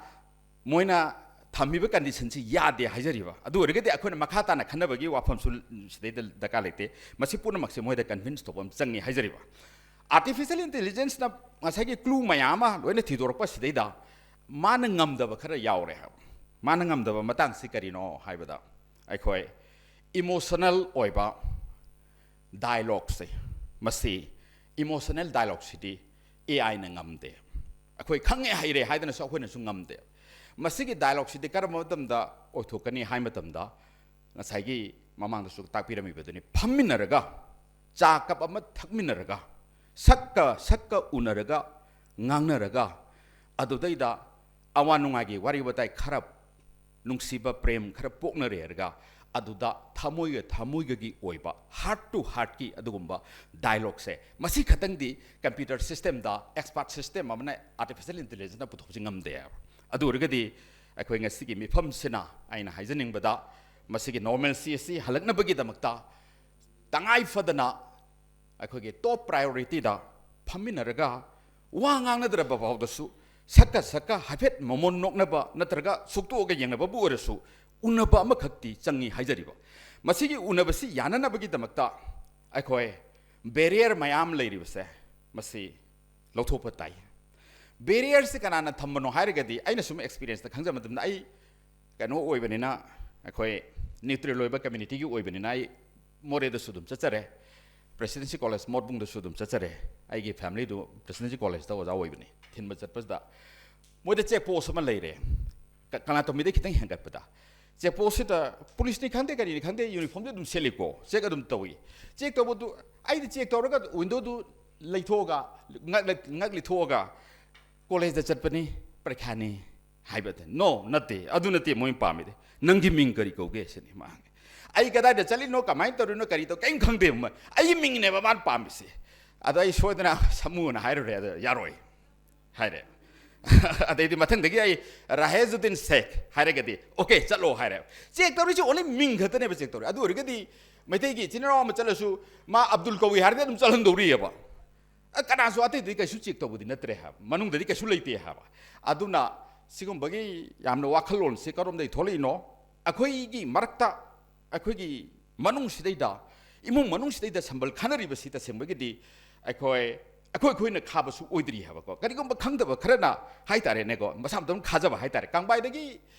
ꯃꯣꯏꯅ ꯊꯝꯃꯤꯕ conditionꯁꯤ ꯌꯥꯗꯦ ꯍꯥꯏꯖꯔꯤꯕ꯫ ꯑꯗꯨ ꯑꯣꯏꯔꯒꯗꯤ ꯑꯩꯈꯣꯏꯅ ꯃꯈꯥ ꯇꯥꯅ ꯈꯟꯅꯕꯒꯤ ꯋꯥꯐꯝꯁꯨ ꯁꯤꯗꯩꯗ ꯗꯔꯀꯥꯔ ꯂꯩꯇꯦ꯫ ꯃꯁꯤ ꯄꯨꯝꯅꯃꯛꯁꯦ ꯃꯣꯏꯗ convince ꯇꯧꯕ ꯑꯃ ꯆꯪꯉꯤ ꯍꯥꯏꯖꯔꯤꯕ꯫ Artificial intelligenceꯅ ꯉꯁꯥꯏꯒꯤ clue ꯃꯌꯥꯝ ꯑꯃ ꯂꯣꯏꯅ ꯊꯤꯗꯣꯔꯛꯄ ꯁꯤꯗꯩꯗ ꯃꯥꯅ ꯉꯝꯗꯕ ꯈꯔ ꯌꯥꯎꯔꯦ ꯍꯥꯏꯕ꯫ ꯃꯥꯅ ꯉꯝꯗꯕ ꯃꯇꯥꯡꯁꯤ ꯀꯔꯤꯅꯣ ꯍꯥꯏꯕꯗ, ꯑꯩꯈꯣꯏ ꯏꯃꯣꯁꯅꯦꯜ ꯑꯣꯏꯕ ꯗꯥꯏꯂꯣꯛꯁꯦ, ꯃꯁꯤ ꯏꯃꯣꯁꯅꯦꯜ ꯗꯥꯏꯂꯣꯛꯁꯤꯗꯤ ꯑꯦ ꯑꯥꯏꯅ ꯉꯝꯗꯦ꯫ ꯑꯩꯈꯣꯏ ꯈꯪꯉꯦ ꯍꯩꯔꯦ ꯍꯥꯏꯗꯅꯁꯨ ꯑꯩꯈꯣꯏꯅꯁꯨ ꯉꯝꯗꯦ꯫ ꯃꯁꯤꯒꯤ ꯗꯥꯏꯂꯣꯛꯁꯤꯗꯤ ꯀꯔꯝꯕ ꯃꯇꯝꯗ ꯑꯣꯏꯊꯣꯛꯀꯅꯤ ꯍꯥꯏ ꯃꯇꯝꯗ, ꯉꯁꯥꯏꯒꯤ ꯃꯃꯥꯡꯗꯁꯨ ꯇꯥꯛꯄꯤꯔꯝꯃꯤꯕꯗꯨꯅꯤ, ꯐꯝꯃꯤꯟꯅꯔꯒ ꯆꯥ ꯀꯞ ꯑꯃ ꯊꯛꯃꯤꯟꯅꯔꯒ, ꯁꯛꯀ ꯁꯛꯀ ꯎꯅꯔꯒ, ꯉꯥꯡꯅꯔꯒ, ꯑꯗꯨꯗꯩꯗ ꯑꯋꯥ ꯅꯨꯡꯉꯥꯏꯒꯤ ꯋꯥꯔꯤ ꯋꯥꯇꯥꯏ ꯈꯔ, ꯅꯨꯡꯁꯤꯕ ꯄ꯭ꯔꯦꯝ ꯈꯔ ꯄꯣꯛꯅꯔꯦꯔꯒ, ꯑꯗꯨꯗ ꯊꯃꯣꯏꯒ ꯊꯃꯣꯏꯒꯒꯤ ꯑꯣꯏꯕ, ꯍꯥꯔꯠ ꯇꯨ ꯍꯥꯔꯠꯀꯤ ꯑꯗꯨꯒꯨꯝꯕ ꯗꯥꯏꯂꯣꯛꯁꯦ, ꯃꯁꯤ ꯈꯛꯇꯪꯗꯤ ꯀꯝꯄ꯭ꯌꯨꯇꯔ ꯁꯤꯁꯇꯦꯝꯗ, ꯑꯦꯛꯁꯄꯥꯔꯠ ꯁꯤꯁꯇꯦꯝ ꯑꯃꯅ, ꯑꯥꯔꯇꯤꯐꯤꯁꯤꯌꯦꯜ ꯏꯟꯇꯦꯂꯤꯖꯦꯟꯁꯅ ꯄꯨꯊꯣꯛꯄꯁꯤ ꯉꯝꯗꯦꯕ꯫ ꯑꯗꯨ ꯑꯣꯏꯔꯒꯗꯤ ꯑꯩꯈꯣꯏ ꯉꯁꯤꯒꯤ ꯃꯤꯐꯝꯁꯤꯅ ꯑꯩꯅ ꯍꯥꯏꯖꯅꯤꯡꯕꯗ, ꯃꯁꯤꯒꯤ ꯅꯣꯔꯃꯦꯜꯁꯤ ꯑꯁꯤ ꯍꯜꯂꯛꯅꯕꯒꯤꯗꯃꯛꯇ ꯇꯉꯥꯏ ꯐꯗꯅ ꯑꯩꯈꯣꯏꯒꯤ ꯇꯣꯞ ꯄ꯭ꯔꯥꯏꯌꯣꯔꯤꯇꯤꯗ ꯐꯝꯃꯤꯟꯅꯔꯒ ꯋꯥ ꯉꯥꯡꯅꯗ꯭ꯔꯕ ꯐꯥꯎꯗꯁꯨ ꯁꯛꯀ ꯁꯛꯀ ꯍꯥꯏꯐꯦꯠ ꯃꯃꯣꯟ ꯅꯣꯛꯅꯕ ꯅꯠꯇ꯭ꯔꯒ ꯁꯨꯛꯇꯣꯛꯑꯒ ꯌꯦꯡꯅꯕꯕꯨ ꯑꯣꯏꯔꯁꯨ ꯎꯅꯕ ꯑꯃꯈꯛꯇꯤ ꯆꯪꯉꯤ ꯍꯥꯏꯖꯔꯤꯕ꯫ ꯃꯁꯤꯒꯤ ꯎꯅꯕꯁꯤ ꯌꯥꯅꯅꯕꯒꯤꯗꯃꯛꯇ ꯑꯩꯈꯣꯏ ꯕꯦꯔꯤꯌꯔ ꯃꯌꯥꯝ ꯂꯩꯔꯤꯕꯁꯦ, ꯃꯁꯤ ꯂꯧꯊꯣꯛꯄ ꯇꯥꯏ꯫ ꯕꯦꯔꯤꯌꯔꯁꯤ ꯀꯅꯥꯅ ꯊꯝꯕꯅꯣ ꯍꯥꯏꯔꯒꯗꯤ, ꯑꯩꯅ ꯁꯨꯝ ꯑꯦꯛꯁꯄꯤꯔꯤꯌꯦꯟꯁꯇ ꯈꯪꯖꯕ ꯃꯇꯝꯗ, ꯑꯩ ꯀꯩꯅꯣ ꯑꯣꯏꯕꯅꯤꯅ, ꯑꯩꯈꯣꯏ ꯅ꯭ꯌꯨꯇ꯭ꯔꯦꯜ ꯑꯣꯏꯕ ꯀꯝꯃ꯭ꯌꯨꯅꯤꯇꯤꯒꯤ ꯑꯣꯏꯕꯅꯤꯅ, ꯑꯩ ꯃꯣꯔꯦꯗꯁꯨ ꯑꯗꯨꯝ ꯆꯠꯆꯔꯦ, ꯄ꯭ꯔꯦꯁꯤꯗꯦꯟꯁꯤ ꯀꯣꯂꯦꯖ ꯃꯣꯔꯕꯨꯡꯗꯁꯨ ꯑꯗꯨꯝ ꯆꯠꯆꯔꯦ꯫ ꯑꯩꯒꯤ ꯐꯦꯃꯤꯂꯤꯗꯨ ꯄ꯭ꯔꯦꯁꯤꯗꯦꯟꯁꯤ ꯀꯣꯂꯦꯖꯇ ꯑꯣꯖꯥ ꯑꯣꯏꯕꯅꯤ꯫ ꯊꯤꯟꯕ ꯆꯠꯄꯁꯤꯗ ꯃꯣꯏꯗ ꯆꯦꯛ ꯄꯣꯁ ꯑꯃ ꯂꯩꯔꯦ, ꯀ-, ꯀꯅꯥꯇꯣꯝꯕꯤꯗꯩ ꯈꯤꯇꯪ ꯍꯦꯟꯒꯠꯄꯗ꯫ ꯆꯦꯛ ꯄꯣꯁꯁꯤꯗ ꯄꯨꯂꯤꯁꯅꯤ ꯈꯪꯗꯦ, ꯀꯔꯤꯅꯤ ꯈꯪꯗꯦ, ꯌꯨꯅꯤꯐꯣꯔꯝꯗꯤ ꯑꯗꯨꯝ ꯁꯦꯠꯂꯤꯀꯣ, ꯆꯦꯛ ꯑꯗꯨꯝ ꯇꯧꯏ꯫ ꯆꯦꯛ ꯇꯧꯕꯗꯨ ꯑꯩꯗꯤ ꯆꯦꯛ ꯇꯧꯔꯒ ꯋꯤꯟꯗꯣꯗꯨ ꯂꯩꯊꯣꯛꯑꯒ, ꯉꯛ-, ꯉꯛ ꯂꯤꯊꯣꯛꯑꯒ, "ꯀꯣꯂꯦꯖꯇ ꯆꯠꯄꯅꯤ, ꯄꯔꯤꯈꯥꯅꯤ" ꯍꯥꯏꯕꯗ, "No, ꯅꯠꯇꯦ, ꯑꯗꯨ ꯅꯠꯇꯦ ꯃꯣꯏꯅ ꯄꯥꯝꯃꯤꯗꯤ꯫ ꯅꯪꯒꯤ ꯃꯤꯡ ꯀꯔꯤ ꯀꯧꯒꯦ?" ꯁꯤꯅꯤ ꯃꯥ ꯍꯪꯉꯤ꯫ "ꯑꯩ ꯀꯗꯥꯏꯗ ꯆꯠꯂꯤꯅꯣ, ꯀꯃꯥꯏꯅ ꯇꯧꯔꯤꯅꯣ, ꯀꯔꯤ ꯇꯧ-, ꯀꯔꯤꯝ ꯈꯪꯗꯦ꯫ ꯃ-, ꯑꯩꯒꯤ ꯃꯤꯡꯅꯦꯕ ꯃꯥꯅ ꯄꯥꯝꯃꯤꯁꯦ"꯫ ꯑꯗ ꯑꯩ ꯁꯣꯏꯗꯅ "ꯁꯥꯃꯨꯅ" ꯍꯥꯏꯔꯨꯔꯦ꯫ ꯑꯗ "ꯌꯥꯔꯣꯏ" ꯍꯥꯏꯔꯦ꯫ ꯑꯗꯩꯗꯤ ꯃꯊꯪꯗꯒꯤ ꯑꯩ "ꯔꯥꯍꯦꯖꯨꯗꯤꯟ ꯁꯦꯈ" ꯍꯥꯏꯔꯒꯗꯤ, "ꯑꯣꯀꯦ, ꯆꯠꯂꯣ" ꯍꯥꯏꯔꯦ꯫ ꯆꯦꯛ ꯇꯧꯔꯤꯁꯤ only ꯃꯤꯡ ꯈꯛꯇꯅꯦꯕ ꯆꯦꯛ ꯇꯧꯔꯤ꯫ ꯑꯗꯨ ꯑꯣꯏꯔꯒꯗꯤ ꯃꯩꯇꯩꯒꯤ ꯏꯆꯤꯟ ꯏꯅꯥꯎ ꯑꯃ ꯆꯠꯂꯁꯨ, ꯃꯥ ꯑꯕꯗꯨꯜ ꯀꯧꯏ ꯍꯥꯏꯔꯗꯤ ꯑꯗꯨꯝ ꯆꯠꯍꯟꯗꯧꯔꯤꯑꯕ꯫ ꯑ, ꯀꯅꯥꯁꯨ ꯑꯇꯩꯗꯗꯤ ꯀꯩꯁꯨ ꯆꯦꯛ ꯇꯧꯕꯗꯤ ꯅꯠꯇ꯭ꯔꯦ ꯍꯥꯏꯕ, ꯃꯅꯨꯡꯗꯗꯤ ꯀꯩꯁꯨ ꯂꯩꯇꯦ ꯍꯥꯏꯕ꯫ ꯑꯗꯨꯅ ꯁꯤꯒꯨꯝꯕꯒꯤ ꯌꯥꯝꯅ ꯋꯥꯈꯜꯂꯣꯟꯁꯦ ꯀꯔꯣꯝꯗꯒꯤ ꯊꯣꯛꯂꯛꯏꯅꯣ? ꯑꯩꯈꯣꯏꯒꯤ ꯃꯔꯛꯇ, ꯑꯩꯈꯣꯏꯒꯤ ꯃꯅꯨꯡꯁꯤꯗꯩꯗ, ꯏꯃꯨꯡ ꯃꯅꯨꯡꯁꯤꯗꯩꯗ ꯁꯝꯕꯜ ꯈꯟꯅꯔꯤꯕꯁꯤ ꯇꯁꯦꯡꯕꯒꯤꯗꯤ ꯑꯩꯈꯣꯏ ꯑꯩꯈꯣꯏ ꯑꯩꯈꯣꯏꯅ ꯈꯥꯕꯁꯨ ꯑꯣꯏꯗ꯭ꯔꯤ ꯍꯥꯏꯕꯀꯣ꯫ ꯀꯔꯤꯒꯨꯝꯕ ꯈꯪꯗꯕ ꯈꯔꯅ ꯍꯥꯏꯇꯥꯔꯦꯅꯦꯀꯣ, ꯃꯁꯥ ꯃꯇꯣꯝ ꯈꯥꯖꯕ ꯍꯥꯏꯇꯥꯔꯦ꯫ ꯀꯥꯡꯕꯥꯏꯗꯒꯤ,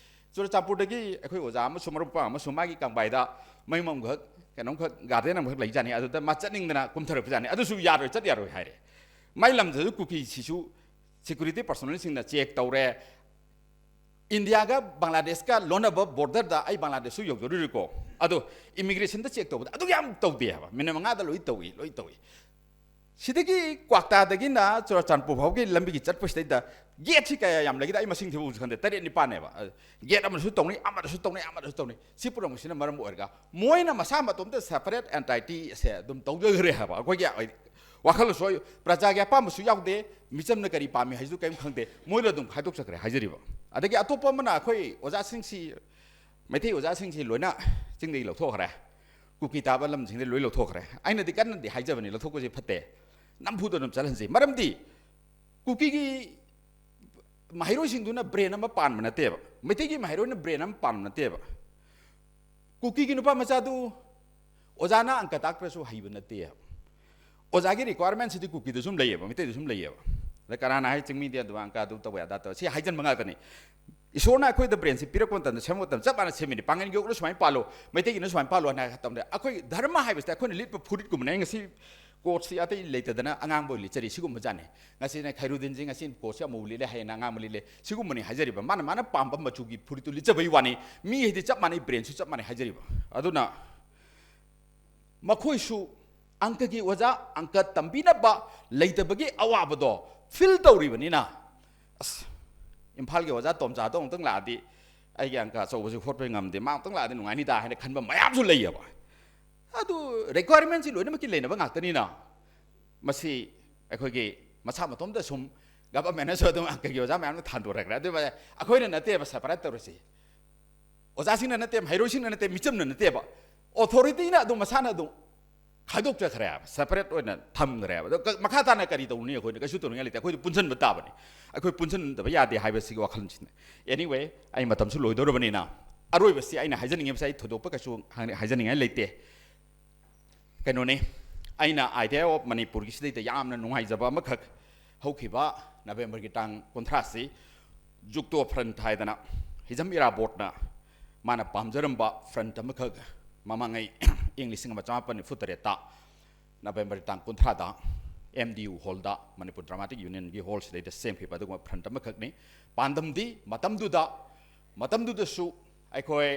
ꯆꯨꯔꯆꯥꯟꯄꯨꯔꯗꯒꯤ ꯑꯩꯈꯣꯏ ꯑꯣꯖꯥ ꯑꯃꯁꯨ, ꯃꯔꯨꯞ ꯃꯄꯥꯡ ꯑꯃꯁꯨ ꯃꯥꯒꯤ ꯀꯥꯡꯕꯥꯏꯗ ꯃꯌꯨꯝ ꯑꯃꯈꯛ, ꯀꯩꯅꯣꯝꯈꯛ, ꯒꯥꯔꯗꯦꯟ ꯑꯃꯈꯛ ꯂꯩꯖꯥꯠꯅꯤ꯫ ꯑꯗꯨꯗ ꯃꯥ ꯆꯠꯅꯤꯡꯗꯅ ꯀꯨꯝꯊꯔꯛꯄꯖꯥꯠꯅꯤ꯫ ꯑꯗꯨꯁꯨ ꯌꯥꯔꯣꯏ, ꯆꯠ ꯌꯥꯔꯣꯏ ꯍꯥꯏꯔꯦ꯫ ꯃꯥꯏ ꯂꯝꯗꯨꯁꯨ ꯀꯨꯀꯤꯁꯤꯁꯨ ꯁꯦꯀ꯭ꯌꯨꯔꯤꯇꯤ ꯄꯔꯁꯣꯅꯦꯜꯁꯤꯡꯅ ꯆꯦꯛ ꯇꯧꯔꯦ꯫ ꯏꯟꯗꯤꯌꯥꯒ ꯕꯪꯒ꯭ꯂꯥꯗꯦꯁꯀ ꯂꯣꯟꯅꯕ ꯕꯣꯔꯗꯔꯗ ꯑꯩ ꯕꯪꯒ꯭ꯂꯥꯗꯦꯁꯁꯨ ꯌꯧꯖꯔꯨꯔꯦꯀꯣ꯫ ꯑꯗꯣ ꯏꯃꯤꯒ꯭ꯔꯦꯁꯟꯗ ꯆꯦꯛ ꯇꯧꯕꯗ ꯑꯗꯨ ꯌꯥꯝ ꯇꯧꯗꯦ ꯍꯥꯏꯕ꯫ ꯃꯤꯅꯤꯠ ꯃꯉꯥꯗ ꯂꯣꯏ ꯇꯧꯏ, ꯂꯣꯏ ꯇꯧꯏ꯫ ꯁꯤꯗꯒꯤ ꯀ꯭ꯋꯥꯛꯇꯥꯗꯒꯤꯅ ꯆꯨꯔꯆꯥꯟꯄꯨꯔ ꯐꯥꯎꯒꯤ ꯂꯝꯕꯤꯒꯤ ꯆꯠꯄꯁꯤꯗꯩꯗ ꯒꯦꯠꯁꯤ ꯀꯌꯥ ꯌꯥꯝ ꯂꯩꯒꯦꯗ ꯑꯩ ꯃꯁꯤꯡ ꯊꯤꯕ ꯈꯪꯗꯦ, ꯇꯔꯦꯠ ꯅꯤꯄꯥꯟꯅꯦꯕ꯫ ꯑ, ꯒꯦꯠ ꯑꯃꯗꯁꯨ ꯇꯧꯅꯤ, ꯑꯃꯗꯁꯨ ꯇꯧꯅꯤ, ꯑꯃꯗꯁꯨ ꯇꯧꯅꯤ꯫ ꯁꯤ ꯄꯨꯝꯅꯃꯛꯁꯤꯅ ꯃꯔꯝ ꯑꯣꯏꯔꯒ ꯃꯣꯏꯅ ꯃꯁꯥ ꯃꯇꯣꯝꯇ ꯁꯦꯄꯔꯦꯠ ꯑꯦꯟꯇꯥꯏꯇꯤ ꯑꯁꯦ ꯑꯗꯨꯝ ꯇꯧꯖꯈ꯭ꯔꯦ ꯍꯥꯏꯕ꯫ ꯑꯩꯈꯣꯏꯒꯤ ꯋꯥꯈꯜꯂꯣꯟꯁꯨ ꯑꯣꯏ, ꯄ꯭ꯔꯖꯥꯒꯤ ꯑꯄꯥꯝꯕꯁꯨ ꯌꯥꯎꯗꯦ, ꯃꯤꯆꯝꯅ ꯀꯔꯤ ꯄꯥꯝꯃꯤ ꯍꯥꯏꯁꯤꯁꯨ ꯀꯔꯤꯝ ꯈꯪꯗꯦ, ꯃꯣꯏꯗ ꯑꯗꯨꯝ ꯈꯥꯏꯗꯣꯛꯆꯈ꯭ꯔꯦ ꯍꯥꯏꯖꯔꯤꯕ꯫ ꯑꯗꯒꯤ ꯑꯇꯣꯞꯄ ꯑꯃꯅ ꯑꯩꯈꯣꯏ ꯑꯣꯖꯥꯁꯤꯡꯁꯤ, ꯃꯩꯇꯩ ꯑꯣꯖꯥꯁꯤꯡꯁꯤ ꯂꯣꯏꯅ ꯆꯤꯡꯗꯒꯤ ꯂꯧꯊꯣꯛꯈ꯭ꯔꯦ, ꯀꯨꯀꯤ ꯇꯥꯕ ꯂꯝꯁꯤꯡꯗ ꯂꯣꯏ ꯂꯧꯊꯣꯛꯈ꯭ꯔꯦ꯫ ꯑꯩꯅꯗꯤ ꯀꯟꯅꯗꯤ ꯍꯥꯏꯖꯕꯅꯤ, ꯂꯧꯊꯣꯛꯄꯁꯤ ꯐꯠꯇꯦ, ꯅꯝꯐꯨꯗ ꯑꯗꯨꯝ ꯆꯠꯍꯟꯁꯤ꯫ ꯃꯔꯝꯗꯤ ꯀꯨꯀꯤꯒꯤ ꯃꯍꯩꯔꯣꯏꯁꯤꯡꯗꯨꯅ ꯕ꯭ꯔꯦꯟ ꯑꯃ ꯄꯥꯟꯕ ꯅꯠꯇꯦꯕ, ꯃꯩꯇꯩꯒꯤ ꯃꯍꯩꯔꯣꯏꯅ ꯕ꯭ꯔꯦꯟ ꯑꯃ ꯄꯥꯟꯕ ꯅꯠꯇꯦꯕ꯫ ꯀꯨꯀꯤꯒꯤ ꯅꯨꯄꯥ ꯃꯆꯥꯗꯨ ꯑꯣꯖꯥꯅ ꯑꯪꯀ ꯇꯥꯛꯇ꯭ꯔꯁꯨ ꯍꯩꯕ ꯅꯠꯇꯦ꯫ ꯑꯣꯖꯥꯒꯤ ꯔꯤꯀ꯭ꯋꯥꯏꯔꯃꯦꯟꯁꯤꯗꯤ ꯀꯨꯀꯤꯗꯁꯨ ꯑꯗꯨꯝ ꯂꯩꯌꯦꯕ, ꯃꯩꯇꯩꯗꯁꯨ ꯑꯗꯨꯝ ꯂꯩꯌꯦꯕ꯫ ꯑꯗ ꯀꯅꯥꯅ ꯍꯥꯏ ꯆꯤꯡꯃꯤꯗꯤ ꯑꯗꯨ ꯑꯪꯀ ꯑꯗꯨ ꯇꯧꯕ ꯌꯥꯗ ꯇꯧ, ꯁꯤ ꯍꯥꯏꯖꯟꯕ ꯉꯥꯛꯇꯅꯤ꯫ ꯏꯁꯣꯔꯅ ꯑꯩꯈꯣꯏꯗ ꯕ꯭ꯔꯦꯟꯁꯤ ꯄꯤꯔꯛꯄ ꯃꯇꯝꯗ, ꯁꯦꯝꯃꯛꯄ ꯃꯇꯝꯗ ꯆꯞ ꯃꯥꯟꯅ ꯁꯦꯝꯃꯤꯅꯤ꯫ ꯄꯥꯡꯒꯟꯒꯤ ꯌꯣꯛꯅ ꯁꯨꯃꯥꯏꯅ ꯄꯥꯜꯂꯣ, ꯃꯩꯇꯩꯒꯤꯅ ꯁꯨꯃꯥꯏꯅ ꯄꯥꯜꯂꯣ ꯍꯥꯏꯅ ꯍꯥꯏꯕ ꯃꯇꯝꯗ ꯑꯩꯈꯣꯏ ꯙꯔꯃ ꯍꯥꯏꯕꯁꯤꯗ ꯑꯩꯈꯣꯏꯅ ꯂꯤꯠꯄ ꯐꯨꯔꯤꯠꯀꯨꯝꯕꯅꯦ꯫ ꯑꯩ ꯉꯁꯤ ꯀꯣꯠꯁꯤ ꯑꯇꯩ ꯂꯩꯇꯗꯅ ꯑꯉꯥꯡꯕ ꯑꯣꯏꯅ ꯂꯤꯠꯆꯔꯤ, ꯁꯤꯒꯨꯝꯕ ꯖꯥꯠꯅꯤ꯫ ꯉꯁꯤꯅ ꯈꯩꯔꯨꯗꯤꯟꯁꯤ ꯉꯁꯤ ꯀꯣꯠꯁꯤ ꯑꯃꯨꯕ ꯂꯤꯠꯂꯦ, ꯍꯌꯦꯡꯅ ꯑꯉꯥꯡꯕ ꯂꯤꯠꯂꯦ, ꯁꯤꯒꯨꯝꯕꯅꯤ ꯍꯥꯏꯖꯔꯤꯕ꯫ ꯃꯥꯅ ꯃꯥꯅ ꯄꯥꯝꯕ ꯃꯆꯨꯒꯤ ꯐꯨꯔꯤꯠꯇꯨ ꯂꯤꯠꯆꯕꯩ ꯋꯥꯅꯤ, ꯃꯤ ꯍꯥꯏꯗꯤ ꯆꯞ ꯃꯥꯟꯅꯩ, ꯕ꯭ꯔꯦꯟꯁꯨ ꯆꯞ ꯃꯥꯟꯅꯩ ꯍꯥꯏꯖꯔꯤꯕ꯫ ꯑꯗꯨꯅ ꯃꯈꯣꯏꯁꯨ ꯑꯪꯀꯒꯤ ꯑꯣꯖꯥ, ꯑꯪꯀ ꯇꯝꯕꯤꯅꯕ ꯂꯩꯇꯕꯒꯤ ꯑꯋꯥꯕꯗꯣ ꯐꯤꯜ ꯇꯧꯔꯤꯕꯅꯤꯅ, ꯑꯁ, ꯏꯝꯐꯥꯜꯒꯤ ꯑꯣꯖꯥ ꯇꯣꯝꯆꯥꯗꯣ ꯑꯃꯨꯛꯇꯪ ꯂꯥꯛꯑꯗꯤ ꯑꯩꯒꯤ ꯑꯪꯀ ꯑꯆꯧꯕꯁꯤ ꯍꯣꯠꯄ ꯉꯝꯗꯦ, ꯃꯥ ꯑꯃꯨꯛꯇꯪ ꯂꯥꯛꯑꯗꯤ ꯅꯨꯡꯉꯥꯏꯅꯤꯗ ꯍꯥꯏꯅ ꯈꯟꯕ ꯃꯌꯥꯝꯁꯨ ꯂꯩꯌꯦꯕ꯫ ꯑꯗꯨ ꯔꯤꯀ꯭ꯋꯥꯏꯔꯃꯦꯟꯁꯤ ꯂꯣꯏꯅꯃꯛꯀꯤ ꯂꯩꯅꯕ ꯉꯥꯛꯇꯅꯤꯅ, ꯃꯁꯤ ꯑꯩꯈꯣꯏꯒꯤ ꯃꯁꯥ ꯃꯇꯣꯝꯇ ꯁꯨꯝ ꯒꯚꯔꯟꯃꯦꯟꯅꯁꯨ ꯑꯗꯨꯝ ꯑꯪꯀꯒꯤ ꯑꯣꯖꯥ ꯃꯌꯥꯝꯗꯣ ꯊꯥꯟꯗꯣꯔꯛꯈ꯭ꯔꯦ꯫ ꯑꯗꯨ ꯑꯩꯈꯣꯏꯅ ꯅꯠꯇꯦꯕ ꯁꯦꯄꯔꯦꯠ ꯇꯧꯔꯤꯁꯤ, ꯑꯣꯖꯥꯁꯤꯡꯅ ꯅꯠꯇꯦ, ꯃꯍꯩꯔꯣꯏꯁꯤꯡꯅ ꯅꯠꯇꯦ, ꯃꯤꯆꯝꯅ ꯅꯠꯇꯦꯕ, ꯑꯣꯊꯣꯔꯤꯇꯤꯅ ꯑꯗꯨꯝ ꯃꯁꯥꯅ ꯑꯗꯨꯝ ꯈꯥꯏꯗꯣꯛꯆꯈ꯭ꯔꯦꯕ, ꯁꯦꯄꯔꯦꯠ ꯑꯣꯏꯅ ꯊꯝꯈ꯭ꯔꯦꯕ꯫ ꯑꯗꯣ ꯀ-, ꯃꯈꯥ ꯇꯥꯅ ꯀꯔꯤ ꯇꯧꯅꯤ? ꯑꯩꯈꯣꯏꯅ ꯀꯩꯁꯨ ꯇꯧꯅꯤꯡꯉꯥꯏ ꯂꯩꯇꯦ꯫ ꯑꯩꯈꯣꯏꯗꯤ ꯄꯨꯟꯁꯤꯟꯕ ꯇꯥꯕꯅꯤ, ꯑꯩꯈꯣꯏ ꯄꯨꯟꯁꯤꯟꯗꯕ ꯌꯥꯗꯦ ꯍꯥꯏꯕꯁꯤꯒꯤ ꯋꯥꯈꯜꯁꯤꯅ꯫ Anyway, ꯑꯩ ꯃꯇꯝꯁꯨ ꯂꯣꯏꯗꯧꯔꯕꯅꯤꯅ ꯑꯔꯣꯏꯕꯁꯤ ꯑꯩꯅ ꯍꯥꯏꯖꯅꯤꯡꯉꯤꯕꯁꯤ, ꯑꯩ ꯊꯣꯏꯗꯣꯛꯄ ꯀꯩꯁꯨ ꯍꯥꯏ-, ꯍꯥꯏꯖꯅꯤꯡꯉꯥꯏ ꯂꯩꯇꯦ꯫ ꯀꯩꯅꯣꯅꯤ, ꯑꯩꯅ Idea of Manipurꯒꯤ ꯁꯤꯗꯩꯗ ꯌꯥꯝꯅ ꯅꯨꯡꯉꯥꯏꯖꯕ ꯑꯃꯈꯛ, ꯍꯧꯈꯤꯕ ꯅꯕꯦꯝꯕꯔꯒꯤ ꯇꯥꯡ ꯀꯨꯟꯊ꯭ꯔꯥꯁꯤ ꯖꯨꯛꯇꯣ ꯐ꯭ꯔꯟꯠ ꯍꯥꯏꯗꯅ ꯍꯤꯖꯝ ꯏꯔꯥꯕꯣꯠꯅ ꯃꯥꯅ ꯄꯥꯝꯖꯔꯝꯕ ꯐ꯭ꯔꯟꯠ ꯑꯃꯈꯛ ꯃꯃꯥꯡꯉꯩ ꯏꯪ ꯂꯤꯁꯤꯡ ꯑꯃ ꯆꯃꯥꯄꯟ ꯅꯤꯐꯨ ꯇꯔꯦꯠꯇ ꯅꯕꯦꯝꯕꯔ ꯇꯥꯡ ꯀꯨꯟꯊ꯭ꯔꯥꯗ M D U hallꯗ, ꯃꯅꯤꯄꯨꯔ ꯗ꯭ꯔꯃꯥꯇꯤꯛ ꯌꯨꯅꯤꯌꯟꯒꯤ ꯍꯣꯜ ꯁꯤꯗꯩꯗ ꯁꯦꯝꯈꯤꯕ ꯑꯗꯨꯒꯨꯝꯕ ꯐ꯭ꯔꯟꯠ ꯑꯃꯈꯛꯅꯤ꯫ ꯄꯥꯟꯗꯝꯗꯤ ꯃꯇꯝꯗꯨꯗ, ꯃꯇꯝꯗꯨꯗꯁꯨ ꯑꯩꯈꯣꯏ,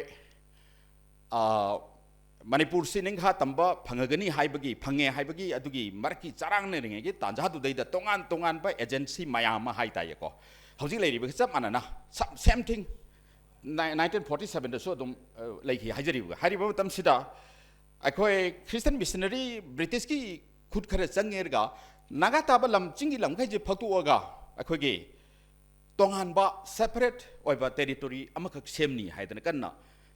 ꯑ, ꯃꯅꯤꯄꯨꯔꯁꯤ ꯅꯤꯡꯈꯥ ꯇꯝꯕ ꯐꯪꯉꯒꯅꯤ ꯍꯥꯏꯕꯒꯤ, ꯐꯪꯉꯦ ꯍꯥꯏꯕꯒꯤ ꯑꯗꯨꯒꯤ ꯃꯔꯛꯀꯤ ꯆꯔꯥꯡꯅꯔꯤꯉꯩꯒꯤ ꯇꯥꯟꯖꯥꯗꯨꯗꯩꯗ ꯇꯣꯉꯥꯟ ꯇꯣꯉꯥꯟꯕ agency ꯃꯌꯥꯝ ꯑꯃ ꯍꯥꯏ ꯇꯥꯏꯌꯦꯀꯣ, ꯍꯧꯖꯤꯛ ꯂꯩꯔꯤꯕꯒ ꯆꯞ ꯃꯥꯟꯅꯅ, ꯁꯝ-, same thing, ꯅꯥꯏ-, ꯅꯥꯏꯟꯇꯤꯟ ꯐꯣꯔꯇꯤ ꯁꯕꯦꯟꯗꯁꯨ ꯑꯗꯨꯝ, ꯑ, ꯂꯩꯈꯤ ꯍꯥꯏꯖꯔꯤꯕꯒ꯫ ꯍꯥꯏꯔꯤꯕ ꯃꯇꯝꯁꯤꯗ ꯑꯩꯈꯣꯏ Christian missionary ꯕ꯭ꯔꯤꯇꯤꯁꯀꯤ ꯈꯨꯠ ꯈꯔ ꯆꯪꯉꯦꯔꯒ ꯅꯥꯒꯥ ꯇꯥꯕ ꯂꯝ, ꯆꯤꯡꯒꯤ ꯂꯝꯈꯩꯁꯦ ꯐꯛꯇꯣꯛꯑꯒ ꯑꯩꯈꯣꯏꯒꯤ ꯇꯣꯉꯥꯟꯕ separate ꯑꯣꯏꯕ territory ꯑꯃꯈꯛ ꯁꯦꯝꯅꯤ ꯍꯥꯏꯗꯅ ꯀꯟꯅ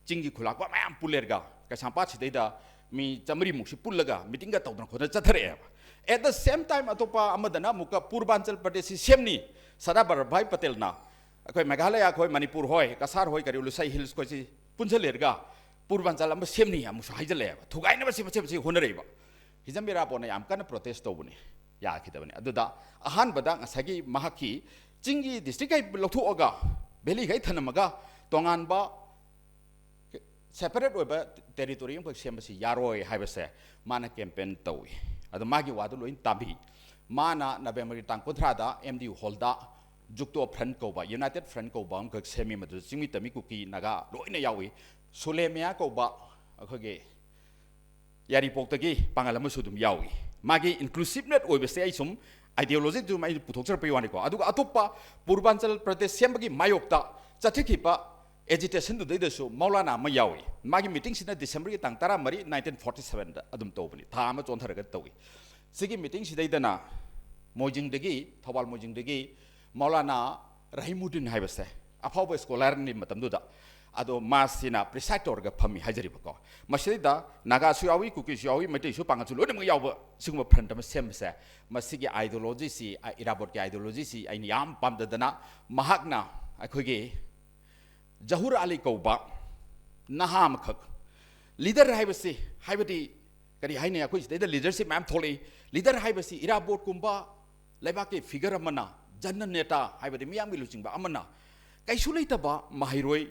ꯆꯤꯡꯒꯤ ꯈꯨꯂꯥꯛꯄ ꯃꯌꯥꯝ ꯄꯨꯜꯂꯦꯔꯒ ꯀꯩꯁꯥꯝꯄꯥꯠꯁꯤꯗꯩꯗ ꯃꯤ ꯆꯥꯃꯔꯤꯃꯨꯛꯁꯤ ꯄꯨꯜꯂꯒ meetingꯒ ꯇꯧꯗꯅ ꯈꯣꯠꯇꯅ ꯆꯠꯊꯔꯛꯑꯦꯕ꯫ At the same time ꯑꯇꯣꯞꯄ ꯑꯃꯗꯅ ꯑꯃꯨꯛꯀ ꯄꯨꯔꯕꯥꯟꯆꯜ ꯄ꯭ꯔꯗꯦꯁꯁꯤ ꯁꯦꯝꯅꯤ, ꯁꯔꯗꯥꯔ ꯚꯜꯂꯚ ꯚꯥꯏ ꯄꯇꯦꯜꯅ ꯑꯩꯈꯣꯏ ꯃꯦꯘꯥꯂꯌꯥ, ꯑꯩꯈꯣꯏ ꯃꯅꯤꯄꯨꯔ ꯍꯣꯏ, ꯀꯁꯥꯔ ꯍꯣꯏ, ꯀꯔꯤ, ꯂꯨꯁꯥꯏ ꯍꯤꯜꯁ ꯈꯣꯏꯁꯤ ꯄꯨꯟꯁꯤꯜꯂꯦꯔꯒ ꯄꯨꯔꯕꯥꯟꯆꯜ ꯑꯃ ꯁꯦꯝꯅꯤ ꯑꯃꯨꯛꯁꯨ ꯍꯥꯏꯖꯜꯂꯛꯑꯦꯕ꯫ ꯊꯨꯒꯥꯏꯅꯕꯁꯤ ꯃꯆꯦꯠ ꯃꯆꯦꯠ ꯍꯣꯠꯅꯔꯛꯏꯕ꯫ ꯍꯤꯖꯝ ꯏꯔꯥꯕꯣꯠꯅ ꯌꯥꯝ ꯀꯟꯅ protest ꯇꯧꯕꯅꯤ, ꯌꯥꯈꯤꯗꯕꯅꯤ꯫ ꯑꯗꯨꯗ ꯑꯍꯥꯟꯕꯗ ꯉꯁꯥꯏꯒꯤ ꯃꯍꯥꯛꯀꯤ ꯆꯤꯡꯒꯤ districtꯈꯩ ꯂꯧꯊꯣꯛꯑꯒ, valleyꯈꯩ ꯊꯅꯝꯃꯒ ꯇꯣꯉꯥꯟꯕ separate ꯑꯣꯏꯕ territory ꯑꯃꯈꯛ ꯁꯦꯝꯕꯁꯤ ꯌꯥꯔꯣꯏ ꯍꯥꯏꯕꯁꯦ ꯃꯥꯅ campaign ꯇꯧꯏ꯫ ꯑꯗꯣ ꯃꯥꯒꯤ ꯋꯥꯗꯨ ꯂꯣꯏ ꯇꯥꯕꯤ꯫ ꯃꯥꯅ ꯅꯕꯦꯝꯕꯔꯒꯤ ꯇꯥꯡ ꯀꯨꯟꯊ꯭ꯔꯥꯗ M D U hallꯗ ꯖꯨꯛꯇꯣ ꯐ꯭ꯔꯟꯠ ꯀꯧꯕ, united front ꯀꯧꯕ ꯑꯃꯈꯛ ꯁꯦꯝꯃꯤ꯫ ꯃꯗꯨꯗ ꯆꯤꯡꯃꯤ, ꯇꯝꯃꯤ, ꯀꯨꯀꯤ, ꯅꯥꯒꯥ ꯂꯣꯏꯅ ꯌꯥꯎꯏ꯫ ꯁꯨꯂꯦꯃꯤꯌꯥ ꯀꯧꯕ ꯑꯩꯈꯣꯏꯒꯤ ꯌꯥꯏꯔꯤꯄꯣꯛꯇꯒꯤ ꯄꯥꯡꯒꯜ ꯑꯃꯁꯨ ꯑꯗꯨꯝ ꯌꯥꯎꯏ꯫ ꯃꯥꯒꯤ inclusiveness ꯑꯣꯏꯕꯁꯦ ꯑꯩ ꯁꯨꯝ ideologyꯗꯨ ꯑꯩꯅ ꯄꯨꯊꯣꯛꯆꯔꯛꯄꯒꯤ ꯋꯥꯅꯤꯀꯣ꯫ ꯑꯗꯨꯒ ꯑꯇꯣꯞꯄ ꯄꯨꯔꯕꯥꯟꯆꯜ ꯄ꯭ꯔꯗꯦꯁ ꯁꯦꯝꯕꯒꯤ ꯃꯥꯌꯣꯛꯇ ꯆꯠꯊꯈꯤꯕ agitationꯗꯨꯗꯩꯗꯁꯨ ꯃꯧꯂꯥꯅꯥ ꯑꯃ ꯌꯥꯎꯏ꯫ ꯃꯥꯒꯤ meetingꯁꯤꯅ Decemberꯒꯤ ꯇꯥꯡ ꯇꯔꯥꯃꯔꯤ, ꯅꯥꯏꯟꯇꯤꯟ ꯐꯣꯔꯇꯤ ꯁꯕꯦꯟꯗ ꯑꯗꯨꯝ ꯇꯧꯕꯅꯤ, ꯊꯥ ꯑꯃ ꯆꯣꯟꯊꯔꯒ ꯇꯧꯏ꯫ ꯁꯤꯒꯤ meetingꯁꯤꯗꯩꯗꯅ ꯃꯣꯏꯖꯤꯡꯗꯒꯤ, ꯊꯧꯕꯥꯜ ꯃꯣꯏꯖꯤꯡꯗꯒꯤ ꯃꯧꯂꯥꯅꯥ ꯔꯍꯤꯃꯨꯗꯤꯟ ꯍꯥꯏꯕꯁꯦ ꯑꯐꯥꯎꯕ scholarꯅꯤ ꯃꯇꯝꯗꯨꯗ, ꯑꯗꯣ ꯃꯥꯁꯤꯅ preside ꯇꯧꯔꯒ ꯐꯝꯃꯤ ꯍꯥꯏꯖꯔꯤꯕꯀꯣ꯫ ꯃꯁꯤꯗꯩꯗ ꯅꯥꯒꯥꯁꯨ ꯌꯥꯎꯏ, ꯀꯨꯀꯤꯁꯨ ꯌꯥꯎꯏ, ꯃꯩꯇꯩꯁꯨ ꯄꯥꯡꯒꯜꯁꯨ ꯂꯣꯏꯅꯃꯛ ꯌꯥꯎꯕ ꯁꯤꯒꯨꯝꯕ front ꯑꯃ ꯁꯦꯝꯕꯁꯦ, ꯃꯁꯤꯒꯤ ideologyꯁꯤ, ꯑ, ꯏꯔꯥꯕꯣꯠꯀꯤ ideologyꯁꯤ ꯑꯩꯅ ꯌꯥꯝ ꯄꯥꯝꯖꯗꯅ ꯃꯍꯥꯛꯅ ꯑꯩꯈꯣꯏꯒꯤ ꯖꯍꯨꯔ ꯑꯂꯤ ꯀꯧꯕ ꯅꯍꯥ ꯑꯃꯈꯛ, leader ꯍꯥꯏꯕꯁꯤ, ꯍꯥꯏꯕꯗꯤ ꯀꯔꯤ ꯍꯥꯏꯅꯤ, ꯑꯩꯈꯣꯏ ꯁꯤꯗꯩꯗ ꯂꯤꯗꯔꯁꯤꯞ ꯃꯌꯥꯝ ꯊꯣꯛꯂꯛꯏ꯫ ꯂꯤꯗꯔ ꯍꯥꯏꯕꯁꯤ ꯏꯔꯥꯕꯣꯠꯀꯨꯝꯕ ꯂꯩꯕꯥꯛꯀꯤ ꯐꯤꯒꯔ ꯑꯃꯅ, ꯖꯟꯅ ꯅꯦꯇꯥ ꯍꯥꯏꯕꯗꯤ ꯃꯤꯌꯥꯝꯒꯤ ꯂꯨꯆꯤꯡꯕ ꯑꯃꯅ, ꯀꯩꯁꯨ ꯂꯩꯇꯕ ꯃꯍꯩꯔꯣꯏ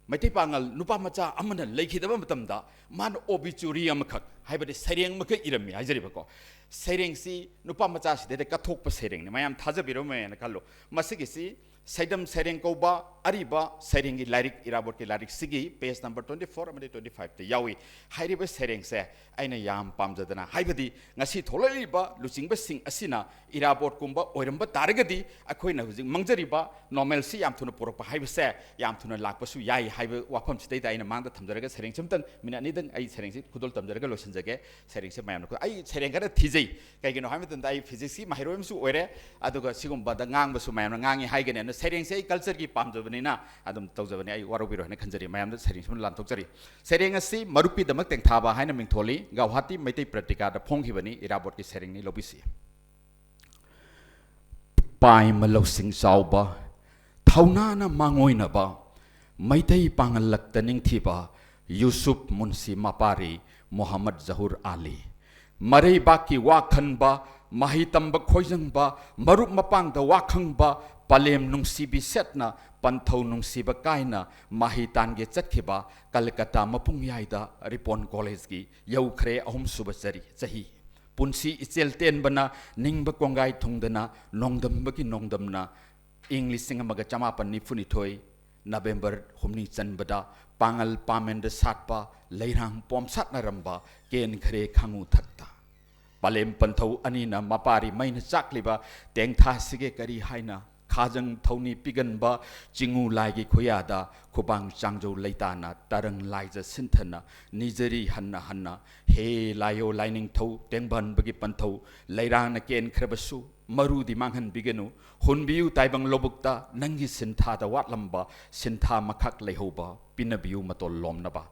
ꯃꯩꯇꯩ ꯄꯥꯉꯜ ꯅꯨꯄꯥ ꯃꯆꯥ ꯑꯃꯅ ꯂꯩꯈꯤꯗꯕ ꯃꯇꯝꯗ ꯃꯥꯅ ꯑꯣꯕꯤꯆꯨꯔꯤ ꯑꯃꯈꯛ, ꯍꯥꯏꯕꯗꯤ ꯁꯩꯔꯦꯡ ꯑꯃꯈꯛ ꯏꯔꯝꯃꯤ ꯍꯥꯏꯖꯔꯤꯕꯀꯣ꯫ ꯁꯩꯔꯦꯡꯁꯤ ꯅꯨꯄꯥ ꯃꯆꯥꯁꯤꯗꯩꯗ ꯀꯠꯊꯣꯛꯄ ꯁꯩꯔꯦꯡꯅꯤ꯫ ꯃꯌꯥꯝ ꯊꯥꯖꯕꯤꯔꯝꯃꯦꯅ ꯈꯜꯂꯨ꯫ ꯃꯁꯤꯒꯤꯁꯤ ꯁꯩꯗꯝ ꯁꯩꯔꯦꯡ ꯀꯧꯕ ꯑꯔꯤꯕ ꯁꯩꯔꯦꯡꯒꯤ ꯂꯥꯏꯔꯤꯛ, ꯏꯔꯥꯕꯣꯠꯀꯤ ꯂꯥꯏꯔꯤꯛꯁꯤꯒꯤ ꯄꯦꯖ ꯅꯝꯕꯔ ꯇ꯭ꯋꯦꯟꯇꯤ ꯐꯣꯔ ꯑꯃꯗꯤ ꯇ꯭ꯋꯦꯟꯇꯤ ꯐꯥꯏꯚꯇ ꯌꯥꯎꯏ꯫ ꯍꯥꯏꯔꯤꯕ ꯁꯩꯔꯦꯡꯁꯦ ꯑꯩꯅ ꯌꯥꯝ ꯄꯥꯝꯖꯗꯅ, ꯍꯥꯏꯕꯗꯤ ꯉꯁꯤ ꯊꯣꯛꯂꯛꯂꯤꯕ ꯂꯨꯆꯤꯡꯕꯁꯤꯡ ꯑꯁꯤꯅ ꯏꯔꯥꯕꯣꯠꯀꯨꯝꯕ ꯑꯣꯏꯔꯝꯕ ꯇꯥꯔꯒꯗꯤ ꯑꯩꯈꯣꯏꯅ ꯍꯧꯖꯤꯛ ꯃꯥꯡꯖꯔꯤꯕ ꯅꯣꯔꯃꯦꯜꯁꯤ ꯌꯥꯝ ꯊꯨꯅ ꯄꯨꯔꯛꯄ ꯍꯥꯏꯕꯁꯦ ꯌꯥꯝ ꯊꯨꯅ ꯂꯥꯛꯄꯁꯨ ꯌꯥꯏ ꯍꯥꯏꯕ ꯋꯥꯐꯝꯁꯤꯗꯩꯗ ꯑꯩꯅ ꯃꯥꯡꯗ ꯊꯝꯖꯔꯒ ꯁꯩꯔꯦꯡꯁꯤ ꯑꯝꯇꯪ ꯃꯤꯅꯤꯠ ꯑꯅꯤꯗꯪ ꯑꯩ ꯁꯩꯔꯦꯡꯁꯤ ꯈꯨꯗꯣꯜ ꯇꯝꯖꯔꯒ ꯂꯣꯏꯁꯤꯟꯖꯒꯦ꯫ ꯁꯩꯔꯦꯡꯁꯦ ꯃꯌꯥꯝꯅ ꯈꯨ-, ꯑꯩ ꯁꯩꯔꯦꯡ ꯈꯔ ꯊꯤꯖꯩ꯫ ꯀꯩꯒꯤꯅꯣ ꯍꯥꯏꯕ ꯃꯇꯝꯗ ꯑꯩ ꯐꯤꯖꯤꯛꯁꯀꯤ ꯃꯍꯩꯔꯣꯏ ꯑꯃꯁꯨ ꯑꯣꯏꯔꯦ, ꯑꯗꯨꯒ ꯁꯤꯒꯨꯝꯕꯗ ꯉꯥꯡꯕꯁꯨ ꯃꯌꯥꯝꯅ ꯉꯥꯡꯉꯤ ꯍꯥꯏꯒꯅꯤ꯫ ꯑꯗꯨꯅ ꯁꯩꯔꯦꯡꯁꯦ ꯑꯩ ꯀꯜꯆꯔꯒꯤ ꯄꯥꯝꯖꯕꯅꯤꯅ ꯑꯗꯨꯝ ꯇꯧꯖꯕꯅꯤ꯫ ꯑꯩ ꯋꯥꯔꯧꯕꯤꯔꯣ ꯍꯥꯏꯅ ꯈꯟꯖꯔꯤ꯫ ꯃꯌꯥꯝꯗ ꯁꯩꯔꯦꯡꯁꯤꯃ ꯂꯥꯟꯊꯣꯛꯆꯔꯤ꯫ ꯁꯩꯔꯦꯡ ꯑꯁꯤ ꯃꯔꯨꯞꯀꯤꯗꯃꯛ ꯇꯦꯡꯊꯥꯕ ꯍꯥꯏꯅ ꯃꯤꯡꯊꯣꯜꯂꯤ꯫ ꯒꯧꯍꯥꯇꯤ ꯃꯩꯇꯩ ꯄꯇ꯭ꯔꯤꯀꯥꯗ ꯐꯣꯡꯈꯤꯕꯅꯤ꯫ ꯏꯔꯥꯕꯣꯠꯀꯤ ꯁꯩꯔꯦꯡꯅꯤ, ꯂꯧꯕꯤꯁꯤ꯫ ꯄꯥꯏꯃ ꯂꯧꯁꯤꯡ ꯆꯥꯎꯕ, ꯊꯧꯅꯥꯅ ꯃꯥꯡꯑꯣꯏꯅꯕ, ꯃꯩꯇꯩ ꯄꯥꯉꯜꯂꯛꯇ ꯅꯤꯡꯊꯤꯕ ꯌꯨꯁꯨꯞ ꯃꯨꯟꯁꯤ ꯃꯄꯥꯔꯤ ꯃꯨꯍꯝꯃꯗ ꯖꯍꯨꯔ ꯑꯥꯂꯤ꯫ ꯃꯔꯩꯕꯥꯛꯀꯤ ꯋꯥ ꯈꯟꯕ, ꯃꯍꯩ ꯇꯝꯕ ꯈꯣꯏꯖꯪꯕ, ꯃꯔꯨꯞ ꯃꯄꯥꯡꯗ ꯋꯥ ꯈꯪꯕ, ꯄꯂꯦꯝ ꯅꯨꯡꯁꯤꯕꯤ ꯁꯦꯠꯅ ꯄꯟꯊꯧ ꯅꯨꯡꯁꯤꯕ ꯀꯥꯏꯅ ꯃꯍꯩ ꯇꯥꯟꯒꯦ ꯆꯠꯈꯤꯕ ꯀꯜꯀꯇꯥ ꯃꯄꯨꯡꯌꯥꯏꯗ ꯔꯤꯄꯣꯟ ꯀꯣꯂꯦꯖꯀꯤ ꯌꯧꯈ꯭ꯔꯦ ꯑꯍꯨꯝꯁꯨꯕ ꯆꯔꯤ-, ꯆꯍꯤ꯫ ꯄꯨꯟꯁꯤ ꯏꯆꯦꯜ ꯇꯦꯟꯕꯅ ꯅꯤꯡꯕ ꯀꯣꯡꯒꯥꯏ ꯊꯨꯡꯗꯅ ꯅꯣꯡꯗꯝꯕꯒꯤ ꯅꯣꯡꯗꯝꯅ ꯏꯪ ꯂꯤꯁꯤꯡ ꯑꯃꯒ ꯆꯃꯥꯄꯟ ꯅꯤꯐꯨꯅꯤꯊꯣꯏ ꯅꯕꯦꯝꯕꯔ ꯍꯨꯝꯅꯤ ꯆꯟꯕꯗ ꯄꯥꯉꯜ ꯄꯥꯃꯦꯟꯗ ꯁꯥꯠꯄ ꯂꯩꯔꯥꯡ ꯄꯣꯝꯁꯥꯠꯅꯔꯝꯕ ꯀꯦꯟꯈ꯭ꯔꯦ ꯈꯥꯉꯨ ꯊꯛꯇ꯫ ꯄꯂꯦꯝ ꯄꯟꯊꯧ ꯑꯅꯤꯅ ꯃꯄꯥꯔꯤ ꯃꯩꯅ ꯆꯥꯛꯂꯤꯕ ꯇꯦꯡꯊꯥꯁꯤꯒꯦ ꯀꯔꯤ ꯍꯥꯏꯅ ꯈꯥꯖꯪ ꯊꯧꯅꯤ ꯄꯤꯒꯟꯕ ꯆꯤꯡꯉꯨ ꯂꯥꯏꯒꯤ ꯈꯨꯌꯥꯗ ꯈꯨꯕꯥꯡ ꯆꯥꯡꯖꯧ ꯂꯩꯇꯥꯅ ꯇꯔꯪ ꯂꯥꯏꯖ ꯁꯤꯟꯊꯅ ꯅꯤꯖꯔꯤ ꯍꯟꯅ ꯍꯟꯅ ꯍꯦ ꯂꯥꯏꯌꯣ ꯂꯥꯏꯅꯤꯡꯊꯧ ꯇꯦꯡꯕꯟꯕꯒꯤ ꯄꯟꯊꯧ ꯂꯩꯔꯥꯡꯅ ꯀꯦꯟꯈ꯭ꯔꯕꯁꯨ ꯃꯔꯨꯗꯤ ꯃꯥꯡꯍꯟꯕꯤꯒꯅꯨ꯫ ꯍꯨꯟꯕꯤꯌꯨ ꯇꯥꯏꯕꯪ ꯂꯧꯕꯨꯛꯇ ꯅꯪꯒꯤ ꯁꯤꯟꯊꯥꯗ ꯋꯥꯠꯂꯝꯕ ꯁꯤꯟꯊꯥ ꯃꯈꯥꯛ ꯂꯩꯍꯧꯕ ꯄꯤꯅꯕꯤꯌꯨ ꯃꯇꯣꯜ ꯂꯣꯝꯅꯕ꯫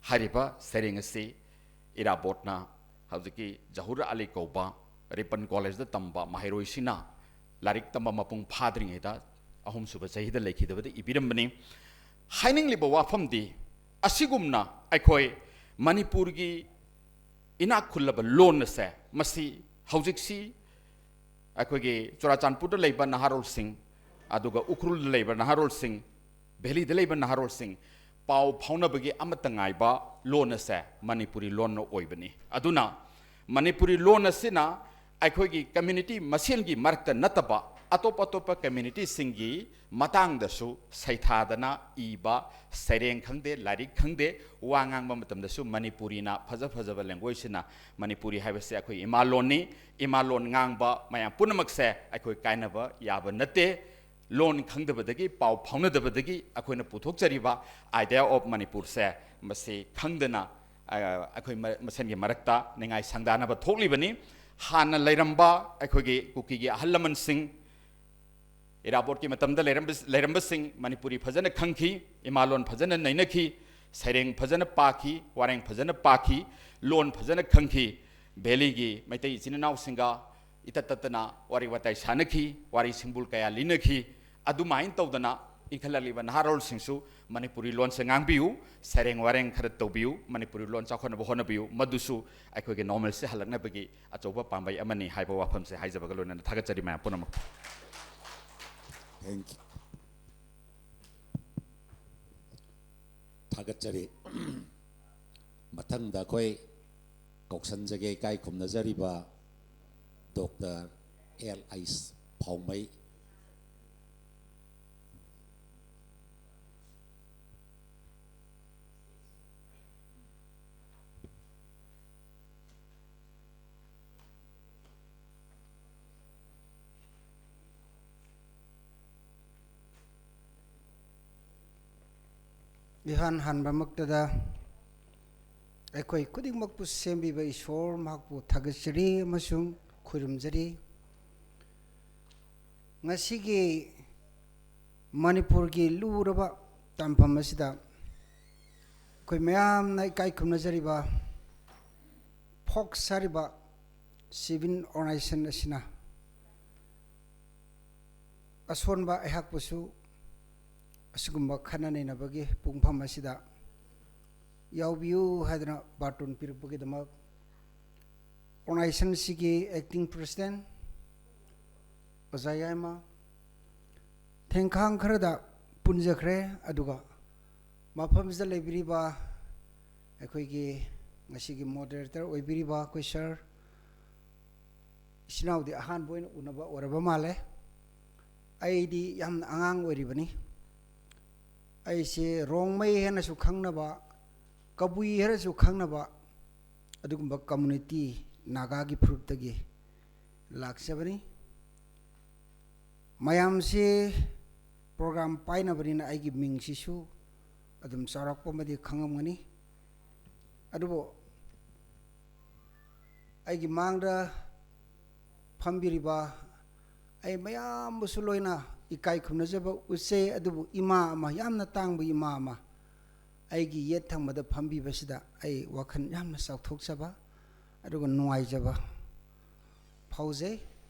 ꯍꯥꯏꯔꯤꯕ ꯁꯩꯔꯦꯡ ꯑꯁꯤ ꯏꯔꯥꯕꯣꯠꯅ ꯍꯧꯖꯤꯛꯀꯤ ꯖꯍꯨꯔ ꯑꯂꯤ ꯀꯧꯕ ꯔꯤꯄꯟ ꯀꯣꯂꯦꯖꯇ ꯇꯝꯕ ꯃꯍꯩꯔꯣꯏꯁꯤꯅ ꯂꯥꯏꯔꯤꯛ ꯇꯝꯕ ꯃꯄꯨꯡ ꯐꯥꯗ꯭ꯔꯤꯉꯩꯗ ꯑꯍꯨꯝꯁꯨꯕ ꯆꯍꯤꯗ ꯂꯩꯈꯤꯗꯕꯗ ꯏꯕꯤꯔꯝꯕꯅꯤ꯫ ꯍꯥꯏꯅꯤꯡꯂꯤꯕ ꯋꯥꯐꯝꯗꯤ ꯑꯁꯤꯒꯨꯝꯅ ꯑꯩꯈꯣꯏ ꯃꯅꯤꯄꯨꯔꯒꯤ ꯏꯅꯥꯛ ꯈꯨꯜꯂꯕ ꯂꯣꯟ ꯑꯁꯦ, ꯃꯁꯤ ꯍꯧꯖꯤꯛꯁꯤ ꯑꯩꯈꯣꯏꯒꯤ ꯆꯨꯔꯥꯆꯥꯟꯄꯨꯔꯗ ꯂꯩꯕ ꯅꯍꯥꯔꯣꯜꯁꯤꯡ, ꯑꯗꯨꯒ ꯎꯈ꯭ꯔꯨꯜꯗ ꯂꯩꯕ ꯅꯍꯥꯔꯣꯜꯁꯤꯡ, ꯚꯦꯂꯤꯗ ꯂꯩꯕ ꯅꯍꯥꯔꯣꯜꯁꯤꯡ ꯄꯥꯎ ꯐꯥꯎꯅꯕꯒꯤ ꯑꯃꯠꯇ ꯉꯥꯏꯕ ꯂꯣꯟ ꯑꯁꯦ ꯃꯅꯤꯄꯨꯔꯤ ꯂꯣꯟꯅ ꯑꯣꯏꯕꯅꯤ꯫ ꯑꯗꯨꯅ ꯃꯅꯤꯄꯨꯔꯤ ꯂꯣꯟ ꯑꯁꯤꯅ ꯑꯩꯈꯣꯏꯒꯤ ꯀꯝꯃ꯭ꯌꯨꯅꯤꯇꯤ ꯃꯁꯦꯟꯒꯤ ꯃꯔꯛꯇ ꯅꯠꯇꯕ, ꯑꯇꯣꯞ ꯑꯇꯣꯞꯄ ꯀꯝꯃ꯭ꯌꯨꯅꯤꯇꯤꯁꯤꯡꯒꯤ ꯃꯇꯥꯡꯗꯁꯨ ꯁꯩꯊꯥꯗꯅ ꯏꯕ, ꯁꯩꯔꯦꯡ ꯈꯪꯗꯦ, ꯂꯥꯏꯔꯤꯛ ꯈꯪꯗꯦ, ꯋꯥ ꯉꯥꯡꯕ ꯃꯇꯝꯗꯁꯨ ꯃꯅꯤꯄꯨꯔꯤꯅ ꯐꯖ ꯐꯖꯕ ꯂꯦꯡꯒ꯭ꯋꯦꯖꯁꯤꯅ, ꯃꯅꯤꯄꯨꯔꯤ ꯍꯥꯏꯕꯁꯦ ꯑꯩꯈꯣꯏ ꯏꯃꯥꯂꯣꯟꯅꯤ, ꯏꯃꯥꯂꯣꯟ ꯉꯥꯡꯕ ꯃꯌꯥꯝ ꯄꯨꯝꯅꯃꯛꯁꯦ ꯑꯩꯈꯣꯏ ꯀꯥꯏꯅꯕ ꯌꯥꯕ ꯅꯠꯇꯦ꯫ ꯂꯣꯟ ꯈꯪꯗꯕꯗꯒꯤ, ꯄꯥꯎ ꯐꯥꯎꯅꯗꯕꯗꯒꯤ ꯑꯩꯈꯣꯏꯅ ꯄꯨꯊꯣꯛꯆꯔꯤꯕ idea of ꯃꯅꯤꯄꯨꯔꯁꯦ, ꯃꯁꯤ ꯈꯪꯗꯅ, ꯑ, ꯑꯩꯈꯣꯏ ꯃ-, ꯃꯁꯦꯟꯒꯤ ꯃꯔꯛꯇ ꯅꯤꯡꯉꯥꯏ ꯁꯪꯗꯥꯅꯕ ꯊꯣꯛꯂꯤꯕꯅꯤ꯫ ꯍꯥꯟꯅ ꯂꯩꯔꯝꯕ ꯑꯩꯈꯣꯏꯒꯤ ꯀꯨꯀꯤꯒꯤ ꯑꯍꯜ ꯂꯃꯟꯁꯤꯡ, ꯏꯔꯥꯕꯣꯠꯀꯤ ꯃꯇꯝꯗ ꯂꯩꯔꯝꯕ-, ꯂꯩꯔꯝꯕꯁꯤꯡ ꯃꯅꯤꯄꯨꯔꯤ ꯐꯖꯅ ꯈꯪꯈꯤ, ꯏꯃꯥꯂꯣꯟ ꯐꯖꯅ ꯅꯩꯅꯈꯤ, ꯁꯩꯔꯦꯡ ꯐꯖꯅ ꯄꯥꯈꯤ, ꯋꯥꯔꯦꯡ ꯐꯖꯅ ꯄꯥꯈꯤ, ꯂꯣꯟ ꯐꯖꯅ ꯈꯪꯈꯤ꯫ ꯚꯦꯂꯤꯒꯤ ꯃꯩꯇꯩ ꯏꯆꯤꯟ ꯏꯅꯥꯎꯁꯤꯡꯒ ꯏꯇꯠ ꯇꯠꯇꯅ ꯋꯥꯔꯤ ꯋꯥꯇꯥꯏ ꯁꯥꯟꯅꯈꯤ, ꯋꯥꯔꯤ ꯁꯤꯡꯕꯨꯜ ꯀꯌꯥ ꯂꯤꯅꯈꯤ꯫ ꯑꯗꯨꯃꯥꯏꯅ ꯇꯧꯗꯅ ꯏꯟꯈꯠꯂꯛꯂꯤꯕ ꯅꯍꯥꯔꯣꯜꯁꯤꯡꯁꯨ ꯃꯅꯤꯄꯨꯔꯤ ꯂꯣꯟꯁꯦ ꯉꯥꯡꯕꯤꯌꯨ, ꯁꯩꯔꯦꯡ ꯋꯥꯔꯦꯡ ꯈꯔ ꯇꯧꯕꯤꯌꯨ, ꯃꯅꯤꯄꯨꯔꯤ ꯂꯣꯟ ꯆꯥꯎꯈꯠꯅꯕ ꯍꯣꯠꯅꯕꯤꯌꯨ꯫ ꯃꯗꯨꯁꯨ ꯑꯩꯈꯣꯏꯒꯤ normalcy ꯍꯜꯂꯛꯅꯕꯒꯤ ꯑꯆꯧꯕ ꯄꯥꯝꯕꯩ ꯑꯃꯅꯤ ꯍꯥꯏꯕ ꯋꯥꯐꯝꯁꯦ ꯍꯥꯏꯖꯕꯒ ꯂꯣꯏꯅꯅ ꯊꯥꯒꯠꯆꯔꯤ ꯃꯌꯥꯝ ꯄꯨꯝꯅꯃꯛ꯫ Thank you. ꯊꯥꯒꯠꯆꯔꯤ꯫ ꯃꯊꯪꯗ ꯑꯩꯈꯣꯏ ꯀꯧꯁꯟꯖꯒꯦ ꯏꯀꯥꯏ ꯈꯨꯝꯅꯖꯔꯤꯕ ꯗꯣꯛꯇꯔ ꯑꯦꯜ ꯑꯩꯁ ꯐꯥꯎꯃꯩ꯫ ꯏꯍꯥꯟ ꯍꯥꯟꯕꯃꯛꯇꯗ ꯑꯩꯈꯣꯏ ꯈꯨꯗꯤꯡꯃꯛꯄꯨ ꯁꯦꯝꯕꯤꯕ ꯏꯁꯣꯔ ꯃꯍꯥꯛꯄꯨ ꯊꯥꯒꯠꯆꯔꯤ ꯑꯃꯁꯨꯡ ꯈꯨꯔꯨꯝꯖꯔꯤ꯫ ꯉꯁꯤꯒꯤ ꯃꯅꯤꯄꯨꯔꯒꯤ ꯂꯨꯔꯕ ꯇꯥꯟꯐꯝ ꯑꯁꯤꯗ ꯑꯩꯈꯣꯏ ꯃꯌꯥꯝꯅ ꯏꯀꯥꯏ ꯈꯨꯝꯅꯖꯔꯤꯕ ꯐꯣꯛꯁ ꯍꯥꯏꯔꯤꯕ ꯁꯤꯚꯤꯜ ꯑꯣꯔꯒꯅꯥꯏꯖꯦꯁꯟ ꯑꯁꯤꯅ ꯑꯁꯣꯟꯕ ꯑꯩꯍꯥꯛꯄꯨꯁꯨ ꯑꯁꯤꯒꯨꯝꯕ ꯈꯟꯅ ꯅꯩꯅꯕꯒꯤ ꯄꯨꯡꯐꯝ ꯑꯁꯤꯗ ꯌꯥꯎꯕꯤꯌꯨ ꯍꯥꯏꯗꯅ ꯕꯥꯔꯇꯣꯟ ꯄꯤꯔꯛꯄꯒꯤꯗꯃꯛ ꯑꯣꯔꯒꯅꯥꯏꯖꯦꯁꯟꯁꯤꯒꯤ ꯑꯦꯛꯇꯤꯡ ꯄ꯭ꯔꯁꯤꯗꯦꯟ ꯑꯣꯖꯥ ꯌꯥꯏꯃ, ꯊꯦꯡꯈꯥꯡ ꯈꯔꯗ ꯄꯨꯟꯖꯈ꯭ꯔꯦ꯫ ꯑꯗꯨꯒ ꯃꯐꯝꯁꯤꯗ ꯂꯩꯕꯤꯔꯤꯕ ꯑꯩꯈꯣꯏꯒꯤ ꯉꯁꯤꯒꯤ ꯃꯣꯗꯔꯦꯇꯔ ꯑꯣꯏꯕꯤꯔꯤꯕ ꯑꯩꯈꯣꯏ ꯁꯥꯔ, ꯏꯆꯤꯟ ꯏꯅꯥꯎꯗꯤ ꯑꯍꯥꯟꯕ ꯑꯣꯏꯅ ꯎꯅꯕ ꯑꯣꯏꯔꯕ ꯃꯥꯜꯂꯦ꯫ ꯑꯩꯗꯤ ꯌꯥꯝꯅ ꯑꯉꯥꯡ ꯑꯣꯏꯔꯤꯕꯅꯤ꯫ ꯑꯩꯁꯦ ꯔꯣꯡꯃꯩ ꯍꯥꯏꯅꯁꯨ ꯈꯪꯅꯕ, ꯀꯕꯨꯏ ꯍꯥꯏꯅꯁꯨ ꯈꯪꯅꯕ ꯑꯗꯨꯒꯨꯝꯕ ꯀꯝꯃꯨꯅꯤꯇꯤ, ꯅꯥꯒꯥꯒꯤ ꯐꯨꯔꯨꯞꯇꯒꯤ ꯂꯥꯛꯆꯕꯅꯤ꯫ ꯃꯌꯥꯝꯁꯤ ꯄ꯭ꯔꯣꯒ꯭ꯔꯥꯝ ꯄꯥꯏꯅꯕꯅꯤꯅ ꯑꯩꯒꯤ ꯃꯤꯡꯁꯤꯁꯨ ꯑꯗꯨꯝ ꯆꯥꯎꯔꯥꯛꯄ ꯑꯃꯗꯤ ꯈꯪꯉꯝꯒꯅꯤ꯫ ꯑꯗꯨꯕꯨ ꯑꯩꯒꯤ ꯃꯥꯡꯗ ꯐꯝꯕꯤꯔꯤꯕ ꯑꯩ ꯃꯌꯥꯝꯕꯨꯁꯨ ꯂꯣꯏꯅ ꯏꯀꯥꯏ ꯈꯨꯝꯅꯖꯕ ꯎꯠꯆꯩ꯫ ꯑꯗꯨꯕꯨ ꯏꯃꯥ ꯑꯃ, ꯌꯥꯝꯅ ꯇꯥꯡꯕ ꯏꯃꯥ ꯑꯃ ꯑꯩꯒꯤ ꯌꯦꯠ ꯊꯪꯕꯗ ꯐꯝꯕꯤꯕꯁꯤꯗ ꯑꯩ ꯋꯥꯈꯜ ꯌꯥꯝꯅ ꯆꯥꯎꯊꯣꯛꯆꯕ ꯑꯗꯨꯒ ꯅꯨꯡꯉꯥꯏꯖꯕ ꯐꯥꯎꯖꯩ꯫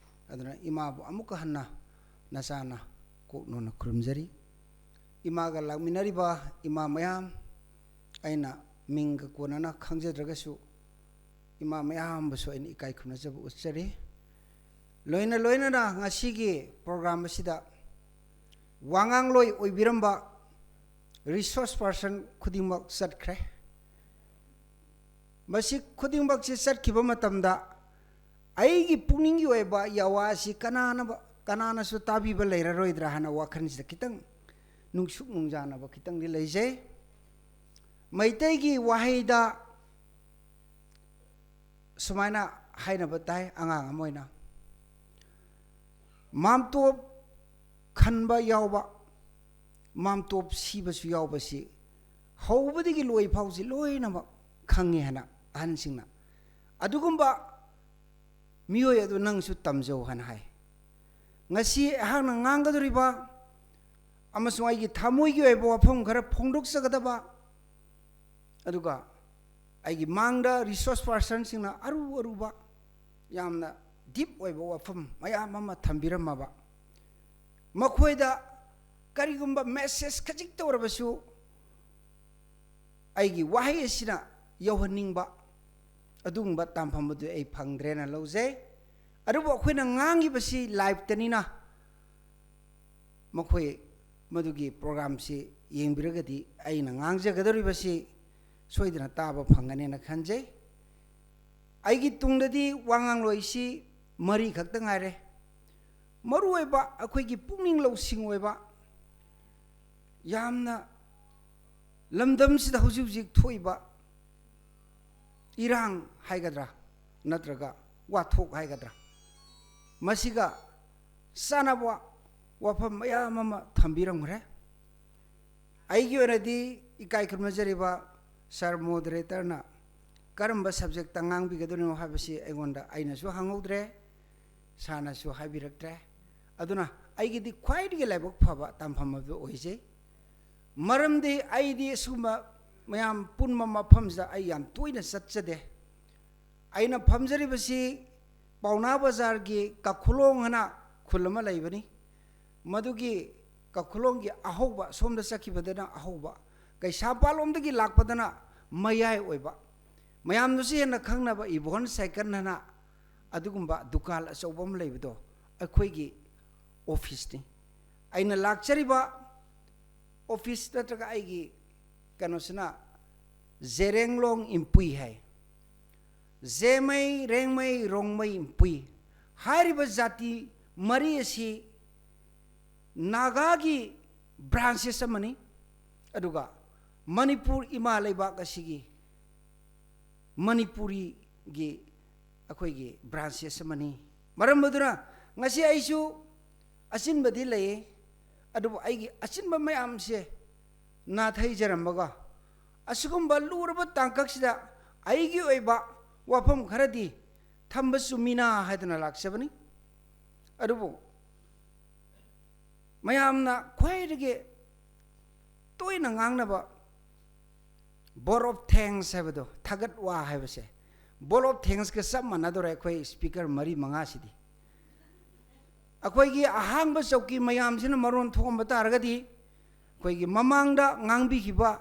ꯑꯗꯨꯅ ꯏꯃꯥꯕꯨ ꯑꯃꯨꯛꯀ ꯍꯟꯅ ꯅꯆꯥꯅ ꯀꯣꯛꯅꯣꯅ ꯈꯨꯔꯨꯝꯖꯔꯤ꯫ ꯏꯃꯥꯒ ꯂꯥꯛꯃꯤꯟꯅꯔꯤꯕ ꯏꯃꯥ ꯃꯌꯥꯝ, ꯑꯩꯅ ꯃꯤꯡꯒ ꯀꯣꯟꯅꯅ ꯈꯪꯖꯗ꯭ꯔꯒꯁꯨ ꯏꯃꯥ ꯃꯌꯥꯝꯕꯨꯁꯨ ꯑꯩꯅ ꯏꯀꯥꯏ ꯈꯨꯝꯅꯖꯕ ꯎꯠꯆꯔꯤ꯫ ꯂꯣꯏꯅ ꯂꯣꯏꯅꯅ ꯉꯁꯤꯒꯤ ꯄ꯭ꯔꯣꯒ꯭ꯔꯥꯝ ꯑꯁꯤꯗ ꯋꯥꯉꯥꯡꯂꯣꯏ ꯑꯣꯏꯕꯤꯔꯝꯕ ꯔꯤꯁꯣꯔꯁ ꯄꯥꯔꯁꯟ ꯈꯨꯗꯤꯡꯃꯛ ꯆꯠꯈ꯭ꯔꯦ꯫ ꯃꯁꯤ ꯈꯨꯗꯤꯡꯃꯛꯁꯤ ꯆꯠꯈꯤꯕ ꯃꯇꯝꯗ ꯑꯩꯒꯤ ꯄꯨꯛꯅꯤꯡꯒꯤ ꯑꯣꯏꯕ ꯌꯥꯋꯥ ꯑꯁꯤ ꯀꯅꯥꯅꯕ-, ꯀꯅꯥꯅꯁꯨ ꯇꯥꯕꯤꯕ ꯂꯩꯔꯔꯣꯏꯗ꯭ꯔꯥ ꯍꯥꯏꯅ ꯋꯥꯈꯜꯁꯤꯗ ꯈꯤꯇꯪ ꯅꯨꯡꯁꯨꯛ ꯅꯨꯡꯖꯥꯅꯕ ꯈꯤꯇꯪꯗꯤ ꯂꯩꯖꯩ꯫ ꯃꯩꯇꯩꯒꯤ ꯋꯥꯍꯩꯗ ꯁꯨꯃꯥꯏꯅ ꯍꯥꯏꯅꯕ ꯇꯥꯏ, ꯑꯉꯥꯡ ꯑꯃ ꯑꯣꯏꯅ, "ꯃꯥꯝꯇꯣꯞ ꯈꯟꯕ ꯌꯥꯎꯕ, ꯃꯥꯝꯇꯣꯞ ꯁꯤꯕꯁꯨ ꯌꯥꯎꯕꯁꯤ ꯍꯧꯕꯗꯒꯤ ꯂꯣꯏ ꯐꯥꯎꯁꯤ ꯂꯣꯏꯅꯃꯛ ꯈꯪꯉꯦ" ꯍꯥꯏꯅ ꯑꯍꯟꯁꯤꯡꯅ꯫ ꯑꯗꯨꯒꯨꯝꯕ ꯃꯤꯑꯣꯏ ꯑꯗꯨ ꯅꯪꯁꯨ ꯇꯝꯖꯧ ꯍꯥꯏꯅ ꯍꯥꯏ꯫ ꯉꯁꯤ ꯑꯩꯍꯥꯛꯅ ꯉꯥꯡꯒꯗꯧꯔꯤꯕ ꯑꯃꯁꯨꯡ ꯑꯩꯒꯤ ꯊꯃꯣꯏꯒꯤ ꯑꯣꯏꯕ ꯋꯥꯐꯝ ꯈꯔ ꯐꯣꯡꯗꯣꯛꯆꯒꯗꯕ, ꯑꯗꯨꯒ ꯑꯩꯒꯤ ꯃꯥꯡꯗ ꯔꯤꯁꯣꯔꯁ ꯄꯥꯔꯁꯟꯁꯤꯡꯅ ꯑꯔꯨ ꯑꯔꯨꯕ, ꯌꯥꯝꯅ ꯗꯤꯞ ꯑꯣꯏꯕ ꯋꯥꯐꯝ ꯃꯌꯥꯝ ꯑꯃ ꯊꯝꯕꯤꯔꯝꯃꯕ, ꯃꯈꯣꯏꯗ ꯀꯔꯤꯒꯨꯝꯕ ꯃꯦꯁꯦꯖ ꯈꯖꯤꯛꯇ ꯑꯣꯏꯔꯕꯁꯨ ꯑꯩꯒꯤ ꯋꯥꯍꯩ ꯑꯁꯤꯅ ꯌꯧꯍꯟꯅꯤꯡꯕ, ꯑꯗꯨꯒꯨꯝꯕ ꯇꯥꯟꯐꯝ ꯑꯗꯨ ꯑꯩ ꯐꯪꯗ꯭ꯔꯦꯅ ꯂꯧꯖꯩ꯫ ꯑꯗꯨꯕꯨ ꯑꯩꯈꯣꯏꯅ ꯉꯥꯡꯉꯤꯕꯁꯤ live ꯇꯅꯤꯅ, ꯃꯈꯣꯏ ꯃꯗꯨꯒꯤ program ꯁꯤ ꯌꯦꯡꯕꯤꯔꯒꯗꯤ ꯑꯩꯅ ꯉꯥꯡꯖꯒꯗꯧꯔꯤꯕꯁꯤ ꯁꯣꯏꯗꯅ ꯇꯥꯕ ꯐꯪꯒꯅꯦꯅ ꯈꯟꯖꯩ꯫ ꯑꯩꯒꯤ ꯇꯨꯡꯗꯗꯤ ꯋꯥ ꯉꯥꯡꯂꯣꯏꯁꯤ ꯃꯔꯤ ꯈꯛꯇ ꯉꯥꯏꯔꯦ꯫ ꯃꯔꯨꯑꯣꯏꯕ ꯑꯩꯈꯣꯏꯒꯤ ꯄꯨꯛꯅꯤꯡ ꯂꯧꯁꯤꯡ ꯑꯣꯏꯕ, ꯌꯥꯝꯅ ꯂꯝꯗꯝꯁꯤꯗ ꯍꯧꯖꯤꯛ ꯍꯧꯖꯤꯛ ꯊꯣꯛꯏꯕ ꯏꯔꯥꯡ ꯍꯥꯏꯒꯗ꯭ꯔꯥ, ꯅꯠꯇ꯭ꯔꯒ ꯋꯥꯊꯣꯛ ꯍꯥꯏꯒꯗ꯭ꯔꯥ, ꯃꯁꯤꯒ ꯆꯥꯟꯅꯕ ꯋꯥꯐꯝ ꯃꯌꯥꯝ ꯑꯃ ꯊꯝꯕꯤꯔꯝꯈ꯭ꯔꯦ꯫ ꯑꯩꯒꯤ ꯑꯣꯏꯅꯗꯤ ꯏꯀꯥꯏ ꯈꯨꯝꯅꯖꯔꯤꯕ sir moderator ꯅ ꯀꯔꯝꯕ subject ꯇ ꯉꯥꯡꯕꯤꯒꯗꯣꯏꯅꯣ ꯍꯥꯏꯕꯁꯤ ꯑꯩꯉꯣꯟꯗ, ꯑꯩꯅꯁꯨ ꯍꯪꯍꯧꯗ꯭ꯔꯦ, sir ꯅꯁꯨ ꯍꯥꯏꯕꯤꯔꯛꯇ꯭ꯔꯦ꯫ ꯑꯗꯨꯅ ꯑꯩꯒꯤꯗꯤ ꯈ꯭ꯋꯥꯏꯗꯒꯤ ꯂꯥꯏꯕꯛ ꯐꯕ ꯇꯥꯟꯐꯝ ꯑꯗꯨ ꯑꯣꯏꯖꯩ꯫ ꯃꯔꯝꯗꯤ ꯑꯩꯗꯤ ꯑꯁꯤꯒꯨꯝꯕ ꯃꯌꯥꯝ ꯄꯨꯟꯕ ꯃꯐꯝꯁꯤꯗ ꯑꯩ ꯌꯥꯝ ꯇꯣꯏꯅ ꯆꯠꯆꯗꯦ꯫ ꯑꯩꯅ ꯐꯝꯖꯔꯤꯕꯁꯤ ꯄꯥꯎꯅꯥ ꯕꯖꯥꯔꯒꯤ ꯀꯈꯨꯂꯣꯡ ꯍꯥꯏꯅ ꯈꯨꯜ ꯑꯃ ꯂꯩꯕꯅꯤ꯫ ꯃꯗꯨꯒꯤ ꯀꯈꯨꯂꯣꯡꯒꯤ ꯑꯍꯧꯕ, ꯁꯣꯝꯗ ꯆꯠꯈꯤꯕꯗꯅ ꯑꯍꯧꯕ, ꯀꯩꯁꯥꯝꯄꯥꯠꯂꯣꯝꯗꯒꯤ ꯂꯥꯛꯄꯗꯅ ꯃꯌꯥꯏ ꯑꯣꯏꯕ, ꯃꯌꯥꯝꯅꯁꯨ ꯍꯦꯟꯅ ꯈꯪꯅꯕ ꯏꯕꯣꯟ ꯁꯥꯏꯀꯜ ꯍꯥꯏꯅ ꯑꯗꯨꯒꯨꯝꯕ ꯗꯨꯀꯥꯟ ꯑꯆꯧꯕ ꯑꯃ ꯂꯩꯕꯗꯣ ꯑꯩꯈꯣꯏꯒꯤ office ꯅꯤ꯫ ꯑꯩꯅ ꯂꯥꯛꯆꯔꯤꯕ office ꯅꯠꯇ꯭ꯔꯒ ꯑꯩꯒꯤ ꯀꯩꯅꯣꯁꯤꯅ ꯖꯦꯔꯦꯡꯂꯣꯡ ꯏꯝꯄꯨꯏ ꯍꯥꯏ꯫ ꯖꯦꯃꯩ, ꯔꯦꯡꯃꯩ, ꯔꯣꯡꯃꯩ, ꯏꯝꯄꯨꯏ ꯍꯥꯏꯔꯤꯕ ꯖꯥꯇꯤ ꯃꯔꯤ ꯑꯁꯤ ꯅꯥꯒꯥꯒꯤ branches ꯑꯃꯅꯤ꯫ ꯑꯗꯨꯒ ꯃꯅꯤꯄꯨꯔ ꯏꯃꯥ ꯂꯩꯕꯥꯛ ꯑꯁꯤꯒꯤ ꯃꯅꯤꯄꯨꯔꯤꯒꯤ ꯑꯩꯈꯣꯏꯒꯤ branches ꯑꯃꯅꯤ꯫ ꯃꯔꯝ ꯑꯗꯨꯅ ꯉꯁꯤ ꯑꯩꯁꯨ ꯑꯆꯤꯟꯕꯗꯤ ꯂꯩꯌꯦ, ꯑꯗꯨꯕꯨ ꯑꯩꯒꯤ ꯑꯆꯤꯟꯕ ꯃꯌꯥꯝꯁꯦ ꯅꯥꯊꯩꯖꯔꯝꯃꯒ, ꯑꯁꯤꯒꯨꯝꯕ ꯂꯨꯔꯕ ꯇꯥꯡꯀꯛꯁꯤꯗ ꯑꯩꯒꯤ ꯑꯣꯏꯕ ꯋꯥꯐꯝ ꯈꯔꯗꯤ ꯊꯝꯕ ꯆꯨꯝꯃꯤꯅ ꯍꯥꯏꯗꯨꯅ ꯂꯥꯛꯆꯕꯅꯤ꯫ ꯑꯗꯨꯕꯨ ꯃꯌꯥꯝꯅ ꯈ꯭ꯋꯥꯏꯗꯒꯤ ꯇꯣꯏꯅ ꯉꯥꯡꯅꯕ vote of thanks ꯍꯥꯏꯕꯗꯣ, ꯊꯥꯒꯠ ꯋꯥ ꯍꯥꯏꯕꯁꯦ, vote of thanks ꯀ ꯆꯞ ꯃꯥꯟꯅꯗꯧꯔꯦ ꯑꯩꯈꯣꯏ speaker ꯃꯔꯤ ꯃꯉꯥꯁꯤꯗꯤ꯫ ꯑꯩꯈꯣꯏꯒꯤ ꯑꯍꯥꯡꯕ ꯆꯧꯀꯤ ꯃꯌꯥꯝꯁꯤꯅ ꯃꯔꯣꯟ ꯊꯣꯛꯑꯝꯕ ꯇꯥꯔꯒꯗꯤ, ꯑꯩꯈꯣꯏꯒꯤ ꯃꯃꯥꯡꯗ ꯉꯥꯡꯕꯤꯈꯤꯕ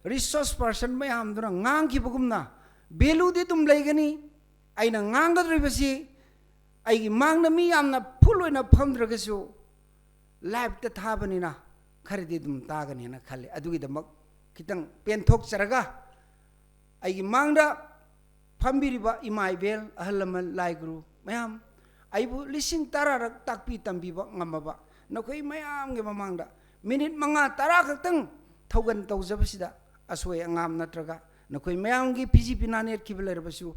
resource person ꯃꯌꯥꯝꯗꯨꯅ ꯉꯥꯡꯈꯤꯕꯒꯨꯝꯅ ꯚꯦꯂꯨꯗꯤ ꯑꯗꯨꯝ ꯂꯩꯒꯅꯤ꯫ ꯑꯩꯅ ꯉꯥꯡꯒꯗꯧꯔꯤꯕꯁꯤ ꯑꯩꯒꯤ ꯃꯥꯡꯗ ꯃꯤ ꯌꯥꯝꯅ ꯐꯨꯜ ꯑꯣꯏꯅ ꯐꯝꯗ꯭ꯔꯒꯁꯨ ꯂꯥꯏꯞꯇ ꯊꯥꯕꯅꯤꯅ ꯈꯔꯗꯤ ꯑꯗꯨꯝ ꯇꯥꯒꯅꯦꯅ ꯈꯜꯂꯤ꯫ ꯑꯗꯨꯒꯤꯗꯃꯛ ꯈꯤꯇꯪ ꯄꯦꯟꯊꯣꯛꯆꯔꯒ ꯑꯩꯒꯤ ꯃꯥꯡꯗ ꯐꯝꯕꯤꯔꯤꯕ ꯏꯃꯥ ꯏꯕꯦꯜ, ꯑꯍꯜ ꯂꯃꯟ, ꯂꯥꯏ ꯒꯨꯔꯨ ꯃꯌꯥꯝ, ꯑꯩꯕꯨ ꯂꯤꯁꯤꯡ ꯇꯔꯥꯔꯛ ꯇꯥꯛꯄꯤ ꯇꯝꯕꯤꯕ ꯉꯝꯃꯕ ꯅꯈꯣꯏ ꯃꯌꯥꯝꯒꯤ ꯃꯃꯥꯡꯗ ꯃꯤꯅꯤꯠ ꯃꯉꯥ ꯇꯔꯥ ꯈꯛꯇꯪ ꯊꯧꯒꯟ ꯇꯧꯖꯕꯁꯤꯗ ꯑꯁꯣꯏ ꯑꯉꯥꯝ ꯅꯠꯇ꯭ꯔꯒ ꯅꯈꯣꯏ ꯃꯌꯥꯝꯒꯤ ꯐꯤꯖꯤ ꯐꯤꯅꯥ ꯅꯦꯠꯈꯤꯕ ꯂꯩꯔꯕꯁꯨ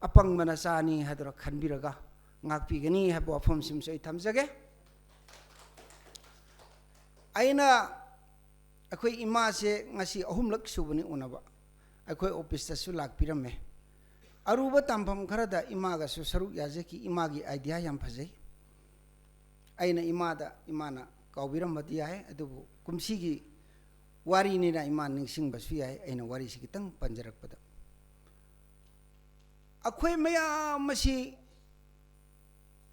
ꯑꯄꯪꯕ ꯅꯆꯥꯅꯤ ꯍꯥꯏꯗꯨꯅ ꯈꯟꯕꯤꯔꯒ ꯉꯥꯛꯄꯤꯒꯅꯤ ꯍꯥꯏꯕ ꯋꯥꯐꯝꯁꯤꯃꯁꯨ ꯑꯩ ꯊꯝꯖꯒꯦ꯫ ꯑꯩꯅ ꯑꯩꯈꯣꯏ ꯏꯃꯥꯁꯦ ꯉꯁꯤ ꯑꯍꯨꯝꯂꯛ ꯁꯨꯕꯅꯤ ꯎꯅꯕ꯫ ꯑꯩꯈꯣꯏ ꯑꯣꯐꯤꯁꯇꯁꯨ ꯂꯥꯛꯄꯤꯔꯝꯃꯦ꯫ ꯑꯔꯨꯕ ꯇꯥꯟꯐꯝ ꯈꯔꯗ ꯏꯃꯥꯒꯁꯨ ꯁꯔꯨꯛ ꯌꯥꯖꯈꯤ꯫ ꯏꯃꯥꯒꯤ ꯑꯥꯏꯗꯤꯌꯥ ꯌꯥꯝ ꯐꯖꯩ꯫ ꯑꯩꯅ ꯏꯃꯥꯗ, ꯏꯃꯥꯅ ꯀꯥꯎꯕꯤꯔꯝꯕꯗꯤ ꯌꯥꯏ, ꯑꯗꯨꯕꯨ ꯀꯨꯝꯁꯤꯒꯤ ꯋꯥꯔꯤꯅꯤꯅ ꯏꯃꯥ ꯅꯤꯡꯁꯤꯡꯕꯁꯨ ꯌꯥꯏ꯫ ꯑꯩꯅ ꯋꯥꯔꯤꯁꯤ ꯈꯤꯇꯪ ꯄꯟꯖꯔꯛꯄꯗ, ꯑꯩꯈꯣꯏ ꯃꯌꯥꯝ ꯑꯁꯤ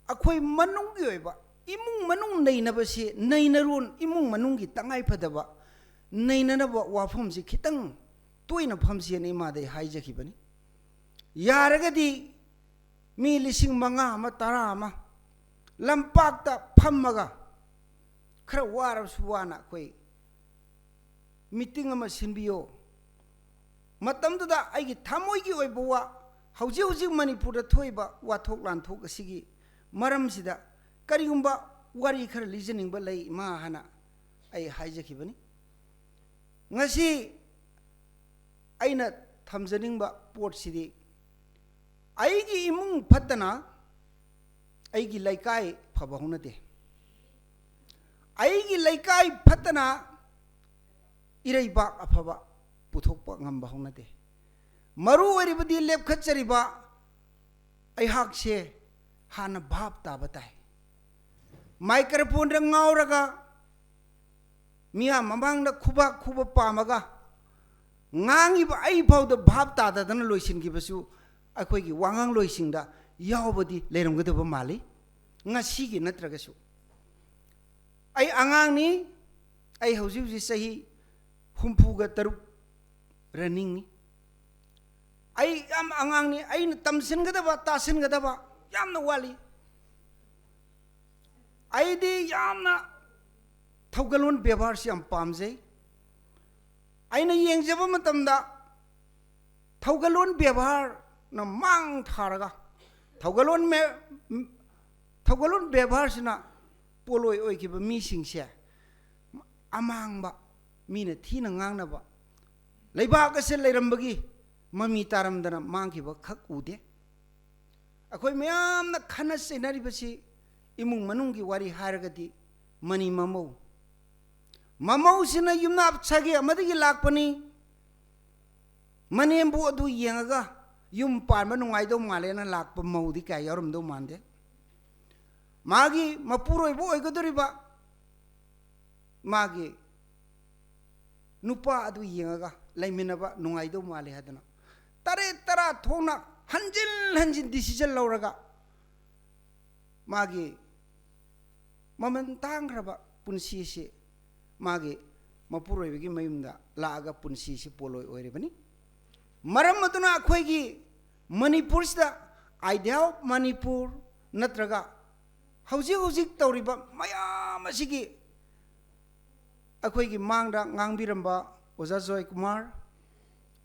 ꯑꯩꯈꯣꯏ ꯃꯅꯨꯡꯒꯤ ꯑꯣꯏꯕ ꯏꯃꯨꯡ ꯃꯅꯨꯡ ꯅꯩꯅꯕꯁꯤ, ꯅꯩꯅꯔꯣꯟ, ꯏꯃꯨꯡ ꯃꯅꯨꯡꯒꯤ ꯇꯉꯥꯏ ꯐꯗꯕ ꯅꯩꯅꯅꯕ ꯋꯥꯐꯝꯁꯤ ꯈꯤꯇꯪ ꯇꯣꯏꯅ ꯐꯝꯁꯦꯅ ꯏꯃꯥꯗ ꯑꯩ ꯍꯥꯏꯖꯈꯤꯕꯅꯤ꯫ ꯌꯥꯔꯒꯗꯤ ꯃꯤ ꯂꯤꯁꯤꯡ ꯃꯉꯥ ꯑꯃ, ꯇꯔꯥ ꯑꯃ ꯂꯝꯄꯥꯛꯇ ꯐꯝꯃꯒ ꯈꯔ ꯋꯥꯔꯕꯁꯨ ꯋꯥꯅ ꯑꯩꯈꯣꯏ ꯃꯤꯇꯤꯡ ꯑꯃ ꯁꯤꯟꯕꯤꯌꯣ꯫ ꯃꯇꯝꯗꯨꯗ ꯑꯩꯒꯤ ꯊꯃꯣꯏꯒꯤ ꯑꯣꯏꯕ ꯋꯥ, ꯍꯧꯖꯤꯛ ꯍꯧꯖꯤꯛ ꯃꯅꯤꯄꯨꯔꯗ ꯊꯣꯛꯏꯕ ꯋꯥꯊꯣꯛ ꯂꯥꯟꯊꯣꯛ ꯑꯁꯤꯒꯤ ꯃꯔꯝꯁꯤꯗ ꯀꯔꯤꯒꯨꯝꯕ ꯋꯥꯔꯤ ꯈꯔ ꯂꯤꯖꯅꯤꯡꯕ ꯂꯩ ꯏꯃꯥ ꯍꯥꯏꯅ ꯑꯩ ꯍꯥꯏꯖꯈꯤꯕꯅꯤ꯫ ꯉꯁꯤ ꯑꯩꯅ ꯊꯝꯖꯅꯤꯡꯕ ꯄꯣꯠꯁꯤꯗꯤ, ꯑꯩꯒꯤ ꯏꯃꯨꯡ ꯐꯠꯇꯅ ꯑꯩꯒꯤ ꯂꯩꯀꯥꯏ ꯐꯕ ꯍꯧꯅꯗꯦ꯫ ꯑꯩꯒꯤ ꯂꯩꯀꯥꯏ ꯐꯠꯇꯅ ꯏꯔꯩꯕꯥꯛ ꯑꯐꯕ ꯄꯨꯊꯣꯛꯄ ꯉꯝꯕ ꯍꯧꯅꯗꯦ꯫ ꯃꯔꯨ ꯑꯣꯏꯔꯤꯕꯗꯤ ꯂꯦꯞꯈꯠꯆꯔꯤꯕ ꯑꯩꯍꯥꯛꯁꯦ ꯍꯥꯟꯅ ꯚꯥꯞ ꯇꯥꯕ ꯇꯥꯏ꯫ ꯃꯥꯏꯀ꯭ꯔꯣꯐꯣꯟꯗ ꯉꯥꯎꯔꯒ ꯃꯤꯌꯥꯝ ꯃꯃꯥꯡꯗ ꯈꯨꯕꯥꯛ ꯈꯨꯕ ꯄꯥꯝꯃꯒ ꯉꯥꯡꯉꯤꯕ ꯑꯩ ꯐꯥꯎꯗ ꯚꯥꯞ ꯇꯥꯗꯗꯅ ꯂꯣꯏꯁꯤꯟꯈꯤꯕꯁꯨ ꯑꯩꯈꯣꯏꯒꯤ ꯋꯥꯉꯥꯡꯂꯣꯏꯁꯤꯡꯗ ꯌꯥꯎꯕꯗꯤ ꯂꯩꯔꯝꯒꯗꯕ ꯃꯥꯜꯂꯤ꯫ ꯉꯁꯤꯒꯤ ꯅꯠꯇ꯭ꯔꯒꯁꯨ ꯑꯩ ꯑꯉꯥꯡꯅꯤ꯫ ꯑꯩ ꯍꯧꯖꯤꯛ ꯍꯧꯖꯤꯛ ꯆꯍꯤ ꯍꯨꯝꯐꯨꯒ ꯇꯔꯨꯛ ꯔꯟꯅꯤꯡꯅꯤ꯫ ꯑꯩ ꯌꯥꯝ ꯑꯉꯥꯡꯅꯤ, ꯑꯩꯅ ꯇꯝꯁꯤꯟꯒꯗꯕ, ꯇꯥꯁꯤꯟꯒꯗꯕ ꯌꯥꯝꯅ ꯋꯥꯠꯂꯤ꯫ ꯑꯩꯗꯤ ꯌꯥꯝꯅ ꯊꯧꯒꯜꯂꯣꯟ ꯕꯦꯕꯥꯔꯁꯤ ꯌꯥꯝ ꯄꯥꯝꯖꯩ꯫ ꯑꯩꯅ ꯌꯦꯡꯖꯕ ꯃꯇꯝꯗ ꯊꯧꯒꯜꯂꯣꯟ ꯕꯦꯕꯥꯔꯅ ꯃꯥꯡ ꯊꯥꯔꯒ, ꯊꯧꯒꯜꯂꯣꯟ ꯃꯦ-, ꯊꯧꯒꯜꯂꯣꯟ ꯕꯦꯕꯥꯔꯁꯤꯅ ꯄꯣꯠꯂꯣꯏ ꯑꯣꯏꯈꯤꯕ ꯃꯤꯁꯤꯡꯁꯦ ꯑꯃꯥꯡꯕ, ꯃꯤꯅ ꯊꯤꯅ ꯉꯥꯡꯅꯕ, ꯂꯩꯕꯥꯛ ꯑꯁꯤ ꯂꯩꯔꯝꯕꯒꯤ ꯃꯃꯤ ꯇꯥꯔꯝꯗꯅ ꯃꯥꯡꯈꯤꯕ ꯈꯛ ꯎꯗꯦ꯫ ꯑꯩꯈꯣꯏ ꯃꯌꯥꯝꯅ ꯈꯟꯅ ꯆꯩꯅꯔꯤꯕꯁꯤ ꯏꯃꯨꯡ ꯃꯅꯨꯡꯒꯤ ꯋꯥꯔꯤ ꯍꯥꯏꯔꯒꯗꯤ ꯃꯅꯤ ꯃꯃꯧ꯫ ꯃꯃꯧꯁꯤꯅ ꯌꯨꯝꯅꯥꯞ ꯁꯥꯒꯩ ꯑꯃꯗꯒꯤ ꯂꯥꯛꯄꯅꯤ꯫ ꯃꯅꯦꯝꯕꯨ ꯑꯗꯨ ꯌꯦꯡꯉꯒ ꯌꯨꯝ ꯄꯥꯟꯕ ꯅꯨꯡꯉꯥꯏꯗꯧ ꯃꯥꯜꯂꯦꯅ ꯂꯥꯛꯄ ꯃꯧꯗꯤ ꯀꯌꯥ ꯌꯥꯎꯔꯝꯗꯧ ꯃꯥꯟꯗꯦ꯫ ꯃꯥꯒꯤ ꯃꯄꯨꯔꯣꯏꯕ ꯑꯣꯏꯒꯗꯧꯔꯤꯕ ꯃꯥꯒꯤ ꯅꯨꯄꯥ ꯑꯗꯨ ꯌꯦꯡꯉꯒ ꯂꯩꯃꯤꯟꯅꯕ ꯅꯨꯡꯉꯥꯏꯗꯧ ꯃꯥꯜꯂꯦ ꯍꯥꯏꯗꯅ ꯇꯔꯦꯠ ꯇꯔꯥ ꯊꯣꯛꯅ ꯍꯟꯖꯤꯟ ꯍꯟꯖꯤꯟ decision ꯂꯧꯔꯒ ꯃꯥꯒꯤ ꯃꯃꯜ ꯇꯥꯡꯈ꯭ꯔꯕ ꯄꯨꯟꯁꯤ ꯑꯁꯤ ꯃꯥꯒꯤ ꯃꯄꯨꯔꯣꯏꯕꯒꯤ ꯃꯌꯨꯝꯗ ꯂꯥꯛꯑꯒ ꯄꯨꯟꯁꯤꯁꯤ ꯄꯣꯠꯂꯣꯏ ꯑꯣꯏꯔꯤꯕꯅꯤ꯫ ꯃꯔꯝ ꯑꯗꯨꯅ ꯑꯩꯈꯣꯏꯒꯤ ꯃꯅꯤꯄꯨꯔꯁꯤꯗ, Idea of Manipur ꯅꯠꯇ꯭ꯔꯒ ꯍꯧꯖꯤꯛ ꯍꯧꯖꯤꯛ ꯇꯧꯔꯤꯕ ꯃꯌꯥꯝ ꯑꯁꯤꯒꯤ ꯑꯩꯈꯣꯏꯒꯤ ꯃꯥꯡꯗ ꯉꯥꯡꯕꯤꯔꯝꯕ ꯑꯣꯖꯥ ꯖꯣꯏꯀꯨꯃꯥꯔ,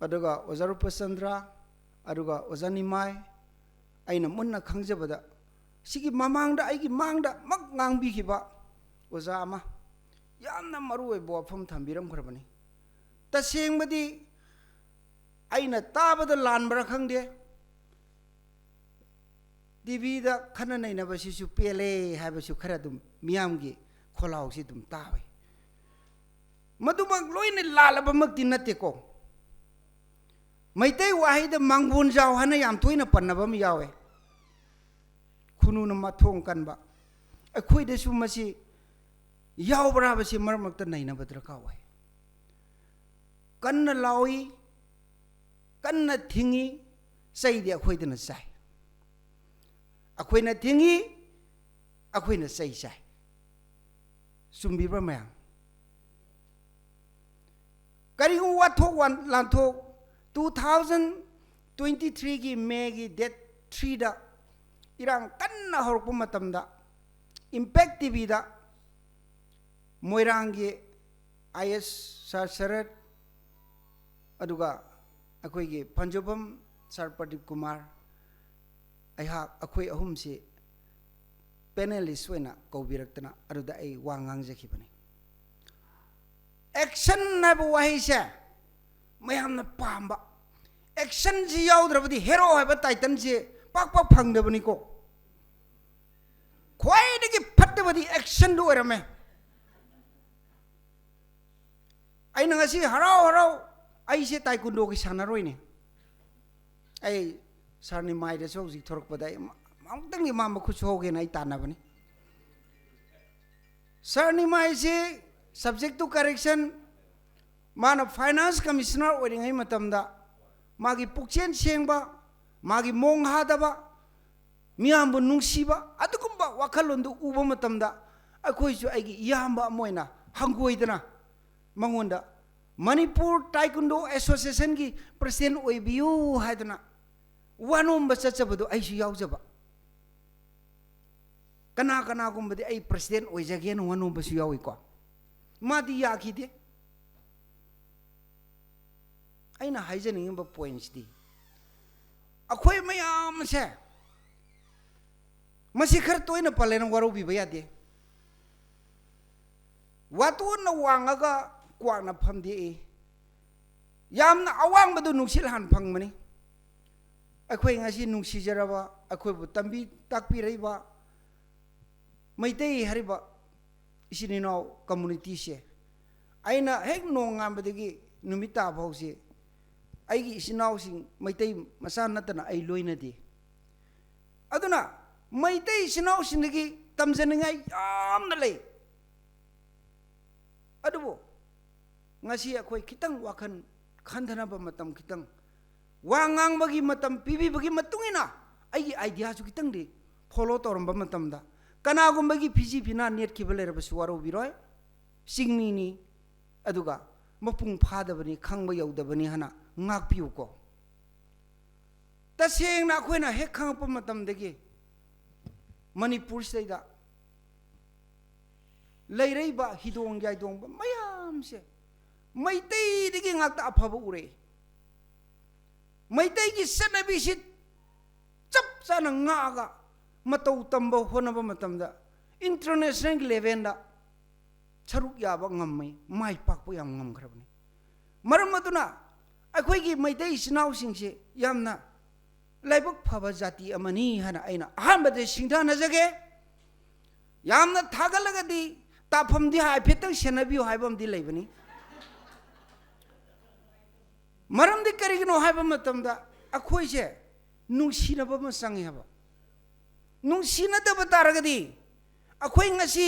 ꯑꯗꯨꯒ ꯑꯣꯖꯥ ꯔꯨꯄꯆꯟꯗ꯭ꯔ, ꯑꯗꯨꯒ ꯑꯣꯖꯥ ꯅꯤꯃꯥꯏ, ꯑꯩꯅ ꯃꯨꯟꯅ ꯈꯪꯖꯕꯗ, ꯁꯤꯒꯤ ꯃꯃꯥꯡꯗ ꯑꯩꯒꯤ ꯃꯥꯡꯗ ꯃꯛ ꯉꯥꯡꯕꯤꯈꯤꯕ ꯑꯣꯖꯥ ꯑꯃ ꯌꯥꯝꯅ ꯃꯔꯨꯑꯣꯏꯕ ꯋꯥꯐꯝ ꯊꯝꯕꯤꯔꯝꯈ꯭ꯔꯕꯅꯤ꯫ ꯇꯁꯦꯡꯕꯗꯤ ꯑꯩꯅ ꯇꯥꯕꯗ ꯂꯥꯟꯕ꯭ꯔꯥ ꯈꯪꯗꯦ, ꯇꯤꯚꯤꯗ ꯈꯟꯅ ꯅꯩꯅꯕꯁꯤꯁꯨ ꯄꯦꯜꯂꯦ ꯍꯥꯏꯕꯁꯨ ꯈꯔ ꯑꯗꯨꯝ ꯃꯤꯌꯥꯝꯒꯤ ꯈꯣꯜꯂꯥꯎꯁꯤ ꯑꯗꯨꯝ ꯇꯥꯕ꯫ ꯃꯗꯨꯃꯛ ꯂꯣꯏꯅ ꯂꯥꯜꯂꯕꯃꯛꯇꯤ ꯅꯠꯇꯦꯀꯣ꯫ ꯃꯩꯇꯩ ꯋꯥꯍꯩꯗ ꯃꯥꯡꯒꯣꯟꯖꯥꯎ ꯍꯥꯏꯅ ꯌꯥꯝ ꯇꯣꯏꯅ ꯄꯟꯅꯕ ꯑꯃ ꯌꯥꯎꯋꯦ꯫ ꯈꯨꯅꯨꯅ ꯃꯊꯣꯡ ꯀꯟꯕ꯫ ꯑꯩꯈꯣꯏꯗꯁꯨ ꯃꯁꯤ ꯌꯥꯎꯕ꯭ꯔꯥ ꯍꯥꯏꯕꯁꯤ ꯃꯔꯛ ꯃꯔꯛꯇ ꯅꯩꯅꯕ ꯗꯔꯀꯥꯔ ꯑꯣꯏ꯫ ꯀꯟꯅ ꯂꯥꯎꯏ, ꯀꯟꯅ ꯊꯤꯡꯉꯤ, ꯆꯩꯗꯤ ꯑꯩꯈꯣꯏꯗꯅ ꯆꯥꯏ꯫ ꯑꯩꯈꯣꯏꯅ ꯊꯤꯡꯉꯤ, ꯑꯩꯈꯣꯏꯅ ꯆꯩ ꯆꯥꯏ꯫ ꯆꯨꯝꯕꯤꯕ꯭ꯔꯥ ꯃꯌꯥꯝ? ꯀꯔꯤꯒꯨꯝꯕ ꯋꯥꯊꯣꯛ ꯋꯥꯟ-, ꯂꯥꯟꯊꯣꯛ two thousand ꯇ꯭ꯋꯦꯟꯇꯤ ꯊ꯭ꯔꯤꯒꯤ ꯃꯦꯒꯤ ꯗꯦꯠ ꯊ꯭ꯔꯤꯗ ꯏꯔꯥꯡ ꯀꯟꯅ ꯍꯧꯔꯛꯄ ꯃꯇꯝꯗ ꯏꯝꯄꯦꯛ ꯇꯤꯚꯤꯗ ꯃꯣꯏꯔꯥꯡꯒꯤ ꯑꯥꯏ ꯑꯦꯁ ꯁꯥꯔ ꯁꯔꯠ, ꯑꯗꯨꯒ ꯑꯩꯈꯣꯏꯒꯤ ꯐꯟꯖꯣꯐꯝ ꯁꯥꯔ ꯄ꯭ꯔꯗꯤꯞ ꯀꯨꯃꯥꯔ, ꯑꯩꯍꯥꯛ, ꯑꯩꯈꯣꯏ ꯑꯍꯨꯝꯁꯤ ꯄꯦꯅꯦꯂꯤꯁ ꯑꯣꯏꯅ ꯀꯧꯕꯤꯔꯛꯇꯅ ꯑꯗꯨꯗ ꯑꯩ ꯋꯥ ꯉꯥꯡꯖꯈꯤꯕꯅꯤ꯫ ꯑꯦꯛꯁꯟ ꯍꯥꯏꯕ ꯋꯥꯍꯩꯁꯦ ꯃꯌꯥꯝꯅ ꯄꯥꯝꯕ, ꯑꯦꯛꯁꯟꯁꯤ ꯌꯥꯎꯗ꯭ꯔꯕꯗꯤ ꯍꯦꯔꯣ ꯍꯥꯏꯕ ꯇꯥꯏꯇꯜꯁꯤ ꯄꯥꯛ ꯄꯥꯛ ꯐꯪꯗꯕꯅꯤꯀꯣ꯫ ꯈ꯭ꯋꯥꯏꯗꯒꯤ ꯐꯠꯇꯕꯗꯤ ꯑꯦꯛꯁꯟꯗꯨ ꯑꯣꯏꯔꯝꯃꯦ꯫ ꯑꯩꯅ ꯉꯁꯤ ꯍꯔꯥꯎ ꯍꯔꯥꯎ, ꯑꯩꯁꯦ ꯇꯥꯏꯀꯨꯟꯗꯣꯒꯤ ꯁꯥꯟꯅꯔꯣꯏꯅꯦ꯫ ꯑꯩ ꯁꯥꯔ ꯅꯤꯃꯥꯏꯗꯁꯨ ꯍꯧꯖꯤꯛ ꯊꯣꯔꯛꯄꯗ ꯑꯩ ꯑꯃꯨꯛꯇꯪꯗꯤ ꯃꯥ ꯃꯈꯨꯠ ꯁꯣꯛꯍꯧꯒꯦꯅ ꯑꯩ ꯇꯥꯟꯅꯕꯅꯤ꯫ ꯁꯥꯔ ꯅꯤꯃꯥꯏꯁꯤ, subject to correction, ꯃꯥꯅ ꯐꯥꯏꯅꯥꯟꯁ ꯀꯃꯤꯁꯅꯔ ꯑꯣꯏꯔꯤꯉꯩ ꯃꯇꯝꯗ ꯃꯥꯒꯤ ꯄꯨꯛꯆꯦꯜ ꯁꯦꯡꯕ, ꯃꯥꯒꯤ ꯃꯣꯡ ꯍꯥꯗꯕ, ꯃꯤꯌꯥꯝꯕꯨ ꯅꯨꯡꯁꯤꯕ, ꯑꯗꯨꯒꯨꯝꯕ ꯋꯥꯈꯜꯂꯣꯟꯗꯨ ꯎꯕ ꯃꯇꯝꯗ ꯑꯩꯈꯣꯏꯁꯨ ꯑꯩꯒꯤ ꯏꯌꯥꯝꯕ ꯑꯃ ꯑꯣꯏꯅ ꯍꯪꯒꯣꯏꯗꯅ ꯃꯉꯣꯟꯗ ꯃꯅꯤꯄꯨꯔ ꯇꯥꯏꯀꯨꯟꯗꯣ ꯑꯦꯁꯣꯁꯤꯌꯦꯁꯟꯒꯤ ꯄ꯭ꯔꯁꯤꯗꯦꯟ ꯑꯣꯏꯕꯤꯌꯨ ꯍꯥꯏꯗꯅ ꯋꯥꯅꯣꯝꯕ ꯆꯠꯆꯕꯗꯣ ꯑꯩꯁꯨ ꯌꯥꯎꯖꯕ꯫ ꯀꯅꯥ ꯀꯅꯥꯒꯨꯝꯕꯗꯤ ꯑꯩ ꯄ꯭ꯔꯁꯤꯗꯦꯟ ꯑꯣꯏꯖꯒꯦꯅ ꯋꯥꯅꯣꯝꯕꯁꯨ ꯌꯥꯎꯏꯀꯣ꯫ ꯃꯥꯗꯤ ꯌꯥꯈꯤꯗꯦ꯫ ꯑꯩꯅ ꯍꯥꯏꯖꯅꯤꯡꯉꯤꯕ ꯄꯣꯏꯟꯁꯤꯗꯤ, ꯑꯩꯈꯣꯏ ꯃꯌꯥꯝꯁꯦ ꯃꯁꯤ ꯈꯔ ꯇꯣꯏꯅ ꯄꯜꯂꯦꯅ ꯋꯥꯔꯧꯕꯤꯕ ꯌꯥꯗꯦ꯫ ꯋꯥꯇꯣꯟꯅ ꯋꯥꯡꯉꯒ ꯀ꯭ꯋꯥꯛꯅ ꯐꯝꯗꯦꯛꯏ꯫ ꯌꯥꯝꯅ ꯑꯋꯥꯡꯕꯗꯨ ꯅꯨꯡꯁꯤꯠ ꯍꯥꯟ ꯐꯪꯕꯅꯤ꯫ ꯑꯩꯈꯣꯏ ꯉꯁꯤ ꯅꯨꯡꯁꯤꯖꯔꯕ, ꯑꯩꯈꯣꯏꯕꯨ ꯇꯝꯕꯤ ꯇꯥꯛꯄꯤꯔꯛꯏꯕ ꯃꯩꯇꯩ ꯍꯥꯏꯔꯤꯕ ꯏꯆꯤꯟ ꯏꯅꯥꯎ ꯀꯝꯃꯨꯅꯤꯇꯤꯁꯦ, ꯑꯩꯅ ꯍꯦꯛ ꯅꯣꯡꯉꯥꯟꯕꯗꯒꯤ ꯅꯨꯃꯤꯠ ꯇꯥ ꯐꯥꯎꯁꯦ ꯑꯩꯒꯤ ꯏꯆꯤꯟ ꯏꯅꯥꯎꯁꯤꯡ ꯃꯩꯇꯩ ꯃꯆꯥ ꯅꯠꯇꯅ ꯑꯩ ꯂꯣꯏꯅꯗꯦ꯫ ꯑꯗꯨꯅ ꯃꯩꯇꯩ ꯏꯆꯤꯟ ꯏꯅꯥꯎꯁꯤꯡꯗꯒꯤ ꯇꯝꯖꯅꯤꯡꯉꯥꯏ ꯌꯥꯝꯅ ꯂꯩ꯫ ꯑꯗꯨꯕꯨ ꯉꯁꯤ ꯑꯩꯈꯣꯏ ꯈꯤꯇꯪ ꯋꯥꯈꯜ ꯈꯟꯊꯅꯕ ꯃꯇꯝ, ꯈꯤꯇꯪ ꯋꯥ ꯉꯥꯡꯕꯒꯤ ꯃꯇꯝ ꯄꯤꯕꯤꯕꯒꯤ ꯃꯇꯨꯡ ꯏꯟꯅ ꯑꯩꯒꯤ ꯑꯥꯏꯗꯤꯌꯥꯁꯨ ꯈꯤꯇꯪꯗꯤ ꯐꯣꯂꯣ ꯇꯧꯔꯝꯕ ꯃꯇꯝꯗ ꯀꯅꯥꯒꯨꯝꯕꯒꯤ ꯐꯤꯖꯤ ꯐꯤꯅꯥ ꯅꯦꯠꯈꯤꯕ ꯂꯩꯔꯕꯁꯨ ꯋꯥꯔꯧꯕꯤꯔꯣꯏ꯫ ꯆꯤꯡꯃꯤꯅꯤ, ꯑꯗꯨꯒ ꯃꯄꯨꯡ ꯐꯥꯗꯕꯅꯤ, ꯈꯪꯕ ꯌꯧꯗꯕꯅꯤ ꯍꯥꯏꯅ ꯉꯥꯛꯄꯤꯌꯨꯀꯣ꯫ ꯇꯁꯦꯡꯅ ꯑꯩꯈꯣꯏꯅ ꯍꯦꯛ ꯈꯪꯉꯛꯄ ꯃꯇꯝꯗꯒꯤ ꯃꯅꯤꯄꯨꯔꯁꯤꯗꯩꯗ ꯂꯩꯔꯛꯏꯕ ꯍꯤꯗꯣꯡ ꯌꯥꯏꯗꯣꯡꯕ ꯃꯌꯥꯝꯁꯦ ꯃꯩꯇꯩꯗꯒꯤ ꯉꯥꯛꯇ ꯑꯐꯕ ꯎꯔꯛꯏ꯫ ꯃꯩꯇꯩꯒꯤ ꯆꯠꯅꯕꯤꯁꯤ ꯆꯞ ꯆꯥꯅ ꯉꯥꯛꯑꯒ ꯃꯇꯧ ꯇꯝꯕ ꯍꯣꯠꯅꯕ ꯃꯇꯝꯗ international levelꯗ ꯁꯔꯨꯛ ꯌꯥꯕ ꯉꯝꯃꯤ, ꯃꯥꯏ ꯄꯥꯛꯄ ꯌꯥꯝ ꯉꯝꯈ꯭ꯔꯕꯅꯤ꯫ ꯃꯔꯝ ꯑꯗꯨꯅ ꯑꯩꯈꯣꯏꯒꯤ ꯃꯩꯇꯩ ꯏꯆꯤꯟ ꯏꯅꯥꯎꯁꯤꯡꯁꯦ ꯌꯥꯝꯅ ꯂꯥꯏꯕꯛ ꯐꯕ ꯖꯥꯇꯤ ꯑꯃꯅꯤ ꯍꯥꯏꯅ ꯑꯩꯅ ꯑꯍꯥꯟꯕꯗ ꯁꯤꯡꯊꯥꯅꯖꯒꯦ꯫ ꯌꯥꯝꯅ ꯊꯥꯒꯠꯂꯒꯗꯤ ꯇꯥꯐꯝꯗꯤ ꯍꯥꯏꯐꯦꯠꯇꯪ ꯁꯦꯟꯅꯕꯤꯌꯨ ꯍꯥꯏꯕ ꯑꯃꯗꯤ ꯂꯩꯕꯅꯤ꯫ ꯃꯔꯝꯗꯤ ꯀꯔꯤꯒꯤꯅꯣ ꯍꯥꯏꯕ ꯃꯇꯝꯗ ꯑꯩꯈꯣꯏꯁꯦ ꯅꯨꯡꯁꯤꯅꯕ ꯑꯃ ꯆꯪꯉꯦ ꯍꯥꯏꯕ꯫ ꯅꯨꯡꯁꯤꯅꯗꯕ ꯇꯥꯔꯒꯗꯤ ꯑꯩꯈꯣꯏ ꯉꯁꯤ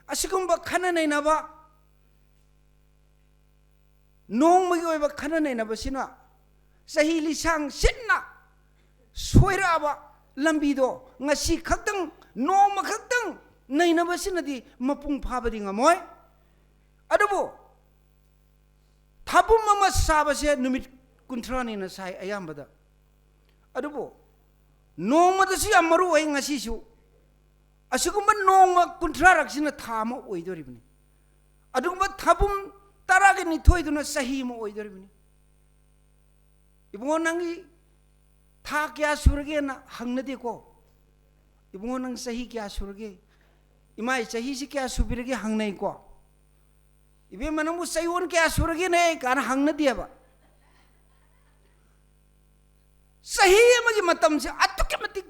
ꯑꯁꯤꯒꯨꯝꯕ ꯈꯟꯅ ꯅꯩꯅꯕ, ꯅꯣꯡꯃꯒꯤ ꯑꯣꯏꯕ ꯈꯟꯅ ꯅꯩꯅꯕꯁꯤꯅ ꯆꯍꯤ ꯂꯤꯁꯥꯡ ꯁꯤꯠꯅ ꯁꯣꯏꯔꯛꯑꯕ ꯂꯝꯕꯤꯗꯣ ꯉꯁꯤ ꯈꯛꯇꯪ, ꯅꯣꯡꯃ ꯈꯛꯇꯪ ꯅꯩꯅꯕꯁꯤꯅꯗꯤ ꯃꯄꯨꯡ ꯐꯥꯕꯗꯤ ꯉꯝꯃꯣꯏ꯫ ꯑꯗꯨꯕꯨ ꯊꯥꯕꯨꯝ ꯑꯃ ꯁꯥꯕꯁꯦ ꯅꯨꯃꯤꯠ ꯀꯨꯟꯊ꯭ꯔꯥꯅꯤꯅ ꯁꯥꯏ ꯑꯌꯥꯝꯕꯗ꯫ ꯑꯗꯨꯕꯨ ꯅꯣꯡꯃꯗꯁꯨ ꯌꯥꯝ ꯃꯔꯨ ꯑꯣꯏ ꯉꯁꯤꯁꯨ꯫ ꯑꯁꯤꯒꯨꯝꯕ ꯅꯣꯡꯃ ꯀꯨꯟꯊ꯭ꯔꯥꯔꯛꯁꯤꯅ ꯊꯥ ꯑꯃ ꯑꯣꯏꯗꯣꯔꯤꯕꯅꯤ꯫ ꯑꯗꯨꯒꯨꯝꯕ ꯊꯥꯕꯨꯝ ꯇꯔꯥꯒ ꯅꯤꯊꯣꯏꯗꯨꯅ ꯆꯍꯤ ꯑꯃ ꯑꯣꯏꯗꯣꯔꯤꯕꯅꯤ꯫ ꯏꯕꯨꯡꯉꯣ, ꯅꯪꯒꯤ ꯊꯥ ꯀꯌꯥ ꯁꯨꯔꯒꯦꯅ ꯍꯪꯅꯗꯦꯀꯣ꯫ ꯏꯕꯨꯡꯉꯣ, ꯅꯪ ꯆꯍꯤ ꯀꯌꯥ ꯁꯨꯔꯒꯦ? ꯏꯃꯥꯏ, ꯆꯍꯤꯁꯤ ꯀꯌꯥ ꯁꯨꯕꯤꯔꯒꯦ ꯍꯪꯅꯩꯀꯣ꯫ ꯏꯕꯦꯝꯃ, ꯅꯪꯕꯨ ꯆꯌꯣꯜ ꯀꯌꯥ ꯁꯨꯔꯒꯦꯅꯦ ꯀꯥꯏꯅ ꯍꯪꯅꯗꯦꯕ꯫ ꯆꯍꯤ ꯑꯃꯒꯤ ꯃꯇꯝꯁꯦ ꯑꯗꯨꯛꯀꯤ ꯃꯇꯤꯛ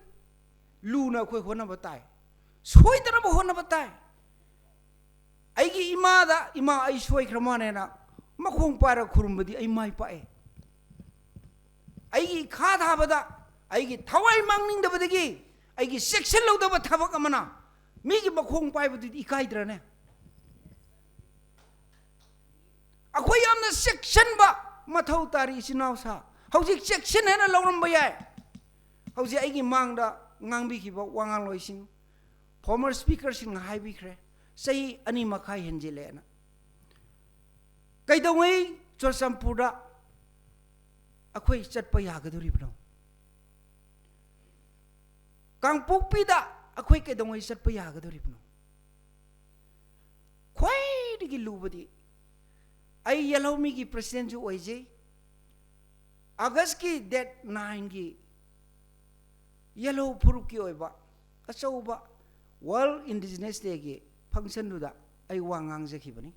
ꯂꯨꯅ ꯑꯩꯈꯣꯏ ꯍꯣꯠꯅꯕ ꯇꯥꯏ, ꯁꯣꯏꯗꯅꯕ ꯍꯣꯠꯅꯕ ꯇꯥꯏ꯫ ꯑꯩꯒꯤ ꯏꯃꯥꯗ, "ꯏꯃꯥ, ꯑꯩ ꯁꯣꯏꯈ꯭ꯔ ꯃꯥꯅꯦꯅ" ꯃꯈꯣꯡ ꯄꯥꯏꯔ ꯈꯨꯔꯨꯝꯕꯗꯤ ꯑꯩ ꯃꯥꯏ ꯄꯥꯛꯑꯦ꯫ ꯑꯩꯒꯤ ꯏꯈꯥ ꯊꯥꯕꯗ, ꯑꯩꯒꯤ ꯊꯋꯥꯏ ꯃꯥꯡꯅꯤꯡꯗꯕꯗꯒꯤ ꯑꯩꯒꯤ ꯆꯦꯛꯁꯤꯜꯍꯧꯗꯕ ꯊꯕꯛ ꯑꯃꯅ ꯃꯤꯒꯤ ꯃꯈꯣꯡ ꯄꯥꯏꯕꯗꯨꯗꯤ ꯏꯀꯥꯏꯗ꯭ꯔꯅꯦ? ꯑꯩꯈꯣꯏ ꯌꯥꯝꯅ ꯆꯦꯛꯁꯤꯟꯕ ꯃꯊꯧ ꯇꯥꯔꯤ, ꯏꯆꯤꯟ ꯏꯅꯥꯎꯁꯥ꯫ ꯍꯧꯖꯤꯛ ꯆꯦꯛꯁꯤꯟ ꯍꯥꯏꯅ ꯂꯧꯔꯝꯕ ꯌꯥꯏ꯫ ꯍꯧꯖꯤꯛ ꯑꯩꯒꯤ ꯃꯥꯡꯗ ꯉꯥꯡꯕꯤꯈꯤꯕ ꯋꯥꯉꯥꯡꯂꯣꯏꯁꯤꯡ, former speakerꯁꯤꯡꯅ ꯍꯥꯏꯕꯤꯈ꯭ꯔꯦ, ꯆꯍꯤ ꯑꯅꯤ ꯃꯈꯥꯏ ꯍꯦꯟꯖꯤꯜꯂꯦꯅ꯫ ꯀꯩꯗꯧꯉꯩ ꯆꯨꯔꯆꯥꯟꯄꯨꯔꯗ ꯑꯩꯈꯣꯏ ꯆꯠꯄ ꯌꯥꯒꯗꯣꯔꯤꯕꯅꯣ? ꯀꯥꯡꯄꯣꯛꯄꯤꯗ ꯑꯩꯈꯣꯏ ꯀꯩꯗꯧꯉꯩ ꯆꯠꯄ ꯌꯥꯒꯗꯧꯔꯤꯕꯅꯣ? ꯈ꯭ꯋꯥꯏꯗꯒꯤ ꯂꯨꯕꯗꯤ, ꯑꯩ ꯌꯦꯜꯍꯧꯃꯤꯒꯤ ꯄ꯭ꯔꯁꯤꯗꯦꯟꯁꯨ ꯑꯣꯏꯖꯩ, ꯑꯥꯒꯁꯀꯤ ꯗꯦꯠ ꯅꯥꯏꯟꯒꯤ ꯌꯦꯜꯍꯧ ꯐꯨꯔꯨꯞꯀꯤ ꯑꯣꯏꯕ ꯑꯆꯧꯕ ꯋꯥꯔꯜ ꯏꯟꯗꯤꯖꯤꯅꯁ ꯗꯦꯒꯤ ꯐꯪꯁꯟꯗꯨꯗ ꯑꯩ ꯋꯥ ꯉꯥꯡꯖꯈꯤꯕꯅꯤ꯫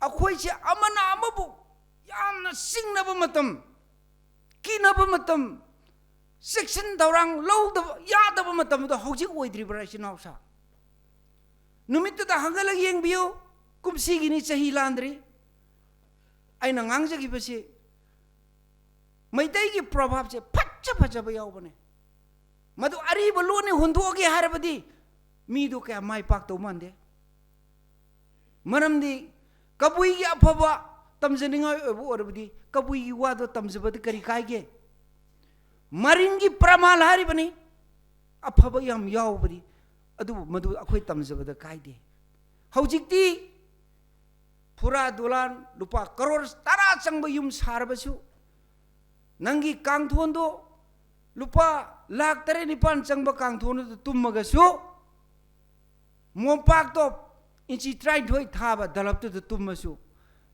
ꯑꯩꯈꯣꯏꯁꯦ ꯑꯃꯅ ꯑꯃꯕꯨ ꯌꯥꯝꯅ ꯆꯤꯡꯅꯕ ꯃꯇꯝ, ꯀꯤꯅꯕ ꯃꯇꯝ, ꯆꯦꯛꯁꯤꯟ ꯊꯧꯔꯥꯡ ꯂꯧꯗꯕ ꯌꯥꯗꯕ ꯃꯇꯝꯗꯣ ꯍꯧꯖꯤꯛ ꯑꯣꯏꯗ꯭ꯔꯤꯕ꯭ꯔꯥ, ꯏꯆꯤꯟ ꯏꯅꯥꯎꯁꯥ? ꯅꯨꯃꯤꯠꯇꯨꯗ ꯍꯪꯒꯠꯂꯒ ꯌꯦꯡꯕꯤꯌꯨ꯫ ꯀꯨꯝꯁꯤꯒꯤꯅꯤ, ꯆꯍꯤ ꯂꯥꯟꯗ꯭ꯔꯤ꯫ ꯑꯩꯅ ꯉꯥꯡꯖꯈꯤꯕꯁꯤ ꯃꯩꯇꯩꯒꯤ ꯄ꯭ꯔꯣꯚꯥꯕꯁꯦ ꯐꯠꯖ ꯐꯖꯕ ꯌꯥꯎꯕꯅꯦ꯫ ꯃꯗꯨ ꯑꯔꯤꯕ ꯂꯣꯟꯅꯤ ꯍꯨꯟꯗꯣꯛꯑꯒꯦ ꯍꯥꯏꯔꯕꯗꯤ ꯃꯤꯗꯨ ꯀꯌꯥ ꯃꯥꯏ ꯄꯥꯛꯇꯧ ꯃꯥꯟꯗꯦ꯫ ꯃꯔꯝꯗꯤ ꯀꯕꯨꯏꯒꯤ ꯑꯐꯕ ꯇꯝꯖꯅꯤꯡꯉꯥꯏ ꯑꯣꯏꯕ ꯑꯣꯏꯔꯕꯗꯤ ꯀꯕꯨꯏꯒꯤ ꯋꯥꯗꯣ ꯇꯝꯖꯕꯗ ꯀꯔꯤ ꯀꯥꯏꯒꯦ? ꯃꯔꯤꯡꯒꯤ ꯄ꯭ꯔꯃꯥꯟ ꯍꯥꯏꯔꯤꯕꯅꯤ, ꯑꯐꯕ ꯌꯥꯝ ꯌꯥꯎꯕꯅꯤ, ꯑꯗꯨꯕꯨ ꯃꯗꯨ ꯑꯩꯈꯣꯏ ꯇꯝꯖꯕꯗ ꯀꯥꯏꯗꯦ꯫ ꯍꯧꯖꯤꯛꯇꯤ ꯐꯨꯔꯥ ꯗꯣꯂꯥꯟ ꯂꯨꯄꯥ ꯀꯔꯣꯔ ꯇꯔꯥ ꯆꯪꯕ ꯌꯨꯝ ꯁꯥꯔꯕꯁꯨ, ꯅꯪꯒꯤ ꯀꯥꯡꯊꯣꯟꯗꯣ ꯂꯨꯄꯥ ꯂꯥꯈ ꯇꯔꯦꯠ ꯅꯤꯄꯥꯟ ꯆꯪꯕ ꯀꯥꯡꯊꯣꯟꯗꯨꯗ ꯇꯨꯝꯃꯒꯁꯨ, ꯃꯣꯝꯄꯥꯛꯇꯣ ꯏꯟꯆꯤ ꯇꯔꯥꯅꯤꯊꯣꯏ ꯊꯥꯕ ꯗꯂꯞꯇꯨꯗ ꯇꯨꯝꯃꯁꯨ,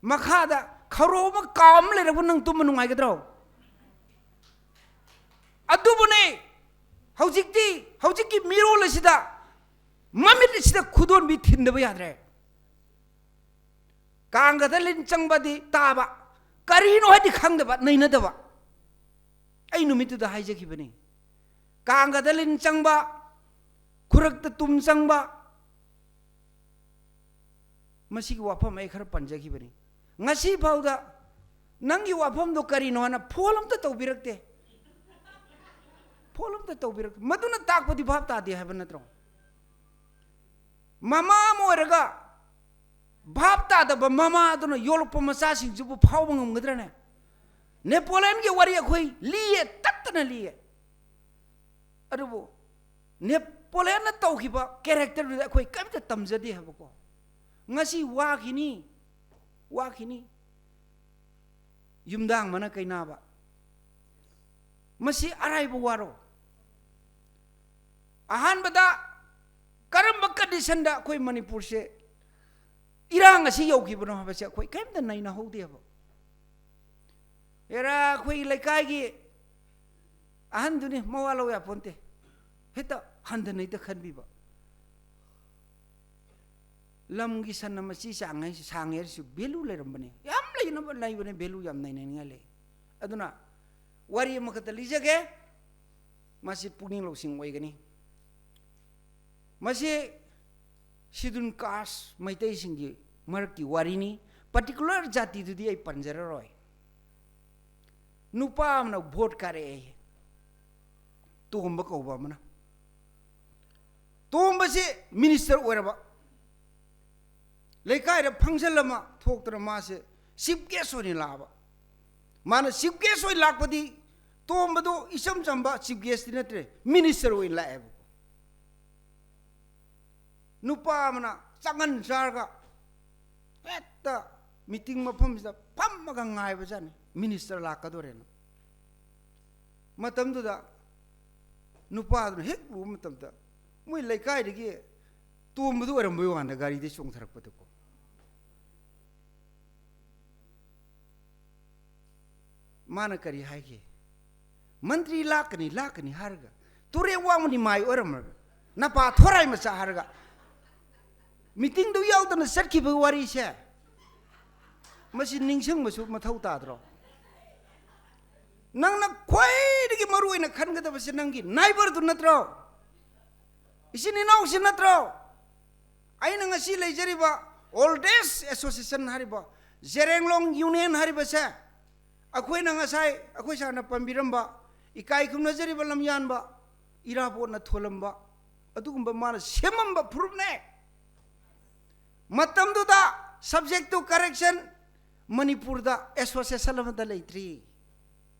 ꯃꯈꯥꯗ ꯈꯔꯣ ꯑꯃ ꯀꯥꯎ ꯑꯃ ꯂꯩꯔꯛꯄ ꯅꯪ ꯇꯨꯝꯕ ꯅꯨꯡꯉꯥꯏꯒꯗ꯭ꯔꯣ? ꯑꯗꯨꯕꯨꯅꯦ ꯍꯧꯖꯤꯛꯇꯤ, ꯍꯧꯖꯤꯛꯀꯤ ꯃꯤꯔꯣꯜ ꯑꯁꯤꯗ ꯃꯃꯤꯠ ꯑꯁꯤꯗ ꯈꯨꯗꯣꯟꯕꯤ ꯊꯤꯟꯗꯕ ꯌꯥꯗ꯭ꯔꯦ꯫ ꯀꯥꯡꯒꯗ ꯂꯤꯟ ꯆꯪꯕꯗꯤ ꯇꯥꯕ, ꯀꯔꯤꯅꯣ ꯍꯥꯏꯗꯤ ꯈꯪꯗꯕ, ꯅꯩꯅꯗꯕ꯫ ꯑꯩ ꯅꯨꯃꯤꯠꯇꯨꯗ ꯍꯥꯏꯖꯈꯤꯕꯅꯤ, ꯀꯥꯡꯒꯗ ꯂꯤꯟ ꯆꯪꯕ, ꯈꯨꯔꯛꯇ ꯇꯨꯝ ꯆꯪꯕ, ꯃꯁꯤꯒꯤ ꯋꯥꯐꯝ ꯑꯩ ꯈꯔ ꯄꯟꯖꯈꯤꯕꯅꯤ꯫ ꯉꯁꯤ ꯐꯥꯎꯗ ꯅꯪꯒꯤ ꯋꯥꯐꯝꯗꯣ ꯀꯔꯤꯅꯣ ꯍꯥꯏꯅ ꯐꯣꯟ ꯑꯝꯇ ꯇꯧꯕꯤꯔꯛꯇꯦ꯫ ꯐꯣꯟ ꯑꯝꯇ ꯇꯧꯕꯤꯔꯛꯇꯦ꯫ ꯃꯗꯨꯅ ꯇꯥꯛꯄꯗꯤ ꯚꯥꯞ ꯇꯥꯗꯦ ꯍꯥꯏꯕ ꯅꯠꯇ꯭ꯔꯣ? ꯃꯃꯥ ꯑꯃ ꯑꯣꯏꯔꯒ ꯚꯥꯞ ꯇꯥꯗꯕ ꯃꯃꯥ ꯑꯗꯨꯅ ꯌꯣꯛꯂꯛꯄ ꯃꯆꯥꯁꯤꯡꯁꯤꯕꯨ ꯐꯥꯎꯕ ꯉꯝꯒꯗ꯭ꯔꯅꯦ? ꯅꯦꯄꯣꯂꯤꯌꯟꯒꯤ ꯋꯥꯔꯤ ꯑꯩꯈꯣꯏ ꯂꯤꯌꯦ, ꯇꯠꯇꯅ ꯂꯤꯌꯦ꯫ ꯑꯗꯨꯕꯨ ꯅꯦꯄꯣꯂꯤꯌꯟꯅ ꯇꯧꯈꯤꯕ ꯀꯦꯔꯦꯛꯇꯔꯗꯨꯗ ꯑꯩꯈꯣꯏ ꯀꯔꯤꯝꯇ ꯇꯝꯖꯗꯦ ꯍꯥꯏꯕꯀꯣ꯫ ꯉꯁꯤ ꯋꯥꯈꯤꯅꯤ, ꯋꯥꯈꯤꯅꯤ꯫ ꯌꯨꯝꯗꯥꯡꯕꯅ ꯀꯩꯅꯥꯕ꯫ ꯃꯁꯤ ꯑꯔꯥꯏꯕ ꯋꯥꯔꯣ? ꯑꯍꯥꯟꯕꯗ ꯀꯔꯝꯕ ꯀꯟꯗꯤꯁꯟꯗ ꯑꯩꯈꯣꯏ ꯃꯅꯤꯄꯨꯔꯁꯦ ꯏꯔꯥꯡ ꯑꯁꯤ ꯌꯧꯈꯤꯕꯅꯣ ꯍꯥꯏꯕꯁꯦ ꯑꯩꯈꯣꯏ ꯀꯔꯤꯝꯇ ꯅꯩꯅꯍꯧꯗꯦꯕ꯫ ꯑꯦꯔꯥ, ꯑꯩꯈꯣꯏ ꯂꯩꯀꯥꯏꯒꯤ ꯑꯍꯟꯗꯨꯅꯤ, ꯃꯋꯥ ꯂꯧ ꯌꯥꯄꯣꯟꯇꯦ, ꯍꯦꯛꯇ ꯍꯟꯊꯅ ꯍꯦꯛꯇ ꯈꯟꯕꯤꯕ꯫ ꯂꯝꯒꯤ ꯁꯟꯅ ꯃꯆꯤ ꯆꯥꯡꯉꯩ ꯁꯥꯡꯉꯦ ꯍꯥꯏꯔꯁꯨ ꯚꯦꯂꯨ ꯂꯩꯔꯝꯕꯅꯤ, ꯌꯥꯝ ꯂꯩꯅꯕ ꯂꯩꯕꯅꯦ, ꯚꯦꯂꯨ ꯌꯥꯝ ꯅꯩꯅꯅꯤꯡꯉꯥꯏ ꯂꯩ꯫ ꯑꯗꯨꯅ ꯋꯥꯔꯤ ꯑꯃꯈꯛꯇ ꯂꯤꯖꯒꯦ, ꯃꯁꯤ ꯄꯨꯛꯅꯤꯡ ꯂꯧꯁꯤꯡ ꯑꯣꯏꯒꯅꯤ꯫ ꯃꯁꯤ ꯁꯤꯗꯨꯟ ꯀꯥꯁ ꯃꯩꯇꯩꯁꯤꯡꯒꯤ ꯃꯔꯛꯀꯤ ꯋꯥꯔꯤꯅꯤ꯫ ꯄꯥꯔꯇꯤꯀꯨꯂꯔ ꯖꯥꯇꯤꯗꯨꯗꯤ ꯑꯩ ꯄꯟꯖꯔꯔꯣꯏ꯫ ꯅꯨꯄꯥ ꯑꯃꯅ ꯚꯣꯠ ꯀꯥꯔꯛꯑꯦ, ꯇꯣꯝꯕ ꯀꯧꯕ ꯑꯃꯅ꯫ ꯇꯣꯝꯕꯁꯤ ꯃꯤꯅꯤꯁꯇꯔ ꯑꯣꯏꯔꯕ, ꯂꯩꯀꯥꯏꯗ ꯐꯪꯁꯟ ꯑꯃ ꯊꯣꯛꯇꯅ ꯃꯥꯁꯦ ꯆꯤꯐ ꯒꯦꯁ ꯑꯣꯏꯅ ꯂꯥꯛꯑꯕ꯫ ꯃꯥꯅ ꯆꯤꯐ ꯒꯦꯁ ꯑꯣꯏꯅ ꯂꯥꯛꯄꯗꯤ ꯇꯣꯝꯕꯗꯣ ꯏꯆꯝ ꯆꯝꯕ ꯆꯤꯐ ꯒꯦꯁꯇꯤ ꯅꯠꯇ꯭ꯔꯦ, ꯃꯤꯅꯤꯁꯇꯔ ꯑꯣꯏꯅ ꯂꯥꯛꯑꯦꯕꯀꯣ꯫ ꯅꯨꯄꯥ ꯑꯃꯅ ꯆꯥꯛꯉꯟ ꯆꯥꯔꯒ ꯍꯦꯛꯇ ꯃꯤꯇꯤꯡ ꯃꯐꯝꯁꯤꯗ ꯐꯝꯃꯒ ꯉꯥꯏꯕꯖꯥꯠꯅꯤ, ꯃꯤꯅꯤꯁꯇꯔ ꯂꯥꯛꯀꯗꯣꯔꯦꯅ꯫ ꯃꯇꯝꯗꯨꯗ ꯅꯨꯄꯥꯗꯨꯅ ꯍꯦꯛ ꯎꯕ ꯃꯇꯝꯗ ꯃꯣꯏ ꯂꯩꯀꯥꯏꯗꯒꯤ ꯇꯣꯝꯕꯗꯨ ꯑꯣꯏꯔꯝꯕꯩ ꯋꯥꯅꯤꯗ, ꯒꯥꯔꯤꯗꯒꯤ ꯆꯣꯡꯊꯔꯛꯄꯗꯀꯣ꯫ ꯃꯥꯅ ꯀꯔꯤ ꯍꯥꯏꯒꯦ? ꯃꯟꯇ꯭ꯔꯤ ꯂꯥꯛꯀꯅꯤ, ꯂꯥꯛꯀꯅꯤ ꯍꯥꯏꯔꯒ ꯇꯨꯔꯦꯜ ꯋꯥꯡꯃ ꯅꯤꯃꯥꯏ ꯑꯣꯏꯔꯝꯃꯕ ꯅꯄꯥ ꯊꯣꯔꯥꯏ ꯃꯆꯥ ꯍꯥꯏꯔꯒ ꯃꯤꯇꯤꯡꯗꯨ ꯌꯥꯎꯗꯅ ꯆꯠꯈꯤꯕꯒꯤ ꯋꯥꯔꯤꯁꯦ, ꯃꯁꯤ ꯅꯤꯡꯁꯤꯡꯕꯁꯨ ꯃꯊꯧ ꯇꯥꯗ꯭ꯔꯣ? ꯅꯪꯅ ꯈ꯭ꯋꯥꯏꯗꯒꯤ ꯃꯔꯨ ꯑꯣꯏꯅ ꯈꯟꯒꯗꯕꯁꯦ ꯅꯪꯒꯤ ꯅꯥꯏꯕꯔꯗꯨ ꯅꯠꯇ꯭ꯔꯣ? ꯏꯆꯤꯟ ꯏꯅꯥꯎꯁꯤ ꯅꯠꯇ꯭ꯔꯣ? ꯑꯩꯅ ꯉꯁꯤ ꯂꯩꯖꯔꯤꯕ ꯑꯣꯜꯗꯦꯁ ꯑꯦꯁꯣꯁꯤꯌꯦꯁꯟ ꯍꯥꯏꯔꯤꯕ, ꯖꯦꯔꯦꯡꯂꯣꯡ ꯌꯨꯅꯤꯌꯟ ꯍꯥꯏꯔꯤꯕꯁꯦ, ꯑꯩꯈꯣꯏꯅ ꯉꯁꯥꯏ ꯑꯩꯈꯣꯏ ꯁꯥꯔꯅ ꯄꯟꯕꯤꯔꯝꯕ, ꯏꯀꯥꯏ ꯈꯨꯝꯅꯖꯔꯤꯕ ꯂꯝꯌꯥꯟꯕ ꯏꯔꯥꯕꯣꯠꯅ ꯊꯣꯜꯂꯝꯕ, ꯑꯗꯨꯒꯨꯝꯕ ꯃꯥꯅ ꯁꯦꯝꯃꯝꯕ ꯐꯨꯔꯨꯞꯅꯦ꯫ ꯃꯇꯝꯗꯨꯗ subject to correction ꯃꯅꯤꯄꯨꯔꯗ ꯑꯦꯁꯣꯁꯤꯌꯦꯁꯟ ꯑꯃꯠꯇ ꯂꯩꯇ꯭ꯔꯤ꯫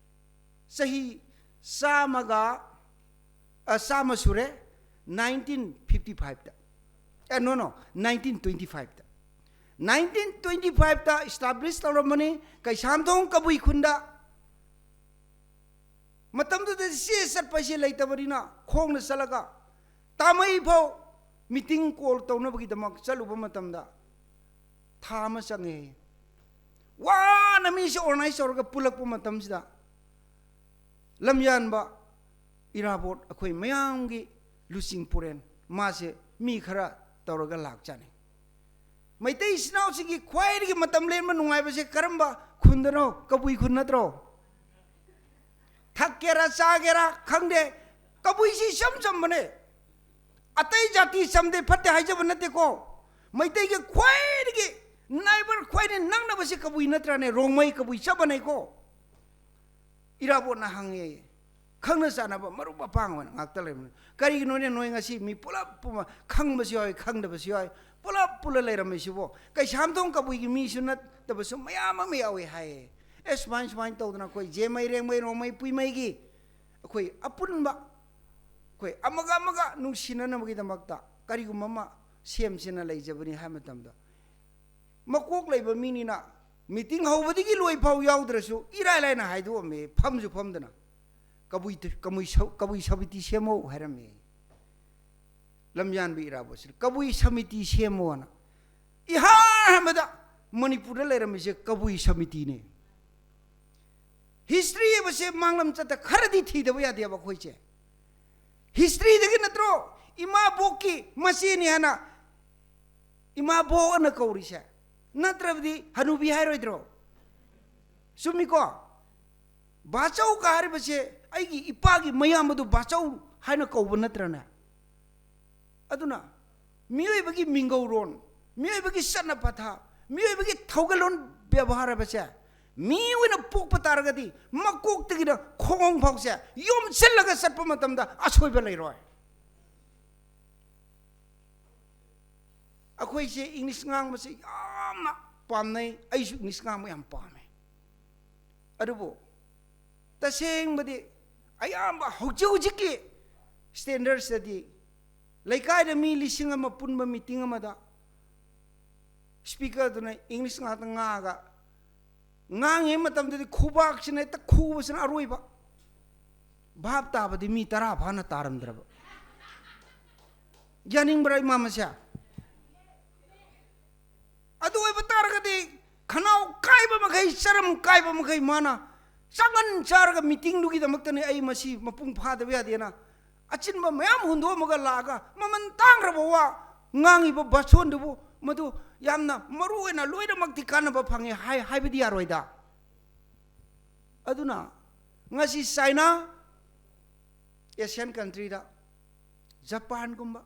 ꯆꯍꯤ ꯆꯥꯝꯃꯒ, ꯑ, ꯆꯥꯝꯃ ꯁꯨꯔꯦ, ꯅꯥꯏꯟꯇꯤꯟ ꯐꯤꯐꯇꯤ ꯐꯥꯏꯚꯇ꯫ ꯑꯦ, no, no, ꯅꯥꯏꯟꯇꯤꯟ ꯇ꯭ꯋꯦꯟꯇꯤ ꯐꯥꯏꯚꯇ꯫ ꯅꯥꯏꯟꯇꯤꯟ ꯇ꯭ꯋꯦꯟꯇꯤ ꯐꯥꯏꯚꯇ ꯏꯁꯇꯥꯕ꯭ꯂꯤꯁ ꯇꯧꯔꯝꯕꯅꯤ ꯀꯩꯁꯥꯝꯊꯣꯡ ꯀꯕꯨꯏ ꯈꯨꯟꯗ꯫ ꯃꯇꯝꯗꯨꯗꯗꯤ ꯆꯦ ꯆꯠꯄ ꯍꯥꯏꯁꯦ ꯂꯩꯇꯕꯅꯤꯅ ꯈꯣꯡꯅ ꯆꯠꯂꯒ ꯇꯥꯃꯩ ꯐꯥꯎ ꯃꯤꯇꯤꯡ ꯀꯣꯜ ꯇꯧꯅꯕꯒꯤꯗꯃꯛ ꯆꯠꯂꯨꯕ ꯃꯇꯝꯗ ꯊꯥ ꯑꯃ ꯆꯪꯉꯦ꯫ ꯋꯥꯅ ꯃꯤꯁꯦ ꯑꯣꯔꯒꯅꯥꯏꯖ ꯇꯧꯔꯒ ꯄꯨꯜꯂꯛꯄ ꯃꯇꯝꯁꯤꯗ ꯂꯝꯌꯥꯟꯕ ꯏꯔꯥꯕꯣꯠ ꯑꯩꯈꯣꯏ ꯃꯌꯥꯝꯒꯤ ꯂꯨꯆꯤꯡ ꯄꯨꯔꯦꯟ ꯃꯥꯁꯦ ꯃꯤ ꯈꯔ ꯇꯧꯔꯒ ꯂꯥꯛꯆꯥꯅꯤ꯫ ꯃꯩꯇꯩ ꯏꯆꯤꯟ ꯏꯅꯥꯎꯁꯤꯡꯒꯤ ꯈ꯭ꯋꯥꯏꯗꯒꯤ ꯃꯇꯝ ꯂꯦꯟꯕ ꯅꯨꯡꯉꯥꯏꯕꯁꯦ ꯀꯔꯝꯕ ꯈꯨꯟꯗꯅꯣ? ꯀꯕꯨꯏ ꯈꯨꯟ ꯅꯠꯇ꯭ꯔꯣ? ꯊꯛꯀꯦꯔꯥ ꯆꯥꯒꯦꯔꯥ ꯈꯪꯗꯦ, ꯀꯕꯨꯏꯁꯤ ꯏꯆꯝ ꯆꯝꯕꯅꯦ꯫ ꯑꯇꯩ ꯖꯥꯇꯤ ꯆꯝꯗꯦ ꯐꯠꯇꯦ ꯍꯥꯏꯖꯕ ꯅꯠꯇꯦꯀꯣ꯫ ꯃꯩꯇꯩꯒꯤ ꯈ꯭ꯋꯥꯏꯗꯒꯤ ꯅꯥꯏꯕꯔ ꯈ꯭ꯋꯥꯏꯗꯒꯤ ꯅꯛꯅꯕꯁꯤ ꯀꯕꯨꯏ ꯅꯠꯇ꯭ꯔꯅꯦ? ꯔꯣꯡꯃꯩ ꯀꯕꯨꯏ ꯆꯞ ꯃꯥꯟꯅꯩꯀꯣ꯫ ꯏꯔꯥꯕꯣꯠꯅ ꯍꯪꯉꯦ, ꯈꯪꯅ ꯆꯥꯟꯅꯕ ꯃꯔꯨꯞ ꯃꯄꯥꯡ ꯑꯣꯏꯅ ꯉꯥꯛꯇ ꯂꯩꯕꯅꯤ꯫ ꯀꯔꯤꯒꯤꯅꯣꯅꯦ ꯅꯣꯏ ꯉꯁꯤ ꯃꯤ ꯄꯨꯂꯞ ꯄꯨꯝꯕ ꯈꯪꯕꯁꯨ ꯌꯥꯎꯏ, ꯈꯪꯗꯕꯁꯨ ꯌꯥꯎꯏ, ꯄꯨꯂꯞ ꯄꯨꯜꯂ ꯂꯩꯔꯝꯃꯤꯁꯤꯕꯣ? ꯀꯩꯁꯥꯝꯊꯣꯡ ꯀꯕꯨꯏꯒꯤ ꯃꯤꯁꯨ ꯅꯠꯇꯕꯁꯨ ꯃꯌꯥꯝ ꯑꯃ ꯌꯥꯎꯏ ꯍꯥꯏꯌꯦ꯫ ꯑꯦ, ꯁꯨꯃꯥꯏ ꯁꯨꯃꯥꯏꯅ ꯇꯧꯗꯅ ꯑꯩꯈꯣꯏ ꯖꯦꯃꯩ, ꯔꯦꯡꯃꯩ, ꯔꯣꯡꯃꯩ, ꯄꯨꯏꯃꯩꯒꯤ ꯑꯩꯈꯣꯏ ꯑꯄꯨꯟꯕ ꯑꯩꯈꯣꯏ ꯑꯃꯒ ꯑꯃꯒ ꯅꯨꯡꯁꯤꯅꯅꯕꯒꯤꯗꯃꯛꯇ ꯀꯔꯤꯒꯨꯝꯕ ꯑꯃ ꯁꯦꯝꯁꯦꯅ ꯂꯩꯖꯕꯅꯤ ꯍꯥꯏꯕ ꯃꯇꯝꯗ, ꯃꯀꯣꯛ ꯂꯩꯕ ꯃꯤꯅꯤꯅ ꯃꯤꯇꯤꯡ ꯍꯧꯕꯗꯒꯤ ꯂꯣꯏ ꯐꯥꯎ ꯌꯥꯎꯗ꯭ꯔꯁꯨ ꯏꯔꯥꯏ ꯂꯥꯏꯅ ꯍꯥꯏꯗꯣꯛꯑꯝꯃꯦ, ꯐꯝꯁꯨ ꯐꯝꯗꯅ, "ꯀꯕꯨꯏ, ꯀꯕꯨꯏ ꯁ-, ꯀꯕꯨꯏ ꯁꯃꯤꯇꯤ ꯁꯦꯝꯃꯣ" ꯍꯥꯏꯔꯝꯃꯦ꯫ ꯂꯝꯌꯥꯟꯕ ꯏꯔꯥꯕꯣꯠꯁꯤꯅ "ꯀꯕꯨꯏ ꯁꯃꯤꯇꯤ ꯁꯦꯝꯃꯣꯅ" ꯏꯍꯥꯟ ꯍꯥꯟꯕꯗ ꯃꯅꯤꯄꯨꯔꯗ ꯂꯩꯔꯝꯃꯤꯁꯦ ꯀꯕꯨꯏ ꯁꯃꯤꯇꯤꯅꯦ꯫ ꯍꯤꯁꯇ꯭ꯔꯤ ꯍꯥꯏꯕꯁꯦ ꯃꯥꯡꯂꯝ ꯆꯠꯇ ꯈꯔꯗꯤ ꯊꯤꯗꯕ ꯌꯥꯗꯦꯕ ꯑꯩꯈꯣꯏꯁꯦ꯫ ꯍꯤꯁꯇ꯭ꯔꯤꯗꯒꯤ ꯅꯠꯇ꯭ꯔꯣ ꯏꯃꯥꯕꯣꯛꯀꯤ ꯃꯆꯦꯅꯤ ꯍꯥꯏꯅ ꯏꯃꯥꯕꯣꯛ ꯑꯅ ꯀꯧꯔꯤꯁꯦ? ꯅꯠꯇ꯭ꯔꯕꯗꯤ ꯍꯅꯨꯕꯤ ꯍꯥꯏꯔꯣꯏꯗ꯭ꯔꯣ? ꯆꯨꯝꯃꯤꯀꯣ? ꯕꯥꯆꯧꯒ ꯍꯥꯏꯔꯤꯕꯁꯦ ꯑꯩꯒꯤ ꯏꯄꯥꯒꯤ ꯃꯌꯥꯝꯕꯗꯨ ꯕꯥꯆꯧ ꯍꯥꯏꯅ ꯀꯧꯕ ꯅꯠꯇ꯭ꯔꯅꯦ? ꯑꯗꯨꯅ ꯃꯤꯑꯣꯏꯕꯒꯤ ꯃꯤꯡꯒꯧꯔꯣꯟ, ꯃꯤꯑꯣꯏꯕꯒꯤ ꯆꯠꯅ ꯄꯊꯥꯞ, ꯃꯤꯑꯣꯏꯕꯒꯤ ꯊꯧꯒꯜꯂꯣꯟ ꯕꯦꯕꯥꯔ ꯍꯥꯏꯕꯁꯦ ꯃꯤ ꯑꯣꯏꯅ ꯄꯣꯛꯄ ꯇꯥꯔꯒꯗꯤ ꯃꯀꯣꯛꯇꯒꯤꯅ ꯈꯣꯡ ꯐꯥꯎꯁꯦ ꯌꯣꯝꯁꯤꯜꯂꯒ ꯆꯠꯄ ꯃꯇꯝꯗ ꯑꯁꯣꯏꯕ ꯂꯩꯔꯣꯏ꯫ ꯑꯩꯈꯣꯏꯁꯦ ꯏꯪꯂꯤꯁ ꯉꯥꯡꯕꯁꯦ ꯌꯥꯝꯅ ꯄꯥꯝꯅꯩ, ꯑꯩꯁꯨ ꯏꯪꯂꯤꯁ ꯉꯥꯡꯕ ꯌꯥꯝ ꯄꯥꯝꯃꯦ꯫ ꯑꯗꯨꯕꯨ ꯇꯁꯦꯡꯕꯗꯤ ꯑꯌꯥꯝꯕ ꯍꯧꯖꯤꯛ ꯍꯧꯖꯤꯛꯀꯤ ꯁ꯭ꯇꯦꯟꯗꯔꯗꯁꯤꯗꯗꯤ ꯂꯩꯀꯥꯏꯗ ꯃꯤ ꯂꯤꯁꯤꯡ ꯑꯃ ꯄꯨꯟꯕ ꯃꯤꯇꯤꯡ ꯑꯃꯗ ꯁ꯭ꯄꯤꯀꯔꯗꯨꯅ ꯏꯪꯂꯤꯁ ꯉꯥꯛꯇ ꯉꯥꯡꯉꯒ, ꯉꯥꯡꯉꯤꯉꯩ ꯃꯇꯝꯗꯗꯤ ꯈꯨꯕꯥꯛꯁꯤꯅ ꯍꯦꯛꯇ ꯈꯨꯕꯁꯤꯅ ꯑꯔꯣꯏꯕ꯫ ꯚꯥꯞ ꯇꯥꯕꯗꯤ ꯃꯤ ꯇꯔꯥ ꯐꯥꯅ ꯇꯥꯔꯝꯗ꯭ꯔꯕ꯫ ꯌꯥꯅꯤꯡꯕ꯭ꯔꯥ ꯏꯃꯥ ꯃꯁꯦ? ꯑꯗꯨ ꯑꯣꯏꯕ ꯇꯥꯔꯒꯗꯤ ꯈꯅꯥꯎ ꯀꯥꯏꯕ ꯃꯈꯩ, ꯆꯔꯝ ꯀꯥꯏꯕ ꯃꯈꯩ ꯃꯥꯅ ꯆꯥꯡꯒꯟ ꯆꯥꯔꯒ ꯃꯤꯇꯤꯡꯗꯨꯒꯤꯗꯃꯛꯇꯅꯤ ꯑꯩ ꯃꯁꯤ ꯃꯄꯨꯡ ꯐꯥꯗꯕ ꯌꯥꯗꯦꯅ ꯑꯆꯤꯟꯕ ꯃꯌꯥꯝ ꯍꯨꯟꯗꯣꯛꯑꯝꯃꯒ ꯂꯥꯛꯑꯒ ꯃꯃꯜ ꯇꯥꯡꯈ꯭ꯔꯕ ꯋꯥ ꯉꯥꯡꯉꯤꯕ ꯚꯥꯁꯣꯟꯗꯨꯕꯨ ꯃꯗꯨ ꯌꯥꯝꯅ ꯃꯔꯨ ꯑꯣꯏꯅ ꯂꯣꯏꯅꯃꯛꯇꯤ ꯀꯥꯟꯅꯕ ꯐꯪꯉꯦ ꯍꯥꯏ-, ꯍꯥꯏꯕꯗꯤ ꯌꯥꯔꯣꯏꯗ꯫ ꯑꯗꯨꯅ ꯉꯁꯤ ꯆꯥꯏꯅꯥ, ꯑꯦꯁꯤꯌꯥꯟ ꯀꯟꯇ꯭ꯔꯤꯗ ꯖꯄꯥꯟꯒꯨꯝꯕ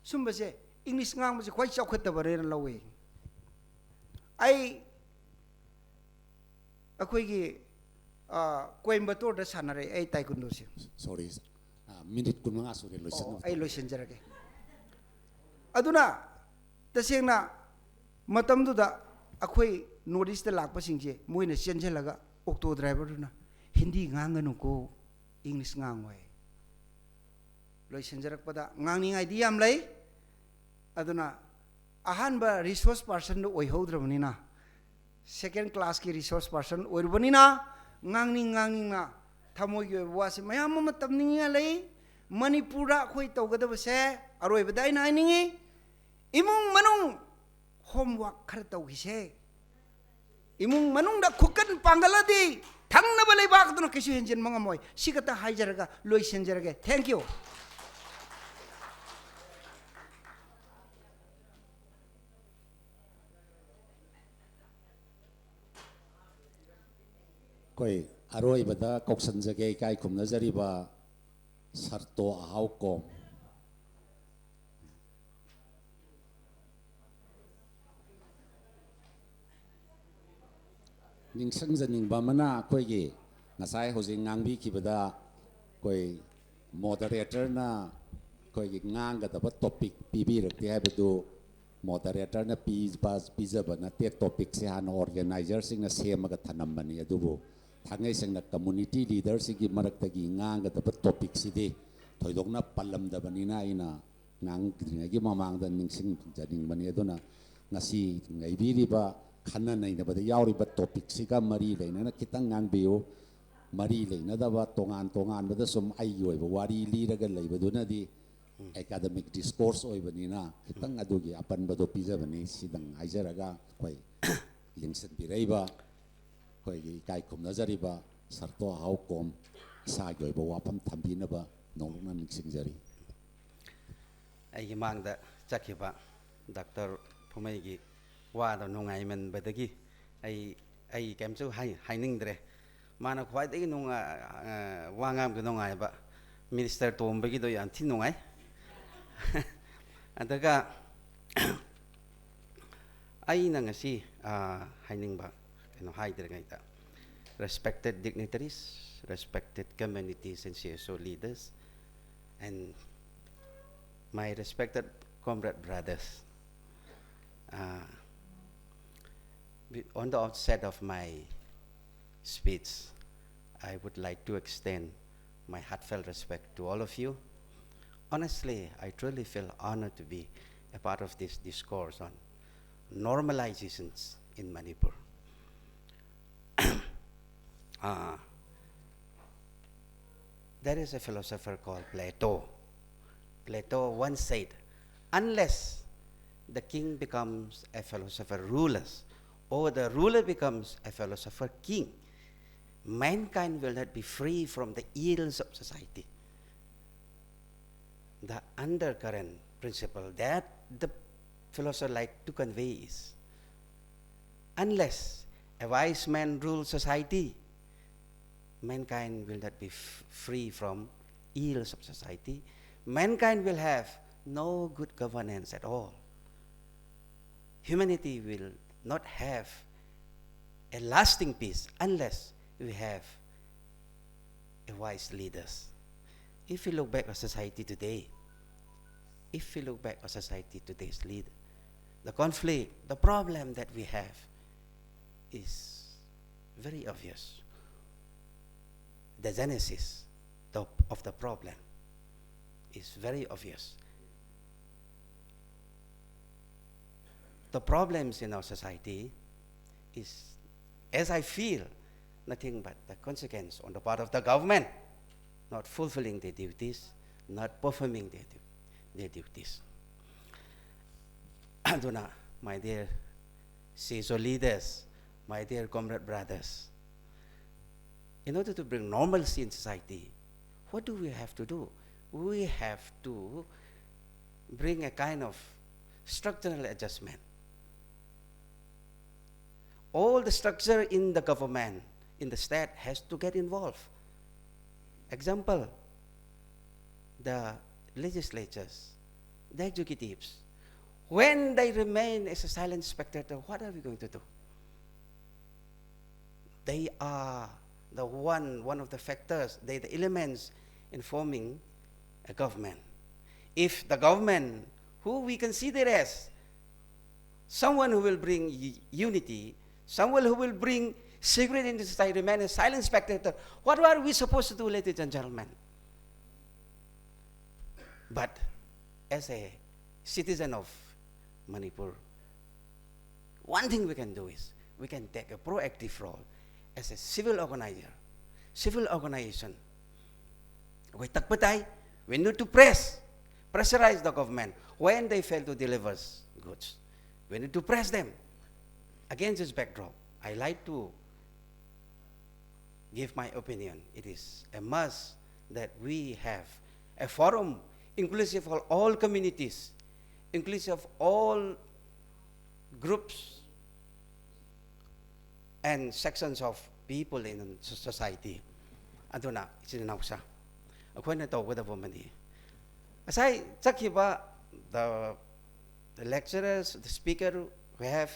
ꯁꯨꯝꯕꯁꯦ ꯏꯪꯂꯤꯁ ꯉꯥꯡꯕꯁꯦ ꯈ꯭ꯋꯥꯏ ꯆꯥꯎꯈꯠꯇꯕꯅꯦꯅ ꯂꯧꯋꯦ꯫ ꯑꯩ ꯑꯩꯈꯣꯏꯒꯤ, ꯑ, ꯀꯣꯏꯝꯕꯇꯣꯔꯗ ꯁꯥꯟꯅꯔꯦ ꯑꯩ ꯇꯥꯏꯀꯨꯟꯗꯣꯁꯦ꯫ ꯁꯣꯔꯤ, ꯃꯤꯅꯤꯠ ꯀꯨꯟꯃꯉꯥ ꯁꯨꯔꯦ꯫ ꯑꯣ, ꯂꯣꯏꯁꯤꯟꯅꯕ ꯑꯩ ꯂꯣꯏꯁꯤꯟꯖꯔꯒꯦ꯫ ꯑꯗꯨꯅ ꯇꯁꯦꯡꯅ ꯃꯇꯝꯗꯨꯗ ꯑꯩꯈꯣꯏ ꯅꯣꯔꯠ ꯏꯁꯇ ꯂꯥꯛꯄꯁꯤꯡꯁꯦ ꯃꯣꯏꯅ ꯆꯦꯟꯁꯤꯜꯂꯒ ꯑꯣꯛꯇꯣ ꯗ꯭ꯔꯥꯏꯚꯔꯗꯨꯅ "ꯍꯤꯟꯗꯤ ꯉꯥꯡꯒꯅꯨꯀꯣ, ꯏꯪꯂꯤꯁ ꯉꯥꯡꯉꯣ" ꯍꯥꯏ꯫ ꯂꯣꯏꯁꯤꯟꯖꯔꯛꯄꯗꯤ ꯌꯥꯝ ꯂꯩ꯫ ꯑꯗꯨꯅ ꯑꯍꯥꯟꯕ ꯔꯤꯁꯣꯔꯁ ꯄꯥꯔꯁꯟꯗꯨ ꯑꯣꯏꯍꯧꯗ꯭ꯔꯕꯅꯤꯅ, ꯁꯦꯀꯦꯟ ꯀ꯭ꯂꯥꯁꯀꯤ ꯔꯤꯁꯣꯔꯁ ꯄꯥꯔꯁꯟ ꯑꯣꯏꯔꯨꯕꯅꯤꯅ, ꯉꯥꯡꯅꯤꯡ ꯉꯥꯡꯅꯤꯡꯅ ꯊꯃꯣꯏꯒꯤ ꯑꯣꯏꯕ ꯋꯥꯁꯤ ꯃꯌꯥꯝ ꯑꯃ ꯇꯝꯅꯤꯡꯉꯥꯏ ꯂꯩ꯫ ꯃꯅꯤꯄꯨꯔꯗ ꯑꯩꯈꯣꯏ ꯇꯧꯒꯗꯕꯁꯦ, ꯑꯔꯣꯏꯕꯗ ꯑꯩꯅ ꯍꯥꯏꯅꯤꯡꯉꯤ, ꯏꯃꯨꯡ ꯃꯅꯨꯡ ꯍꯣꯝꯋꯥꯛ ꯈꯔ ꯇꯧꯈꯤꯁꯦ꯫ ꯏꯃꯨꯡ ꯃꯅꯨꯡꯗ ꯈꯨꯀꯟ ꯄꯥꯡꯒꯜꯂꯗꯤ ꯊꯪꯅꯕ ꯂꯩꯕꯥꯛ ꯑꯗꯨꯅ ꯀꯩꯁꯨ ꯍꯦꯟꯖꯤꯟꯕ ꯉꯝꯃꯣꯏ꯫ ꯁꯤ ꯈꯛꯇ ꯍꯥꯏꯖꯔꯒ ꯂꯣꯏꯁꯤꯟꯖꯔꯒꯦ꯫ Thank you꯫ ꯑꯩꯈꯣꯏ ꯑꯔꯣꯏꯕꯗ ꯀꯧꯁꯟꯖꯒꯦ ꯏꯀꯥꯏ ꯈꯨꯝꯅꯖꯔꯤꯕ ꯁꯔꯇꯣ ꯑꯍꯥꯎꯀꯣꯝ꯫ ꯅꯤꯡꯁꯤꯡꯖꯅꯤꯡꯕ ꯑꯃꯅ, ꯑꯩꯈꯣꯏꯒꯤ ꯉꯁꯥꯏ ꯍꯧꯖꯤꯛ ꯉꯥꯡꯕꯤꯈꯤꯕꯗ ꯑꯩꯈꯣꯏ ꯃꯣꯗꯔꯦꯇꯔꯅ ꯑꯩꯈꯣꯏꯒꯤ ꯉꯥꯡꯒꯗꯕ ꯇꯣꯄꯤꯛ ꯄꯤꯕꯤꯔꯛꯇꯦ ꯍꯥꯏꯕꯗꯨ ꯃꯣꯗꯔꯦꯇꯔꯅ ꯄꯤꯕ, ꯄꯤꯖꯕ ꯅꯠꯇꯦ꯫ ꯇꯣꯄꯤꯛꯁꯦ ꯍꯥꯟꯅ ꯑꯣꯔꯒꯦꯅꯥꯏꯖꯔꯁꯤꯡꯅ ꯁꯦꯝꯃꯒ ꯊꯝꯂꯝꯕꯅꯤ꯫ ꯑꯗꯨꯕꯨ ꯊꯥꯡꯉꯩ ꯁꯦꯡꯅ ꯀꯝꯃꯨꯅꯤꯇꯤ ꯂꯤꯗꯔꯁꯤꯡꯒꯤ ꯃꯔꯛꯇꯒꯤ ꯉꯥꯡꯒꯗꯕ ꯇꯣꯄꯤꯛꯁꯤꯗꯤ ꯊꯣꯏꯗꯣꯛꯅ ꯄꯜꯂꯝꯗꯕꯅꯤꯅ ꯑꯩꯅ ꯉꯥꯡꯗ꯭ꯔꯤꯉꯩꯒꯤ ꯃꯃꯥꯡꯗ ꯅꯤꯡꯁꯤꯡꯖꯅꯤꯡꯕꯅꯤ꯫ ꯑꯗꯨꯅ ꯉꯁꯤ ꯉꯥꯏꯕꯤꯔꯤꯕ ꯈꯟꯅ ꯅꯩꯅꯕꯗ ꯌꯥꯎꯔꯤꯕ ꯇꯣꯄꯤꯛꯁꯤꯒ ꯃꯔꯤ ꯂꯩꯅꯅ ꯈꯤꯇꯪ ꯉꯥꯡꯕꯤꯌꯨ꯫ ꯃꯔꯤ ꯂꯩꯅꯗꯕ ꯇꯣꯉꯥꯟ ꯇꯣꯉꯥꯟꯕꯗ ꯁꯨꯝ ꯑꯩꯒꯤ ꯑꯣꯏꯕ ꯋꯥꯔꯤ ꯂꯤꯔꯒ ꯂꯩꯕꯗꯨꯅꯗꯤ ꯑꯦꯀꯥꯗꯃꯤꯛ ꯗꯤꯁꯀꯣꯔꯁ ꯑꯣꯏꯕꯅꯤꯅ ꯈꯤꯇꯪ ꯑꯗꯨꯒꯤ ꯑꯄꯟꯕꯗꯣ ꯄꯤꯖꯕꯅꯤ꯫ ꯁꯤꯗꯪ ꯍꯥꯏꯖꯔꯒ ꯑꯩꯈꯣꯏ ꯌꯦꯡꯁꯤꯟꯕꯤꯔꯛꯏꯕ ꯑꯩꯈꯣꯏꯒꯤ ꯏꯀꯥꯏ ꯈꯨꯝꯅꯖꯔꯤꯕ ꯁꯔꯇꯣ ꯍꯥꯎꯀꯣꯝ ꯏꯁꯥꯒꯤ ꯑꯣꯏꯕ ꯋꯥꯐꯝ ꯊꯝꯕꯤꯅꯕ ꯅꯧꯂꯛꯅ ꯅꯤꯡꯁꯤꯡꯖꯔꯤ꯫ ꯑꯩꯒꯤ ꯃꯥꯡꯗ ꯆꯠꯈꯤꯕ ꯗꯥꯛꯇꯔ ꯐꯨꯃꯩꯒꯤ ꯋꯥꯗꯣ ꯅꯨꯡꯉꯥꯏꯃꯟꯕꯗꯒꯤ ꯑꯩ ꯑꯩ ꯀꯩꯝꯁꯨ ꯍꯥꯏ ꯍꯥꯏꯅꯤꯡꯗ꯭ꯔꯦ꯫ ꯃꯥꯅ ꯈ꯭ꯋꯥꯏꯗꯒꯤ ꯅꯨꯡꯉꯥꯏ ꯋꯥ ꯉꯥꯡꯕꯗ ꯅꯨꯡꯉꯥꯏꯕ ꯃꯤꯅꯤꯁꯇꯔ ꯇꯣꯝꯕꯒꯤꯗꯣ ꯌꯥꯝ ꯊꯤ ꯅꯨꯡꯉꯥꯏ꯫ ꯑꯗꯨꯒ ꯑꯩꯅ ꯉꯁꯤ ꯍꯥꯏꯅꯤꯡꯕ ꯀꯩꯅꯣ ꯍꯥꯏꯗ꯭ꯔꯤꯉꯩꯗ, respected dignitaries, respected communities and C S O leaders, and my respected comrade brothers, uh, on the outset of my speech, I would like to extend my heartfelt respect to all of you. Honestly, I truly feel honored to be a part of this discourse on normalizations in Manipur. Uh, there is a philosopher called Plato. Plato once said, "Unless the king becomes a philosopher ruler, or the ruler becomes a philosopher king, mankind will not be free from the ills of society." The undercurrent principle that the philosopher like to convey is, unless a wise man rules society, mankind will not be f- free from ills of society. Mankind will have no good governance at all. Humanity will not have a lasting peace unless we have a wise leaders. If we look back at society today, if we look back at society today's lead, the conflict, the problem that we have is very obvious. The genesis of the problem is very obvious. The problems in our society is, as I feel, nothing but the consequence on the part of the government not fulfilling their duties, not performing their duties. their duties. ꯑꯗꯨꯅ, my dear C S O leaders, my dear comrade brothers, in order to bring normalcy in society, what do we have to do? We have to bring a kind of structural adjustment. All the structure in the government, in the state, has to get involved. Example, the legislatures, the executives, when they remain as a silent spectator, what are we going to do? They are the one, one of the factors, they the elements in forming a government. If the government, who we consider as someone who will bring unity, someone who will bring security into society, remain a silent spectator, what are we supposed to do, ladies and gentlemen? But as a citizen of Manipur, one thing we can do is we can take a proactive role as a civil organizer, civil organization. We takpatai, we need to press, pressurize the government when they fail to deliver goods. We need to press them. Against this backdrop, I like to give my opinion. It is a must that we have a forum inclusive of all communities, inclusive of all groups and sections of people in society. ꯑꯗꯨꯅ, ꯏꯆꯤꯟ ꯏꯅꯥꯎꯁꯥ, ꯑꯩꯈꯣꯏꯅ ꯇꯧꯒꯗꯕ ꯑꯃꯗꯤ, ꯉꯁꯥꯏ ꯆꯠꯈꯤꯕ, the, the lecturers, the speaker who have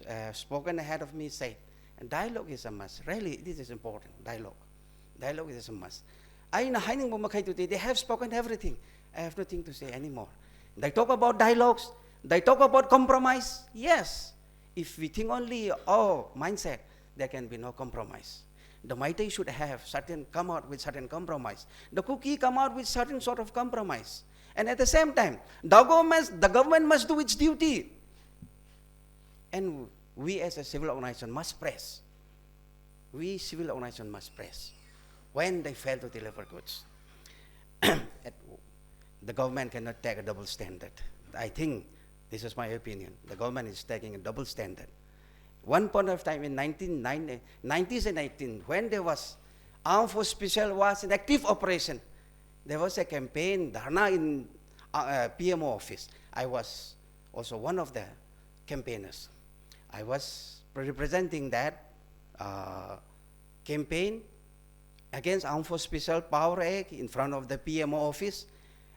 uh, spoken ahead of me said, dialogue is a must. Really, this is important, dialogue. Dialogue is a must. ꯑꯩꯅ ꯍꯥꯏꯅꯤꯡꯕ ꯃꯈꯩꯗꯨꯗꯤ, they have spoken everything. I have nothing to say anymore. They talk about dialogues. They talk about compromise. Yes. If we think only, oh, mindset, there can be no compromise. The Meitei should have certain, come out with certain compromise. The Kuki come out with certain sort of compromise. And at the same time, the government, the government must do its duty. And we as a civil organization must press. We civil organization must press when they fail to deliver goods. At, the government cannot take a double standard. I think, this is my opinion, the government is taking a double standard. One point of time in nineteen ninety, nineties and eighteen, when there was Armed Force Special was in active operation, there was a campaign, dharna in uh, uh, P M O office. I was also one of the campaigners. I was representing that uh, campaign against Armed Force Special Power Act in front of the P M O office.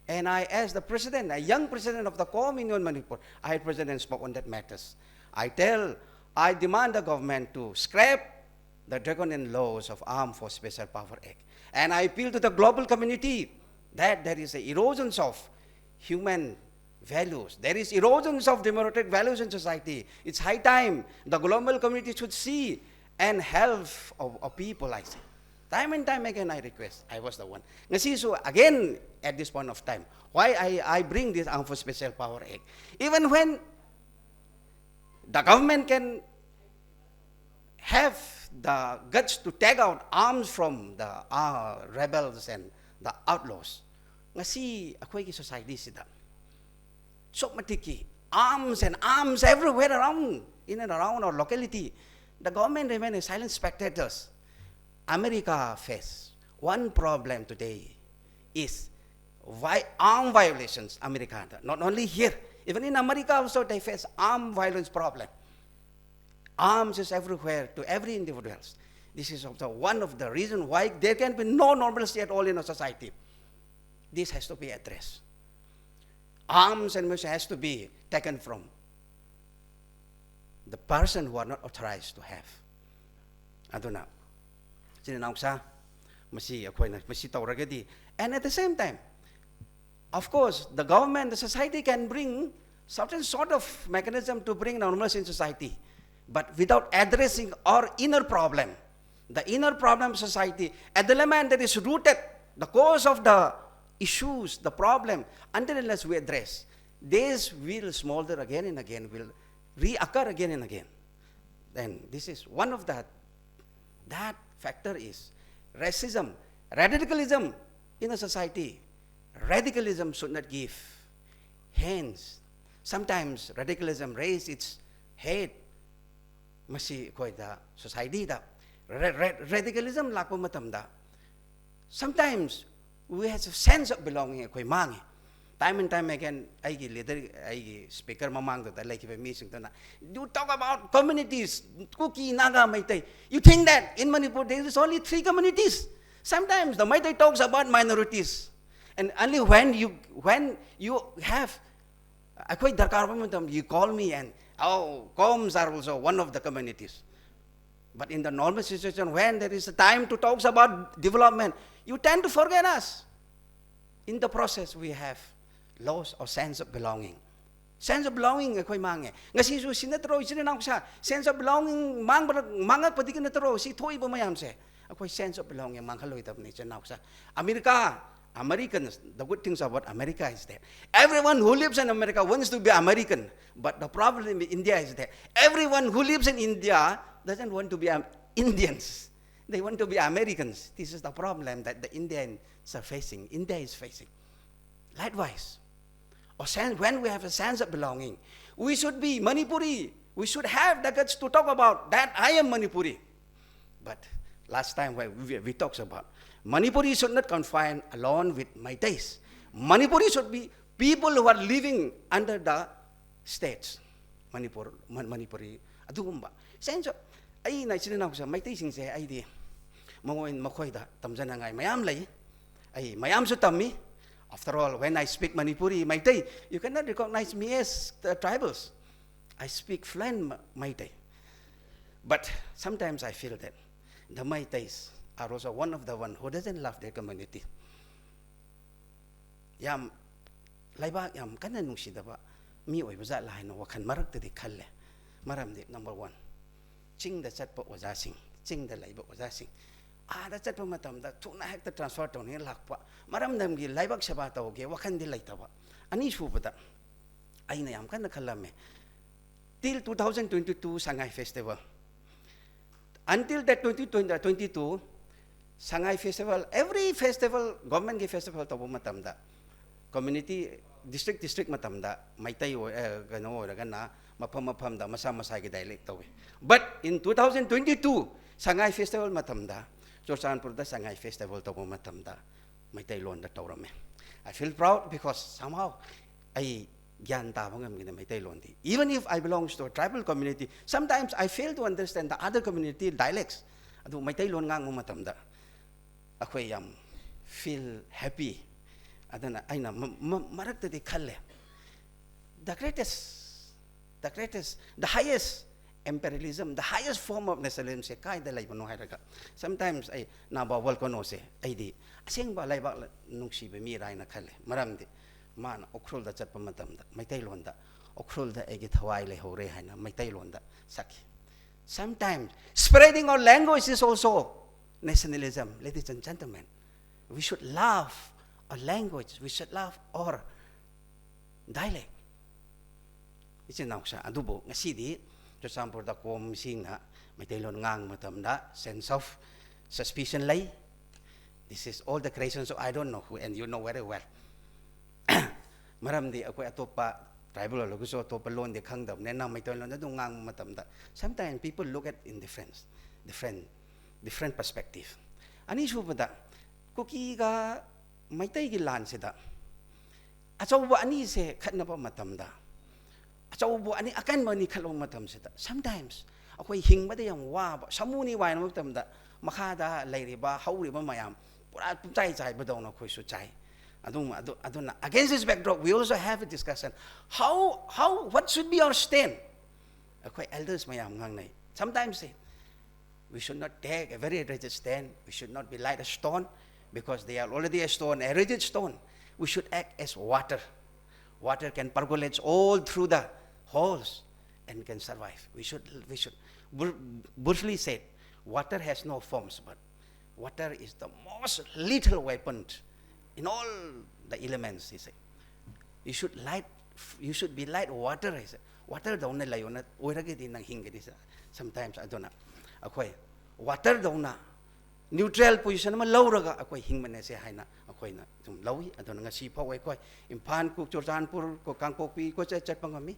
And I asked the president, a young president of the COM Union Manipur, I had president spoke on that matters. I tell, I demand the government to scrap the draconian laws of Armed Force Special Power Act. And I appeal to the global community that there is a erosion of human values. There is erosion of democratic values in society. It's high time the global community should see and help our, our people, I say. Time and time again I request. I was the one. Ngasi, so again, at this point of time, why I, I bring this Armed Force Special Power Act? Even when the government can have the guts to take out arms from the uh, rebels and the outlaws. Ngasi ꯑꯩꯈꯣꯏꯒꯤ society ꯁꯤꯗ ꯁꯨꯛ ꯃꯇꯤꯛꯀꯤ arms and arms everywhere around, in and around our locality. The government remain as silent spectators. America face one problem today is vi- arm violations. America, not only here, even in America also they face arm violence problem. Arms is everywhere to every individuals. This is also one of the reason why there can be no normalcy at all in a society. This has to be addressed. Arms and ammunition has to be taken from the person who are not authorized to have. ꯑꯗꯨꯅ ꯏꯆꯤꯟ ꯏꯅꯥꯎꯁꯥ, ꯃꯁꯤ ꯑꯩꯈꯣꯏꯅ ꯃꯁꯤ ꯇꯧꯔꯒꯗꯤ, and at the same time, of course, the government, the society can bring certain sort of mechanism to bring normalcy in society, but without addressing our inner problem, the inner problem of society, at the element that is rooted, the cause of the issues, the problem, until unless we address, this will smolder again and again, will reoccur again and again. And this is one of that. That factor is racism, radicalism in a society. Radicalism should not give. Hence, sometimes radicalism raise its head. ꯃꯁꯤ ꯑꯩꯈꯣꯏꯗ, ꯁꯣꯁꯥꯏꯇꯤꯗ ꯔꯦꯗꯤꯀꯦꯂꯤꯖꯝ ꯂꯥꯛꯄ ꯃꯇꯝꯗ, sometimes we have a sense of belonging ꯑꯩꯈꯣꯏ ꯃꯥꯡꯉꯤ꯫ Time and time again ꯑꯩꯒꯤ leader, ꯑꯩꯒꯤ speaker ꯃꯃꯥꯡꯗꯨꯗ ꯂꯩꯈꯤꯕ ꯃꯤꯁꯤꯡꯗꯨꯅ, "You talk about communities, Kuki, Naga, Meitei. You think that in Manipur there is only three communities? Sometimes the Meitei talks about minorities. And only when you, when you have, ꯑꯩꯈꯣꯏ ꯗꯔꯀꯥꯔ ꯑꯣꯏꯕ ꯃꯇꯝ, you call me and, oh, Koms are also one of the communities." But in the normal situation, when there is a time to talk about development, you tend to forget us. In the process, we have lost our sense of belonging. Sense of belonging ꯑꯩꯈꯣꯏ ꯃꯥꯡꯉꯦ꯫ ꯉꯁꯤꯁꯨ ꯁꯤ ꯅꯠꯇ꯭ꯔꯣ, ꯏꯆꯤꯟ ꯏꯅꯥꯎꯁꯥ? Sense of belonging ꯃꯥꯡꯕ, ꯃꯥꯡꯉꯛꯄꯗꯒꯤ ꯅꯠꯇ꯭ꯔꯣ ꯁꯤ ꯊꯣꯛꯏꯕ ꯃꯌꯥꯝꯁꯦ? ꯑꯩꯈꯣꯏ sense of belonging ꯃꯥꯡꯍꯜꯂꯣꯏꯗꯕꯅꯤ, ꯏꯆꯤꯟ ꯏꯅꯥꯎꯁꯥ꯫ America, Americans, the good things about America is that everyone who lives in America wants to be American. But the problem in India is that everyone who lives in India doesn't want to be, um, Indians. They want to be Americans. This is the problem that the Indians are facing, India is facing. Likewise, a sense, when we have a sense of belonging, we should be Manipuri. We should have the guts to talk about that I am Manipuri. But last time when we, we talked about, Manipuri should not confine alone with Meiteis. Manipuri should be people who are living under the states. Manipur, ꯃ-, ꯃꯅꯤꯄꯨꯔꯤ ꯑꯗꯨꯒꯨꯝꯕ sense of, ꯑꯩꯅ ꯏꯆꯤꯟ ꯏꯅꯥꯎꯁꯦ, ꯃꯩꯇꯩꯁꯤꯡꯁꯦ ꯑꯩꯗꯤ ꯃꯉꯣꯟ-, ꯃꯈꯣꯏꯗ ꯇꯝꯖꯅꯉꯥꯏ ꯃꯌꯥꯝ ꯂꯩ꯫ ꯑꯩ ꯃꯌꯥꯝꯁꯨ ꯇꯝꯃꯤ꯫ After all, when I speak Manipuri, Meitei, you cannot recognize me as the tribals. I speak fluent Ma-, Meitei. But sometimes I feel that the Meiteis are also one of the one who doesn't love their community. ꯌꯥꯝ, ꯂꯩꯕꯥꯛ ꯌꯥꯝ ꯀꯟꯅ ꯅꯨꯡꯁꯤꯗꯕ ꯃꯤ ꯑꯣꯏꯕ ꯖꯥꯠꯂꯥ ꯍꯥꯏꯅ ꯋꯥꯈꯜ ꯃꯔꯛꯇꯗꯤ ꯈꯜꯂꯦ꯫ ꯃꯔꯝꯗꯤ, number one, ꯆꯤꯡꯗ ꯆꯠꯄ ꯑꯣꯖꯥꯁꯤꯡ, ꯆꯤꯡꯗ ꯂꯩꯕ ꯑꯣꯖꯥꯁꯤꯡ, ꯑꯥꯗ ꯆꯠꯄ ꯃꯇꯝꯗ ꯊꯨꯅ ꯍꯦꯛꯇ transfer ꯇꯧꯅꯤꯡꯉ ꯂꯥꯛꯄ, ꯃꯔꯝꯗꯝꯒꯤ ꯂꯩꯕꯥꯛ ꯁꯦꯕꯥ ꯇꯧꯒꯦ ꯋꯥꯈꯜꯗꯤ ꯂꯩꯇꯕ꯫ ꯑꯅꯤꯁꯨꯕꯗ, ꯑꯩꯅ ꯌꯥꯝ ꯀꯟꯅ ꯈꯜꯂꯝꯃꯦ, till two thousand twenty-two Sangai Festival, until that twenty twenty, twenty-two, Sangai festival, every festival, government ꯀꯤ festival ꯇꯧꯕ ꯃꯇꯝꯗ, community, district district ꯃꯇꯝꯗ ꯃꯩꯇꯩ ꯑꯣꯏ, ꯑ, ꯀꯩꯅꯣ ꯑꯣꯏꯔꯒꯅ ꯃꯐꯝ ꯃꯐꯝꯗ ꯃꯁꯥ ꯃꯁꯥꯒꯤ dialect ꯇꯧꯏ꯫ But in two thousand twenty two Sangai festival ꯃꯇꯝꯗ, ꯆꯨꯔꯆꯥꯟꯄꯨꯔꯗ Sangai festival ꯇꯧꯕ ꯃꯇꯝꯗ ꯃꯩꯇꯩꯂꯣꯟꯗ ꯇꯧꯔꯝꯃꯦ꯫ I feel proud because somehow ꯑꯩ ꯒ꯭ꯌꯥꯟ ꯇꯥꯕ ꯉꯝꯒꯅꯤ ꯃꯩꯇꯩꯂꯣꯟꯗꯤ꯫ Even if I belongs to a tribal community, sometimes I fail to understand the other community dialects. ꯑꯗꯨ ꯃꯩꯇꯩꯂꯣꯟ ꯉꯥꯡꯕ ꯃꯇꯝꯗ ꯑꯩꯈꯣꯏ ꯌꯥꯝ feel happy꯫ ꯑꯗꯨꯅ ꯑꯩꯅ ꯃ-, ꯃ-, ꯃꯔꯛꯇꯗꯤ ꯈꯜꯂꯦ, the greatest, the greatest, the highest imperialism, the highest form of nationalism ꯁꯦ ꯀꯥꯏꯗ ꯂꯩꯕꯅꯣ ꯍꯥꯏꯔꯒ, sometimes ꯑꯩ ꯅꯥꯕ ꯋꯜꯀꯅꯣꯁꯦ ꯑꯩꯗꯤ ꯑꯁꯦꯡꯕ ꯂꯩꯕꯥꯛ ꯅꯨꯡꯁꯤꯕ ꯃꯤꯔꯥ ꯍꯥꯏꯅ ꯈꯜꯂꯦ꯫ ꯃꯔꯝꯗꯤ ꯃꯥꯅ ꯎꯈ꯭ꯔꯨꯜꯗ ꯆꯠꯄ ꯃꯇꯝꯗ ꯃꯩꯇꯩꯂꯣꯟꯗ, "ꯎꯈ꯭ꯔꯨꯜꯗ ꯑꯩꯒꯤ ꯊꯋꯥꯏ ꯂꯩꯍꯧꯔꯦ" ꯍꯥꯏꯅ ꯃꯩꯇꯩꯂꯣꯟꯗ ꯁꯛꯈꯤ꯫ Sometimes spreading our language is also nationalism, ladies and gentlemen. We should love our language. We should love our dialect. ꯏꯆꯤꯟ ꯏꯅꯥꯎꯁꯥ, ꯑꯗꯨꯕꯨ ꯉꯁꯤꯗꯤ ꯆꯨꯔꯆꯥꯟꯄꯨꯔꯗ ꯀꯣꯝꯁꯤꯡꯅ ꯃꯩꯇꯩꯂꯣꯟ ꯉꯥꯡꯕ ꯃꯇꯝꯗ sense of suspicion ꯂꯩ꯫ This is all the creations of I don't know who, and you know very well. ꯃꯔꯝꯗꯤ ꯑꯩꯈꯣꯏ ꯑꯇꯣꯞꯄ tribal ꯑꯣꯏꯔꯒꯁꯨ ꯑꯇꯣꯞꯄ ꯂꯣꯟꯗꯤ ꯈꯪꯗꯕꯅꯤꯅ ꯃꯩꯇꯩꯂꯣꯟꯗ ꯑꯗꯨꯝ ꯉꯥꯡꯕ ꯃꯇꯝꯗ sometimes people look at in different, different, different perspective. ꯑꯅꯤꯁꯨꯕꯗ, ꯀꯨꯀꯤꯒ ꯃꯩꯇꯩꯒꯤ ꯂꯥꯟꯁꯤꯗ ꯑꯆꯧꯕ ꯑꯅꯤꯁꯦ ꯈꯠꯅꯕ ꯃꯇꯝꯗ, ꯑꯆꯧꯕ ꯑꯅꯤ, ꯑꯀꯟꯕ ꯑꯅꯤ ꯈꯠꯂꯨꯕ ꯃꯇꯝꯁꯤꯗ, sometimes ꯑꯩꯈꯣꯏ ꯍꯤꯡꯕꯗ ꯌꯥꯝ ꯋꯥꯕ, ꯁꯥꯃꯨꯅꯤ ꯋꯥꯏꯅꯕ ꯃꯇꯝꯗ ꯃꯈꯥꯗ ꯂꯩꯔꯤꯕ, ꯍꯧꯔꯤꯕ ꯃꯌꯥꯝ ꯄꯨꯔꯥ ꯄꯨꯝꯆꯥꯏ ꯆꯥꯏꯕꯗꯧꯅ ꯑꯩꯈꯣꯏꯁꯨ ꯆꯥꯏ꯫ ꯑꯗꯨꯝ, ꯑꯗꯨ, ꯑꯗꯨꯅ against this backdrop, we also have a discussion. How, how, what should be our stand? ꯑꯩꯈꯣꯏ elders ꯃꯌꯥꯝ ꯉꯥꯡꯅꯩ꯫ Sometimes say, we should not take a very rigid stand. We should not be like a stone, because they are already a stone, a rigid stone. We should act as water. Water can percolate all through the holes and can survive. We should, we should, Bur-, Bruce Lee said, "Water has no forms, but water is the most lethal weapon in all the elements," he said. "You should light, you should be like water," he said. Water ꯗꯧꯅ ꯂꯩꯌꯣꯅ ꯑꯣꯏꯔꯒꯗꯤ ꯅꯪ ꯍꯤꯡꯒꯅꯤ꯫ Sometimes ꯑꯗꯨꯅ ꯑꯩꯈꯣꯏ water ꯗꯧꯅ neutral position ꯑꯃ ꯂꯧꯔꯒ ꯑꯩꯈꯣꯏ ꯍꯤꯡꯃꯤꯟꯅꯁꯦ ꯍꯥꯏꯅ ꯑꯩꯈꯣꯏꯅ ꯑꯗꯨꯝ ꯂꯧꯏ꯫ ꯑꯗꯨꯅ ꯉꯁꯤ ꯐꯥꯎ ꯑꯩꯈꯣꯏ ꯏꯝꯐꯥꯜ, ꯀꯨ-, ꯆꯨꯔꯆꯥꯟꯄꯨꯔ, ꯀꯣ-, ꯀꯥꯡꯄꯣꯛꯄꯤ ꯀꯣꯏꯆꯠ ꯆꯠꯄ ꯉꯝꯃꯤ꯫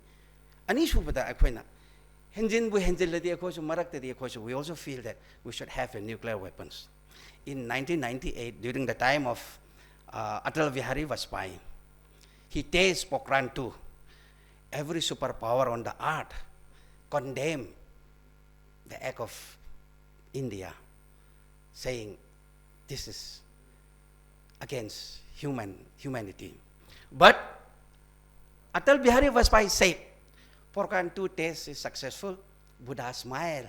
ꯑꯅꯤꯁꯨꯕꯗ ꯑꯩꯈꯣꯏꯅ ꯍꯦꯟꯖꯤꯟꯕꯨ ꯍꯦꯟꯖꯤꯜꯂꯗꯤ ꯑꯩꯈꯣꯏꯁꯨ ꯃꯔꯛꯇꯗꯤ ꯑꯩꯈꯣꯏꯁꯨ, we also feel that we should have a nuclear weapons. In nineteen ninety-eight, during the time of, uh, Atal Bihari Vajpayee, he tests Pokhran two. Every superpower on the earth condemn the act of India, saying this is against human, humanity. But Atal Bihari Vajpayee said, Pokhran two test is successful, Buddha smile.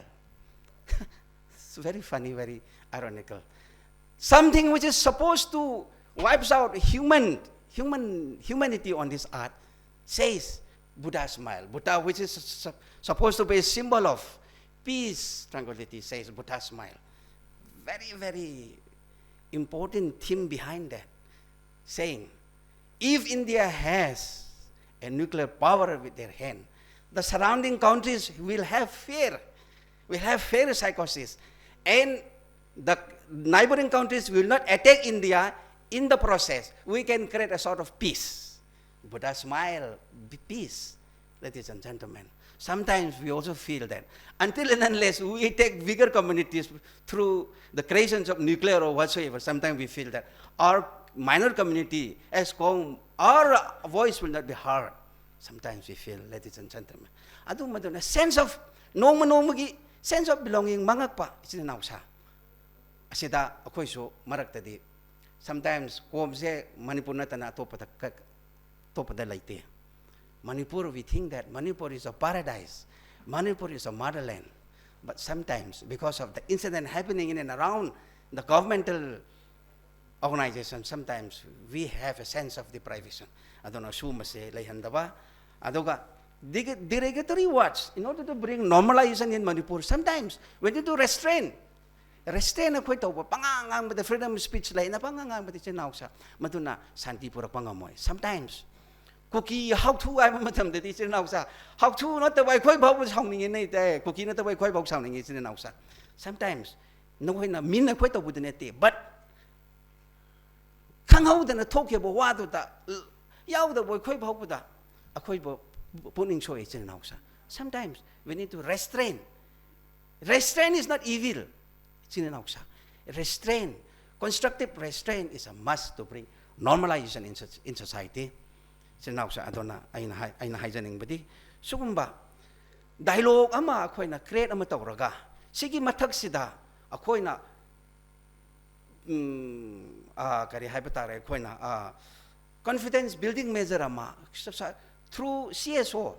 It's very funny, very ironical. Something which is supposed to wipes out human, human, humanity on this earth, says Buddha smile. Buddha, which is su-, supposed to be a symbol of peace, tranquility, says Buddha smile. Very, very important theme behind that, saying, if India has a nuclear power with their hand, the surrounding countries will have fear, will have fear psychosis, and the neighboring countries will not attack India. In the process, we can create a sort of peace. Buddha smile, be-, peace, ladies and gentlemen. Sometimes we also feel that until and unless we take bigger communities through the creations of nuclear or whatsoever, sometimes we feel that our minor community as Kong, our voice will not be heard. Sometimes we feel, ladies and gentlemen. ꯑꯗꯨꯝ ꯑꯗꯨꯅ sense of, ꯅꯣꯡꯃ ꯅꯣꯡꯃꯒꯤ sense of belonging ꯃꯥꯡꯉꯛꯄ ꯏꯆꯤꯟ ꯏꯅꯥꯎꯁꯥ ꯑꯁꯤꯗ ꯑꯩꯈꯣꯏꯁꯨ ꯃꯔꯛꯇꯗꯤ sometimes ꯀꯣꯝꯁꯦ Manipur ꯅꯠꯇꯅ ꯑꯇꯣꯞꯄꯗ ꯀ-, ꯑꯇꯣꯞꯄꯗ ꯂꯩꯇꯦ꯫ Manipur, we think that Manipur is a paradise. Manipur is a motherland. But sometimes, because of the incident happening in and around the governmental organization, sometimes we have a sense of deprivation. ꯑꯗꯨꯅ ꯁꯨꯝꯕꯁꯦ ꯂꯩꯍꯟꯗꯕ, ꯑꯗꯨꯒ deg-, derogatory words, in order to bring normalization in Manipur, sometimes we need to restrain. Restrain ꯑꯩꯈꯣꯏ ꯇꯧꯕ, ꯄꯉꯥꯡ ꯉꯥꯡꯕꯗ, freedom of speech ꯂꯩꯅ ꯄꯉꯥꯡ ꯉꯥꯡꯕꯗ ꯏꯆꯤꯟ ꯏꯅꯥꯎꯁꯥ, ꯃꯗꯨꯅ ꯁꯥꯟꯇꯤ ꯄꯨꯔꯛꯄ ꯉꯝꯃꯣꯏ꯫ Sometimes ꯀꯨꯀꯤ ꯍꯥꯎꯊꯨ ꯍꯥꯏꯕ ꯃꯇꯝꯗꯗꯤ ꯏꯆꯤꯟ ꯏꯅꯥꯎꯁꯥ, ꯍꯥꯎꯊꯨ ꯅꯠꯇꯕ ꯑꯩꯈꯣꯏ ꯐꯥꯎꯕ ꯁꯥꯎꯅꯤꯡꯉꯦ ꯅꯩꯇꯦ, ꯀꯨꯀꯤ ꯅꯠꯇꯕ ꯑꯩꯈꯣꯏ ꯐꯥꯎ ꯁꯥꯎꯅꯤꯡꯉꯦ ꯏꯆꯤꯟ ꯏꯅꯥꯎꯁꯥ꯫ Sometimes ꯅꯈꯣꯏꯅ ꯃꯤꯅ ꯑꯩꯈꯣꯏ ꯇꯧꯕꯗꯤ ꯅꯠꯇꯦ, but ꯈꯪꯍꯧꯗꯅ ꯊꯣꯛꯈꯤꯕ ꯋꯥꯗꯨꯗ, ꯌꯥꯎꯗꯕ ꯑꯩꯈꯣꯏ ꯐꯥꯎꯕꯗ ꯑꯩꯈꯣꯏꯕꯨ ꯄꯨꯛꯅꯤꯡ ꯁꯣꯛꯏ, ꯏꯆꯤꯟ ꯏꯅꯥꯎꯁꯥ꯫ Sometimes we need to restrain. Restraint is not evil, ꯏꯆꯤꯟ ꯏꯅꯥꯎꯁꯥ. Restraint, constructive restraint is a must to bring normalization in soc-, in society. ꯏꯆꯤꯟ ꯏꯅꯥꯎꯁꯥ, ꯑꯗꯨꯅ ꯑꯩꯅ ꯍꯥꯏ-, ꯑꯩꯅ ꯍꯥꯏꯖꯅꯤꯡꯕꯗꯤ, ꯁꯤꯒꯨꯝꯕ dialogue ꯑꯃ ꯑꯩꯈꯣꯏꯅ create ꯑꯃ ꯇꯧꯔꯒ, ꯁꯤꯒꯤ ꯃꯊꯛꯁꯤꯗ ꯑꯩꯈꯣꯏꯅ ꯎꯝ, ꯑꯥ, ꯀꯔꯤ ꯍꯥꯏꯕ ꯇꯥꯔꯦ, ꯑꯩꯈꯣꯏꯅ, ꯑꯥ, confidence building measure ꯑꯃ ꯁ-, ꯁ-, through C S O,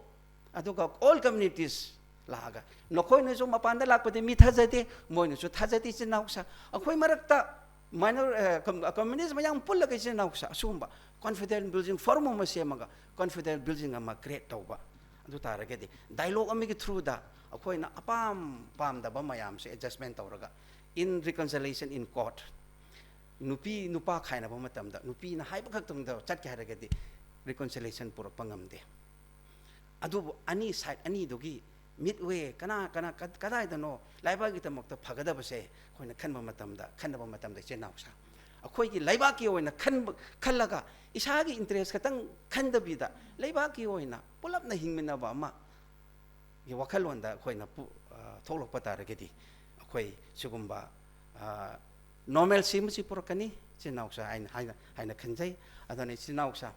ꯑꯗꯨꯒ all communities ꯂꯥꯛꯑꯒ, ꯅꯈꯣꯏꯅꯁꯨ ꯃꯄꯥꯟꯗ ꯂꯥꯛꯄꯗꯤ ꯃꯤ ꯊꯥꯖꯗꯦ, ꯃꯣꯏꯅꯁꯨ ꯊꯥꯖꯗꯦ, ꯏꯆꯤꯟ ꯏꯅꯥꯎꯁꯥ꯫ ꯑꯩꯈꯣꯏ ꯃꯔꯛꯇ minor, ꯑ, com-, community ꯃꯌꯥꯝ ꯄꯨꯜꯂꯒ, ꯏꯆꯤꯟ ꯏꯅꯥꯎꯁꯥ, ꯑꯁꯤꯒꯨꯝꯕ confidence building forum ꯑꯃ ꯁꯦꯝꯃꯒ, confidence building ꯑꯃ create ꯇꯧꯕ꯫ ꯑꯗꯨ ꯇꯥꯔꯒꯗꯤ dialogue ꯑꯃꯒꯤ through ꯗ ꯑꯩꯈꯣꯏꯅ ꯑꯄꯥꯝ ꯄꯥꯝꯗꯕ ꯃꯌꯥꯝꯁꯦ adjustment ꯇꯧꯔꯒ, in reconciliation in court, ꯅꯨꯄꯤ ꯅꯨꯄꯥ ꯈꯥꯏꯅꯕ ꯃꯇꯝꯗ ꯅꯨꯄꯤꯅ ꯍꯥꯏꯕ ꯈꯛꯇꯪꯗ ꯆꯠꯀꯦ ꯍꯥꯏꯔꯒꯗꯤ reconciliation ꯄꯨꯔꯛꯄ ꯉꯝꯗꯦ꯫ ꯑꯗꯨꯕꯨ ꯑꯅꯤ, side ꯑꯅꯤꯗꯨꯒꯤ midway, ꯀꯅꯥ, ꯀꯅꯥ, ꯀ-, ꯀꯗꯥꯏꯗꯅꯣ ꯂꯩꯕꯥꯛꯀꯤꯗꯃꯛꯇ ꯐꯒꯗꯕꯁꯦ ꯑꯩꯈꯣꯏꯅ ꯈꯟꯕ ꯃꯇꯝꯗ, ꯈꯟꯅꯕ ꯃꯇꯝꯗ, ꯏꯆꯤꯟ ꯏꯅꯥꯎꯁꯥ, ꯑꯩꯈꯣꯏꯒꯤ ꯂꯩꯕꯥꯛꯀꯤ ꯑꯣꯏꯅ ꯈꯟꯕ, ꯈꯜꯂꯒ ꯏꯁꯥꯒꯤ interest ꯈꯛꯇꯪ ꯈꯟꯗꯕꯤꯗ, ꯂꯩꯕꯥꯛꯀꯤ ꯑꯣꯏꯅ ꯄꯨꯂꯞꯅ ꯍꯤꯡꯃꯤꯟꯅꯕ ꯑꯃ ꯒꯤ ꯋꯥꯈꯜꯂꯣꯟꯗ ꯑꯩꯈꯣꯏꯅ ꯄꯨ-, ꯑ, ꯊꯣꯛꯂꯛꯄ ꯇꯥꯔꯒꯗꯤ, ꯑꯩꯈꯣꯏ ꯁꯤꯒꯨꯝꯕ, ꯑ, normalcy ꯑꯃꯁꯤ ꯄꯨꯔꯛꯀꯅꯤ, ꯏꯆꯤꯟ ꯏꯅꯥꯎꯁꯥ, ꯍꯥꯏꯅ, ꯍꯥꯏꯅ, ꯍꯥꯏꯅ ꯈꯟꯖꯩ꯫ ꯑꯗꯨꯅ, ꯏꯆꯤꯟ ꯏꯅꯥꯎꯁꯥ,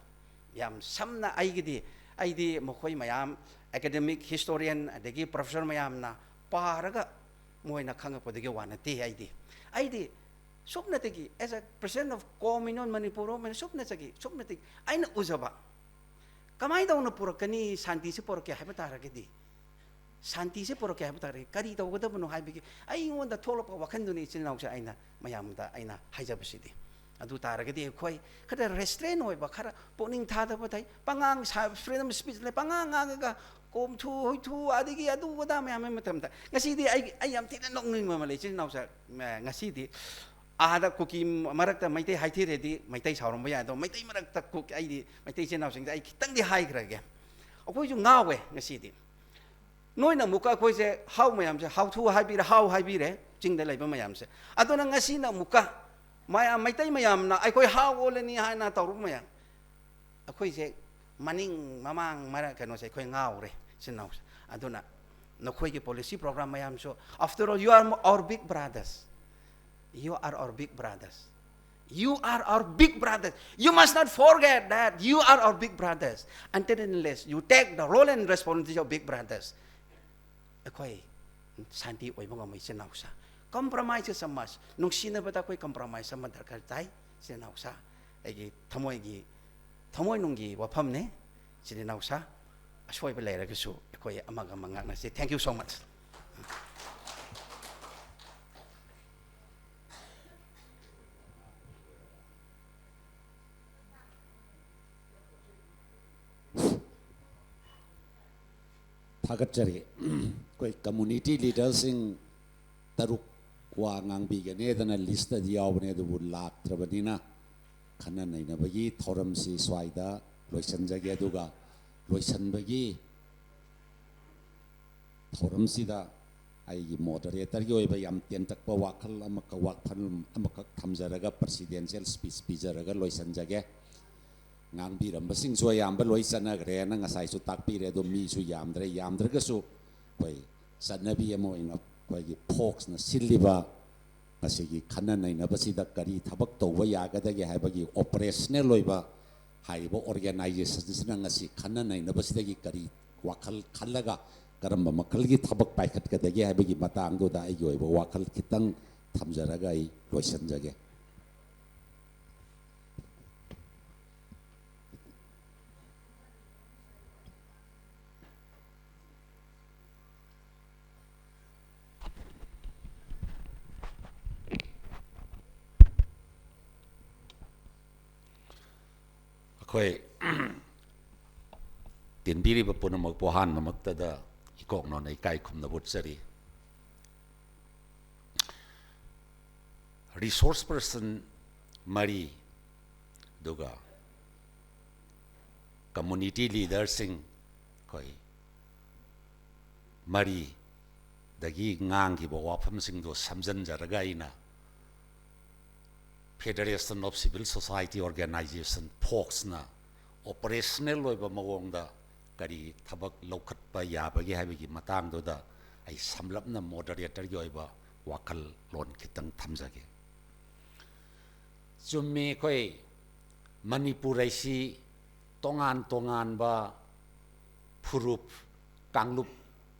ꯌꯥꯝ ꯁꯝꯅ ꯑꯩꯒꯤꯗꯤ, ꯑꯩꯗꯤ ꯃꯈꯣꯏ ꯃꯌꯥꯝ academic, historian, ꯑꯗꯒꯤ professor ꯃꯌꯥꯝꯅ ꯄꯥꯔꯒ ꯃꯣꯏꯅ ꯈꯪꯉꯛꯄꯗꯨꯒꯤ ꯋꯥ ꯅꯠꯇꯦ꯫ ꯑꯩꯗꯤ, ꯑꯩꯗꯤ ꯁꯨꯞꯅꯇꯒꯤ, as a president of Communal Manipur of Manipur, ꯁꯨꯞꯅꯇꯒꯤ, ꯁꯨꯞꯅꯇꯒꯤ ꯑꯩꯅ ꯎꯖꯕ, ꯀꯃꯥꯏꯅ ꯇꯧꯅ ꯄꯨꯔꯛꯀꯅꯤ, ꯁꯥꯟꯇꯤꯁꯤ ꯄꯨꯔꯛꯀꯦ ꯍꯥꯏꯕ ꯇꯥꯔꯒꯗꯤ, ꯁꯥꯟꯇꯤꯁꯤ ꯄꯨꯔꯛꯀꯦ ꯍꯥꯏꯕ ꯇꯥꯔꯒꯗꯤ ꯀꯔꯤ ꯇꯧꯒꯗꯕꯅꯣ ꯍꯥꯏꯕꯒꯤ ꯑꯩꯉꯣꯟꯗ ꯊꯣꯛꯂꯛꯄ ꯋꯥꯈꯜꯗꯨꯅꯤ, ꯏꯆꯤꯟ ꯏꯅꯥꯎꯁꯦ, ꯑꯩꯅ ꯃꯌꯥꯝꯗ ꯑꯩꯅ ꯍꯥꯏꯖꯕꯁꯤꯗꯤ꯫ ꯑꯗꯨ ꯇꯥꯔꯒꯗꯤ ꯑꯩꯈꯣꯏ ꯈꯔ restrain ꯑꯣꯏꯕ, ꯈꯔ ꯄꯨꯛꯅꯤꯡ ꯊꯥꯗꯕ ꯊꯩ, ꯄꯉꯥꯡ ꯁꯥ-, freedom of speech ꯂꯩ, ꯄꯉꯥꯡ ꯉꯥꯡꯉꯒ ꯀꯣꯝꯊꯨ ꯍꯣꯏꯊꯨ ꯑꯗꯒꯤ ꯑꯗꯨ ꯑꯗꯥ ꯃꯌꯥꯝ ꯑꯃꯒꯤ ꯃꯇꯝꯗ, ꯉꯁꯤꯗꯤ ꯑꯩ, ꯑꯩ ꯌꯥꯝ ꯊꯤꯅ ꯅꯣꯛꯅꯤꯡꯕ ꯑꯃ ꯂꯩ, ꯏꯆꯤꯟ ꯏꯅꯥꯎꯁꯦ꯫ ꯃ-, ꯉꯁꯤꯗꯤ ꯑꯥꯗ ꯀꯨꯀꯤ ꯃꯔꯛꯇ ꯃꯩꯇꯩ ꯍꯥꯏꯊꯤꯔꯗꯤ ꯃꯩꯇꯩ ꯁꯥꯎꯔꯝꯕ ꯌꯥꯏ, ꯑꯗꯣ ꯃꯩꯇꯩ ꯃꯔꯛꯇ ꯀꯨꯀꯤ, ꯑꯩꯗꯤ ꯃꯩꯇꯩ ꯏꯆꯤꯟ ꯏꯅꯥꯎꯁꯤꯡꯗ ꯑꯩ ꯈꯤꯇꯪꯗꯤ ꯍꯥꯏꯈ꯭ꯔꯒꯦ꯫ ꯑꯩꯈꯣꯏꯁꯨ ꯉꯥꯎꯋꯦ ꯉꯁꯤꯗꯤ꯫ ꯅꯣꯏꯅ ꯑꯃꯨꯛꯀ ꯑꯩꯈꯣꯏꯁꯦ ꯍꯥꯎ ꯃꯌꯥꯝꯁꯦ ꯍꯥꯎꯊꯨ ꯍꯥꯏꯕꯤꯔꯦ, ꯍꯥꯎ ꯍꯥꯏꯕꯤꯔꯦ, ꯆꯤꯡꯗ ꯂꯩꯕ ꯃꯌꯥꯝꯁꯦ꯫ ꯑꯗꯨꯅ ꯉꯁꯤꯅ ꯑꯃꯨꯛꯀ ꯃꯌꯥꯝ, ꯃꯩꯇꯩ ꯃꯌꯥꯝꯅ ꯑꯩꯈꯣꯏ ꯍꯥꯎ ꯑꯣꯜꯂꯅꯤ ꯍꯥꯏꯅ ꯇꯧꯔꯨꯕ ꯃꯌꯥꯝ, ꯑꯩꯈꯣꯏꯁꯦ ꯃꯅꯤꯡ ꯃꯃꯥꯡ ꯃꯔꯛ ꯀꯩꯅꯣꯁꯦ ꯑꯩꯈꯣꯏ ꯉꯥꯎꯔꯦ, ꯏꯆꯤꯟ ꯏꯅꯥꯎꯁꯦ꯫ ꯑꯗꯨꯅ ꯅꯈꯣꯏꯒꯤ policy program ꯃꯌꯥꯝꯁꯨ, after all, you are our big brothers. You are our big brothers. You are our big brothers. You must not forget that you are our big brothers. Until and unless you take the role and responsibility of big brothers, ꯑꯩꯈꯣꯏ ꯁꯥꯟꯇꯤ ꯑꯣꯏꯕ ꯉꯝꯃꯣꯏ, ꯏꯆꯤꯟ ꯏꯅꯥꯎꯁꯥ꯫ Compromise is a must. ꯅꯨꯡꯁꯤꯅꯕꯗ ꯑꯩꯈꯣꯏ compromise ꯑꯃ ꯗꯔꯀꯥꯔ ꯇꯥꯏ, ꯏꯆꯤꯟ ꯏꯅꯥꯎꯁꯥ꯫ ꯑꯩꯒꯤ ꯊꯃꯣꯏꯒꯤ, ꯊꯃꯣꯏꯅꯨꯡꯒꯤ ꯋꯥꯐꯝꯅꯦ, ꯏꯆꯤꯟ ꯏꯅꯥꯎꯁꯥ꯫ ꯑꯁꯣꯏꯕ ꯂꯩꯔꯒꯁꯨ ꯑꯩꯈꯣꯏ ꯑꯃꯒ ꯑꯃ ꯉꯥꯛꯅꯁꯤ꯫ Thank you so much. ꯊꯥꯒꯠꯆꯔꯤ꯫ ꯑꯩꯈꯣꯏ community leaderꯁꯤꯡ ꯇꯔꯨꯛ ꯋꯥ ꯉꯥꯡꯕꯤꯒꯅꯦꯗꯅ listꯇꯗꯤ ꯌꯥꯎꯕꯅꯦ, ꯑꯗꯨꯕꯨ ꯂꯥꯛꯇ꯭ꯔꯕꯅꯤꯅ ꯈꯟꯅ ꯅꯩꯅꯕꯒꯤ ꯊꯧꯔꯝꯁꯤ ꯁ꯭ꯋꯥꯏꯗ ꯂꯣꯏꯁꯤꯟꯖꯒꯦ꯫ ꯑꯗꯨꯒ ꯂꯣꯏꯁꯤꯟꯕꯒꯤ ꯊꯧꯔꯝꯁꯤꯗ ꯑꯩꯒꯤ moderatorꯒꯤ ꯑꯣꯏꯕ ꯌꯥꯝ ꯇꯦꯟꯇꯛꯄ ꯋꯥꯈꯜ ꯑꯃꯈꯛ, ꯋꯥꯐꯝ ꯑꯃꯈꯛ ꯊꯝꯖꯔꯒ presidential speech ꯄꯤꯖꯔꯒ ꯂꯣꯏꯁꯤꯟꯖꯒꯦ꯫ ꯉꯥꯡꯕꯤꯔꯝꯕꯁꯤꯡꯁꯨ ꯑꯌꯥꯝꯕ ꯂꯣꯏ ꯆꯠꯅꯈ꯭ꯔꯦꯅ ꯉꯁꯥꯏꯁꯨ ꯇꯥꯛꯄꯤꯔꯦ꯫ ꯑꯗꯣ ꯃꯤꯁꯨ ꯌꯥꯝꯗ꯭ꯔꯦ꯫ ꯌꯥꯝꯗ꯭ꯔꯒꯁꯨ ꯑꯩꯈꯣꯏ ꯆꯠꯅꯕꯤ ꯑꯃ ꯑꯣꯏꯅ ꯑꯩꯈꯣꯏꯒꯤ ꯐꯣꯛꯁꯅ ꯁꯤꯜꯂꯤꯕ ꯉꯁꯤꯒꯤ ꯈꯟꯅ ꯅꯩꯅꯕꯁꯤꯗ ꯀꯔꯤ ꯊꯕꯛ ꯇꯧꯕ ꯌꯥꯒꯗꯒꯦ ꯍꯥꯏꯕꯒꯤ operational ꯑꯣꯏꯕ ꯍꯥꯏꯔꯤꯕ organizationꯁꯤꯅ ꯉꯁꯤ ꯈꯟꯅ ꯅꯩꯅꯕꯁꯤꯗꯒꯤ ꯀꯔꯤ ꯋꯥꯈꯜ ꯈꯜꯂꯒ ꯀꯔꯝꯕ ꯃꯈꯜꯒꯤ ꯊꯕꯛ ꯄꯥꯏꯈꯠꯀꯗꯒꯦ ꯍꯥꯏꯕꯒꯤ ꯃꯇꯥꯡꯗꯨꯗ ꯑꯩꯒꯤ ꯑꯣꯏꯕ ꯋꯥꯈꯜ ꯈꯤꯇꯪ ꯊꯝꯖꯔꯒ ꯑꯩ ꯂꯣꯏꯁꯤꯟꯖꯒꯦ꯫ ꯑꯩꯈꯣꯏ ꯇꯤꯟꯕꯤꯔꯤꯕ ꯄꯨꯝꯅꯃꯛꯄꯨ ꯑꯍꯥꯟꯕꯃꯛꯇꯗ ꯏꯀꯣꯛꯅꯣꯅ ꯏꯀꯥꯏ ꯈꯨꯝꯅꯕ ꯎꯠꯆꯔꯤ꯫ Resource person ꯃꯔꯤ, ꯑꯗꯨꯒ community leaderꯁꯤꯡ, ꯑꯩꯈꯣꯏ ꯃꯔꯤꯗꯒꯤ ꯉꯥꯡꯈꯤꯕ ꯋꯥꯐꯝꯁꯤꯡꯗꯣ ꯁꯝꯖꯤꯟꯖꯔꯒ ꯑꯩꯅ Federation of Civil Society Organization, ꯐꯣꯛꯁꯅ ꯑꯣꯄꯔꯦꯁꯅꯦꯜ ꯑꯣꯏꯕ ꯃꯑꯣꯡꯗ ꯀꯔꯤ ꯊꯕꯛ ꯂꯧꯈꯠꯄ ꯌꯥꯕꯒꯦ ꯍꯥꯏꯕꯒꯤ ꯃꯇꯥꯡꯗꯨꯗ ꯑꯩ ꯁꯝꯂꯞꯅ ꯃꯣꯗꯔꯦꯇꯔꯒꯤ ꯑꯣꯏꯕ ꯋꯥꯈꯜꯂꯣꯟ ꯈꯤꯇꯪ ꯊꯝꯖꯒꯦ꯫ ꯆꯨꯝꯃꯤ, ꯑꯩꯈꯣꯏ ꯃꯅꯤꯄꯨꯔ ꯍꯥꯏꯁꯤ ꯇꯣꯉꯥꯟ ꯇꯣꯉꯥꯟꯕ ꯐꯨꯔꯨꯞ, ꯀꯥꯡꯂꯨꯞ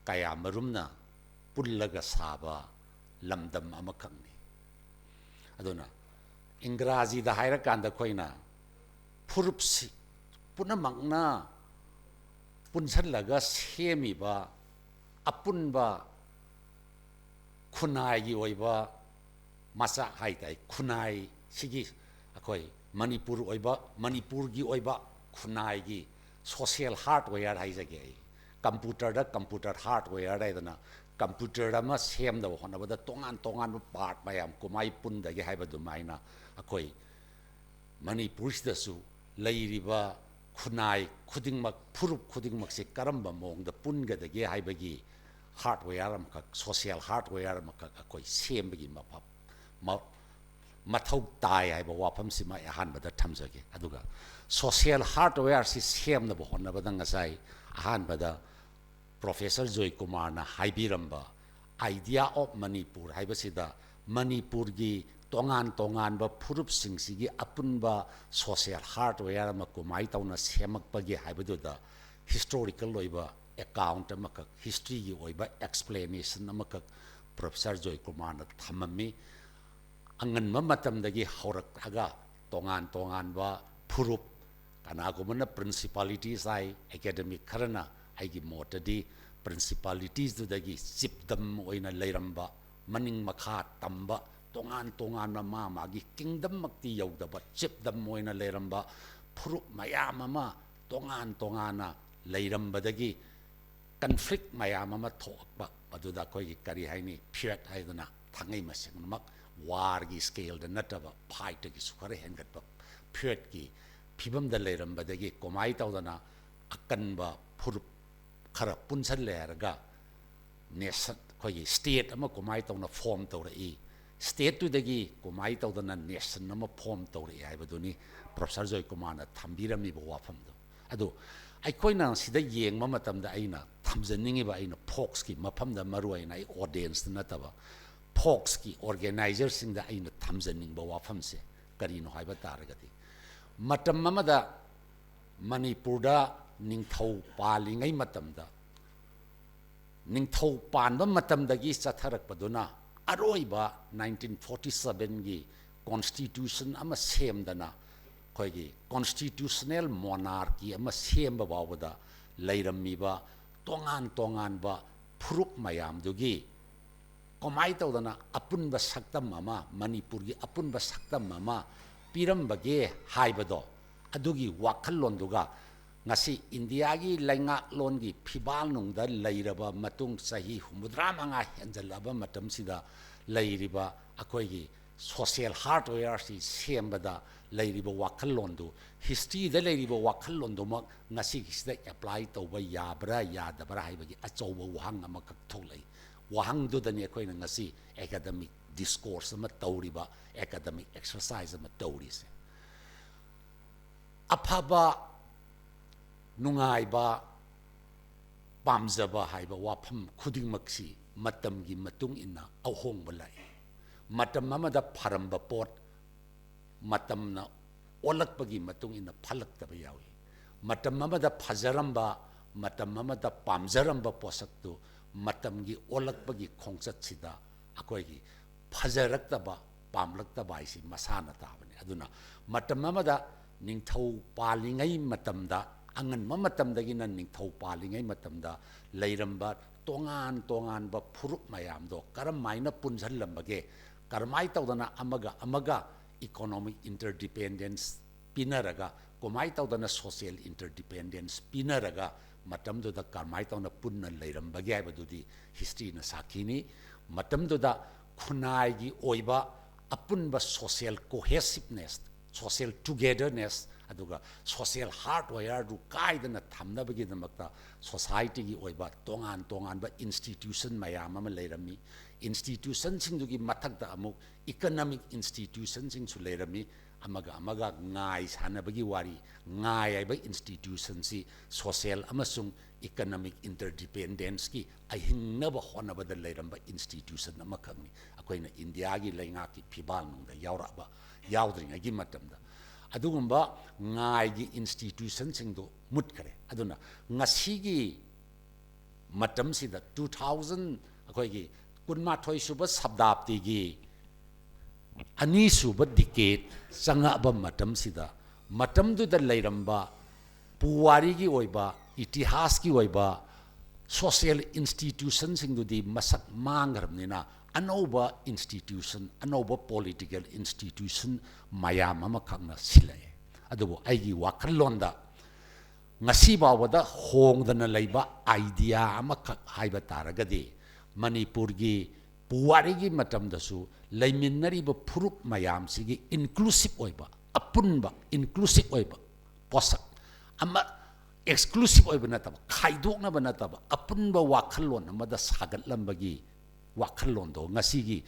ꯀꯌꯥ ꯃꯔꯨꯝꯅ ꯄꯨꯜꯂꯒ ꯁꯥꯕ ꯂꯝꯗꯝ ꯑꯃꯈꯛꯅꯤ꯫ ꯑꯗꯨꯅ ꯏꯪꯒ꯭ꯔꯥꯖꯤꯗ ꯍꯥꯏꯔꯀꯥꯟꯗ ꯑꯩꯈꯣꯏꯅ ꯐꯨꯔꯨꯞꯁꯤ ꯄꯨꯝꯅꯃꯛꯅ ꯄꯨꯟꯁꯤꯜꯂꯒ ꯁꯦꯝꯃꯤꯕ ꯑꯄꯨꯟꯕ ꯈꯨꯟꯅꯥꯏꯒꯤ ꯑꯣꯏꯕ ꯃꯆꯥꯛ ꯍꯥꯏ ꯇꯥꯏ꯫ ꯈꯨꯟꯅꯥꯏꯁꯤꯒꯤ ꯑꯩꯈꯣꯏ ꯃꯅꯤꯄꯨꯔ ꯑꯣꯏꯕ, ꯃꯅꯤꯄꯨꯔꯒꯤ ꯑꯣꯏꯕ ꯈꯨꯟꯅꯥꯏꯒꯤ ꯁꯣꯁꯤꯌꯦꯜ ꯍꯥꯔꯠꯋꯦꯌꯔ ꯍꯥꯏꯖꯒꯦ ꯑꯩ꯫ ꯀꯝꯄ꯭ꯌꯨꯇꯔꯗ ꯀꯝꯄ꯭ꯌꯨꯇꯔ ꯍꯥꯔꯠꯋꯦꯌꯔ ꯍꯥꯏꯗꯅ ꯀꯝꯄ꯭ꯌꯨꯇꯔ ꯑꯃ ꯁꯦꯝꯅꯕ ꯍꯣꯠꯅꯕꯗ ꯇꯣꯉꯥꯟ ꯇꯣꯉꯥꯟꯕ ꯄꯥꯔꯠ ꯃꯌꯥꯝ ꯀꯨꯃꯥꯏ ꯄꯨꯟꯗꯒꯦ ꯍꯥꯏꯕ ꯑꯗꯨꯃꯥꯏꯅ ꯑꯩꯈꯣꯏ ꯃꯅꯤꯄꯨꯔꯁꯤꯗꯁꯨ ꯂꯩꯔꯤꯕ ꯈꯨꯟꯅꯥꯏ ꯈꯨꯗꯤꯡꯃꯛ, ꯐꯨꯔꯨꯞ ꯈꯨꯗꯤꯡꯃꯛꯁꯦ ꯀꯔꯝꯕ ꯃꯑꯣꯡꯗ ꯄꯨꯟꯒꯗꯒꯦ ꯍꯥꯏꯕꯒꯤ ꯍꯥꯔꯠꯋꯦꯌꯔ ꯑꯃꯈꯛ, ꯁꯣꯁꯤꯌꯦꯜ ꯍꯥꯔꯠꯋꯦꯌꯔ ꯑꯃꯈꯛ ꯑꯩꯈꯣꯏ ꯁꯦꯝꯕꯒꯤ ꯃꯐꯝ, ꯃ-, ꯃꯊꯧ ꯇꯥꯏ ꯍꯥꯏꯕ ꯋꯥꯐꯝꯁꯤꯃ ꯑꯩ ꯑꯍꯥꯟꯕꯗ ꯊꯝꯖꯒꯦ꯫ ꯑꯗꯨꯒ ꯁꯣꯁꯤꯌꯦꯜ ꯍꯥꯔꯠꯋꯦꯌꯔꯁꯤ ꯁꯦꯝꯅꯕ ꯍꯣꯠꯅꯕꯗ ꯉꯁꯥꯏ ꯑꯍꯥꯟꯕꯗ ꯄ꯭ꯔꯣꯐꯦꯁꯔ ꯖꯣꯏꯀꯨꯃꯥꯔꯅ ꯍꯥꯏꯕꯤꯔꯝꯕ idea of ꯃꯅꯤꯄꯨꯔ ꯍꯥꯏꯕꯁꯤꯗ ꯃꯅꯤꯄꯨꯔꯒꯤ ꯇꯣꯉꯥꯟ ꯇꯣꯉꯥꯟꯕ ꯐꯨꯔꯨꯞꯁꯤꯡꯁꯤꯒꯤ ꯑꯄꯨꯟꯕ ꯁꯣꯁꯤꯌꯦꯜ ꯍꯥꯔꯠꯋꯦꯌꯔ ꯑꯃ ꯀꯃꯥꯏꯅ ꯇꯧꯅ ꯁꯦꯝꯃꯛꯄꯒꯦ ꯍꯥꯏꯕꯗꯨꯗ ꯍꯤꯁꯇꯣꯔꯤꯀꯦꯜ ꯑꯣꯏꯕ ꯑꯦꯀꯥꯎꯟꯠ ꯑꯃꯈꯛ, ꯍꯤꯁꯇ꯭ꯔꯤꯒꯤ ꯑꯣꯏꯕ ꯑꯦꯛꯁꯄ꯭ꯂꯦꯅꯦꯁꯟ ꯑꯃꯈꯛ ꯄ꯭ꯔꯣꯐꯦꯁꯔ ꯖꯣꯏꯀꯨꯃꯥꯔꯅ ꯊꯝꯃꯝꯃꯤ꯫ ꯑꯉꯟꯕ ꯃꯇꯝꯗꯒꯤ ꯍꯧꯔꯛꯂꯒ ꯇꯣꯉꯥꯟ ꯇꯣꯉꯥꯟꯕ ꯐꯨꯔꯨꯞ, ꯀꯅꯥꯒꯨꯝꯕꯅ ꯄ꯭ꯔꯤꯟꯁꯤꯄꯥꯂꯤꯇꯤꯁ ꯍꯥꯏ, ꯑꯦꯀꯥꯗꯦꯃꯤꯛ ꯈꯔꯅ, ꯑꯩꯒꯤ ꯃꯣꯠꯇꯗꯤ ꯄ꯭ꯔꯤꯟꯁꯤꯄꯥꯂꯤꯇꯤꯁꯇꯨꯗꯒꯤ ꯆꯤꯞꯗꯝ ꯑꯣꯏꯅ ꯂꯩꯔꯝꯕ, ꯃꯅꯤꯡ ꯃꯈꯥ ꯇꯝꯕ, ꯇꯣꯉꯥꯟ ꯇꯣꯉꯥꯟꯕ ꯃꯥ ꯃꯥꯒꯤ ꯀꯤꯡꯗꯝꯃꯛꯇꯤ ꯌꯧꯗꯕ ꯆꯤꯞꯗꯝ ꯑꯣꯏꯅ ꯂꯩꯔꯝꯕ ꯐꯨꯔꯨꯞ ꯃꯌꯥꯝ ꯑꯃ ꯇꯣꯉꯥꯟ ꯇꯣꯉꯥꯟꯅ ꯂꯩꯔꯝꯕꯗꯒꯤ ꯀꯟꯐ꯭ꯂꯤꯛ ꯃꯌꯥꯝ ꯑꯃ ꯊꯣꯛꯂꯛꯄ, ꯃꯗꯨꯗ ꯑꯩꯈꯣꯏꯒꯤ ꯀꯔꯤ ꯍꯥꯏꯅꯤ, ꯐꯤꯌꯠ ꯍꯥꯏꯗꯅ ꯊꯥꯡꯉꯩ ꯃꯁꯦꯟꯃꯛ ꯋꯥꯔꯒꯤ ꯁ꯭ꯀꯦꯜꯗ ꯅꯠꯇꯕ ꯐꯥꯏꯠꯇꯒꯤꯁꯨ ꯈꯔ ꯍꯦꯟꯒꯠꯄ ꯐꯤꯌꯠꯀꯤ ꯐꯤꯕꯝꯗ ꯂꯩꯔꯝꯕꯗꯒꯤ ꯀꯃꯥꯏ ꯇꯧꯗꯅ ꯑꯀꯟꯕ ꯐꯨꯔꯨꯞ ꯈꯔ ꯄꯨꯟꯁꯜꯂꯦ ꯍꯥꯏꯔꯒ ꯅꯦꯁꯟ, ꯑꯩꯈꯣꯏꯒꯤ ꯁ꯭ꯇꯦꯠ ꯑꯃ ꯀꯃꯥꯏꯅ ꯇꯧꯅ ꯐꯣꯔꯝ ꯇꯧꯔꯛꯏ, ꯁ꯭ꯇꯦꯠꯇꯨꯗꯒꯤ ꯀꯃꯥꯏꯅ ꯇꯧꯗꯅ ꯅꯦꯁꯟ ꯑꯃ ꯐꯣꯔꯝ ꯇꯧꯔꯛꯏ ꯍꯥꯏꯕꯗꯨꯅꯤ ꯄ꯭ꯔꯣꯐꯦꯁꯔ ꯖꯣꯏꯀꯨꯃꯥꯔꯅ ꯊꯝꯕꯤꯔꯝꯃꯤꯕ ꯋꯥꯐꯝꯗꯣ꯫ ꯑꯗꯨ ꯑꯩꯈꯣꯏꯅ ꯁꯤꯗ ꯌꯦꯡꯕ ꯃꯇꯝꯗ ꯑꯩꯅ ꯊꯝꯖꯅꯤꯡꯉꯤꯕ, ꯑꯩꯅ ꯐꯣꯛꯁꯀꯤ ꯃꯐꯝꯗ, ꯃꯔꯨ ꯑꯣꯏꯅ ꯑꯩ ꯑꯣꯗꯤꯌꯦꯟꯁꯇ ꯅꯠꯇꯕ, ꯐꯣꯛꯁꯀꯤ ꯑꯣꯔꯒꯦꯅꯥꯏꯖꯔꯁꯤꯡꯗ ꯑꯩꯅ ꯊꯝꯖꯅꯤꯡꯕ ꯋꯥꯐꯝꯁꯦ ꯀꯔꯤꯅꯣ ꯍꯥꯏꯕ ꯇꯥꯔꯒꯗꯤ, ꯃꯇꯝ ꯑꯃꯗ ꯃꯅꯤꯄꯨꯔꯗ ꯅꯤꯡꯊꯧ ꯄꯥꯜꯂꯤꯉꯩ ꯃꯇꯝꯗ, ꯅꯤꯡꯊꯧ ꯄꯥꯟꯕ ꯃꯇꯝꯗꯒꯤ ꯆꯠꯊꯔꯛꯄꯗꯨꯅ ꯑꯔꯣꯏꯕ ꯅꯥꯏꯟꯇꯤꯟ ꯐꯣꯔꯇꯤ ꯁꯕꯦꯟꯒꯤ ꯀꯣꯟꯁꯇꯤꯇ꯭ꯌꯨꯁꯟ ꯑꯃ ꯁꯦꯝꯗꯅ, ꯑꯩꯈꯣꯏꯒꯤ ꯀꯣꯟꯁꯇꯤꯇ꯭ꯌꯨꯁꯅꯦꯜ ꯃꯣꯅꯥꯔꯀꯤ ꯑꯃ ꯁꯦꯝꯕ ꯐꯥꯎꯕꯗ ꯂꯩꯔꯝꯃꯤꯕ ꯇꯣꯉꯥꯟ ꯇꯣꯉꯥꯟꯕ ꯐꯨꯔꯨꯞ ꯃꯌꯥꯝꯗꯨꯒꯤ ꯀꯃꯥꯏꯅ ꯇꯧꯗꯅ ꯑꯄꯨꯟꯕ ꯁꯛꯇꯝ ꯑꯃ, ꯃꯅꯤꯄꯨꯔꯒꯤ ꯑꯄꯨꯟꯕ ꯁꯛꯇꯝ ꯑꯃ ꯄꯤꯔꯝꯕꯒꯦ ꯍꯥꯏꯕꯗꯣ, ꯑꯗꯨꯒꯤ ꯋꯥꯈꯜꯂꯣꯟꯗꯨꯒ ꯉꯁꯤ ꯏꯟꯗꯤꯌꯥꯒꯤ ꯂꯩꯉꯥꯛꯂꯣꯟꯒꯤ ꯐꯤꯕꯥꯜꯅꯨꯡꯗ ꯂꯩꯔꯕ ꯃꯇꯨꯡ ꯆꯍꯤ ꯍꯨꯝꯐꯨꯇꯔꯥ ꯃꯉꯥ ꯍꯦꯟꯖꯜꯂꯛꯑꯕ ꯃꯇꯝꯁꯤꯗ ꯂꯩꯔꯤꯕ ꯑꯩꯈꯣꯏꯒꯤ ꯁꯣꯁꯤꯌꯦꯜ ꯍꯥꯔꯗꯋꯦꯌꯔꯁꯤ ꯁꯦꯝꯕꯗ ꯂꯩꯔꯤꯕ ꯋꯥꯈꯜꯂꯣꯟꯗꯨ, ꯍꯤꯁꯇ꯭ꯔꯤꯗ ꯂꯩꯔꯤꯕ ꯋꯥꯈꯜꯂꯣꯟꯗꯨꯃꯛ ꯉꯁꯤꯒꯤꯁꯤꯗ ꯑꯦꯄ꯭ꯂꯥꯏ ꯇꯧꯕ ꯌꯥꯕ꯭ꯔꯥ ꯌꯥꯗꯕ꯭ꯔꯥ ꯍꯥꯏꯕꯒꯤ ꯑꯆꯧꯕ ꯋꯥꯍꯪ ꯑꯃꯈꯛ ꯊꯣꯛꯂꯛꯏ꯫ ꯋꯥꯍꯪꯗꯨꯗꯅꯤ ꯑꯩꯈꯣꯏꯅ ꯉꯁꯤ ꯑꯦꯀꯥꯗꯃꯤꯛ ꯗꯤꯁꯀꯣꯔꯁ ꯑꯃ ꯇꯧꯔꯤꯕ, ꯑꯦꯀꯥꯗꯃꯤꯛ ꯑꯦꯛꯁꯔꯁꯥꯏꯖ ꯑꯃ ꯇꯧꯔꯤꯁꯦ꯫ ꯑꯐꯕ, ꯅꯨꯡꯉꯥꯏꯕ, ꯄꯥꯝꯖꯕ ꯍꯥꯏꯕ ꯋꯥꯐꯝ ꯈꯨꯗꯤꯡꯃꯛꯁꯤ ꯃꯇꯝꯒꯤ ꯃꯇꯨꯡ ꯏꯟꯅ ꯑꯍꯣꯡꯕ ꯂꯥꯛꯏ꯫ ꯃꯇꯝ ꯑꯃꯗ ꯐꯔꯝꯕ ꯄꯣꯠ ꯃꯇꯝꯅ ꯑꯣꯜꯂꯛꯄꯒꯤ ꯃꯇꯨꯡ ꯏꯟꯅ ꯐꯠꯂꯛꯇꯕ ꯌꯥꯎꯏ꯫ ꯃꯇꯝ ꯑꯃꯗ ꯐꯖꯔꯝꯕ, ꯃꯇꯝ ꯑꯃꯗ ꯄꯥꯝꯖꯔꯝꯕ ꯄꯣꯠꯁꯛꯇꯨ ꯃꯇꯝꯒꯤ ꯑꯣꯜꯂꯛꯄꯒꯤ ꯈꯣꯡꯆꯠꯁꯤꯗ ꯑꯩꯈꯣꯏꯒꯤ ꯐꯖꯔꯛꯇꯕ, ꯄꯥꯝꯂꯛꯇꯕ ꯍꯥꯏꯁꯤ ꯃꯁꯥꯅ ꯇꯥꯕꯅꯤ꯫ ꯑꯗꯨꯅ ꯃꯇꯝ ꯑꯃꯗ ꯅꯤꯡꯊꯧ ꯄꯥꯜꯂꯤꯉꯩ ꯃꯇꯝꯗ, ꯑꯉꯟꯕ ꯃꯇꯝꯗꯒꯤꯅ ꯅꯤꯡꯊꯧ ꯄꯥꯜꯂꯤꯉꯩ ꯃꯇꯝꯗ ꯂꯩꯔꯝꯕ ꯇꯣꯉꯥꯟ ꯇꯣꯉꯥꯟꯕ ꯐꯨꯔꯨꯞ ꯃꯌꯥꯝꯗꯣ ꯀꯔꯝꯍꯥꯏꯅ ꯄꯨꯟꯁꯤꯜꯂꯝꯕꯒꯦ, ꯀꯔꯝꯍꯥꯏꯅ ꯇꯧꯗꯅ ꯑꯃꯒ ꯑꯃꯒ ꯏꯀꯣꯅꯣꯃꯤꯛ ꯏꯟꯇꯔꯗꯤꯄꯦꯟꯗꯦꯟꯁ ꯄꯤꯅꯔꯒ, ꯀꯃꯥꯏꯅ ꯇꯧꯗꯅ ꯁꯣꯁꯤꯌꯦꯜ ꯏꯟꯇꯔꯗꯤꯄꯦꯟꯗꯦꯟꯁ ꯄꯤꯅꯔꯒ ꯃꯇꯝꯗꯨꯗ ꯀꯔꯝꯍꯥꯏꯅ ꯇꯧꯅ ꯄꯨꯟꯅ ꯂꯩꯔꯝꯕꯒꯦ ꯍꯥꯏꯕꯗꯨꯗꯤ ꯍꯤꯁꯇ꯭ꯔꯤꯅ ꯁꯥꯈꯤꯅꯤ꯫ ꯃꯇꯝꯗꯨꯗ ꯈꯨꯟꯅꯥꯏꯒꯤ ꯑꯣꯏꯕ ꯑꯄꯨꯟꯕ ꯁꯣꯁꯤꯌꯦꯜ ꯀꯣꯍꯦꯁꯤꯞꯅꯦꯁ, social togetherness ꯑꯗꯨꯒ social hardware ꯗꯨ ꯀꯥꯏꯗꯅ ꯊꯝꯅꯕꯒꯤꯗꯃꯛꯇ society ꯒꯤ ꯑꯣꯏꯕ ꯇꯣꯉꯥꯟ ꯇꯣꯉꯥꯟꯕ institution ꯃꯌꯥꯝ ꯑꯃ ꯂꯩꯔꯝꯃꯤ꯫ Institution ꯁꯤꯡꯗꯨꯒꯤ ꯃꯊꯛꯇ ꯑꯃꯨꯛ economic institution ꯁꯤꯡꯁꯨ ꯂꯩꯔꯝꯃꯤ꯫ ꯑꯃꯒ ꯑꯃꯒ ꯉꯥꯏ ꯁꯥꯟꯅꯕꯒꯤ ꯋꯥꯔꯤ, ꯉꯥꯏ ꯍꯥꯏꯕ institution ꯁꯤ social ꯑꯃꯁꯨꯡ economic interdependence ꯀꯤ ꯑꯍꯤꯡꯅꯕ ꯍꯣꯠꯅꯕꯗ ꯂꯩꯔꯝꯕ institution ꯑꯃꯈꯛꯅꯤ꯫ ꯑꯩꯈꯣꯏꯅ ꯏꯟꯗꯤꯌꯥꯒꯤ ꯂꯩꯉꯥꯛꯀꯤ ꯐꯤꯕꯥꯜ ꯅꯨꯡꯗ ꯌꯥꯎꯔꯛꯑꯕ, ꯌꯥꯎꯗ꯭ꯔꯤꯉꯩꯒꯤ ꯃꯇꯝꯗ꯫ ꯑꯗꯨꯒꯨꯝꯕ ꯉꯥꯏꯒꯤ institution ꯁꯤꯡꯗꯨ ꯃꯨꯠꯈ꯭ꯔꯦ꯫ ꯑꯗꯨꯅ ꯉꯁꯤꯒꯤ ꯃꯇꯝꯁꯤꯗ two thousand, ꯑꯩꯈꯣꯏꯒꯤ ꯀꯨꯟꯃꯥꯊꯣꯏ ꯁꯨꯕ ꯁꯕꯗꯥꯞꯇꯤꯒꯤ ꯑꯅꯤꯁꯨꯕ decade ꯆꯪꯉꯛꯑꯕ ꯃꯇꯝꯁꯤꯗ, ꯃꯇꯝꯗꯨꯗ ꯂꯩꯔꯝꯕ ꯄꯨꯋꯥꯔꯤꯒꯤ ꯑꯣꯏꯕ, ꯏꯇꯤꯍꯥꯁꯀꯤ ꯑꯣꯏꯕ social institution ꯁꯤꯡꯗꯨꯗꯤ ꯃꯁꯛ ꯃꯥꯡꯈ꯭ꯔꯕꯅꯤꯅ, ꯑꯅꯧꯕ institution, ꯑꯅꯧꯕ political institution ꯃꯌꯥꯝ ꯑꯃꯈꯛꯅ ꯁꯤꯜꯂꯛꯑꯦ꯫ ꯑꯗꯨꯕꯨ ꯑꯩꯒꯤ ꯋꯥꯈꯜꯂꯣꯟꯗ ꯉꯁꯤ ꯐꯥꯎꯕꯗ ꯍꯣꯡꯗꯅ ꯂꯩꯕ idea ꯑꯃꯈꯛ ꯍꯥꯏꯕ ꯇꯥꯔꯒꯗꯤ, ꯃꯅꯤꯄꯨꯔꯒꯤ ꯄꯨꯋꯥꯔꯤꯒꯤ ꯃꯇꯝꯗꯁꯨ ꯂꯩꯃꯤꯟꯅꯔꯤꯕ ꯐꯨꯔꯨꯞ ꯃꯌꯥꯝꯁꯤꯒꯤ inclusive ꯑꯣꯏꯕ, ꯑꯄꯨꯟꯕ inclusive ꯑꯣꯏꯕ ꯄꯣꯠꯁꯛ ꯑꯃ, exclusive ꯑꯣꯏꯕ ꯅꯠꯇꯕ, ꯈꯥꯏꯗꯣꯛꯅꯕ ꯅꯠꯇꯕ, ꯑꯄꯨꯟꯕ ꯋꯥꯈꯜꯂꯣꯟ ꯑꯃꯗ ꯁꯥꯒꯠꯂꯝꯕꯒꯤ ꯋꯥꯈꯜꯂꯣꯟꯗꯣ ꯉꯁꯤꯒꯤ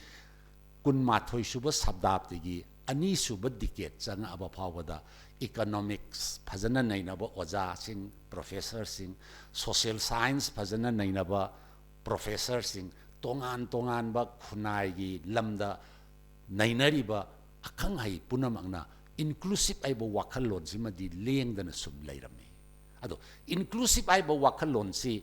ꯀꯨꯟꯃꯥꯊꯣꯏ ꯁꯨꯕ ꯁꯕꯗꯥꯞꯇꯤꯒꯤ ꯑꯅꯤꯁꯨꯕ decade ꯆꯪꯉꯛꯑꯕ ꯐꯥꯎꯕꯗ economics ꯐꯖꯅ ꯅꯩꯅꯕ ꯑꯣꯖꯥꯁꯤꯡ, professor ꯁꯤꯡ, social science ꯐꯖꯅ ꯅꯩꯅꯕ professor ꯁꯤꯡ, ꯇꯣꯉꯥꯟ ꯇꯣꯉꯥꯟꯕ ꯈꯨꯟꯅꯥꯏꯒꯤ ꯂꯝꯗ ꯅꯩꯅꯔꯤꯕ ꯑꯈꯪ ꯑꯍꯩ ꯄꯨꯝꯅꯃꯛꯅ inclusive ꯍꯥꯏꯕ ꯋꯥꯈꯜꯂꯣꯟꯁꯤꯃꯗꯤ ꯂꯦꯡꯗꯅ ꯁꯨꯝ ꯂꯩꯔꯝꯃꯤ꯫ ꯑꯗꯣ inclusive ꯍꯥꯏꯕ ꯋꯥꯈꯜꯂꯣꯟꯁꯤ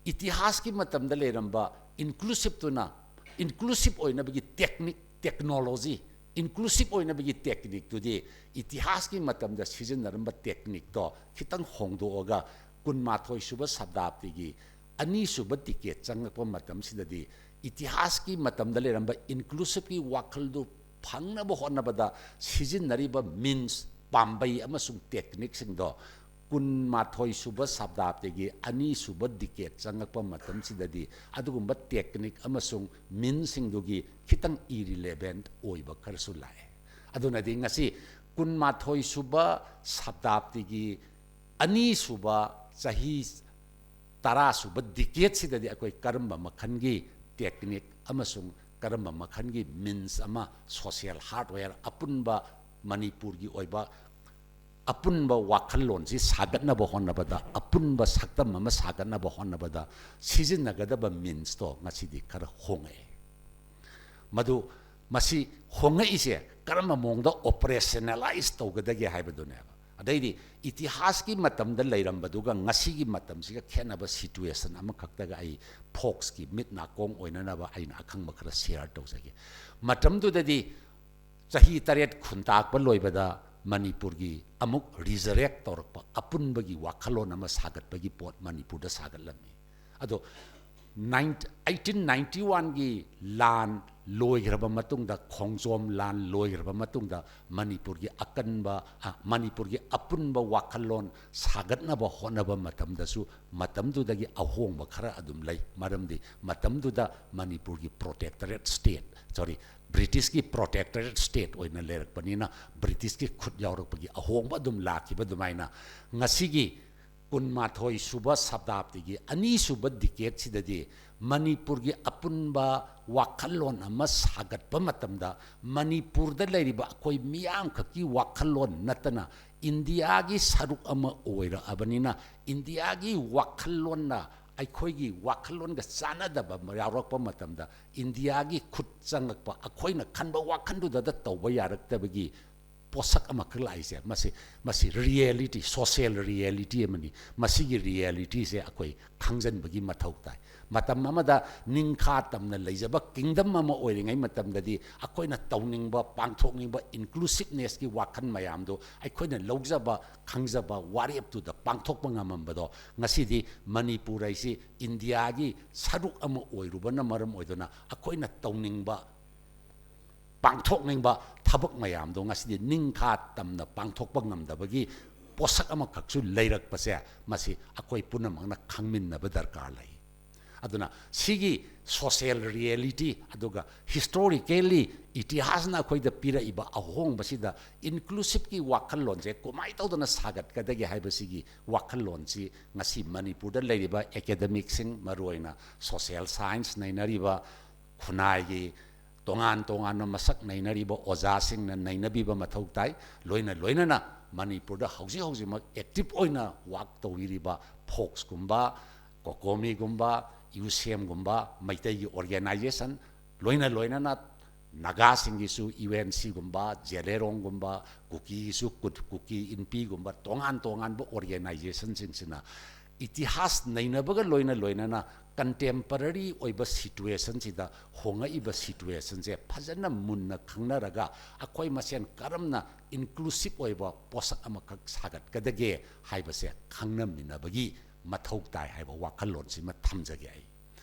ꯏꯇꯤꯍꯥꯁꯀꯤ ꯃꯇꯝꯗ ꯂꯩꯔꯝꯕ inclusive ꯇꯨꯅ, inclusive ꯑꯣꯏꯅꯕꯒꯤ technique, technology, inclusive ꯑꯣꯏꯅꯕꯒꯤ technique ꯇꯨꯗꯤ ꯏꯇꯤꯍꯥꯁꯀꯤ ꯃꯇꯝꯗ ꯁꯤꯖꯤꯟꯅꯔꯝꯕ technique ꯇꯣ ꯈꯤꯇꯪ ꯍꯣꯡꯗꯣꯛꯑꯒ ꯀꯨꯟꯃꯥꯊꯣꯏ ꯁꯨꯕ ꯁꯕꯗꯥꯞꯇꯤꯒꯤ ꯑꯅꯤꯁꯨꯕ decade ꯆꯪꯂꯛꯄ ꯃꯇꯝꯁꯤꯗꯗꯤ ꯏꯇꯤꯍꯥꯁꯀꯤ ꯃꯇꯝꯗ ꯂꯩꯔꯝꯕ inclusive ꯀꯤ ꯋꯥꯈꯜꯗꯨ ꯐꯪꯅꯕ ꯍꯣꯠꯅꯕꯗ ꯁꯤꯖꯤꯟꯅꯔꯤꯕ means, ꯄꯥꯝꯕꯩ ꯑꯃꯁꯨꯡ technique ꯁꯤꯡꯗꯣ ꯀꯨꯟꯃꯥꯊꯣꯏ ꯁꯨꯕ ꯁꯕꯗꯥꯞꯇꯤꯒꯤ ꯑꯅꯤꯁꯨꯕ decade ꯆꯪꯂꯛꯄ ꯃꯇꯝꯁꯤꯗꯗꯤ ꯑꯗꯨꯒꯨꯝꯕ technique ꯑꯃꯁꯨꯡ means ꯁꯤꯡꯗꯨꯒꯤ ꯈꯤꯇꯪ irrelevant ꯑꯣꯏꯕ ꯈꯔꯁꯨ ꯂꯥꯛꯑꯦ꯫ ꯑꯗꯨꯅꯗꯤ ꯉꯁꯤ ꯀꯨꯟꯃꯥꯊꯣꯏ ꯁꯨꯕ ꯁꯇꯥꯕꯗꯤꯒꯤ ꯑꯅꯤꯁꯨꯕ ꯆꯍꯤ ꯇꯔꯥ ꯁꯨꯕ ꯗꯤꯀꯦꯠꯁꯤꯗꯗꯤ ꯑꯩꯈꯣꯏ ꯀꯔꯝꯕ ꯃꯈꯜꯒꯤ ꯇꯦꯛꯅꯤꯛ ꯑꯃꯁꯨꯡ ꯀꯔꯝꯕ ꯃꯈꯜꯒꯤ ꯃꯤꯟꯁ ꯑꯃ, ꯁꯣꯁꯤꯌꯦꯜ ꯍꯥꯔꯗꯋꯦꯌꯔ, ꯑꯄꯨꯟꯕ ꯃꯅꯤꯄꯨꯔꯒꯤ ꯑꯣꯏꯕ ꯑꯄꯨꯟꯕ ꯋꯥꯈꯜꯂꯣꯟꯁꯤ ꯁꯥꯒꯠꯅꯕ ꯍꯣꯠꯅꯕꯗ, ꯑꯄꯨꯟꯕ ꯁꯛꯇꯝ ꯑꯃ ꯁꯥꯒꯠꯅꯕ ꯍꯣꯠꯅꯕꯗ ꯁꯤꯖꯤꯟꯅꯒꯗꯕ ꯃꯤꯟꯁꯇꯣ ꯉꯁꯤꯗꯤ ꯈꯔ ꯍꯣꯡꯉꯛꯑꯦ꯫ ꯃꯗꯨ, ꯃꯁꯤ ꯍꯣꯡꯉꯛꯏꯁꯦ ꯀꯔꯝꯕ ꯃꯑꯣꯡꯗ ꯑꯣꯄꯔꯦꯁꯅꯦꯂꯥꯏꯁ ꯇꯧꯒꯗꯒꯦ ꯍꯥꯏꯕꯗꯨꯅꯦꯕ꯫ ꯑꯗꯩꯗꯤ ꯏꯇꯤꯍꯥꯁꯀꯤ ꯃꯇꯝꯗ ꯂꯩꯔꯝꯕꯗꯨꯒ ꯉꯁꯤꯒꯤ ꯃꯇꯝꯁꯤꯒ ꯈꯦꯠꯅꯕ ꯁꯤꯆꯨꯋꯦꯁꯟ ꯑꯃꯈꯛꯇꯒ ꯑꯩ ꯐꯣꯛꯁꯀꯤ ꯃꯤꯠ ꯅꯥꯀꯣꯡ ꯑꯣꯏꯅꯅꯕ ꯑꯩꯅ ꯑꯈꯪꯕ ꯈꯔ ꯁꯤꯌꯔ ꯇꯧꯖꯒꯦ꯫ ꯃꯇꯝꯗꯨꯗꯗꯤ ꯆꯍꯤ ꯇꯔꯦꯠ ꯈꯨꯟꯇꯥꯛꯄ ꯂꯣꯏꯕꯗ ꯃꯅꯤꯄꯨꯔꯒꯤ ꯑꯃꯨꯛ ꯔꯤꯖꯔꯦꯛ ꯇꯧꯔꯛꯄ, ꯑꯄꯨꯟꯕꯒꯤ ꯋꯥꯈꯜꯂꯣꯟ ꯑꯃ ꯁꯥꯒꯠꯄꯒꯤ ꯄꯣꯠ ꯃꯅꯤꯄꯨꯔꯗ ꯁꯥꯒꯠꯂꯝꯃꯤ꯫ ꯑꯗꯣ ꯅꯥꯏꯟ-, ꯑꯩꯠꯇꯤꯟ ꯅꯥꯏꯟꯇꯤ ꯋꯥꯟꯒꯤ ꯂꯥꯟ ꯂꯣꯏꯈ꯭ꯔꯕ ꯃꯇꯨꯡꯗ, ꯈꯣꯡꯖꯣꯝ ꯂꯥꯟ ꯂꯣꯏꯈ꯭ꯔꯕ ꯃꯇꯨꯡꯗ ꯃꯅꯤꯄꯨꯔꯒꯤ ꯑꯀꯟꯕ, ꯑ, ꯃꯅꯤꯄꯨꯔꯒꯤ ꯑꯄꯨꯟꯕ ꯋꯥꯈꯜꯂꯣꯟ ꯁꯥꯒꯠꯅꯕ ꯍꯣꯠꯅꯕ ꯃꯇꯝꯗꯁꯨ ꯃꯇꯝꯗꯨꯗꯒꯤ ꯑꯍꯣꯡꯕ ꯈꯔ ꯑꯗꯨꯝ ꯂꯩ꯫ ꯃꯔꯝꯗꯤ ꯃꯇꯝꯗꯨꯗ ꯃꯅꯤꯄꯨꯔꯒꯤ ꯄ꯭ꯔꯣꯇꯦꯛꯇꯔꯦꯠ ꯁ꯭ꯇꯦꯠ, ꯁꯣꯔꯤ, ꯕ꯭ꯔꯤꯇꯤꯁꯀꯤ ꯄ꯭ꯔꯣꯇꯦꯛꯇꯔꯦꯠ ꯁ꯭ꯇꯦꯠ ꯑꯣꯏꯅ ꯂꯩꯔꯛꯄꯅꯤꯅ ꯕ꯭ꯔꯤꯇꯤꯁꯀꯤ ꯈꯨꯠ ꯌꯥꯎꯔꯛꯄꯒꯤ ꯑꯍꯣꯡꯕ ꯑꯗꯨꯝ ꯂꯥꯛꯈꯤꯕ ꯑꯗꯨꯃꯥꯏꯅ ꯉꯁꯤꯒꯤ ꯀꯨꯟꯃꯥꯊꯣꯏ ꯁꯨꯕ ꯁꯇꯥꯕꯗꯤꯒꯤ ꯑꯅꯤꯁꯨꯕ ꯗꯤꯀꯦꯠꯁꯤꯗꯗꯤ ꯃꯅꯤꯄꯨꯔꯒꯤ ꯑꯄꯨꯟꯕ ꯋꯥꯈꯜꯂꯣꯟ ꯑꯃ ꯁꯥꯒꯠꯄ ꯃꯇꯝꯗ ꯃꯅꯤꯄꯨꯔꯗ ꯂꯩꯔꯤꯕ ꯑꯩꯈꯣꯏ ꯃꯤꯌꯥꯝꯈꯛꯀꯤ ꯋꯥꯈꯜꯂꯣꯟ ꯅꯠꯇꯅ ꯏꯟꯗꯤꯌꯥꯒꯤ ꯁꯔꯨꯛ ꯑꯃ ꯑꯣꯏꯔꯛꯑꯕꯅꯤꯅ ꯏꯟꯗꯤꯌꯥꯒꯤ ꯋꯥꯈꯜꯂꯣꯟꯅ ꯑꯩꯈꯣꯏꯒꯤ ꯋꯥꯈꯜꯂꯣꯟꯒ ꯆꯥꯟꯅꯗꯕ ꯑꯃ ꯌꯥꯎꯔꯛꯄ ꯃꯇꯝꯗ ꯏꯟꯗꯤꯌꯥꯒꯤ ꯈꯨꯠ ꯆꯪꯂꯛꯄ, ꯑꯩꯈꯣꯏꯅ ꯈꯟꯕ ꯋꯥꯈꯜꯗꯨꯗ ꯇꯧꯕ ꯌꯥꯔꯛꯇꯕꯒꯤ ꯄꯣꯠꯁꯛ ꯑꯃꯈꯛ ꯂꯥꯛꯏꯁꯦ, ꯃꯁꯤ, ꯃꯁꯤ ꯔꯤꯌꯦꯂꯤꯇꯤ, ꯁꯣꯁꯤꯌꯦꯜ ꯔꯤꯌꯦꯂꯤꯇꯤ ꯑꯃꯅꯤ꯫ ꯃꯁꯤꯒꯤ ꯔꯤꯌꯦꯂꯤꯇꯤꯁꯦ ꯑꯩꯈꯣꯏ ꯈꯪꯖꯤꯟꯕꯒꯤ ꯃꯊꯧ ꯇꯥꯏ꯫ ꯃꯇꯝ ꯑꯃꯗ ꯅꯤꯡꯈꯥ ꯇꯝꯅ ꯂꯩꯖꯕ ꯀꯤꯡꯗꯝ ꯑꯃ ꯑꯣꯏꯔꯤꯉꯩ ꯃꯇꯝꯗꯗꯤ ꯑꯩꯈꯣꯏꯅ ꯇꯧꯅꯤꯡꯕ, ꯄꯥꯡꯊꯣꯛꯅꯤꯡꯕ, ꯏꯟꯀ꯭ꯂꯨꯁꯤꯞꯅꯦꯁꯀꯤ ꯋꯥꯈꯜ ꯃꯌꯥꯝꯗꯣ ꯑꯩꯈꯣꯏꯅ ꯂꯧꯖꯕ, ꯈꯪꯖꯕ ꯋꯥꯔꯦꯞꯇꯨꯗ ꯄꯥꯡꯊꯣꯛꯄ ꯉꯝꯃꯝꯕꯗꯣ ꯉꯁꯤꯗꯤ ꯃꯅꯤꯄꯨꯔ ꯍꯥꯏꯁꯤ ꯏꯟꯗꯤꯌꯥꯒꯤ ꯁꯔꯨꯛ ꯑꯃ ꯑꯣꯏꯔꯨꯕꯅ ꯃꯔꯝ ꯑꯣꯏꯗꯨꯅ ꯑꯩꯈꯣꯏꯅ ꯇꯧꯅꯤꯡꯕ, ꯄꯥꯡꯊꯣꯛꯅꯤꯡꯕ ꯊꯕꯛ ꯃꯌꯥꯝꯗꯣ ꯉꯁꯤꯗꯤ ꯅꯤꯡꯈꯥ ꯇꯝꯅ ꯄꯥꯡꯊꯣꯛꯄ ꯉꯝꯗꯕꯒꯤ ꯄꯣꯠꯁꯛ ꯑꯃꯈꯛꯁꯨ ꯂꯩꯔꯛꯄꯁꯦ, ꯃꯁꯤ ꯑꯩꯈꯣꯏ ꯄꯨꯝꯅꯃꯛꯅ ꯈꯪꯃꯤꯟꯅꯕ ꯗꯔꯀꯥꯔ ꯂꯩ꯫ ꯑꯗꯨꯅ ꯁꯤꯒꯤ social reality ꯑꯗꯨꯒ historically ꯏꯇꯤꯍꯥꯁꯅ ꯑꯩꯈꯣꯏꯗ ꯄꯤꯔꯛꯏꯕ ꯑꯍꯣꯡꯕꯁꯤꯗ inclusiveꯀꯤ ꯋꯥꯈꯜꯂꯣꯟꯁꯦ ꯀꯃꯥꯏꯅ ꯇꯧꯗꯅ ꯁꯥꯒꯠꯀꯗꯒꯦ ꯍꯥꯏꯕꯁꯤꯒꯤ ꯋꯥꯈꯜꯂꯣꯟꯁꯤ ꯉꯁꯤ ꯃꯅꯤꯄꯨꯔꯗ ꯂꯩꯔꯤꯕ academicꯁꯤꯡ, ꯃꯔꯨꯑꯣꯏꯅ social science ꯅꯩꯅꯔꯤꯕ, ꯈꯨꯟꯅꯥꯏꯒꯤ ꯇꯣꯉꯥꯟ ꯇꯣꯉꯥꯟꯕ ꯃꯁꯛ ꯅꯩꯅꯔꯤꯕ ꯑꯣꯖꯥꯁꯤꯡꯅ ꯅꯩꯅꯕꯤꯕ ꯃꯊꯧ ꯇꯥꯏ꯫ ꯂꯣꯏꯅ ꯂꯣꯏꯅꯅ ꯃꯅꯤꯄꯨꯔꯗ ꯍꯧꯖꯤꯛ ꯍꯧꯖꯤꯛꯃꯛ active ꯑꯣꯏꯅ work ꯇꯧꯕꯤꯔꯤꯕ folksꯀꯨꯝꯕ, ꯀꯣꯀꯣꯃꯤꯒꯨꯝꯕ, ꯌꯨꯁꯦꯝꯒꯨꯝꯕ, ꯃꯩꯇꯩꯒꯤ organization, ꯂꯣꯏꯅ ꯂꯣꯏꯅꯅ ꯅꯥꯒꯥꯁꯤꯡꯒꯤꯁꯨ UNCꯒꯨꯝꯕ, ꯖꯦꯂꯦꯔꯣꯡꯒꯨꯝꯕ, ꯀꯨꯀꯤꯒꯤꯁꯨ ꯀꯨꯠ-, ꯀꯨꯀꯤ ꯏꯟꯄꯤꯒꯨꯝꯕ, ꯇꯣꯉꯥꯟ ꯇꯣꯉꯥꯟꯕ organizationꯁꯤꯡꯁꯤꯅ ꯏꯇꯤꯍꯥꯁ ꯅꯩꯅꯕꯒ ꯂꯣꯏꯅ ꯂꯣꯏꯅꯅ contemporary ꯑꯣꯏꯕ situationꯁꯤꯗ ꯍꯣꯡꯉꯛꯏꯕ situationꯁꯦ ꯐꯖꯅ ꯃꯨꯟꯅ ꯈꯪꯅꯔꯒ ꯑꯩꯈꯣꯏ ꯃꯁꯦꯟ ꯀꯔꯝꯅ inclusive ꯑꯣꯏꯕ ꯄꯣꯠꯁꯛ ꯑꯃꯈꯛ ꯁꯥꯒꯠꯀꯗꯒꯦ ꯍꯥꯏꯕꯁꯦ ꯈꯪꯅꯃꯤꯟꯅꯕꯒꯤ ꯃꯊꯧ ꯇꯥꯏ ꯍꯥꯏꯕ ꯋꯥꯈꯜꯂꯣꯟꯁꯤꯃ ꯊꯝꯖꯒꯦ꯫ ꯑꯩ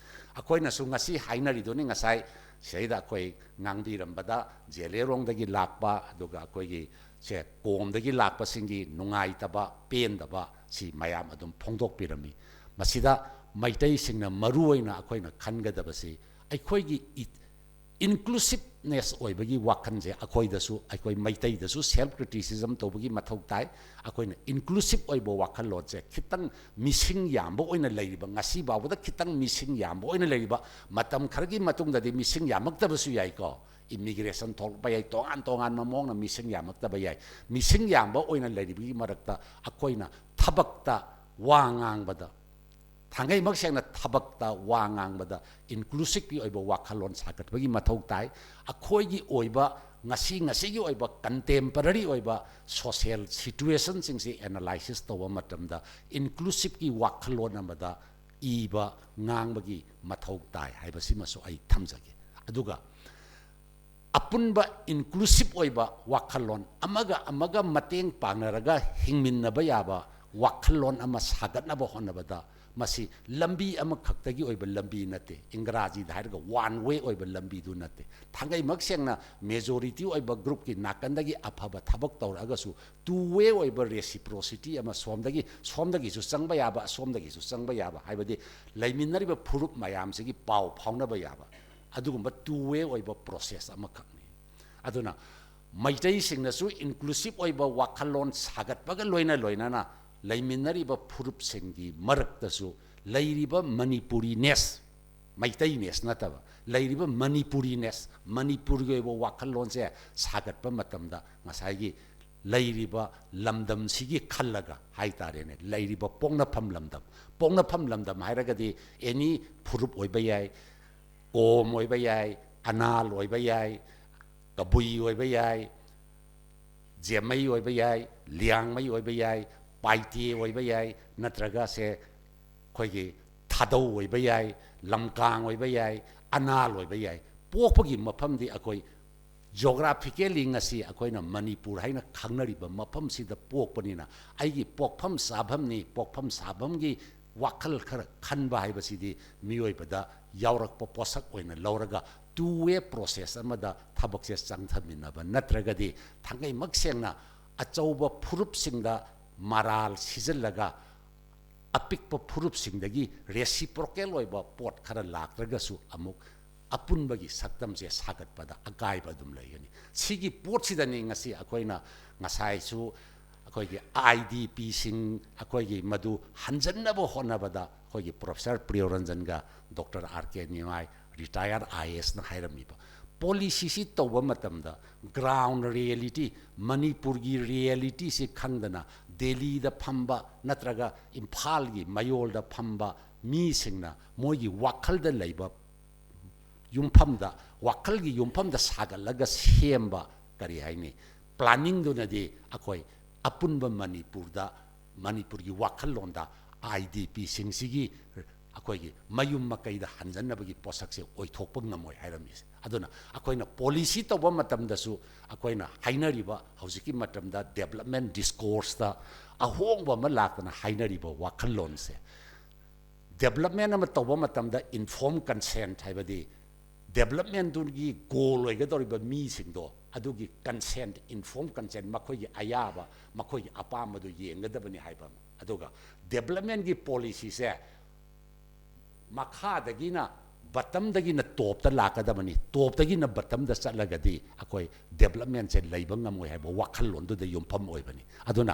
ꯑꯩꯈꯣꯏꯅꯁꯨ ꯉꯁꯤ ꯍꯥꯏꯅꯔꯤꯗꯨꯅꯤ, ꯉꯁꯥꯏ ꯁꯤꯗꯩꯗ ꯑꯩꯈꯣꯏ ꯉꯥꯡꯕꯤꯔꯝꯕꯗ ꯖꯦꯂꯦꯔꯣꯡꯗꯒꯤ ꯂꯥꯛꯄ, ꯑꯗꯨꯒ ꯑꯩꯈꯣꯏꯒꯤ ꯁꯦ ꯀꯣꯝꯗꯒꯤ ꯂꯥꯛꯄꯁꯤꯡꯒꯤ ꯅꯨꯡꯉꯥꯏꯇꯕ, ꯄꯦꯟꯗꯕ ꯁꯤ ꯃꯌꯥꯝ ꯑꯗꯨꯝ ꯐꯣꯡꯗꯣꯛꯄꯤꯔꯝꯃꯤ꯫ ꯃꯁꯤꯗ ꯃꯩꯇꯩꯁꯤꯡꯅ ꯃꯔꯨꯑꯣꯏꯅ ꯑꯩꯈꯣꯏꯅ ꯈꯟꯒꯗꯕꯁꯤ ꯑꯩꯈꯣꯏꯒꯤ ꯏ-, inclusiveness ꯑꯣꯏꯕꯒꯤ ꯋꯥꯈꯜꯁꯦ ꯑꯩꯈꯣꯏꯗꯁꯨ, ꯑꯩꯈꯣꯏ ꯃꯩꯇꯩꯗꯁꯨ self criticism ꯇꯧꯕꯒꯤ ꯃꯊꯧ ꯇꯥꯏ꯫ ꯑꯩꯈꯣꯏꯅ inclusive ꯑꯣꯏꯕ ꯋꯥꯈꯜꯂꯣꯟꯁꯦ ꯈꯤꯇꯪ ꯃꯤꯁꯤꯡ ꯌꯥꯝꯕ ꯑꯣꯏꯅ ꯂꯩꯔꯤꯕ, ꯉꯁꯤ ꯐꯥꯎꯕꯗ ꯈꯤꯇꯪ ꯃꯤꯁꯤꯡ ꯌꯥꯝꯕ ꯑꯣꯏꯅ ꯂꯩꯔꯤꯕ, ꯃꯇꯝ ꯈꯔꯒꯤ ꯃꯇꯨꯡꯗꯗꯤ ꯃꯤꯁꯤꯡ ꯌꯥꯝꯃꯛꯇꯕꯁꯨ ꯌꯥꯏꯀꯣ, immigration ꯊꯣꯛꯂꯛꯄ ꯌꯥꯏ, ꯇꯣꯉꯥꯟ ꯇꯣꯉꯥꯟꯕ ꯃꯑꯣꯡꯅ ꯃꯤꯁꯤꯡ ꯌꯥꯝꯃꯛꯇꯕ ꯌꯥꯏ꯫ ꯃꯤꯁꯤꯡ ꯌꯥꯝꯕ ꯑꯣꯏꯅ ꯂꯩꯔꯤꯕꯒꯤ ꯃꯔꯛꯇ ꯑꯩꯈꯣꯏꯅ ꯊꯕꯛꯇ ꯋꯥ ꯉꯥꯡꯕꯗ, ꯊꯥꯡꯒꯩꯃꯛ ꯁꯦꯡꯅ ꯊꯕꯛꯇ ꯋꯥ ꯉꯥꯡꯕꯗ inclusiveꯀꯤ ꯑꯣꯏꯕ ꯋꯥꯈꯜꯂꯣꯟ ꯁꯥꯒꯠꯄꯒꯤ ꯃꯊꯧ ꯇꯥꯏ꯫ ꯑꯩꯈꯣꯏꯒꯤ ꯑꯣꯏꯕ, ꯉꯁꯤ ꯉꯁꯤꯒꯤ ꯑꯣꯏꯕ contemporary ꯑꯣꯏꯕ social situationꯁꯤꯡꯁꯤ analysis ꯇꯧꯕ ꯃꯇꯝꯗ inclusiveꯀꯤ ꯋꯥꯈꯜꯂꯣꯟ ꯑꯃꯗ ꯏꯕ ꯉꯥꯡꯕꯒꯤ ꯃꯊꯧ ꯇꯥꯏ ꯍꯥꯏꯕꯁꯤꯃꯁꯨ ꯑꯩ ꯊꯝꯖꯒꯦ꯫ ꯑꯗꯨꯒ ꯑꯄꯨꯟꯕ inclusive ꯑꯣꯏꯕ ꯋꯥꯈꯜꯂꯣꯟ, ꯑꯃꯒ ꯑꯃꯒ ꯃꯇꯦꯡ ꯄꯥꯡꯅꯔꯒ ꯍꯤꯡꯃꯤꯟꯅꯕ ꯌꯥꯕ ꯋꯥꯈꯜꯂꯣꯟ ꯑꯃ ꯁꯥꯒꯠꯅꯕ ꯍꯣꯠꯅꯕꯗ ꯃꯁꯤ ꯂꯝꯕꯤ ꯑꯃꯈꯛꯇꯒꯤ ꯑꯣꯏꯕ ꯂꯝꯕꯤ ꯅꯠꯇꯦ, ꯏꯪꯒ꯭ꯔꯥꯖꯤꯗ ꯍꯥꯏꯔꯒ ꯋꯥꯟ ꯋꯦ ꯑꯣꯏꯕ ꯂꯝꯕꯤꯗꯨ ꯅꯠꯇꯦ꯫ ꯊꯥꯡꯒꯩꯃꯛ ꯁꯦꯡꯅ ꯃꯦꯖꯣꯔꯤꯇꯤ ꯑꯣꯏꯕ ꯒ꯭ꯔꯨꯞꯀꯤ ꯅꯥꯀꯟꯗꯒꯤ ꯑꯐꯕ ꯊꯕꯛ ꯇꯧꯔꯛꯑꯒꯁꯨ ꯇꯨ ꯋꯦ ꯑꯣꯏꯕ ꯔꯦꯁꯤꯄ꯭ꯔꯣꯁꯤꯇꯤ ꯑꯃ, ꯁꯣꯝꯗꯒꯤ ꯁꯣꯝꯗꯒꯤꯁꯨ ꯆꯪꯕ ꯌꯥꯕ, ꯑꯁꯣꯝꯗꯒꯤꯁꯨ ꯆꯪꯕ ꯌꯥꯕ, ꯍꯥꯏꯕꯗꯤ ꯂꯩꯃꯤꯟꯅꯔꯤꯕ ꯐꯨꯔꯨꯞ ꯃꯌꯥꯝꯁꯤꯒꯤ ꯄꯥꯎ ꯐꯥꯎꯅꯕ ꯌꯥꯕ ꯑꯗꯨꯒꯨꯝꯕ ꯇꯨ ꯋꯦ ꯑꯣꯏꯕ ꯄ꯭ꯔꯣꯁꯦꯁ ꯑꯃꯈꯛꯅꯤ꯫ ꯑꯗꯨꯅ ꯃꯩꯇꯩꯁꯤꯡꯅꯁꯨ ꯏꯟꯀ꯭ꯂꯨꯁꯤꯞ ꯑꯣꯏꯕ ꯋꯥꯈꯜꯂꯣꯟ ꯁꯥꯒꯠꯄꯒ ꯂꯣꯏꯅ ꯂꯣꯏꯅꯅ ꯂꯩꯃꯤꯟꯅꯔꯤꯕ ꯐꯨꯔꯨꯞꯁꯤꯡꯒꯤ ꯃꯔꯛꯇꯁꯨ ꯂꯩꯔꯤꯕ ꯃꯅꯤꯄꯨꯔꯤꯅꯦꯁ, ꯃꯩꯇꯩꯅꯦꯁ ꯅꯠꯇꯕ, ꯂꯩꯔꯤꯕ ꯃꯅꯤꯄꯨꯔꯤꯅꯦꯁ, ꯃꯅꯤꯄꯨꯔꯒꯤ ꯑꯣꯏꯕ ꯋꯥꯈꯜꯂꯣꯟꯁꯦ ꯁꯥꯒꯠꯄ ꯃꯇꯝꯗ ꯉꯁꯥꯏꯒꯤ ꯂꯩꯔꯤꯕ ꯂꯝꯗꯝꯁꯤꯒꯤ ꯈꯜꯂꯒ ꯍꯥꯏ ꯇꯥꯔꯦꯅꯦ, ꯂꯩꯔꯤꯕ ꯄꯣꯛꯅꯐꯝ ꯂꯝꯗꯝ, ꯄꯣꯛꯅꯐꯝ ꯂꯝꯗꯝ ꯍꯥꯏꯔꯒꯗꯤ ꯑꯦꯅꯤ ꯐꯨꯔꯨꯞ ꯑꯣꯏꯕ ꯌꯥꯏ, ꯀꯣꯝ ꯑꯣꯏꯕ ꯌꯥꯏ, ꯑꯅꯥꯜ ꯑꯣꯏꯕ ꯌꯥꯏ, ꯀꯕꯨꯏ ꯑꯣꯏꯕ ꯌꯥꯏ, ꯖꯦꯃꯩ ꯑꯣꯏꯕ ꯌꯥꯏ, ꯂꯤꯌꯥꯡꯃꯩ ꯑꯣꯏꯕ ꯌꯥꯏ, ꯄꯥꯏꯇꯦ ꯑꯣꯏꯕ ꯌꯥꯏ, ꯅꯠꯇ꯭ꯔꯒ ꯁꯦ ꯑꯩꯈꯣꯏꯒꯤ ꯊꯥꯗꯧ ꯑꯣꯏꯕ ꯌꯥꯏ, ꯂꯝꯀꯥꯡ ꯑꯣꯏꯕ ꯌꯥꯏ, ꯑꯅꯥꯜ ꯑꯣꯏꯕ ꯌꯥꯏ꯫ ꯄꯣꯛꯄꯒꯤ ꯃꯐꯝꯗꯤ ꯑꯩꯈꯣꯏ ꯖꯣꯒ꯭ꯔꯥꯐꯤꯀꯦꯜꯂꯤ ꯉꯁꯤ ꯑꯩꯈꯣꯏꯅ ꯃꯅꯤꯄꯨꯔ ꯍꯥꯏꯅ ꯈꯪꯅꯔꯤꯕ ꯃꯐꯝꯁꯤꯗ ꯄꯣꯛꯄꯅꯤꯅ ꯑꯩꯒꯤ ꯄꯣꯛꯐꯝ ꯆꯥꯐꯝꯅꯤ, ꯄꯣꯛꯐꯝ ꯆꯥꯐꯝꯒꯤ ꯋꯥꯈꯜ ꯈꯔ ꯈꯟꯕ ꯍꯥꯏꯕꯁꯤꯗꯤ ꯃꯤꯑꯣꯏꯕꯗ ꯌꯥꯎꯔꯛꯄ ꯄꯣꯠꯁꯛ ꯑꯣꯏꯅ ꯂꯧꯔꯒ ꯇꯨ ꯋꯦ ꯄ꯭ꯔꯣꯁꯦꯁ ꯑꯃꯗ ꯊꯕꯛꯁꯦ ꯆꯪꯊꯃꯤꯟꯅꯕ ꯅꯠꯇ꯭ꯔꯒꯗꯤ ꯊꯥꯡꯒꯩꯃꯛ ꯁꯦꯡꯅ ꯑꯆꯧꯕ ꯐꯨꯔꯨꯞꯁꯤꯡꯗ ꯃꯔꯥꯜ ꯁꯤꯖꯤꯜꯂꯒ ꯑꯄꯤꯛꯄ ꯐꯨꯔꯨꯞꯁꯤꯡꯗꯒꯤ ꯔꯦꯁꯤꯄ꯭ꯔꯣꯀꯦꯜ ꯑꯣꯏꯕ ꯄꯣꯠ ꯈꯔ ꯂꯥꯛꯇ꯭ꯔꯒꯁꯨ ꯑꯃꯨꯛ ꯑꯄꯨꯟꯕꯒꯤ ꯁꯛꯇꯝꯁꯦ ꯁꯥꯒꯠꯄꯗ ꯑꯀꯥꯏꯕ ꯑꯗꯨꯝ ꯂꯩꯒꯅꯤ꯫ ꯁꯤꯒꯤ ꯄꯣꯠꯁꯤꯗꯅꯤ ꯉꯁꯤ ꯑꯩꯈꯣꯏꯅ ꯉꯁꯥꯏꯁꯨ ꯑꯩꯈꯣꯏꯒꯤ ꯑꯥꯏ ꯗꯤ ꯄꯤꯁꯤꯡ ꯑꯩꯈꯣꯏꯒꯤ ꯃꯗꯨ ꯍꯟꯖꯟꯅꯕ ꯍꯣꯠꯅꯕꯗ ꯑꯩꯈꯣꯏꯒꯤ ꯄ꯭ꯔꯣꯐꯦꯁꯔ ꯄ꯭ꯔꯤꯌꯣꯔꯟꯖꯟꯒ doctor R K Nimai, retired I A ꯑꯦꯁꯅ ꯍꯥꯏꯔꯝꯃꯤꯕ ꯄꯣꯂꯤꯁꯤꯁꯤ ꯇꯧꯕ ꯃꯇꯝꯗ ꯒ꯭ꯔꯥꯎꯟ ꯔꯤꯌꯦꯂꯤꯇꯤ, ꯃꯅꯤꯄꯨꯔꯒꯤ ꯔꯤꯌꯦꯂꯤꯇꯤꯁꯤ ꯈꯪꯗꯅ ꯗꯦꯜꯂꯤꯗ ꯐꯝꯕ ꯅꯠꯇ꯭ꯔꯒ ꯏꯝꯐꯥꯜꯒꯤ ꯃꯌꯣꯜꯗ ꯐꯝꯕ ꯃꯤꯁꯤꯡꯅ ꯃꯣꯏꯒꯤ ꯋꯥꯈꯜꯗ ꯂꯩꯕ ꯌꯨꯝꯐꯝꯗ, ꯋꯥꯈꯜꯒꯤ ꯌꯨꯝꯐꯝꯗ ꯁꯥꯒꯠꯂꯒ ꯁꯦꯝꯕ, ꯀꯔꯤ ꯍꯥꯏꯅꯤ, ꯄ꯭ꯂꯥꯅꯤꯡꯗꯨꯅꯗꯤ ꯑꯩꯈꯣꯏ ꯑꯄꯨꯟꯕ ꯃꯅꯤꯄꯨꯔꯗ, ꯃꯅꯤꯄꯨꯔꯒꯤ ꯋꯥꯈꯜꯂꯣꯟꯗ ꯑꯥꯏ ꯗꯤ ꯄꯤꯁꯤꯡꯁꯤꯒꯤ ꯑꯩꯈꯣꯏꯒꯤ ꯃꯌꯨꯝ ꯃꯀꯩꯗ ꯍꯟꯖꯟꯅꯕꯒꯤ ꯄꯣꯠꯁꯛꯁꯦ ꯑꯣꯏꯊꯣꯛꯄ ꯉꯝꯃꯣꯏ ꯍꯥꯏꯔꯝꯃꯤꯁꯦ꯫ ꯑꯗꯨꯅ ꯑꯩꯈꯣꯏꯅ ꯄꯣꯂꯤꯁꯤ ꯇꯧꯕ ꯃꯇꯝꯗꯁꯨ ꯑꯩꯈꯣꯏꯅ ꯍꯥꯏꯅꯔꯤꯕ ꯍꯧꯖꯤꯛꯀꯤ ꯃꯇꯝꯗ ꯗꯦꯕꯂꯞꯃꯦꯟ ꯗꯤꯁꯀꯣꯔꯁꯇ ꯑꯍꯣꯡꯕ ꯑꯃ ꯂꯥꯛꯇꯅ ꯍꯥꯏꯅꯔꯤꯕ ꯋꯥꯈꯜꯂꯣꯟꯁꯦ development ꯑꯃ ꯇꯧꯕ ꯃꯇꯝꯗ informed consent, ꯍꯥꯏꯕꯗꯤ developmentꯗꯨꯒꯤ goal ꯑꯣꯏꯒꯗꯧꯔꯤꯕ ꯃꯤꯁꯤꯡꯗꯣ, ꯑꯗꯨꯒꯤ consent, informed consent, ꯃꯈꯣꯏꯒꯤ ꯑꯌꯥꯕ, ꯃꯈꯣꯏꯒꯤ ꯑꯄꯥꯝꯕꯗꯨ ꯌꯦꯡꯒꯗꯕꯅꯤ ꯍꯥꯏꯕ ꯑꯃ꯫ ꯑꯗꯨꯒ developmentꯒꯤ policyꯁꯦ ꯃꯈꯥꯗꯒꯤꯅ, bottomꯗꯒꯤꯅ topꯇ ꯂꯥꯛꯀꯗꯕꯅꯤ, topꯇꯒꯤꯅ bottomꯗ ꯆꯠꯂꯒꯗꯤ ꯑꯩꯈꯣꯏ developmentꯁꯦ ꯂꯩꯕ ꯉꯝꯃꯣꯏ ꯍꯥꯏꯕ ꯋꯥꯈꯜꯂꯣꯟꯗꯨꯗ ꯌꯨꯝꯐꯝ ꯑꯣꯏꯕꯅꯤ꯫ ꯑꯗꯨꯅ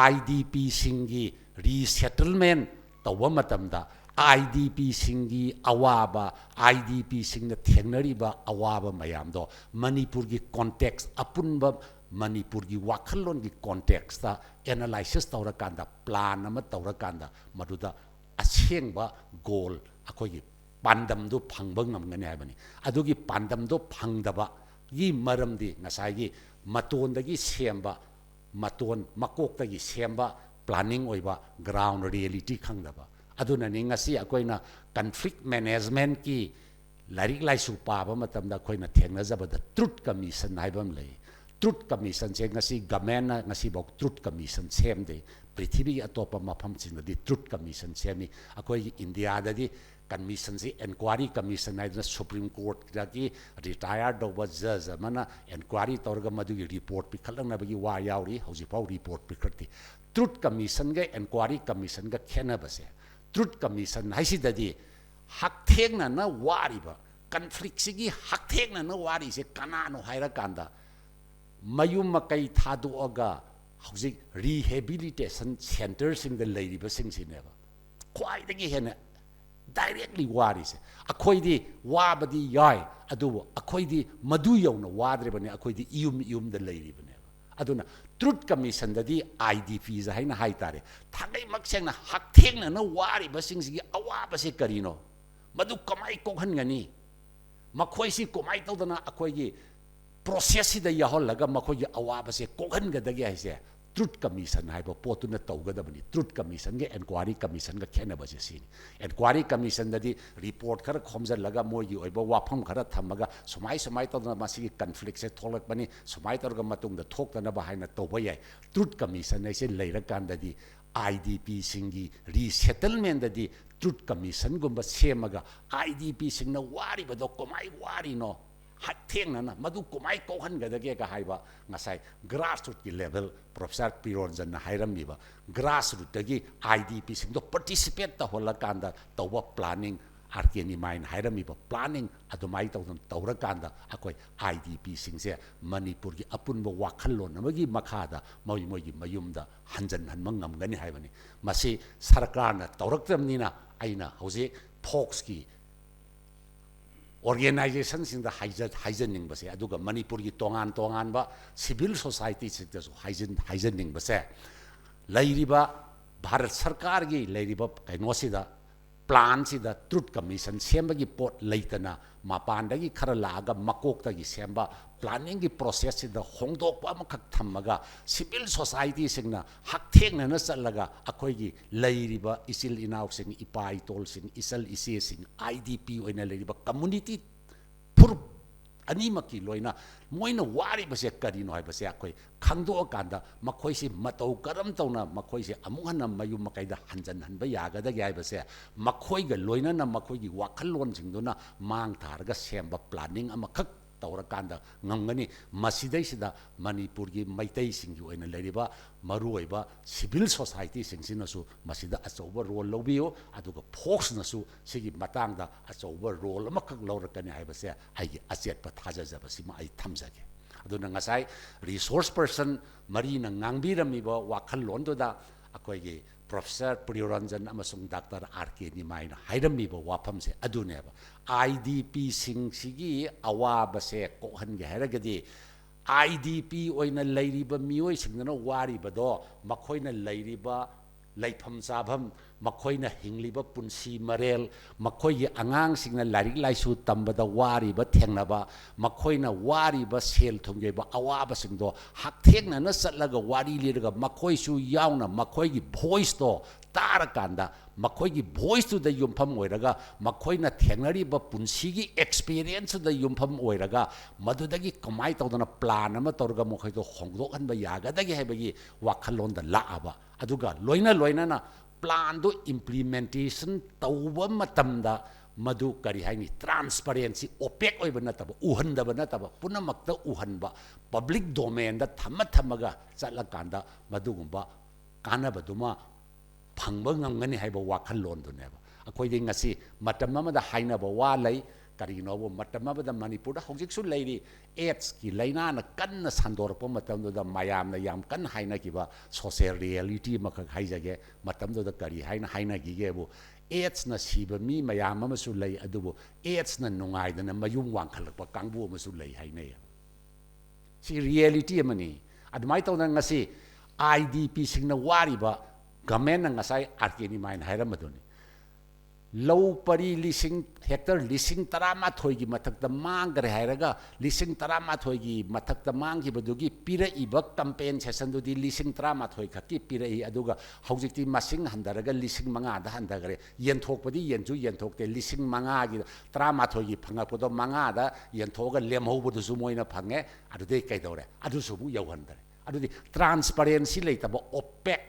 IDPꯁꯤꯡꯒꯤ resettlement ꯇꯧꯕ ꯃꯇꯝꯗ IDPꯁꯤꯡꯒꯤ ꯑꯋꯥꯕ, IDPꯁꯤꯡꯅ ꯊꯦꯡꯅꯔꯤꯕ ꯑꯋꯥꯕ ꯃꯌꯥꯝꯗꯣ ꯃꯅꯤꯄꯨꯔꯒꯤ context, ꯑꯄꯨꯟꯕ ꯃꯅꯤꯄꯨꯔꯒꯤ ꯋꯥꯈꯜꯂꯣꯟꯒꯤ contextꯇ analysis ꯇꯧꯔꯀꯥꯟꯗ, plan ꯑꯃ ꯇꯧꯔꯀꯥꯟꯗ, ꯃꯗꯨꯗ ꯑꯁꯦꯡꯕ goal, ꯑꯩꯈꯣꯏꯒꯤ ꯄꯥꯟꯗꯝꯗꯨ ꯐꯪꯕ ꯉꯝꯒꯅꯤ ꯍꯥꯏꯕꯅꯤ꯫ ꯑꯗꯨꯒꯤ ꯄꯥꯟꯗꯝꯗꯣ ꯐꯪꯗꯕꯒꯤ ꯃꯔꯝꯗꯤ ꯉꯁꯥꯏꯒꯤ ꯃꯇꯣꯟꯗꯒꯤ ꯁꯦꯝꯕ, ꯃꯇꯣꯟ ꯃꯀꯣꯛꯇꯒꯤ ꯁꯦꯝꯕ planning ꯑꯣꯏꯕ, ground reality ꯈꯪꯗꯕ꯫ ꯑꯗꯨꯅꯅꯤ ꯉꯁꯤ ꯑꯩꯈꯣꯏꯅ conflict managementꯀꯤ ꯂꯥꯏꯔꯤꯛ ꯂꯥꯏꯁꯨ ꯄꯥꯕ ꯃꯇꯝꯗ ꯑꯩꯈꯣꯏꯅ ꯊꯦꯡꯅꯖꯕꯗ Truth Commission ꯍꯥꯏꯕ ꯑꯃ ꯂꯩ꯫ Truth Commissionꯁꯦ ꯉꯁꯤ governmentꯅ ꯉꯁꯤꯐꯥꯎ Truth Commission ꯁꯦꯝꯗꯦ꯫ ꯄ꯭ꯔꯤꯊꯤꯕꯤꯒꯤ ꯑꯇꯣꯞꯄ ꯃꯐꯝꯁꯤꯡꯗꯗꯤ Truth Commission ꯁꯦꯝꯃꯤ꯫ ꯑꯩꯈꯣꯏꯒꯤ ꯏꯟꯗꯤꯌꯥꯗꯗꯤ commissionꯁꯤ inquiry commission ꯍꯥꯏꯗꯅ Supreme Courtꯇꯒꯤ retire ꯇꯧꯕ judge ꯑꯃꯅ inquiry ꯇꯧꯔꯒ ꯃꯗꯨꯒꯤ report ꯄꯤꯈꯠꯂꯛꯅꯕꯒꯤ ꯋꯥ ꯌꯥꯎꯔꯤ꯫ ꯍꯧꯖꯤꯛꯐꯥꯎ report ꯄꯤꯈꯠꯇꯦ꯫ Truth Commissionꯒ inquiry commissionꯒ ꯈꯦꯠꯅꯕꯁꯦ, Truth Commission ꯍꯥꯏꯁꯤꯗꯗꯤ ꯍꯛꯊꯦꯡꯅꯅ ꯋꯥꯔꯤꯕ, conflictꯁꯤꯒꯤ ꯍꯛꯊꯦꯡꯅꯅ ꯋꯥꯔꯤꯁꯦ ꯀꯅꯥꯅꯣ ꯍꯥꯏꯔꯀꯥꯟꯗ, ꯃꯌꯨꯝ ꯃꯀꯩ ꯊꯥꯗꯣꯛꯑꯒ ꯍꯧꯖꯤꯛ rehabilitation centreꯁꯤꯡꯗ ꯂꯩꯔꯤꯕꯁꯤꯡꯁꯤꯅꯦꯕ ꯈ꯭ꯋꯥꯏꯗꯒꯤ ꯍꯦꯟꯅ directly ꯋꯥꯔꯤꯁꯦ꯫ ꯑꯩꯈꯣꯏꯗꯤ ꯋꯥꯕꯗꯤ ꯌꯥꯏ, ꯑꯗꯨꯕꯨ ꯑꯩꯈꯣꯏꯗꯤ ꯃꯗꯨ ꯌꯧꯅ ꯋꯥꯗ꯭ꯔꯤꯕꯅꯤ, ꯑꯩꯈꯣꯏꯗꯤ ꯏꯌꯨꯝ ꯏꯌꯨꯝꯗ ꯂꯩꯔꯤꯕꯅꯦꯕ꯫ ꯑꯗꯨꯅ Truth Commissionꯗꯗꯤ IDPs ꯍꯥꯏꯅ ꯍꯥꯏꯇꯥꯔꯦ, ꯊꯥꯡꯒꯩꯃꯛ ꯁꯦꯡꯅ ꯍꯛꯊꯦꯡꯅꯅ ꯋꯥꯔꯤꯕꯁꯤꯡꯁꯤꯒꯤ ꯑꯋꯥꯕꯁꯦ ꯀꯔꯤꯅꯣ? ꯃꯗꯨ ꯀꯃꯥꯏ ꯀꯣꯛꯍꯟꯒꯅꯤ? ꯃꯈꯣꯏꯁꯤ ꯀꯃꯥꯏ ꯇꯧꯗꯅ ꯑꯩꯈꯣꯏꯒꯤ processꯁꯤꯗ ꯌꯥꯎꯍꯜꯂꯒ ꯃꯈꯣꯏꯒꯤ ꯑꯋꯥꯕꯁꯦ ꯀꯣꯛꯍꯟꯒꯗꯒꯦ ꯍꯥꯏꯁꯦ Truth Commission ꯍꯥꯏꯕ ꯄꯣꯠꯇꯨꯅ ꯇꯧꯒꯗꯕꯅꯤ꯫ Truth Commissionꯒ inquiry commissionꯒ ꯈꯦꯠꯅꯕꯁꯦ ꯁꯤꯅꯤ꯫ Inquiry commissionꯗꯗꯤ report ꯈꯔ ꯈꯣꯝꯖꯤꯜꯂꯒ ꯃꯣꯏꯒꯤ ꯑꯣꯏꯕ ꯋꯥꯐꯝ ꯈꯔ ꯊꯝꯃꯒ ꯁꯨꯃꯥꯏ ꯁꯨꯃꯥꯏ ꯇꯧꯗꯅ ꯃꯁꯤꯒꯤ conflictꯁꯦ ꯊꯣꯛꯂꯛꯄꯅꯤ, ꯁꯨꯃꯥꯏ ꯇꯧꯔꯒ ꯃꯇꯨꯡꯗ ꯊꯣꯛꯇꯅꯕ ꯍꯥꯏꯅ ꯇꯧꯕ ꯌꯥꯏ꯫ Truth Commission ꯍꯥꯏꯁꯦ ꯂꯩꯔꯀꯥꯟꯗꯗꯤ IDPꯁꯤꯡꯒꯤ resettlementꯗꯗꯤ ꯇ꯭ꯔꯨꯠ ꯀꯃꯤꯁꯟꯒꯨꯝꯕ ꯁꯦꯝꯃꯒ ꯑꯥꯏ ꯗꯤ ꯄꯤꯁꯤꯡꯅ ꯋꯥꯔꯤꯕꯗꯣ ꯀꯃꯥꯏ ꯋꯥꯔꯤꯅꯣ, ꯍꯛꯊꯦꯡꯅꯅ ꯃꯗꯨ ꯀꯃꯥꯏ ꯀꯣꯛꯍꯟꯒꯗꯒꯦꯒ ꯍꯥꯏꯕ ꯉꯁꯥꯏ ꯒ꯭ꯔꯥꯁꯔꯨꯠꯀꯤ ꯂꯦꯚꯦꯜ, ꯄ꯭ꯔꯣꯐꯦꯁꯔ ꯄꯤꯔꯣꯟꯖꯟꯅ ꯍꯥꯏꯔꯝꯃꯤꯕ ꯒ꯭ꯔꯥꯁꯔꯨꯠꯇꯒꯤ ꯑꯥꯏ ꯗꯤ ꯄꯤꯁꯤꯡꯗꯣ ꯄꯥꯔꯇꯤꯁꯤꯄꯦꯠ ꯇꯧꯍꯜꯂꯀꯥꯟꯗ ꯇꯧꯕ ꯄ꯭ꯂꯥꯅꯤꯡ, ꯑꯥꯔ ꯀꯦ ꯅꯤꯃꯥꯏꯅ ꯍꯥꯏꯔꯝꯃꯤꯕ ꯄ꯭ꯂꯥꯅꯤꯡ ꯑꯗꯨꯃꯥꯏꯅ ꯇꯧꯗꯅ ꯇꯧꯔꯀꯥꯟꯗ ꯑꯩꯈꯣꯏ ꯑꯥꯏ ꯗꯤ ꯄꯤꯁꯤꯡꯁꯦ ꯃꯅꯤꯄꯨꯔꯒꯤ ꯑꯄꯨꯟꯕ ꯋꯥꯈꯜꯂꯣꯟ ꯑꯃꯒꯤ ꯃꯈꯥꯗ ꯃꯣꯏ ꯃꯣꯏꯒꯤ ꯃꯌꯨꯝꯗ ꯍꯟꯖꯟꯍꯟꯕ ꯉꯝꯒꯅꯤ ꯍꯥꯏꯕꯅꯤ꯫ ꯃꯁꯤ ꯁꯔꯀꯥꯔꯅ ꯇꯧꯔꯛꯇ꯭ꯔꯕꯅꯤꯅ ꯑꯩꯅ ꯍꯧꯖꯤꯛ ꯐꯣꯛꯁꯀꯤ ꯑꯣꯔꯒꯦꯅꯥꯏꯖꯦꯁꯟꯁꯤꯡꯗ ꯍꯥꯏꯖ-, ꯍꯥꯏꯖꯅꯤꯡꯕꯁꯦ, ꯑꯗꯨꯒ ꯃꯅꯤꯄꯨꯔꯒꯤ ꯇꯣꯉꯥꯟ ꯇꯣꯉꯥꯟꯕ ꯁꯤꯚꯤꯜ ꯁꯣꯁꯥꯏꯇꯤꯁꯤꯡꯗꯁꯨ ꯍꯥꯏꯖꯟ-, ꯍꯥꯏꯖꯅꯤꯡꯕꯁꯦ, ꯂꯩꯔꯤꯕ ꯚꯥꯔꯠ ꯁꯔꯀꯥꯔꯒꯤ ꯂꯩꯔꯤꯕ ꯀꯩꯅꯣꯁꯤꯗ, ꯄ꯭ꯂꯥꯟꯁꯤꯗ ꯇ꯭ꯔꯨꯠ ꯀꯃꯤꯁꯟ ꯁꯦꯝꯕꯒꯤ ꯄꯣꯠ ꯂꯩꯇꯅ ꯃꯄꯥꯟꯗꯒꯤ ꯈꯔ ꯂꯥꯛꯑꯒ ꯃꯀꯣꯛꯇꯒꯤ ꯁꯦꯝꯕ ꯄ꯭ꯂꯥꯅꯤꯡꯒꯤ ꯄ꯭ꯔꯣꯁꯦꯁꯁꯤꯗ ꯍꯣꯡꯗꯣꯛꯄ ꯑꯃꯈꯛ ꯊꯝꯃꯒ ꯁꯤꯚꯤꯜ ꯁꯣꯁꯥꯏꯇꯤꯁꯤꯡꯅ ꯍꯛꯊꯦꯡꯅꯅ ꯆꯠꯂꯒ ꯑꯩꯈꯣꯏꯒꯤ ꯂꯩꯔꯤꯕ ꯏꯆꯤꯜ ꯏꯅꯥꯎꯁꯤꯡ, ꯏꯄꯥ ꯏꯇꯣꯜꯁꯤꯡ, ꯏꯆꯜ ꯏꯆꯦꯁꯤꯡ, ꯑꯥꯏ ꯗꯤ ꯄꯤ ꯑꯣꯏꯅ ꯂꯩꯔꯤꯕ ꯀꯝꯃꯨꯅꯤꯇꯤ ꯐꯨꯔꯨꯞ ꯑꯅꯤꯃꯛꯀꯤ ꯂꯣꯏꯅ ꯃꯣꯏꯅ ꯋꯥꯔꯤꯕꯁꯦ ꯀꯔꯤꯅꯣ ꯍꯥꯏꯕꯁꯦ ꯑꯩꯈꯣꯏ ꯈꯪꯗꯣꯛꯑꯀꯥꯟꯗ ꯃꯈꯣꯏꯁꯤ ꯃꯇꯧ ꯀꯔꯝ ꯇꯧꯅ ꯃꯈꯣꯏꯁꯦ ꯑꯃꯨꯛ ꯍꯟꯅ ꯃꯌꯨꯝ ꯃꯀꯩꯗ ꯍꯟꯖꯟꯍꯟꯕ ꯌꯥꯒꯗꯒꯦ ꯍꯥꯏꯕꯁꯦ ꯃꯈꯣꯏꯒ ꯂꯣꯏꯅꯅ ꯃꯈꯣꯏꯒꯤ ꯋꯥꯈꯜꯂꯣꯟꯁꯤꯡꯗꯨꯅ ꯃꯥꯡ ꯊꯥꯔꯒ ꯁꯦꯝꯕ ꯄ꯭ꯂꯥꯅꯤꯡ ꯑꯃꯈꯛ ꯇꯧꯔꯀꯥꯟꯗ ꯉꯝꯒꯅꯤ꯫ ꯃꯁꯤꯗꯩꯁꯤꯗ ꯃꯅꯤꯄꯨꯔꯒꯤ ꯃꯩꯇꯩꯁꯤꯡꯒꯤ ꯑꯣꯏꯅ ꯂꯩꯔꯤꯕ ꯃꯔꯨꯑꯣꯏꯕ ꯁꯤꯚꯤꯜ ꯁꯣꯁꯥꯏꯇꯤꯁꯤꯡꯁꯤꯅꯁꯨ ꯃꯁꯤꯗ ꯑꯆꯧꯕ ꯔꯣꯜ ꯂꯧꯕꯤꯌꯨ, ꯑꯗꯨꯒ ꯐꯣꯛꯁꯅꯁꯨ ꯁꯤꯒꯤ ꯃꯇꯥꯡꯗ ꯑꯆꯧꯕ ꯔꯣꯜ ꯑꯃꯈꯛ ꯂꯧꯔꯛꯀꯅꯤ ꯍꯥꯏꯕꯁꯦ ꯑꯩꯒꯤ ꯑꯆꯦꯠꯄ ꯊꯥꯖꯖꯕꯁꯤꯃ ꯑꯩ ꯊꯝꯖꯒꯦ꯫ ꯑꯗꯨꯅ ꯉꯁꯥꯏ ꯔꯤꯁꯣꯔꯁ ꯄꯔꯁꯟ ꯃꯔꯤꯅ ꯉꯥꯡꯕꯤꯔꯝꯃꯤꯕ ꯋꯥꯈꯜꯂꯣꯟꯗꯨꯗ ꯑꯩꯈꯣꯏꯒꯤ ꯄ꯭ꯔꯣꯐꯦꯁꯔ ꯄ꯭ꯔꯤꯌꯣꯔꯟꯖꯟ ꯑꯃꯁꯨꯡ ꯗꯥꯛꯇꯔ ꯑꯥꯔ ꯀꯦ ꯅꯤꯃꯥꯏꯅ ꯍꯥꯏꯔꯝꯃꯤꯕ ꯋꯥꯐꯝꯁꯦ ꯑꯗꯨꯅꯦꯕ꯫ ꯑꯥꯏ ꯗꯤ ꯄꯤꯁꯤꯡꯁꯤꯒꯤ ꯑꯋꯥꯕꯁꯦ ꯀꯣꯛꯍꯟꯒꯦ ꯍꯥꯏꯔꯒꯗꯤ, ꯑꯥꯏ ꯗꯤ ꯄꯤ ꯑꯣꯏꯅ ꯂꯩꯔꯤꯕ ꯃꯤꯑꯣꯏꯁꯤꯡꯗꯨꯅ ꯋꯥꯔꯤꯕꯗꯣ, ꯃꯈꯣꯏꯅ ꯂꯩꯔꯤꯕ ꯂꯩꯐꯝ ꯆꯥꯐꯝ, ꯃꯈꯣꯏꯅ ꯍꯤꯡꯂꯤꯕ ꯄꯨꯟꯁꯤ ꯃꯔꯦꯜ, ꯃꯈꯣꯏꯒꯤ ꯑꯉꯥꯡꯁꯤꯡꯅ ꯂꯥꯏꯔꯤꯛ ꯂꯥꯏꯁꯨ ꯇꯝꯕꯗ ꯋꯥꯔꯤꯕ ꯊꯦꯡꯅꯕ, ꯃꯈꯣꯏꯅ ꯋꯥꯔꯤꯕ ꯁꯦꯜ ꯊꯨꯝꯒꯤ ꯑꯣꯏꯕ ꯑꯋꯥꯕꯁꯤꯡꯗꯣ ꯍꯛꯊꯦꯡꯅꯅ ꯆꯠꯂꯒ ꯋꯥꯔꯤ ꯂꯤꯔꯒ ꯃꯈꯣꯏꯁꯨ ꯌꯥꯎꯅ ꯃꯈꯣꯏꯒꯤ ꯚꯣꯏꯁꯇꯣ ꯇꯥꯔꯀꯥꯟꯗ, ꯃꯈꯣꯏꯒꯤ ꯚꯣꯏꯁꯇꯨꯗ ꯌꯨꯝꯐꯝ ꯑꯣꯏꯔꯒ, ꯃꯈꯣꯏꯅ ꯊꯦꯡꯅꯔꯤꯕ ꯄꯨꯟꯁꯤꯒꯤ ꯑꯦꯛꯁꯄꯤꯔꯤꯌꯦꯟꯁꯇꯨꯗ ꯌꯨꯝꯐꯝ ꯑꯣꯏꯔꯒ, ꯃꯗꯨꯗꯒꯤ ꯀꯃꯥꯏꯅ ꯇꯧꯗꯅ ꯄ꯭ꯂꯥꯟ ꯑꯃ ꯇꯧꯔꯒ ꯃꯈꯣꯏꯗꯣ ꯍꯣꯡꯗꯣꯛꯍꯟꯕ ꯌꯥꯒꯗꯒꯦ ꯍꯥꯏꯕꯒꯤ ꯋꯥꯈꯜꯂꯣꯟꯗ ꯂꯥꯛꯑꯕ꯫ ꯑꯗꯨꯒ ꯂꯣꯏꯅ ꯂꯣꯏꯅꯅ ꯄ꯭ꯂꯥꯟꯗꯣ ꯏꯝꯄ꯭ꯂꯤꯃꯦꯟꯇꯦꯁꯟ ꯇꯧꯕ ꯃꯇꯝꯗ ꯃꯗꯨ ꯀꯔꯤ ꯍꯥꯏꯅꯤ, ꯇ꯭ꯔꯥꯟꯁꯄꯔꯦꯟꯁꯤ, ꯑꯣꯄꯦꯛ ꯑꯣꯏꯕ ꯅꯠꯇꯕ, ꯎꯍꯟꯗꯕ ꯅꯠꯇꯕ, ꯄꯨꯝꯅꯃꯛꯇ ꯎꯍꯟꯕ, ꯄꯕ꯭ꯂꯤꯛ ꯗꯣꯃꯦꯟꯗ ꯊꯝꯃ ꯊꯝꯃꯒ ꯆꯠꯂꯀꯥꯟꯗ ꯃꯗꯨꯒꯨꯝꯕ ꯀꯥꯟꯅꯕꯗꯨꯃ ꯐꯪꯕ ꯉꯝꯒꯅꯤ ꯍꯥꯏꯕ ꯋꯥꯈꯜꯂꯣꯟꯗꯨꯅꯦꯕ꯫ ꯑꯩꯈꯣꯏꯗꯤ ꯉꯁꯤ ꯃꯇꯝ ꯑꯃꯗ ꯍꯥꯏꯅꯕ ꯋꯥ ꯂꯩ, ꯀꯔꯤꯒꯤꯅꯣꯕꯨ ꯃꯇꯝ ꯑꯃꯗ ꯃꯅꯤꯄꯨꯔꯗ ꯍꯧꯖꯤꯛꯁꯨ ꯂꯩꯔꯤ, ꯑꯦꯗꯁꯀꯤ ꯂꯥꯏꯅꯥꯅ ꯀꯟꯅ ꯁꯟꯗꯣꯔꯛꯄ ꯃꯇꯝꯗꯨꯗ ꯃꯌꯥꯝꯅ ꯌꯥꯝ ꯀꯟꯅ ꯍꯥꯏꯅꯈꯤꯕ ꯁꯣꯁꯤꯌꯦꯜ ꯔꯤꯌꯦꯂꯤꯇꯤ ꯑꯃꯈꯛ ꯍꯥꯏꯖꯒꯦ꯫ ꯃꯇꯝꯗꯨꯗ ꯀꯔꯤ ꯍꯥꯏꯅ ꯍꯥꯏꯅꯈꯤꯒꯦꯕꯨ, ꯑꯦꯗꯁꯅ ꯁꯤꯕ ꯃꯤ ꯃꯌꯥꯝ ꯑꯃꯁꯨ ꯂꯩ, ꯑꯗꯨꯕꯨ ꯑꯦꯗꯁꯅ ꯅꯨꯡꯉꯥꯏꯗꯅ ꯃꯌꯨꯝ ꯋꯥꯡꯈꯠꯂꯛꯄ ꯀꯥꯡꯕꯨ ꯑꯃꯁꯨ ꯂꯩ ꯍꯥꯏꯅꯩ꯫ ꯁꯤ ꯔꯤꯌꯦꯂꯤꯇꯤ ꯑꯃꯅꯤ꯫ ꯑꯗꯨꯃꯥꯏꯅ ꯇꯧꯗꯅ ꯉꯁꯤ ꯑꯥꯏ ꯗꯤ ꯄꯤꯁꯤꯡꯅ ꯋꯥꯔꯤꯕ, ꯒꯃꯦꯟꯅ ꯉꯁꯥꯏ ꯑꯥꯔ ꯀꯦ ꯅꯤꯃꯥꯏꯅ ꯍꯥꯏꯔꯝꯕꯗꯨꯅꯤ, ꯂꯧ ꯄꯔꯤ ꯂꯤꯁꯤꯡ, ꯍꯦꯛꯇꯔ ꯂꯤꯁꯤꯡ ꯇꯔꯥꯃꯥꯊꯣꯏꯒꯤ ꯃꯊꯛꯇ ꯃꯥꯡꯈ꯭ꯔꯦ ꯍꯥꯏꯔꯒ, ꯂꯤꯁꯤꯡ ꯇꯔꯥꯃꯥꯊꯣꯏꯒꯤ ꯃꯊꯛꯇ ꯃꯥꯡꯈꯤꯕꯗꯨꯒꯤ ꯄꯤꯔꯛꯏꯕ ꯀꯝꯄꯦꯟꯁꯦꯁꯟꯗꯨꯗꯤ ꯂꯤꯁꯤꯡ ꯇꯔꯥꯃꯥꯊꯣꯏ ꯈꯛꯀꯤ ꯄꯤꯔꯛꯏ꯫ ꯑꯗꯨꯒ ꯍꯧꯖꯤꯛꯇꯤ ꯃꯁꯤꯡ ꯍꯟꯊꯔꯒ ꯂꯤꯁꯤꯡ ꯃꯉꯥꯗ ꯍꯟꯊꯈ꯭ꯔꯦ꯫ ꯌꯦꯟꯊꯣꯛꯄꯗꯤ ꯌꯦꯟꯁꯨ ꯌꯦꯟꯊꯣꯛꯇꯦ, ꯂꯤꯁꯤꯡ ꯃꯉꯥꯒꯤ, ꯇꯔꯥꯃꯥꯊꯣꯏꯒꯤ ꯐꯪꯉꯛꯄꯗꯣ ꯃꯉꯥꯗ ꯌꯦꯟꯊꯣꯛꯑꯒ ꯂꯦꯝꯍꯧꯕꯗꯨꯁꯨ ꯃꯣꯏꯅ ꯐꯪꯉꯦ꯫ ꯑꯗꯨꯗꯩ ꯀꯩꯗꯧꯔꯦ? ꯑꯗꯨꯁꯨ ꯑꯃꯨꯛ ꯌꯧꯍꯟꯗꯔꯦ꯫ ꯑꯗꯨꯗꯤ ꯇ꯭ꯔꯥꯟꯁꯄꯔꯦꯟꯁꯤ ꯂꯩꯇꯕ, ꯑꯣꯄꯦꯛ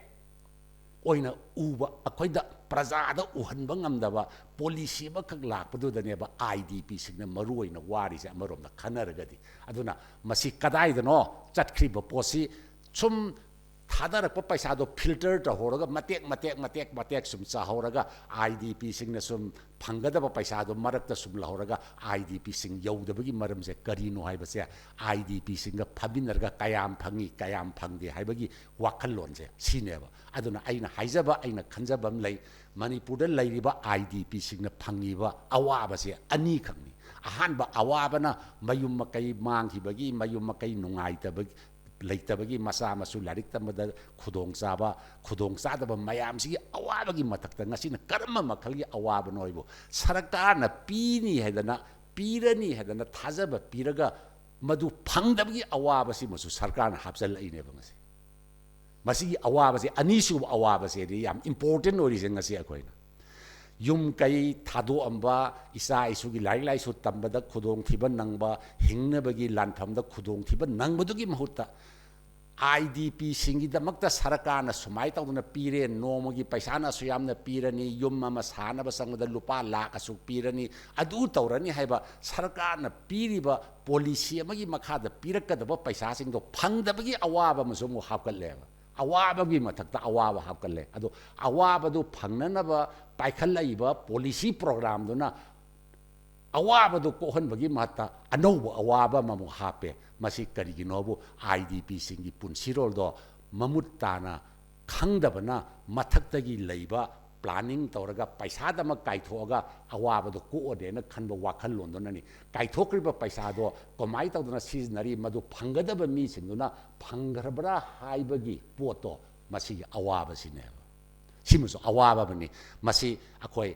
ꯑꯣꯏꯅ ꯎꯕ, ꯑꯩꯈꯣꯏꯗ ꯄ꯭ꯔꯖꯥꯗ ꯎꯍꯟꯕ ꯉꯝꯗꯕ ꯄꯣꯂꯤꯁꯤ ꯑꯃꯈꯛ ꯂꯥꯛꯄꯗꯨꯗꯅꯦꯕ ꯑꯥꯏ ꯗꯤ ꯄꯤꯁꯤꯡꯅ ꯃꯔꯨ ꯑꯣꯏꯅ ꯋꯥꯔꯤꯁꯦ, ꯑꯃꯔꯣꯝꯗ ꯈꯟꯅꯔꯒꯗꯤ꯫ ꯑꯗꯨꯅ ꯃꯁꯤ ꯀꯗꯥꯏꯗꯅꯣ ꯆꯠꯈ꯭ꯔꯤꯕ ꯄꯣꯠꯁꯤ? ꯁꯨꯝ ꯊꯥꯗꯔꯛꯄ ꯄꯩꯁꯥꯗꯣ ꯐꯤꯜꯇꯔ ꯇꯧꯍꯧꯔꯒ, ꯃꯇꯦꯛ ꯃꯇꯦꯛ ꯃꯇꯦꯛ ꯃꯇꯦꯛ ꯁꯨꯝ ꯆꯥꯍꯧꯔꯒ, ꯑꯥꯏ ꯗꯤ ꯄꯤꯁꯤꯡꯅ ꯁꯨꯝ ꯐꯪꯒꯗꯕ ꯄꯩꯁꯥꯗꯣ ꯃꯔꯛꯇ ꯁꯨꯝ ꯂꯧꯍꯧꯔꯒ, ꯑꯥꯏ ꯗꯤ ꯄꯤꯁꯤꯡ ꯌꯧꯗꯕꯒꯤ ꯃꯔꯝꯁꯦ ꯀꯔꯤꯅꯣ ꯍꯥꯏꯕꯁꯦ ꯑꯥꯏ ꯗꯤ ꯄꯤꯁꯤꯡꯒ ꯐꯝꯃꯤꯟꯅꯔꯒ ꯀꯌꯥꯝ ꯐꯪꯉꯤ, ꯀꯌꯥꯝ ꯐꯪꯗꯦ ꯍꯥꯏꯕꯒꯤ ꯋꯥꯈꯜꯂꯣꯟꯁꯦ ꯁꯤꯅꯦꯕ꯫ ꯑꯗꯨꯅ ꯑꯩꯅ ꯍꯥꯏꯖꯕ, ꯑꯩꯅ ꯈꯟꯖꯕ ꯑꯃ ꯂꯩ, ꯃꯅꯤꯄꯨꯔꯗ ꯂꯩꯔꯤꯕ ꯑꯥꯏ ꯗꯤ ꯄꯤꯁꯤꯡꯅ ꯐꯪꯉꯤꯕ ꯑꯋꯥꯕꯁꯦ ꯑꯅꯤꯈꯛꯅꯤ꯫ ꯑꯍꯥꯟꯕ ꯑꯋꯥꯕꯅ ꯃꯌꯨꯝ ꯃꯀꯩ ꯃꯥꯡꯈꯤꯕꯒꯤ, ꯃꯌꯨꯝ ꯃꯀꯩ ꯅꯨꯡꯉꯥꯏꯇꯕꯒꯤ, ꯂꯩꯇꯕꯒꯤ, ꯃꯆꯥ ꯃꯁꯨ ꯂꯥꯏꯔꯤꯛ ꯇꯝꯕꯗ ꯈꯨꯗꯣꯡꯆꯥꯕ, ꯈꯨꯗꯣꯡꯆꯥꯗꯕ ꯃꯌꯥꯝꯁꯤꯒꯤ ꯑꯋꯥꯕꯒꯤ ꯃꯊꯛꯇ ꯉꯁꯤꯅ ꯀꯔꯝꯕ ꯃꯈꯜꯒꯤ ꯑꯋꯥꯕꯅꯣ ꯍꯥꯏꯕꯨ, ꯁꯔꯀꯥꯔꯅ ꯄꯤꯅꯤ ꯍꯥꯏꯗꯅ, ꯄꯤꯔꯅꯤ ꯍꯥꯏꯗꯅ ꯊꯥꯖꯕ ꯄꯤꯔꯒ ꯃꯗꯨ ꯐꯪꯗꯕꯒꯤ ꯑꯋꯥꯕꯁꯤꯃꯁꯨ ꯁꯔꯀꯥꯔꯅ ꯍꯥꯞꯆꯤꯜꯂꯛꯏꯅꯦꯕ ꯉꯁꯤ꯫ ꯃꯁꯤꯒꯤ ꯑꯋꯥꯕꯁꯦ, ꯑꯅꯤꯁꯨꯕ ꯑꯋꯥꯕꯁꯦꯗꯤ ꯌꯥꯝ ꯏꯝꯄꯣꯔꯇꯦꯟ ꯑꯣꯏꯔꯤꯁꯦ ꯉꯁꯤ ꯑꯩꯈꯣꯏꯅ꯫ ꯌꯨꯝ ꯀꯩ ꯊꯥꯗꯣꯛꯑꯝꯕ, ꯏꯆꯥ ꯏꯁꯨꯒꯤ ꯂꯥꯏꯔꯤꯛ ꯂꯥꯏꯁꯨ ꯇꯝꯕꯗ ꯈꯨꯗꯣꯡꯊꯤꯕ ꯅꯪꯕ, ꯍꯤꯡꯅꯕꯒꯤ ꯂꯥꯟꯐꯝꯗ ꯈꯨꯗꯣꯡꯊꯤꯕ ꯅꯪꯕꯗꯨꯒꯤ ꯃꯍꯨꯠꯇ, ꯑꯥꯏ ꯗꯤ ꯄꯤꯁꯤꯡꯒꯤꯗꯃꯛꯇ ꯁꯔꯀꯥꯔꯅ ꯁꯨꯃꯥꯏꯅ ꯇꯧꯗꯅ ꯄꯤꯔꯦ, ꯅꯣꯡꯃꯒꯤ ꯄꯩꯁꯥꯅ ꯑꯁꯨꯛ ꯌꯥꯝꯅ ꯄꯤꯔꯅꯤ, ꯌꯨꯝ ꯑꯃ ꯁꯥꯅꯕ ꯆꯪꯕꯗ ꯂꯨꯄꯥ ꯂꯥꯈ ꯑꯁꯨꯛ ꯄꯤꯔꯅꯤ, ꯑꯗꯨ ꯇꯧꯔꯅꯤ ꯍꯥꯏꯕ ꯁꯔꯀꯥꯔꯅ ꯄꯤꯔꯤꯕ ꯄꯣꯂꯤꯁꯤ ꯑꯃꯒꯤ ꯃꯈꯥꯗ ꯄꯤꯔꯛꯀꯗꯕ ꯄꯩꯁꯥꯁꯤꯡꯗꯣ ꯐꯪꯗꯕꯒꯤ ꯑꯋꯥꯕ ꯑꯃꯁꯨ ꯑꯃꯨꯛ ꯍꯥꯞꯀꯠꯂꯦꯕ꯫ ꯑꯋꯥꯕꯒꯤ ꯃꯊꯛꯇ ꯑꯋꯥꯕ ꯍꯥꯞꯀꯠꯂꯦ꯫ ꯑꯗꯣ ꯑꯋꯥꯕꯗꯨ ꯐꯪꯅꯅꯕ ꯄꯥꯏꯈꯠꯂꯛꯏꯕ ꯄꯣꯂꯤꯁꯤ ꯄ꯭ꯔꯣꯒ꯭ꯔꯥꯝꯗꯨꯅ ꯑꯋꯥꯕꯗꯨ ꯀꯣꯛꯍꯟꯕꯒꯤ ꯃꯍꯨꯠꯇ ꯑꯅꯧꯕ ꯑꯋꯥꯕ ꯑꯃꯃꯨꯛ ꯍꯥꯞꯄꯦ꯫ ꯃꯁꯤ ꯀꯔꯤꯒꯤꯅꯣꯕꯨ ꯑꯥꯏ ꯗꯤ ꯄꯤꯁꯤꯡꯒꯤ ꯄꯨꯟꯁꯤꯔꯣꯜꯗꯣ ꯃꯃꯨꯠ ꯇꯥꯅ ꯈꯪꯗꯕꯅ ꯃꯊꯛꯇꯒꯤ ꯂꯩꯕ ꯄ꯭ꯂꯥꯅꯤꯡ ꯇꯧꯔꯒ ꯄꯩꯁꯥꯗꯃꯛ ꯀꯥꯏꯊꯣꯛꯑꯒ ꯑꯋꯥꯕꯗꯣ ꯀꯣꯛꯑꯅꯦꯅ ꯈꯟꯕ ꯋꯥꯈꯜꯂꯣꯟꯗꯨꯅꯅꯤ꯫ ꯀꯥꯏꯊꯣꯛꯈ꯭ꯔꯤꯕ ꯄꯩꯁꯥꯗꯣ ꯀꯃꯥꯏꯅ ꯇꯧꯗꯅ ꯁꯤꯖꯤꯟꯅꯔꯤ, ꯃꯗꯨ ꯐꯪꯒꯗꯕ ꯃꯤꯁꯤꯡꯗꯨꯅ ꯐꯪꯈ꯭ꯔꯕ꯭ꯔꯥ ꯍꯥꯏꯕꯒꯤ ꯄꯣꯠꯇꯣ ꯃꯁꯤꯒꯤ ꯑꯋꯥꯕꯁꯤꯅꯦꯕ꯫ ꯁꯤꯃꯁꯨ ꯑꯋꯥꯕ ꯑꯃꯅꯤ꯫ ꯃꯁꯤ ꯑꯩꯈꯣꯏ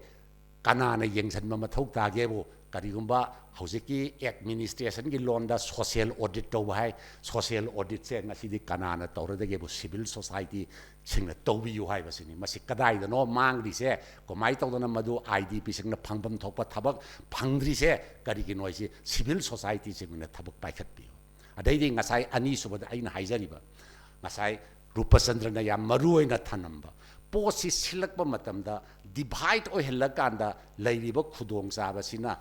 ꯀꯅꯥꯅ ꯌꯦꯡꯁꯤꯟꯕ ꯃꯊꯧ ꯇꯥꯒꯦꯕꯨ, ꯀꯔꯤꯒꯨꯝꯕ ꯍꯧꯖꯤꯛꯀꯤ ꯑꯦꯗꯃꯤꯅꯤꯁꯇ꯭ꯔꯦꯁꯟꯒꯤ ꯂꯣꯟꯗ ꯁꯣꯁꯤꯌꯦꯜ ꯑꯣꯗꯤꯠ ꯇꯧꯕ ꯍꯥꯏ, ꯁꯣꯁꯤꯌꯦꯜ ꯑꯣꯗꯤꯠꯁꯦ ꯉꯁꯤꯗꯤ ꯀꯅꯥꯅ ꯇꯧꯔꯗꯒꯦꯕꯨ, ꯁꯤꯚꯤꯜ ꯁꯣꯁꯥꯏꯇꯤꯁꯤꯡꯅ ꯇꯧꯕꯤꯌꯨ ꯍꯥꯏꯕꯁꯤꯅꯤ꯫ ꯃꯁꯤ ꯀꯗꯥꯏꯗꯅꯣ ꯃꯥꯡꯂꯤꯁꯦ, ꯀꯃꯥꯏꯅ ꯇꯧꯗꯅ ꯃꯗꯨ ꯑꯥꯏ ꯗꯤ ꯄꯤꯁꯤꯡꯅ ꯐꯪꯐꯝ ꯊꯣꯛꯄ ꯊꯕꯛ ꯐꯪꯗ꯭ꯔꯤꯁꯦ ꯀꯔꯤꯒꯤꯅꯣ ꯍꯥꯏꯁꯤ ꯁꯤꯚꯤꯜ ꯁꯣꯁꯥꯏꯇꯤꯁꯤꯡꯅ ꯊꯕꯛ ꯄꯥꯏꯈꯠꯄꯤꯌꯨ꯫ ꯑꯗꯩꯗꯤ ꯉꯁꯥꯏ ꯑꯅꯤꯁꯨꯕꯗ ꯑꯩꯅ ꯍꯥꯏꯖꯔꯤꯕ, ꯉꯁꯥꯏ ꯔꯨꯄꯆꯟꯗ꯭ꯔꯅ ꯌꯥꯝ ꯃꯔꯨ ꯑꯣꯏꯅ ꯊꯝꯂꯝꯕ ꯄꯣꯠꯁꯤ ꯁꯤꯜꯂꯛꯄ ꯃꯇꯝꯗ ꯗꯤꯚꯥꯏꯠ ꯑꯣꯏꯍꯜꯂꯀꯥꯟꯗ ꯂꯩꯔꯤꯕ ꯈꯨꯗꯣꯡꯆꯥꯕꯁꯤꯅ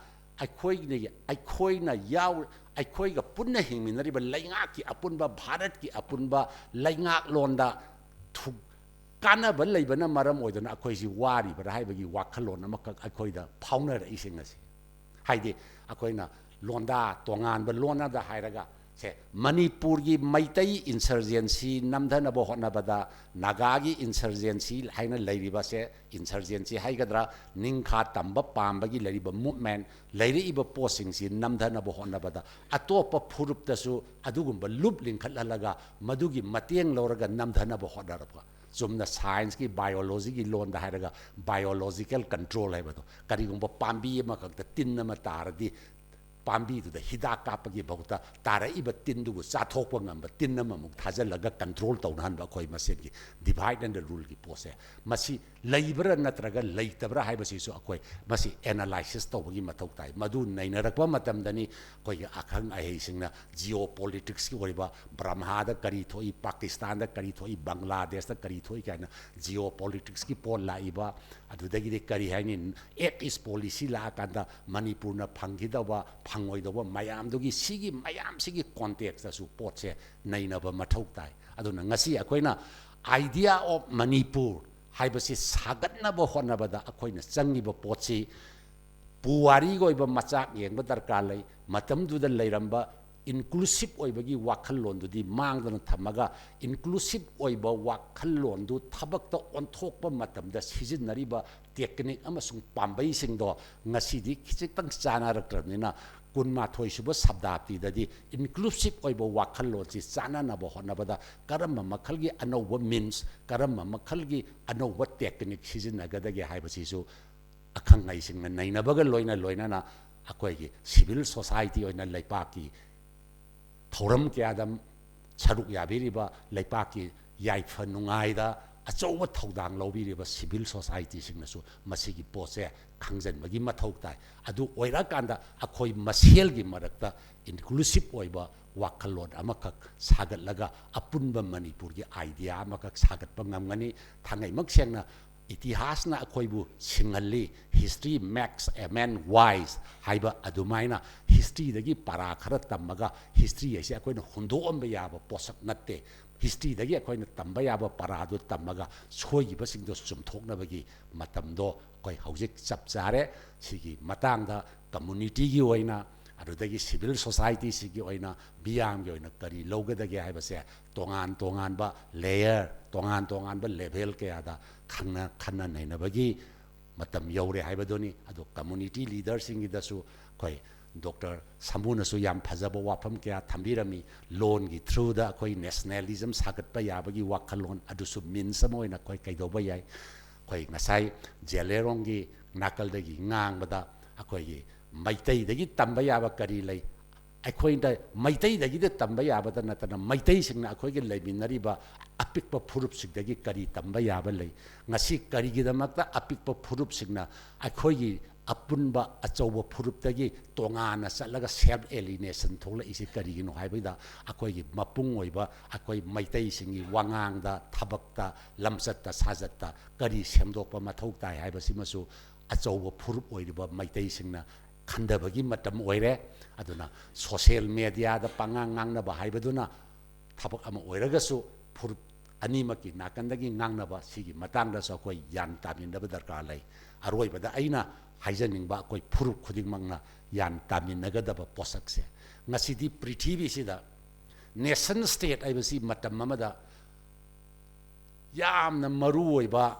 ꯑꯩꯈꯣꯏꯅ, ꯑꯩꯈꯣꯏꯅ ꯌꯥꯎ-, ꯑꯩꯈꯣꯏꯒ ꯄꯨꯟꯅ ꯍꯤꯡꯃꯤꯟꯅꯔꯤꯕ ꯂꯩꯉꯥꯛꯀꯤ ꯑꯄꯨꯟꯕ, ꯚꯥꯔꯠꯀꯤ ꯑꯄꯨꯟꯕ ꯂꯩꯉꯥꯛꯂꯣꯟꯗ ꯊꯨ-, ꯀꯥꯟꯅꯕ ꯂꯩꯕꯅ ꯃꯔꯝ ꯑꯣꯏꯗꯨꯅ ꯑꯩꯈꯣꯏꯁꯤ ꯋꯥꯔꯤꯕ꯭ꯔꯥ ꯍꯥꯏꯕꯒꯤ ꯋꯥꯈꯜꯂꯣꯟ ꯑꯃꯈꯛ ꯑꯩꯈꯣꯏꯗ ꯐꯥꯎꯅꯔꯛꯏꯁꯤꯡ ꯑꯁꯤ꯫ ꯍꯥꯏꯗꯤ ꯑꯩꯈꯣꯏꯅ ꯂꯣꯟꯗꯥ ꯇꯣꯉꯥꯟꯕ ꯂꯣꯟ ꯑꯃꯗ ꯍꯥꯏꯔꯒ, ꯁꯦ, ꯃꯅꯤꯄꯨꯔꯒꯤ ꯃꯩꯇꯩ ꯏꯟꯁꯔꯖꯦꯟꯁꯤ ꯅꯝꯊꯅꯕ ꯍꯣꯠꯅꯕꯗ, ꯅꯥꯒꯥꯒꯤ ꯏꯟꯁꯔꯖꯦꯟꯁꯤ ꯍꯥꯏꯅ ꯂꯩꯔꯤꯕꯁꯦ, ꯏꯟꯁꯔꯖꯦꯟꯁꯤ ꯍꯥꯏꯒꯗ꯭ꯔꯥ, ꯅꯤꯡꯈꯥ ꯇꯝꯕ ꯄꯥꯝꯕꯒꯤ ꯂꯩꯔꯤꯕ ꯃꯨꯞꯃꯦꯟ, ꯂꯩꯔꯛꯏꯕ ꯄꯣꯠꯁꯤꯡꯁꯤ ꯅꯝꯊꯅꯕ ꯍꯣꯠꯅꯕꯗ ꯑꯇꯣꯞꯄ ꯐꯨꯔꯨꯞꯇꯁꯨ ꯑꯗꯨꯒꯨꯝꯕ ꯂꯨꯞ ꯂꯤꯡꯈꯠꯍꯜꯂꯒ ꯃꯗꯨꯒꯤ ꯃꯇꯦꯡ ꯂꯧꯔꯒ ꯅꯝꯊꯅꯕ ꯍꯣꯠꯅꯔꯛꯄ꯫ ꯆꯨꯝꯅ ꯁꯥꯏꯟꯁꯀꯤ, ꯕꯥꯏꯑꯣꯂꯣꯖꯤꯒꯤ ꯂꯣꯟꯗ ꯍꯥꯏꯔꯒ, ꯕꯥꯏꯑꯣꯂꯣꯖꯤꯀꯦꯜ ꯀꯟꯇ꯭ꯔꯣꯜ ꯍꯥꯏꯕꯗꯣ, ꯀꯔꯤꯒꯨꯝꯕ ꯄꯥꯝꯕꯤ ꯑꯃꯈꯛꯇ ꯇꯤꯟ ꯑꯃ ꯇꯥꯔꯗꯤ, ꯄꯥꯝꯕꯤꯗꯨꯗ ꯍꯤꯗꯥꯛ ꯀꯥꯞꯄꯒꯤ ꯃꯍꯨꯠꯇ ꯇꯥꯔꯛꯏꯕ ꯇꯤꯟꯗꯨꯕꯨ ꯆꯥꯊꯣꯛꯄ ꯉꯝꯕ ꯇꯤꯟ ꯑꯃꯃꯨꯛ ꯊꯥꯖꯤꯜꯂꯒ ꯀꯟꯇ꯭ꯔꯣꯜ ꯇꯧꯅꯍꯟꯕ, ꯑꯩꯈꯣꯏ ꯃꯁꯦꯟꯒꯤ ꯗꯤꯚꯥꯏꯠ ꯑꯦꯟ ꯔꯨꯜꯒꯤ ꯄꯣꯠꯁꯦ꯫ ꯃꯁꯤ ꯂꯩꯕ꯭ꯔꯥ ꯅꯠꯇ꯭ꯔꯒ ꯂꯩꯇꯕ꯭ꯔꯥ ꯍꯥꯏꯕꯁꯤꯁꯨ ꯑꯩꯈꯣꯏ ꯃꯁꯤ ꯑꯦꯅꯥꯂꯥꯏꯁꯤꯁ ꯇꯧꯕꯒꯤ ꯃꯊꯧ ꯇꯥꯏ꯫ ꯃꯗꯨ ꯅꯩꯅꯔꯛꯄ ꯃꯇꯝꯗꯅꯤ ꯑꯩꯈꯣꯏꯒꯤ ꯑꯈꯪ ꯑꯍꯩꯁꯤꯡꯅ ꯖꯤꯑꯣ ꯄꯣꯂꯤꯇꯤꯛꯁꯀꯤ ꯑꯣꯏꯕ, ꯕ꯭ꯔꯝꯍꯥꯗ ꯀꯔꯤ ꯊꯣꯛꯏ, ꯄꯥꯀꯤꯁꯇꯥꯟꯗ ꯀꯔꯤ ꯊꯣꯛꯏ, ꯕꯪꯒ꯭ꯂꯥꯗꯦꯁꯇ ꯀꯔꯤ ꯊꯣꯛꯏ ꯀꯥꯏꯅ ꯖꯤꯑꯣ ꯄꯣꯂꯤꯇꯤꯛꯁꯀꯤ ꯄꯣꯠ ꯂꯥꯛꯏꯕ, ꯑꯗꯨꯗꯒꯤꯗꯤ ꯀꯔꯤ ꯍꯥꯏꯅꯤ, ꯑꯦꯛ ꯏꯁ ꯄꯣꯂꯤꯁꯤ ꯂꯥꯛꯑꯀꯥꯟꯗ ꯃꯅꯤꯄꯨꯔꯅ ꯐꯪꯈꯤꯗꯧꯕ, ꯐꯪꯉꯣꯏꯗꯧꯕ ꯃꯌꯥꯝꯗꯨꯒꯤ, ꯁꯤꯒꯤ ꯃꯌꯥꯝꯁꯤꯒꯤ ꯀꯣꯟꯇꯦꯛꯁꯇꯁꯨ ꯄꯣꯠꯁꯦ ꯅꯩꯅꯕ ꯃꯊꯧ ꯇꯥꯏ꯫ ꯑꯗꯨꯅ ꯉꯁꯤ ꯑꯩꯈꯣꯏꯅ idea of ꯃꯅꯤꯄꯨꯔ ꯍꯥꯏꯕꯁꯤ ꯁꯥꯒꯠꯅꯕ ꯍꯣꯠꯅꯕꯗ ꯑꯩꯈꯣꯏꯅ ꯆꯪꯉꯤꯕ ꯄꯣꯠꯁꯤ ꯄꯨꯋꯥꯔꯤꯒꯤ ꯑꯣꯏꯕ ꯃꯆꯥꯛ ꯌꯦꯡꯕ ꯗꯔꯀꯥꯔ ꯂꯩ꯫ ꯃꯇꯝꯗꯨꯗ ꯂꯩꯔꯝꯕ ꯏꯟꯀ꯭ꯂꯨꯁꯤꯞ ꯑꯣꯏꯕꯒꯤ ꯋꯥꯈꯜꯂꯣꯟꯗꯨꯗꯤ ꯃꯥꯡꯗꯅ ꯊꯝꯃꯒ, ꯏꯟꯀ꯭ꯂꯨꯁꯤꯞ ꯑꯣꯏꯕ ꯋꯥꯈꯜꯂꯣꯟꯗꯨ ꯊꯕꯛꯇ ꯑꯣꯟꯊꯣꯛꯄ ꯃꯇꯝꯗ ꯁꯤꯖꯤꯟꯅꯔꯤꯕ ꯇꯦꯛꯅꯤꯛ ꯑꯃꯁꯨꯡ ꯄꯥꯝꯕꯩꯁꯤꯡꯗꯣ ꯉꯁꯤꯗꯤ ꯈꯤꯖꯤꯛꯇꯪ ꯆꯥꯟꯅꯔꯛꯇ꯭ꯔꯕꯅꯤꯅ, ꯀꯨꯟꯃꯥꯊꯣꯏ ꯁꯨꯕ ꯁꯕꯗꯥꯞꯇꯤꯗꯗꯤ ꯏꯟꯀ꯭ꯂꯨꯁꯤꯞ ꯑꯣꯏꯕ ꯋꯥꯈꯜꯂꯣꯟꯁꯤ ꯆꯥꯟꯅꯅꯕ ꯍꯣꯠꯅꯕꯗ ꯀꯔꯝꯕ ꯃꯈꯜꯒꯤ ꯑꯅꯧꯕ ꯃꯤꯟꯁ, ꯀꯔꯝꯕ ꯃꯈꯜꯒꯤ ꯑꯅꯧꯕ ꯇꯦꯛꯅꯤꯛ ꯁꯤꯖꯤꯟꯅꯒꯗꯒꯦ ꯍꯥꯏꯕꯁꯤꯁꯨ ꯑꯈꯪ ꯑꯍꯩꯁꯤꯡꯅ ꯅꯩꯅꯕꯒ ꯂꯣꯏꯅ ꯂꯣꯏꯅꯅ ꯑꯩꯈꯣꯏꯒꯤ ꯁꯤꯚꯤꯜ ꯁꯣꯁꯥꯏꯇꯤ ꯑꯣꯏꯅ ꯂꯩꯄꯥꯛꯀꯤ ꯊꯧꯔꯝ ꯀꯌꯥꯗ ꯁꯔꯨꯛ ꯌꯥꯕꯤꯔꯤꯕ, ꯂꯩꯄꯥꯛꯀꯤ ꯌꯥꯏꯐ ꯅꯨꯡꯉꯥꯏꯗ ꯑꯆꯧꯕ ꯊꯧꯗꯥꯡ ꯂꯧꯕꯤꯔꯤꯕ ꯁꯤꯚꯤꯜ ꯁꯣꯁꯥꯏꯇꯤꯁꯤꯡꯅꯁꯨ ꯃꯁꯤꯒꯤ ꯄꯣꯠꯁꯦ ꯈꯪꯖꯤꯟꯕꯒꯤ ꯃꯊꯧ ꯇꯥꯏ꯫ ꯑꯗꯨ ꯑꯣꯏꯔꯀꯥꯟꯗ ꯑꯩꯈꯣꯏ ꯃꯁꯦꯜꯒꯤ ꯃꯔꯛꯇ ꯏꯟꯀ꯭ꯂꯨꯁꯤꯞ ꯑꯣꯏꯕ ꯋꯥꯈꯜꯂꯣꯟ ꯑꯃꯈꯛ ꯁꯥꯒꯠꯂꯒ ꯑꯄꯨꯟꯕ ꯃꯅꯤꯄꯨꯔꯒꯤ ꯑꯥꯏꯗꯤꯌꯥ ꯑꯃꯈꯛ ꯁꯥꯒꯠꯄ ꯉꯝꯒꯅꯤ꯫ ꯊꯥꯡꯉꯩꯃꯛ ꯁꯦꯡꯅ ꯏꯇꯤꯍꯥꯁꯅ ꯑꯩꯈꯣꯏꯕꯨ ꯁꯤꯡꯍꯜꯂꯤ, history makes a man wise ꯍꯥꯏꯕ ꯑꯗꯨꯃꯥꯏꯅ ꯍꯤꯁꯇ꯭ꯔꯤꯗꯒꯤ ꯄꯔꯥ ꯈꯔ ꯇꯝꯃꯒ ꯍꯤꯁꯇ꯭ꯔꯤ ꯍꯥꯏꯁꯦ ꯑꯩꯈꯣꯏꯅ ꯍꯨꯟꯗꯣꯛꯑꯝꯕ ꯌꯥꯕ ꯄꯣꯠꯁꯛ ꯅꯠꯇꯦ꯫ ꯍꯤꯁꯇ꯭ꯔꯤꯗꯒꯤ ꯑꯩꯈꯣꯏꯅ ꯇꯝꯕ ꯌꯥꯕ ꯄꯔꯥꯗꯨ ꯇꯝꯃꯒ ꯁꯣꯏꯈꯤꯕꯁꯤꯡꯗꯣ ꯆꯨꯝꯊꯣꯛꯅꯕꯒꯤ ꯃꯇꯝꯗꯣ ꯑꯩꯈꯣꯏ ꯍꯧꯖꯤꯛ ꯆꯞ ꯆꯥꯔꯦ꯫ ꯁꯤꯒꯤ ꯃꯇꯥꯡꯗ ꯀꯝꯃꯨꯅꯤꯇꯤꯒꯤ ꯑꯣꯏꯅ, ꯑꯗꯨꯗꯒꯤ ꯁꯤꯚꯤꯜ ꯁꯣꯁꯥꯏꯇꯤꯁꯤꯒꯤ ꯑꯣꯏꯅ, ꯃꯤꯌꯥꯝꯒꯤ ꯑꯣꯏꯅ ꯀꯔꯤ ꯂꯧꯒꯗꯒꯦ ꯍꯥꯏꯕꯁꯦ ꯇꯣꯉꯥꯟ ꯇꯣꯉꯥꯟꯕ ꯂꯦꯌꯔ, ꯇꯣꯉꯥꯟ ꯇꯣꯉꯥꯟꯕ ꯂꯦꯚꯦꯜ ꯀꯌꯥꯗ ꯈꯪꯅ ꯈꯟꯅ ꯅꯩꯅꯕꯒꯤ ꯃꯇꯝ ꯌꯧꯔꯦ ꯍꯥꯏꯕꯗꯨꯅꯤ꯫ ꯑꯗꯣ ꯀꯝꯃꯨꯅꯤꯇꯤ ꯂꯤꯗꯔꯁꯤꯡꯒꯤꯗꯁꯨ ꯑꯩꯈꯣꯏ ꯗꯣꯛꯇꯔ ꯁꯥꯃꯨꯅꯁꯨ ꯌꯥꯝ ꯐꯖꯕ ꯋꯥꯐꯝ ꯀꯌꯥ ꯊꯝꯕꯤꯔꯝꯃꯤ꯫ ꯂꯣꯟꯒꯤ ꯊ꯭ꯔꯨꯗ ꯑꯩꯈꯣꯏ ꯅꯦꯁꯅꯦꯂꯤꯖꯝ ꯁꯥꯒꯠꯄ ꯌꯥꯕꯒꯤ ꯋꯥꯈꯜꯂꯣꯟ ꯑꯗꯨꯁꯨ ꯃꯤꯟꯁ ꯑꯃ ꯑꯣꯏꯅ ꯑꯩꯈꯣꯏ ꯀꯩꯗꯧꯕ ꯌꯥꯏ? ꯑꯩꯈꯣꯏ ꯉꯁꯥꯏ ꯖꯦꯂꯦꯔꯣꯡꯒꯤ ꯅꯥꯀꯜꯗꯒꯤ ꯉꯥꯡꯕꯗ ꯑꯩꯈꯣꯏꯒꯤ ꯃꯩꯇꯩꯗꯒꯤ ꯇꯝꯕ ꯌꯥꯕ ꯀꯔꯤ ꯂꯩ? ꯑꯩꯈꯣꯏꯗ ꯃꯩꯇꯩꯗꯒꯤꯗꯤ ꯇꯝꯕ ꯌꯥꯕꯗ ꯅꯠꯇꯅ ꯃꯩꯇꯩꯁꯤꯡꯅ ꯑꯩꯈꯣꯏꯒꯤ ꯂꯩꯃꯤꯟꯅꯔꯤꯕ ꯑꯄꯤꯛꯄ ꯐꯨꯔꯨꯞꯁꯤꯡꯗꯒꯤ ꯀꯔꯤ ꯇꯝꯕ ꯌꯥꯕ ꯂꯩ? ꯉꯁꯤ ꯀꯔꯤꯒꯤꯗꯃꯛꯇ ꯑꯄꯤꯛꯄ ꯐꯨꯔꯨꯞꯁꯤꯡꯅ ꯑꯩꯈꯣꯏꯒꯤ ꯑꯄꯨꯟꯕ ꯑꯆꯧꯕ ꯐꯨꯔꯨꯞꯇꯒꯤ ꯇꯣꯉꯥꯟꯅ ꯆꯠꯂꯒ self alienation ꯊꯣꯛꯂꯛꯏꯁꯤ ꯀꯔꯤꯒꯤꯅꯣ ꯍꯥꯏꯕꯗ, ꯑꯩꯈꯣꯏꯒꯤ ꯃꯄꯨꯡ ꯑꯣꯏꯕ ꯑꯩꯈꯣꯏ ꯃꯩꯇꯩꯁꯤꯡꯒꯤ ꯋꯥꯉꯥꯡꯗ, ꯊꯕꯛꯇ, ꯂꯝꯆꯠꯇ ꯁꯥꯖꯠꯇ ꯀꯔꯤ ꯁꯦꯝꯗꯣꯛꯄ ꯃꯊꯧ ꯇꯥꯏ ꯍꯥꯏꯕꯁꯤꯃꯁꯨ ꯑꯆꯧꯕ ꯐꯨꯔꯨꯞ ꯑꯣꯏꯔꯤꯕ ꯃꯩꯇꯩꯁꯤꯡꯅ ꯈꯟꯊꯕꯒꯤ ꯃꯇꯝ ꯑꯣꯏꯔꯦ꯫ ꯑꯗꯨꯅ social media ꯗ ꯄꯉꯥꯡ ꯉꯥꯡꯅꯕ ꯍꯥꯏꯕꯗꯨꯅ ꯊꯕꯛ ꯑꯃ ꯑꯣꯏꯔꯒꯁꯨ, ꯐꯨꯔꯨꯞ ꯑꯅꯤꯃꯛꯀꯤ ꯅꯥꯀꯟꯗꯒꯤ ꯉꯥꯡꯅꯕ ꯁꯤꯒꯤ ꯃꯇꯥꯡꯗꯁꯨ ꯑꯩꯈꯣꯏ ꯒ꯭ꯌꯥꯟ ꯇꯥꯃꯤꯟꯅꯕ ꯗꯔꯀꯥꯔ ꯂꯩ꯫ ꯑꯔꯣꯏꯕꯗ ꯑꯩꯅ ꯍꯥꯏꯖꯅꯤꯡꯕ, ꯑꯩꯈꯣꯏ ꯐꯨꯔꯨꯞ ꯈꯨꯗꯤꯡꯃꯛꯅ ꯒ꯭ꯌꯥꯟ ꯇꯥꯃꯤꯟꯅꯒꯗꯕ ꯄꯣꯠꯁꯛꯁꯦ, ꯉꯁꯤꯗꯤ ꯄ꯭ꯔꯤꯊꯤꯕꯤꯁꯤꯗ nation state ꯍꯥꯏꯕꯁꯤ ꯃꯇꯝ ꯑꯃꯗ ꯌꯥꯝꯅ ꯃꯔꯨ ꯑꯣꯏꯕ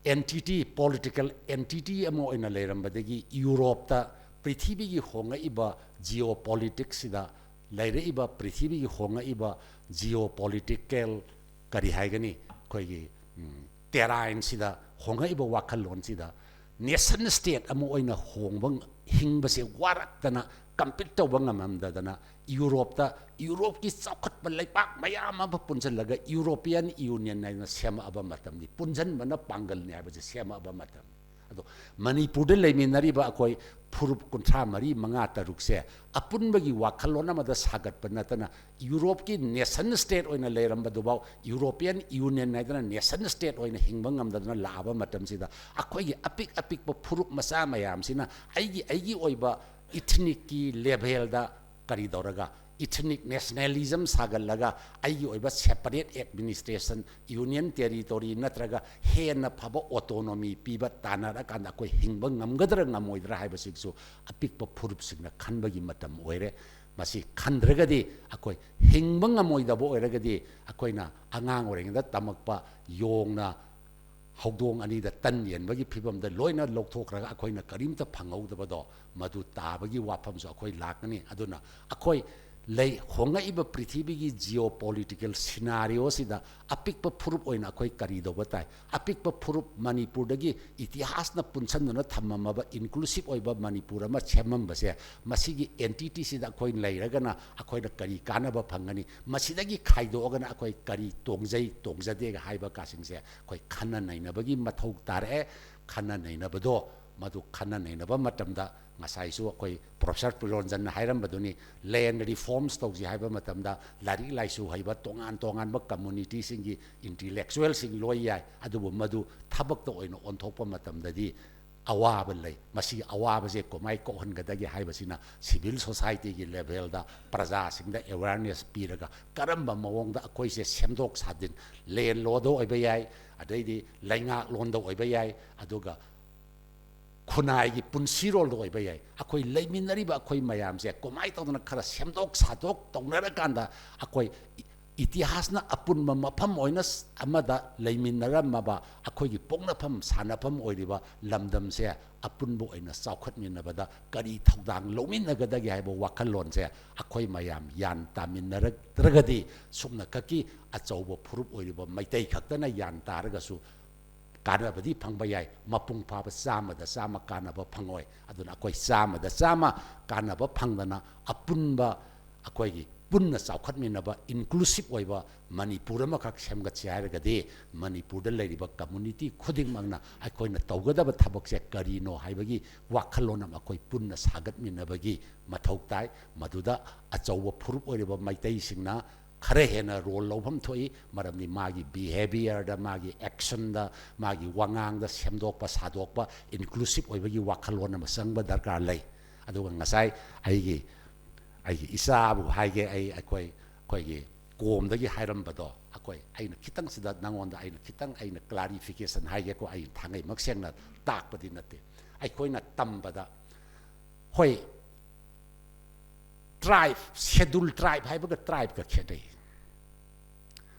entity, political entity ꯑꯃ ꯑꯣꯏꯅ ꯂꯩꯔꯝꯕꯗꯒꯤ, ꯌꯨꯔꯣꯞꯇ ꯄ꯭ꯔꯤꯊꯤꯕꯤꯒꯤ ꯍꯣꯡꯂꯛꯏꯕ geopolitics ꯁꯤꯗ, ꯂꯩꯔꯛꯏꯕ ꯄ꯭ꯔꯤꯊꯤꯕꯤꯒꯤ ꯍꯣꯡꯂꯛꯏꯕ geopolitical, ꯀꯔꯤ ꯍꯥꯏꯒꯅꯤ, ꯑꯩꯈꯣꯏꯒꯤ, ꯎꯝ, terrain ꯁꯤꯗ, ꯍꯣꯡꯂꯛꯏꯕ ꯋꯥꯈꯜꯂꯣꯟꯁꯤꯗ, nation state ꯑꯃ ꯑꯣꯏꯅ ꯍꯣꯡꯕ, ꯍꯤꯡꯕꯁꯦ ꯋꯥꯔꯛꯇꯅ, compete ꯇꯧꯕ ꯉꯝꯃꯝꯗꯗꯅ, ꯌꯨꯔꯣꯞꯇ, ꯌꯨꯔꯣꯞꯀꯤ ꯆꯥꯎꯈꯠꯄ ꯂꯩꯕꯥꯛ ꯃꯌꯥꯝ ꯑꯃ ꯄꯨꯟꯁꯤꯜꯂꯒ European Union ꯍꯥꯏꯅ ꯁꯦꯝꯃꯛꯑꯕ ꯃꯇꯝꯅꯤ꯫ ꯄꯨꯟꯁꯤꯟꯕꯅ ꯄꯥꯡꯒꯜꯅꯤ ꯍꯥꯏꯕꯁꯦ ꯁꯦꯝꯃꯛꯑꯕ ꯃꯇꯝꯅꯤ꯫ ꯑꯗꯣ ꯃꯅꯤꯄꯨꯔꯗ ꯂꯩꯃꯤꯟꯅꯔꯤꯕ ꯑꯩꯈꯣꯏ ꯐꯨꯔꯨꯞ ꯀꯨꯟꯊ꯭ꯔꯥ ꯃꯔꯤ, ꯃꯉꯥ, ꯇꯔꯨꯛꯁꯦ ꯑꯄꯨꯟꯕꯒꯤ ꯋꯥꯈꯜꯂꯣꯟ ꯑꯃꯗ ꯁꯥꯒꯠꯄ ꯅꯠꯇꯅ, ꯌꯨꯔꯣꯞꯀꯤ nation state ꯑꯣꯏꯅ ꯂꯩꯔꯝꯕꯗꯨꯐꯥꯎ European Union ꯍꯥꯏꯗꯅ nation state ꯑꯣꯏꯅ ꯍꯤꯡꯕ ꯉꯝꯗꯗꯅ ꯂꯥꯛꯑꯕ ꯃꯇꯝꯁꯤꯗ, ꯑꯩꯈꯣꯏꯒꯤ ꯑꯄꯤꯛ ꯑꯄꯤꯛꯄ ꯐꯨꯔꯨꯞ ꯃꯆꯥ ꯃꯌꯥꯝꯁꯤꯅ ꯑꯩꯒꯤ, ꯑꯩꯒꯤ ꯑꯣꯏꯕ ethnic ꯀꯤ level ꯗ ꯀꯔꯤ ꯇꯧꯔꯒ, ethnic nationalism ꯁꯥꯒꯠꯂꯒ, ꯑꯩꯒꯤ ꯑꯣꯏꯕ separate administration, union territory ꯅꯠꯇ꯭ꯔꯒ ꯍꯦꯟꯅ ꯐꯕ autonomy ꯄꯤꯕ ꯇꯥꯟꯅꯔꯀꯥꯟꯗ ꯑꯩꯈꯣꯏ ꯍꯤꯡꯕ ꯉꯝꯒꯗ꯭ꯔꯥ ꯉꯝꯃꯣꯏꯗ꯭ꯔꯥ ꯍꯥꯏꯕꯁꯤꯁꯨ ꯑꯄꯤꯛꯄ ꯐꯨꯔꯨꯞꯁꯤꯡꯅ ꯈꯟꯕꯒꯤ ꯃꯇꯝ ꯑꯣꯏꯔꯦ꯫ ꯃꯁꯤ ꯈꯟꯗ꯭ꯔꯒꯗꯤ, ꯑꯩꯈꯣꯏ ꯍꯤꯡꯕ ꯉꯝꯃꯣꯏꯗꯕ ꯑꯣꯏꯔꯒꯗꯤ, ꯑꯩꯈꯣꯏꯅ ꯑꯉꯥꯡ ꯑꯣꯏꯔꯤꯉꯩꯗ ꯇꯝꯃꯛꯄ ꯌꯣꯡꯅ ꯍꯧꯗꯣꯡ ꯑꯅꯤꯗ ꯇꯟ ꯌꯦꯟꯕꯒꯤ ꯐꯤꯕꯝꯗ ꯂꯣꯏꯅ ꯂꯧꯊꯣꯛꯈ꯭ꯔꯒ ꯑꯩꯈꯣꯏꯅ ꯀꯔꯤꯝꯇ ꯐꯪꯍꯧꯗꯕꯗꯣ, ꯃꯗꯨ ꯇꯥꯕꯒꯤ ꯋꯥꯐꯝꯁꯨ ꯑꯩꯈꯣꯏ ꯂꯥꯛꯀꯅꯤ꯫ ꯑꯗꯨꯅ ꯑꯩꯈꯣꯏ ꯂꯩ꯫ ꯍꯣꯡꯉꯛꯏꯕ ꯄ꯭ꯔꯤꯊꯤꯕꯤꯒꯤ geopolitical scenario ꯁꯤꯗ ꯑꯄꯤꯛꯄ ꯐꯨꯔꯨꯞ ꯑꯣꯏꯅ ꯑꯩꯈꯣꯏ ꯀꯔꯤ ꯇꯧꯕ ꯇꯥꯏ? ꯑꯄꯤꯛꯄ ꯐꯨꯔꯨꯞ, ꯃꯅꯤꯄꯨꯔꯗꯒꯤ ꯏꯇꯤꯍꯥꯁꯅ ꯄꯨꯟꯁꯤꯟꯗꯨꯅ ꯊꯝꯃꯝꯃꯕ inclusive ꯑꯣꯏꯕ ꯃꯅꯤꯄꯨꯔ ꯑꯃ ꯁꯦꯝꯃꯝꯕꯁꯦ, ꯃꯁꯤꯒꯤ entity ꯁꯤꯗ ꯑꯩꯈꯣꯏ ꯂꯩꯔꯒꯅ ꯑꯩꯈꯣꯏꯅ ꯀꯔꯤ ꯀꯥꯟꯅꯕ ꯐꯪꯒꯅꯤ? ꯃꯁꯤꯗꯒꯤ ꯈꯥꯏꯗꯣꯛꯑꯒꯅ ꯑꯩꯈꯣꯏ ꯀꯔꯤ ꯇꯣꯡꯖꯩ, ꯇꯣꯡꯖꯗꯦꯒ ꯍꯥꯏꯕ ꯀꯥꯁꯤꯡꯁꯦ ꯑꯩꯈꯣꯏ ꯈꯟꯅ ꯅꯩꯅꯕꯒꯤ ꯃꯊꯧ ꯇꯥꯔꯛꯑꯦ꯫ ꯈꯟꯅ ꯅꯩꯅꯕꯗꯣ, ꯃꯗꯨ ꯈꯟꯅ ꯅꯩꯅꯕ ꯃꯇꯝꯗ ꯉꯁꯥꯏꯁꯨ ꯑꯩꯈꯣꯏ Professor ꯄꯤꯔꯣꯟꯖꯟꯅ ꯍꯥꯏꯔꯝꯕꯗꯨꯅꯤ, land reforms ꯇꯧꯁꯤ ꯍꯥꯏꯕ ꯃꯇꯝꯗ ꯂꯥꯏꯔꯤꯛ ꯂꯥꯏꯁꯨ ꯍꯩꯕ ꯇꯣꯉꯥꯟ ꯇꯣꯉꯥꯟꯕ community ꯁꯤꯡꯒꯤ intellectual ꯁꯤꯡ ꯂꯣꯏ ꯌꯥꯏ, ꯑꯗꯨꯕꯨ ꯃꯗꯨ ꯊꯕꯛꯇ ꯑꯣꯏꯅ ꯑꯣꯟꯊꯣꯛꯄ ꯃꯇꯝꯗꯗꯤ ꯑꯋꯥꯕ ꯂꯩ꯫ ꯃꯁꯤꯒꯤ ꯑꯋꯥꯕꯁꯦ ꯀꯃꯥꯏ ꯀꯣꯛꯍꯟꯒꯗꯒꯦ ꯍꯥꯏꯕꯁꯤꯅ civil society ꯒꯤ level ꯗ ꯄ꯭ꯔꯖꯥꯁꯤꯡꯗ awareness ꯄꯤꯔꯒ ꯀꯔꯝꯕ ꯃꯑꯣꯡꯗ ꯑꯩꯈꯣꯏꯁꯦ ꯁꯦꯝꯗꯣꯛ ꯁꯥꯖꯤꯟ, land law ꯗ ꯑꯣꯏꯕ ꯌꯥꯏ, ꯑꯗꯩꯗꯤ ꯂꯩꯉꯥꯛꯂꯣꯟꯗ ꯑꯣꯏꯕ ꯌꯥꯏ, ꯑꯗꯨꯒ ꯈꯨꯟꯅꯥꯏꯒꯤ ꯄꯨꯟꯁꯤꯔꯣꯜꯗ ꯑꯣꯏꯕ ꯌꯥꯏ, ꯑꯩꯈꯣꯏ ꯂꯩꯃꯤꯟꯅꯔꯤꯕ ꯑꯩꯈꯣꯏ ꯃꯌꯥꯝꯁꯦ ꯀꯃꯥꯏꯅ ꯇꯧꯗꯅ ꯈꯔ ꯁꯦꯝꯗꯣꯛ ꯁꯥꯗꯣꯛ ꯇꯧꯅꯔꯀꯥꯟꯗ ꯑꯩꯈꯣꯏ ꯏ-, ꯏꯇꯤꯍꯥꯁꯅ ꯑꯄꯨꯟꯕ ꯃꯐꯝ ꯑꯣꯏꯅ ꯁ-, ꯑꯃꯗ ꯂꯩꯃꯤꯟꯅꯔꯝꯃꯕ ꯑꯩꯈꯣꯏꯒꯤ ꯄꯣꯛꯅꯐꯝ ꯁꯥꯟꯅꯐꯝ ꯑꯣꯏꯔꯤꯕ ꯂꯝꯗꯝꯁꯦ ꯑꯄꯨꯟꯕ ꯑꯣꯏꯅ ꯆꯥꯎꯈꯠꯃꯤꯟꯅꯕꯗ ꯀꯔꯤ ꯊꯧꯗꯥꯡ ꯂꯧꯃꯤꯟꯅꯒꯗꯒꯦ ꯍꯥꯏꯕ ꯋꯥꯈꯜꯂꯣꯟꯁꯦ ꯑꯩꯈꯣꯏ ꯃꯌꯥꯝ ꯒ꯭ꯌꯥꯟ ꯇꯥꯃꯤꯟꯅꯔꯛꯇ꯭ꯔꯒꯗꯤ ꯁꯨꯞꯅꯈꯛꯀꯤ ꯑꯆꯧꯕ ꯐꯨꯔꯨꯞ ꯑꯣꯏꯔꯤꯕ ꯃꯩꯇꯩ ꯈꯛꯇꯅ ꯒ꯭ꯌꯥꯟ ꯇꯥꯔꯒꯁꯨ ꯀꯥꯟꯅꯕꯗꯤ ꯐꯪꯕ ꯌꯥꯏ, ꯃꯄꯨꯡ ꯐꯥꯕ ꯆꯥꯝꯃꯗ ꯆꯥꯝꯃ ꯀꯥꯟꯅꯕ ꯐꯪꯉꯣꯏ꯫ ꯑꯗꯨꯅ ꯑꯩꯈꯣꯏ ꯆꯥꯝꯃꯗ ꯆꯥꯝꯃ ꯀꯥꯟꯅꯕ ꯐꯪꯗꯅ ꯑꯄꯨꯟꯕ ꯑꯩꯈꯣꯏꯒꯤ ꯄꯨꯟꯅ ꯆꯥꯎꯈꯠꯃꯤꯟꯅꯕ inclusive ꯑꯣꯏꯕ ꯃꯅꯤꯄꯨꯔ ꯑꯃꯈꯛ ꯁꯦꯝꯒꯠꯁꯤ ꯍꯥꯏꯔꯒꯗꯤ ꯃꯅꯤꯄꯨꯔꯗ ꯂꯩꯔꯤꯕ community ꯈꯨꯗꯤꯡꯃꯛꯅ ꯑꯩꯈꯣꯏꯅ ꯇꯧꯒꯗꯕ ꯊꯕꯛꯁꯦ ꯀꯔꯤꯅꯣ ꯍꯥꯏꯕꯒꯤ ꯋꯥꯈꯜꯂꯣꯟ ꯑꯃ ꯑꯩꯈꯣꯏ ꯄꯨꯟꯅ ꯁꯥꯒꯠꯃꯤꯟꯅꯕꯒꯤ ꯃꯊꯧ ꯇꯥꯏ꯫ ꯃꯗꯨꯗ ꯑꯆꯧꯕ ꯐꯨꯔꯨꯞ ꯑꯣꯏꯔꯤꯕ ꯃꯩꯇꯩꯁꯤꯡꯅ ꯈꯔ ꯍꯦꯟꯅ role ꯂꯧꯐꯝ ꯊꯣꯛꯏ, ꯃꯔꯝꯗꯤ ꯃꯥꯒꯤ behaviour ꯗ, ꯃꯥꯒꯤ action ꯗ, ꯃꯥꯒꯤ ꯋꯥꯉꯥꯡꯗ ꯁꯦꯝꯗꯣꯛꯄ ꯁꯥꯗꯣꯛꯄ, inclusive ꯑꯣꯏꯕꯒꯤ ꯋꯥꯈꯜꯂꯣꯟ ꯑꯃ ꯆꯪꯕ ꯗꯔꯀꯥꯔ ꯂꯩ꯫ ꯑꯗꯨꯒ ꯉꯁꯥꯏ ꯑꯩꯒꯤ, ꯑꯩꯒꯤ ꯏꯆꯥꯕꯨ ꯍꯥꯏꯒꯦ, ꯑꯩ, ꯑꯩꯈꯣꯏ, ꯑꯩꯈꯣꯏꯒꯤ ꯀꯣꯝꯗꯒꯤ ꯍꯥꯏꯔꯝꯕꯗꯣ, ꯑꯩꯈꯣꯏ, ꯑꯩꯅ ꯈꯤꯇꯪꯁꯤꯗ ꯅꯉꯣꯟꯗ ꯑꯩꯅ ꯈꯤꯇꯪ ꯑꯩꯅ clarification ꯍꯥꯏꯒꯦꯀꯣ, ꯑꯩ ꯊꯥꯡꯉꯩꯃꯛ ꯁꯦꯡꯅ ꯇꯥꯛꯄꯗꯤ ꯅꯠꯇꯦ꯫ ꯑꯩꯈꯣꯏꯅ ꯇꯝꯕꯗ, ꯍꯣꯏ, tribe, schedule tribe ꯍꯥꯏꯕꯒ tribe ꯀ ꯈꯦꯠꯅꯩ꯫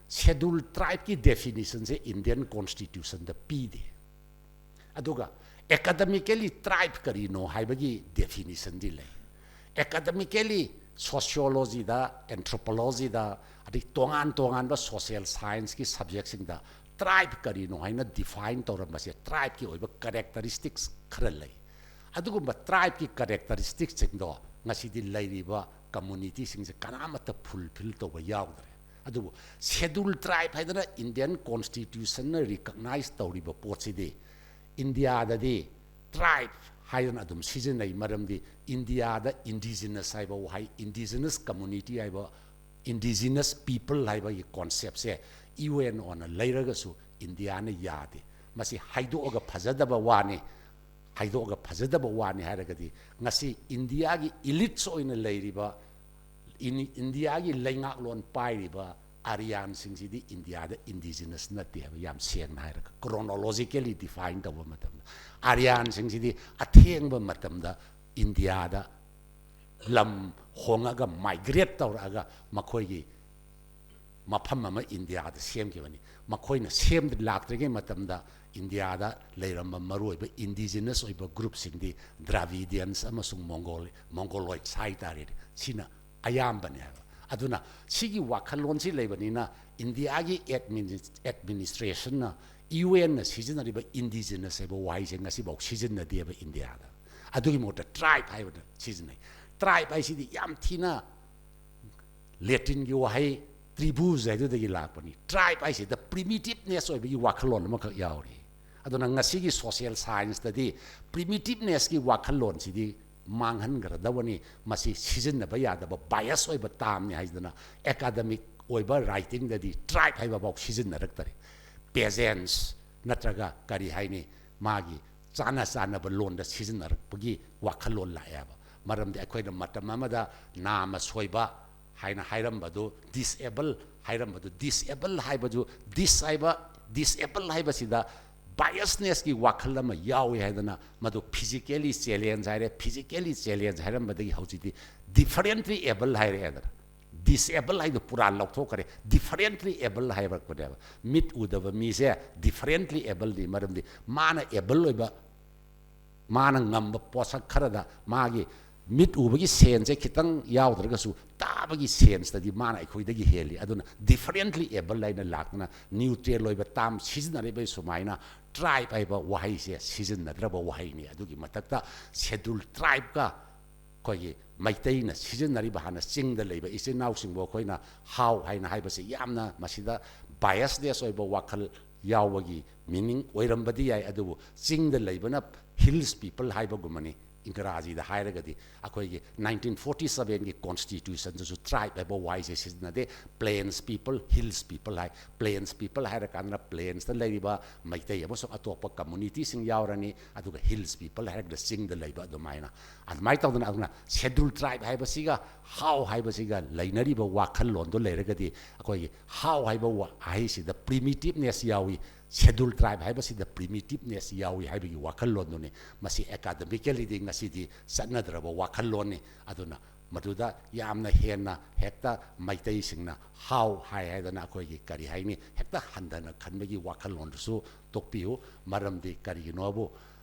Schedule tribe ꯀꯤ definition ꯁꯦ Indian Constitution ꯗ ꯄꯤꯗꯦ꯫ ꯑꯗꯨꯒ academically tribe ꯀꯔꯤꯅꯣ ꯍꯥꯏꯕꯒꯤ definition ꯗꯤ ꯂꯩ꯫ ꯑꯦꯀꯥꯗꯃꯤꯀꯦꯂꯤ ꯁꯣꯁꯤꯌꯣꯂꯣꯖꯤꯗ, ꯑꯦꯟꯊ꯭ꯔꯣꯄꯣꯂꯣꯖꯤꯗ, ꯑꯗꯩ ꯇꯣꯉꯥꯟ ꯇꯣꯉꯥꯟꯕ ꯁꯣꯁꯤꯌꯦꯜ ꯁꯥꯏꯟꯁꯀꯤ ꯁꯕꯖꯦꯛꯁꯤꯡꯗ ꯇ꯭ꯔꯥꯏꯕ ꯀꯔꯤꯅꯣ ꯍꯥꯏꯅ ꯗꯤꯐꯥꯏꯟ ꯇꯧꯔꯝꯕꯁꯦ ꯇ꯭ꯔꯥꯏꯕꯀꯤ ꯑꯣꯏꯕ ꯀꯦꯔꯦꯛꯇꯔꯤꯁꯇꯤꯛꯁ ꯈꯔ ꯂꯩ꯫ ꯑꯗꯨꯒꯨꯝꯕ ꯇ꯭ꯔꯥꯏꯕꯀꯤ ꯀꯦꯔꯦꯛꯇꯔꯤꯁꯇꯤꯛꯁꯁꯤꯡꯗꯣ ꯉꯁꯤꯗꯤ ꯂꯩꯔꯤꯕ ꯀꯝꯃꯨꯅꯤꯇꯤꯁꯤꯡꯁꯦ ꯀꯅꯥꯃꯠꯇ ꯐꯨꯜꯐꯤꯜ ꯇꯧꯕ ꯌꯥꯎꯗ꯭ꯔꯦ꯫ ꯑꯗꯨꯕꯨ ꯁꯦꯗꯨꯜ ꯇ꯭ꯔꯥꯏꯕ ꯍꯥꯏꯗꯅ ꯏꯟꯗꯤꯌꯟ ꯀꯣꯟꯁꯇꯤꯇ꯭ꯌꯨꯁꯟꯅ ꯔꯤꯀꯛꯅꯥꯏꯁ ꯇꯧꯔꯤꯕ ꯄꯣꯠꯁꯤꯗꯤ ꯏꯟꯗꯤꯌꯥꯗꯗꯤ ꯇ꯭ꯔꯥꯏꯕ ꯍꯥꯏꯗꯅ ꯑꯗꯨꯝ ꯁꯤꯖꯤꯟꯅꯩ꯫ ꯃꯔꯝꯗꯤ ꯏꯟꯗꯤꯌꯥꯗ ꯏꯟꯗꯤꯖꯤꯅꯁ ꯍꯥꯏꯕ ꯋꯥꯍꯩ, ꯏꯟꯗꯤꯖꯤꯅꯁ ꯀꯝꯃꯨꯅꯤꯇꯤ ꯍꯥꯏꯕ, ꯏꯟꯗꯤꯖꯤꯅꯁ ꯄꯤꯄꯜ ꯍꯥꯏꯕꯒꯤ ꯀꯣꯟꯁꯦꯞꯁꯦ ꯌꯨ ꯑꯦꯟ ꯑꯣꯅ ꯂꯩꯔꯒꯁꯨ ꯏꯟꯗꯤꯌꯥꯅ ꯌꯥꯗꯦ꯫ ꯃꯁꯤ ꯍꯥꯏꯗꯣꯛꯑꯒ ꯐꯖꯗꯕ ꯋꯥꯅꯤ꯫ ꯍꯥꯏꯗꯣꯛꯑꯒ ꯐꯖꯗꯕ ꯋꯥꯅꯤ ꯍꯥꯏꯔꯒꯗꯤ ꯉꯁꯤ ꯏꯟꯗꯤꯌꯥꯒꯤ ꯏꯂꯤꯠꯁ ꯑꯣꯏꯅ ꯂꯩꯔꯤꯕ, ꯏꯟ-, ꯏꯟꯗꯤꯌꯥꯒꯤ ꯂꯩꯉꯥꯛꯂꯣꯟ ꯄꯥꯏꯔꯤꯕ ꯑꯥꯔꯤꯌꯥꯟꯁꯤꯡꯁꯤꯗꯤ ꯏꯟꯗꯤꯌꯥꯗ ꯏꯟꯗꯤꯖꯤꯅꯁ ꯅꯠꯇꯦ ꯍꯥꯏꯕ, ꯌꯥꯝ ꯁꯦꯡꯅ ꯍꯥꯏꯔꯒ, ꯀ꯭ꯔꯣꯅꯣꯂꯣꯖꯤꯀꯦꯂꯤ ꯗꯤꯐꯥꯏꯟ ꯇꯧꯕ ꯃꯇꯝꯗ ꯑꯥꯔꯤꯌꯥꯟꯁꯤꯡꯁꯤꯗꯤ ꯑꯊꯦꯡꯕ ꯃꯇꯝꯗ ꯏꯟꯗꯤꯌꯥꯗ ꯂꯝ ꯍꯣꯡꯉꯒ, ꯃꯥꯏꯒ꯭ꯔꯦꯠ ꯇꯧꯔꯛꯑꯒ ꯃꯈꯣꯏꯒꯤ ꯃꯐꯝ ꯑꯃ ꯏꯟꯗꯤꯌꯥꯗ ꯁꯦꯝꯈꯤꯕꯅꯤ꯫ ꯃꯈꯣꯏꯅ ꯁꯦꯝ-, ꯂꯥꯛꯇ꯭ꯔꯤꯉꯩ ꯃꯇꯝꯗ ꯏꯟꯗꯤꯌꯥꯗ ꯂꯩꯔꯝꯕ ꯃꯔꯨꯑꯣꯏꯕ ꯏꯟꯗꯤꯖꯤꯅꯁ ꯑꯣꯏꯕ ꯒ꯭ꯔꯨꯞꯁꯤꯡꯗꯤ ꯗ꯭ꯔꯥꯕꯤꯗꯤꯌꯟꯁ ꯑꯃꯁꯨꯡ ꯃꯣꯡꯒꯣꯜ-, ꯃꯣꯡꯒꯣꯂꯣꯏꯠꯁ ꯍꯥꯏꯇꯥꯔꯦꯅꯦ꯫ ꯁꯤꯅ ꯑꯌꯥꯝꯕꯅꯦ ꯍꯥꯏꯕ꯫ ꯑꯗꯨꯅ ꯁꯤꯒꯤ ꯋꯥꯈꯜꯂꯣꯟꯁꯤ ꯂꯩꯕꯅꯤꯅ ꯏꯟꯗꯤꯌꯥꯒꯤ ꯑꯦꯗꯃꯤꯅꯤꯁ-, ꯑꯦꯗꯃꯤꯅꯤꯁꯇ꯭ꯔꯦꯁꯟꯅ, ꯌꯨ ꯑꯦꯟꯅ ꯁꯤꯖꯤꯟꯅꯔꯤꯕ ꯏꯟꯗꯤꯖꯤꯅꯁ ꯍꯥꯏꯕ ꯋꯥꯍꯩꯁꯦ ꯉꯁꯤꯐꯥꯎ ꯁꯤꯖꯤꯟꯅꯗꯦꯕ ꯏꯟꯗꯤꯌꯥꯗ꯫ ꯑꯗꯨꯒꯤ ꯃꯍꯨꯠꯇ ꯇ꯭ꯔꯥꯏꯕ ꯍꯥꯏꯕꯗ ꯁꯤꯖꯤꯟꯅꯩ꯫ ꯇ꯭ꯔꯥꯏꯕ ꯍꯥꯏꯁꯤꯗꯤ ꯌꯥꯝ ꯊꯤꯅ ꯂꯦꯇꯤꯟꯒꯤ ꯋꯥꯍꯩ ꯇ꯭ꯔꯤꯕꯨꯁ ꯍꯥꯏꯗꯨꯗꯒꯤ ꯂꯥꯛꯄꯅꯤ꯫ ꯇ꯭ꯔꯥꯏꯕ ꯍꯥꯏꯁꯤꯗ ꯄ꯭ꯔꯤꯃꯤꯇꯤꯞꯅꯦꯁ ꯑꯣꯏꯕꯒꯤ ꯋꯥꯈꯜꯂꯣꯟ ꯑꯃꯈꯛ ꯌꯥꯎꯔꯤ꯫ ꯑꯗꯨꯅ ꯉꯁꯤꯒꯤ ꯁꯣꯁꯤꯌꯦꯜ ꯁꯥꯏꯟꯁꯇꯗꯤ ꯄ꯭ꯔꯤꯃꯤꯇꯤꯞꯅꯦꯁꯀꯤ ꯋꯥꯈꯜꯂꯣꯟꯁꯤꯗꯤ ꯃꯥꯡꯍꯟꯈ꯭ꯔꯗꯕꯅꯤ꯫ ꯃꯁꯤ ꯁꯤꯖꯤꯟꯅꯕ ꯌꯥꯗꯕ ꯕꯥꯏꯑꯁ ꯑꯣꯏꯕ ꯇꯥꯝꯅꯤ ꯍꯥꯏꯗꯅ ꯑꯦꯀꯥꯗꯃꯤꯛ ꯑꯣꯏꯕ ꯔꯥꯏꯇꯤꯡꯗꯗꯤ ꯇ꯭ꯔꯥꯏꯕ ꯍꯥꯏꯕ ꯐꯥꯎ ꯁꯤꯖꯤꯟꯅꯔꯛꯇꯔꯦ꯫ ꯄꯦꯖꯦꯟꯁ ꯅꯠꯇ꯭ꯔꯒ ꯀꯔꯤ ꯍꯥꯏꯅꯤ, ꯃꯥꯒꯤ ꯆꯥꯅ ꯆꯥꯅꯕ ꯂꯣꯟꯗ ꯁꯤꯖꯤꯟꯅꯔꯛꯄꯒꯤ ꯋꯥꯈꯜꯂꯣꯟ ꯂꯥꯛꯑꯦꯕ꯫ ꯃꯔꯝꯗꯤ ꯑꯩꯈꯣꯏꯅ ꯃꯇꯝ ꯑꯃꯗ ꯅꯥꯃ ꯁꯣꯏꯕ ꯍꯥꯏꯅ ꯍꯥꯏꯔꯝꯕꯗꯨ, ꯗꯤꯁꯑꯦꯕꯜ ꯍꯥꯏꯔꯝꯕꯗꯨ, ꯗꯤꯁꯑꯦꯕꯜ ꯍꯥꯏꯕꯗꯨ, ꯗꯤꯁ ꯍꯥꯏꯕ, ꯗꯤꯁꯑꯦꯕꯜ ꯍꯥꯏꯕꯁꯤꯗ ꯕꯥꯏꯑꯁꯅꯦꯁꯀꯤ ꯋꯥꯈꯜ ꯑꯃ ꯌꯥꯎꯏ ꯍꯥꯏꯗꯅ ꯃꯗꯨ ꯐꯤꯖꯤꯀꯦꯂꯤ ꯆꯦꯂꯦꯟꯖ ꯍꯥꯏꯔꯦ꯫ ꯐꯤꯖꯤꯀꯦꯂꯤ ꯆꯦꯂꯦꯟꯖ ꯍꯥꯏꯔꯝꯕꯗꯒꯤ ꯍꯧꯖꯤꯛꯇꯤ ꯗꯤꯐꯔꯦꯟꯠꯂꯤ ꯑꯦꯕꯜ ꯍꯥꯏꯔꯛꯑꯦꯗꯅ꯫ ꯗꯤꯁꯑꯦꯕꯜ ꯍꯥꯏꯗꯣ ꯄꯨꯔꯥ ꯂꯧꯊꯣꯛꯈ꯭ꯔꯦ, ꯗꯤꯐꯔꯦꯟꯠꯂꯤ ꯑꯦꯕꯜ ꯍꯥꯏꯔꯛꯄꯅꯦꯕ꯫ ꯃꯤꯠ ꯎꯗꯕ ꯃꯤꯁꯦ ꯗꯤꯐꯔꯦꯟꯠꯂꯤ ꯑꯦꯕꯜꯅꯤ, ꯃꯔꯝꯗꯤ ꯃꯥꯅ ꯑꯦꯕꯜ ꯑꯣꯏꯕ, ꯃꯥꯅ ꯉꯝꯕ ꯄꯣꯠꯁꯛ ꯈꯔꯗ ꯃꯥꯒꯤ ꯃꯤꯠ ꯎꯕꯒꯤ ꯁꯦꯟꯁꯦ ꯈꯤꯇꯪ ꯌꯥꯎꯗ꯭ꯔꯒꯁꯨ ꯇꯥꯕꯒꯤ ꯁꯦꯟꯁꯇꯗꯤ ꯃꯥꯅ ꯑꯩꯈꯣꯏꯗꯒꯤ ꯍꯦꯜꯂꯤ꯫ ꯑꯗꯨꯅ differently able ꯍꯥꯏꯅ ꯂꯥꯛꯇꯅ neutral ꯑꯣꯏꯕ term ꯁꯤꯖꯤꯟꯅꯔꯤꯕ ꯁꯨꯃꯥꯏꯅ tribe ꯍꯥꯏꯕ ꯋꯥꯍꯩꯁꯦ ꯁꯤꯖꯤꯟꯅꯗ꯭ꯔꯕ ꯋꯥꯍꯩꯅꯤ꯫ ꯑꯗꯨꯒꯤ ꯃꯊꯛꯇ schedule tribeꯀ ꯑꯩꯈꯣꯏꯒꯤ ꯃꯩꯇꯩꯅ ꯁꯤꯖꯤꯟꯅꯔꯤꯕ ꯍꯥꯟꯅ ꯆꯤꯡꯗ ꯂꯩꯕ ꯏꯆꯤꯟ ꯏꯅꯥꯎꯁꯤꯡꯕꯨ ꯑꯩꯈꯣꯏꯅ ꯍꯥꯎ ꯍꯥꯏꯅ ꯍꯥꯏꯕꯁꯤ ꯌꯥꯝꯅ ꯃꯁꯤꯗ biasness ꯑꯣꯏꯕ ꯋꯥꯈꯜ ꯌꯥꯎꯕꯒꯤ meaning ꯑꯣꯏꯔꯝꯕꯗꯤ ꯌꯥꯏ꯫ ꯑꯗꯨꯕꯨ ꯆꯤꯡꯗ ꯂꯩꯕꯅ hills people ꯍꯥꯏꯕꯒꯨꯝꯕꯅꯤ꯫ ꯏꯪꯒ꯭ꯔꯥꯖꯤꯗ ꯍꯥꯏꯔꯒꯗꯤ ꯑꯩꯈꯣꯏꯒꯤ nineteen forty sevenꯒꯤ constitutionꯗꯁꯨ tribe ꯍꯥꯏꯕ ꯋꯥꯍꯩꯁꯦ ꯁꯤꯖꯤꯟꯅꯗꯦ꯫ Plains people, hills people ꯍꯥꯏ꯫ Plains people ꯍꯥꯏꯔꯀꯥꯟꯗ plainsꯇ ꯂꯩꯔꯤꯕ ꯃꯩꯇꯩ ꯑꯃꯁꯨꯡ ꯑꯇꯣꯞꯄ communityꯁꯤꯡ ꯌꯥꯎꯔꯅꯤ꯫ ꯑꯗꯨꯒ hills people ꯍꯥꯏꯔꯒꯅ ꯆꯤꯡꯗ ꯂꯩꯕ ꯑꯗꯨꯃꯥꯏꯅ꯫ ꯑꯗꯨꯃꯥꯏꯅ ꯇꯧꯗꯅ ꯑꯗꯨꯅ schedule tribe ꯍꯥꯏꯕꯁꯤꯒ ꯍꯥꯎ ꯍꯥꯏꯕꯁꯤꯒ ꯂꯩꯅꯔꯤꯕ ꯋꯥꯈꯜꯂꯣꯟꯗꯣ ꯂꯩꯔꯒꯗꯤ ꯑꯩꯈꯣꯏꯒꯤ ꯍꯥꯎ ꯍꯥꯏꯕ ꯋꯥꯍꯩꯁꯤꯗ primitiveness ꯌꯥꯎꯏ, schedule tribe ꯍꯥꯏꯕꯁꯤꯗ primitiveness ꯌꯥꯎꯏ ꯍꯥꯏꯕꯒꯤ ꯋꯥꯈꯜꯂꯣꯟꯗꯨꯅꯤ꯫ ꯃꯁꯤ academicallyꯗꯤ ꯉꯁꯤꯗꯤ ꯆꯠꯅꯗ꯭ꯔꯕ ꯋꯥꯈꯜꯂꯣꯟꯅꯤ꯫ ꯑꯗꯨꯅ ꯃꯗꯨꯗ ꯌꯥꯝꯅ ꯍꯦꯟꯅ ꯍꯦꯛꯇ ꯃꯩꯇꯩꯁꯤꯡꯅ ꯍꯥꯎ ꯍꯥꯏ ꯍꯥꯏꯗꯅ ꯑꯩꯈꯣꯏꯒꯤ ꯀꯔꯤ ꯍꯥꯏꯅꯤ, ꯍꯦꯛꯇ ꯍꯟꯊꯅ ꯈꯟꯕꯒꯤ ꯋꯥꯈꯜꯂꯣꯟꯗꯨꯁꯨ ꯇꯣꯛꯄꯤꯌꯨ꯫ ꯃꯔꯝꯗꯤ ꯀꯔꯤꯒꯤꯅꯣꯕꯨ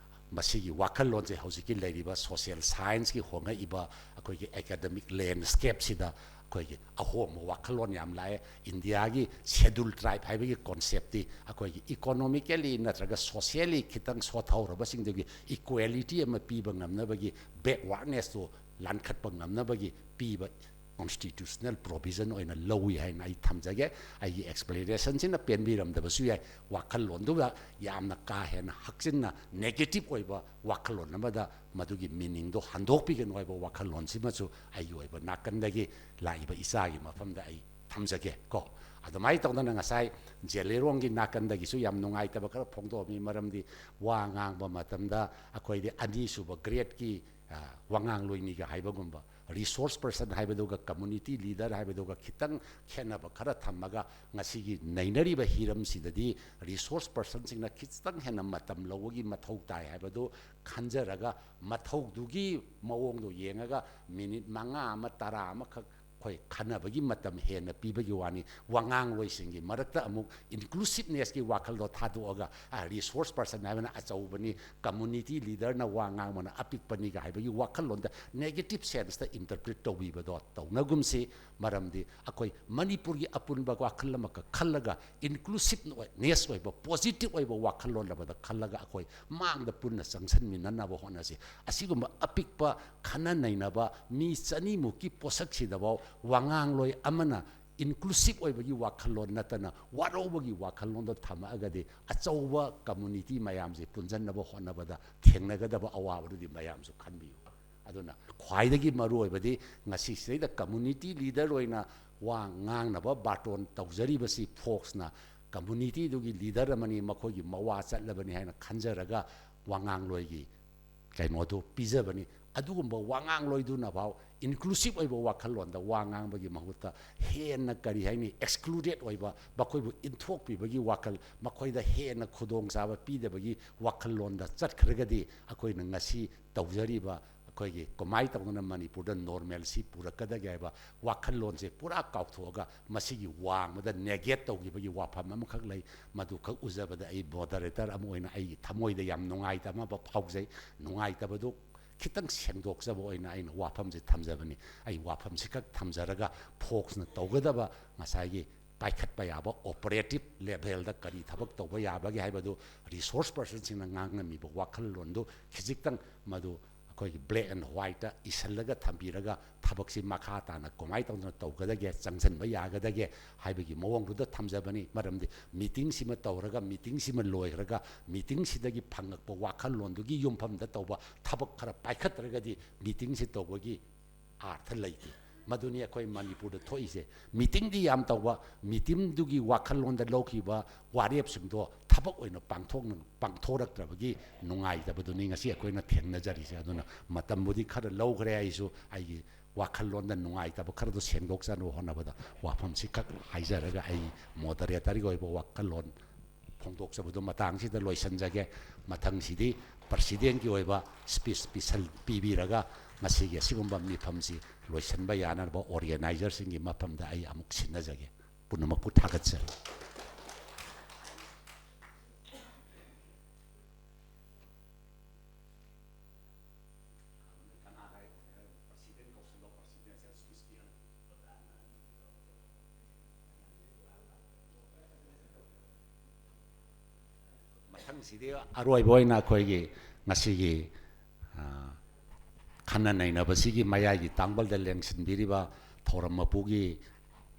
ꯃꯁꯤꯒꯤ ꯋꯥꯈꯜꯂꯣꯟꯁꯦ ꯍꯧꯖꯤꯛꯀꯤ ꯂꯩꯔꯤꯕ social scienceꯀꯤ ꯍꯣꯡꯉꯛꯏꯕ ꯑꯩꯈꯣꯏꯒꯤ academic landscapeꯁꯤꯗ ꯑꯩꯈꯣꯏꯒꯤ ꯑꯍꯣꯡꯕ ꯋꯥꯈꯜꯂꯣꯟ ꯌꯥꯝ ꯂꯥꯛꯑꯦ꯫ ꯏꯟꯗꯤꯌꯥꯒꯤ schedule tribe ꯍꯥꯏꯕꯒꯤ conceptꯇꯤ ꯑꯩꯈꯣꯏꯒꯤ economically ꯅꯠꯇ꯭ꯔꯒ socially ꯈꯤꯇꯪ ꯁꯣꯠꯊꯍꯧꯔꯕꯁꯤꯡꯗꯨꯒꯤ equality ꯑꯃ ꯄꯤꯕ ꯉꯝꯅꯕꯒꯤ backwardnessꯇꯨ ꯂꯥꯟꯈꯠꯄ ꯉꯝꯅꯕꯒꯤ ꯄꯤꯕ constitutional provision ꯑꯣꯏꯅ ꯂꯧꯏ ꯍꯥꯏꯅ ꯑꯩ ꯊꯝꯖꯒꯦ꯫ ꯑꯩꯒꯤ explanationꯁꯤꯅ ꯄꯦꯟꯕꯤꯔꯝꯗꯕꯁꯨ ꯌꯥꯏ꯫ ꯋꯥꯈꯜꯂꯣꯟꯗꯨꯗ ꯌꯥꯝꯅ ꯀꯥ ꯍꯦꯟꯅ ꯍꯛꯆꯤꯟꯅ negative ꯑꯣꯏꯕ ꯋꯥꯈꯜꯂꯣꯟ ꯑꯃꯗ ꯃꯗꯨꯒꯤ meaningꯗꯣ ꯍꯟꯗꯣꯛꯄꯤꯒꯅꯨ ꯍꯥꯏꯕ ꯋꯥꯈꯜꯂꯣꯟꯁꯤꯃꯁꯨ ꯑꯩꯒꯤ ꯑꯣꯏꯕ ꯅꯥꯀꯟꯗꯒꯤ ꯂꯥꯛꯏꯕ ꯏꯆꯥꯒꯤ ꯃꯐꯝꯗ ꯑꯩ ꯊꯝꯖꯒꯦ ꯀꯣ꯫ ꯑꯗꯨꯃꯥꯏꯅ ꯇꯧꯗꯅ ꯉꯁꯥꯏ ꯖꯦꯂꯦꯔꯣꯡꯒꯤ ꯅꯥꯀꯟꯗꯒꯤꯁꯨ ꯌꯥꯝ ꯅꯨꯡꯉꯥꯏꯇꯕ ꯈꯔ ꯐꯣꯡꯗꯣꯛꯑꯝꯃꯤ꯫ ꯃꯔꯝꯗꯤ ꯋꯥ ꯉꯥꯡꯕ ꯃꯇꯝꯗ ꯑꯩꯈꯣꯏꯗꯤ ꯑꯅꯤꯁꯨꯕ gradeꯀꯤ, ꯑ, ꯋꯥꯉꯥꯡꯂꯣꯏꯅꯤꯒ ꯍꯥꯏꯕꯒꯨꯝꯕ, resource person ꯍꯥꯏꯕꯗꯨꯒ community leader ꯍꯥꯏꯕꯗꯨꯒ ꯈꯤꯇꯪ ꯈꯦꯠꯅꯕ ꯈꯔ ꯊꯝꯃꯒ ꯉꯁꯤꯒꯤ ꯅꯩꯅꯔꯤꯕ ꯍꯤꯔꯝꯁꯤꯗꯗꯤ resource personꯁꯤꯡꯅ ꯈꯤꯇꯪ ꯍꯦꯟꯅ ꯃꯇꯝ ꯂꯧꯕꯒꯤ ꯃꯊꯧ ꯇꯥꯏ ꯍꯥꯏꯕꯗꯨ ꯈꯟꯖꯔꯒ ꯃꯊꯧꯗꯨꯒꯤ ꯃꯑꯣꯡꯗꯣ ꯌꯦꯡꯉꯒ minute ꯃꯉꯥ ꯑꯃ, ꯇꯔꯥ ꯑꯃꯈꯛ ꯑꯩꯈꯣꯏ ꯈꯟꯅꯕꯒꯤ ꯃꯇꯝ ꯍꯦꯟꯅ ꯄꯤꯕꯒꯤ ꯋꯥꯅꯤ꯫ ꯋꯥꯉꯥꯡꯂꯣꯏꯁꯤꯡꯒꯤ ꯃꯔꯛꯇ ꯑꯃꯨꯛ inclusivenessꯀꯤ ꯋꯥꯈꯜꯗꯣ ꯊꯥꯗꯣꯛꯑꯒ, resource person ꯍꯥꯏꯕꯅ ꯑꯆꯧꯕꯅꯤ, community leaderꯅ ꯋꯥ ꯉꯥꯡꯕꯅ ꯑꯄꯤꯛꯄꯅꯤꯒ ꯍꯥꯏꯕꯒꯤ ꯋꯥꯈꯜꯂꯣꯟꯗ negative senseꯇ interpret ꯇꯧꯕꯤꯕꯗꯣ ꯇꯧꯅꯒꯨꯝꯁꯤ꯫ ꯃꯔꯝꯗꯤ ꯑꯩꯈꯣꯏ ꯃꯅꯤꯄꯨꯔꯒꯤ ꯑꯄꯨꯟꯕ ꯋꯥꯈꯜ ꯑꯃꯈꯛ ꯈꯜꯂꯒ, inclusiveness ꯑꯣꯏꯕ, positive ꯑꯣꯏꯕ ꯋꯥꯈꯜꯂꯣꯟ ꯑꯃꯗ ꯈꯜꯂꯒ ꯑꯩꯈꯣꯏ ꯃꯥꯡꯗ ꯄꯨꯟꯅ ꯆꯪꯁꯤꯟꯃꯤꯟꯅꯅꯕ ꯍꯣꯠꯅꯁꯤ꯫ ꯑꯁꯤꯒꯨꯝꯕ ꯑꯄꯤꯛꯄ ꯈꯟꯅ ꯅꯩꯅꯕ ꯃꯤ ꯆꯅꯤꯃꯨꯛꯀꯤ ꯄꯣꯠꯁꯛꯁꯤꯗꯐꯥꯎ ꯋꯥꯉꯥꯡꯂꯣꯏ ꯑꯃꯅ inclusive ꯑꯣꯏꯕꯒꯤ ꯋꯥꯈꯜꯂꯣꯟ ꯅꯠꯇꯅ ꯋꯥꯔꯧꯕꯒꯤ ꯋꯥꯈꯜꯂꯣꯟꯗꯣ ꯊꯝꯃꯛꯑꯒꯗꯤ, ꯑꯆꯧꯕ community ꯃꯌꯥꯝꯁꯦ ꯄꯨꯟꯁꯤꯟꯅꯕ ꯍꯣꯠꯅꯕꯗ ꯊꯦꯡꯅꯒꯗꯕ ꯑꯋꯥꯕꯗꯨꯗꯤ ꯃꯌꯥꯝꯁꯨ ꯈꯟꯕꯤꯌꯨ꯫ ꯑꯗꯨꯅ ꯈ꯭ꯋꯥꯏꯗꯒꯤ ꯃꯔꯨꯑꯣꯏꯕꯗꯤ ꯉꯁꯤ ꯁꯤꯗꯩꯗ community leader ꯑꯣꯏꯅ ꯋꯥ ꯉꯥꯡꯅꯕ ꯕꯥꯇꯣꯟ ꯇꯧꯖꯔꯤꯕꯁꯤ ꯐꯣꯛꯁꯅ communityꯗꯨꯒꯤ leader ꯑꯃꯅꯤ, ꯃꯈꯣꯏꯒꯤ ꯃꯋꯥ ꯆꯠꯂꯕꯅꯤ ꯍꯥꯏꯅ ꯈꯟꯖꯔꯒ ꯋꯥꯉꯥꯡꯂꯣꯏꯒꯤ ꯀꯩꯅꯣꯗꯨ ꯄꯤꯖꯕꯅꯤ꯫ ꯑꯗꯨꯒꯨꯝꯕ ꯋꯥꯉꯥꯡꯂꯣꯏꯗꯨꯅꯐꯥꯎ inclusive ꯑꯣꯏꯕ ꯋꯥꯈꯜꯂꯣꯟꯗ ꯋꯥ ꯉꯥꯡꯕꯒꯤ ꯃꯍꯨꯠꯇ ꯍꯦꯟꯅ, ꯀꯔꯤ ꯍꯥꯏꯅꯤ, excluded ꯑꯣꯏꯕ, ꯃꯈꯣꯏꯕꯨ ꯏꯟꯊꯣꯛꯄꯤꯕꯒꯤ ꯋꯥꯈꯜ, ꯃꯈꯣꯏꯗ ꯍꯦꯟꯅ ꯈꯨꯗꯣꯡꯆꯥꯕ ꯄꯤꯗꯕꯒꯤ ꯋꯥꯈꯜꯂꯣꯟꯗ ꯆꯠꯈ꯭ꯔꯒꯗꯤ ꯑꯩꯈꯣꯏꯅ ꯉꯁꯤ ꯇꯧꯖꯔꯤꯕ ꯑꯩꯈꯣꯏꯒꯤ ꯀꯃꯥꯏꯅ ꯇꯧꯗꯅ ꯃꯅꯤꯄꯨꯔꯗ normalcy ꯄꯨꯔꯛꯀꯗꯒꯦ ꯍꯥꯏꯕ ꯋꯥꯈꯜꯂꯣꯟꯁꯦ ꯄꯨꯔꯥ ꯀꯥꯎꯊꯣꯛꯑꯒ ꯃꯁꯤꯒꯤ ꯋꯥꯡꯃꯗ negate ꯇꯧꯈꯤꯕꯒꯤ ꯋꯥꯐꯝ ꯑꯃꯈꯛ ꯂꯩ꯫ ꯃꯗꯨꯈꯛ ꯎꯖꯕꯗ ꯑꯩ moderator ꯑꯃ ꯑꯣꯏꯅ ꯑꯩꯒꯤ ꯊꯃꯣꯏꯗ ꯌꯥꯝ ꯅꯨꯡꯉꯥꯏꯇꯕ ꯑꯃ ꯐꯥꯎꯖꯩ꯫ ꯅꯨꯡꯉꯥꯏꯇꯕꯗꯨ ꯈꯤꯇꯪ ꯁꯦꯡꯗꯣꯛꯆꯕ ꯑꯣꯏꯅ ꯑꯩꯅ ꯋꯥꯐꯝꯁꯦ ꯊꯝꯖꯕꯅꯤ꯫ ꯑꯩ ꯋꯥꯐꯝꯁꯤꯈꯛ ꯊꯝꯖꯔꯒ ꯐꯣꯛꯁꯅ ꯇꯧꯒꯗꯕ ꯉꯁꯥꯏꯒꯤ ꯄꯥꯏꯈꯠꯄ ꯌꯥꯕ operative levelꯗ ꯀꯔꯤ ꯊꯕꯛ ꯇꯧꯕ ꯌꯥꯕꯒꯦ ꯍꯥꯏꯕꯗꯨ resource personꯁꯤꯡꯅ ꯉꯥꯡꯉꯝꯃꯤꯕ ꯋꯥꯈꯜꯂꯣꯟꯗꯨ ꯈꯤꯖꯤꯛꯇꯪ ꯃꯗꯨ ꯑꯩꯈꯣꯏꯒꯤ black and whiteꯇ ꯏꯁꯤꯜꯂꯒ ꯊꯝꯕꯤꯔꯒ ꯊꯕꯛꯁꯤ ꯃꯈꯥ ꯇꯥꯅ ꯀꯃꯥꯏꯅ ꯇꯧꯗꯅ ꯇꯧꯒꯗꯒꯦ, ꯆꯪꯁꯤꯟꯕ ꯌꯥꯒꯗꯒꯦ ꯍꯥꯏꯕꯒꯤ ꯃꯑꯣꯡꯗꯨꯗ ꯊꯝꯖꯕꯅꯤ꯫ ꯃꯔꯝꯗꯤ meetingꯁꯤꯃ ꯇꯧꯔꯒ, meetingꯁꯤꯃ ꯂꯣꯏꯈ꯭ꯔꯒ, meetingꯁꯤꯗꯒꯤ ꯐꯪꯉꯛꯄ ꯋꯥꯈꯜꯂꯣꯟꯗꯨꯒꯤ ꯌꯨꯝꯐꯝꯗ ꯇꯧꯕ ꯊꯕꯛ ꯈꯔ ꯄꯥꯏꯈꯠꯇ꯭ꯔꯒꯗꯤ meetingꯁꯤ ꯇꯧꯕꯒꯤ ꯑꯥꯔꯊ ꯂꯩꯇꯦ꯫ ꯃꯗꯨꯅꯤ ꯑꯩꯈꯣꯏ ꯃꯅꯤꯄꯨꯔꯗ ꯊꯣꯛꯏꯁꯦ꯫ Meetingꯗꯤ ꯌꯥꯝ ꯇꯧꯕ, meetingꯗꯨꯒꯤ ꯋꯥꯈꯜꯂꯣꯟꯗ ꯂꯧꯈꯤꯕ ꯋꯥꯔꯦꯞꯁꯤꯡꯗꯣ ꯊꯕꯛ ꯑꯣꯏꯅ ꯄꯥꯡꯊꯣꯛꯅ-, ꯄꯥꯡꯊꯣꯔꯛꯇ꯭ꯔꯕꯒꯤ ꯅꯨꯡꯉꯥꯏꯇꯕꯗꯨꯅꯤ ꯉꯁꯤ ꯑꯩꯈꯣꯏꯅ ꯊꯦꯡꯅꯖꯔꯤꯁꯦ꯫ ꯑꯗꯨꯅ ꯃꯇꯝꯕꯨꯗꯤ ꯈꯔ ꯂꯧꯈ꯭ꯔꯦ, ꯑꯩꯁꯨ ꯑꯩꯒꯤ ꯋꯥꯈꯜꯂꯣꯟꯗ ꯅꯨꯡꯉꯥꯏꯇꯕ ꯈꯔꯗꯣ ꯁꯦꯡꯗꯣꯛꯆꯅꯕ ꯍꯣꯠꯅꯕꯗ ꯋꯥꯐꯝꯁꯤ ꯈꯛ ꯍꯥꯏꯖꯔꯒ ꯑꯩ moderatorꯒꯤ ꯑꯣꯏꯕ ꯋꯥꯈꯜꯂꯣꯟ ꯐꯣꯡꯗꯣꯛꯆꯕꯗꯨ ꯃꯇꯥꯡꯁꯤꯗ ꯂꯣꯏꯁꯤꯟꯖꯒꯦ꯫ ꯃꯊꯪꯁꯤꯗꯤ ꯄ꯭ꯔꯁꯤꯗꯦꯟꯒꯤ ꯑꯣꯏꯕ ꯁ꯭ꯄꯤꯆ ꯄꯤꯁꯜ-, ꯄꯤꯕꯤꯔꯒ ꯉꯁꯤꯒꯤ ꯑꯁꯤꯒꯨꯝꯕ ꯃꯤꯐꯝꯁꯤ ꯂꯣꯏꯁꯤꯟꯕ ꯌꯥꯅꯅꯕ ꯑꯣꯔꯒꯦꯅꯥꯏꯖꯔꯁꯤꯡꯒꯤ ꯃꯐꯝꯗ ꯑꯩ ꯑꯃꯨꯛ ꯁꯤꯟꯅꯖꯒꯦ꯫ ꯄꯨꯝꯅꯃꯛꯄꯨ ꯊꯥꯒꯠꯆꯔꯤ꯫ ꯃꯊꯪꯁꯤꯗꯤ ꯑꯔꯣꯏꯕ ꯑꯣꯏꯅ ꯑꯩꯈꯣꯏꯒꯤ ꯉꯁꯤꯒꯤ, ꯑ, ꯈꯟꯅ ꯅꯩꯅꯕꯁꯤꯒꯤ ꯃꯌꯥꯏꯒꯤ ꯇꯥꯡꯕꯜꯗ ꯂꯦꯡꯁꯤꯟꯕꯤꯔꯤꯕ ꯊꯧꯔꯝ ꯃꯄꯨꯒꯤ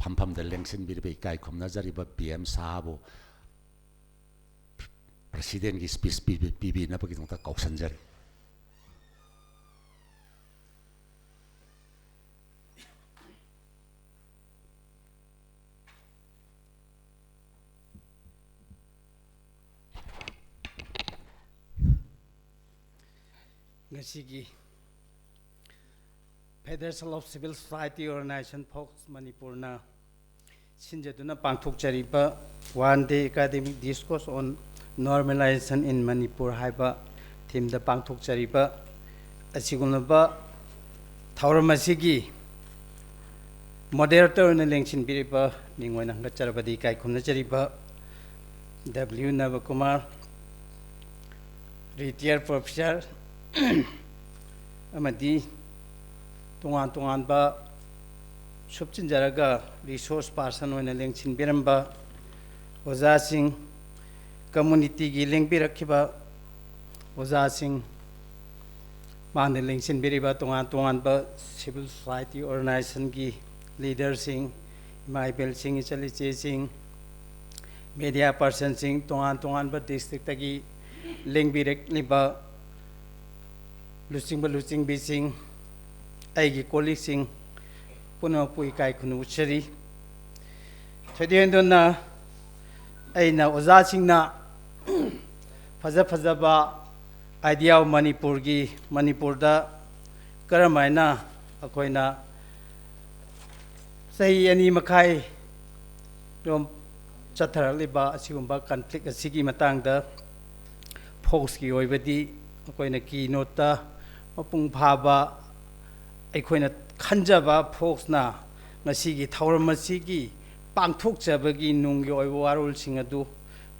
ꯐꯝꯐꯝꯗ ꯂꯦꯡꯁꯤꯟꯕꯤꯔꯤꯕ ꯏꯀꯥꯏ ꯈꯨꯝꯅꯖꯔꯤꯕ ꯄꯤ ꯑꯦꯝ ꯁꯥꯍꯕꯨ ꯄ꯭ꯔꯁꯤꯗꯦꯟꯒꯤ ꯁ꯭ꯄꯤꯆ ꯄꯤꯕꯤ-, ꯄꯤꯕꯤꯅꯕꯒꯤꯗꯃꯛꯇ ꯀꯧꯁꯟꯖꯔꯤ꯫ ꯉꯁꯤꯒꯤ Federation of Civil Society Organization fox ꯃꯅꯤꯄꯨꯔꯅ ꯁꯤꯟꯖꯗꯨꯅ ꯄꯥꯡꯊꯣꯛꯆꯔꯤꯕ One Day Academic Discourse on Normalization in Manipur ꯍꯥꯏꯕ ꯊꯤꯝꯗ ꯄꯥꯡꯊꯣꯛꯆꯔꯤꯕ ꯑꯁꯤꯒꯨꯝꯂꯕ ꯊꯧꯔꯝ ꯑꯁꯤꯒꯤ ꯃꯣꯗꯦꯔꯦꯇꯔ ꯑꯣꯏꯅ ꯂꯦꯡꯁꯤꯟꯕꯤꯔꯤꯕ ꯃꯤꯡ ꯑꯣꯏꯅ ꯍꯪꯒꯠꯆꯔꯕꯗꯤ ꯏꯀꯥꯏ ꯈꯨꯝꯅꯖꯔꯤꯕ ꯗꯕ꯭ꯂꯤꯎ ꯅꯕꯀꯨꯃꯥꯔ, ꯔꯤꯇꯤꯌꯔ ꯄ꯭ꯔꯣꯐꯦꯁꯔ ꯑꯃꯗꯤ ꯇꯣꯉꯥꯟ ꯇꯣꯉꯥꯟꯕ ꯁꯨꯞꯆꯤꯟꯖꯔꯒ ꯔꯤꯁꯣꯔꯁ ꯄꯥꯔꯁꯟ ꯑꯣꯏꯅ ꯂꯦꯡꯁꯤꯟꯕꯤꯔꯝꯕ ꯑꯣꯖꯥꯁꯤꯡ, ꯀꯝꯃꯨꯅꯤꯇꯤꯒꯤ ꯂꯦꯡꯕꯤꯔꯛꯈꯤꯕ ꯑꯣꯖꯥꯁꯤꯡ, ꯃꯥꯅ ꯂꯦꯡꯁꯤꯟꯕꯤꯔꯤꯕ ꯇꯣꯉꯥꯟ ꯇꯣꯉꯥꯟꯕ ꯁꯤꯚꯤꯜ ꯁꯣꯁꯥꯏꯇꯤ ꯑꯣꯔꯒꯅꯥꯏꯖꯦꯁꯟꯒꯤ ꯂꯤꯗꯔꯁꯤꯡ, ꯏꯃꯥ ꯏꯕꯦꯜꯁꯤꯡ, ꯏꯆꯜ ꯏꯆꯦꯁꯤꯡ, ꯃꯦꯗꯤꯌꯥ ꯄꯥꯔꯁꯟꯁꯤꯡ, ꯇꯣꯉꯥꯟ ꯇꯣꯉꯥꯟꯕ ꯗꯤꯁꯇ꯭ꯔꯤꯛꯇꯒꯤ ꯂꯦꯡꯕꯤꯔꯛꯂꯤꯕ ꯂꯨꯆꯤꯡꯕ ꯂꯨꯆꯤꯡꯕꯤꯁꯤꯡ, ꯑꯩꯒꯤ ꯀꯣꯂꯤꯛꯁꯤꯡ ꯄꯨꯝꯅꯃꯛꯄꯨ ꯏꯀꯥꯏ ꯈꯨꯝꯅ ꯎꯠꯆꯔꯤ꯫ ꯊꯣꯏꯗꯣꯛ ꯍꯦꯟꯗꯣꯛꯅ ꯑꯩꯅ ꯑꯣꯖꯥꯁꯤꯡꯅ ꯐꯖ ꯐꯖꯕ idea of ꯃꯅꯤꯄꯨꯔꯒꯤ, ꯃꯅꯤꯄꯨꯔꯗ ꯀꯔꯝ ꯍꯥꯏꯅ ꯑꯩꯈꯣꯏꯅ ꯆꯍꯤ ꯑꯅꯤ ꯃꯈꯥꯏ ꯔꯣꯝ ꯆꯠꯊꯔꯛꯂꯤꯕ ꯑꯁꯤꯒꯨꯝꯕ ꯀꯟꯐ꯭ꯂꯤꯛ ꯑꯁꯤꯒꯤ ꯃꯇꯥꯡꯗ ꯐꯣꯛꯁꯀꯤ ꯑꯣꯏꯕꯗꯤ ꯑꯩꯈꯣꯏꯅ ꯀꯤ ꯅꯣꯠꯇ ꯃꯄꯨꯡ ꯐꯥꯕ ꯑꯩꯈꯣꯏꯅ ꯈꯟꯖꯕ ꯐꯣꯛꯁꯅ ꯉꯁꯤꯒꯤ ꯊꯧꯔꯝ ꯑꯁꯤꯒꯤ ꯄꯥꯡꯊꯣꯛꯆꯕꯒꯤ ꯅꯨꯡꯒꯤ ꯑꯣꯏꯕ ꯋꯥꯔꯣꯜꯁꯤꯡ ꯑꯗꯨ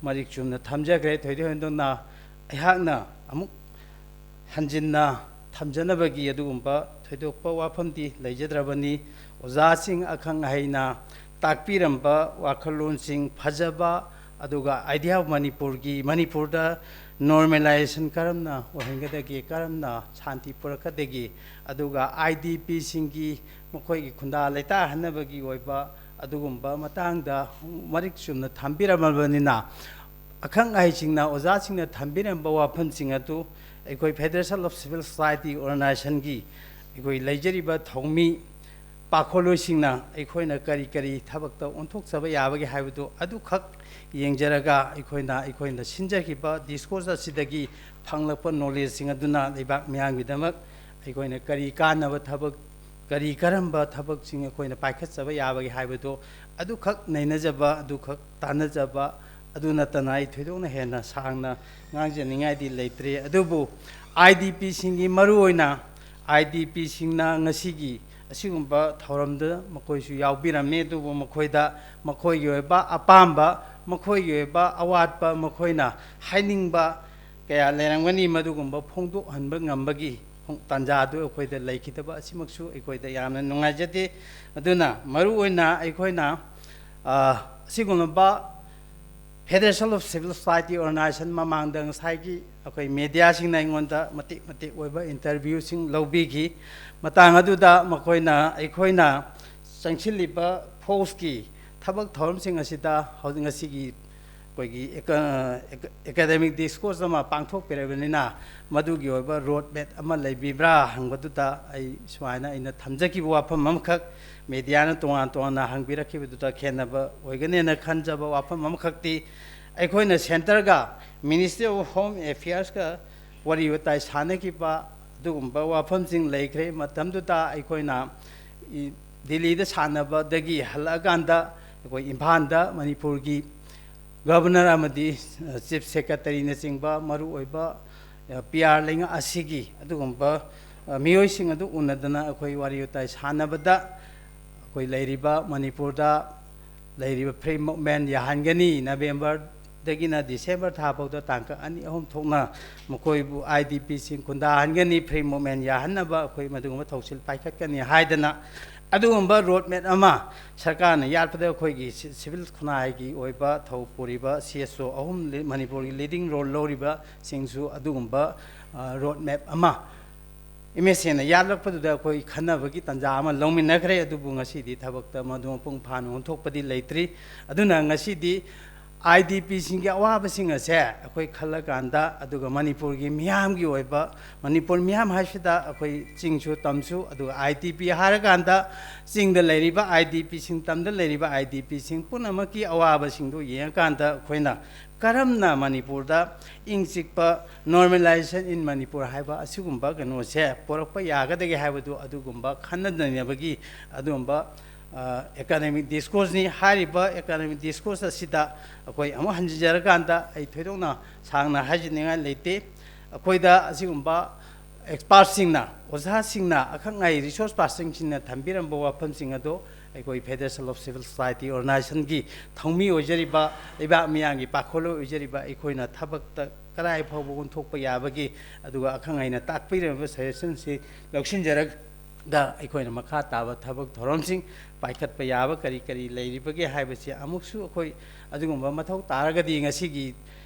ꯃꯔꯤꯛ ꯆꯨꯝꯅ ꯊꯝꯖꯈ꯭ꯔꯦ꯫ ꯊꯣꯏꯗꯣꯛ ꯍꯦꯟꯗꯣꯛꯅ ꯑꯩꯍꯥꯛꯅ ꯑꯃꯨꯛ ꯍꯟꯖꯤꯟꯅ ꯊꯝꯖꯅꯕꯒꯤ ꯑꯗꯨꯒꯨꯝꯕ ꯊꯣꯏꯗꯣꯛꯄ ꯋꯥꯐꯝꯗꯤ ꯂꯩꯖꯗ꯭ꯔꯕꯅꯤ꯫ ꯑꯣꯖꯥꯁꯤꯡ ꯑꯈꯪ ꯑꯍꯩꯅ ꯇꯥꯛꯄꯤꯔꯝꯕ ꯋꯥꯈꯜꯂꯣꯟꯁꯤꯡ ꯐꯖꯕ, ꯑꯗꯨꯒ Idea of ꯃꯅꯤꯄꯨꯔꯒꯤ, ꯃꯅꯤꯄꯨꯔꯗ ꯅꯣꯔꯃꯦꯂꯥꯏꯖꯦꯁꯟ ꯀꯔꯝꯅ ꯑꯣꯏꯍꯟꯒꯗꯒꯦ, ꯀꯔꯝꯅ ꯁꯥꯟꯇꯤ ꯄꯨꯔꯛꯀꯗꯒꯦ, ꯑꯗꯨꯒ ꯑꯥꯏ ꯗꯤ ꯄꯤꯁꯤꯡꯒꯤ ꯃꯈꯣꯏꯒꯤ ꯈꯨꯟꯗꯥ ꯂꯩꯇꯥꯍꯟꯅꯕꯒꯤ ꯑꯣꯏꯕ ꯑꯗꯨꯒꯨꯝꯕ ꯃꯇꯥꯡꯗ ꯃꯔꯤꯛ ꯆꯨꯝꯅ ꯊꯝꯕꯤꯔꯝꯃꯕꯅꯤꯅ, ꯑꯈꯪ ꯑꯍꯩꯁꯤꯡꯅ, ꯑꯣꯖꯥꯁꯤꯡꯅ ꯊꯝꯕꯤꯔꯝꯕ ꯋꯥꯐꯝꯁꯤꯡ ꯑꯗꯨ ꯑꯩꯈꯣꯏ Federation of Civil Society Organizationꯒꯤ ꯑꯩꯈꯣꯏ ꯂꯩꯖꯔꯤꯕ ꯊꯧꯃꯤ ꯄꯥꯈꯣꯜꯂꯣꯏꯁꯤꯡꯅ ꯑꯩꯈꯣꯏꯅ ꯀꯔꯤ ꯀꯔꯤ ꯊꯕꯛꯇ ꯑꯣꯟꯊꯣꯛꯆꯕ ꯌꯥꯕꯒꯦ ꯍꯥꯏꯕꯗꯨ ꯑꯗꯨꯈꯛ ꯌꯦꯡꯖꯔꯒ, ꯑꯩꯈꯣꯏꯅ, ꯑꯩꯈꯣꯏꯅ ꯁꯤꯟꯖꯈꯤꯕ ꯗꯤꯁꯀꯣꯔꯁ ꯑꯁꯤꯗꯒꯤ ꯐꯪꯂꯛꯄ ꯅꯣꯂꯦꯖꯁꯤꯡ ꯑꯗꯨꯅ ꯂꯩꯕꯥꯛ ꯃꯤꯌꯥꯝꯒꯤꯗꯃꯛ ꯑꯩꯈꯣꯏꯅ ꯀꯔꯤ ꯀꯥꯟꯅꯕ ꯊꯕꯛ, ꯀꯔꯤ ꯀꯔꯝꯕ ꯊꯕꯛꯁꯤꯡ ꯑꯩꯈꯣꯏꯅ ꯄꯥꯏꯈꯠꯆꯕ ꯌꯥꯕꯒꯦ ꯍꯥꯏꯕꯗꯨ ꯑꯗꯨꯈꯛ ꯅꯩꯅꯖꯕ, ꯑꯗꯨꯈꯛ ꯇꯥꯟꯅꯖꯕ, ꯑꯗꯨ ꯅꯠꯇꯅ ꯑꯩ ꯊꯣꯏꯗꯣꯛꯅ ꯍꯦꯟꯅ ꯁꯥꯡꯅ ꯉꯥꯡꯖꯅꯤꯡꯉꯥꯏꯗꯤ ꯂꯩꯇ꯭ꯔꯦ꯫ ꯑꯗꯨꯕꯨ ꯑꯥꯏ ꯗꯤ ꯄꯤꯁꯤꯡꯒꯤ, ꯃꯔꯨꯑꯣꯏꯅ ꯑꯥꯏ ꯗꯤ ꯄꯤꯁꯤꯡꯅ ꯉꯁꯤꯒꯤ ꯑꯁꯤꯒꯨꯝꯕ ꯊꯧꯔꯝꯗ ꯃꯈꯣꯏꯁꯨ ꯌꯥꯎꯕꯤꯔꯝꯃꯤ, ꯑꯗꯨꯕꯨ ꯃꯈꯣꯏꯗ ꯃꯈꯣꯏꯒꯤ ꯑꯣꯏꯕ ꯑꯄꯥꯝꯕ, ꯃꯈꯣꯏꯒꯤ ꯑꯣꯏꯕ ꯑꯋꯥꯠꯄ, ꯃꯈꯣꯏꯅ ꯍꯥꯏꯅꯤꯡꯕ ꯀꯌꯥ ꯂꯩꯔꯝꯒꯅꯤ, ꯃꯗꯨꯒꯨꯝꯕ ꯐꯣꯡꯗꯣꯛꯍꯟꯕ ꯉꯝꯕꯒꯤ ꯇꯥꯟꯖꯥ ꯑꯗꯨ ꯑꯩꯈꯣꯏꯗ ꯂꯩꯈꯤꯗꯕ ꯑꯁꯤꯃꯛꯁꯨ ꯑꯩꯈꯣꯏꯗ ꯌꯥꯝꯅ ꯅꯨꯡꯉꯥꯏꯖꯗꯦ꯫ ꯑꯗꯨꯅ ꯃꯔꯨꯑꯣꯏꯅ ꯑꯩꯈꯣꯏꯅ, ꯑ, ꯑꯁꯤꯒꯨꯝꯂꯕ Federation of Civil Society Organization ꯃꯃꯥꯡꯗ ꯉꯁꯥꯏꯒꯤ ꯑꯩꯈꯣꯏ ꯃꯦꯗꯤꯌꯥꯁꯤꯡꯅ ꯑꯩꯉꯣꯟꯗ ꯃꯇꯤꯛ ꯃꯇꯤꯛ ꯑꯣꯏꯕ ꯏꯟꯇꯔꯚ꯭ꯌꯨꯁꯤꯡ ꯂꯧꯕꯤꯈꯤ꯫ ꯃꯇꯥꯡ ꯑꯗꯨꯗ ꯃꯈꯣꯏꯅ ꯑꯩꯈꯣꯏꯅ ꯆꯪꯁꯤꯜꯂꯤꯕ ꯐꯣꯛꯁꯀꯤ ꯊꯕꯛ ꯊꯧꯔꯝꯁꯤꯡ ꯑꯁꯤꯗ ꯍꯧꯖꯤꯛ ꯉꯁꯤꯒꯤ ꯑꯩꯈꯣꯏꯒꯤ ꯑꯦꯀ-, ꯑꯦꯀ-, ꯑꯦꯀꯥꯗꯦꯃꯤꯛ ꯗꯤꯁꯀꯣꯔꯁ ꯑꯃ ꯄꯥꯡꯊꯣꯛꯄꯤꯔꯕꯅꯤꯅ, ꯃꯗꯨꯒꯤ ꯑꯣꯏꯕ ꯔꯣꯗ ꯃꯦꯞ ꯑꯃ ꯂꯩꯕꯤꯕ꯭ꯔꯥ ꯍꯪꯕꯗꯨꯗ ꯑꯩ ꯁꯨꯃꯥꯏꯅ ꯑꯩꯅ ꯊꯝꯖꯈꯤꯕ ꯋꯥꯐꯝ ꯑꯃꯈꯛ, ꯃꯦꯗꯤꯌꯥꯅ ꯇꯣꯉꯥꯟ ꯇꯣꯉꯥꯟꯅ ꯍꯪꯕꯤꯔꯛꯈꯤꯕꯗꯨꯗ ꯈꯦꯠꯅꯕ ꯑꯣꯏꯒꯅꯦꯅ ꯈꯟꯖꯕ ꯋꯥꯐꯝ ꯑꯃꯈꯛꯇꯤ, ꯑꯩꯈꯣꯏꯅ ꯁꯦꯟꯇꯔꯒ Ministry of Home Affairsꯀ ꯋꯥꯔꯤ ꯋꯥꯇꯥꯏ ꯁꯥꯟꯅꯈꯤꯕ ꯑꯗꯨꯒꯨꯝꯕ ꯋꯥꯐꯝꯁꯤꯡ ꯂꯩꯈ꯭ꯔꯦ꯫ ꯃꯇꯝꯗꯨꯗ ꯑꯩꯈꯣꯏꯅ ꯏ-, ꯗꯤꯜꯂꯤꯗ ꯁꯥꯟꯅꯕꯗꯒꯤ ꯍꯜꯂꯛꯑꯀꯥꯟꯗ ꯑꯩꯈꯣꯏ ꯏꯝꯐꯥꯜꯗ ꯃꯅꯤꯄꯨꯔꯒꯤ ꯒꯕꯔꯅꯔ ꯑꯃꯗꯤ ꯆꯤꯐ ꯁꯦꯀ꯭ꯔꯦꯇꯔꯤꯅꯆꯤꯡꯕ ꯃꯔꯨꯑꯣꯏꯕ ꯄꯤ ꯑꯥꯔ ꯂꯩꯉꯥꯛ ꯑꯁꯤꯒꯤ ꯑꯗꯨꯒꯨꯝꯕ ꯃꯤꯑꯣꯏꯁꯤꯡ ꯑꯗꯨ ꯎꯅꯗꯅ ꯑꯩꯈꯣꯏ ꯋꯥꯔꯤ ꯋꯥꯇꯥꯏ ꯁꯥꯟꯅꯕꯗ ꯑꯩꯈꯣꯏ ꯂꯩꯔꯤꯕ ꯃꯅꯤꯄꯨꯔꯗ ꯂꯩꯔꯤꯕ ꯐ꯭ꯔꯤ ꯃꯨꯞꯃꯦꯟ ꯌꯥꯍꯟꯒꯅꯤ꯫ ꯅꯕꯦꯝꯕꯔꯗꯒꯤꯅ ꯗꯤꯁꯦꯝꯕꯔ ꯊꯥ ꯐꯥꯎꯗ ꯇꯥꯡꯀꯛ ꯑꯅꯤ ꯑꯍꯨꯝ ꯊꯣꯛꯅ ꯃꯈꯣꯏꯕꯨ ꯑꯥꯏ ꯗꯤ ꯄꯤꯁꯤꯡ ꯈꯨꯟꯗꯥꯍꯟꯒꯅꯤ, ꯐ꯭ꯔꯤ ꯃꯨꯞꯃꯦꯟ ꯌꯥꯍꯟꯅꯕ ꯑꯩꯈꯣꯏ ꯃꯗꯨꯒꯨꯝꯕ ꯊꯧꯁꯤꯜ ꯄꯥꯏꯈꯠꯀꯅꯤ ꯍꯥꯏꯗꯅ ꯑꯗꯨꯒꯨꯝꯕ ꯔꯣꯗ ꯃꯦꯞ ꯑꯃ ꯁꯔꯀꯥꯔꯅ ꯌꯥꯠꯄꯗ ꯑꯩꯈꯣꯏꯒꯤ ꯁꯤ-, ꯁꯤꯚꯤꯜ ꯈꯨꯟꯅꯥꯏꯒꯤ ꯑꯣꯏꯕ ꯊꯧ ꯄꯨꯔꯤꯕ ꯁꯤ ꯑꯦꯁ ꯑꯣ ꯑꯍꯨꯝ ꯂꯤ-, ꯃꯅꯤꯄꯨꯔꯒꯤ ꯂꯤꯗꯤꯡ ꯔꯣꯜ ꯂꯧꯔꯤꯕꯁꯤꯡꯁꯨ ꯑꯗꯨꯒꯨꯝꯕ, ꯑ, ꯔꯣꯗ ꯃꯦꯞ ꯑꯃ ꯑꯦꯝ ꯑꯦꯁ ꯑꯦꯅ ꯌꯥꯠꯂꯛꯄꯗꯨꯗ ꯑꯩꯈꯣꯏ ꯈꯟꯅꯕꯒꯤ ꯇꯥꯟꯖꯥ ꯑꯃ ꯂꯧꯃꯤꯟꯅꯈ꯭ꯔꯦ꯫ ꯑꯗꯨꯕꯨ ꯉꯁꯤꯗꯤ ꯊꯕꯛꯇ ꯃꯗꯨ ꯃꯄꯨꯡ ꯐꯥꯅ ꯑꯣꯟꯊꯣꯛꯄꯗꯤ ꯂꯩꯇ꯭ꯔꯤ꯫ ꯑꯗꯨꯅ ꯉꯁꯤꯗꯤ ꯑꯥꯏ ꯗꯤ ꯄꯤꯁꯤꯡꯒꯤ ꯑꯋꯥꯕꯁꯤꯡ ꯑꯁꯦ ꯑꯩꯈꯣꯏ ꯈꯜꯂꯀꯥꯟꯗ, ꯑꯗꯨꯒ ꯃꯅꯤꯄꯨꯔꯒꯤ ꯃꯤꯌꯥꯝꯒꯤ ꯑꯣꯏꯕ, ꯃꯅꯤꯄꯨꯔ ꯃꯤꯌꯥꯝ ꯍꯥꯏꯁꯤꯗ ꯑꯩꯈꯣꯏ ꯆꯤꯡꯁꯨ ꯇꯝꯁꯨ, ꯑꯗꯨꯒ ꯑꯥꯏ ꯗꯤ ꯄꯤ ꯍꯥꯏꯔꯀꯥꯟꯗ ꯆꯤꯡꯗ ꯂꯩꯔꯤꯕ ꯑꯥꯏ ꯗꯤ ꯄꯤꯁꯤꯡ, ꯇꯝꯗ ꯂꯩꯔꯤꯕ ꯑꯥꯏ ꯗꯤ ꯄꯤꯁꯤꯡ ꯄꯨꯝꯅꯃꯛꯀꯤ ꯑꯋꯥꯕꯁꯤꯡꯗꯨ ꯌꯦꯡꯉꯀꯥꯟꯗ ꯑꯩꯈꯣꯏꯅ ꯀꯔꯝꯅ ꯃꯅꯤꯄꯨꯔꯗ ꯏꯪ ꯆꯤꯛꯄ, normalization in ꯃꯅꯤꯄꯨꯔ ꯍꯥꯏꯕ ꯑꯁꯤꯒꯨꯝꯕ ꯀꯩꯅꯣꯁꯦ ꯄꯨꯔꯛꯄ ꯌꯥꯒꯗꯒꯦ ꯍꯥꯏꯕꯗꯨ ꯑꯗꯨꯒꯨꯝꯕ ꯈꯟꯅ ꯅꯩꯅꯕꯒꯤ ꯑꯗꯨꯒꯨꯝꯕ, ꯑ, ꯑꯦꯀꯥꯗꯦꯃꯤꯛ ꯗꯤꯁꯀꯣꯔꯁꯅꯤ꯫ ꯍꯥꯏꯔꯤꯕ ꯑꯦꯀꯥꯗꯦꯃꯤꯛ ꯗꯤꯁꯀꯣꯔꯁ ꯑꯁꯤꯗ ꯑꯩꯈꯣꯏ ꯑꯃꯨꯛ ꯍꯟꯖꯤꯟꯖꯔꯀꯥꯟꯗ ꯑꯩ ꯊꯣꯏꯗꯣꯛꯅ ꯁꯥꯡꯅ ꯍꯥꯏꯖꯅꯤꯡꯉꯥꯏ ꯂꯩꯇꯦ꯫ ꯑꯩꯈꯣꯏꯗ ꯑꯁꯤꯒꯨꯝꯕ ꯑꯦꯛꯁꯄꯥꯔꯠꯁꯤꯡꯅ, ꯑꯣꯖꯥꯁꯤꯡꯅ, ꯑꯈꯪ ꯑꯍꯩ ꯔꯤꯁꯣꯔꯁ ꯄꯥꯔꯁꯟꯁꯤꯡꯅ ꯊꯝꯕꯤꯔꯝꯕ ꯋꯥꯐꯝꯁꯤꯡ ꯑꯗꯣ ꯑꯩꯈꯣꯏ Federation of Civil Society Organizationꯒꯤ ꯊꯧꯃꯤ ꯑꯣꯏꯖꯔꯤꯕ, ꯂꯩꯕꯥꯛ ꯃꯤꯌꯥꯝꯒꯤ ꯄꯥꯈꯣꯜꯂꯣꯏ ꯑꯣꯏꯖꯔꯤꯕ ꯑꯩꯈꯣꯏꯅ ꯊꯕꯛꯇ ꯀꯗꯥꯏ ꯐꯥꯎꯕ ꯑꯣꯟꯊꯣꯛꯄ ꯌꯥꯕꯒꯦ, ꯑꯗꯨꯒ ꯑꯈꯪ ꯑꯍꯩꯅ ꯇꯥꯛꯄꯤꯔꯝꯕ ꯁꯖꯦꯁꯟꯁꯤ ꯂꯧꯁꯤꯟꯖꯔꯒ ꯑꯩꯈꯣꯏꯅ ꯃꯈꯥ ꯇꯥꯕ ꯊꯕꯛ ꯊꯧꯔꯝꯁꯤꯡ ꯄꯥꯏꯈꯠꯄ ꯌꯥꯕ ꯀꯔꯤ ꯀꯔꯤ ꯂꯩꯔꯤꯕꯒꯦ ꯍꯥꯏꯕꯁꯤ ꯑꯃꯨꯛꯁꯨ ꯑꯩꯈꯣꯏ ꯑꯗꯨꯒꯨꯝꯕ ꯃꯊꯧ ꯇꯥꯔꯒꯗꯤ ꯉꯁꯤꯒꯤ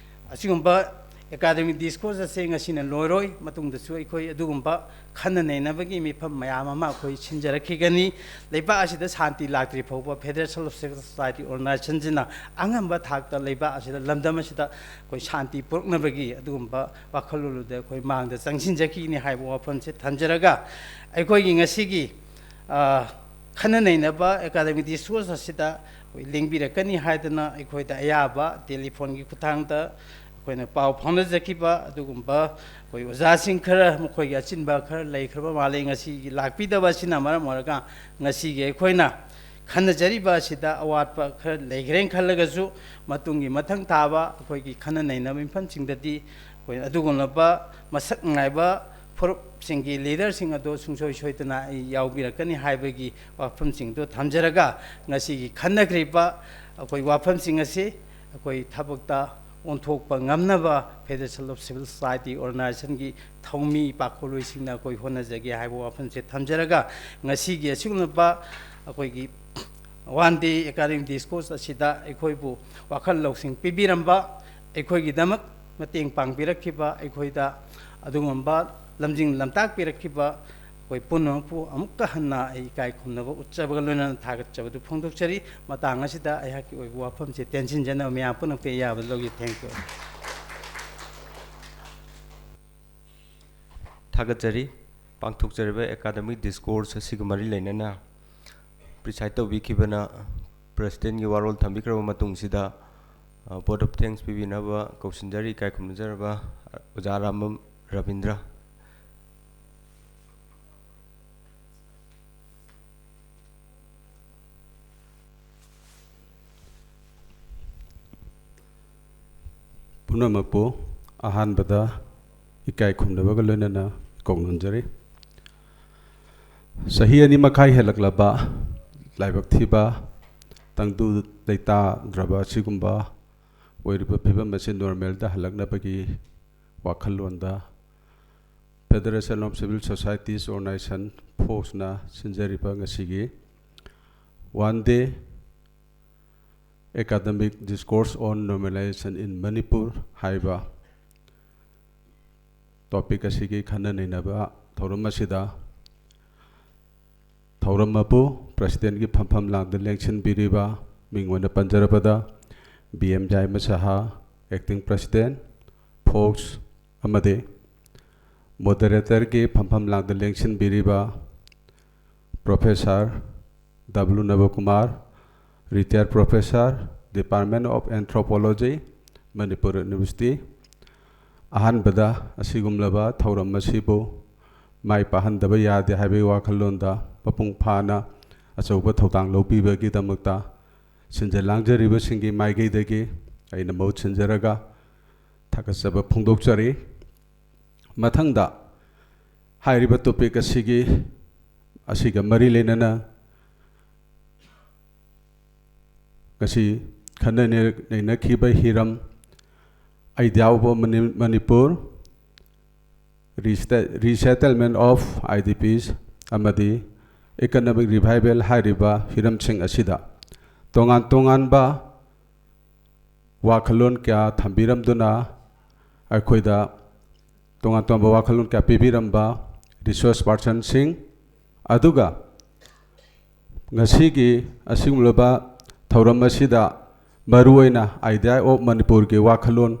ꯑꯁꯤꯒꯨꯝꯕ ꯑꯦꯀꯥꯗꯦꯃꯤꯛ ꯗꯤꯁꯀꯣꯔꯁ ꯑꯁꯦ ꯉꯁꯤꯅ ꯂꯣꯏꯔꯣꯏ, ꯃꯇꯨꯡꯗꯁꯨ ꯑꯩꯈꯣꯏ ꯑꯗꯨꯒꯨꯝꯕ ꯈꯟꯅ ꯅꯩꯅꯕꯒꯤ ꯃꯤꯐꯝ ꯃꯌꯥꯝ ꯑꯃ ꯑꯩꯈꯣꯏ ꯁꯤꯟꯖꯔꯛꯈꯤꯒꯅꯤ꯫ ꯂꯩꯕꯥꯛ ꯑꯁꯤꯗ ꯁꯥꯟꯇꯤ ꯂꯥꯛꯇ꯭ꯔꯤ ꯐꯥꯎꯕ Federation of Civil Society Organizationꯁꯤꯅ ꯑꯉꯝꯕ ꯊꯥꯛꯇ ꯂꯩꯕꯥꯛ ꯑꯁꯤꯗ, ꯂꯝꯗꯝ ꯑꯁꯤꯗ ꯑꯩꯈꯣꯏ ꯁꯥꯟꯇꯤ ꯄꯨꯔꯛꯅꯕꯒꯤ ꯑꯗꯨꯒꯨꯝꯕ ꯋꯥꯈꯜꯂꯣꯟꯗꯨꯗ ꯑꯩꯈꯣꯏ ꯃꯥꯡꯗ ꯆꯪꯁꯤꯟꯖꯈꯤꯅꯤ ꯍꯥꯏꯕ ꯋꯥꯐꯝꯁꯦ ꯊꯝꯖꯔꯒ, ꯑꯩꯈꯣꯏꯒꯤ ꯉꯁꯤꯒꯤ, ꯑ, ꯈꯟꯅ ꯅꯩꯅꯕ ꯑꯦꯀꯥꯗꯦꯃꯤꯛ ꯗꯤꯁꯀꯣꯔꯁ ꯑꯁꯤꯗ ꯑꯩꯈꯣꯏ ꯂꯦꯡꯕꯤꯔꯛꯀꯅꯤ ꯍꯥꯏꯗꯅ ꯑꯩꯈꯣꯏꯗ ꯑꯌꯥꯕ ꯇꯦꯂꯤꯐꯣꯟꯒꯤ ꯈꯨꯠꯊꯥꯡꯗ ꯑꯩꯈꯣꯏꯅ ꯄꯥꯎ ꯐꯥꯎꯅꯖꯈꯤꯕ ꯑꯗꯨꯒꯨꯝꯕ ꯑꯩꯈꯣꯏ ꯑꯣꯖꯥꯁꯤꯡ ꯈꯔ, ꯃꯈꯣꯏꯒꯤ ꯑꯆꯤꯟꯕ ꯈꯔ ꯂꯩꯈ꯭ꯔꯕ ꯃꯥꯜꯂꯦ꯫ ꯉꯁꯤꯒꯤ ꯂꯥꯛꯄꯤꯗꯕ ꯑꯁꯤꯅ ꯃꯔꯝ ꯑꯣꯏꯔꯒ ꯉꯁꯤꯒꯤ ꯑꯩꯈꯣꯏꯅ ꯈꯟꯅꯖꯔꯤꯕ ꯑꯁꯤꯗ ꯑꯋꯥꯠꯄ ꯈꯔ ꯂꯩꯈ꯭ꯔꯦꯅ ꯈꯜꯂꯒꯁꯨ, ꯃꯇꯨꯡꯒꯤ ꯃꯊꯪ ꯊꯥꯕ ꯑꯩꯈꯣꯏꯒꯤ ꯈꯟꯅ ꯅꯩꯅꯕ ꯃꯤꯐꯝꯁꯤꯡꯗꯗꯤ ꯑꯩꯈꯣꯏ ꯑꯗꯨꯒꯨꯝꯂꯕ ꯃꯁꯛ ꯅꯥꯏꯕ ꯐꯨꯔꯨꯞꯁꯤꯡꯒꯤ ꯂꯤꯗꯔꯁꯤꯡ ꯑꯗꯨ ꯁꯨꯡꯁꯣꯏ ꯁꯣꯏꯗꯅ ꯑꯩ ꯌꯥꯎꯕꯤꯔꯛꯀꯅꯤ ꯍꯥꯏꯕꯒꯤ ꯋꯥꯐꯝꯁꯤꯡꯗꯨ ꯊꯝꯖꯔꯒ, ꯉꯁꯤꯒꯤ ꯈꯟꯅꯈ꯭ꯔꯤꯕ ꯑꯩꯈꯣꯏ ꯋꯥꯐꯝꯁꯤꯡ ꯑꯁꯤ ꯑꯩꯈꯣꯏ ꯊꯕꯛꯇ ꯑꯣꯟꯊꯣꯛꯄ ꯉꯝꯅꯕ Federation of Civil Society Organizationꯒꯤ ꯊꯧꯃꯤ ꯄꯥꯈꯣꯜꯂꯣꯏꯁꯤꯡꯅ ꯑꯩꯈꯣꯏ ꯍꯣꯠꯅꯖꯒꯦ ꯍꯥꯏꯕ ꯋꯥꯐꯝꯁꯦ ꯊꯝꯖꯔꯒ, ꯉꯁꯤꯒꯤ ꯑꯁꯤꯒꯨꯝꯂꯕ ꯑꯩꯈꯣꯏꯒꯤ One Day Academic Discourse ꯑꯁꯤꯗ ꯑꯩꯈꯣꯏꯕꯨ ꯋꯥꯈꯜ ꯂꯧꯁꯤꯡ ꯄꯤꯕꯤꯔꯝꯕ, ꯑꯩꯈꯣꯏꯒꯤꯗꯃꯛ ꯃꯇꯦꯡ ꯄꯥꯡꯕꯤꯔꯛꯈꯤꯕ, ꯑꯩꯈꯣꯏꯗ ꯑꯗꯨꯒꯨꯝꯕ ꯂꯝꯖꯤꯡ ꯂꯝꯇꯥꯛꯄꯤꯔꯛꯈꯤꯕ ꯑꯩꯈꯣꯏ ꯄꯨꯝꯅꯃꯛꯄꯨ ꯑꯃꯨꯛꯀ ꯍꯟꯅ ꯑꯩ ꯏꯀꯥꯏ ꯈꯨꯝꯅꯕ ꯎꯠꯆꯕꯒ ꯂꯣꯏꯅꯅ ꯊꯥꯒꯠꯆꯕꯗꯨ ꯐꯣꯡꯗꯣꯛꯆꯔꯤ꯫ ꯃꯇꯥꯡ ꯑꯁꯤꯗ ꯑꯩꯍꯥꯛꯀꯤ ꯑꯣꯏꯕ ꯋꯥꯐꯝꯁꯦ ꯇꯦꯟꯁꯤꯟꯖꯅꯕ ꯃꯌꯥꯝ ꯄꯨꯝꯅꯃꯛꯇ ꯑꯌꯥꯕ ꯂꯧꯖꯩ꯫ Thank you꯫ ꯊꯥꯒꯠꯆꯔꯤ꯫ ꯄꯥꯡꯊꯣꯛꯆꯔꯤꯕ academic discourse ꯑꯁꯤꯒ ꯃꯔꯤ ꯂꯩꯅꯅ preside ꯇꯧꯕꯤꯈꯤꯕꯅ presidentꯀꯤ ꯋꯥꯔꯣꯜ ꯊꯝꯕꯤꯈ꯭ꯔꯕ ꯃꯇꯨꯡꯁꯤꯗ, ꯑ, vote of thanks ꯄꯤꯕꯤꯅꯕ ꯀꯧꯁꯤꯟꯖꯔꯤ, ꯏꯀꯥꯏ ꯈꯨꯝꯅꯖꯔꯕ ꯑꯣꯖꯥ ꯔꯥꯃꯝ ꯔꯕꯤꯟꯗ꯭ꯔ꯫ ꯄꯨꯝꯅꯃꯛꯄꯨ ꯑꯍꯥꯟꯕꯗ ꯏꯀꯥꯏ ꯈꯨꯝꯅꯕꯒ ꯂꯣꯏꯅꯅ ꯏꯀꯣꯛ ꯅꯣꯟꯖꯔꯤ꯫ ꯆꯍꯤ ꯑꯅꯤ ꯃꯈꯥꯏ ꯍꯦꯜꯂꯛꯂꯕ ꯂꯥꯏꯕꯛ ꯊꯤꯕ, ꯇꯪꯗꯨ ꯂꯩꯇꯥꯗ꯭ꯔꯕ ꯑꯁꯤꯒꯨꯝꯕ ꯑꯣꯏꯔꯤꯕ ꯐꯤꯕꯝ ꯑꯁꯤ normalꯗ ꯍꯜꯂꯛꯅꯕꯒꯤ ꯋꯥꯈꯜꯂꯣꯟꯗ Federation of Civil Societies Organization, FOCSꯅ ꯁꯤꯟꯖꯔꯤꯕ ꯉꯁꯤꯒꯤ One Day Academic Discourse on Normalization in Manipur ꯍꯥꯏꯕ topic ꯑꯁꯤꯒꯤ ꯈꯟꯅ ꯅꯩꯅꯕ ꯊꯧꯔꯝ ꯑꯁꯤꯗ ꯊꯧꯔꯝ ꯑꯗꯨ presidentꯀꯤ ꯐꯝꯐꯝ ꯂꯥꯡꯗ ꯂꯦꯡꯁꯤꯟꯕꯤꯔꯤꯕ, ꯃꯤꯡ ꯑꯣꯏꯅ ꯄꯟꯖꯔꯕꯗ, ꯕꯤ ꯑꯦꯝ ꯌꯥꯏꯃ ꯁꯍꯥ, acting president, FOCS, ꯑꯃꯗꯤ moderatorꯒꯤ ꯐꯝꯐꯝ ꯂꯥꯡꯗ ꯂꯦꯡꯁꯤꯟꯕꯤꯔꯤꯕ Professor W Nabakumar, retired professor, Department of Anthropology, Manipur University꯫ ꯑꯍꯥꯟꯕꯗ ꯑꯁꯤꯒꯨꯝꯂꯕ ꯊꯧꯔꯝ ꯑꯁꯤꯕꯨ ꯃꯥꯏ ꯄꯥꯛꯍꯟꯗꯕ ꯌꯥꯗꯦ ꯍꯥꯏꯕꯒꯤ ꯋꯥꯈꯜꯂꯣꯟꯗ ꯃꯄꯨꯡ ꯐꯥꯅ ꯑꯆꯧꯕ ꯊꯧꯗꯥꯡ ꯂꯧꯕꯤꯕꯒꯤꯗꯃꯛꯇ ꯁꯤꯟꯖ ꯂꯥꯡꯖꯔꯤꯕꯁꯤꯡꯒꯤ ꯃꯥꯏꯀꯩꯗꯒꯤ ꯑꯩꯅ ꯃꯍꯨꯠ ꯁꯤꯟꯖꯔꯒ ꯊꯥꯒꯠꯆꯕ ꯐꯣꯡꯗꯣꯛꯆꯔꯤ꯫ ꯃꯊꯪꯗ ꯍꯥꯏꯔꯤꯕ topic ꯑꯁꯤꯒꯤ, ꯑꯁꯤꯒ ꯃꯔꯤ ꯂꯩꯅꯅ ꯉꯁꯤ ꯈꯟꯅ ꯅꯩꯅꯈꯤꯕ ꯍꯤꯔꯝ, Idea of Mani-, Manipur, Resette-, Resettlement of I D Ps ꯑꯃꯗꯤ Economic Revival ꯍꯥꯏꯔꯤꯕ ꯍꯤꯔꯝꯁꯤꯡ ꯑꯁꯤꯗ ꯇꯣꯉꯥꯟ ꯇꯣꯉꯥꯟꯕ ꯋꯥꯈꯜꯂꯣꯟ ꯀꯌꯥ ꯊꯝꯕꯤꯔꯝꯗꯨꯅ, ꯑꯩꯈꯣꯏꯗ ꯇꯣꯉꯥꯟ ꯇꯣꯉꯥꯟꯕ ꯋꯥꯈꯜꯂꯣꯟ ꯀꯌꯥ ꯄꯤꯕꯤꯔꯝꯕ resource personꯁꯤꯡ, ꯑꯗꯨꯒ ꯉꯁꯤꯒꯤ ꯑꯁꯤꯒꯨꯝꯂꯕ ꯊꯧꯔꯝ ꯑꯁꯤꯗ ꯃꯔꯨꯑꯣꯏꯅ Idea of ꯃꯅꯤꯄꯨꯔꯒꯤ ꯋꯥꯈꯜꯂꯣꯟ,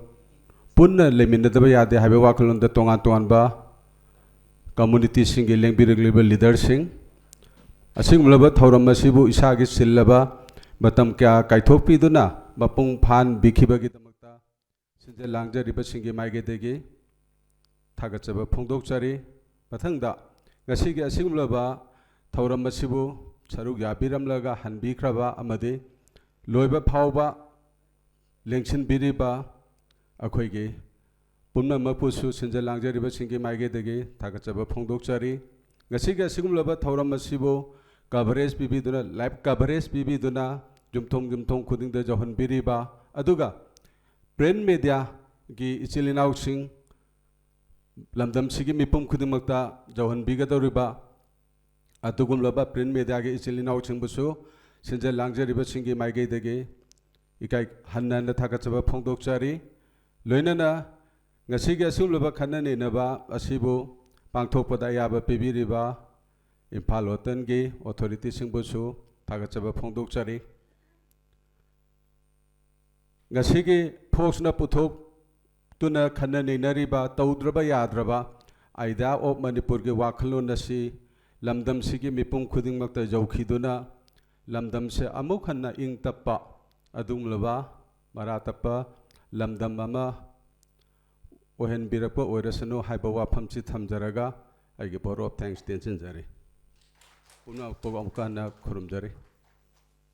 ꯄꯨꯟꯅ ꯂꯩꯃꯤꯟꯅꯗꯕ ꯌꯥꯗꯦ ꯍꯥꯏꯕ ꯋꯥꯈꯜꯂꯣꯟꯗ ꯇꯣꯉꯥꯟ ꯇꯣꯉꯥꯟꯕ communityꯁꯤꯡꯒꯤ ꯂꯦꯡꯕꯤꯔꯛꯂꯤꯕ leaderꯁꯤꯡ, ꯑꯁꯤꯒꯨꯝꯂꯕ ꯊꯧꯔꯝ ꯑꯁꯤꯕꯨ ꯏꯁꯥꯒꯤ ꯆꯤꯜꯂꯕ ꯃꯇꯝ ꯀꯌꯥ ꯀꯥꯏꯊꯣꯛꯄꯤꯗꯨꯅ ꯃꯄꯨꯡ ꯐꯥꯍꯟꯕꯤꯈꯤꯕꯒꯤꯗꯃꯛꯇ ꯁꯤꯟꯖ ꯂꯥꯡꯖꯔꯤꯕꯁꯤꯡꯒꯤ ꯃꯥꯏꯀꯩꯗꯒꯤ ꯊꯥꯒꯠꯆꯕ ꯐꯣꯡꯗꯣꯛꯆꯔꯤ꯫ ꯃꯊꯪꯗ, ꯉꯁꯤꯒꯤ ꯑꯁꯤꯒꯨꯝꯂꯕ ꯊꯧꯔꯝ ꯑꯁꯤꯕꯨ ꯁꯔꯨꯛ ꯌꯥꯕꯤꯔꯝꯂꯒ ꯍꯟꯕꯤꯈ꯭ꯔꯕ ꯑꯃꯗꯤ ꯂꯣꯏꯕ ꯐꯥꯎꯕ ꯂꯦꯡꯁꯤꯟꯕꯤꯔꯤꯕ ꯑꯩꯈꯣꯏꯒꯤ ꯄꯨꯝꯅꯃꯛꯄꯨꯁꯨ ꯁꯤꯟꯖ ꯂꯥꯡꯖꯔꯤꯕꯁꯤꯡꯒꯤ ꯃꯥꯏꯀꯩꯗꯒꯤ ꯊꯥꯒꯠꯆꯕ ꯐꯣꯡꯗꯣꯛꯆꯔꯤ꯫ ꯉꯁꯤꯒꯤ ꯑꯁꯤꯒꯨꯝꯂꯕ ꯊꯧꯔꯝ ꯑꯁꯤꯕꯨ coverage ꯄꯤꯕꯤꯗꯨꯅ, live coverage ꯄꯤꯕꯤꯗꯨꯅ ꯌꯨꯝꯊꯣꯡ ꯌꯨꯝꯊꯣꯡ ꯈꯨꯗꯤꯡꯗ ꯌꯧꯍꯟꯕꯤꯔꯤꯕ, ꯑꯗꯨꯒ print mediaꯒꯤ ꯏꯆꯤꯜ ꯏꯅꯥꯎꯁꯤꯡ, ꯂꯝꯗꯝꯁꯤꯒꯤ ꯃꯤꯄꯨꯝ ꯈꯨꯗꯤꯡꯃꯛꯇ ꯌꯧꯍꯟꯕꯤꯒꯗꯧꯔꯤꯕ ꯑꯗꯨꯒꯨꯝꯂꯕ print mediaꯒꯤ ꯏꯆꯤꯜ ꯏꯅꯥꯎꯁꯤꯡꯕꯨꯁꯨ ꯁꯤꯟꯖ ꯂꯥꯡꯖꯔꯤꯕꯁꯤꯡꯒꯤ ꯃꯥꯏꯀꯩꯗꯒꯤ ꯏꯀꯥꯏ ꯍꯟꯅ ꯍꯟꯅ ꯊꯥꯒꯠꯆꯕ ꯐꯣꯡꯗꯣꯛꯆꯔꯤ꯫ ꯂꯣꯏꯅꯅ ꯉꯁꯤꯒꯤ ꯑꯁꯤꯒꯨꯝꯂꯕ ꯈꯟꯅ ꯅꯩꯅꯕ ꯑꯁꯤꯕꯨ ꯄꯥꯡꯊꯣꯛꯄꯗ ꯑꯌꯥꯕ ꯄꯤꯕꯤꯔꯤꯕ ꯏꯝꯐꯥꯜ ꯍꯣꯇꯦꯜꯒꯤ authorityꯁꯤꯡꯕꯨꯁꯨ ꯊꯥꯒꯠꯆꯕ ꯐꯣꯡꯗꯣꯛꯆꯔꯤ꯫ ꯉꯁꯤꯒꯤ ꯐꯣꯛꯁꯅ ꯄꯨꯊꯣꯛꯇꯨꯅ ꯈꯟꯅ ꯅꯩꯅꯔꯤꯕ ꯇꯧꯗ꯭ꯔꯕ ꯌꯥꯗ꯭ꯔꯕ Idea of ꯃꯅꯤꯄꯨꯔꯒꯤ ꯋꯥꯈꯜꯂꯣꯟ ꯑꯁꯤ ꯂꯝꯗꯝꯁꯤꯒꯤ ꯃꯤꯄꯨꯝ ꯈꯨꯗꯤꯡꯃꯛꯇ ꯌꯧꯈꯤꯗꯨꯅ ꯂꯝꯗꯝꯁꯦ ꯑꯃꯨꯛ ꯍꯟꯅ ꯏꯪ ꯇꯞꯄ ꯑꯗꯨꯒꯨꯝꯂꯕ ꯃꯔꯥ ꯇꯞꯄ ꯂꯝꯗꯝ ꯑꯃ ꯑꯣꯏꯍꯟꯕꯤꯔꯛꯄ ꯑꯣꯏꯔꯁꯅꯨ ꯍꯥꯏꯕ ꯋꯥꯐꯝꯁꯤ ꯊꯝꯖꯔꯒ ꯑꯩꯒꯤ vote of thanks ꯇꯦꯟꯁꯤꯟꯖꯔꯤ꯫ ꯄꯨꯝꯅꯃꯛꯄꯨ ꯑꯃꯨꯛꯀ ꯍꯟꯅ ꯈꯨꯔꯨꯝꯖꯔꯤ꯫